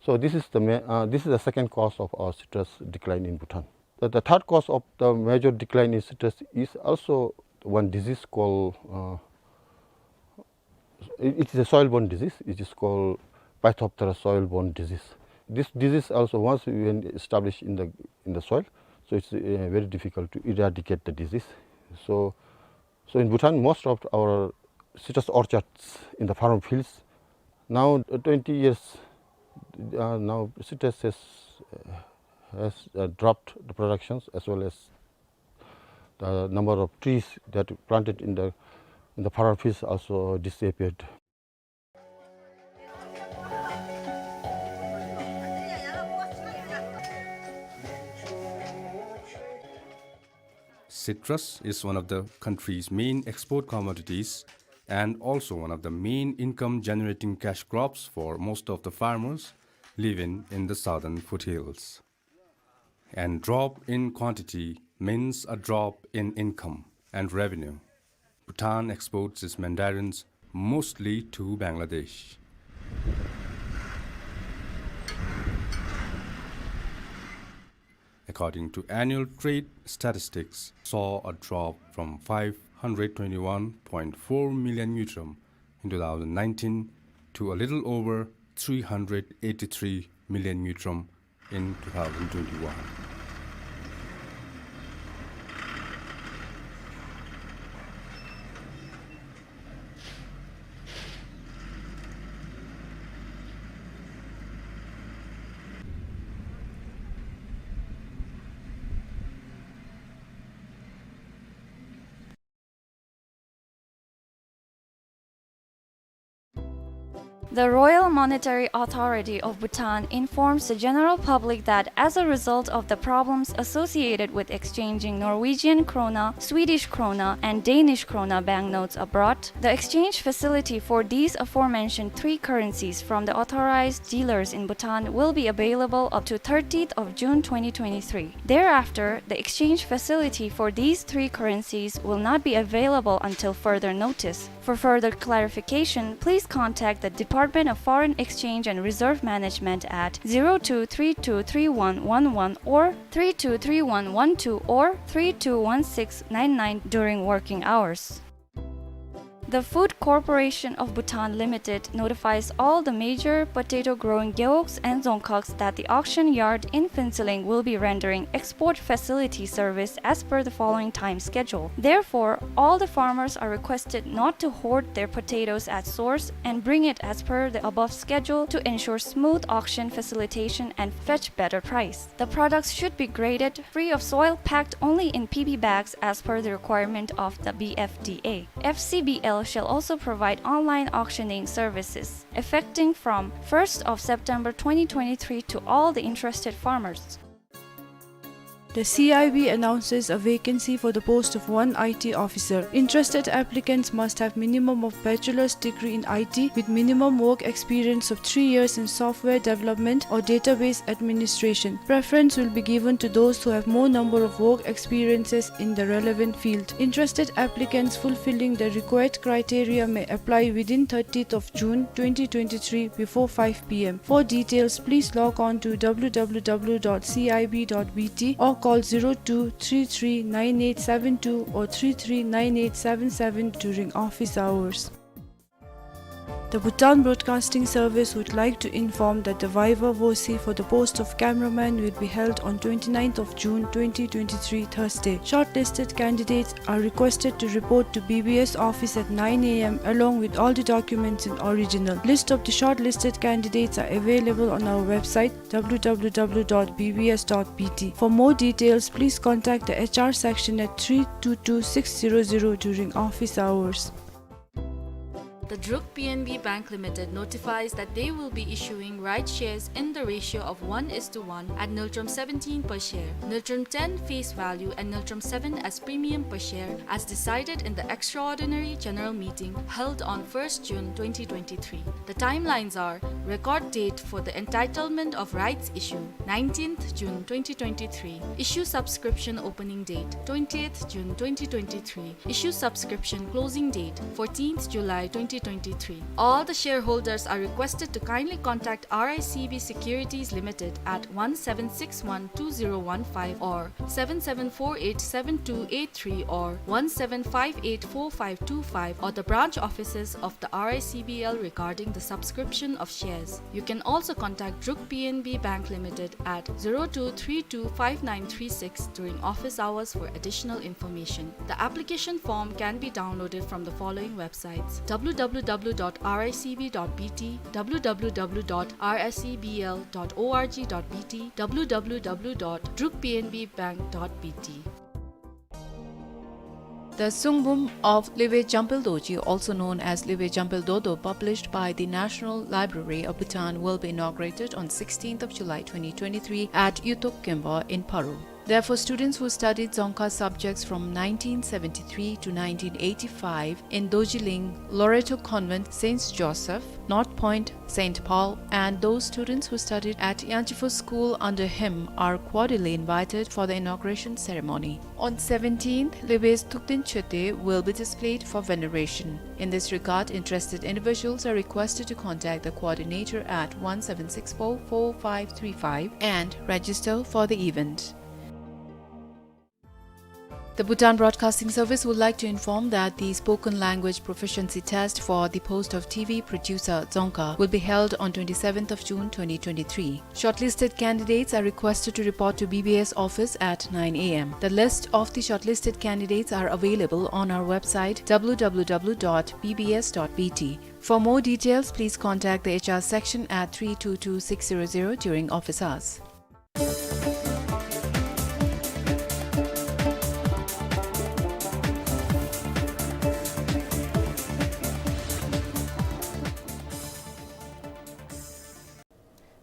So this is the ma-, uh, this is the second cause of our citrus decline in Bhutan. The, the third cause of the major decline in citrus is also one disease called, uh, it, it is a soil-borne disease. It is called Phytophthora soil-borne disease. This disease also once when established in the, in the soil, so it's, uh, very difficult to eradicate the disease. So, so in Bhutan, most of our citrus orchards in the farm fields now, uh, twenty years, uh, now citrus has, uh, has, uh, dropped the productions as well as the number of trees that planted in the, in the farm fields also disappeared. Citrus is one of the country's main export commodities and also one of the main income-generating cash crops for most of the farmers living in the southern foothills. And drop in quantity means a drop in income and revenue. Bhutan exports its mandarins mostly to Bangladesh. According to annual trade statistics, saw a drop from five hundred twenty-one point four million ngultrum in two thousand nineteen to a little over three hundred eighty-three million ngultrum in two thousand twenty-one. The Royal Monetary Authority of Bhutan informs the general public that as a result of the problems associated with exchanging Norwegian krona, Swedish krona, and Danish krona banknotes abroad, the exchange facility for these aforementioned three currencies from the authorized dealers in Bhutan will be available up to thirtieth of June twenty twenty-three. Thereafter, the exchange facility for these three currencies will not be available until further notice. For further clarification, please contact the Department of Foreign Exchange and Reserve Management at zero two three two three one one one or three two three one one two or three two one six nine nine during working hours. The Food Corporation of Bhutan Limited notifies all the major potato-growing gewogs and dzongkhags that the auction yard in Phuentsholing will be rendering export facility service as per the following time schedule. Therefore, all the farmers are requested not to hoard their potatoes at source and bring it as per the above schedule to ensure smooth auction facilitation and fetch better price. The products should be graded free of soil, packed only in P B bags as per the requirement of the B F D A. F C B L shall also provide online auctioning services effecting from first of September twenty twenty-three to all the interested farmers. The C I B announces a vacancy for the post of one I T officer. Interested applicants must have minimum of bachelor's degree in I T with minimum work experience of three years in software development or database administration. Preference will be given to those who have more number of work experiences in the relevant field. Interested applicants fulfilling the required criteria may apply within thirtieth of June twenty twenty-three before five P M. For details, please log on to W W W dot C I B dot B T or call zero two three three nine eight seven two or three three nine eight seven seven during office hours. The Bhutan Broadcasting Service would like to inform that the viva voce for the post of cameraman will be held on twenty-ninth of June twenty twenty-three, Thursday. Shortlisted candidates are requested to report to B B S office at nine A M along with all the documents in original. List of the shortlisted candidates are available on our website W W W dot B B S dot B T. For more details, please contact the H R section at three two two six zero zero during office hours. The Druk P N B Bank Limited notifies that they will be issuing rights shares in the ratio of one is to one at ngultrum seventeen per share, ngultrum ten face value and ngultrum seven as premium per share, as decided in the extraordinary general meeting held on first June twenty twenty-three. The timelines are: record date for the entitlement of rights issue, nineteenth June twenty twenty-three. Issue subscription opening date, twentieth June twenty twenty-three. Issue subscription closing date, fourteenth July twenty twenty-three. All the shareholders are requested to kindly contact R I C B Securities Limited at one seven six one two zero one five or seven seven four eight seven two eight three or one seven five eight four five two five or the branch offices of the R I C B L regarding the subscription of shares. You can also contact Druk P N B Bank Limited at zero two three two five nine three six during office hours for additional information. The application form can be downloaded from the following websites: W W W dot R I C B dot B T, W W W dot R I C B L dot org dot B T, W W W dot druk P N B bank dot B T. The Sungbum of Liwe Jampel Dorji, also known as Liwe Jampel Dodo, published by the National Library of Bhutan, will be inaugurated on sixteenth of July twenty twenty-three at Yutok Gemba in Paro. Therefore, students who studied Dzongkha subjects from nineteen seventy-three to nineteen eighty-five in Dorji Ling, Loreto Convent, Saint Joseph, North Point, Saint Paul, and those students who studied at Yangchifo School under him are cordially invited for the inauguration ceremony. On seventeenth, Liwe's Tukten Chote will be displayed for veneration. In this regard, interested individuals are requested to contact the coordinator at one seven six four four five three five and register for the event. The Bhutan Broadcasting Service would like to inform that the spoken language proficiency test for the post of T V producer Dzongkha will be held on twenty-seventh of June twenty twenty-three. Shortlisted candidates are requested to report to B B S office at nine A M. The list of the shortlisted candidates are available on our website, W W W dot B B S dot B T. For more details, please contact the H R section at three two two six zero zero during office hours.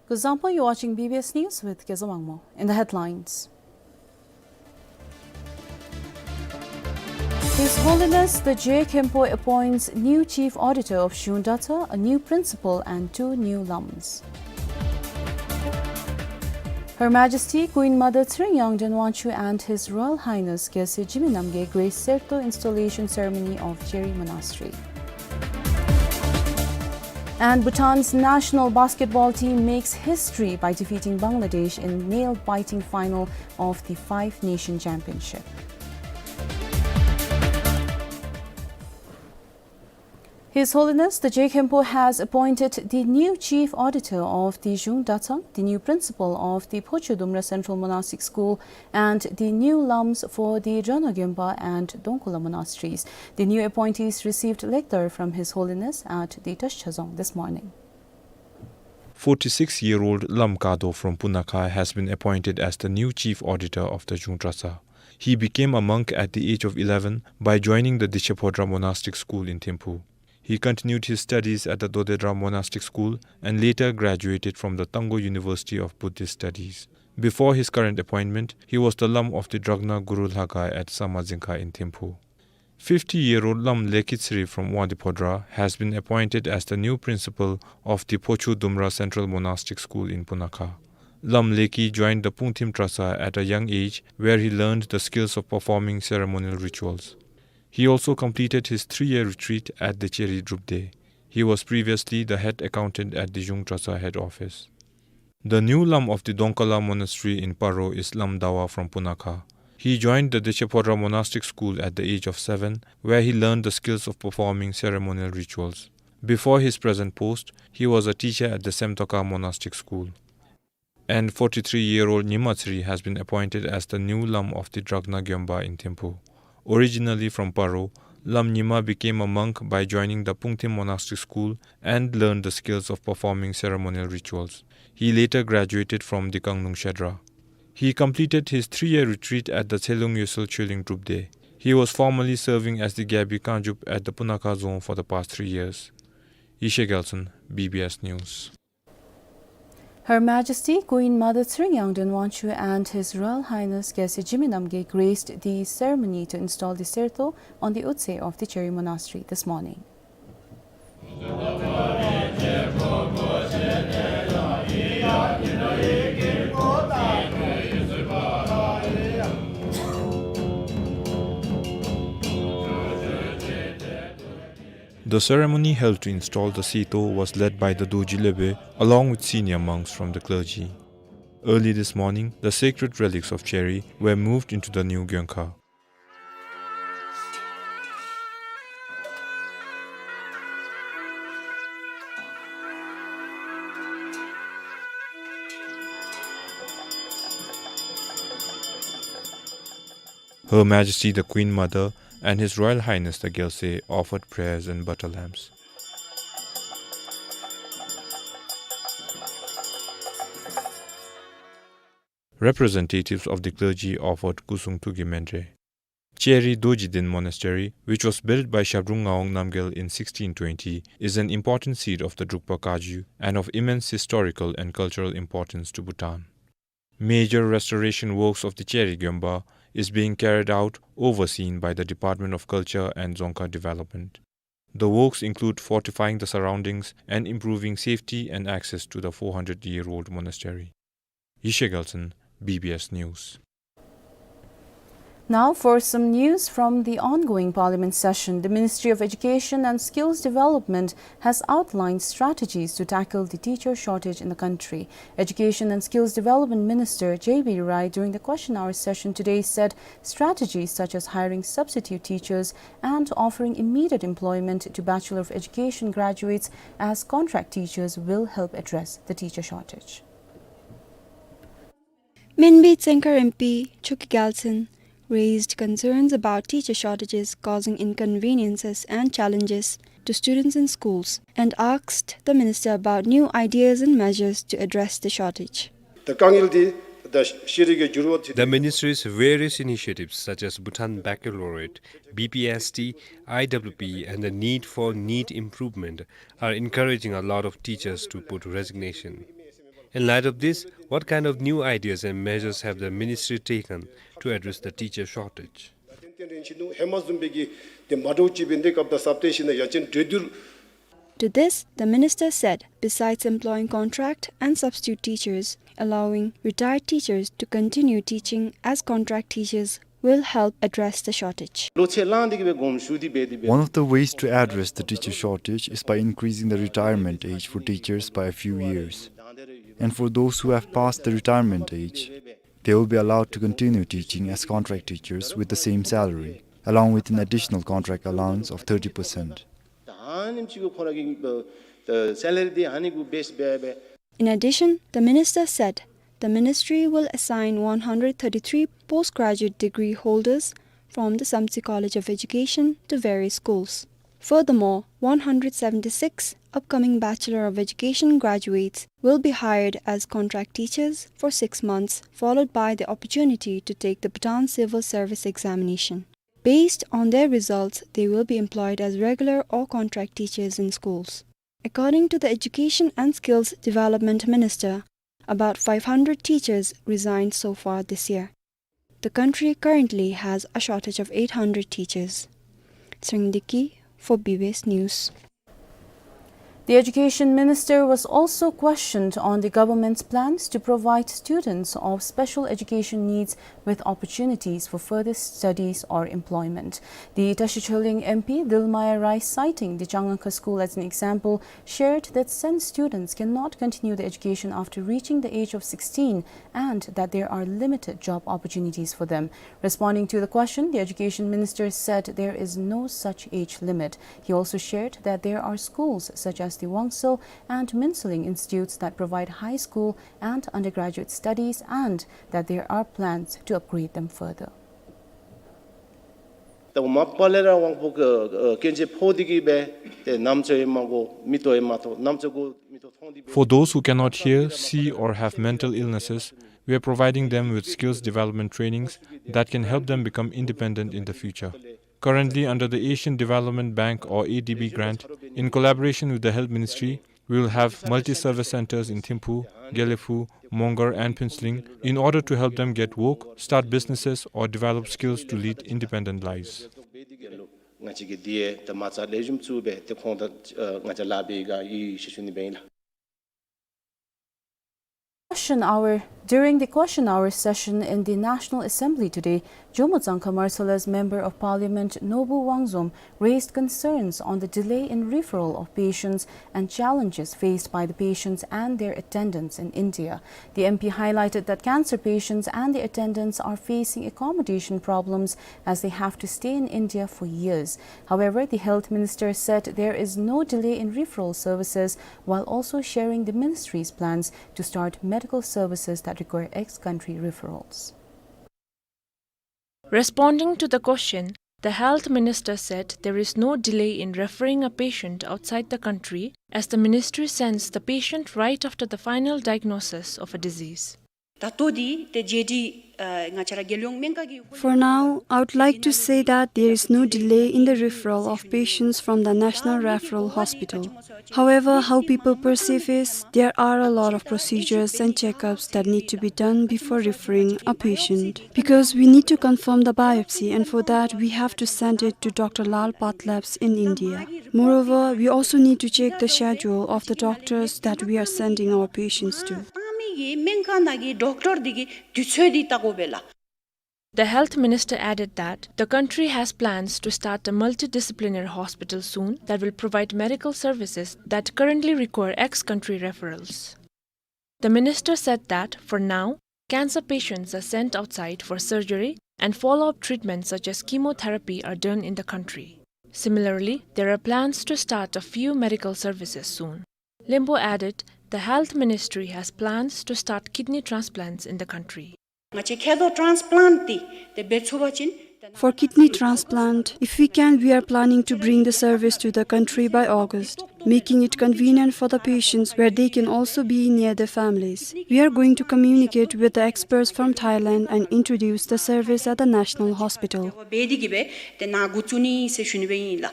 Good evening, you're watching B B S News with Keza Wangmo. In the headlines. His Holiness the Je Khenpo appoints new Chief Auditor of Zhung Dratshar, a new principal and two new lams. Her Majesty Queen Mother Tshering Yangden Wangchuck and His Royal Highness Gyalse Jigme Namgyal grace Serto installation ceremony of Cheri Monastery. And Bhutan's national basketball team makes history by defeating Bangladesh in nail-biting final of the Five Nation Championship. His Holiness the Je Khenpo has appointed the new Chief Auditor of the Zhung Dratshar, the new Principal of the Phochu Dumra Central Monastic School, and the new lams for the Dranagyenpa and Dongkula monasteries. The new appointees received lecture from His Holiness at the Tashcha Dzong this morning. Forty-six-year-old Lam Kado from Punakha has been appointed as the new Chief Auditor of the Zhung Dratshar. He became a monk at the age of eleven by joining the Deche Phodra Monastic School in Thimphu. He continued his studies at the Dode Dram Monastic School and later graduated from the Tangkhul University of Buddhist Studies. Before his current appointment, he was the lam of the Dragna Guru Lhakhang at Sama Dzingkha in Thimphu. Fifty-year-old Lam Lekhi Tseri from Wangdue Phodra has been appointed as the new principal of the Phochu Dumra Central Monastic School in Punakha. Lam Lekhi joined the Pungthim Dratshar at a young age, where he learned the skills of performing ceremonial rituals. He also completed his three-year retreat at the Cheri Drupdey. He was previously the head accountant at the Zhung Dratshar head office. The new lam of the Dongkula Monastery in Paro is Lam Dawa from Punakha. He joined the Deche Phodra Monastic School at the age of seven, where he learned the skills of performing ceremonial rituals. Before his present post, he was a teacher at the Semtoka Monastic School. And forty-three-year-old Nyima Tseri has been appointed as the new lam of the Dragna Gyompa in Thimphu. Originally from Paro, Lam Nyima became a monk by joining the Pungthim Monastic School and learned the skills of performing ceremonial rituals. He later graduated from the Kangnung Shedra. He completed his three-year retreat at the Tselung Yosel Choeling Drupdey. He was formerly serving as the Gyabi Kangjup at the Punakha zone for the past three years. Yeshe Gyaltshen, B B S News. Her Majesty Queen Mother Tshering Yangden Wangchuck and His Royal Highness Gyalse Jigme Namgay graced the ceremony to install the Serto on the outside of the Cheri Monastery this morning. The ceremony held to install the Serto was led by the Dorji Lebe along with senior monks from the clergy. Early this morning, the sacred relics of Cheri were moved into the new Gyonkha. Her Majesty the Queen Mother and His Royal Highness the Gyalse offered prayers and butter lamps. Representatives of the clergy offered Kusung Tugi Mendre. Cheri Dorji Den Monastery, which was built by Shabdrung Ngawang Namgyal in sixteen twenty, is an important seat of the Drukpa Kagyu and of immense historical and cultural importance to Bhutan. Major restoration works of the Cheri Gyomba is being carried out, overseen by the Department of Culture and Dzongkha Development. The works include fortifying the surroundings and improving safety and access to the four hundred-year-old monastery. Yeshe Gyaltshen, B B S News. Now for some news from the ongoing Parliament session. The Ministry of Education and Skills Development has outlined strategies to tackle the teacher shortage in the country. Education and Skills Development Minister J B Roy, during the question hour session today, said strategies such as hiring substitute teachers and offering immediate employment to Bachelor of Education graduates as contract teachers will help address the teacher shortage. Minbi Tsenkar M P Chokyi Gyaltsen raised concerns about teacher shortages causing inconveniences and challenges to students in schools and asked the minister about new ideas and measures to address the shortage. The ministry's various initiatives such as Bhutan Baccalaureate, B P S T, I W P and the need for NEET improvement are encouraging a lot of teachers to put resignation. In light of this, what kind of new ideas and measures have the ministry taken to address the teacher shortage? To this, the minister said, besides employing contract and substitute teachers, allowing retired teachers to continue teaching as contract teachers will help address the shortage. One of the ways to address the teacher shortage is by increasing the retirement age for teachers by a few years. And for those who have passed the retirement age, they will be allowed to continue teaching as contract teachers with the same salary, along with an additional contract allowance of thirty percent. In addition, the minister said the ministry will assign one hundred thirty-three postgraduate degree holders from the Samtse College of Education to various schools. Furthermore, one hundred seventy-six upcoming Bachelor of Education graduates will be hired as contract teachers for six months, followed by the opportunity to take the Bhutan Civil Service Examination. Based on their results, they will be employed as regular or contract teachers in schools. According to the Education and Skills Development Minister, about five hundred teachers resigned so far this year. The country currently has a shortage of eight hundred teachers. Tshering Deki for B B S News. The education minister was also questioned on the government's plans to provide students of special education needs with opportunities for further studies or employment. The Tashi Choling M P, Dilmaya Rai, citing the Changangkha school as an example, shared that Sen students cannot continue their education after reaching the age of sixteen and that there are limited job opportunities for them. Responding to the question, the education minister said there is no such age limit. He also shared that there are schools such as the Wangso and Minseling institutes that provide high school and undergraduate studies and that there are plans to upgrade them further. For those who cannot hear, see, or have mental illnesses, We are providing them with skills development trainings that can help them become independent in the future. Currently, under the Asian Development Bank or A D B grant, in collaboration with the Health Ministry, we will have multi-service centers in Thimphu, Gelephu, Mongar and Phuentsholing in order to help them get work, start businesses or develop skills to lead independent lives. Question hour. During the question hour session in the National Assembly today, Jomo Tsangkhang Marthala's Member of Parliament Nobu Wangzom raised concerns on the delay in referral of patients and challenges faced by the patients and their attendants in India. The M P highlighted that cancer patients and the attendants are facing accommodation problems as they have to stay in India for years. However, the health minister said there is no delay in referral services, while also sharing the ministry's plans to start medical services that require ex-country referrals. Responding to the question, the health minister said there is no delay in referring a patient outside the country, as the ministry sends the patient right after the final diagnosis of a disease. ད་ལྟོ་འདི་ཏེ་རྗེས་འདྲིས་ཨ་ང་བཅས་ར་རྒྱལ་ཡོངས་སྨན་ཁང་གི། For now, I would like to say that there is no delay in the referral of patients from the National Referral Hospital. However, how people perceive is there are a lot of procedures and checkups that need to be done before referring a patient. Because we need to confirm the biopsy, and for that we have to send it to Doctor Lal Path Labs in India. Moreover, we also need to check the schedule of the doctors that we are sending our patients to. བཏང་མི་གི་སྨན་ཁང་ནང་གི་ཌོག་ཊར་འདི་གི་དུས་ཚོད་འདི་བལྟ་དགོ་པས་ལགས། The health minister added that the country has plans to start a multidisciplinary hospital soon that will provide medical services that currently require ex-country referrals. The minister said that, for now, cancer patients are sent outside for surgery and follow-up treatments such as chemotherapy are done in the country. Similarly, there are plans to start a few medical services soon. Lembo added, the health ministry has plans to start kidney transplants in the country. ང་བཅས་མཁལ་རྡོག་ཊཱན་སི་པི་ལེནཊ་འདི་ཏེ་འབད་ཚུགས་པ་ཅིན། For kidney transplant, if we can, we are planning to bring the service to the country by August, making it convenient for the patients where they can also be near their families. We are going to communicate with the experts from Thailand and introduce the service at the National Hospital. འབད་དེ་གི་སྦེ་ཏེ་ནཱ་འགོ་བཙུགས་ནི་ཟེར་ཞུ་ནི་སྦེ་ཨིན་ལགས།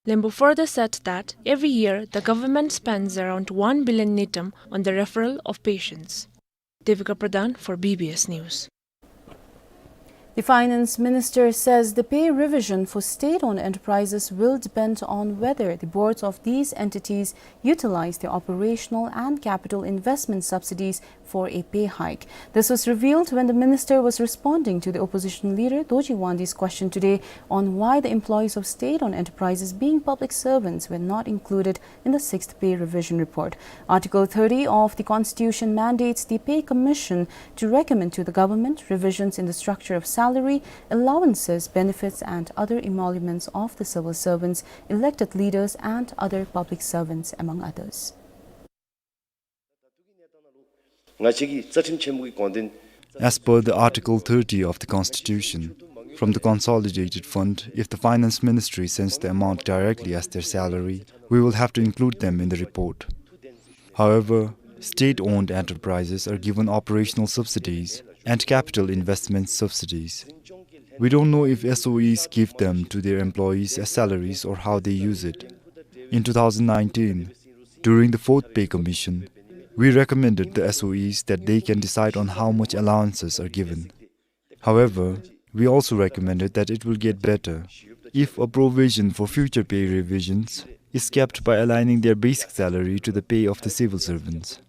Lembo further said that every year the government spends around one billion ngultrum on the referral of patients. Devika Pradhan for B B S News. The finance minister says the pay revision for state-owned enterprises will depend on whether the boards of these entities utilize the operational and capital investment subsidies for a pay hike. This was revealed when the minister was responding to the opposition leader Dorji Wangdi's question today on why the employees of state-owned enterprises, being public servants, were not included in the sixth pay revision report. Article thirty of the Constitution mandates the Pay Commission to recommend to the government revisions in the structure of salary, allowances, benefits, and other emoluments of the civil servants, elected leaders, and other public servants, among others. As per the Article thirty of the Constitution, from the consolidated fund, if the Finance Ministry sends the amount directly as their salary, we will have to include them in the report. However, state-owned enterprises are given operational subsidies and capital investment subsidies. We don't know if S O Es give them to their employees as salaries or how they use it. In two thousand nineteen, during the fourth pay commission, we recommended the S O Es that they can decide on how much allowances are given. However, we also recommended that it will get better if a provision for future pay revisions is kept by aligning their basic salary to the pay of the civil servants.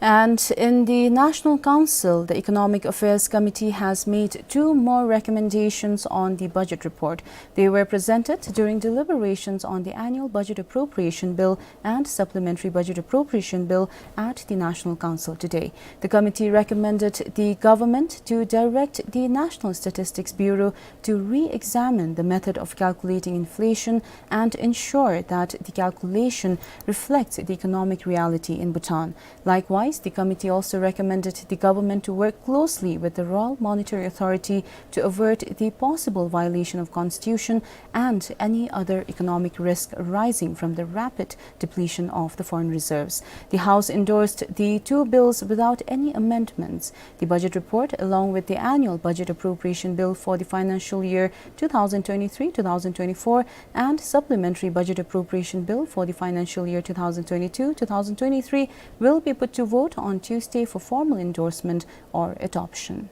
And in the National Council, the Economic Affairs Committee has made two more recommendations on the budget report. They were presented during deliberations on the Annual Budget Appropriation Bill and Supplementary Budget Appropriation Bill at the National Council today. The committee recommended the government to direct the National Statistics Bureau to re-examine the method of calculating inflation and ensure that the calculation reflects the economic reality in Bhutan. Likewise, The committee also recommended the government to work closely with the Royal Monetary Authority to avert the possible violation of constitution and any other economic risk arising from the rapid depletion of the foreign reserves. The House endorsed the two bills without any amendments. The budget report, along with the annual budget appropriation bill for the financial year two thousand twenty-three two thousand twenty-four and supplementary budget appropriation bill for the financial year two thousand twenty-two two thousand twenty-three, will be put to vote on Tuesday for formal endorsement or adoption.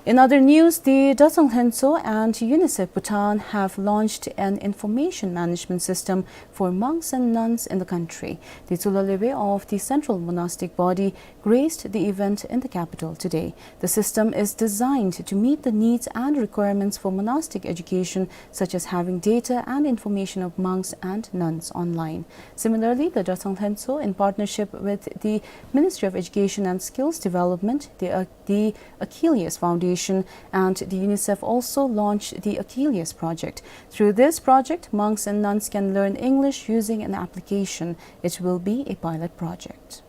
In other news, the Dresang Lhentsö and UNICEF Bhutan have launched an information management system for monks and nuns in the country. The Tsulalewe of the Central Monastic Body graced the event in the capital today. The system is designed to meet the needs and requirements for monastic education, such as having data and information of monks and nuns online. Similarly, the Dresang Lhentsö, in partnership with the Ministry of Education and Skills Development, the, uh, the Achilles Foundation, and the UNICEF, also launched the Achilles Project. Through this project, monks and nuns can learn English using an application. It will be a pilot project.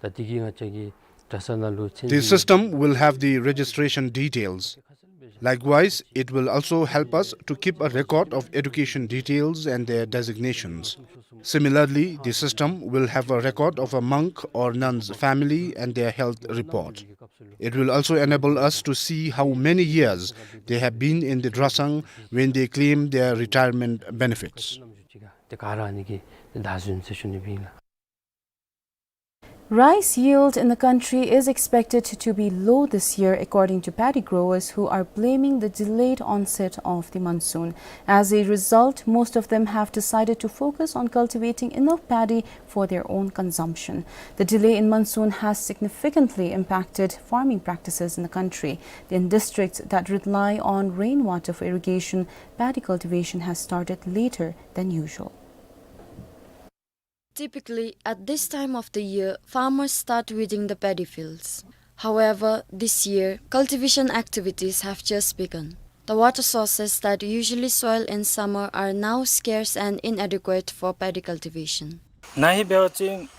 ད་དེ་གིས་ང་བཅས་ཀྱི་གྲྭ་ས་ནང་ལུ་ཚན་རིག། The system will have the registration details. Likewise, it will also help us to keep a record of education details and their designations. Similarly, the system will have a record of a monk or nun's family and their health report. It will also enable us to see how many years they have been in the Dresang when they claim their retirement benefits. ཏེ་ག་ར་ཨ་ནི་གི་བརྡ་ཟུན་ཟེར་ཞུ་ནི་སྦེ་ཨིན་ལགས། Rice yield in the country is expected to be low this year, according to paddy growers, who are blaming the delayed onset of the monsoon. As a result, most of them have decided to focus on cultivating enough paddy for their own consumption. The delay in monsoon has significantly impacted farming practices in the country. In districts that rely on rainwater for irrigation, paddy cultivation has started later than usual. Typically, at this time of the year, farmers start weeding the paddy fields. However, this year, cultivation activities have just begun. The water sources that usually swell in summer are now scarce and inadequate for paddy cultivation. ནཱ་ཧེ་འབད་བ་ཅིན་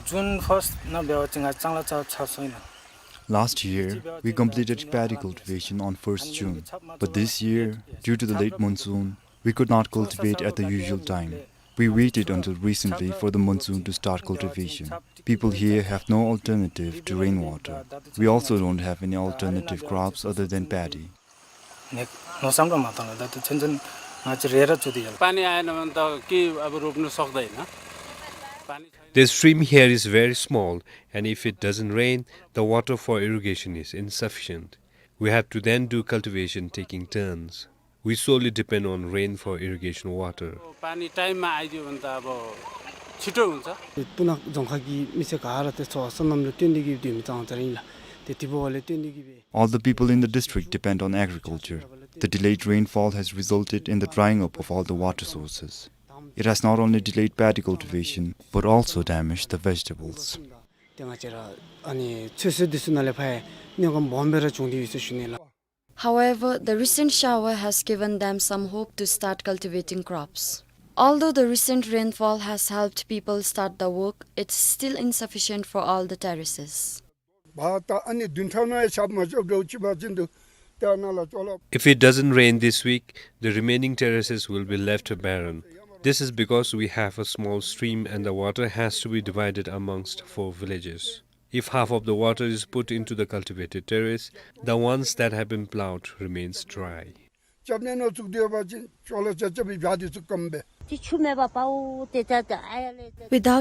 ཇུན་ཕརསཊ་ནང་འབད་བ་ཅིན་ང་ཅང་ལ་ཚར་ཚར་སོང་ཡི་ལགས། Last year, we completed paddy cultivation on first June, but this year, due to the late monsoon, we could not cultivate at the usual time. We waited until recently for the monsoon to start cultivation. People here have no alternative to rainwater. We also don't have any alternative crops other than paddy. पानी आएन भने त के अब रोप्न सक्दैन। पानी छैन। The stream here is very small, and if it doesn't rain, the water for irrigation is insufficient. We have to then do cultivation taking turns. We solely depend on rain for irrigation water. पानी टाइममा आइदियो भने त अब छिटो हुन्छ। पुना जोंखा की मिसे कहारा ते छो सनम ले तेंदी की दी मितांग तरिंग ला। ते तिबो वाले तेंदी की बे। All the people in the district depend on agriculture. The delayed rainfall has resulted in the drying up of all the water sources. It has not only delayed paddy cultivation, but also damaged the vegetables. However, the recent shower has given them some hope to start cultivating crops. Although the recent rainfall has helped people start the work, it's still insufficient for all the terraces. If it doesn't rain this week, the remaining terraces will be left barren. This is because we have a small stream and the water has to be divided amongst four villages. If half of the water is put into the cultivated terrace, the ones that have been ploughed remains dry. Without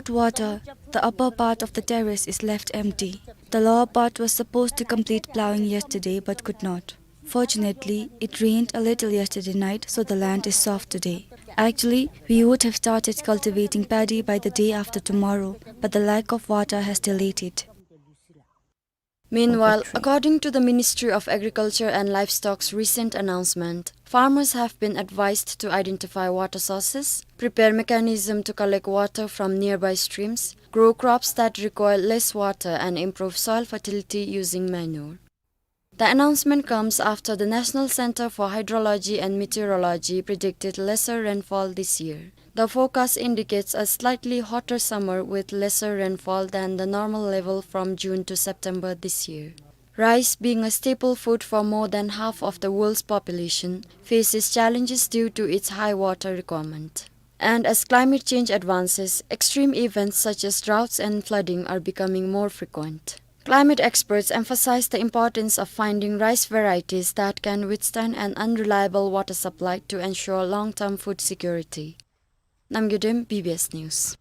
water, the upper part of the terrace is left empty. The lower part was supposed to complete ploughing yesterday but could not. Fortunately, it rained a little yesterday night, so the land is soft today. Actually, we would have started cultivating paddy by the day after tomorrow, but the lack of water has delayed it. Meanwhile, according to the Ministry of Agriculture and Livestock's recent announcement, farmers have been advised to identify water sources, prepare mechanism to collect water from nearby streams, grow crops that require less water, and improve soil fertility using manure. The announcement comes after the National Center for Hydrology and Meteorology predicted lesser rainfall this year. The forecast indicates a slightly hotter summer with lesser rainfall than the normal level from June to September this year. Rice, being a staple food for more than half of the world's population, faces challenges due to its high water requirement. And as climate change advances, extreme events such as droughts and flooding are becoming more frequent. Climate experts emphasize the importance of finding rice varieties that can withstand an unreliable water supply to ensure long-term food security. Namgay Dem, B B S News.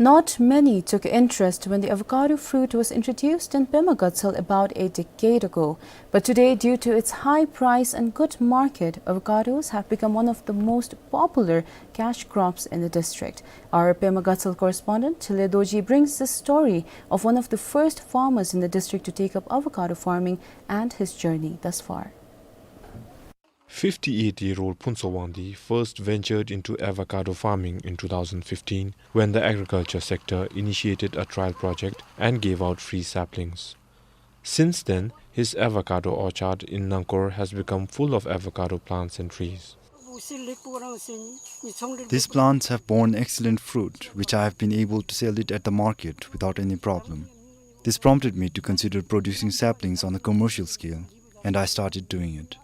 Not many took interest when the avocado fruit was introduced in Pema Gatshel about a decade ago. But today, due to its high price and good market, avocados have become one of the most popular cash crops in the district. Our Pema Gatshel correspondent, Thile Dorji, brings the story of one of the first farmers in the district to take up avocado farming and his journey thus far. Fifty-eight-year-old Phuntsho Wangdi first ventured into avocado farming in two thousand fifteen, when the agriculture sector initiated a trial project and gave out free saplings. Since then, his avocado orchard in Nangkor has become full of avocado plants and trees. These plants have borne excellent fruit, which I have been able to sell it at the market without any problem. This prompted me to consider producing saplings on a commercial scale, and I started doing it.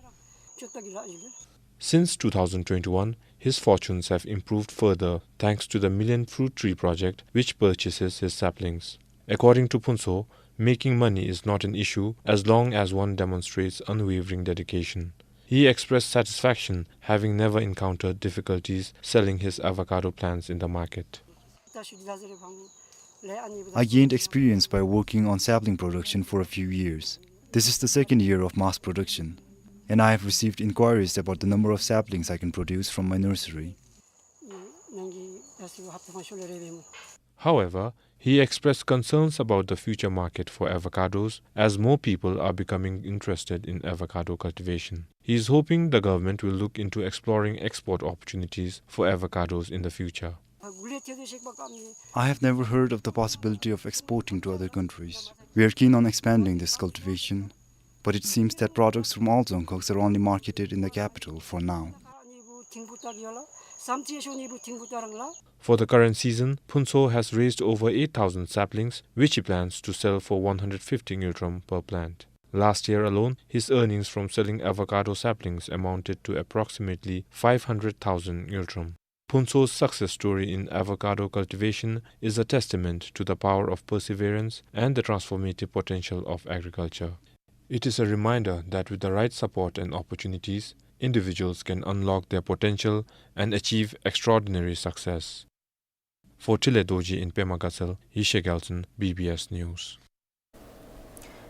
Since two thousand twenty-one, his fortunes have improved further thanks to the Million Fruit Tree Project, which purchases his saplings. According to Phuntsho, making money is not an issue as long as one demonstrates unwavering dedication. He expressed satisfaction, having never encountered difficulties selling his avocado plants in the market. I gained experience by working on sapling production for a few years. This is the second year of mass production, and I have received inquiries about the number of saplings I can produce from my nursery. However, he expressed concerns about the future market for avocados, as more people are becoming interested in avocado cultivation. He is hoping the government will look into exploring export opportunities for avocados in the future. I have never heard of the possibility of exporting to other countries. We are keen on expanding this cultivation, but it seems that products from all Dzongkhags are only marketed in the capital for now. For the current season, Phuntsho has raised over eight thousand saplings, which he plans to sell for one hundred fifty ngultrum per plant. Last year alone, his earnings from selling avocado saplings amounted to approximately five hundred thousand ngultrum. Phuntsho's success story in avocado cultivation is a testament to the power of perseverance and the transformative potential of agriculture. It is a reminder that with the right support and opportunities, individuals can unlock their potential and achieve extraordinary success. For Thile Dorji in Pema Gatshel, Yeshe Gyaltsen, B B S News.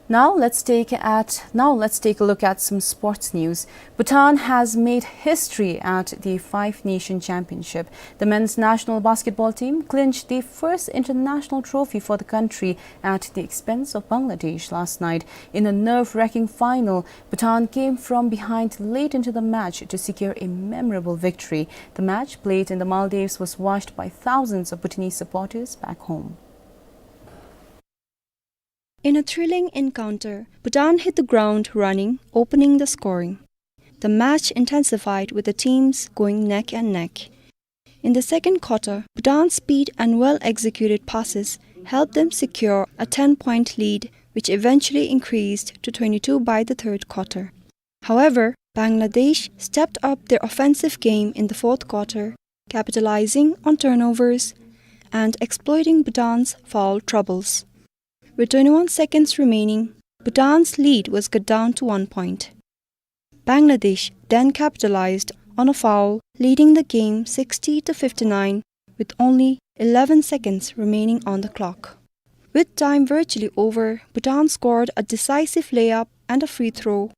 Now let's take at, now let's take a look at some sports news. Bhutan has made history at the Five Nation Championship. The men's national basketball team clinched the first international trophy for the country at the expense of Bangladesh last night. In a nerve-wracking final, Bhutan came from behind late into the match to secure a memorable victory. The match, played in the Maldives, was watched by thousands of Bhutanese supporters back home. In a thrilling encounter, Bhutan hit the ground running, opening the scoring. The match intensified with the teams going neck and neck. In the second quarter, Bhutan's speed and well-executed passes helped them secure a ten-point lead, which eventually increased to twenty-two by the third quarter. However, Bangladesh stepped up their offensive game in the fourth quarter, capitalizing on turnovers and exploiting Bhutan's foul troubles. With twenty-one seconds remaining, Bhutan's lead was cut down to one point. Bangladesh then capitalized on a foul, leading the game sixty to fifty-nine with only eleven seconds remaining on the clock. With time virtually over, Bhutan scored a decisive layup and a free throw,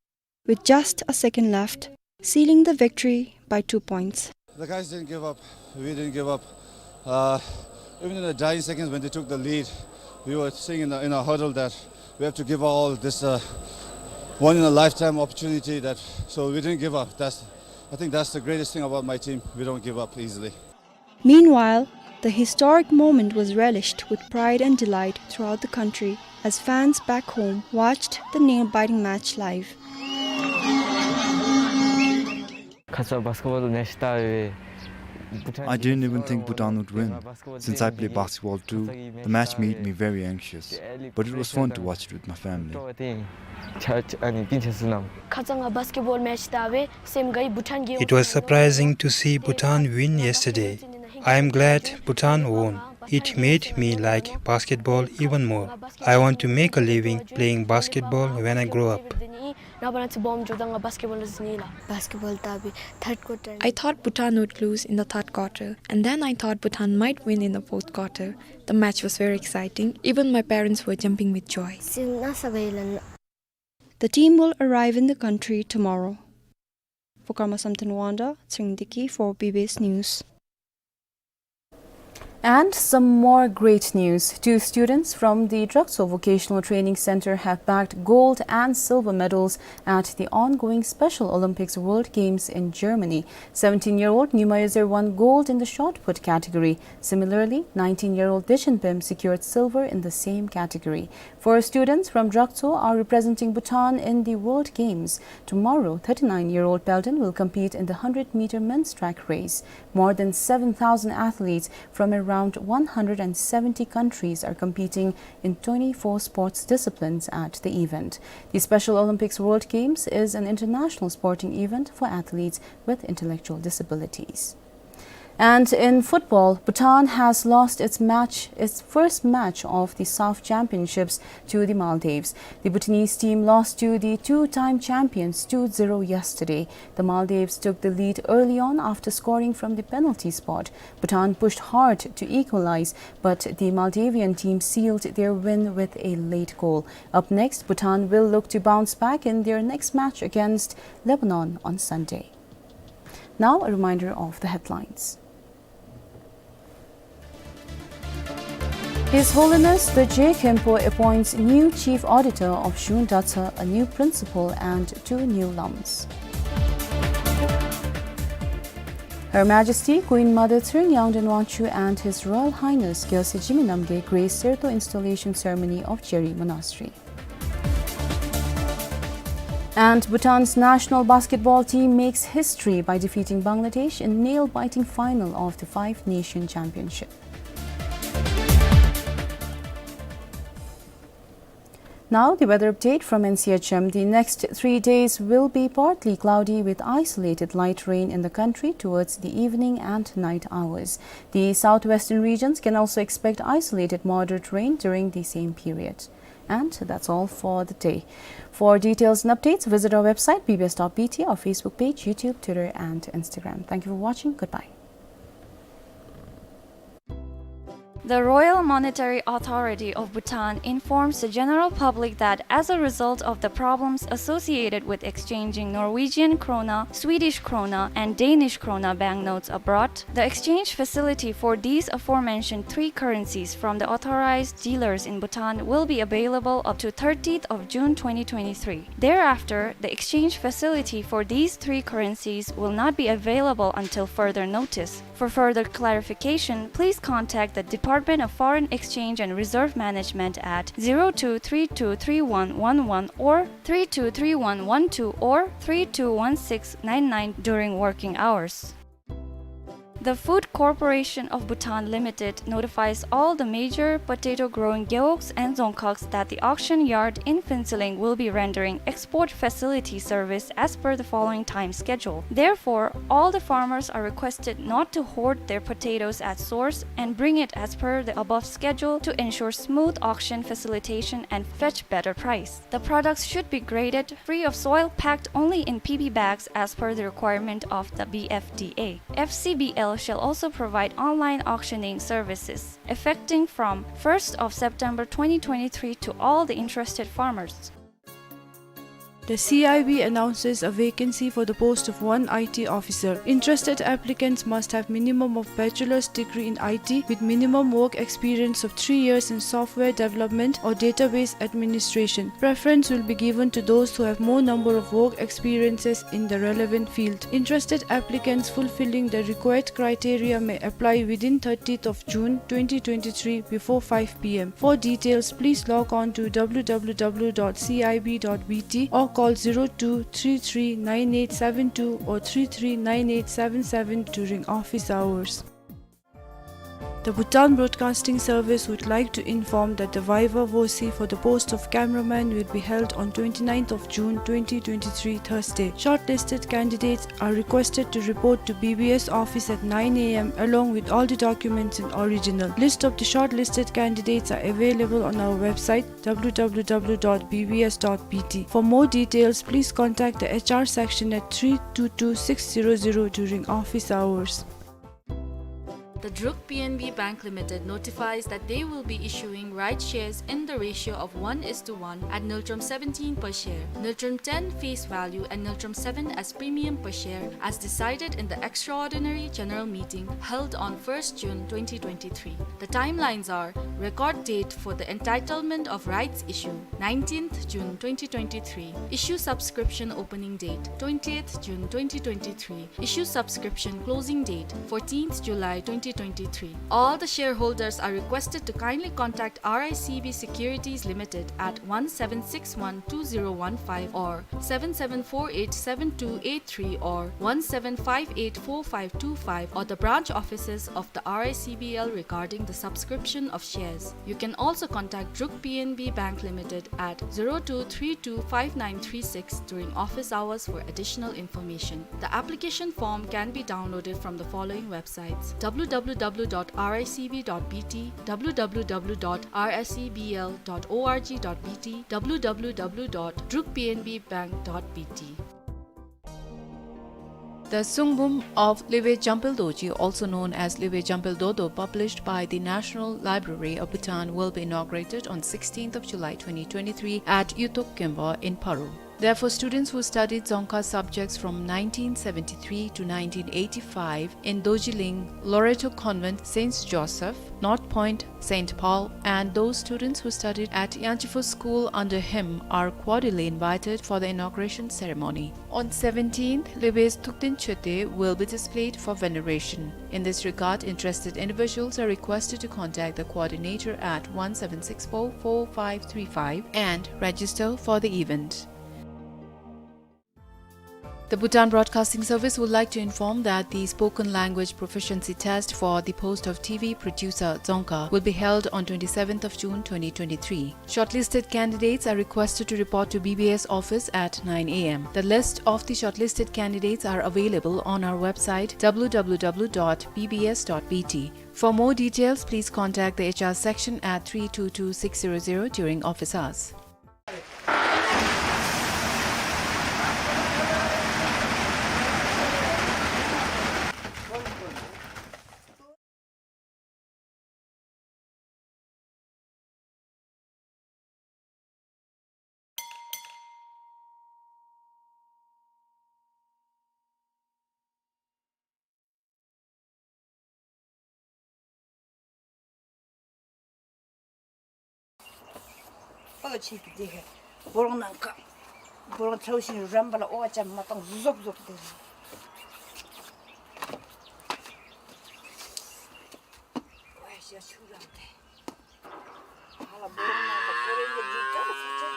with just a second left, sealing the victory by two points. The guys didn't give up. We didn't give up. Uh, even in the dying seconds when they took the lead, we were saying in, the, in our huddle that we have to give all this, uh, one in a lifetime opportunity. That, so we didn't give up. That's, I think that's the greatest thing about my team. We don't give up easily. Meanwhile, the historic moment was relished with pride and delight throughout the country as fans back home watched the nail-biting match live. Khatsua basketball nash ta ve, I didn't even think Bhutan would win. Since I play basketball too, the match made me very anxious. But it was fun to watch it with my family. It was surprising to see Bhutan win yesterday. I am glad Bhutan won. It made me like basketball even more. I want to make a living playing basketball when I grow up. Basketball ད་བི་third quarter. I thought Bhutan would lose in the third quarter, and then I thought Bhutan might win in the fourth quarter. The match was very exciting. Even my parents were jumping with joy. The team will arrive in the country tomorrow. For Karma Samten Wanda, Tsering Deki for B B S News. And some more great news. Two students from the Drakso Vocational Training Center have bagged gold and silver medals at the ongoing Special Olympics World Games in Germany. Seventeen-year-old Nyuma Yozer won gold in the shot put category. Similarly, nineteen-year-old Deshin Pem secured silver in the same category. Four students from Drakso are representing Bhutan in the World Games. Tomorrow, thirty-nine-year-old Pelden will compete in the hundred meter men's track race. More than seven thousand athletes from around one hundred and seventy countries are competing in twenty-four sports disciplines at the event. The Special Olympics World Games is an international sporting event for athletes with intellectual disabilities. And in football, Bhutan has lost its match, its first match of the SAFF Championships to the Maldives. The Bhutanese team lost to the two-time champions two zero yesterday. The Maldives took the lead early on after scoring from the penalty spot. Bhutan pushed hard to equalize, but the Maldivian team sealed their win with a late goal. Up next, Bhutan will look to bounce back in their next match against Lebanon on Sunday. Now, a reminder of the headlines. His Holiness the Je Khenpo appoints new Chief Auditor of Shun Datsa, a new principal and two new lams. Her Majesty Queen Mother Tshering Yangden Wangchuck and His Royal Highness Gyalse Jigme Namgay grace Serto installation ceremony of Jeri Monastery. And Bhutan's national basketball team makes history by defeating Bangladesh in nail-biting final of the Five Nation Championship. Now, the weather update from N C H M. The next three days will be partly cloudy with isolated light rain in the country towards the evening and night hours. The southwestern regions can also expect isolated moderate rain during the same period. And that's all for the day. For details and updates, visit our website, B B S dot B T, our Facebook page, YouTube, Twitter, and Instagram. Thank you for watching. Goodbye. The Royal Monetary Authority of Bhutan informs the general public that as a result of the problems associated with exchanging Norwegian krona, Swedish krona, and Danish krona banknotes abroad, the exchange facility for these aforementioned three currencies from the authorized dealers in Bhutan will be available up to thirtieth of June twenty twenty-three. Thereafter, the exchange facility for these three currencies will not be available until further notice. For further clarification, please contact the Department of Foreign Exchange and Reserve Management at zero two three two three one one one or three two three one one two or three two one six nine nine during working hours. The Food Corporation of Bhutan Limited notifies all the major potato-growing gewogs and dzongkhags that the auction yard in Phuentsholing will be rendering export facility service as per the following time schedule. Therefore, all the farmers are requested not to hoard their potatoes at source and bring it as per the above schedule to ensure smooth auction facilitation and fetch better price. The products should be graded free of soil, packed only in P B bags as per the requirement of the B F D A. F C B L shall also provide online auctioning services, effecting from first of September twenty twenty-three to all the interested farmers. The C I B announces a vacancy for the post of one I T officer. Interested applicants must have minimum of bachelor's degree in I T with minimum work experience of three years in software development or database administration. Preference will be given to those who have more number of work experiences in the relevant field. Interested applicants fulfilling the required criteria may apply within thirtieth of June twenty twenty-three before five P M. For details, please log on to W W W dot C I B dot B T or Call zero two three three nine eight seven two or three three nine eight seven seven during office hours. The Bhutan Broadcasting Service would like to inform that the viva voce for the post of cameraman will be held on twenty-ninth of June twenty twenty-three, Thursday. Shortlisted candidates are requested to report to B B S office at nine A M along with all the documents in original. List of the shortlisted candidates are available on our website, W W W dot B B S dot B T. For more details, please contact the H R section at three two two six zero zero during office hours. The Druk P N B Bank Limited notifies that they will be issuing rights shares in the ratio of one is to one at Ngultrum seventeen per share, Ngultrum ten face value and Ngultrum seven as premium per share as decided in the extraordinary general meeting held on first June twenty twenty-three. The timelines are: record date for the entitlement of rights issue, nineteenth June twenty twenty-three. Issue subscription opening date, twentieth June twenty twenty-three. Issue subscription closing date, fourteenth July twenty twenty-three. All the shareholders are requested to kindly contact R I C B Securities Limited at one seven six one two zero one five or seven seven four eight seven two eight three or one seven five eight four five two five or the branch offices of the R I C B L regarding the subscription of shares. You can also contact Druk P N B Bank Limited at zero two three two five nine three six during office hours for additional information. The application form can be downloaded from the following websites: W W W dot R I C B dot B T, W W W W dot R I C B L dot org dot B T, W W W dot druk P N B bank dot B T. The Sungbum of Liwe Jampel Dorji, also known as Liwe Jampel Dodo, published by the National Library of Bhutan, will be inaugurated on sixteenth of July twenty twenty-three at Yutok Kemba in Paro. Therefore, students who studied Dzongkha subjects from nineteen seventy-three to nineteen eighty-five in Dorjiling, Loreto Convent, Saint Joseph, North Point, Saint Paul, and those students who studied at Yangchifo School under him are cordially invited for the inauguration ceremony. On seventeenth, Liwe's Thukten Chete will be displayed for veneration. In this regard, interested individuals are requested to contact the coordinator at one seven six four four five three five and register for the event. The Bhutan Broadcasting Service would like to inform that the spoken language proficiency test for the post of T V producer Dzongkha will be held on twenty-seventh of June twenty twenty-three. Shortlisted candidates are requested to report to B B S office at nine A M. The list of the shortlisted candidates are available on our website, W W W dot B B S dot B T. For more details, please contact the H R section at three two two six zero zero during office hours. ཨོ་ཆི་གི་དེ་ཧེ། སྦོ་ལོགས་ནང་ཁ། སྦོ་ལོགས་ཚ་བོ་ཞིག་རམ་པ་ལ་ཨོ་ཅམ་མ་བཏང་ཟོབ་ཟོབ་དེ། ཨོ་ཡ་ཆུ་རམ་དེ། ཧ་ལ་སྦོ་ལོགས་ནང་ཁ་སྐོར་རེ་འདི་ཅག་ས་ཅག།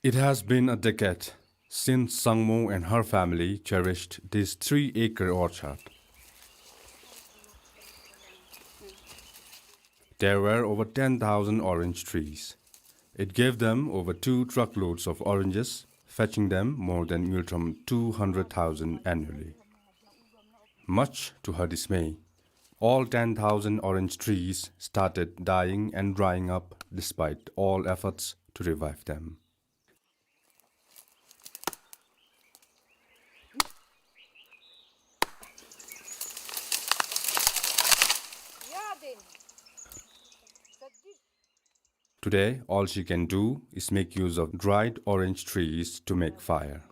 It has been a decade since Sangmo and her family cherished this three-acre orchard. There were over ten thousand orange trees. It gave them over two truckloads of oranges, fetching them more than Ngultrum two hundred thousand annually. Much to her dismay, all ten thousand orange trees started dying and drying up despite all efforts to revive them. Today, all she can do is make use of dried orange trees to make fire.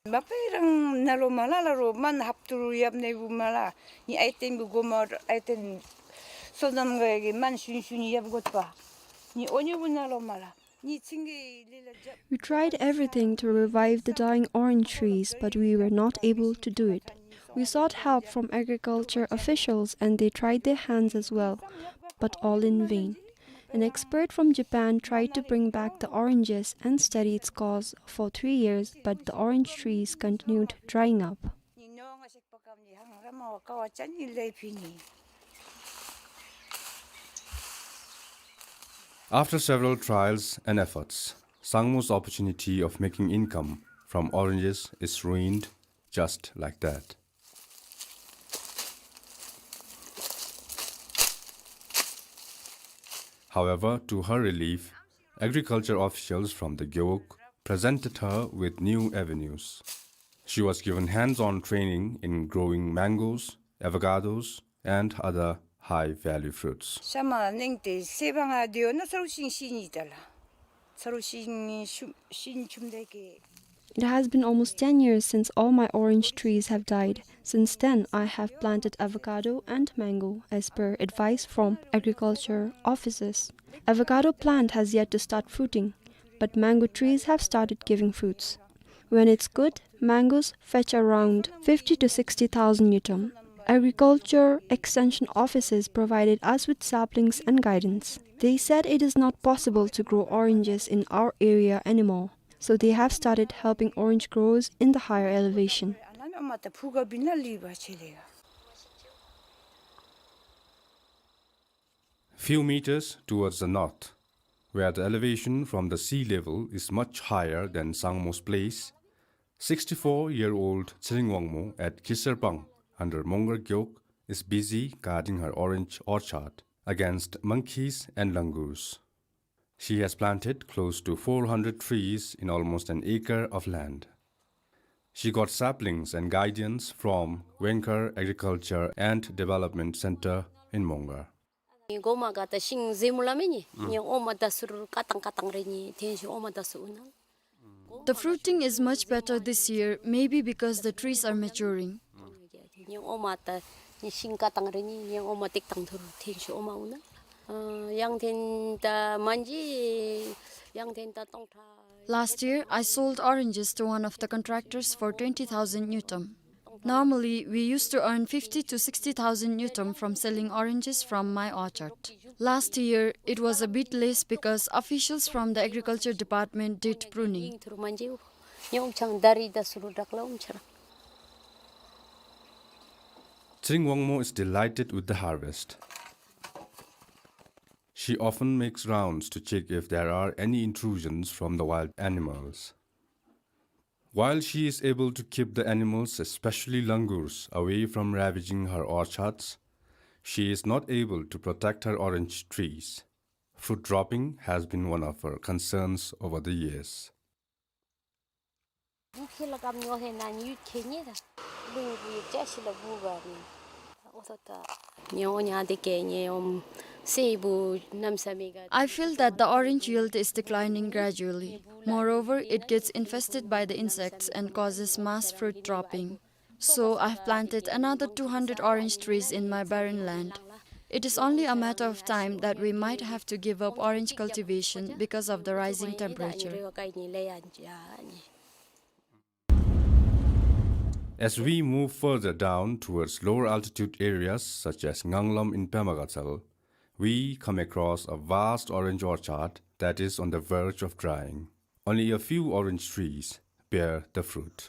མ་པའི་རང་ནཱ་ལོ་མ་ལ་ལ་རོ་མན་ཧབ་ཏུ་རུ་ཡབ་ནེ་བུ་མ་ལ། ནི་ཨའི་ཏེན་བུ་གོ་མ་ཨའི་ཏེན་སོ་ནམ་ག་གི་མན་ཤུན་ཤུན་ཡབ་གོ་པ། ནི་ཨོ་ཉུ་བུ་ནཱ་ལོ་མ་ལ། ནི་ཚིང་གི་ལི་ལ་ཇབ། We tried everything to revive the dying orange trees, but we were not able to do it. We sought help from agriculture officials and they tried their hands as well, but all in vain. An expert from Japan tried to bring back the oranges and study its cause for three years, but the orange trees continued drying up. After several trials and efforts, Sangmo's opportunity of making income from oranges is ruined just like that. However, to her relief, agriculture officials from the Gewog presented her with new avenues. She was given hands-on training in growing mangoes, avocados, and other high-value fruits. ཤ་མ་གནང་སྟེ་ཟས་པ་ང་དེ་ཡོད་ན་ཚ་རུ་ཤིང་ཤིང་ནི་ད་ལ། ཚ་རུ་ཤིང་ཤུམ་ཤིང་ཆུམ་དེ་གི། It has been almost ten years since all my orange trees have died. Since then, I have planted avocado and mango as per advice from agriculture officers. Avocado plant has yet to start fruiting, but mango trees have started giving fruits. When it's good, mangoes fetch around fifty to sixty thousand ngultrum. Agriculture extension officers provided us with saplings and guidance. They said it is not possible to grow oranges in our area anymore, so they have started helping orange growers in the higher elevation. Few meters towards the north, where the elevation from the sea level is much higher than Sangmo's place, sixty-four-year-old Tshering Wangmo at Kiserpang under Mongar Gewog is busy guarding her orange orchard against monkeys and langurs. She has planted close to four hundred trees in almost an acre of land. She got saplings and guidance from Wengkar Agriculture and Development Center in Mongar. གོ་མ་ག་ད་ཤིང་ཟེ་མུ་ལ་མེ་ནི་ཉེ་ཨོ་མ་ད་སུར་ཀ་ཏང་ཀ་ཏང་རེ་ནི་ཐེན་ཤི་ཨོ་མ་ད་སུ་ཨུ་ན། The fruiting is much better this year, maybe because the trees are maturing. ཉེ་ཨོ་མ་ད་ཉེ་ཤིང་ཀ་ཏང་རེ་ནི་ཉེ་ཨོ་མ་ཏེག་ཏང་ཐུར་ཐེན་ཤི་ཨོ་མ་ཨུ་ན། ཡང་ཐེན་ད་མན་ཇི་ཡང་ཐེན་ད་ཏོང་ཁྲ། Last year, I sold oranges to one of the contractors for twenty thousand ngultrum. Normally, we used to earn fifty to sixty thousand ngultrum from selling oranges from my orchard. Last year, it was a bit less because officials from the agriculture department did pruning. Tshering Wangmo is delighted with the harvest. She often makes rounds to check if there are any intrusions from the wild animals. While she is able to keep the animals, especially langurs, away from ravaging her orchards, she is not able to protect her orange trees. Fruit dropping has been one of her concerns over the years. I feel that the orange yield is declining gradually. Moreover, it gets infested by the insects and causes mass fruit dropping. So I've planted another two hundred orange trees in my barren land. It is only a matter of time that we might have to give up orange cultivation because of the rising temperature. As we move further down towards lower altitude areas such as Nganglam in Pema Gatshel, we come across a vast orange orchard that is on the verge of drying. Only a few orange trees bear the fruit.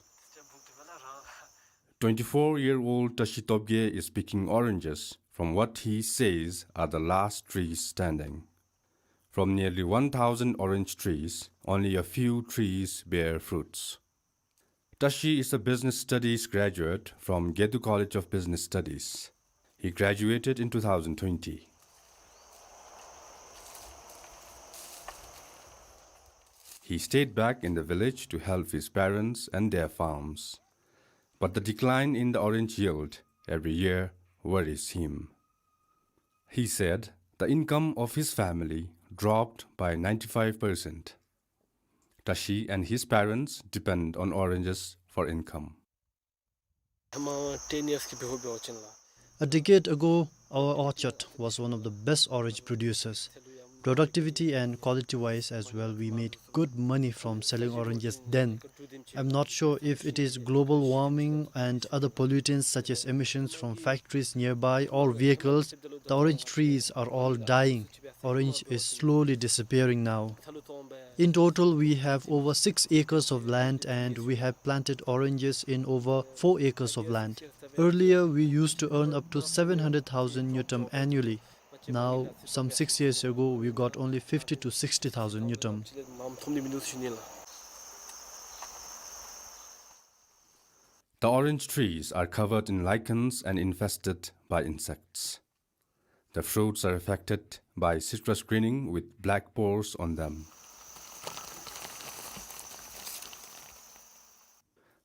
Twenty-four-year-old Tashi Tobgay is picking oranges from what he says are the last trees standing. From nearly one thousand orange trees, only a few trees bear fruits. Tashi is a business studies graduate from Gedu College of Business Studies. He graduated in two thousand twenty. He stayed back in the village to help his parents and their farms. But the decline in the orange yield every year worries him. He said the income of his family dropped by ninety-five percent. Tashi and his parents depend on oranges for income. A decade ago, our orchard was one of the best orange producers. Productivity and quality-wise as well, we made good money from selling oranges then. I'm not sure if it is global warming and other pollutants such as emissions from factories nearby or vehicles. The orange trees are all dying. Orange is slowly disappearing now. In total, we have over six acres of land and we have planted oranges in over four acres of land. Earlier, we used to earn up to seven hundred thousand ngultrum annually. Now, some six years ago, we got only fifty to sixty thousand ngultrum. The orange trees are covered in lichens and infested by insects. The fruits are affected by citrus greening with black spores on them.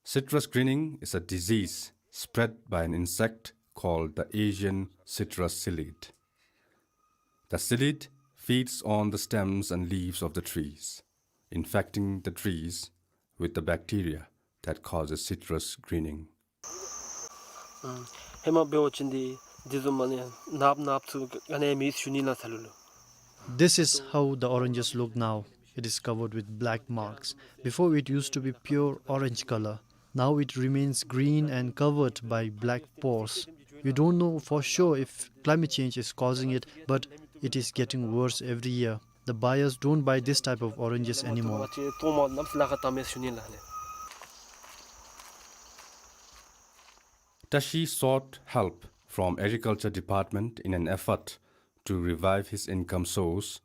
Citrus greening is a disease spread by an insect called the Asian citrus psyllid. The psyllid feeds on the stems and leaves of the trees, infecting the trees with the bacteria that causes citrus greening. ཧེ་མ་འབད་བ་ཅིན་འདི་འདི་བཟུམ་མ་ནི་ནགཔོ་ནགཔོ་ཚུ་ག་ནི་མེད་ཞུ་ནི་ལགས་ཚ་ལུ་ལུ། This is how the oranges look now. It is covered with black marks. Before, it used to be pure orange color. Now it remains green and covered by black spores. We don't know for sure if climate change is causing it, but it is getting worse every year. The buyers don't buy this type of oranges anymore. Tashi sought help from Agriculture Department in an effort to revive his income source,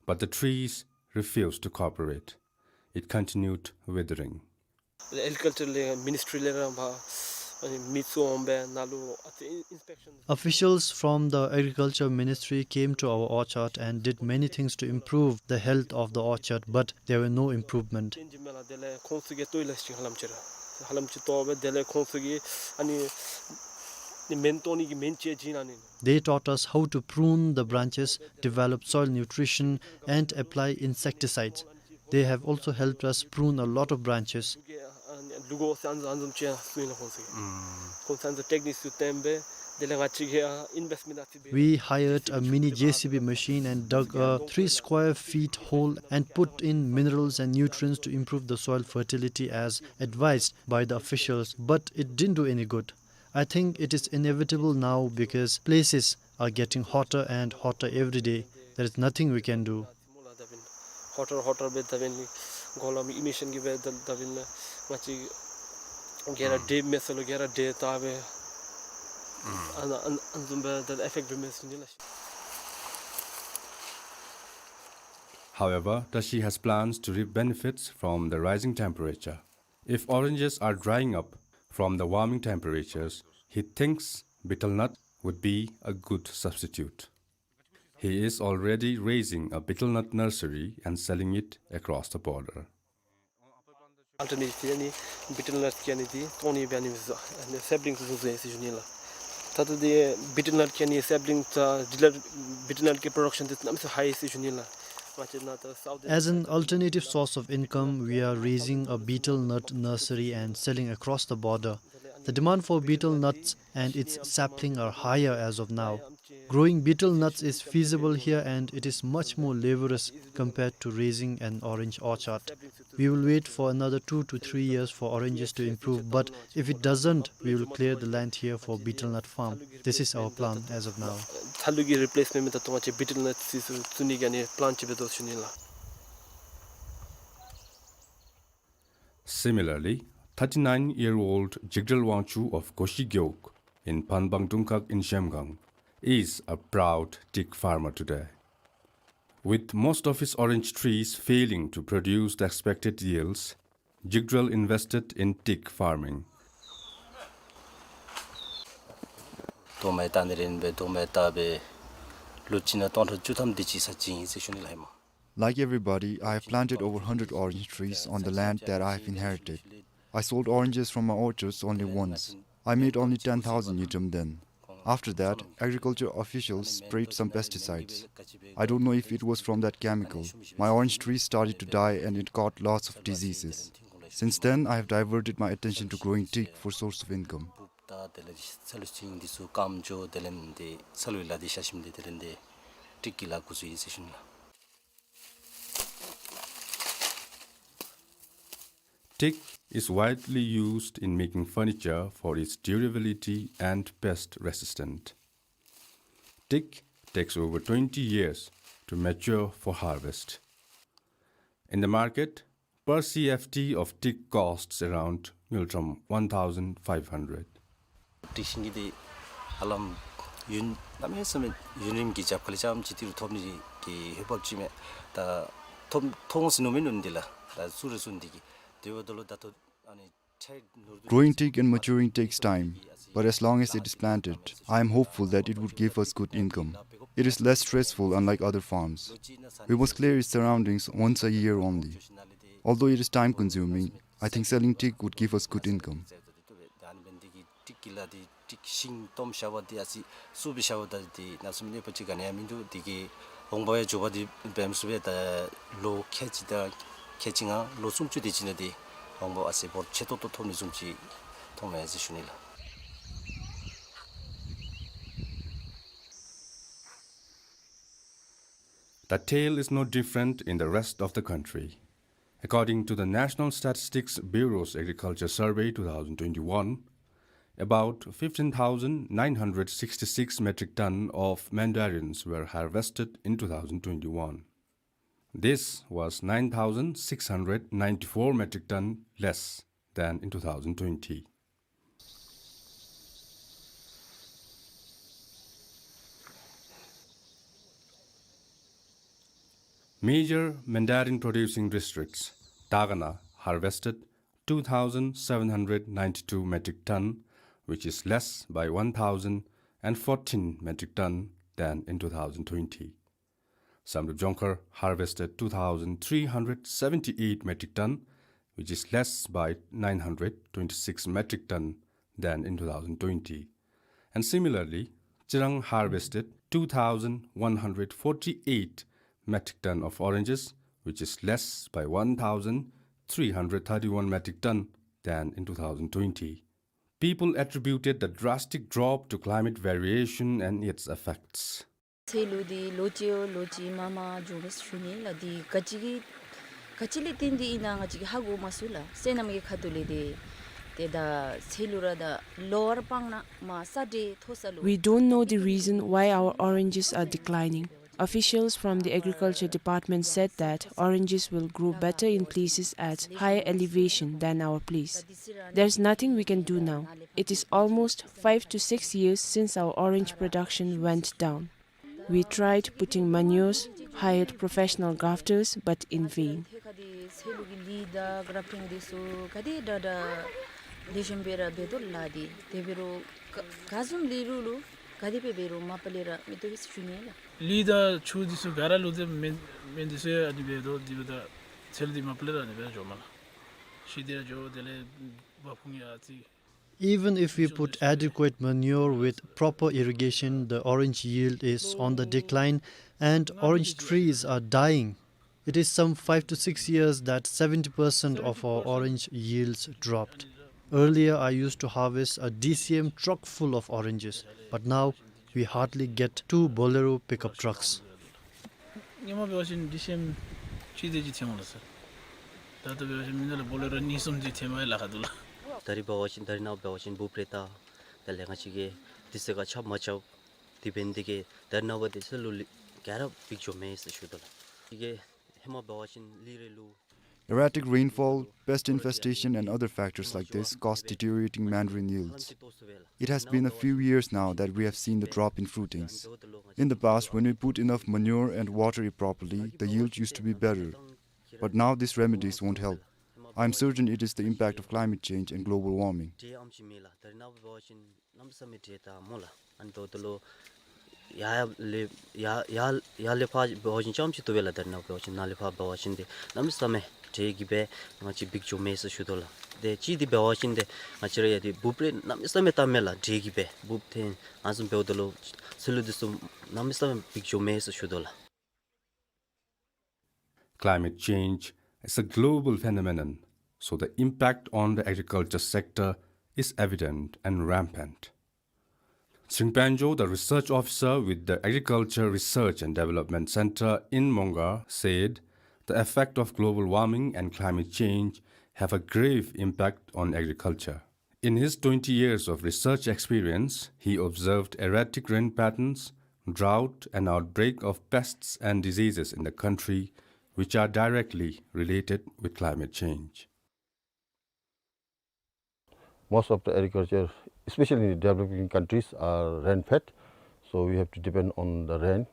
but the trees refused to cooperate. It continued withering. Agriculture ལས་ministry ལས་ར་ཨ་ནི་མི་ཚུ་འོང་སྦེ་ནཱ་ལུ་ཨ་ཙི་inspection. Officials from the agriculture ministry came to our orchard and did many things to improve the health of the orchard, but there were no improvement. ཏན་ཅིག་མས་ལགས། དེ་ལས་ཁོང་ཚུ་གིས་ལྟོ་ཡི་ལགས་ཤིང་ཧ་ལམ་ཅིག་ར་ཧ་ལམ་ཅིག་ལྟོ་སྦེ་དེ་ལས་ཁོང་ཚུ་གིས་ཨ་ནི་ནི་སྨན་བཏོག་ནི་གི་སྨན་ཅིག་བྱིན་ཨ་ནི། They taught us how to prune the branches, develop soil nutrition, and apply insecticides. They have also helped us prune a lot of branches. We hired a mini J C B machine and dug a three square feet hole and put in minerals and nutrients to improve the soil fertility as advised by the officials, but it didn't do any good. I think it is inevitable now because places are getting hotter and hotter every day. There is nothing we can do. སྨོ་ལགས། ད་འབདན་ཧོ་ཊར་ཧོ་ཊར་སྦེ་ད་འབདན་གོ་ལམ་ཨི་མི་ཤཱན་གྱིས་སྦེ་ད་ད་འབདན་ང་བཅས་ག་ར་འདྲེས་མས་ཟེར་ལོ། ག་ར་འདྲེས་ད་སྦེ་ཨ་ནཱ་ཨ་ཨ་ནཱ་བཟུམ་སྦེ་ད་ཨི་ཕེཀཊ་འབད་མས་ཟེར་ནི་ལགས། However, Tashi has plans to reap benefits from the rising temperature. If oranges are drying up from the warming temperatures, he thinks betel nut would be a good substitute. He is already raising a betel nut nursery and selling it across the border. Alternative འདི་ཨ་ནི་བི་ཊལ་ནཊ་གི་ཨ་ནི་འདི་བཏོག་ནི་སྦེ་ཨ་ནི་བཟོ་ཨ་ནི་སེབ་ལིང་བཟོ་བཟོ་ཡི་ཟེར་ཞུ་ནི་ལགས། ད་ལྟོ་འདི་བི་ཊལ་ནཊ་གི་ཨ་ནི་སེབ་ལིང་ད་བི་ཊལ་ནཊ་གི་པྲོ་ཌག་ཤཱན་འདི་གནམ་མེད་ས་མེད་ཧའི་ཟེར་ཞུ་ནི་ལགས། ང་བཅས་ནཱ་ད་སའུཐ། As an alternative source of income, we are raising a betel nut nursery and selling across the border. The demand for betel nuts and its sapling are higher as of now. Growing betel nuts is feasible here and it is much more laborious compared to raising an orange orchard. We will wait for another two to three years for oranges to improve, but if it doesn't, we will clear the land here for betel nut farm. This is our plan as of now. ཚ་ལུ་གི་རི་པི་ལེསི་མེནཊ་མེན་ད་ལྟོ་ང་བཅས་བི་ཊལ་ནཊ་ཚུ་བཙུགས་ནི་གི་ཨ་ནི་པི་ལཱན་ཅིག་འབད་དོ་ཟེར་ཞུ་ནི་ལགས། Similarly, thirty-nine-year-old Jigdral Wangchuk of Goshi Gewog in Phanbang Dungkhag in Zhemgang is a proud teak farmer today. With most of his orange trees failing to produce the expected yields, Jigdral invested in teak farming. དོ་མ་ཡང་བཏགས་ནི་རེ་ཨིན་པས། དོ་མ་ཡང་བཏགས་སྦེ་ལོ་གཅིག་ནང་སྟོང་ཕྲག་བཅུ་ཐམ་དེ་ཅིག་ས་བྱིན་ཡི་ཟེར་ཞུ་ནི་ལགས་ཧེ་མ། Like everybody, I have planted over hundred orange trees on the land that I have inherited. I sold oranges from my orchards only once. I made only ten thousand ngultrum then. After that, agriculture officials sprayed some pesticides. I don't know if it was from that chemical. My orange trees started to die and it got lots of diseases. Since then, I have diverted my attention to growing teak for source of income. ད་དེ་ལས་ས་ལུ་ཅིག་འདི་ཚུ་སྐམ་འགྱོ། དེ་ལས་འདི་ས་ལུ་ལ་འདི་ཤ་ཞིམ་འདི་དེ་ལས་འདི་ཊིཀ་གི་ལཱ་འགོ་བཙུགས་ཡི་ཟེར་ཞུ་ནི་ལགས། Teak is widely used in making furniture for its durability and pest resistant. Teak takes over twenty years to mature for harvest. In the market, per C F T of teak costs around ngultrum one thousand five hundred. ཊིག་ཤིང་གི་འདི་ཧ་ལམ་ཡུན་གནམ་མེད་ས་མེད་ཡུན་རིང་གི་རྒྱབ་ཁ་ལས་རྐྱངམ་ཅིག་འདི་རུ་ཐོབ་ནི་གི་ཧེ་བག་ཅིག་མས། ད་ཐོབ་ཐོབ་འོང་ཟེར་མནོ་མི་ནུག་འདི་ལགས། ད་ཚུར་རེ་ཚུར་འདི་གི་དེ་འབདཝ་ད་ལུ་ད་ལྟོ་ཨ་ནི་ཁྲལ་ནོར་འདུག། Growing teak and maturing takes time, but as long as it is planted, I am hopeful that it would give us good income. It is less stressful, unlike other farms. We must clear its surroundings once a year only. Although it is time consuming, I think selling teak would give us good income. ད་ཨ་ནི་འབད་ནི་འདི་གིས་ཊིག་གི་ལཱ་འདི་ཊིག་ཤིང་སྟོངམ་བཞག་པ་འདི་ཨ་ཙི་བསུབ་སྦེ་བཞག་པ་ད་འདི་གནམ་མེད་ས་མེད་གནོད་པ་ཅིག་ག་ནི་ཡང་མིན་འདུག། འདི་གིས་འོང་འབབ་ཡང་འགྱོ་བ་འདི་འབད་མི་ཚུགས་པས། ད་ལོ་ཁལ་གཅིག་དང་ཁལ་གཅིག་ལྔ་ལོ་སུམ་ཅུ་དེ་ཅིག་ནང་འདི་འོང་འབབ་ཨ་ཙི་འབོར་ཆེ་ཏོག་ཏོ་ཐོབ་ནི་བཟུམ་ཅིག་མཐོང་མས་ཟེར་ཞུ་ནི་ལགས། The tale is no different in the rest of the country. According to the National Statistics Bureau's Agriculture Survey two thousand twenty-one, about fifteen thousand nine hundred sixty-six metric ton of mandarins were harvested in two thousand twenty-one. This was nine thousand six hundred ninety-four metric ton less than in two thousand twenty. Major mandarin producing districts, Dagana harvested two thousand seven hundred ninety-two metric ton, which is less by one thousand and fourteen metric ton than in two thousand twenty. Samdrup Jongkhar harvested two thousand three hundred seventy-eight metric ton, which is less by nine hundred twenty-six metric ton than in two thousand twenty. And similarly, Chirang harvested two thousand one hundred forty-eight metric ton of oranges, which is less by one thousand three hundred thirty-one metric ton than in two thousand twenty. People attributed the drastic drop to climate variation and its effects. ཚལ་ལུ་འདི་ལོ་གཅིག་ལོ་གཅིག་མ་མ་འགྱོ་བས་ཞུ་ནི་ལགས། འདི་ག་ཅི་གི་ག་ཅི་ལས་བརྟེན་ཏེ་ཨིན་ན་ང་བཅས་ཀྱིས་ཧ་གོ་མ་ཚུགས་ལགས། སོ་ནམ་གྱི་ཁ་ཐུག་ལས་འདི་ཏེ་ད་ཚལ་ལུ་ར་ད་ལོ་བར་སྤང་ན་མ་ས་འདྲེ་མཐོ་ས་ལུ། We don't know the reason why our oranges are declining. Officials from the agriculture department said that oranges will grow better in places at higher elevation than our place. There's nothing we can do now. It is almost five to six years since our orange production went down. We tried putting manures, hired professional grafters, but in vain. ཚལ་ལུ་གི་ལི་དང་གྲབ་ཊིང་འདི་ཚུ་ག་དེ་དྲག་དྲག་ལེགས་ཤོམ་སྦེ་ར་འབད་དོ་ལགས། འདི་དེ་འབད་རུང་ག་ག་བཟུམ་ལས་རུང་ལུ་ག་དེ་སྦེ་འབད་རུང་མ་པ་ལས་ར་མི་བཏུབ་པས་ཞུ་ནི་ལགས། ལི་དང་ཆུ་འདི་ཚུ་ག་ར་ལུ་ཏེ་སྨན་སྨན་འདི་ཚུ་ཡང་ཨ་ནི་འབད་དོ། འདི་འབདཝ་ད་ཚལ་འདི་མ་པ་ལས་ར་ཨ་ནི་སྦེ་འགྱོཝ་མས་ལགས། ཤི་སྟེ་ར་འགྱོ། དེ་ལས་བ་ཕུང་ཡང་ཨ་ཙི། Even if we put adequate manure with proper irrigation, the orange yield is on the decline and orange trees are dying. It is some five to six years that seventy percent of our orange yields dropped. Earlier, I used to harvest a D C M truck full of oranges, but now we hardly get two Bolero pickup trucks. སྔོན་མ་འབད་བ་ཅིན་ཌི་སི་ཨེམ་གཅིག་དེ་ཅིག་ཐོན་འོང་ལགས་སོ། ད་ལྟོ་འབད་བ་ཅིན་མི་ནང་ལུ་བོ་ལེ་རོ་གཉིས་གསུམ་ཅིག་ཐོནམ་ལཱ་ཁག་འདུག་ལགས། ད་རིས་འབད་བ་ཅིན་ད་རིས་ནངས་པ་འབད་བ་ཅིན་འབུཔ་རེ་བཏགས། དེ་ལས་ང་བཅས་ཀྱིས་དུས་ཚོད་ཁར་རྐྱབ་མ་རྐྱབ་དེ་འབད་ནི་དེ་གིས་ད་རིས་ནངས་པ་འདི་ཚུ་ལུ་ལི་ག་ར་འབིགས་འགྱོཝ་མས་ཟེར་ཞུ་དོ་ལགས། དེ་གིས་ཧེ་མ་འབད་བ་ཅིན་ལི་རེ་ལུ། Erratic rainfall, pest infestation, and other factors like this cause deteriorating mandarin yields. It has been a few years now that we have seen the drop in fruitings. In the past, when we put enough manure and water it properly, the yield used to be better. But now these remedies won't help. I am certain it is the impact of climate change and global warming. གནམ་མེད་ས་མེད་འདྲེ་བཏགས་སྨོ་ལགས། ཨ་ནི་འབདཝ་ད་ལུ་ཡར་ལས་ཡར་ཡར་ཡར་ལས་ཕར་འབད་བ་ཅིན་རྐྱངམ་ཅིག་བཏུབ་པས་ལགས། ད་རིས་ནངས་པ་འབད་བ་ཅིན་ནཱ་ལས་ཕར་འབད་བ་ཅིན་འདི་གནམ་མེད་ས་མེད་འདྲེ་གིས་སྦེ་ང་བཅས་འབིགས་འགྱོཝ་མས་ཟེར་ཞུ་དོ་ལགས། དེ་གཅིག་འདི་འབད་བ་ཅིན་འདི་ང་བཅས་ར་ཡང་འདི་འབུཔ་རེ་གནམ་མེད་ས་མེད་བཏགས་མས་ལགས། འདྲེ་གིས་སྦེ་འབུཔ་ཐོན་ཨ་ནི་བཟུམ་འབདཝ་ད་ལུ་ཚལ་ལུ་འདི་ཚུ་གནམ་མེད་ས་མེད་འབིགས་འགྱོཝ་མས་ཟེར་ཞུ་དོ་ལགས། Climate change is a global phenomenon, so the impact on the agriculture sector is evident and rampant. Ching Panjo, the research officer with the Agriculture Research and Development Center in Mongar, said the effect of global warming and climate change have a grave impact on agriculture. In his twenty years of research experience, he observed erratic rain patterns, drought, and outbreak of pests and diseases in the country, which are directly related with climate change. Most of the agriculture, especially in the developing countries, are rain-fed. So we have to depend on the rain.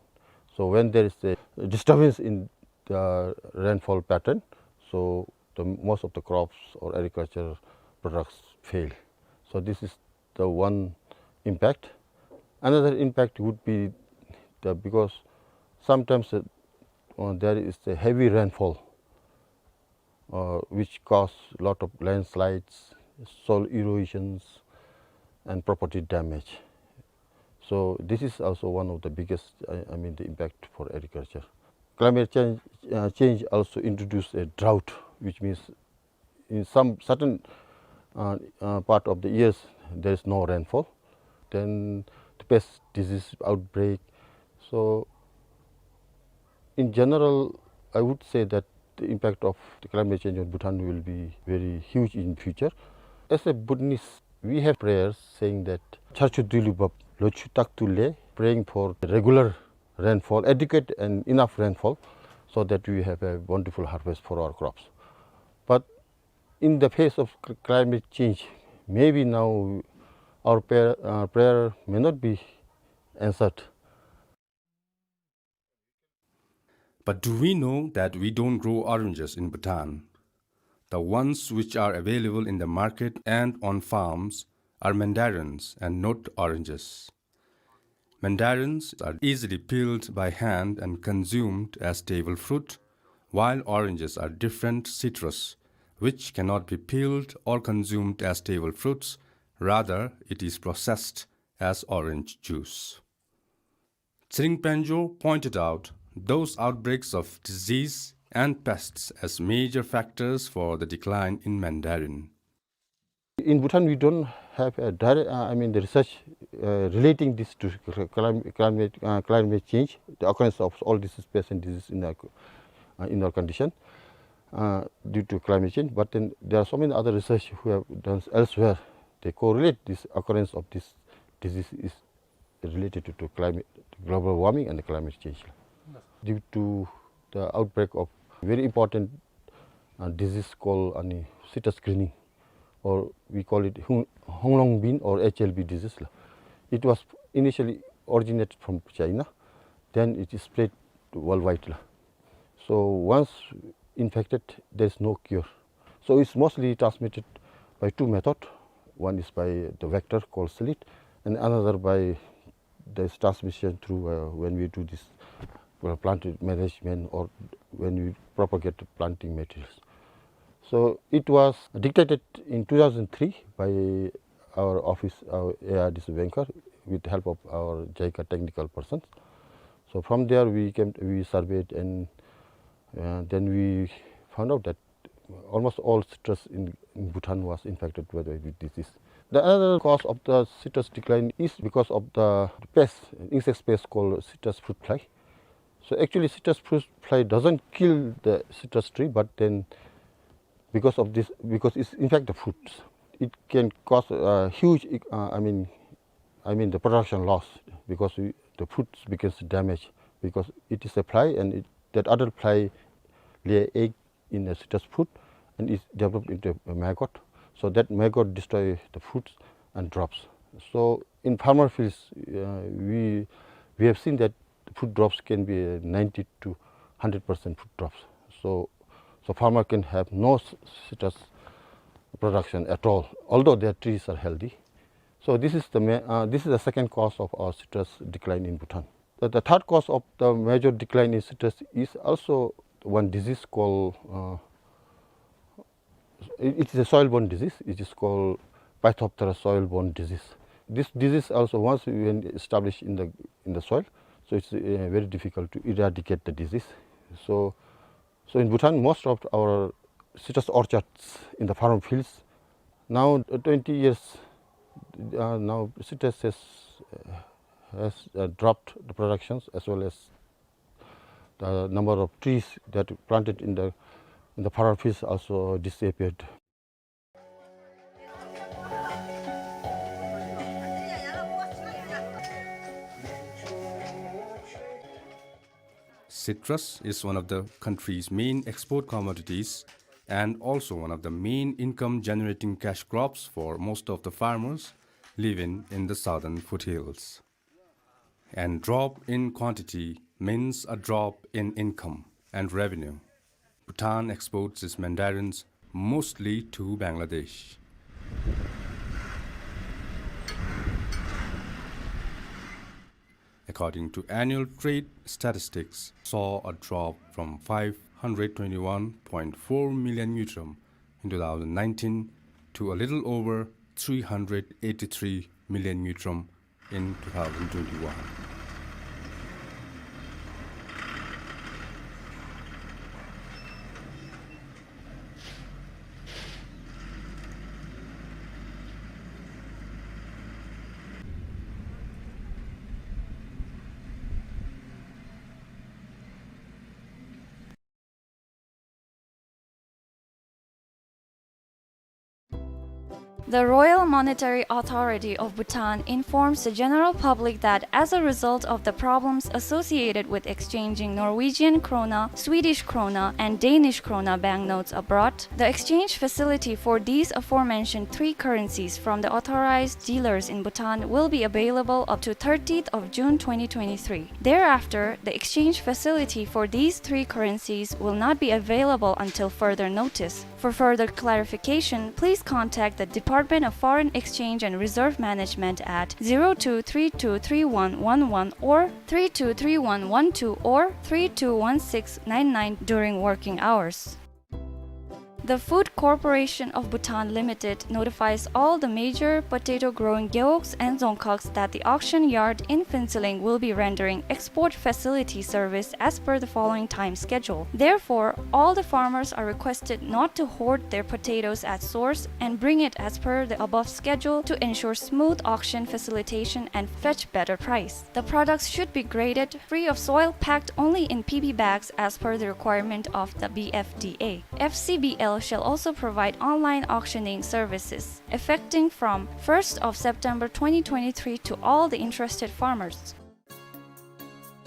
So when there is a disturbance in the rainfall pattern, so the, most of the crops or agriculture products fail. So this is the one impact. Another impact would be the, because sometimes, uh, uh, there is a heavy rainfall, uh, which cause lot of landslides, soil erosions, and property damage. So this is also one of the biggest, I, I mean, the impact for agriculture. Climate change, uh, change also introduce a drought, which means in some certain, uh, uh, part of the years there is no rainfall. Then the pest disease outbreak. So in general, I would say that the impact of the climate change on Bhutan will be very huge in future. As a Bhutanese, we have prayers saying that Charchu Duilu Bab, Lochu Taktu Le, praying for regular rainfall, adequate and enough rainfall, so that we have a wonderful harvest for our crops. But in the face of cl-, climate change, maybe now our prayer, uh, prayer may not be answered. But do we know that we don't grow oranges in Bhutan? The ones which are available in the market and on farms are mandarins and not oranges. Mandarins are easily peeled by hand and consumed as table fruit, while oranges are different citrus, which cannot be peeled or consumed as table fruits, rather it is processed as orange juice. Tshering Pandyo pointed out those outbreaks of disease and pests as major factors for the decline in mandarin. In Bhutan, we don't have a direct, uh, I mean, the research, uh, relating this to cl-, clim-, climate, uh, climate change, the occurrence of all these pests and diseases in our, uh, in our condition, uh, due to climate change. But then there are so many other research who have done elsewhere. They correlate this occurrence of this disease is related to, to climate, global warming and climate change. Due to the outbreak of very important, uh, disease called, uh, citrus greening, or we call it Hung-, Honglongbin or H L B disease la. It was initially originated from China, then it is spread worldwide la. So once infected, there is no cure. So it's mostly transmitted by two method. One is by the vector called slith, and another by this transmission through, uh, when we do this, uh, plant management or when we propagate the planting materials. So it was detected in two thousand three by our office, our A R D C Vengkhar, with the help of our JICA technical persons. So from there we came, we surveyed, and, uh, then we found out that almost all citrus in, in Bhutan was infected with, with disease. The other cause of the citrus decline is because of the pest, insect pest called citrus fruit fly. So actually, citrus fruit fly doesn't kill the citrus tree, but then because of this, because it's infect the fruits, it can cause a huge, uh, I mean, I mean the production loss, because we, the fruits becomes damaged because it is a fly, and it, that adult fly lay egg in a citrus fruit and is developed into a maggot. So that maggot destroy the fruits and drops. So in farmer fields, uh, we, we have seen that fruit drops can be ninety to hundred percent fruit drops. So, so farmer can have no c-, citrus production at all, although their trees are healthy. So this is the ma-, uh, this is the second cause of our citrus decline in Bhutan. The, the third cause of the major decline in citrus is also one disease called, uh, it, it is a soil-borne disease. It is called Phytophthora soil-borne disease. This disease also once when established in the, in the soil, so it's, uh, very difficult to eradicate the disease. So, so in Bhutan, most of our citrus orchards in the farm fields, now, uh, twenty years, uh, now citrus has, uh, has, uh, dropped the productions as well as the number of trees that planted in the, The parrot fish also disappeared. Citrus is one of the country's main export commodities and also one of the main income-generating cash crops for most of the farmers living in the southern foothills. And drop in quantity means a drop in income and revenue. Bhutan exports its mandarins mostly to Bangladesh. According to annual trade statistics, saw a drop from five hundred twenty-one point four million ngultrum in two thousand nineteen to a little over three hundred eighty-three million ngultrum in two thousand twenty-one. The Royal Monetary Authority of Bhutan informs the general public that as a result of the problems associated with exchanging Norwegian krona, Swedish krona, and Danish krona banknotes abroad, the exchange facility for these aforementioned three currencies from the authorized dealers in Bhutan will be available up to thirtieth of June twenty twenty-three. Thereafter, the exchange facility for these three currencies will not be available until further notice. For further clarification, please contact the Department of Foreign Exchange and Reserve Management at zero two three two three one one one or three two three one one two or three two one six nine nine during working hours. The Food Corporation of Bhutan Limited notifies all the major potato-growing gewogs and dzongkhags that the auction yard in Phuentsholing will be rendering export facility service as per the following time schedule. Therefore, all the farmers are requested not to hoard their potatoes at source and bring it as per the above schedule to ensure smooth auction facilitation and fetch better price. The products should be graded free of soil, packed only in P P bags as per the requirement of the B F D A. F C B L shall also provide online auctioning services, effecting from first of September twenty twenty-three to all the interested farmers.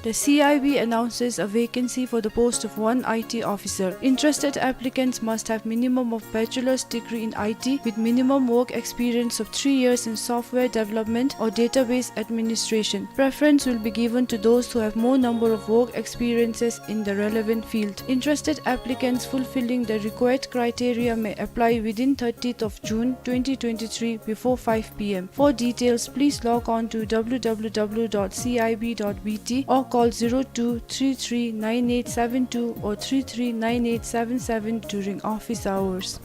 The C I B announces a vacancy for the post of one I T officer. Interested applicants must have minimum of bachelor's degree in I T with minimum work experience of three years in software development or database administration. Preference will be given to those who have more number of work experiences in the relevant field. Interested applicants fulfilling the required criteria may apply within thirtieth of June twenty twenty-three before five P M. For details, please log on to W W W dot C I B dot B T or call zero two three three nine eight seven two or three three nine eight seven seven during office hours.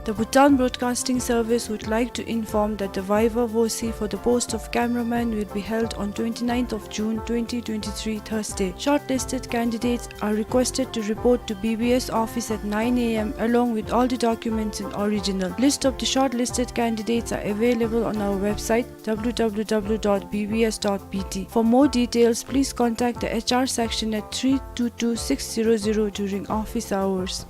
The Bhutan Broadcasting Service would like to inform that the viva voce for the post of cameraman will be held on twenty-ninth of June twenty twenty-three, Thursday. Shortlisted candidates are requested to report to B B S office at nine A M along with all the documents in original. List of the shortlisted candidates are available on our website, W W W dot B B S dot B T. For more details, please contact the H R section at three two two six zero zero during office hours.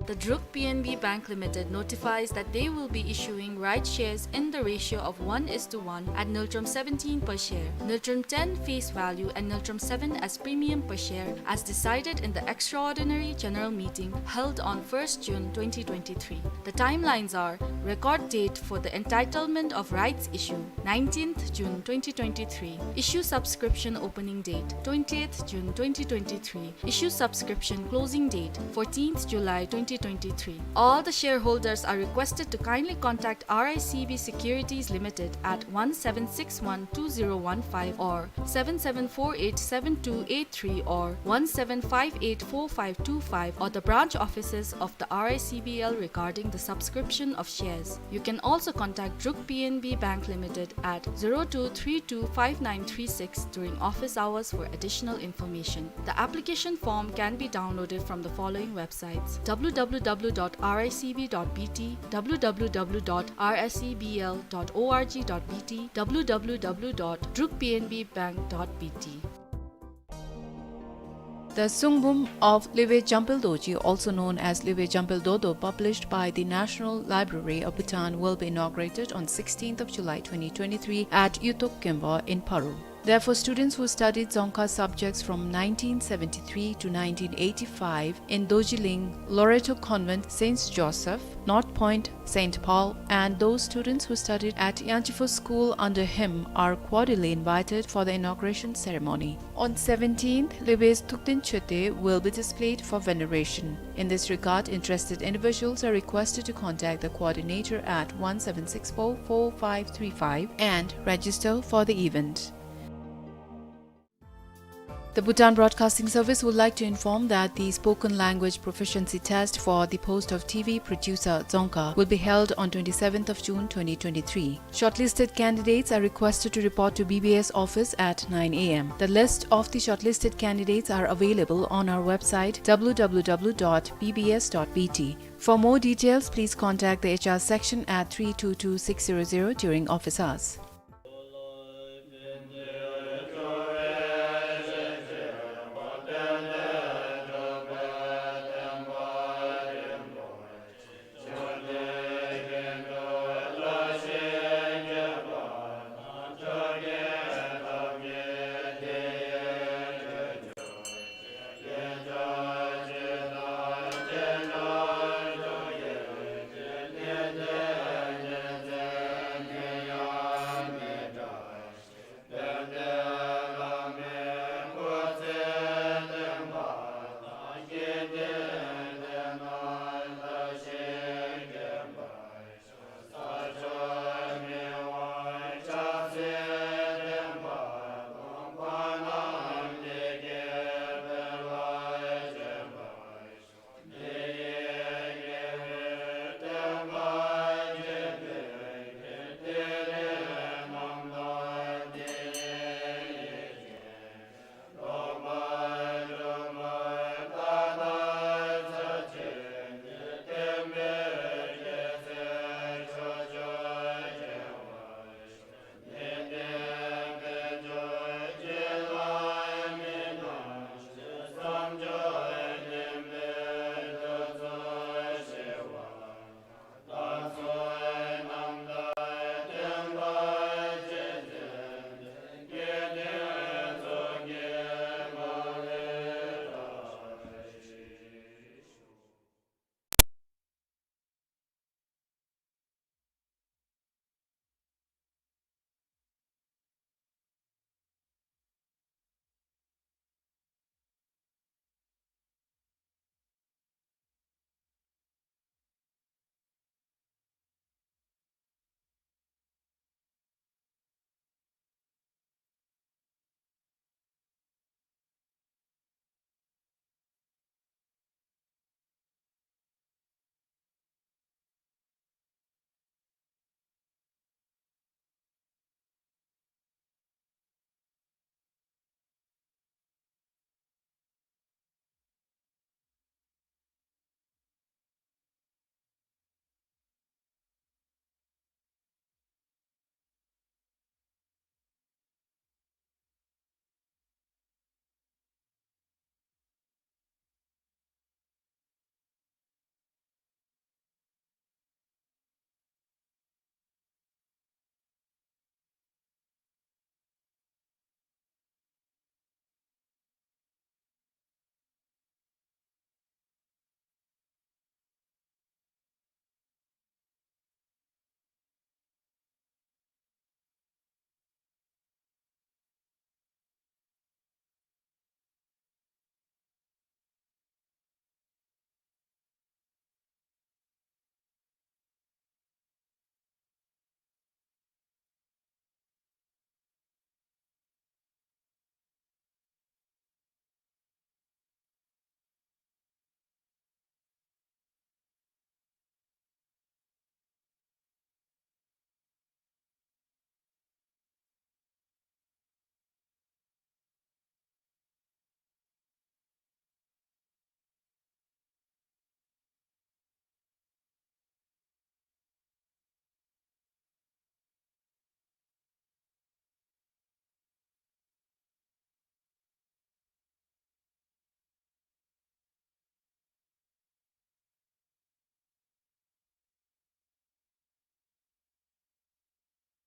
The Druk P N B Bank Limited notifies that they will be issuing rights shares in the ratio of one is to one at ngultrum seventeen per share, ngultrum ten face value and ngultrum seven as premium per share, as decided in the extraordinary general meeting held on first June twenty twenty-three. The timelines are: record date for the entitlement of rights issue, nineteenth June twenty twenty-three. Issue subscription opening date, twentieth June twenty twenty-three. Issue subscription closing date, fourteenth July twenty twenty-three. All the shareholders are requested to kindly contact R I C B Securities Limited at one seven six one two zero one five or seven seven four eight seven two eight three or one seven five eight four five two five or the branch offices of the R I C B L regarding the subscription of shares. You can also contact Druk P N B Bank Limited at zero two three two five nine three six during office hours for additional information. The application form can be downloaded from the following websites: W W W dot R I C B dot B T, W W W W dot R I C B L dot org dot B T, W W W dot druk P N B bank dot B T. The Sungbum of Liwe Jampel Dorji, also known as Liwe Jampel Dodo, published by the National Library of Bhutan, will be inaugurated on sixteenth of July twenty twenty-three at Yutok Kemwa in Paro. Therefore, students who studied Dzongkha subjects from nineteen seventy-three to nineteen eighty-five in Dorji Ling Loreto Convent, Saint Joseph, North Point, Saint Paul, and those students who studied at Yangchifo School under him are cordially invited for the inauguration ceremony. On seventeenth, Liwe's Thukten Chote will be displayed for veneration. In this regard, interested individuals are requested to contact the coordinator at one seven six four four five three five and register for the event. The Bhutan Broadcasting Service would like to inform that the spoken language proficiency test for the post of T V producer Dzongkha will be held on twenty-seventh of June twenty twenty-three. Shortlisted candidates are requested to report to B B S office at nine A M. The list of the shortlisted candidates are available on our website, W W W dot B B S dot B T. For more details, please contact the H R section at three two two six zero zero during office hours.